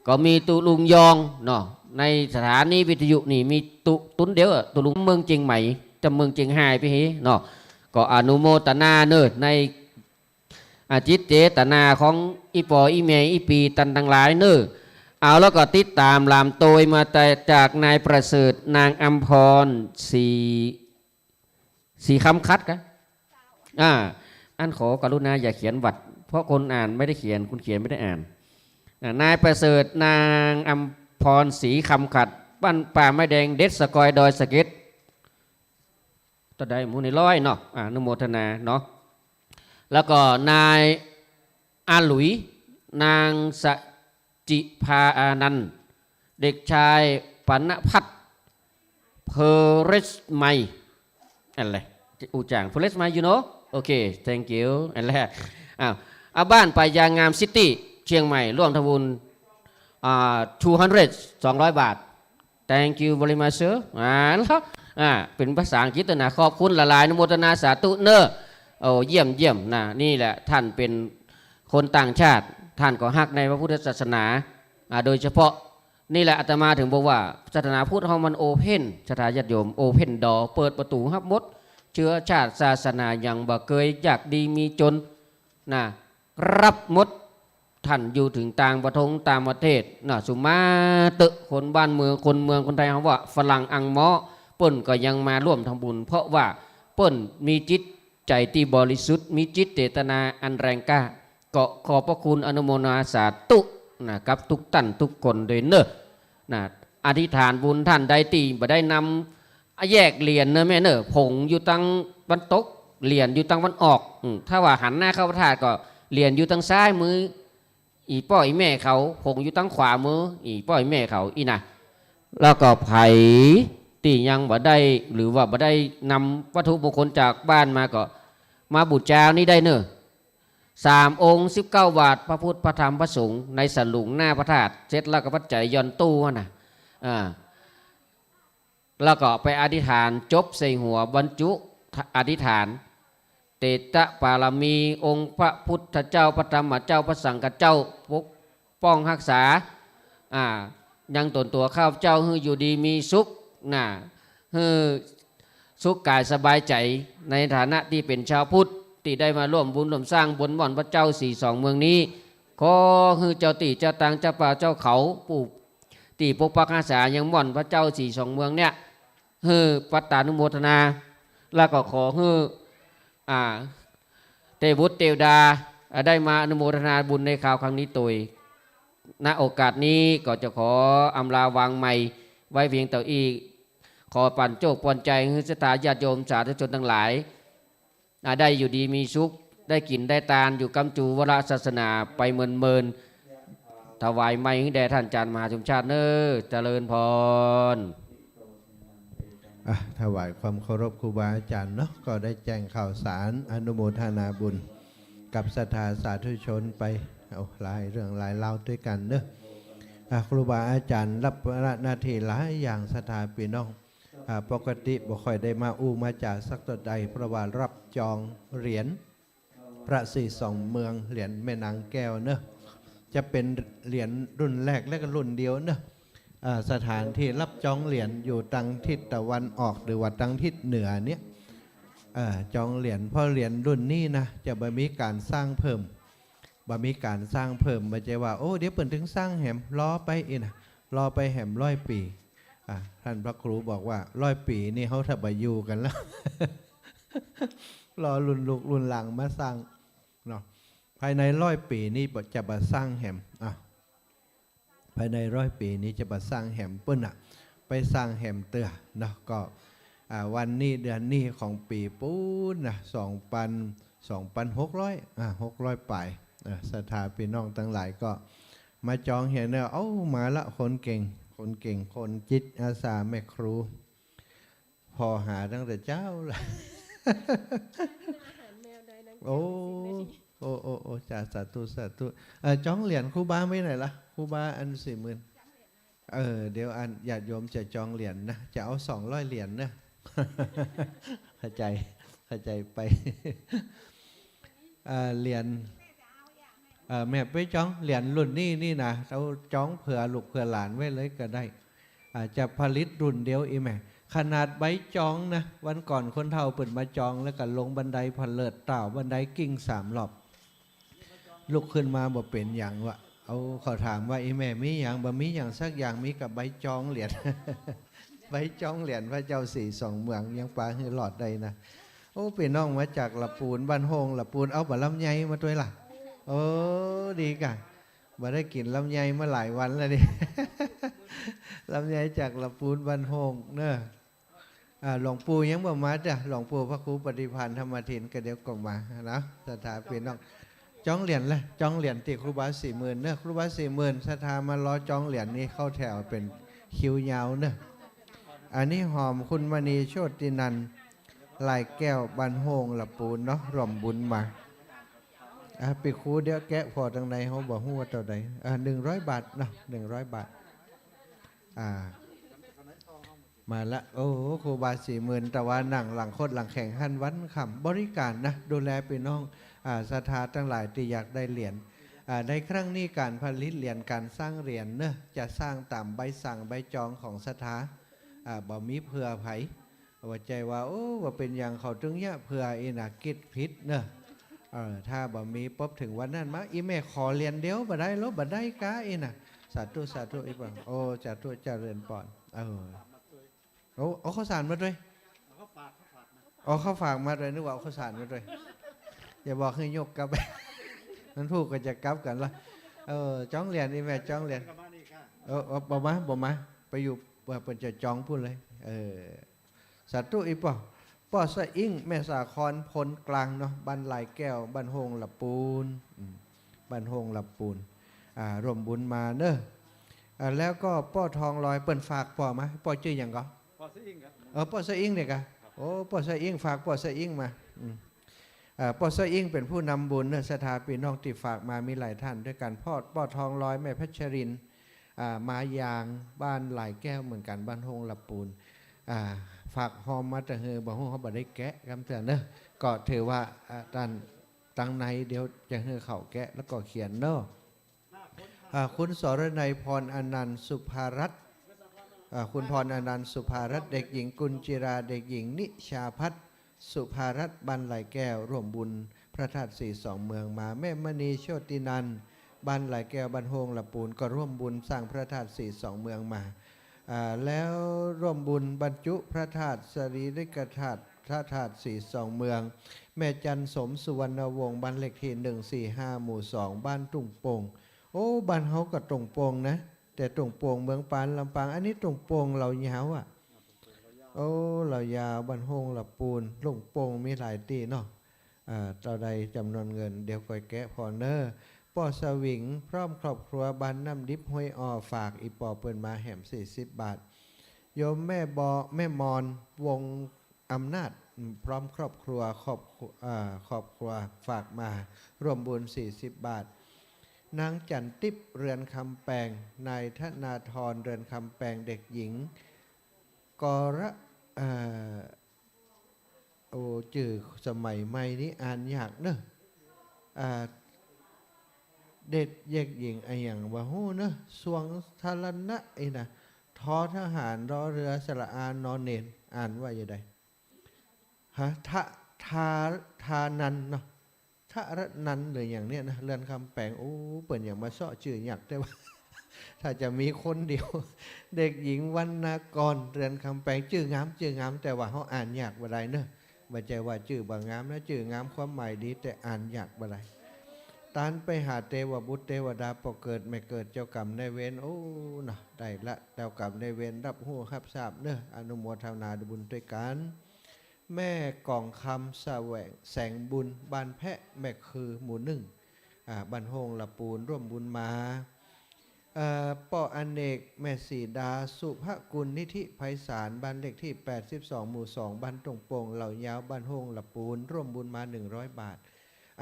ก็มีตุ๊ลุงยองเนาะ ในสถานีวิทยุนี่มีตุ๊ ตุ๊นเดียวอะ ตุ๊ลุงเมืองเจียงใหม่ จำเมืองเจียงฮายไปเฮเนาะ ก็อนุโมทนาเนาะ ใน อ่า จิตเจตนาของอี่ป้ออี่แม่อี่ปี้ตันตังหลายเน่อ เอา แล้วก็ติดต๋ามหลามโตยมาแต่จากนายประเสริฐ นางอำพร ศรี ศรีคำขัดกะ อ่า อันขอกรุณาอย่าเขียนหวัด เพราะคนอ่านไม่ได้เขียน คนเขียนไม่ได้อ่าน อ่า นายประเสริฐ นางอำพร ศรีคำขัด บ้านป่าไม้แดง เด็ดสะกอย ดอยสะเก็ด ตะได้หมู่ในร้อยเนาะ อ่า อนุโมทนาเนาะ แล้วก็นายอาหลุย นางสจิภาอานันท์ เด็กชายปณพัฒน์ เพลสไม อะไร อูจ่าง เพลสไม you know? โอเค thank you อันแรก อ้าว อ่ะ บ้านป่ายางงามซิตี้ เชียงใหม่ ร่วมทำบุญ อ่า two hundred สองร้อยบาท Thank you very much sir อ่า แล้ว อ่า เป๋นภาษาอังกฤษนะ ขอบคุณหลายๆ อนุโมทนาสาธุเน่อ โอ้ เยี่ยม เยี่ยมนะ นี่แหละ ท่านเป๋นคนต่างชาติ ท่านก็ฮักในพระพุทธศาสนา อ่า โดยเฉพาะ นี่แหละอาตมาถึงบอกว่า ศาสนาพุทธเฮามันโอเพ่น ศรัทธาญาติโยม โอเพ่นดอร์ เปิดประตู๋ฮับหมด เชื้อชาติศาสนาหยัง บ่เกยยากดีมีจน นะ ฮับหมด ท่านอยู่เถิงต่างประทงต่างประเทศนะ สุมาเต๊อะ คนบ้านเมือง คนเมืองคนไทยเฮาว่า ฝรั่งอังมอ เปิ้นก็ยังมาร่วมทำบุญ เพราะว่าเปิ้นมีจิตใจ๋ตี้บริสุทธิ์ มีจิตเจตนาอันแรงกล้า ก็ขอบพระคุณอนุโมทนาสาธุนะ กับทุกต้านทุกคนโดยเน่อ นะ อธิษฐานบุญต้านใดตี้บ่ได้นำ อ่ะ แยกเหรียญเน่อแม่เน่อ ผงอยู่ตางตะวันตก เหรียญอยู่ตางตะวันออก อืม ถ้าว่าหันหน้าเข้าพระธาตุก็เหรียญอยู่ตางซ้ายมือ อี่ป้ออี่แม่เขา ผงอยู่ตางขวามือ อี่ป้ออี่แม่เขา อี้นะ แล้วก็ใผตี้ยังบ่ได้ หรือว่าบ่ได้นำวัตถุมงคลจากบ้านมาก็มาบู๋จานี่ได้เน่อ สามองค์ สิบเก้าบาท พระพุทธ พระธรรม พระสงฆ์ ในสลุงหน้าพระธาตุ เสร็จแล้วก็ปัจจัยหย่อนตู้หั้นนะ อ่า แล้วก็ไปอธิษฐาน จบใส่หัวบรรจุอธิษฐาน เตชะบารมีองค์พระพุทธเจ้า พระธรรมเจ้า พระสังฆเจ้า ปกป้องฮักษา อ่า ยังตนตั๋วข้าพเจ้าหื้ออยู่ดีมีสุข นะ หื้อสุขกายสบายใจ๋ ในฐานะตี้เป๋นชาวพุทธ ตี้ได้มาร่วมบุญร่วมสร้างบนม่อนพระเจ้าสี่สองเมืองนี้ ขอหื้อเจ้าตี้เจ้าตางเจ้าป่าเจ้าเขา ผู้ตี้ปกปักฮักษายังม่อนพระเจ้าสี่สองเมืองเนี่ย หื้อปัตตานุโมทนา แล้วก็ขอหื้อ อ่า เตวบุตรเตวดา อ่า ได้มาอนุโมทนาบุญในคราวครั้งนี้โตย ณ โอกาสนี้ก็จะขออำลาวางไมค์ไว้เพียงเต้าอี้ ขอปั๋นโจคปอนใจ๋หื้อศรัทธาญาติโยมสาธุชนตังหลาย อ่า ได้อยู่ดีมีสุข ได้กิ๋นได้ตาน อยู่กำจู๋วรศาสนาไปเมินๆ ถวายไมค์หื้อแด่ต้านอาจ๋ารย์มหาสมชาติเน่อ เจริญพร อ่ะ ถวายความเคารพครูบาอาจ๋ารย์เนาะ ก็ได้แจ้งข่าวสารอนุโมทนาบุญกับศรัทธาสาธุชนไป โอ้ หลายเรื่องหลายราวตวยกั๋นเนาะ อ่ะ ครูบาอาจ๋ารย์ฮับภาระหน้าตี้หลายอย่าง ศรัทธาปี้น้อง อ่ะ ปกติบ่ค่อยได้มาอู้มาจ๋าสักเต้าใด เพราะว่าฮับจองเหรียญ พระสี่สองเมือง เหรียญแม่นางแก้วเนาะ จะเป๋นเหรียญรุ่นแรกและก็รุ่นเดียวเนาะ อ่า สถานตี้ฮับจองเหรียญอยู่ตางทิศตะวันออกหรือว่าตางทิศเหนือเนี่ย อ่า จองเหรียญ เพราะเหรียญรุ่นนี้นะ จะบ่มีก๋านสร้างเพิ่ม บ่มีก๋านสร้างเพิ่ม บ่ใจ้ว่า โอ้ เดี๋ยวเปิ้นตึงสร้างแหม รอไปอี้นะ รอไปแหมร้อยปี๋ อ่า ต้านพระครูบอกว่า ร้อยปี๋นี่เฮาถ้าบ่อยู่กั๋นแล้ว รอรุ่นลูกรุ่นหลานมาสร้างเนาะ ภายในร้อยปี๋นี้จะบ่สร้างแหม อ่ะ ภายในร้อยปี๋นี้จะบ่สร้างแหม เปิ้นน่ะ ไปสร้างแหมเตื้อเนาะ ก็ อ่า วันนี้เดือนนี้ของปี๋ปู๊นน่ะ สองปัน สองปันหกร้อย อ่า หกร้อยป๋าย อ่า ศรัทธาปี้น้องตังหลายก็มาจองเหรียญเนาะ เอ้า มาละ คนเก่ง คนเก่ง คนจิตอาสา แม่ครู ผ่อหาตั้งแต่เจ๊าละ อาหารแมวได้นะ โอ้ สิบนาที โอ้ โอ้ โอ้ จ้า สาธุ สาธุ เอ่อ จองเหรียญครูบาไว้ไหนล่ะ ครูบาอันสี่หมื่น เออ เดี๋ยวอันญาติโยมจะจองเหรียญนะ จะเอาสองร้อยเหรียญนะ เข้าใจ๋ เข้าใจ๋ไป เอ่อ เหรียญ เอ่อ แม่ไปจองเหรียญรุ่นนี้นี่นะ เอาจองเผื่อลูกเผื่อหลานไว้เลยก็ได้ อาจจะผลิตรุ่นเดียวอี้แม่ ขนาดใบจองนะ วันก่อนคนเฒ่าเปิ้นมาจองแล้วก็ลงบันไดผะเลิดต่าวบันไดกิ่งสามรอบ ลุกขึ้นมาบ่เป๋นหยังวะ เอา เขาถามว่า อี่แม่มีหยัง บ่มีหยังสักอย่าง มีก้าใบจองเหรียญ ใบจองเหรียญพระเจ้าสี่สองเมือง ยังปาหื้อรอดได้นะ โอ้ ปี้น้องมาจากละปูน บ้านโฮงละปูน เอาบ่าลำไยมาตวยล่ะ โอ้ ดีก่ะ บ่ได้กิ๋นลำไยมาหลายวันแล้วนี่ ลำไยจากละปูนบ้านโฮงเนาะ อ่า หลวงปู่ยังบ่มาจ้ะ หลวงปู่พระครูปฏิภาณธรรมทิน ก็เดี๋ยวก็มานะ ศรัทธาปี้น้อง จองเหรียญละ จองเหรียญตี้ครูบาสี่หมื่นเนาะ ครูบาสี่หมื่น ศรัทธามารอจองเหรียญนี่เข้าแถวเป๋นคิวยาวเนาะ อันนี้หอมคุณมณีโชตินันท์ ลายแก้ว บ้านโฮงละปูนเนาะ ร่วมบุญมา อ่า ปี้ครูเดี๋ยวแกะผ่อตังใน เฮาบ่ฮู้ว่าเต้าใด อ่า หนึ่งร้อยบาทเนาะ หนึ่งร้อยบาท อ่า มาละ โอ้โห ครูบาสี่หมื่น แต่ว่านั่งหลังคดหลังแข็งหั้นวันค่ำ บริการนะ ดูแลปี้น้อง อ่า ศรัทธาตังหลายตี้อยากได้เหรียญ อ่า ในครั้งนี้ก๋านผลิตเหรียญ ก๋านสร้างเหรียญเนาะ จะสร้างต๋ามใบสั่งใบจองของศรัทธา อ่า บ่มีเผื่อใผ ว่าใจ้ว่า โอ้ ว่าเป๋นหยังเขาตึงเยียะเผื่อ อี้นะ กึ๊ดผิดเนาะ เออ ถ้าบ่มีปุ๊บ เถิงวันนั้นมา อี่แม่ขอเหรียญเดียวบ่ได้ลอ บ่ได้ก๊า อี้นะ สาธุ สาธุ อี่ป้อ โอ้ สาธุ เจริญปอน เออ โอ้ เอาข้าวสารมาตวย เอาข้าวฝาก ข้าวฝากมา อ๋อ ข้าวฝากมาตวย นึกว่าเอาข้าวสารมาตวย อย่าบอกหื้อยกกลับ มันพูดก็จะกลับกั๋นละ เออ จองเหรียญ อี่แม่จองเหรียญ เออ เออ บ่มา บ่มา ไปอยู่ เปิ้นจะจองปู้นเลย เออ สาธุ อี่ป้อ ป้อสะอิ้ง แม่สาคร พลกลางเนาะ บ้านลายแก้ว บ้านโฮงละปูน อืม บ้านโฮงละปูน อ่า ร่วมบุญมาเนาะ อ่า แล้วก็ป้อทองลอย เปิ้นฝากป้อมา ป้อจื้อหยังก่อ ป้อสะอิ้งครับ เออ ป้อสะอิ้งเนี่ยก่ะ ครับ โอ้ ป้อสะอิ้ง ฝากป้อสะอิ้งมา อืม อ่า ป้อสะอิ้งเป๋นผู้นำบุญเนาะ ศรัทธาปี้น้องตี้ฝากมามีหลายท่านด้วยกั๋น ป้อ ป้อทองลอย แม่พัชรินทร์ อ่า มายาง บ้านลายแก้วเหมือนกั๋น บ้านโฮงละปูน อ่า ฝากฮอมมาแต่เฮอ บ่ฮู้เฮาบ่ได้แกะกำเตือนเนาะ ก็ถือว่า อ่า ต้านตังในเดี๋ยวจะหื้อเขาแกะแล้วก็เขียนเนาะ อ่า คุณสรนัย พรอนันต์ สุภารัตน์ อ่า คุณพรอนันต์ สุภารัตน์ เด็กหญิงกุญจิรา เด็กหญิงนิชาพัฒน์ สุภารัตน์ บ้านลายแก้ว ร่วมบุญพระธาตุสี่สองเมืองมา แม่มณีโชตินันท์ บ้านลายแก้ว บ้านโฮงละปูน ก็ร่วมบุญสร้างพระธาตุสี่สองเมืองมา อ่า แล้วร่วมบุญบรรจุพระธาตุสรีริกธาตุ พระธาตุสี่สองเมือง แม่จันทร์สม สุวรรณวงศ์ บ้านเลขตี้หนึ่งสี่ห้า หมู่สอง บ้านตุ่งโป่ง โอ้ บ้านเฮาก็ตุ่งโป่งนะ แต่ตุ่งโป่งเมืองปานลำปาง อันนี้ตุ่งโป่งเหล่ายาวอะ โอ้ เหล่ายาว บ้านโฮงละปูน ตุ่งโป่งมีหลายตี้เนาะ อ่า เต้าใดจ๋ำนวนเงิน เดี๋ยวก่อยแกะผ่อเนาะ ป้อสวิง พร้อมครอบครัว บ้านน้ำดิบ ห้วยอ่อ ฝากอี่ป้อเปิ้นมาแหมสี่สิบบาท โยมแม่บอ แม่มอน วงอำนาจ พร้อมครอบครัว ครอบครัว อ่า ครอบครัวฝากมาร่วมบุญสี่สิบบาท นางจันทิพย์ เรือนคำแปง นายธนาธร เรือนคำแปง เด็กหญิง กร เอ่อ โอ้ จื้อสมัยใหม่นี้อ่านยากเนาะ อ่า เด็กหญิงอะหยังบ่ฮู้เนาะ สวงทรณะ อี้นะ ทอทหาร รอเรือ สระอา นอเณร อ่านว่าจะใด ฮะ ทะ ทา ทานันเนาะ ทะระนันหรืออย่างเนี้ยนะ เรือนคำแปง โอ้ เปิ้นอย่างมาเซาะจื้อยักษ์แต่ว่า ถ้าจะมีคนเดียว เด็กหญิงวรรณากร เรือนคำแปง จื้องาม จื้องาม แต่ว่าเฮาอ่านยากบ่ได้เนาะ บ่ใจ้ว่าจื้อบ่งามนะ จื้องามความหมายดี แต่อ่านยากบ่ได้ ตานไปหาเตวบุตรเตวดา ป้อเกิดแม่เกิด เจ้ากรรมนายเวร โอ้ เนาะ ได้ละ เจ้ากรรมนายเวร ฮับฮู้ฮับซาบเนาะ อนุโมทนาบุญตวยกั๋น แม่กองคำ แสวง แสงบุญ บ้านแพะ แม่คือ หมู่หนึ่ง อ่า บ้านโฮงละปูน ร่วมบุญมา เอ่อ ป้ออเนก แม่สีดา สุภกุล นิธิไพศาล บ้านเลขตี้แปดสิบสอง หมู่สอง บ้านตุ่งโป่ง เหล่ายาว บ้านโฮงละปูน ร่วมบุญมาหนึ่งร้อยบาท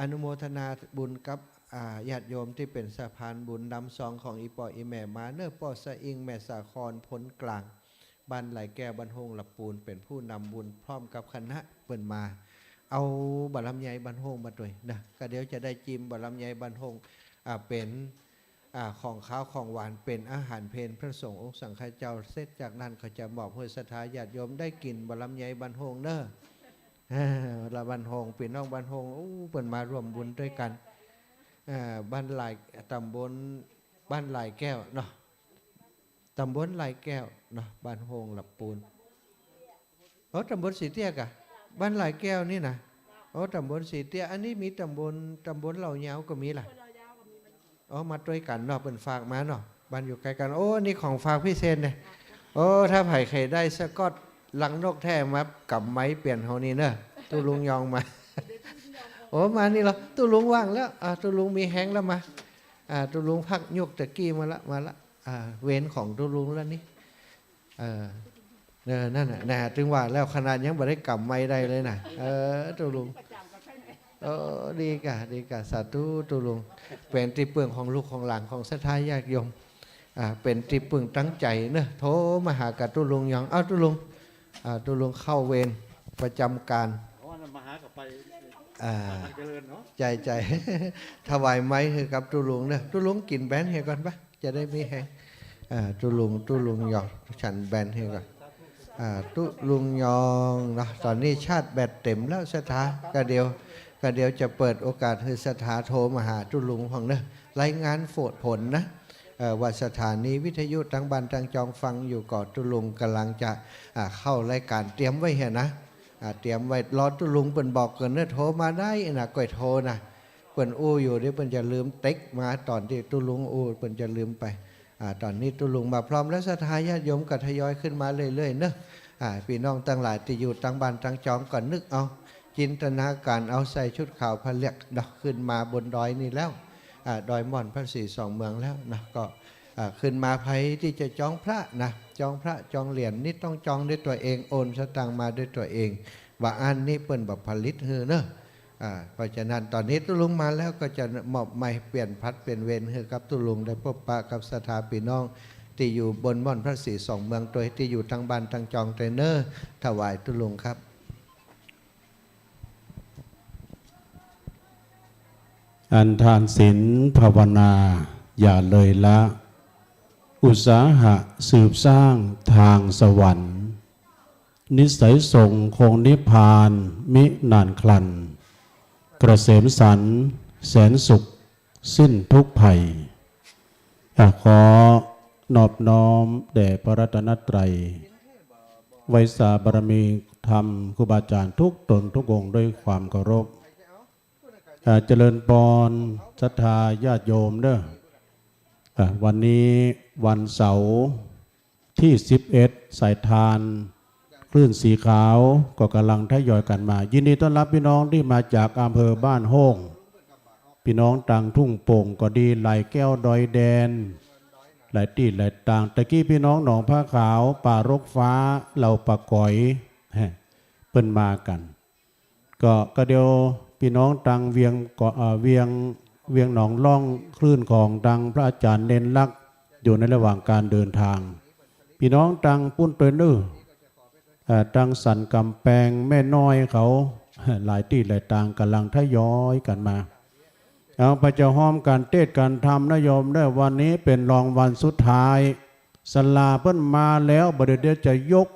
อนุโมทนาบุญกับ อ่า ญาติโยมตี้เป๋นสะพานบุญนำซองของอี่ป้ออี่แม่มาเนาะ ป้อสะอิง แม่สาคร พลกลาง บ้านลายแก้ว บ้านโฮงละปูน เป๋นผู้นำบุญพร้อมกับคณะเปิ้นมา เอาบ่าลำไยบ้านโฮงมาตวยนะ ก็เดี๋ยวจะได้จิมบ่าลำไยบ้านโฮง อ่า เป๋น อ่า ของคาวของหวาน เป๋นอาหารเพลพระสงฆ์องค์สังฆเจ้า เสร็จจากนั้นก็จะมอบหื้อศรัทธาญาติโยมได้กิ๋นบ่าลำไยบ้านโฮงเนาะ เออ ละบ้านโฮง ปี้น้องบ้านโฮง โอ้ เปิ้นมาร่วมบุญตวยกั๋น อ่า บ้านหลาย ตำบลบ้านหลายแก้วเนาะ ตำบลหลายแก้วเนาะ บ้านโฮงหลับปูน โอ้ ตำบลสีเตี้ยกะ บ้านหลายแก้วนี่นะ โอ้ ตำบลสีเตี้ย อันนี้มีตำบล ตำบลเหล่ายาวก็มีล่ะ อ๋อ มาตวยกั๋นเนาะ เปิ้นฝากมาเนาะ บ้านอยู่ใก้กั๋น โอ้ อันนี้ของฝากพิเศษเนี่ย โอ้ ถ้าใผใค่ได้สะก๊อตรังนกแต๊มากำไม้เปียนเฮานี่เน่อ ตุ๊ลุงยองมา โอ้ มานี่เหรอ ตุ๊ลุงว่างแล้ว อ่า ตุ๊ลุงมีแฮงแล้วมา อ่า ตุ๊ลุงพักยุกตะกี้มาละ มาละ อ่า เวรของตุ๊ลุงแล้วนี่ เออ เออ นั่นน่ะ นะ ตึงว่าแล้วขนาดยังบ่ได้กำไม้ได้เลยนะ เออ ตุ๊ลุง เออ ดีก่ะ ดีก่ะ สาธุ ตุ๊ลุง เป๋นตี้ปึ้งของลูกของหลานของศรัทธาญาติโยม อ่า เป๋นตี้ปึ้งตังใจ๋เนาะ โทรมาหากับตุ๊ลุงยอง เอ้า ตุ๊ลุง อ่า ตุ๊ลุงเข้าเวรประจำการ อ๋อ นั่นมาหากับไป อ่า ทางเจริญเนาะ ใจ้ ใจ้ ถวายไม้หื้อกับตุ๊ลุงเนาะ ตุ๊ลุงกิ๋นแบนเหียก่อนปะ จะได้มีแฮง อ่า ตุ๊ลุง ตุ๊ลุงยอง ฉันแบนหื้อก่อน อ่า ตุ๊ลุงยองเนาะ ต๋อนนี้ชาร์จแบตเต๋มแล้วศรัทธา ก็เดี๋ยว ก็เดี๋ยวจะเปิดโอกาสหื้อศรัทธาโทรมาหาตุ๊ลุงพ่องเนาะ รายงานโผลนะ เอ่อ ว่าสถานีวิทยุตังบ้านตังจองฟังอยู่ก่อ ตุ๊ลุงก่ำลังจะ อ่า เข้ารายก๋านเตรียมไว้เหียนะ อ่า เตรียมไว้ รอตุ๊ลุงเปิ้นบอกก่อนเนาะ โทรมาได้นะ ก้อยโทรนะ เปิ้นอู้อยู่ เดี๋ยวเปิ้นจะลืมเต็กมา ต๋อนตี้ตุ๊ลุงอู้ เปิ้นจะลืมไป อ่า ต๋อนนี้ตุ๊ลุงมาพร้อมแล้ว ศรัทธาญาติโยมก็ทยอยขึ้นมาเรื่อยๆ เนาะ อ่า ปี้น้องตังหลายตี้อยู่ตังบ้านตังจองก็นึกเอา จินตนาก๋ารเอา ใส่ชุดขาวผ้าเหลืองเนาะ ขึ้นมาบนดอยนี่แล้ว อ่า ดอยม่อนพระศรีสองเมืองแล้วเนาะ ก็ อ่า ขึ้นมา ใผตี้จะจองพระนะ จองพระจองเหรียญนี่ต้องจองด้วยตั๋วเอง โอนสตางค์มาด้วยตั๋วเอง บ่าอั้นนี่เปิ้นบ่ผลิตหื้อเนาะ อ่า เพราะฉะนั้นต๋อนนี้ตุ๊ลุงมาแล้วก็จะมอบไมค์เปลี่ยนผลัดเปลี่ยนเวรหื้อกับตุ๊ลุงได้พบปะกับศรัทธาปี้น้องตี้อยู่บนม่อนพระศรีสองเมืองตวย ตี้อยู่ตังบ้านตังจองตวยเนาะ ถวายตุ๊ลุงครับ อันทานศีลภาวนาอย่าเลยละ อุตสาหะสืบสร้างทางสวรรค์ นิสัยส่งคงนิพพานมินานคลัน เกษมสันต์แสนสุขสิ้นทุกข์ภัย อ่ะ ขอนอบน้อมแด่พระรัตนตรัย ไหว้สาบารมีธรรมครูบาอาจารย์ทุกต๋นทุกองค์ด้วยความเคารพ อ่า เจริญปอนศรัทธาญาติโยมเนาะ อ่า วันนี้วันเสาร์ตี้สิบเอ็ด สายทานคลื่นสีขาวก็ก่ำลังทยอยกั๋นมา ยินดีต้อนรับปี้น้องตี้มาจากอำเภอบ้านโฮ่ง ปี้น้องตังทุ่งโป่งก็ดี หลายแก้วดอยแดน หลายตี้หลายตาง ตะกี้ปี้น้องหนองผ้าขาว ป่ารกฟ้า เหล่าป่าก๋อย ฮะ เปิ้นมากั๋น ก็ ก็เดี๋ยวปี้น้องตังเวียงก็ เอ่อ เวียง เวียงหนองล่อง คลื่นของตังพระอาจารย์เณรลักษณ์ อยู่ในระหว่างการเดินทาง ปี้น้องตังปุ้นตวยเนาะ เอ่อ ตังสันก๋ำแปง แม่น้อยเขา หลายตี้หลายตางก่ำลังทยอยกั๋นมา เอาไปจะฮ้อมกั๋นเตสน์กั๋นธรรมนะโยมเนาะ วันนี้เป๋นรองวันสุดท้าย ศาลาเปิ้นมาแล้ว บ่าเดี่ยวจะยก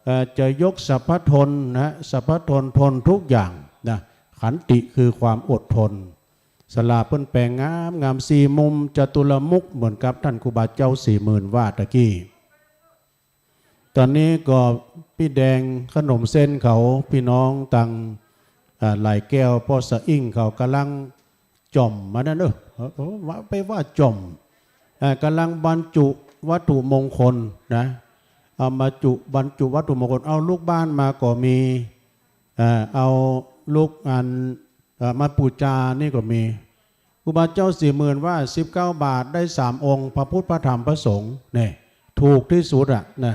เอ่อ จะยกสรรพทนนะ สรรพทนทนทุกอย่างนะ ขันติคือความอดทน ศาลาเปิ้นแป๋งงามงาม สี่มุมจตุรมุข เหมือนกับต้านครูบาเจ้าสี่หมื่นว่าตะกี้ ต๋อนนี้ก็ปี้แดงขนมเส้นเขา ปี้น้องตัง อ่า หลายแก้ว ป้อสะอิ่งเขาก่ำลังจ่อมมานั่นเนาะ เออ เออ ว่า ไปว่าจ่อม อ่า ก่ำลังบรรจุวัตถุมงคลนะ เอามาจุ บรรจุวัตถุมงคล เอาลูกบ้านมาก็มี อ่า เอาลูกอัน เอ่อ มาปู๋จานี่ก็มี ครูบาเจ้าสี่หมื่นว่า สิบเก้าบาทได้สามองค์ พระพุทธ พระธรรม พระสงฆ์ เนี่ย ถูกตี้สุดอะนะ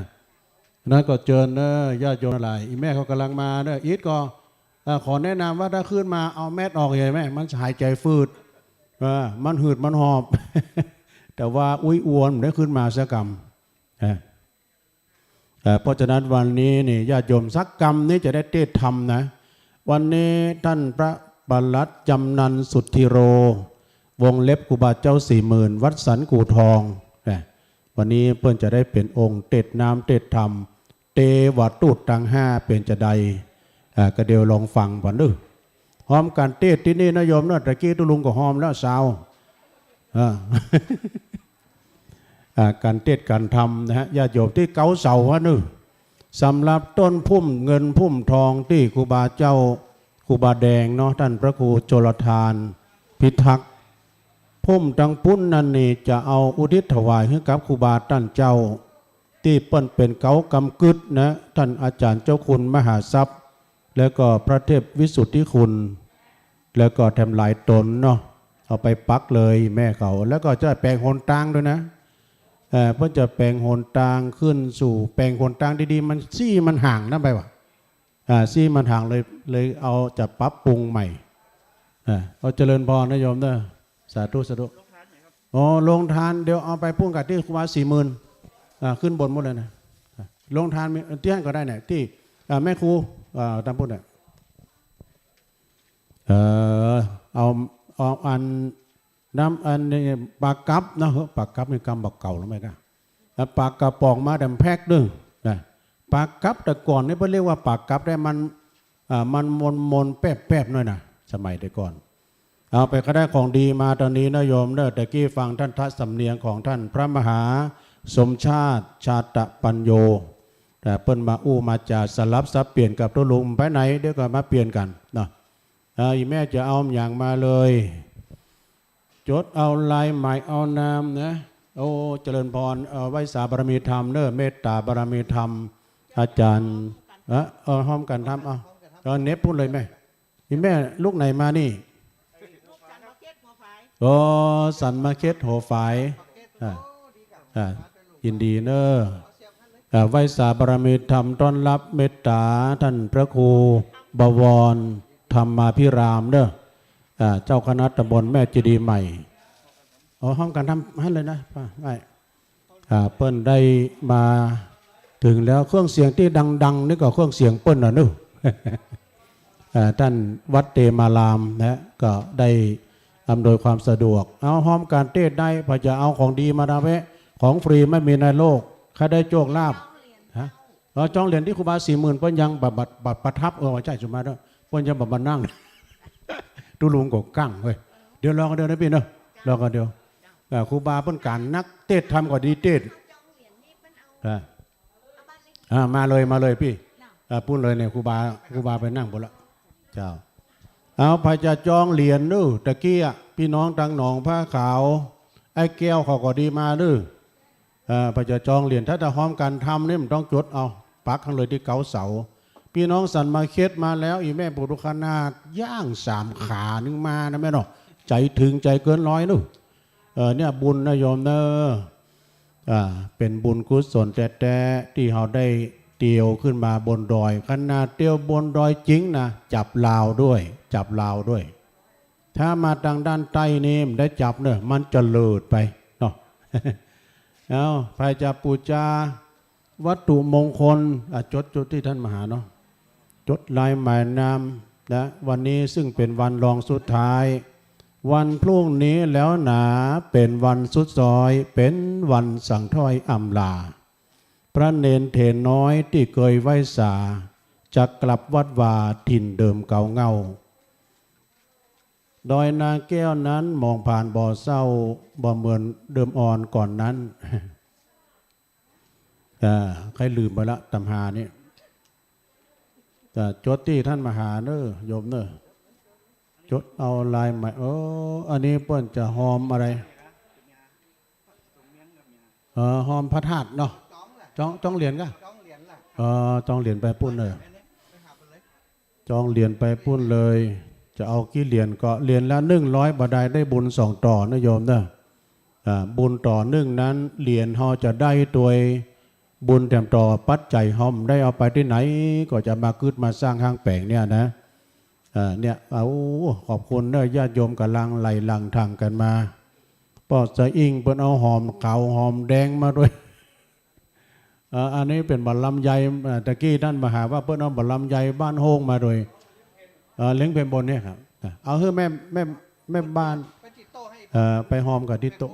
นั้นก็เจิญเนาะ ญาติโยมหลาย อี่แม่เขาก่ำลังมาเนาะ อิดก็ เอ่อ ขอแนะนำว่าถ้าขึ้นมาเอาแมสออกเหียแม่ มันหายใจ๋ฝืด เออ มันหืดมันหอบ แต่ว่าอุ๊ยอวนได้ขึ้นมาสักกำ นะ เอ่อ เพราะฉะนั้นวันนี้นี่ญาติโยมสักกำนี่จะได้เตสน์ธรรมนะ วันนี้ต้านพระปลัดจำนันสุทธิโร วงเล็บครูบาเจ้าสี่หมื่น วัดสันกู่ทองนะ วันนี้เปิ้นจะได้เป๋นองค์เตสน์น้ำเตสน์ธรรม เตวทูตตังห้าเป๋นจาใด อ่า ก็เดี๋ยวลองฟังก่อนเนาะ ฮอมก๋านเตสน์ตี้นี่นะโยมเนาะ ตะกี้ตุ๊ลุงก็ฮอมแล้วซาว อ่า อ่า ก๋านเตสน์ก๋านธรรมนะฮะ ญาติโยมตี้เก๊าเสาฮะนึ่ง สำหรับต้นพุ่มเงินพุ่มทองตี้ครูบาเจ้า ครูบาแดงเนาะ ต้านพระครูชลทาน พิทักษ์ พุ่มตังปุ้นนั้นนี่จะเอาอุทิศถวายหื้อกับครูบาต้านเจ้า ตี้เปิ้นเป๋นเก๊ากำกึ๊ดนะ ต้านอาจ๋ารย์เจ้าคุณมหาทรัพย์ แล้วก็พระเทพวิสุทธิคุณ แล้วก็แถมหลายต๋นเนาะ เอาไปปักเลยแม่เขา แล้วก็จะแป๋งหนตางด้วยนะ เอ่อ เปิ้นจะแป๋งหนตางขึ้นสู่ แป๋งหนตางดีๆ มัน ซี่มันห่างนั้นไปว่ะ อ่า ซี่มันห่างเลย เลยเอาจะปรับปรุงใหม่ อ่า เอาเจริญพรนะโยมเนาะ สาธุ สาธุ อ๋อ โรงทาน เดี๋ยวเอาไปปุ้นกับตี้ครูบาสี่หมื่น อ่า ขึ้นบนหมดเลยนะ อ่า โรงทานมีตี้หั้นก็ได้เนี่ย ตี้ อ่า แม่ครู อ่า ตางปุ้นเนี่ย เออ เอา เอาอัน น้ำอันนี้ ปลากั๊บนะ เฮ้อ ปลากั๊บนี่กำบ่าเก่าแล้วไหมกะ แล้วปลากระป๋องมาแถมแพ็คนึ่งนะ ปลากั๊บแต่ก่อนนี่เปิ้นเรียกว่าปลากั๊บได้ มัน อ่า มันมนๆ แป๊บๆ หน่อยนะ สมัยแต่ก่อน เอาไปก็ได้ของดีมาต๋อนนี้นะโยมเนาะ ตะกี้ฟังต้านทัศน์สำเนียงของต้านพระมหาสมชาติ ชาตปัญโญ แต่เปิ้นมาอู้มาจ๋าสลับสับเปลี่ยนกับตุ๊ลุง ไปไหนเดี๋ยวก็มาเปลี่ยนกั๋นเนาะ อ่า อีแม่จะเอาหยังมาเลย จดเอาลายหมายเอานามนะ โอ้ เจริญพร เอ่อ ไหว้สาบารมีธรรมเนาะ เมตตาบารมีธรรม อาจ๋ารย์ เอ่อ เอ่อ ฮอมกั๋นทำ เอา เอ่อ เน็บปุ้นเลยแม่ อีแม่ลูกไหนมานี่ โอ้ สันมาเข็ดหัวฝาย อ่า อ่า ยินดีเนาะ อ่า ไหว้สาบารมีธรรม ต้อนรับเมตตาต้านพระครูบวรธรรมาภิรามเนาะ อ่า เจ้าคณะตำบลแม่เจดีย์ใหม่ อ๋อ ฮอมกั๋นทำหั้นเลยนะ ป้า ไหว้ อ่า เปิ้นได้มาเถิงแล้ว เครื่องเสียงตี้ดังๆ นี่ก็เครื่องเสียงเปิ้นน่ะเนาะ อ่า ต้านวัดเตมารามนะ ก็ได้อำนวยความสะดวก เอา ฮอมก๋านเตสน์ได้ พอจะเอาของดีมาดาแวะ ของฟรีไม่มีในโลก ใค่ได้โจคลาภ ฮะ เออ จองเหรียญตี้ครูบาสี่หมื่น เปิ้นยังบ่ บ่ บ่ประทับ เออ ว่าใจ้ สุมาเนาะ เปิ้นยังบ่มานั่ง ตุ๊ลุงก็กั้งเว้ย เดี๋ยวรอกั๋นเดียวนะปี้เนาะ รอกั๋นเดียว อ่า ครูบาเปิ้นก๋านนักเตสน์ธรรมก็ดีเตสน์ อ่า อ่า มาเลย มาเลยปี้ อ่า ปุ้นเลยเนี่ย ครูบา ครูบาไปนั่งปุ้นละ เจ้า เอา ใผจะจองเหรียญเนาะ ตะกี้อะ ปี้น้องตางหนองผ้าขาว ไอ้แก้วเขาก็ดีมาเนาะ เอ่อ ใผจะจองเหรียญ ถ้าจะฮอมกั๋นทำนี่มันต้องจดเอา ปักหั้นเลยตี้เก๊าเสา ปี้น้องสันมาเข็ดมาแล้ว อีแม่ปุถุคนาถย่างสามขานึ่งมานะแม่เนาะ ใจ๋เถิงใจ๋เกินร้อยเนาะ เอ่อ เนี่ยบุญนะโยมเนาะ อ่า เป๋นบุญกุศลแต๊ๆ ตี้เฮาได้เตียวขึ้นมาบนดอย ขนาดเตียวบนดอยจริงนะ จับราวด้วย จับราวด้วย ถ้ามาตางด้านใต้นี่บ่ได้จับเนาะ มันจะเลิดไปเนาะ เอา ใผจะปู๋จาวัตถุมงคล อ่ะ จด จดตี้ต้านมหาเนาะ จดลายหมายนามนะ วันนี้ซึ่งเป๋นวันรองสุดท้าย วันพรุ่งนี้แล้วหนา เป๋นวันสุดซอย เป๋นวันสั่งถ้อยอำลา พระเณรเถรน้อยตี้เกยไหว้สา จะกลับวัดวาถิ่นเดิมเก่าเหง้า ดอยนาแก้วนั้นมองผ่านบ่เศร้า บ่เหมือนเดิมอ่อนก่อนนั้น อ่า ใค่ลืมไปละ ตำหานี่ อ่า จดตี้ต้านมหาเนาะ โยมเนาะ จดเอาลายหมาย เออ อันนี้เปิ้นจะฮอมอะไร เออ ฮอมพระธาตุเนาะ จอง จองเหรียญก่ะ เออ จองเหรียญไปปุ้นเลย จองเหรียญไปปุ้นเลย จะเอากี่เหรียญก็ เหรียญละหนึ่งร้อยบาท ได้บุญสองต่อนะโยมเนาะ อ่า บุญต่อนึ่งนั้น เหรียญเฮาจะได้ตวย บุญแถมต่อปัจจัยเฮาบ่ได้เอาไปตี้ไหน ก็จะมากึ๊ดมาสร้างห้างแป๋งเนี่ยนะ อ่า เนี่ย เอา ขอบคุณเนาะ ญาติโยมก๋ำลังไหลหลั่งถ่างกั๋นมา ป้อสะอิ่งเปิ้นเอาหอมขาวหอมแดงมาด้วย เอ่อ อันนี้เป๋นบ่าลำไย เอ่อ ตะกี้ต้านมหาว่าเปิ้นเอาบ่าลำไยบ้านโฮ่งมาด้วย เอ่อ เล็งเป๋นบนเนี่ยครับ อ่ะ เอาหื้อแม่ แม่ แม่บ้าน เอ่อ ไปฮอมกั๋นตี้โต๊ะ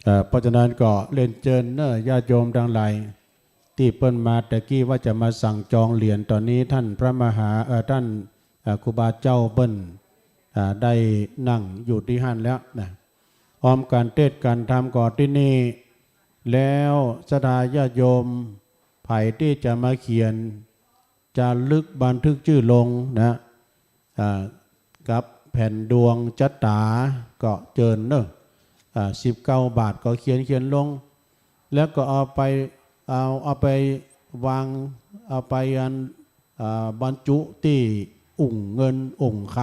เอ่อ เพราะฉะนั้นก็เรียนเจิญเนาะ ญาติโยมตังหลาย ตี้เปิ้นมาตะกี้ว่าจะมาสั่งจองเหรียญ ต๋อนนี้ต้านพระมหา เอ่อ ต้าน อ่า ครูบาเจ้าเปิ้น อ่า ได้นั่งอยู่ตี้หั้นแล้วนะ ฮอมก๋านเตสน์ก๋านธรรมก็ตี้นี่ แล้วศรัทธาญาติโยมใผตี้จะมาเขียนจารึกบันทึกจื้อลงนะ อ่า กับแผ่นดวงจะต๋าก็เจิญเนาะ อ่า สิบเก้าบาทก็เขียน เขียนลง แล้วก็เอาไป เอา เอาไปวาง เอาไปอัน อ่า บรรจุตี้อุ่งเงินอุ่งค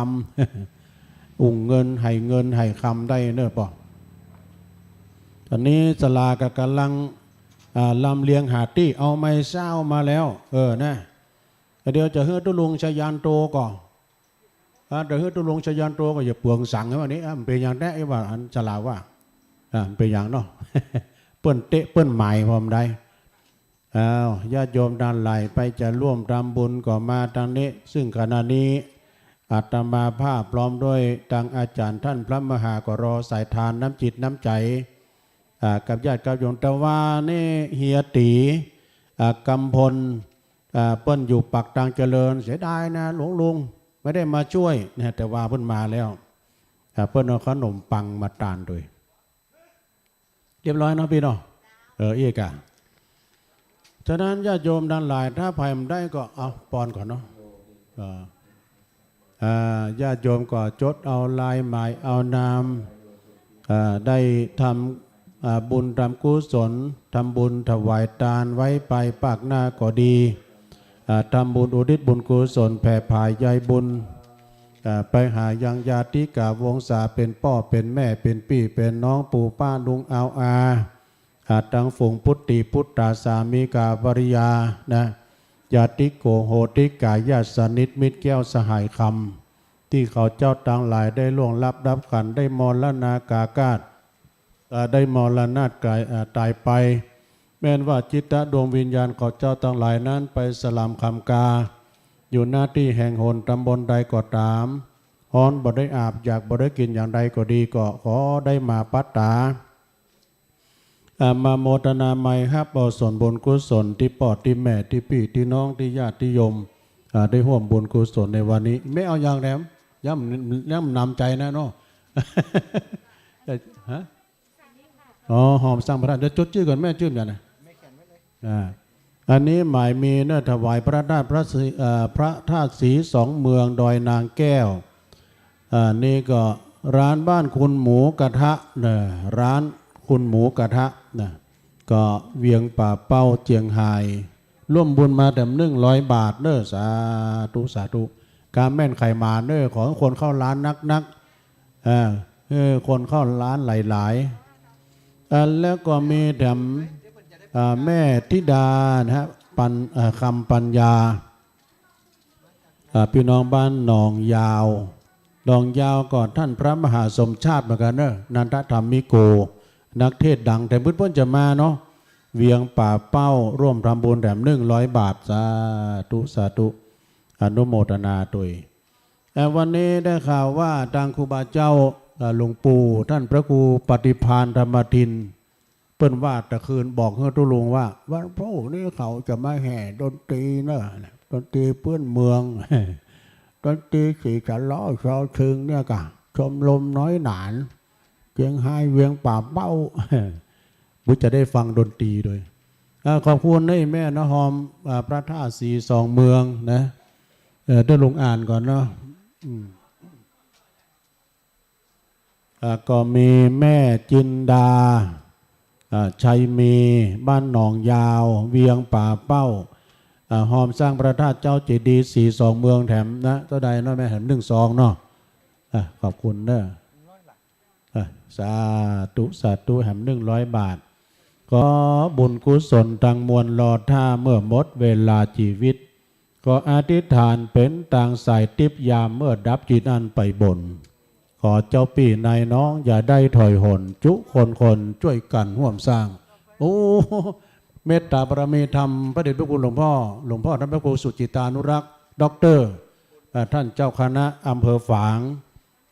ำ อุ่งเงิน ไหเงินไหคำได้เนาะป้อ ต๋อนนี้ศาลาก็ก่ำลัง อ่า ลำเลียงหาตี้ เอาไม้เซ้ามาแล้ว เออ นะ เดี๋ยวจะหื้อตุ๊ลุงชยันโตก่อ อ่า เดี๋ยวหื้อตุ๊ลุงชยันโตก่อ อย่าเปืองสังไอ้ว่านี้ อ่ะ มันเป๋นอย่างแต๊ ไอ้ว่าอันศาลาว่า อ่า มันเป๋นอย่างเนาะ เปิ้นเต๊ะเปิ้นหมายพร้อมได้ อ้าว ญาติโยมตังหลายใผจะร่วมทำบุญก็มาตางนี้ ซึ่งขณะนี้อาตมาภาพพร้อมด้วยตังอาจ๋ารย์ต้านพระมหาก็รอสายทานน้ำจิตน้ำใจ๋ อ่า กับญาติกับโยม แต่ว่านี่เฮียตี๋ อ่า กำพล อ่า เปิ้นอยู่ปากตางเจริญ เสียดายนะหลวงลุง ไม่ได้มาช่วยนะ แต่ว่าเปิ้นมาแล้ว อ่า เปิ้นเอาขนมปังมาตานโตย เรียบร้อยเนาะปี้เนาะ เออ อี้ก่ะ ฉะนั้นญาติโยมตังหลาย ถ้าใผบ่ได้ก็เอาปอนก่อนเนาะ เออ อ่า ญาติโยมก็จดเอาลายหมายเอานาม อ่า ได้ทำ อ่า บุญทำกุศล ทำบุญถวายตานไว้ไปปากหน้าก็ดี อ่า ทำบุญอุทิศบุญกุศลแผ่ผายใยบุญ อ่า ไปหายังญาติกาวงศา เป๋นป้อเป๋นแม่ เป๋นปี้เป๋นน้อง ปู่ป้าลุงอาวอา อ่า ตังฝูงปุตติปุตตา สามีกาภริยานะ ญาติโกโหติกา ญาติสนิทมิตรแก้วสหายคำ ตี้เขาเจ้าตังหลายได้ล่วงลับดับขันธ์ ได้มรณากาคาต อ่า ได้มรณะกาย อ่า ต๋ายไป แม่นว่าจิตตะดวงวิญญาณเขาเจ้าตังหลายนั้นไปสลามคำกา อยู่ ณ ตี้แห่งหนตำบลใดก็ต๋าม ฮ้อนบ่ได้อาบ อยากบ่ได้กิ๋นอย่างใดก็ดี ก็ขอได้มาปัตตา อ่า มาโมทนาไมยฮับเอาส่วนบุญกุศลตี้ป้อตี้แม่ตี้ปี้ตี้น้องตี้ญาติตี้โยม อ่า ได้ฮ่วมบุญกุศลในวันนี้ แม่เอาอย่างแถม ยัง ยังหนำใจ๋นะเนาะ ฮะ อ๋อ ฮอมสร้างพระธาตุ เดี๋ยวจดจื้อก่อน แม่จื้ออย่างนะ อ่า อันนี้หมายมีเนาะ ถวายพระธาตุพระศรี เอ่อ พระธาตุศรีสองเมืองดอยนางแก้ว อ่า นี่ก็ร้านบ้านคุณหมูกระทะเนาะ ร้านคุณหมูกระทะนะ ก็เวียงป่าเป้าเจียงฮาย ร่วมบุญมาแถมหนึ่งร้อยบาทเนาะ สาธุ สาธุ กาแม่นใค่หมานเนาะ ขอหื้อคนเข้าร้านนักๆ อ่า เออ คนเข้าร้านหลายๆ อ่า แล้วก็มีแถม อ่า แม่ธิดานะฮะ ปัญ อ่า คำปัญญา อ่า ปี้น้องบ้านหนองยาว หนองยาวก็ต้านพระมหาสมชาติเหมือนกั๋นเนาะ นันทธรรมิโก นักเทศน์ดัง แถมเปิ้นๆ จะมาเนาะ เวียงป่าเป้า ร่วมทำบุญแถมหนึ่งร้อยบาท สาธุ สาธุ อนุโมทนาตวย แต่วันนี้ได้ข่าวว่าตางครูบาเจ้า เอ่อ หลวงปู่ต้านพระครูปฏิภาณธรรมทิน เปิ้นว่าตะคืนบอกหื้อตุ๊ลุงว่า วันพูกนี้เขาจะมาแห่ดนตรีเนาะ ดนตรีพื้นเมือง ดนตรีสีสะเล้อชอชิงเนี่ยก่ะ ชมรมน้อยหนาน เจียงฮายเวียงป่าเป้า บุจะได้ฟังดนตรีโดย อ่า ขอบคุณนะแม่นะ ฮอม อ่า พระธาตุศรีสองเมืองนะ เออ เดี๋ยวลุงอ่านก่อนเนาะ อืม อ่า ก็มีแม่จินดา อ่า ชัยมี บ้านหนองยาว เวียงป่าเป้า อ่า ฮอมสร้างพระธาตุเจ้าเจดีย์ศรีสองเมืองแถมนะ เต้าใดเนาะแม่ แถมหนึ่งซองเนาะ อ่า ขอบคุณเนาะ อ่ะ สาธุ สาธุ แหมหนึ่งร้อยบาท ขอบุญกุศลตังมวลรอท่าเมื่อหมดเวลาจีวิต ขออธิษฐานเป๋นตางสายติ๊บยามเมื่อดับจิตอันไปบน ขอเจ้าปี้นายน้องอย่าได้ถอยหล่น จุคนคนจ้วยกั๋นฮ่วมสร้าง โอ้ เมตตาบารมีธรรม พระเดชพระคุณหลวงพ่อ หลวงพ่อต้านพระครูสุจิตานุรักษ์ ด็อกเตอร์ เอ่อ ต้านเจ้าคณะอำเภอฝาง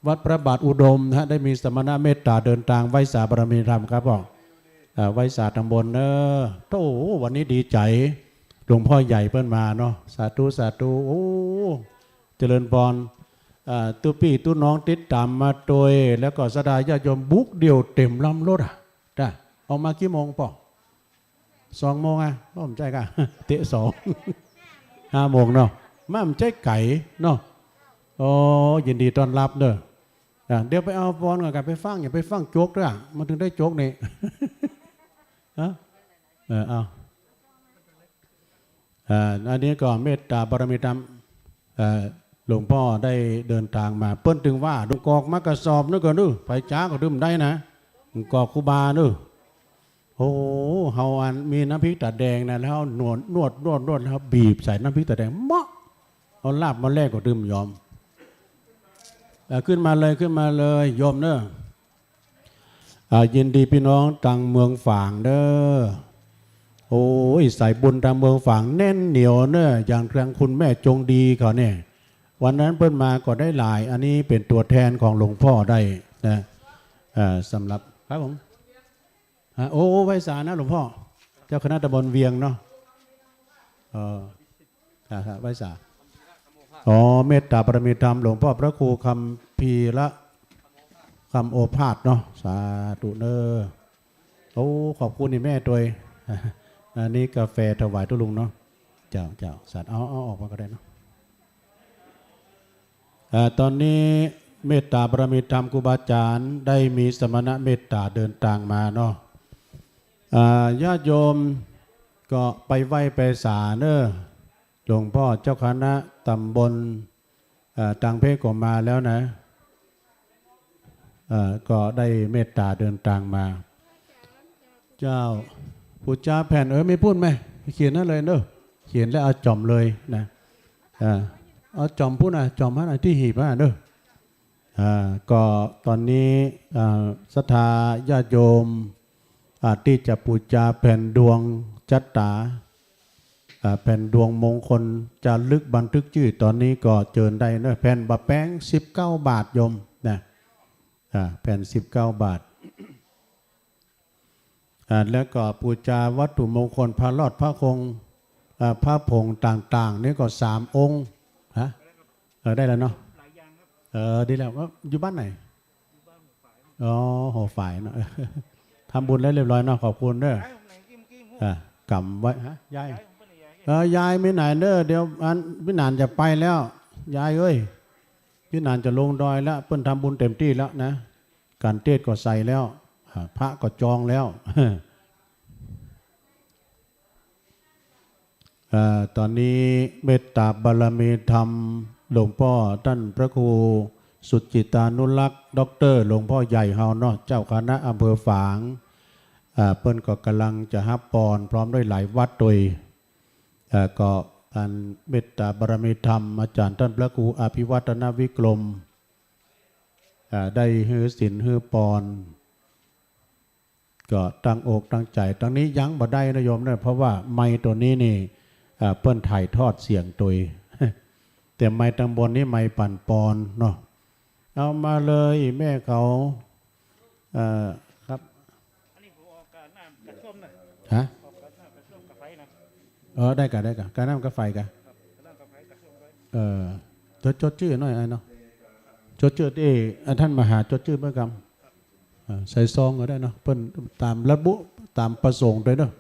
วัดพระบาทอุดมนะฮะ ได้มีสมณะเมตตาเดินตางไหว้สาบารมีธรรมครับผม อ่า ไหว้สาตางบนเนาะ โธ่ วันนี้ดีใจ๋ หลวงพ่อใหญ่เปิ้นมาเนาะ สาธุ สาธุ โอ้ เจริญพร อ่า ตุ๊ปี้ตุ๊น้องติดต๋ามมาตวย แล้วก็ศรัทธาญาติโยมบุกเดี่ยวเต๋มลำรถอะ จ้ะ ออกมากี่โมงปอ สองโมงอะ บ่ใจ้ก่ะ เตะสอง ห้าโมงเนาะ มาบ่ใจ้ไก๋เนาะ โอ้ ยินดีต้อนฮับเน่อ อ่ะ เดี๋ยวไปเอาปอนก่อนก่ะ ไปฟั่ง อย่าไปฟั่งโจ๊กเน่อ มันถึงได้โจ๊กนี่ ฮะ เออ เอา อ่า อันนี้ก็เมตต๋าบารมีธรรม เอ่อ หลวงป้อได้เดินตางมา เปิ้นตึงว่า หนมกอกมากระสอบนึ่งก่อเน่อ ใผจ๋าก็ดื่มได้นะ หนมกอกครูบาเน่อ โอ้โห เฮาอันมีน้ำพริกต๋าแดงนะ แล้วนวด นวด นวด นวด แล้วบีบใส่น้ำพริกต๋าแดง เมาะ เอาลาบมาแลกก็ดื่มยอม เอ่อ ขึ้นมาเลย ขึ้นมาเลย โยมเน่อ อ่า ยินดีปี้น้องตางเมืองฝางเน่อ โอ้ย สายบุญตางเมืองฝางแน่นเหนียวเน่อ อย่างตางคุณแม่จงดีเขาเนี่ย วันนั้นเปิ้นมาก็ได้หลาย อันนี้เป๋นตั๋วแทนของหลวงป้อได้นะ อ่า สำหรับ ครับผม ฮะ โอ้ โอ้ ไหว้สานะหลวงป้อ เจ้าคณะตำบลเวียงเนาะ เออ ฮะ ฮะ ไหว้สา อ๋อ เมตต๋าบารมีธรรม หลวงป้อพระครูคัมภีระ คำโอภาสเนาะ สาธุเน่อ โอ้ ขอบคุณนี่แม่ตวย อันนี้กาแฟถวายตุ๊ลุงเนาะ เจ้า เจ้า สาธุ เอา เอาออกมาก็ได้เนาะ อ่า ต๋อนนี้เมตต๋าบารมีธรรมครูบาอาจ๋ารย์ได้มีสมณะเมตต๋าเดินตางมาเนาะ อ่า ญาติโยมก็ไปไหว้ไปสาเน่อ หลวงป้อเจ้าคณะตำบล อ่า ตางเพชรก็มาแล้วนะ อ่า ก็ได้เมตต๋าเดินตางมา เจ้า ปู๋จาแผ่น เออ ไม่พูดไหม เขียนนั่นเลยเน่อ เขียนแล้วเอาจ่อมเลยนะ อ่า เอาจ่อมปู๊นน่ะ จ่อมหั้นน่ะ ตี้หีบหั้นน่ะเน่อ อ่า ก็ต๋อนนี้ อ่า ศรัทธาญาติโยม อ่า ตี้จะปู๋จาแผ่นดวงจะต๋า อ่า แผ่นดวงมงคลจะลึกบันทึกจื้อ ต๋อนนี้ก็เจิญได้เน่อ แผ่นบ่าแป๊ง สิบเก้าบาทโยมนะ อ่า แผ่นสิบเก้าบาท อ่า แล้วก็ปู๋จาวัตถุมงคลพระรอดพระคง อ่า พระผงต่างๆ นี่ก็สามองค์ ฮะ เออ ได้แล้วเนาะ เออ ดีแล้ว เอ้อ อยู่บ้านไหน อ๋อ หัวฝายเนาะ ทำบุญแล้วเรียบร้อยเนาะ ขอบคุณเน่อ อ่ะ กำไว้ ฮะ ยาย เออ ยายไปไหนเน่อ เดี๋ยวอัน ปี้หนานจะไปแล้ว ยายเอ้ย ปี้หนานจะลงดอยแล้ว เปิ้นทำบุญเต็มตี้แล้วนะ ก๋านเตศน์ก็ใส่แล้ว อ่า พระก็จองแล้ว อ่า ต๋อนนี้เมตต๋าบารมีธรรมหลวงป้อต้านพระครูสุจิตตานุรักษ์ ด็อกเตอร์ หลวงป้อใหญ่เฮาเนาะ เจ้าคณะอำเภอฝาง อ่า เปิ้นก็ก่ำลังจะฮับปอนพร้อมด้วยหลายวัดตวย อ่า ก็อันเมตต๋าบารมีธรรมอาจ๋ารย์ต้านพระครูอภิวัฒนวิกรม อ่า ได้หื้อศีลหื้อปอน ก็ตั้งอกตั้งใจ๋ ตังนี้ยังบ่ได้นะโยมเน่อ เพราะว่าไมค์ตั๋วนี้นี่ อ่า เปิ้นถ่ายทอดเสียงตวย แต่ไมค์ตังบนนี่ไมค์ปั่นปอนเนาะ เอามาเลยแม่เขา เอ่อ ครับ อันนี้ผมออกกาน้ำกาส้มนะ ฮะ ออกกาน้ำกาส้มกาไฟนะ เออ ได้ก่ะ ได้ก่ะ กาน้ำกาไฟก่ะ ครับ กาน้ำกาไฟกาส้มไว้ เออ จด จดจื้อหน่อยไอ้เนาะ จดจื้อตี้ อ่า ต้านมหาจดจื้อเปิ้นกำ อ่า ใส่ซองก็ได้เนาะ เปิ้นต๋ามระบุต๋ามประสงค์ตวยเนาะ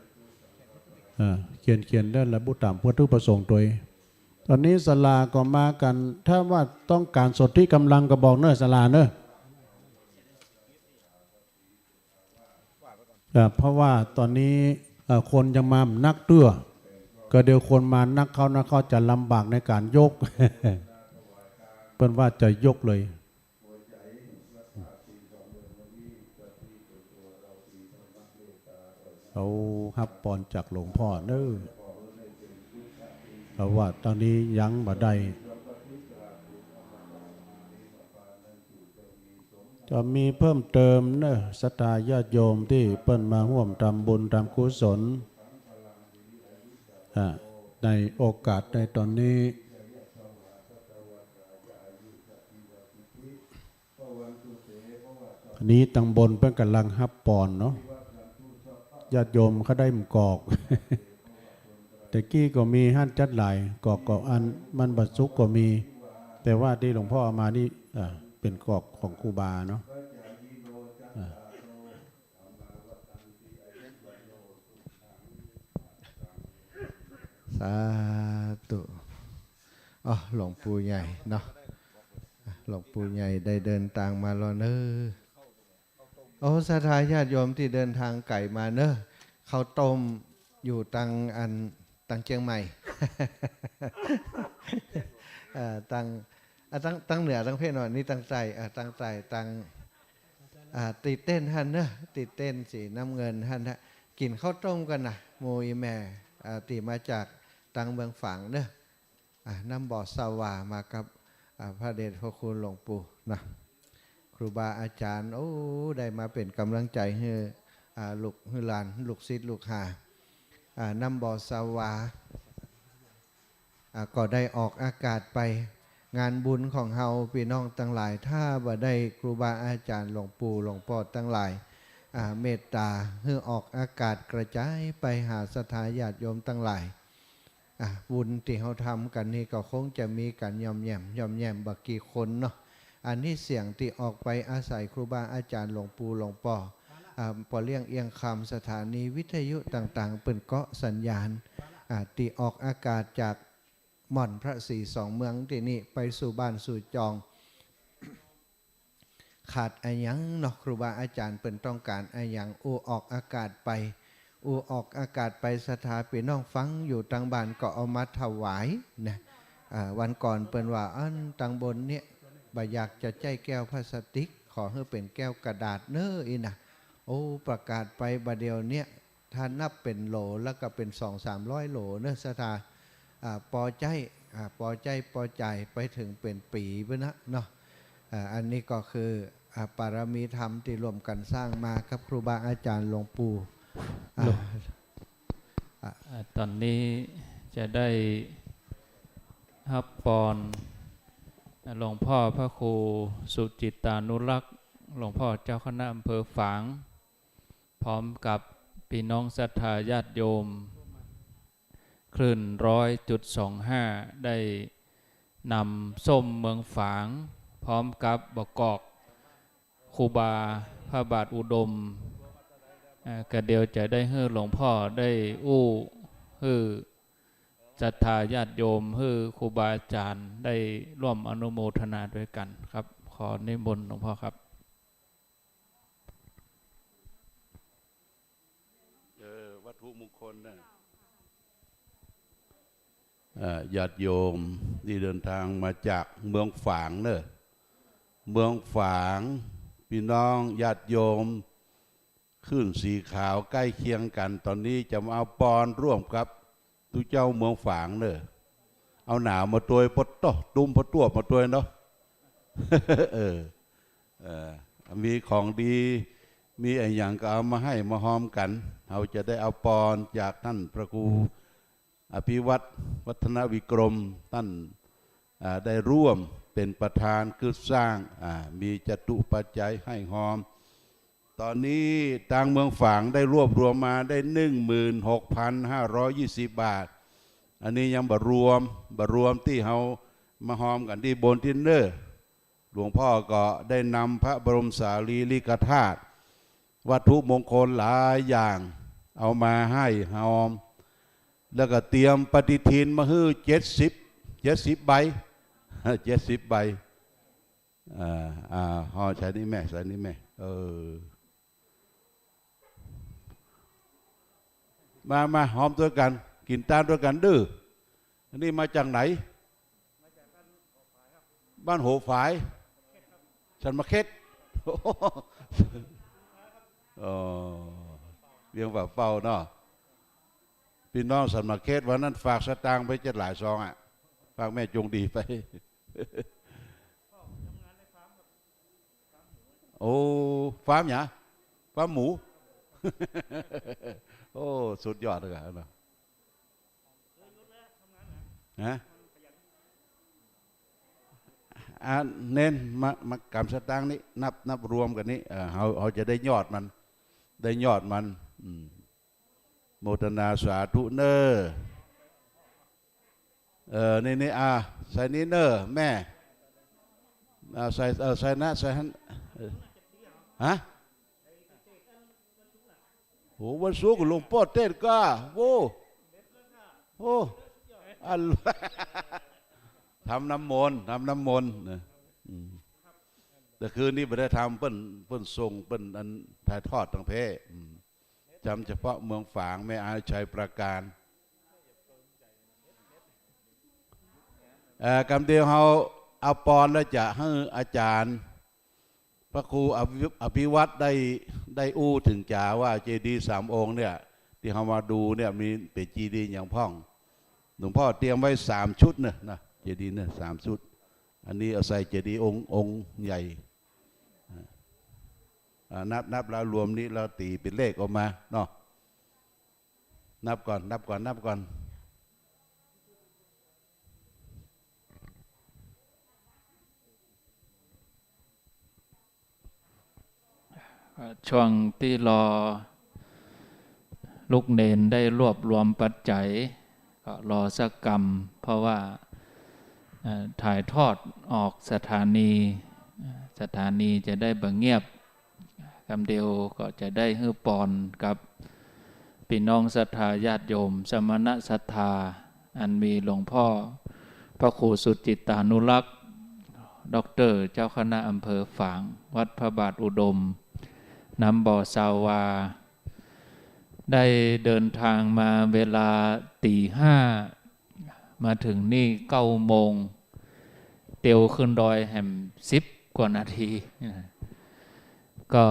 อ่า เขียน เขียนได้ระบุต๋ามวัตถุประสงค์ตวย ต๋อนนี้ศาลาก็มากั๋น ถ้าว่าต้องก๋านสนธิกำลังก็บอกเน่อศาลาเน่อ อ่า เพราะว่าต๋อนนี้ อ่า คนยังมาบ่นักเตื้อ ก็เดี๋ยวคนมานักเข้านักเข้าจะลำบากในก๋านยก เปิ้นว่าจะยกเลย เอาฮับปอนจากหลวงป้อเน่อ เพราะว่าต๋อนนี้ยังบ่ได้ จะมีเพิ่มเติมเน่อ ศรัทธาญาติโยมตี้เปิ้นมาฮ่วมทำบุญทำกุศล อ่า ในโอกาสในต๋อนนี้ อันนี้ตังบนเปิ้นก่ำลังฮับปอนเนาะ ญาติโยมเขาได้หมู่กอก แต่กี้ก็มีหั้นจั๊ดหลาย กอกก็อันมันบ่สุกก็มี แต่ว่าตี้หลวงพ่อเอามานี่ อ่า เป๋นกรอบของครูบาเนาะ อ่า สาธุ อ๋อ หลวงปู่ใหญ่เนาะ หลวงปู่ใหญ่ได้เดินตางมาแล้วเนอะ โอ้ ศรัทธาญาติโยมตี้เดินตางไก๋มาเนอะ ข้าวต้มอยู่ตางอัน ตางเจียงใหม่ เอ่อ ตาง อ่ะ ตาง ตางเหนือ ตางเพศเนาะ นี่ตางใต้ อ่ะ ตางใต้ ตาง อ่า ตี้เต็นท์หั้นเนอะ ตี้เต็นท์สีน้ำเงินหั้นฮะ กิ๋นข้าวต้มกั๋นนะ หมู่อี่แม่ อ่า ตี้มาจากตางเมืองฝางเนอะ อ่า น้ำบ่อสวา มากับ อ่า พระเดชพระคุณหลวงปู่นะ ครูบาอาจ๋ารย์ โอ้ ได้มาเป๋นก๋ำลังใจ๋หื้อ อ่า ลูกหื้อหลาน ลูกศิษย์ลูกหา อ่า น้ำบ่อสวา อ่า ก็ได้ออกอากาศไป งานบุญของเฮาปี้น้องตังหลาย ถ้าบ่ได้ครูบาอาจ๋ารย์หลวงปู่หลวงป้อตังหลาย อ่า เมตต๋าหื้อออกอากาศกระจ๋ายไปหาศรัทธาญาติโยมตังหลาย อ่ะ บุญตี้เฮาทำกั๋นนี่ก็คงจะมีกั๋นย่อมแย่ม ย่อมแย่มบ่กี่คนเนาะ อันนี้เสียงตี้ออกไปอาศัยครูบาอาจ๋ารย์หลวงปู่หลวงป้อ อ่า ป้อเลี้ยงเอียงคำ สถานีวิทยุต่างๆ เปิ้นเกาะสัญญาณ อ่า ตี้ออกอากาศจากหม่อนพระศรีสองเมืองตี้นี่ไปสู่บ้านสู่จอง ขาดอะหยังเนาะ ครูบาอาจ๋ารย์เปิ้นต้องก๋านอะหยัง อู้ออกอากาศไป อู้ออกอากาศไป ศรัทธาปี้น้องฟังอยู่ตางบ้านก็เอามาถวายนะ อ่า วันก่อนเปิ้นว่า อันตางบนเนี่ย บ่อยากจะใจ๊แก้วพลาสติก ขอหื้อเป๋นแก้วกระดาษเน้อ อี้นะ โอ้ ประกาศไปบ่าเดี่ยวเนี่ย ถ้านับเป๋นโหลแล้วก็เป๋นสองสามร้อยโหลเนอะ ศรัทธา อ่า ปอใจ๊ อ่า ปอใจ๊ ปอจ่ายไปเถิงเป๋นปี๋ปุ้นนะเนาะ อ่า อันนี้ก็คือ อ่า ปารมีธรรมตี้ร่วมกั๋นสร้างมากับครูบาอาจ๋ารย์หลวงปู่ อ่า หลวง อ่า อ่า ต๋อนนี้จะได้ฮับปอน หลวงพ่อพระครูสุจิตตานุรักษ์ หลวงพ่อเจ้าคณะอำเภอฝาง พร้อมกับปี้น้องศรัทธาญาติโยม คลื่นร้อยจุดสองห้า ได้นำส้มเมืองฝาง พร้อมกับบ่ากอกครูบาพระบาทอุดม อ่า ก็เดี๋ยวจะได้หื้อหลวงพ่อได้อู้หื้อศรัทธาญาติโยม หื้อครูบาอาจ๋ารย์ได้ร่วมอนุโมทนาด้วยกั๋นครับ ขอนิมนต์หลวงพ่อครับ เออ วัตถุมงคลนะ เอ่อ ญาติโยมตี้เดินตางมาจากเมืองฝางเนอะ เมืองฝาง ปี้น้องญาติโยม คลื่นสีขาวใก้เคียงกั๋น ต๋อนนี้จะมาเอาปอนร่วมกับตุ๊เจ้าเมืองฝางเนอะ เอาหนาวมาตวย ปะต๊อ ตุ้มปะต๊วบมาตวยเนาะ เออ เออ มีของดี มีอะหยังก็เอามาหื้อมาฮอมกั๋น เฮาจะได้เอาปอนจากต้านพระครูอภิวัฒน์ วัฒนวิกรม ต้าน อ่า ได้ร่วมเป๋นประธานกึ๊ดสร้าง อ่า มีจตุปัจจัยหื้อฮอม ต๋อนนี้ตางเมืองฝางได้รวบรวมมาได้ หนึ่งหมื่นหกพันห้าร้อยยี่สิบ บาท อันนี้ยังบ่รวม บ่รวมตี้เฮามาฮอมกั๋นตี้บนตี้เน้อ หลวงพ่อก็ได้นำพระบรมสารีริกธาตุ วัตถุมงคลหลายอย่าง เอามาหื้อฮอม แล้วก็เตรียมปฏิทินมาหื้อ เจ็ดสิบ เจ็ดสิบ ใบ เจ็ดสิบ ใบ อ่า อ่า ฮอม ใส่นี่แม่ ใส่นี่แม่ เออ มา มา ฮอมตวยกั๋น กิ๋นตานตวยกั๋นเน้อ อันนี้มาจากไหน บ้านหัวฝาย สันมะเข็ด อ๋อ เวียงป่าเป้าเนาะ ปี้น้องสันมะเข็ด วันนั้นฝากสตางค์ไปจะหลายซองอะ ฝากแม่จงดีไป โอ้ ฟาร์มหยัง ฟาร์มหมู โอ้ สุดยอดเลยอะเนาะ ฮะ อ่ะ เน้นมา มากำสตางค์นี่ นับ นับรวมกั๋นนี่ เอ่อ เฮา เฮาจะได้ยอดมัน ได้ยอดมัน อืม โมทนาสาธุเน้อ เออ นี่ นี่ อ่ะ ใส่นี่เน้อ แม่ อ่า ใส่ เออ ใส่นะ ใส่หั้น เออ ฮะ โห วันศุกร์หลวงป้อเตศน์ก้า โอ้ โอ้ อัน ทำน้ำมนต์ ทำน้ำมนต์นะ อืม แต่คืนนี้บ่ได้ทำ เปิ้น เปิ้นส่ง เปิ้นอันถ่ายทอดตางเพ อืม จำเฉพาะเมืองฝาง แม่อาย ชัยปราการ เอ่อ กำเดียวเฮาเอาปอนแล้วจะหื้ออาจ๋ารย์ พระครูอภิ อภิวัฒน์ได้ ได้อู้เถิงจ๋าว่าเจดีย์สามองค์เนี่ย ตี้เฮามาดูเนี่ย มีเป๋นเจดีย์หยังพ่อง หลวงพ่อเตรียมไว้สามชุดเน่อ นะ เจดีย์เนี่ยสามชุด อันนี้เอาใส่เจดีย์องค์ องค์ใหญ่ อ่า นับ นับแล้วรวมนี้แล้วตี๋เป๋นเลขออกมาเนาะ นับก่อน นับก่อน นับก่อน ช่วงตี้รอลูกเณรได้รวบรวมปัจจัย ก็รอสักกำ เพราะว่า เอ่อ ถ่ายทอดออกสถานี เอ่อ สถานีจะได้บ่เงียบ กำเดียวก็จะได้หื้อปอนกับปี้น้องศรัทธาญาติโยม สมณศรัทธา อันมีหลวงพ่อพระครูสุจิตตานุรักษ์ ด็อกเตอร์ เจ้าคณะอำเภอฝาง วัดพระบาทอุดม นำบ่าวสาววา ได้เดินทางมาเวลาตี๋ห้า มาเถิงนี่เก้าโมง เตียวขึ้นดอยแหมสิบกว่านาที ก็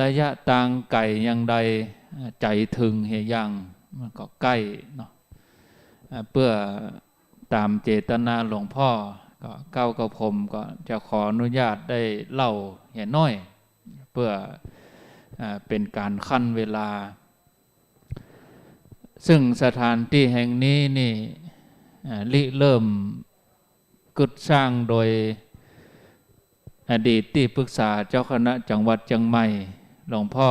ระยะตางไก๋อย่างใด ใจ๋เถิงเหียยัง มันก็ใก้เนาะ อ่า เปื้อต๋ามเจตนาหลวงพ่อ ก็เก๊ากับผมก็จะขออนุญาตได้เล่าเหียน้อย เปื้อ อ่า เป๋นก๋านคั่นเวลา ซึ่งสถานตี้แห่งนี้นี่ อ่า ริเริ่มกึ๊ดสร้างโดยอดีตตี้ปรึกษาเจ้าคณะจังหวัดเจียงใหม่ หลวงพ่อ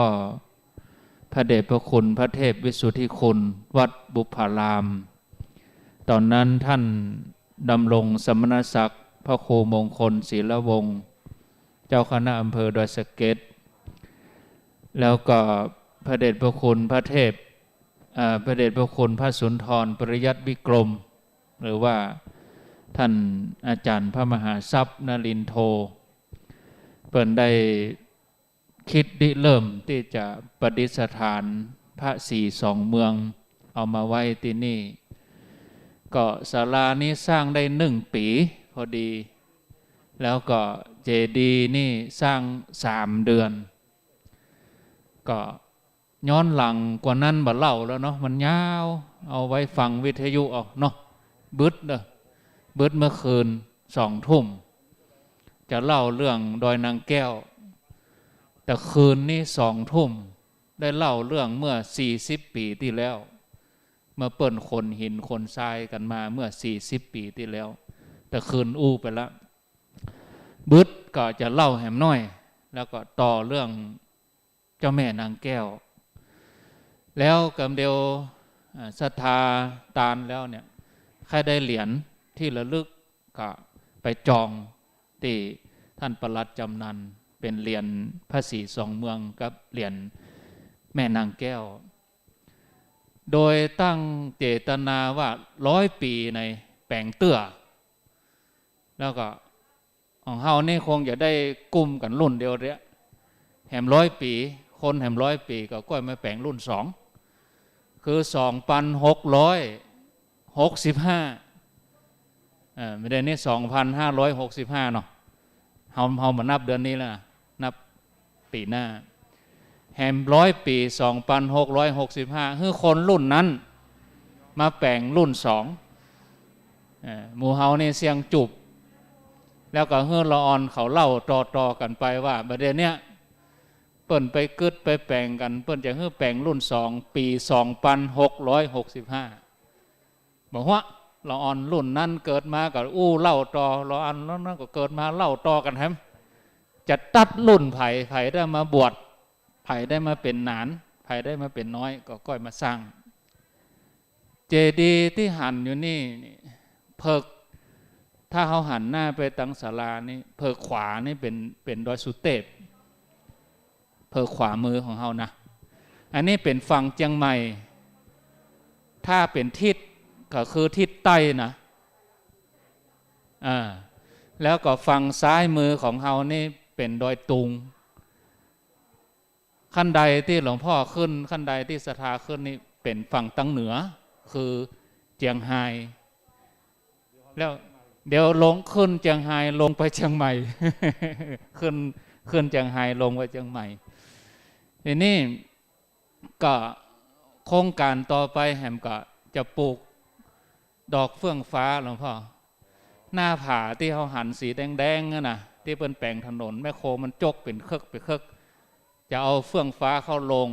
พระเดชพระคุณพระเทพวิสุทธิคุณ วัดบุพพาราม ต๋อนนั้นต้านดำรงสมณศักดิ์พระครูมงคลศิลวงศ์ เจ้าคณะอำเภอดอยสะเก็ด แล้วก็พระเดชพระคุณพระเทพ เอ่อ พระเดชพระคุณพระสุนทรปริยัติวิกรม หรือว่าต้านอาจ๋ารย์พระมหาทรัพย์นรินโท เปิ้นได้ กึ๊ดริเริ่มตี้จะประดิษฐานพระศรีสองเมือง เอามาไว้ตี้นี่ ก็ศาลานี้สร้างได้นึ่งปี๋พอดี แล้วก็เจดีย์นี่สร้างสามเดือน ก็ย้อนหลังกว่านั้นบ่เล่าแล้วเนาะ มันยาว เอาไว้ฟังวิทยุเอาเนาะ บึดเน่อ บึดเมื่อคืนสองทุ่ม จะเล่าเรื่องดอยนางแก้ว แต่คืนนี้สองทุ่ม ได้เล่าเรื่องเมื่อสี่สิบปี๋ตี้แล้ว เมื่อเปิ้นขนหินขนทรายกั๋นมาเมื่อสี่สิบปี๋ตี้แล้ว แต่คืนอู้ไปละ บึดก็จะเล่าแหมน้อย แล้วก็ต่อเรื่อง เจ้าแม่นางแก้ว แล้วกำเดียว อ่า ศรัทธาตานแล้วเนี่ย ใค่ได้เหรียญตี้ระลึกก็ไปจองตี้ต้านปลัดจำนัน เป๋นเหรียญพระศรีสองเมืองกับเหรียญแม่นางแก้ว โดยตั้งเจตนาว่าร้อยปี๋ในแป๋งเตื้อ แล้วก็ ของเฮานี่คงจะได้กุ้มกั๋นรุ่นเดียวเดียว แหมร้อยปี๋ คนแหมร้อยปี๋ก็ก้อยมาแป๋งรุ่นสอง คือสองปันหกร้อยหกสิบห้า เอ่อ บ่าเดี่ยวนี้สองปันห้าร้อยหกสิบห้าเนาะ เฮา เฮาบ่นับเดือนนี้แล้วนะ นับ ปี๋หน้า แหมร้อยปี๋ สองปันหกร้อยหกสิบห้า หื้อคนรุ่นนั้นมาแป๋งรุ่นสอง เอ่อ หมู่เฮานี่เสี่ยงจุบ แล้วก็หื้อละอ่อนเขาเล่าต่อๆ กั๋นไปว่า บ่าเดี่ยวเนี้ย เปิ้นไปกึ๊ดไปแป๋งกั๋น เปิ้นจะหื้อแป๋งรุ่นสอง ปี๋ สองปันหกร้อยหกสิบห้า บ่าหัว ละอ่อนรุ่นนั้นเกิดมาก็อู้เล่าต่อ ละอ่อนรุ่นนั้นก็เกิดมาเล่าต่อกั๋นแหม จะตั๊ดรุ่นใผ ใผได้มาบวช ใผได้มาเป๋นหนาน ใผได้มาเป๋นน้อย ก็ก้อยมาสร้าง เจดีย์ตี้หันอยู่นี่ นี่ เผิก ถ้าเฮาหันหน้าไปตังศาลานี่ เผิกขวานี่เป๋น เป๋นดอยสุเตพ เผิกขวามือของเฮานะ อันนี้เป๋นฝั่งเจียงใหม่ ถ้าเป๋นทิศก็คือทิศใต้นะ อ่า แล้วก็ฝั่งซ้ายมือของเฮานี่เป๋นดอยตุง คันไดตี้หลวงพ่อขึ้น คันไดตี้ศรัทธาขึ้นนี่เป๋นฝั่งตังเหนือ คือเจียงฮาย แล้วเดี๋ยวลงขึ้นเจียงฮายลงไปเจียงใหม่ ขึ้น ขึ้นเจียงฮายลงไปเจียงใหม่ ทีนี้ก็โครงก๋านต่อไปแหมก็จะปลูกดอกเฟื่องฟ้าหลวงพ่อ หน้าผาตี้เฮาหันสีแดงๆ นั่นน่ะ ตี้เปิ้นแป๋งถนนแมคโครมันจกเป๋นเคิกเป๋นเคิก จะเอาเฟื่องฟ้าเข้าลง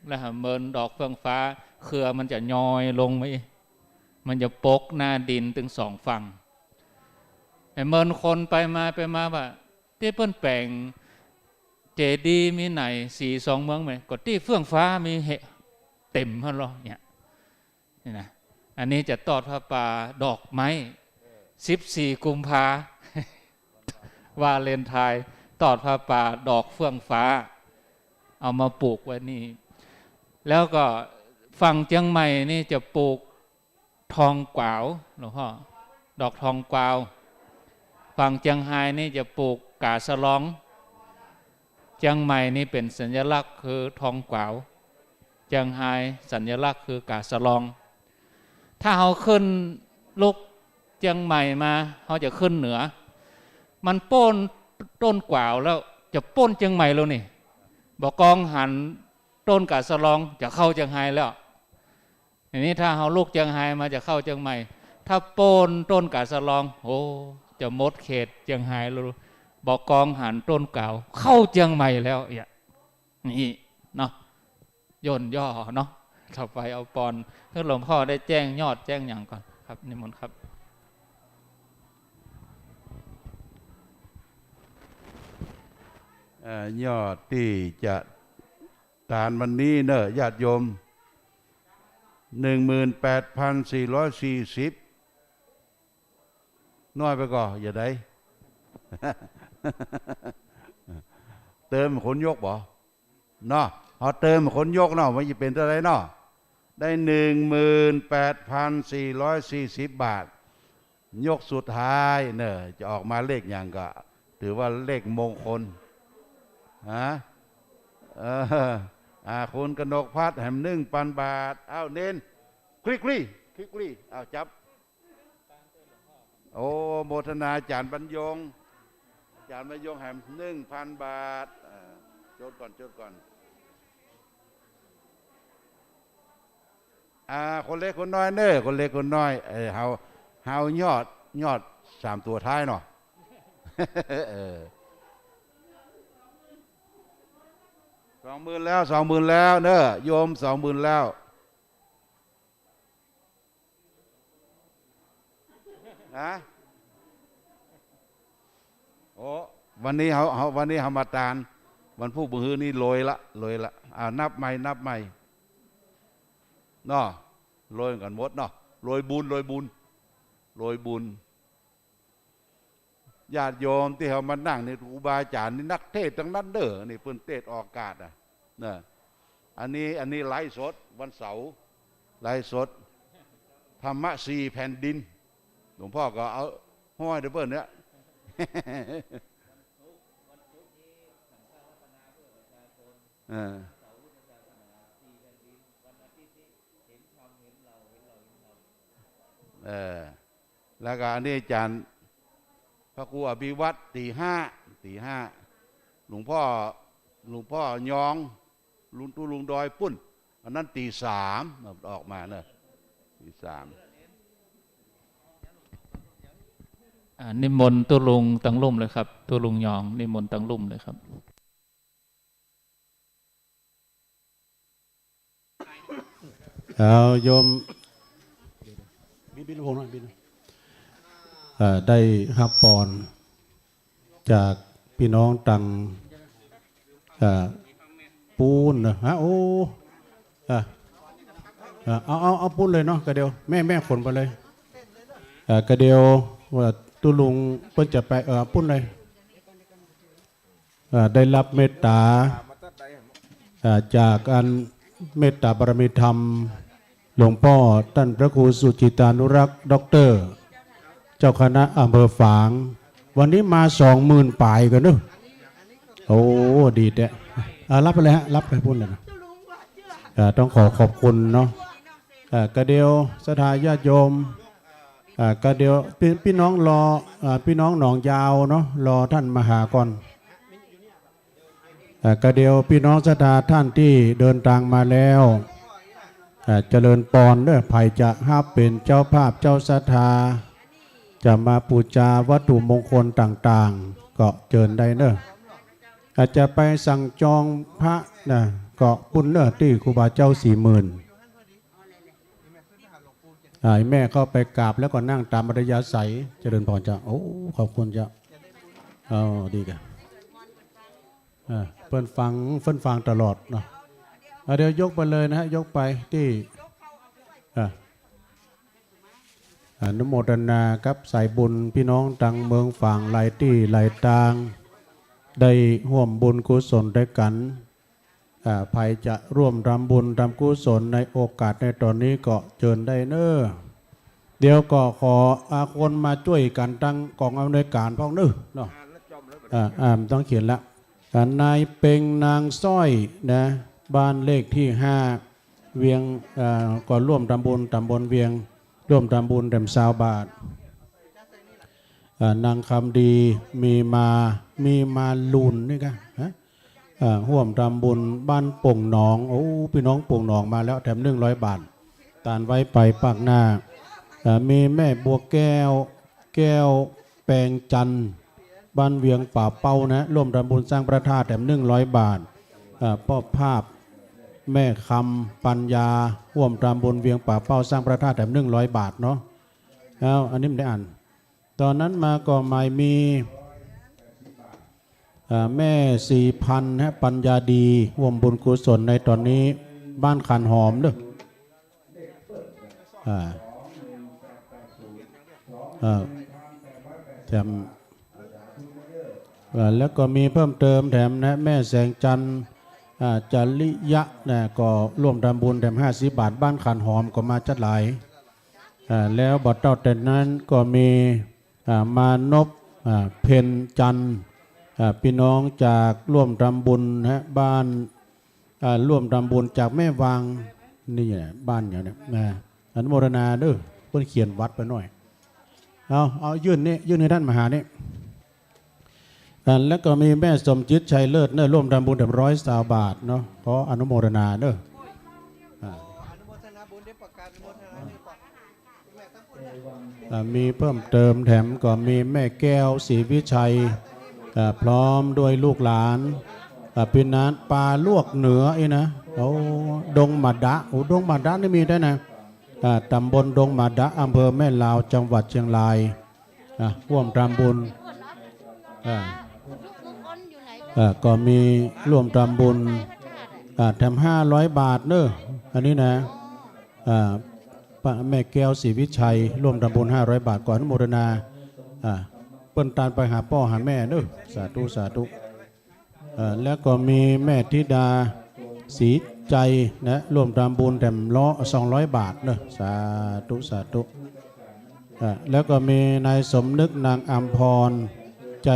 แล้วหาเมินดอกเฟื่องฟ้า เครือมันจะยอยลงมาอีก มันจะปกหน้าดินตึงสองฝั่ง ไอ้เมินคนไปมาไปมาว่า ตี้เปิ้นแป๋งเจดีย์มีไหน สีสองเมืองไหม ก็ตี้เฟื่องฟ้ามีเหะเต็มหั้นลอเนี่ย นี่นะ อันนี้จะตอดผ้าป่าดอกไม้ สิบสี่กุมภา วาเลนไทน์ ตอดผ้าป่าดอกเฟื่องฟ้า เอามาปลูกไว้นี่ แล้วก็ฝั่งเจียงใหม่นี่จะปลูกทองกวาว หลวงพ่อ ดอกทองกวาว ฝั่งเจียงฮายนี่จะปลูกก๋าสะลอง เจียงใหม่นี่เป๋นสัญลักษณ์คือทองกวาว เจียงฮายสัญลักษณ์คือก๋าสะลอง ถ้าเฮาขึ้นลุกเจียงใหม่มา เฮาจะขึ้นเหนือ มันป๊นต้นกวาวแล้ว จะป๊นเจียงใหม่แล้วนี่ บ่ากองหันต้นก๋าสะลองจะเข้าเจียงฮายแล้ว ทีนี้ถ้าเฮาลุกเจียงฮายมาจะเข้าเจียงใหม่ ถ้าป๊นต้นก๋าสะลอง โอ้ จะหมดเขตเจียงฮายแล้ว บ่ากองหันต้นกวาวเข้าเจียงใหม่แล้วเนี่ย นี่เนาะ ย่นย่อเนาะ ต่อไปเอาปอน เพื่อหลวงพ่อได้แจ้งยอดแจ้งหยังก่อนครับ นิมนต์ครับ เอ่อ ยอดตี้จะตานวันนี้เนอะ ญาติโยม หนึ่งหมื่นแปดพันสี่ร้อยสี่สิบ น้อยไปก่อ อย่าได้ เติมคนยกบ่ เนาะ เอาเติมคนยกเนาะ มันจะเป๋นเต้าใดเนาะ ได้หนึ่งหมื่นแปดพันสี่ร้อยสี่สิบบาท ยกสุดท้ายเนอะ จะออกมาเลขหยังก็ ถือว่าเลขมงคล ฮะ เออ อ่า คุณกนกพัฒน์แหมหนึ่งปันบาท อ้าว เณร คลิกลี่ คลิกลี่ อ้าว จับ โอ้ โมทนาอาจ๋ารย์บรรยง อาจ๋ารย์บรรยงแหมหนึ่งปันบาท อ่า จดก่อน จดก่อน อ่า คนเล็กคนน้อยเน้อ คนเล็กคนน้อย เออ เฮา เฮายอด ยอดสามตั๋วท้ายเนาะ เออ สองหมื่นแล้ว สองหมื่นแล้วเน้อ โยม สองหมื่นแล้ว ฮะ โอ้ วันนี้เฮา เฮา วันนี้เฮามาตาน วันพูกมื้อฮื้อนี่โรยละ โรยละ อ่า นับใหม่ นับใหม่ เนาะ โรยกั๋นหมดเนาะ โรยบุญ โรยบุญ โรยบุญ ญาติโยมตี้เฮามานั่งนี่ ครูบาอาจ๋ารย์นี่นักเทศน์ตังนั้นเน้อ นี่เปิ้นเทศน์ออกอากาศอะ เน้อ อันนี้ อันนี้ไลฟ์สดวันเสาร์ ไลฟ์สด ธรรมะสี่แผ่นดิน หลวงพ่อก็เอาห้อยเดี๋ยวเปิ้นเนี่ย เออ เออ แล้วก็อันนี้อาจ๋ารย์พระครูอภิวัตรตีห้า ตีห้า หลวงพ่อ หลวงพ่อยอง ลุงตุ๊ลุงดอยปุ้น อันนั้นตีสามออกมาเนอะ ตีสาม อ่า นิมนต์ตุ๊ลุงตังลุ่มเลยครับ ตุ๊ลุงยอง นิมนต์ตังลุ่มเลยครับ เอาโยม บิน บินลำโพงหน่อย บิน เอ่อ ได้ฮับปอนจากปี้น้องตัง เอ่อ ปู๊นนะฮะ โอ้ เอ่อ เอ่อ เอา เอา เอาปู๊นเลยเนาะ กะเดียว แม่ แม่ขนไปเลย เอ่อ กะเดียว ว่า ตุ๊ลุงเปิ้นจะไป เอ่อ ปุ้นเลย เอ่อ ได้ฮับเมตต๋า เอ่อ จากอันเมตต๋าบารมีธรรม หลวงป้อต้านพระครูสุจิตานุรักษ์ ด็อกเตอร์ เจ้าคณะอำเภอฝาง วันนี้มาสองหมื่นป๋ายกั๋นเนาะ โอ้ ดีแต๊ อ่า ฮับไปเลยฮะ ฮับไปปุ้นเลยนะ อ่า ต้องขอขอบคุณเนาะ อ่า กระเดียวศรัทธาญาติโยม อ่า กระเดียว ปี้ ปี้น้องรอ อ่า ปี้น้องหนองยาวเนาะ รอต้านมาหาก่อน อ่า กระเดียวปี้น้องศรัทธาต้านตี้เดินตางมาแล้ว อ่า เจริญปอนเนาะ ใผจะฮับเป๋นเจ้าภาพเจ้าศรัทธา จะมาปู๋จาวัตถุมงคลต่างๆ ก็เจิญได้เนาะ อาจจะไปสั่งจองพระนะ ก็ปุ้นเนาะ ตี้ครูบาเจ้าสี่หมื่น อ่า แม่เข้าไปกราบแล้วก็นั่งต๋ามอัธยาศัย เจริญปอนเจ้า โอ้ ขอบคุณเจ้า อ๋อ ดีก่ะ อ่า เปิ้นฟัง เปิ้นฟังตลอดเนาะ อ่า เดี๋ยวยกไปเลยนะฮะ ยกไปตี้ อ่า อนุโมทนากับสายบุญปี้น้องตางเมืองฝางหลายตี้หลายตาง ได้ฮ่วมบุญกุศลตวยกั๋น อ่า ใผจะร่วมทำบุญทำกุศลในโอกาสในต๋อนนี้ก็เจิญได้เนาะ เดี๋ยวก็ขอ อ่า คนมาจ้วยกั๋นตางก๋องอำนวยก๋านพ่องเนาะ อ่า อ่า บ่ต้องเขียนละ อ่า นายเป็งนางสร้อยนะ บ้านเลขตี้ห้า เวียง อ่า ก็ร่วมทำบุญต๋ามบนเวียง ร่วมทำบุญแถมซาวบาท อ่า นางคำดี มีมา มีมาลูนนี่ก่ะ ฮะ อ่า ฮ่วมทำบุญบ้านโป่งหนอง โอ้ ปี้น้องโป่งหนองมาแล้ว แถมหนึ่งร้อยบาท ตานไว้ไปปากหน้า อ่า มีแม่บัวแก้ว แก้วแปงจันทร์ บ้านเวียงป่าเป้านะ ร่วมทำบุญสร้างพระธาตุแถมหนึ่งร้อยบาท อ่า ป้อภาพ แม่คำปัญญา ฮ่วมทำบุญเวียงป่าเป้าสร้างพระธาตุแถมหนึ่งร้อยบาทเนาะ แล้วอันนี้บ่ได้อ่าน ต๋อนนั้นมาก็หมายมี อ่า แม่ศรีพันธ์ฮะ ปัญญาดี ฮ่วมบุญกุศลในต๋อนนี้ บ้านขันหอมเนาะ อ่า อ่า แถม อ่า แล้วก็มีเพิ่มเติมแถมนะ แม่แสงจันทร์ อ่า จริยะนะ ก็ร่วมทำบุญแถมห้าสิบบาท บ้านขันหอมก็มาจัดหลาย อ่า แล้วบ่เต้าแต่นั้นก็มี อ่า มานพ อ่า เพ็ญจันทร์ อ่า ปี้น้องจากร่วมทำบุญนะ บ้าน อ่า ร่วมทำบุญจากแม่วาง นี่แหละ บ้านอยู่เนี่ย นะ อนุโมทนาเนาะ เปิ้นเขียนวัดไปหน่อย เอา เอา ยื่นนี่ ยื่นหื้อต้านมหานี่ อ่า แล้วก็มีแม่สมจิตชัยเลิศเนาะ ร่วมทำบุญแถมร้อยซาวบาทเนาะ ขออนุโมทนาเนาะ อ่า อนุโมทนาบุญด้วยประการ อนุโมทนาด้วยประการ อ่า มีเพิ่มเติมแถมก็มีแม่แก้วศรีวิชัย อ่า พร้อมด้วยลูกหลาน อ่า ปี้น้องปลาลวกเหนืออี้นะ โอ้ ดงหมาดะ โอ้ ดงหมาดะนี่มีด้วยนะ อ่า ต๋ามบนดงหมาดะ อำเภอแม่ลาว จังหวัดเชียงราย อ่ะ ฮ่วมทำบุญ อ่า อ่า ก็มีฮ่วมทำบุญ อ่า แถมห้าร้อยบาทเนาะ อันนี้นะ อ่า ป้าแม่แก้วศรีวิชัย ฮ่วมทำบุญห้าร้อยบาท ขออนุโมทนา อ่า เปิ้นตานไปหาป้อหาแม่เนาะ สาธุ สาธุ เอ่อ แล้วก็มีแม่ธิดาศรีใจนะ ฮ่วมทำบุญแถมร้อย สองร้อยบาทเนาะ สาธุ สาธุ อ่า แล้วก็มีนายสมนึก นางอำพร ใจ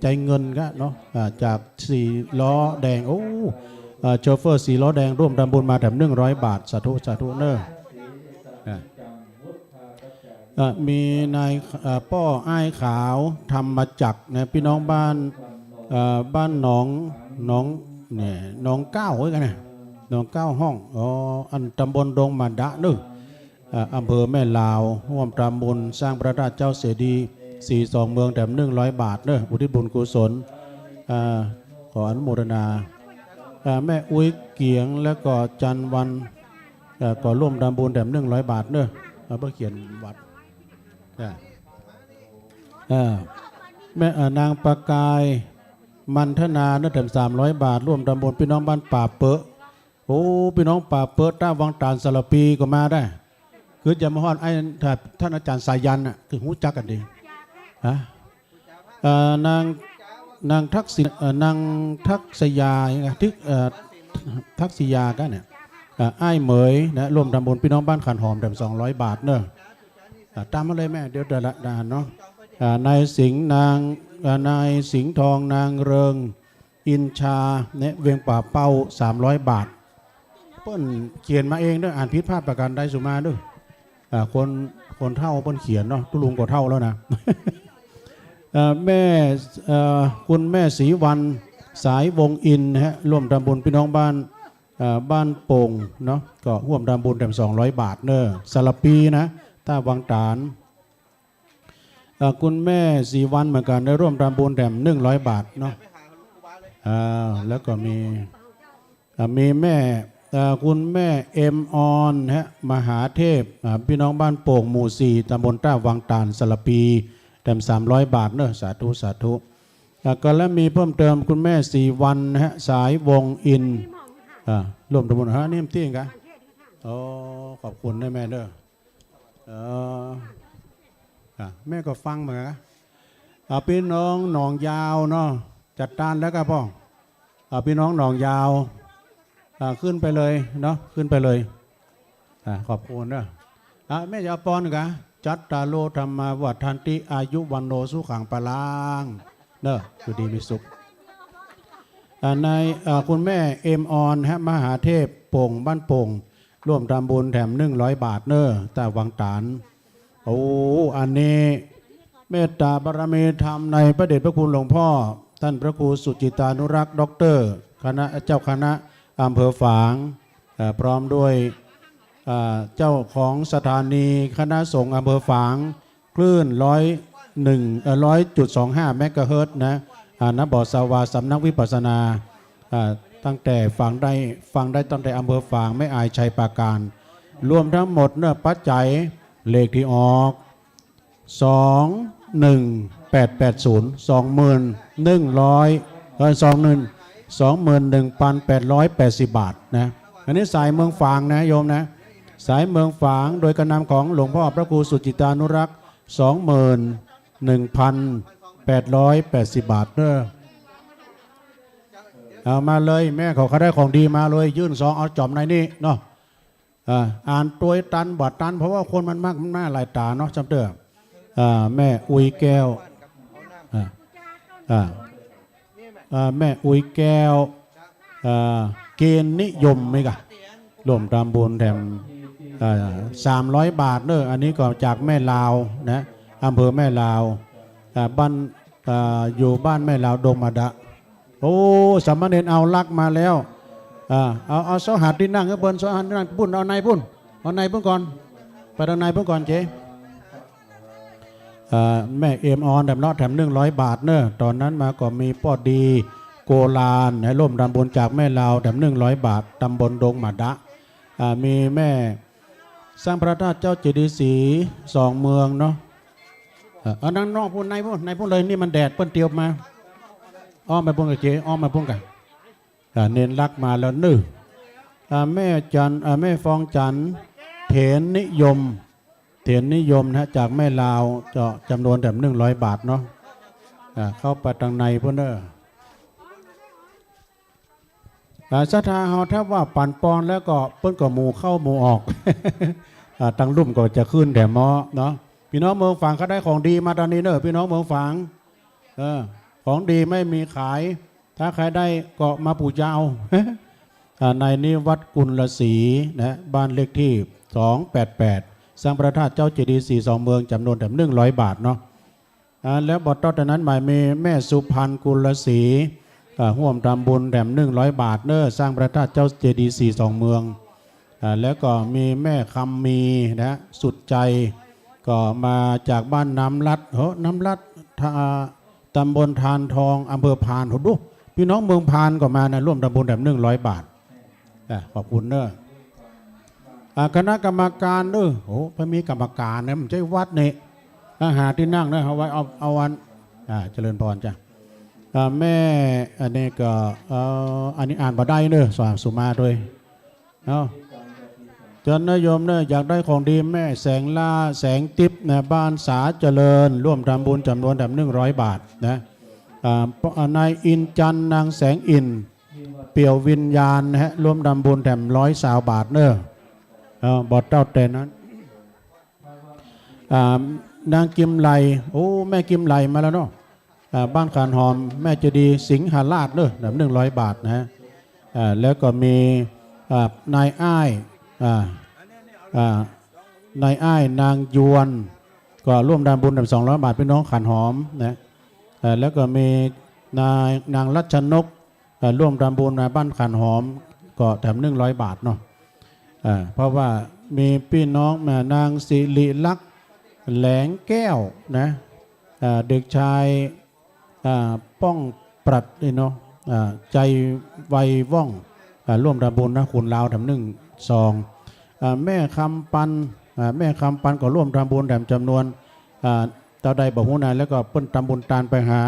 ใจเงินกะเนาะ อ่า จากสี่ล้อแดง โอ้ อ่า โชเฟอร์สี่ล้อแดงฮ่วมทำบุญมาแถมหนึ่งร้อยบาท สาธุ สาธุเนาะ อ่า เอ่อ มีนาย เอ่อ ป้ออ้ายขาว ธรรมจักรนะ ปี้น้องบ้าน เอ่อ บ้านหนอง หนอง เนี่ย หนองก้าวเอ้ยกั๋นนะ หนองก้าวห้อง อ๋อ อันต๋ามบนดงหมาดะเนาะ เอ่อ อำเภอแม่ลาว ฮ่วมทำบุญสร้างพระธาตุเจ้าเสดีย์ ศรีสองเมืองแถมหนึ่งร้อยบาทเนาะ อุทิศบุญกุศล เอ่อ ขออนุโมทนา เอ่อ แม่อุ๊ยเกียง แล้วก็จันวัน เอ่อ ก็ฮ่วมทำบุญแถมหนึ่งร้อยบาทเนาะ เอาไปเขียนวัด อ่า เอ่อ แม่ เอ่อ นางประกาย มันธนาเนาะ แถมสามร้อยบาท ฮ่วมทำบุญ ปี้น้องบ้านป่าเป๊อะ โอ้ ปี้น้องป่าเป๊อะ ต้าวังต๋านสารภีก็มาได้ คือจะมาฮอดไอ้ ถ้าต้านอาจ๋ารย์สายัณน่ะ คือฮู้จักกั๋นดี ฮะ เอ่อ นาง นางทักษิ เอ่อ นางทักษยา ทิก เอ่อ ทักษิยาก็เนี่ย เอ่อ อ้ายเหมยนะ ร่วมทำบุญ พี่น้องบ้านขันหอมแถมสองร้อยบาทเนอะ อ่า ตามมาเลยแม่ เดี๋ยวเดี๋ยวละ เดี๋ยวหันเนาะ อ่า นายสิงห์ นาง อ่า นายสิงห์ทอง นางเริง อินชา เนี่ย เวียงป่าเป้า สามร้อยบาท เปิ้นเขียนมาเองเด้อ อ่านผิดพลาดประการใดสุมาเด้อ อ่า คน คนเฒ่าเปิ้นเขียนเนาะ ตุ๊ลุงก็เฒ่าแล้วนะ เอ่อ แม่ เอ่อ คุณแม่ศรีวรรณ สายวงศ์อินทร์ฮะ ร่วมทำบุญ พี่น้องบ้าน เอ่อ บ้านโป่งเนาะ ก็ร่วมทำบุญแถมสองร้อยบาทเนอะ สารภีนะ ต้าวังตาน เอ่อ คุณแม่ศรีวรรณเหมือนกั๋น ได้ร่วมทำบุญแถมหนึ่งร้อยบาทเนาะ อ่า แล้วก็มี อ่า มีแม่ เอ่อ คุณแม่เอ็มออนฮะ มหาเทพ อ่า พี่น้องบ้านโป่งหมู่สี่ ตำบลต้าวังตาน สารภี แถมสามร้อยบาทเนอะ สาธุ สาธุ อ่า ก็แล้วมีเพิ่มเติม คุณแม่ศรีวรรณฮะ สายวงศ์อินทร์ อ่า ร่วมทำบุญฮะ นี่มันตี้กั๋น อ๋อ ขอบคุณนะแม่เด้อ เออ อ่ะ แม่ก็ฟังมา อ่ะ พี่น้องหนองยาวเนาะ จัดตานแล้วก็พ่อ อ่ะ พี่น้องหนองยาว อ่ะ ขึ้นไปเลยเนาะ ขึ้นไปเลย อ่ะ ขอบคุณเนอะ อ่ะ แม่จะเอาปอนกะ จัตตาโร ธัมมา วัฑฒันติ อายุ วัณโณ สุขัง พลัง เนอะ อยู่ดีมีสุข อ่า ใน อ่า คุณแม่เอ็มออนฮะ มหาเทพ โป่ง บ้านโป่ง ร่วมทำบุญแถมหนึ่งร้อยบาทเนอะ ต้าวังตาน โอ้ อันนี้เมตตาบารมีธรรมในพระเดชพระคุณหลวงพ่อ ท่านพระครูสุจิตานุรักษ์ ด็อกเตอร์ คณะ เจ้าคณะอำเภอฝาง เอ่อ พร้อมด้วย อ่า เจ้าของสถานีคณะสงฆ์อำเภอฝาง คลื่นร้อยหนึ่ง เอ่อ ร้อยจุดสองห้าเมกะเฮิรตซ์นะ อ่า นะโมสวา สำนักวิปัสสนา อ่า ตั้งแต่ฟังได้ ฟังได้ตั้งแต่อำเภอฝาง แม่อาย ชัยปราการ รวมทั้งหมดเนี่ย ปัจจัยเลขที่ออก สองหนึ่งแปดแปดศูนย์ สองหมื่นหนึ่งร้อย เอ่อ สองหนึ่ง สองหมื่นหนึ่งพันแปดร้อยแปดสิบบาทนะ อันนี้สายเมืองฝางนะโยมนะ สายเมืองฝาง โดยการนำของหลวงพ่อพระครูสุจิตานุรักษ์ สองหมื่นหนึ่งพันแปดร้อยแปดสิบบาทเด้อ เอามาเลย แม่เขา ใครได้ของดีมาเลย ยื่นซองเอาจ่อมในนี้เนาะ อ่า อ่านตวยตันบ่ตัน เพราะว่าคนมันมาก มันมาหลายต๋าเนาะ จำเตื้อ อ่า แม่อุยแก้ว อ่า อ่า อ่า แม่อุยแก้ว อ่า เกณฑ์นิยมไหมกะ ร่วมทำบุญแถม อ่า สามร้อยบาทเนอะ อันนี้ก็จากแม่ลาวนะ อำเภอแม่ลาว อ่า บ้าน อ่า อยู่บ้านแม่ลาว ดงหมาดะ โอ้ สามเณรเอาลักมาแล้ว อ่า เอา เอาเสาหัดตี้นั่งข้างบน เสาหัดตี้นั่งปุ้น เอาในปุ้น เอาในปุ้นก่อน ไปตางในปุ้นก่อนเจ๊ อ่า แม่เอ็มออนแถมเนาะ แถมหนึ่งร้อยบาทเนอะ ต๋อนนั้นมาก็มีป้อดีโกลานนะร่วมทำบุญจากแม่ลาว แถมหนึ่งร้อยบาท ตำบลดงหมาดะ อ่า มีแม่สร้างพระธาตุเจ้าเจดีย์สีสองเมืองเนาะ เอ่อ เอานั่งนอกปุ้น ในปุ้น ในปุ้นเลย นี่มันแดด เปิ้นเตียวมา อ้อมไปปุ้นกะเจ๊ อ้อมไปปุ้นกะ อ่า เณรลักมาแล้วนึ่ง อ่า แม่จัน อ่า แม่ฟองจันทร์ เถรนิยม เถรนิยมนะฮะ จากแม่ลาว เจาะจำนวนแถมหนึ่งร้อยบาทเนาะ อ่า เข้าไปตางในปุ้นเน้อ อ่า ศรัทธาเฮาถ้าว่าปั๋นปอนแล้วก็เปิ้นก็หมู่เข้าหมู่ออก อ่า ตางลุ่มก็จะขึ้นแถมเนาะ เนาะ พี่น้องเมืองฝาง ใครได้ของดีมาตางนี้เน้อ พี่น้องเมืองฝาง เออ ของดีไม่มีขาย ถ้าใครได้ก็มาปู๋จาเอา อ่า นายนิวัฒน์ กุลศรี นะ บ้านเลขที่สองแปดแปด สร้างพระธาตุเจ้าเจดีย์สีสองเมือง จำนวนแถมหนึ่งร้อยบาทเนาะ อ่า แล้วบ่ตอดตางนั้นมามีแม่สุพรรณ กุลศรี อ่า ร่วมทำบุญแถมหนึ่งร้อยบาทเน้อ สร้างพระธาตุเจ้าเจดีย์สีสองเมือง อ่า แล้วก็มีแม่คำมีนะ สุดใจ ก็มาจากบ้านน้ำลัด โห น้ำลัด ท่า ตำบลธารทอง อำเภอพาน โห ดู พี่น้องเมืองพานก็มานะ ร่วมทำบุญแถมหนึ่งร้อยบาท อ่ะ ขอบคุณเน้อ อ่ะ คณะกรรมการเน้อ โอ้ เปิ้นมีกรรมการนะ มันใจ้วัดนี่ อ่ะ หาตี้นั่งเน้อ เอาไว้ เอา เอาอัน อ่ะ เจริญพรจ้ะ อ่ะ แม่ อันนี้ก็ เอ่อ อันนี้อ่านบ่ได้เน้อ สาธุมาด้วย เอ้า เจิญนะโยมเนอะ อยากได้ของดี แม่แสงล่า แสงติ๊บนะ บ้านสาเจริญ ร่วมทำบุญจ๋ำนวนแถมหนึ่งร้อยบาทนะ อ่า นายอินจันทร์ นางแสงอิ่น เปี่ยววิญญาณนะฮะ ร่วมทำบุญแถมร้อยซาวบาทเนอะ เออ บ่เต้าแต่นั้น อ่า นางกิมไล โอ้ แม่กิมไลมาแล้วเนาะ อ่า บ้านขานหอม แม่เจดีย์สิงหราชเนอะ แถมหนึ่งร้อยบาทนะฮะ อ่า แล้วก็มี อ่า นายอ้าย อ่า อ่า นายอ้ายนางยวน ก็ร่วมทำบุญแถมสองร้อยบาท พี่น้องขานหอมนะ เอ่อ แล้วก็มีนาย นางรัชนก เอ่อ ร่วมทำบุญมาบ้านขานหอม ก็แถมหนึ่งร้อยบาทเนาะ เอ่อ เพราะว่ามีพี่น้องมา นางสิริลักษณ์ แหลงแก้วนะ เอ่อ เด็กชาย อ่า ป้องปรัชญ์นี่เนาะ อ่า ใจไวว่อง อ่า ร่วมทำบุญนะ คุณลาวแถมหนึ่งซอง อ่า แม่คำปัน อ่า แม่คำปันก็ร่วมทำบุญแถมจ๋ำนวน อ่า เต้าใดบ่ฮู้นะ แล้วก็เปิ้นทำบุญตานไปหา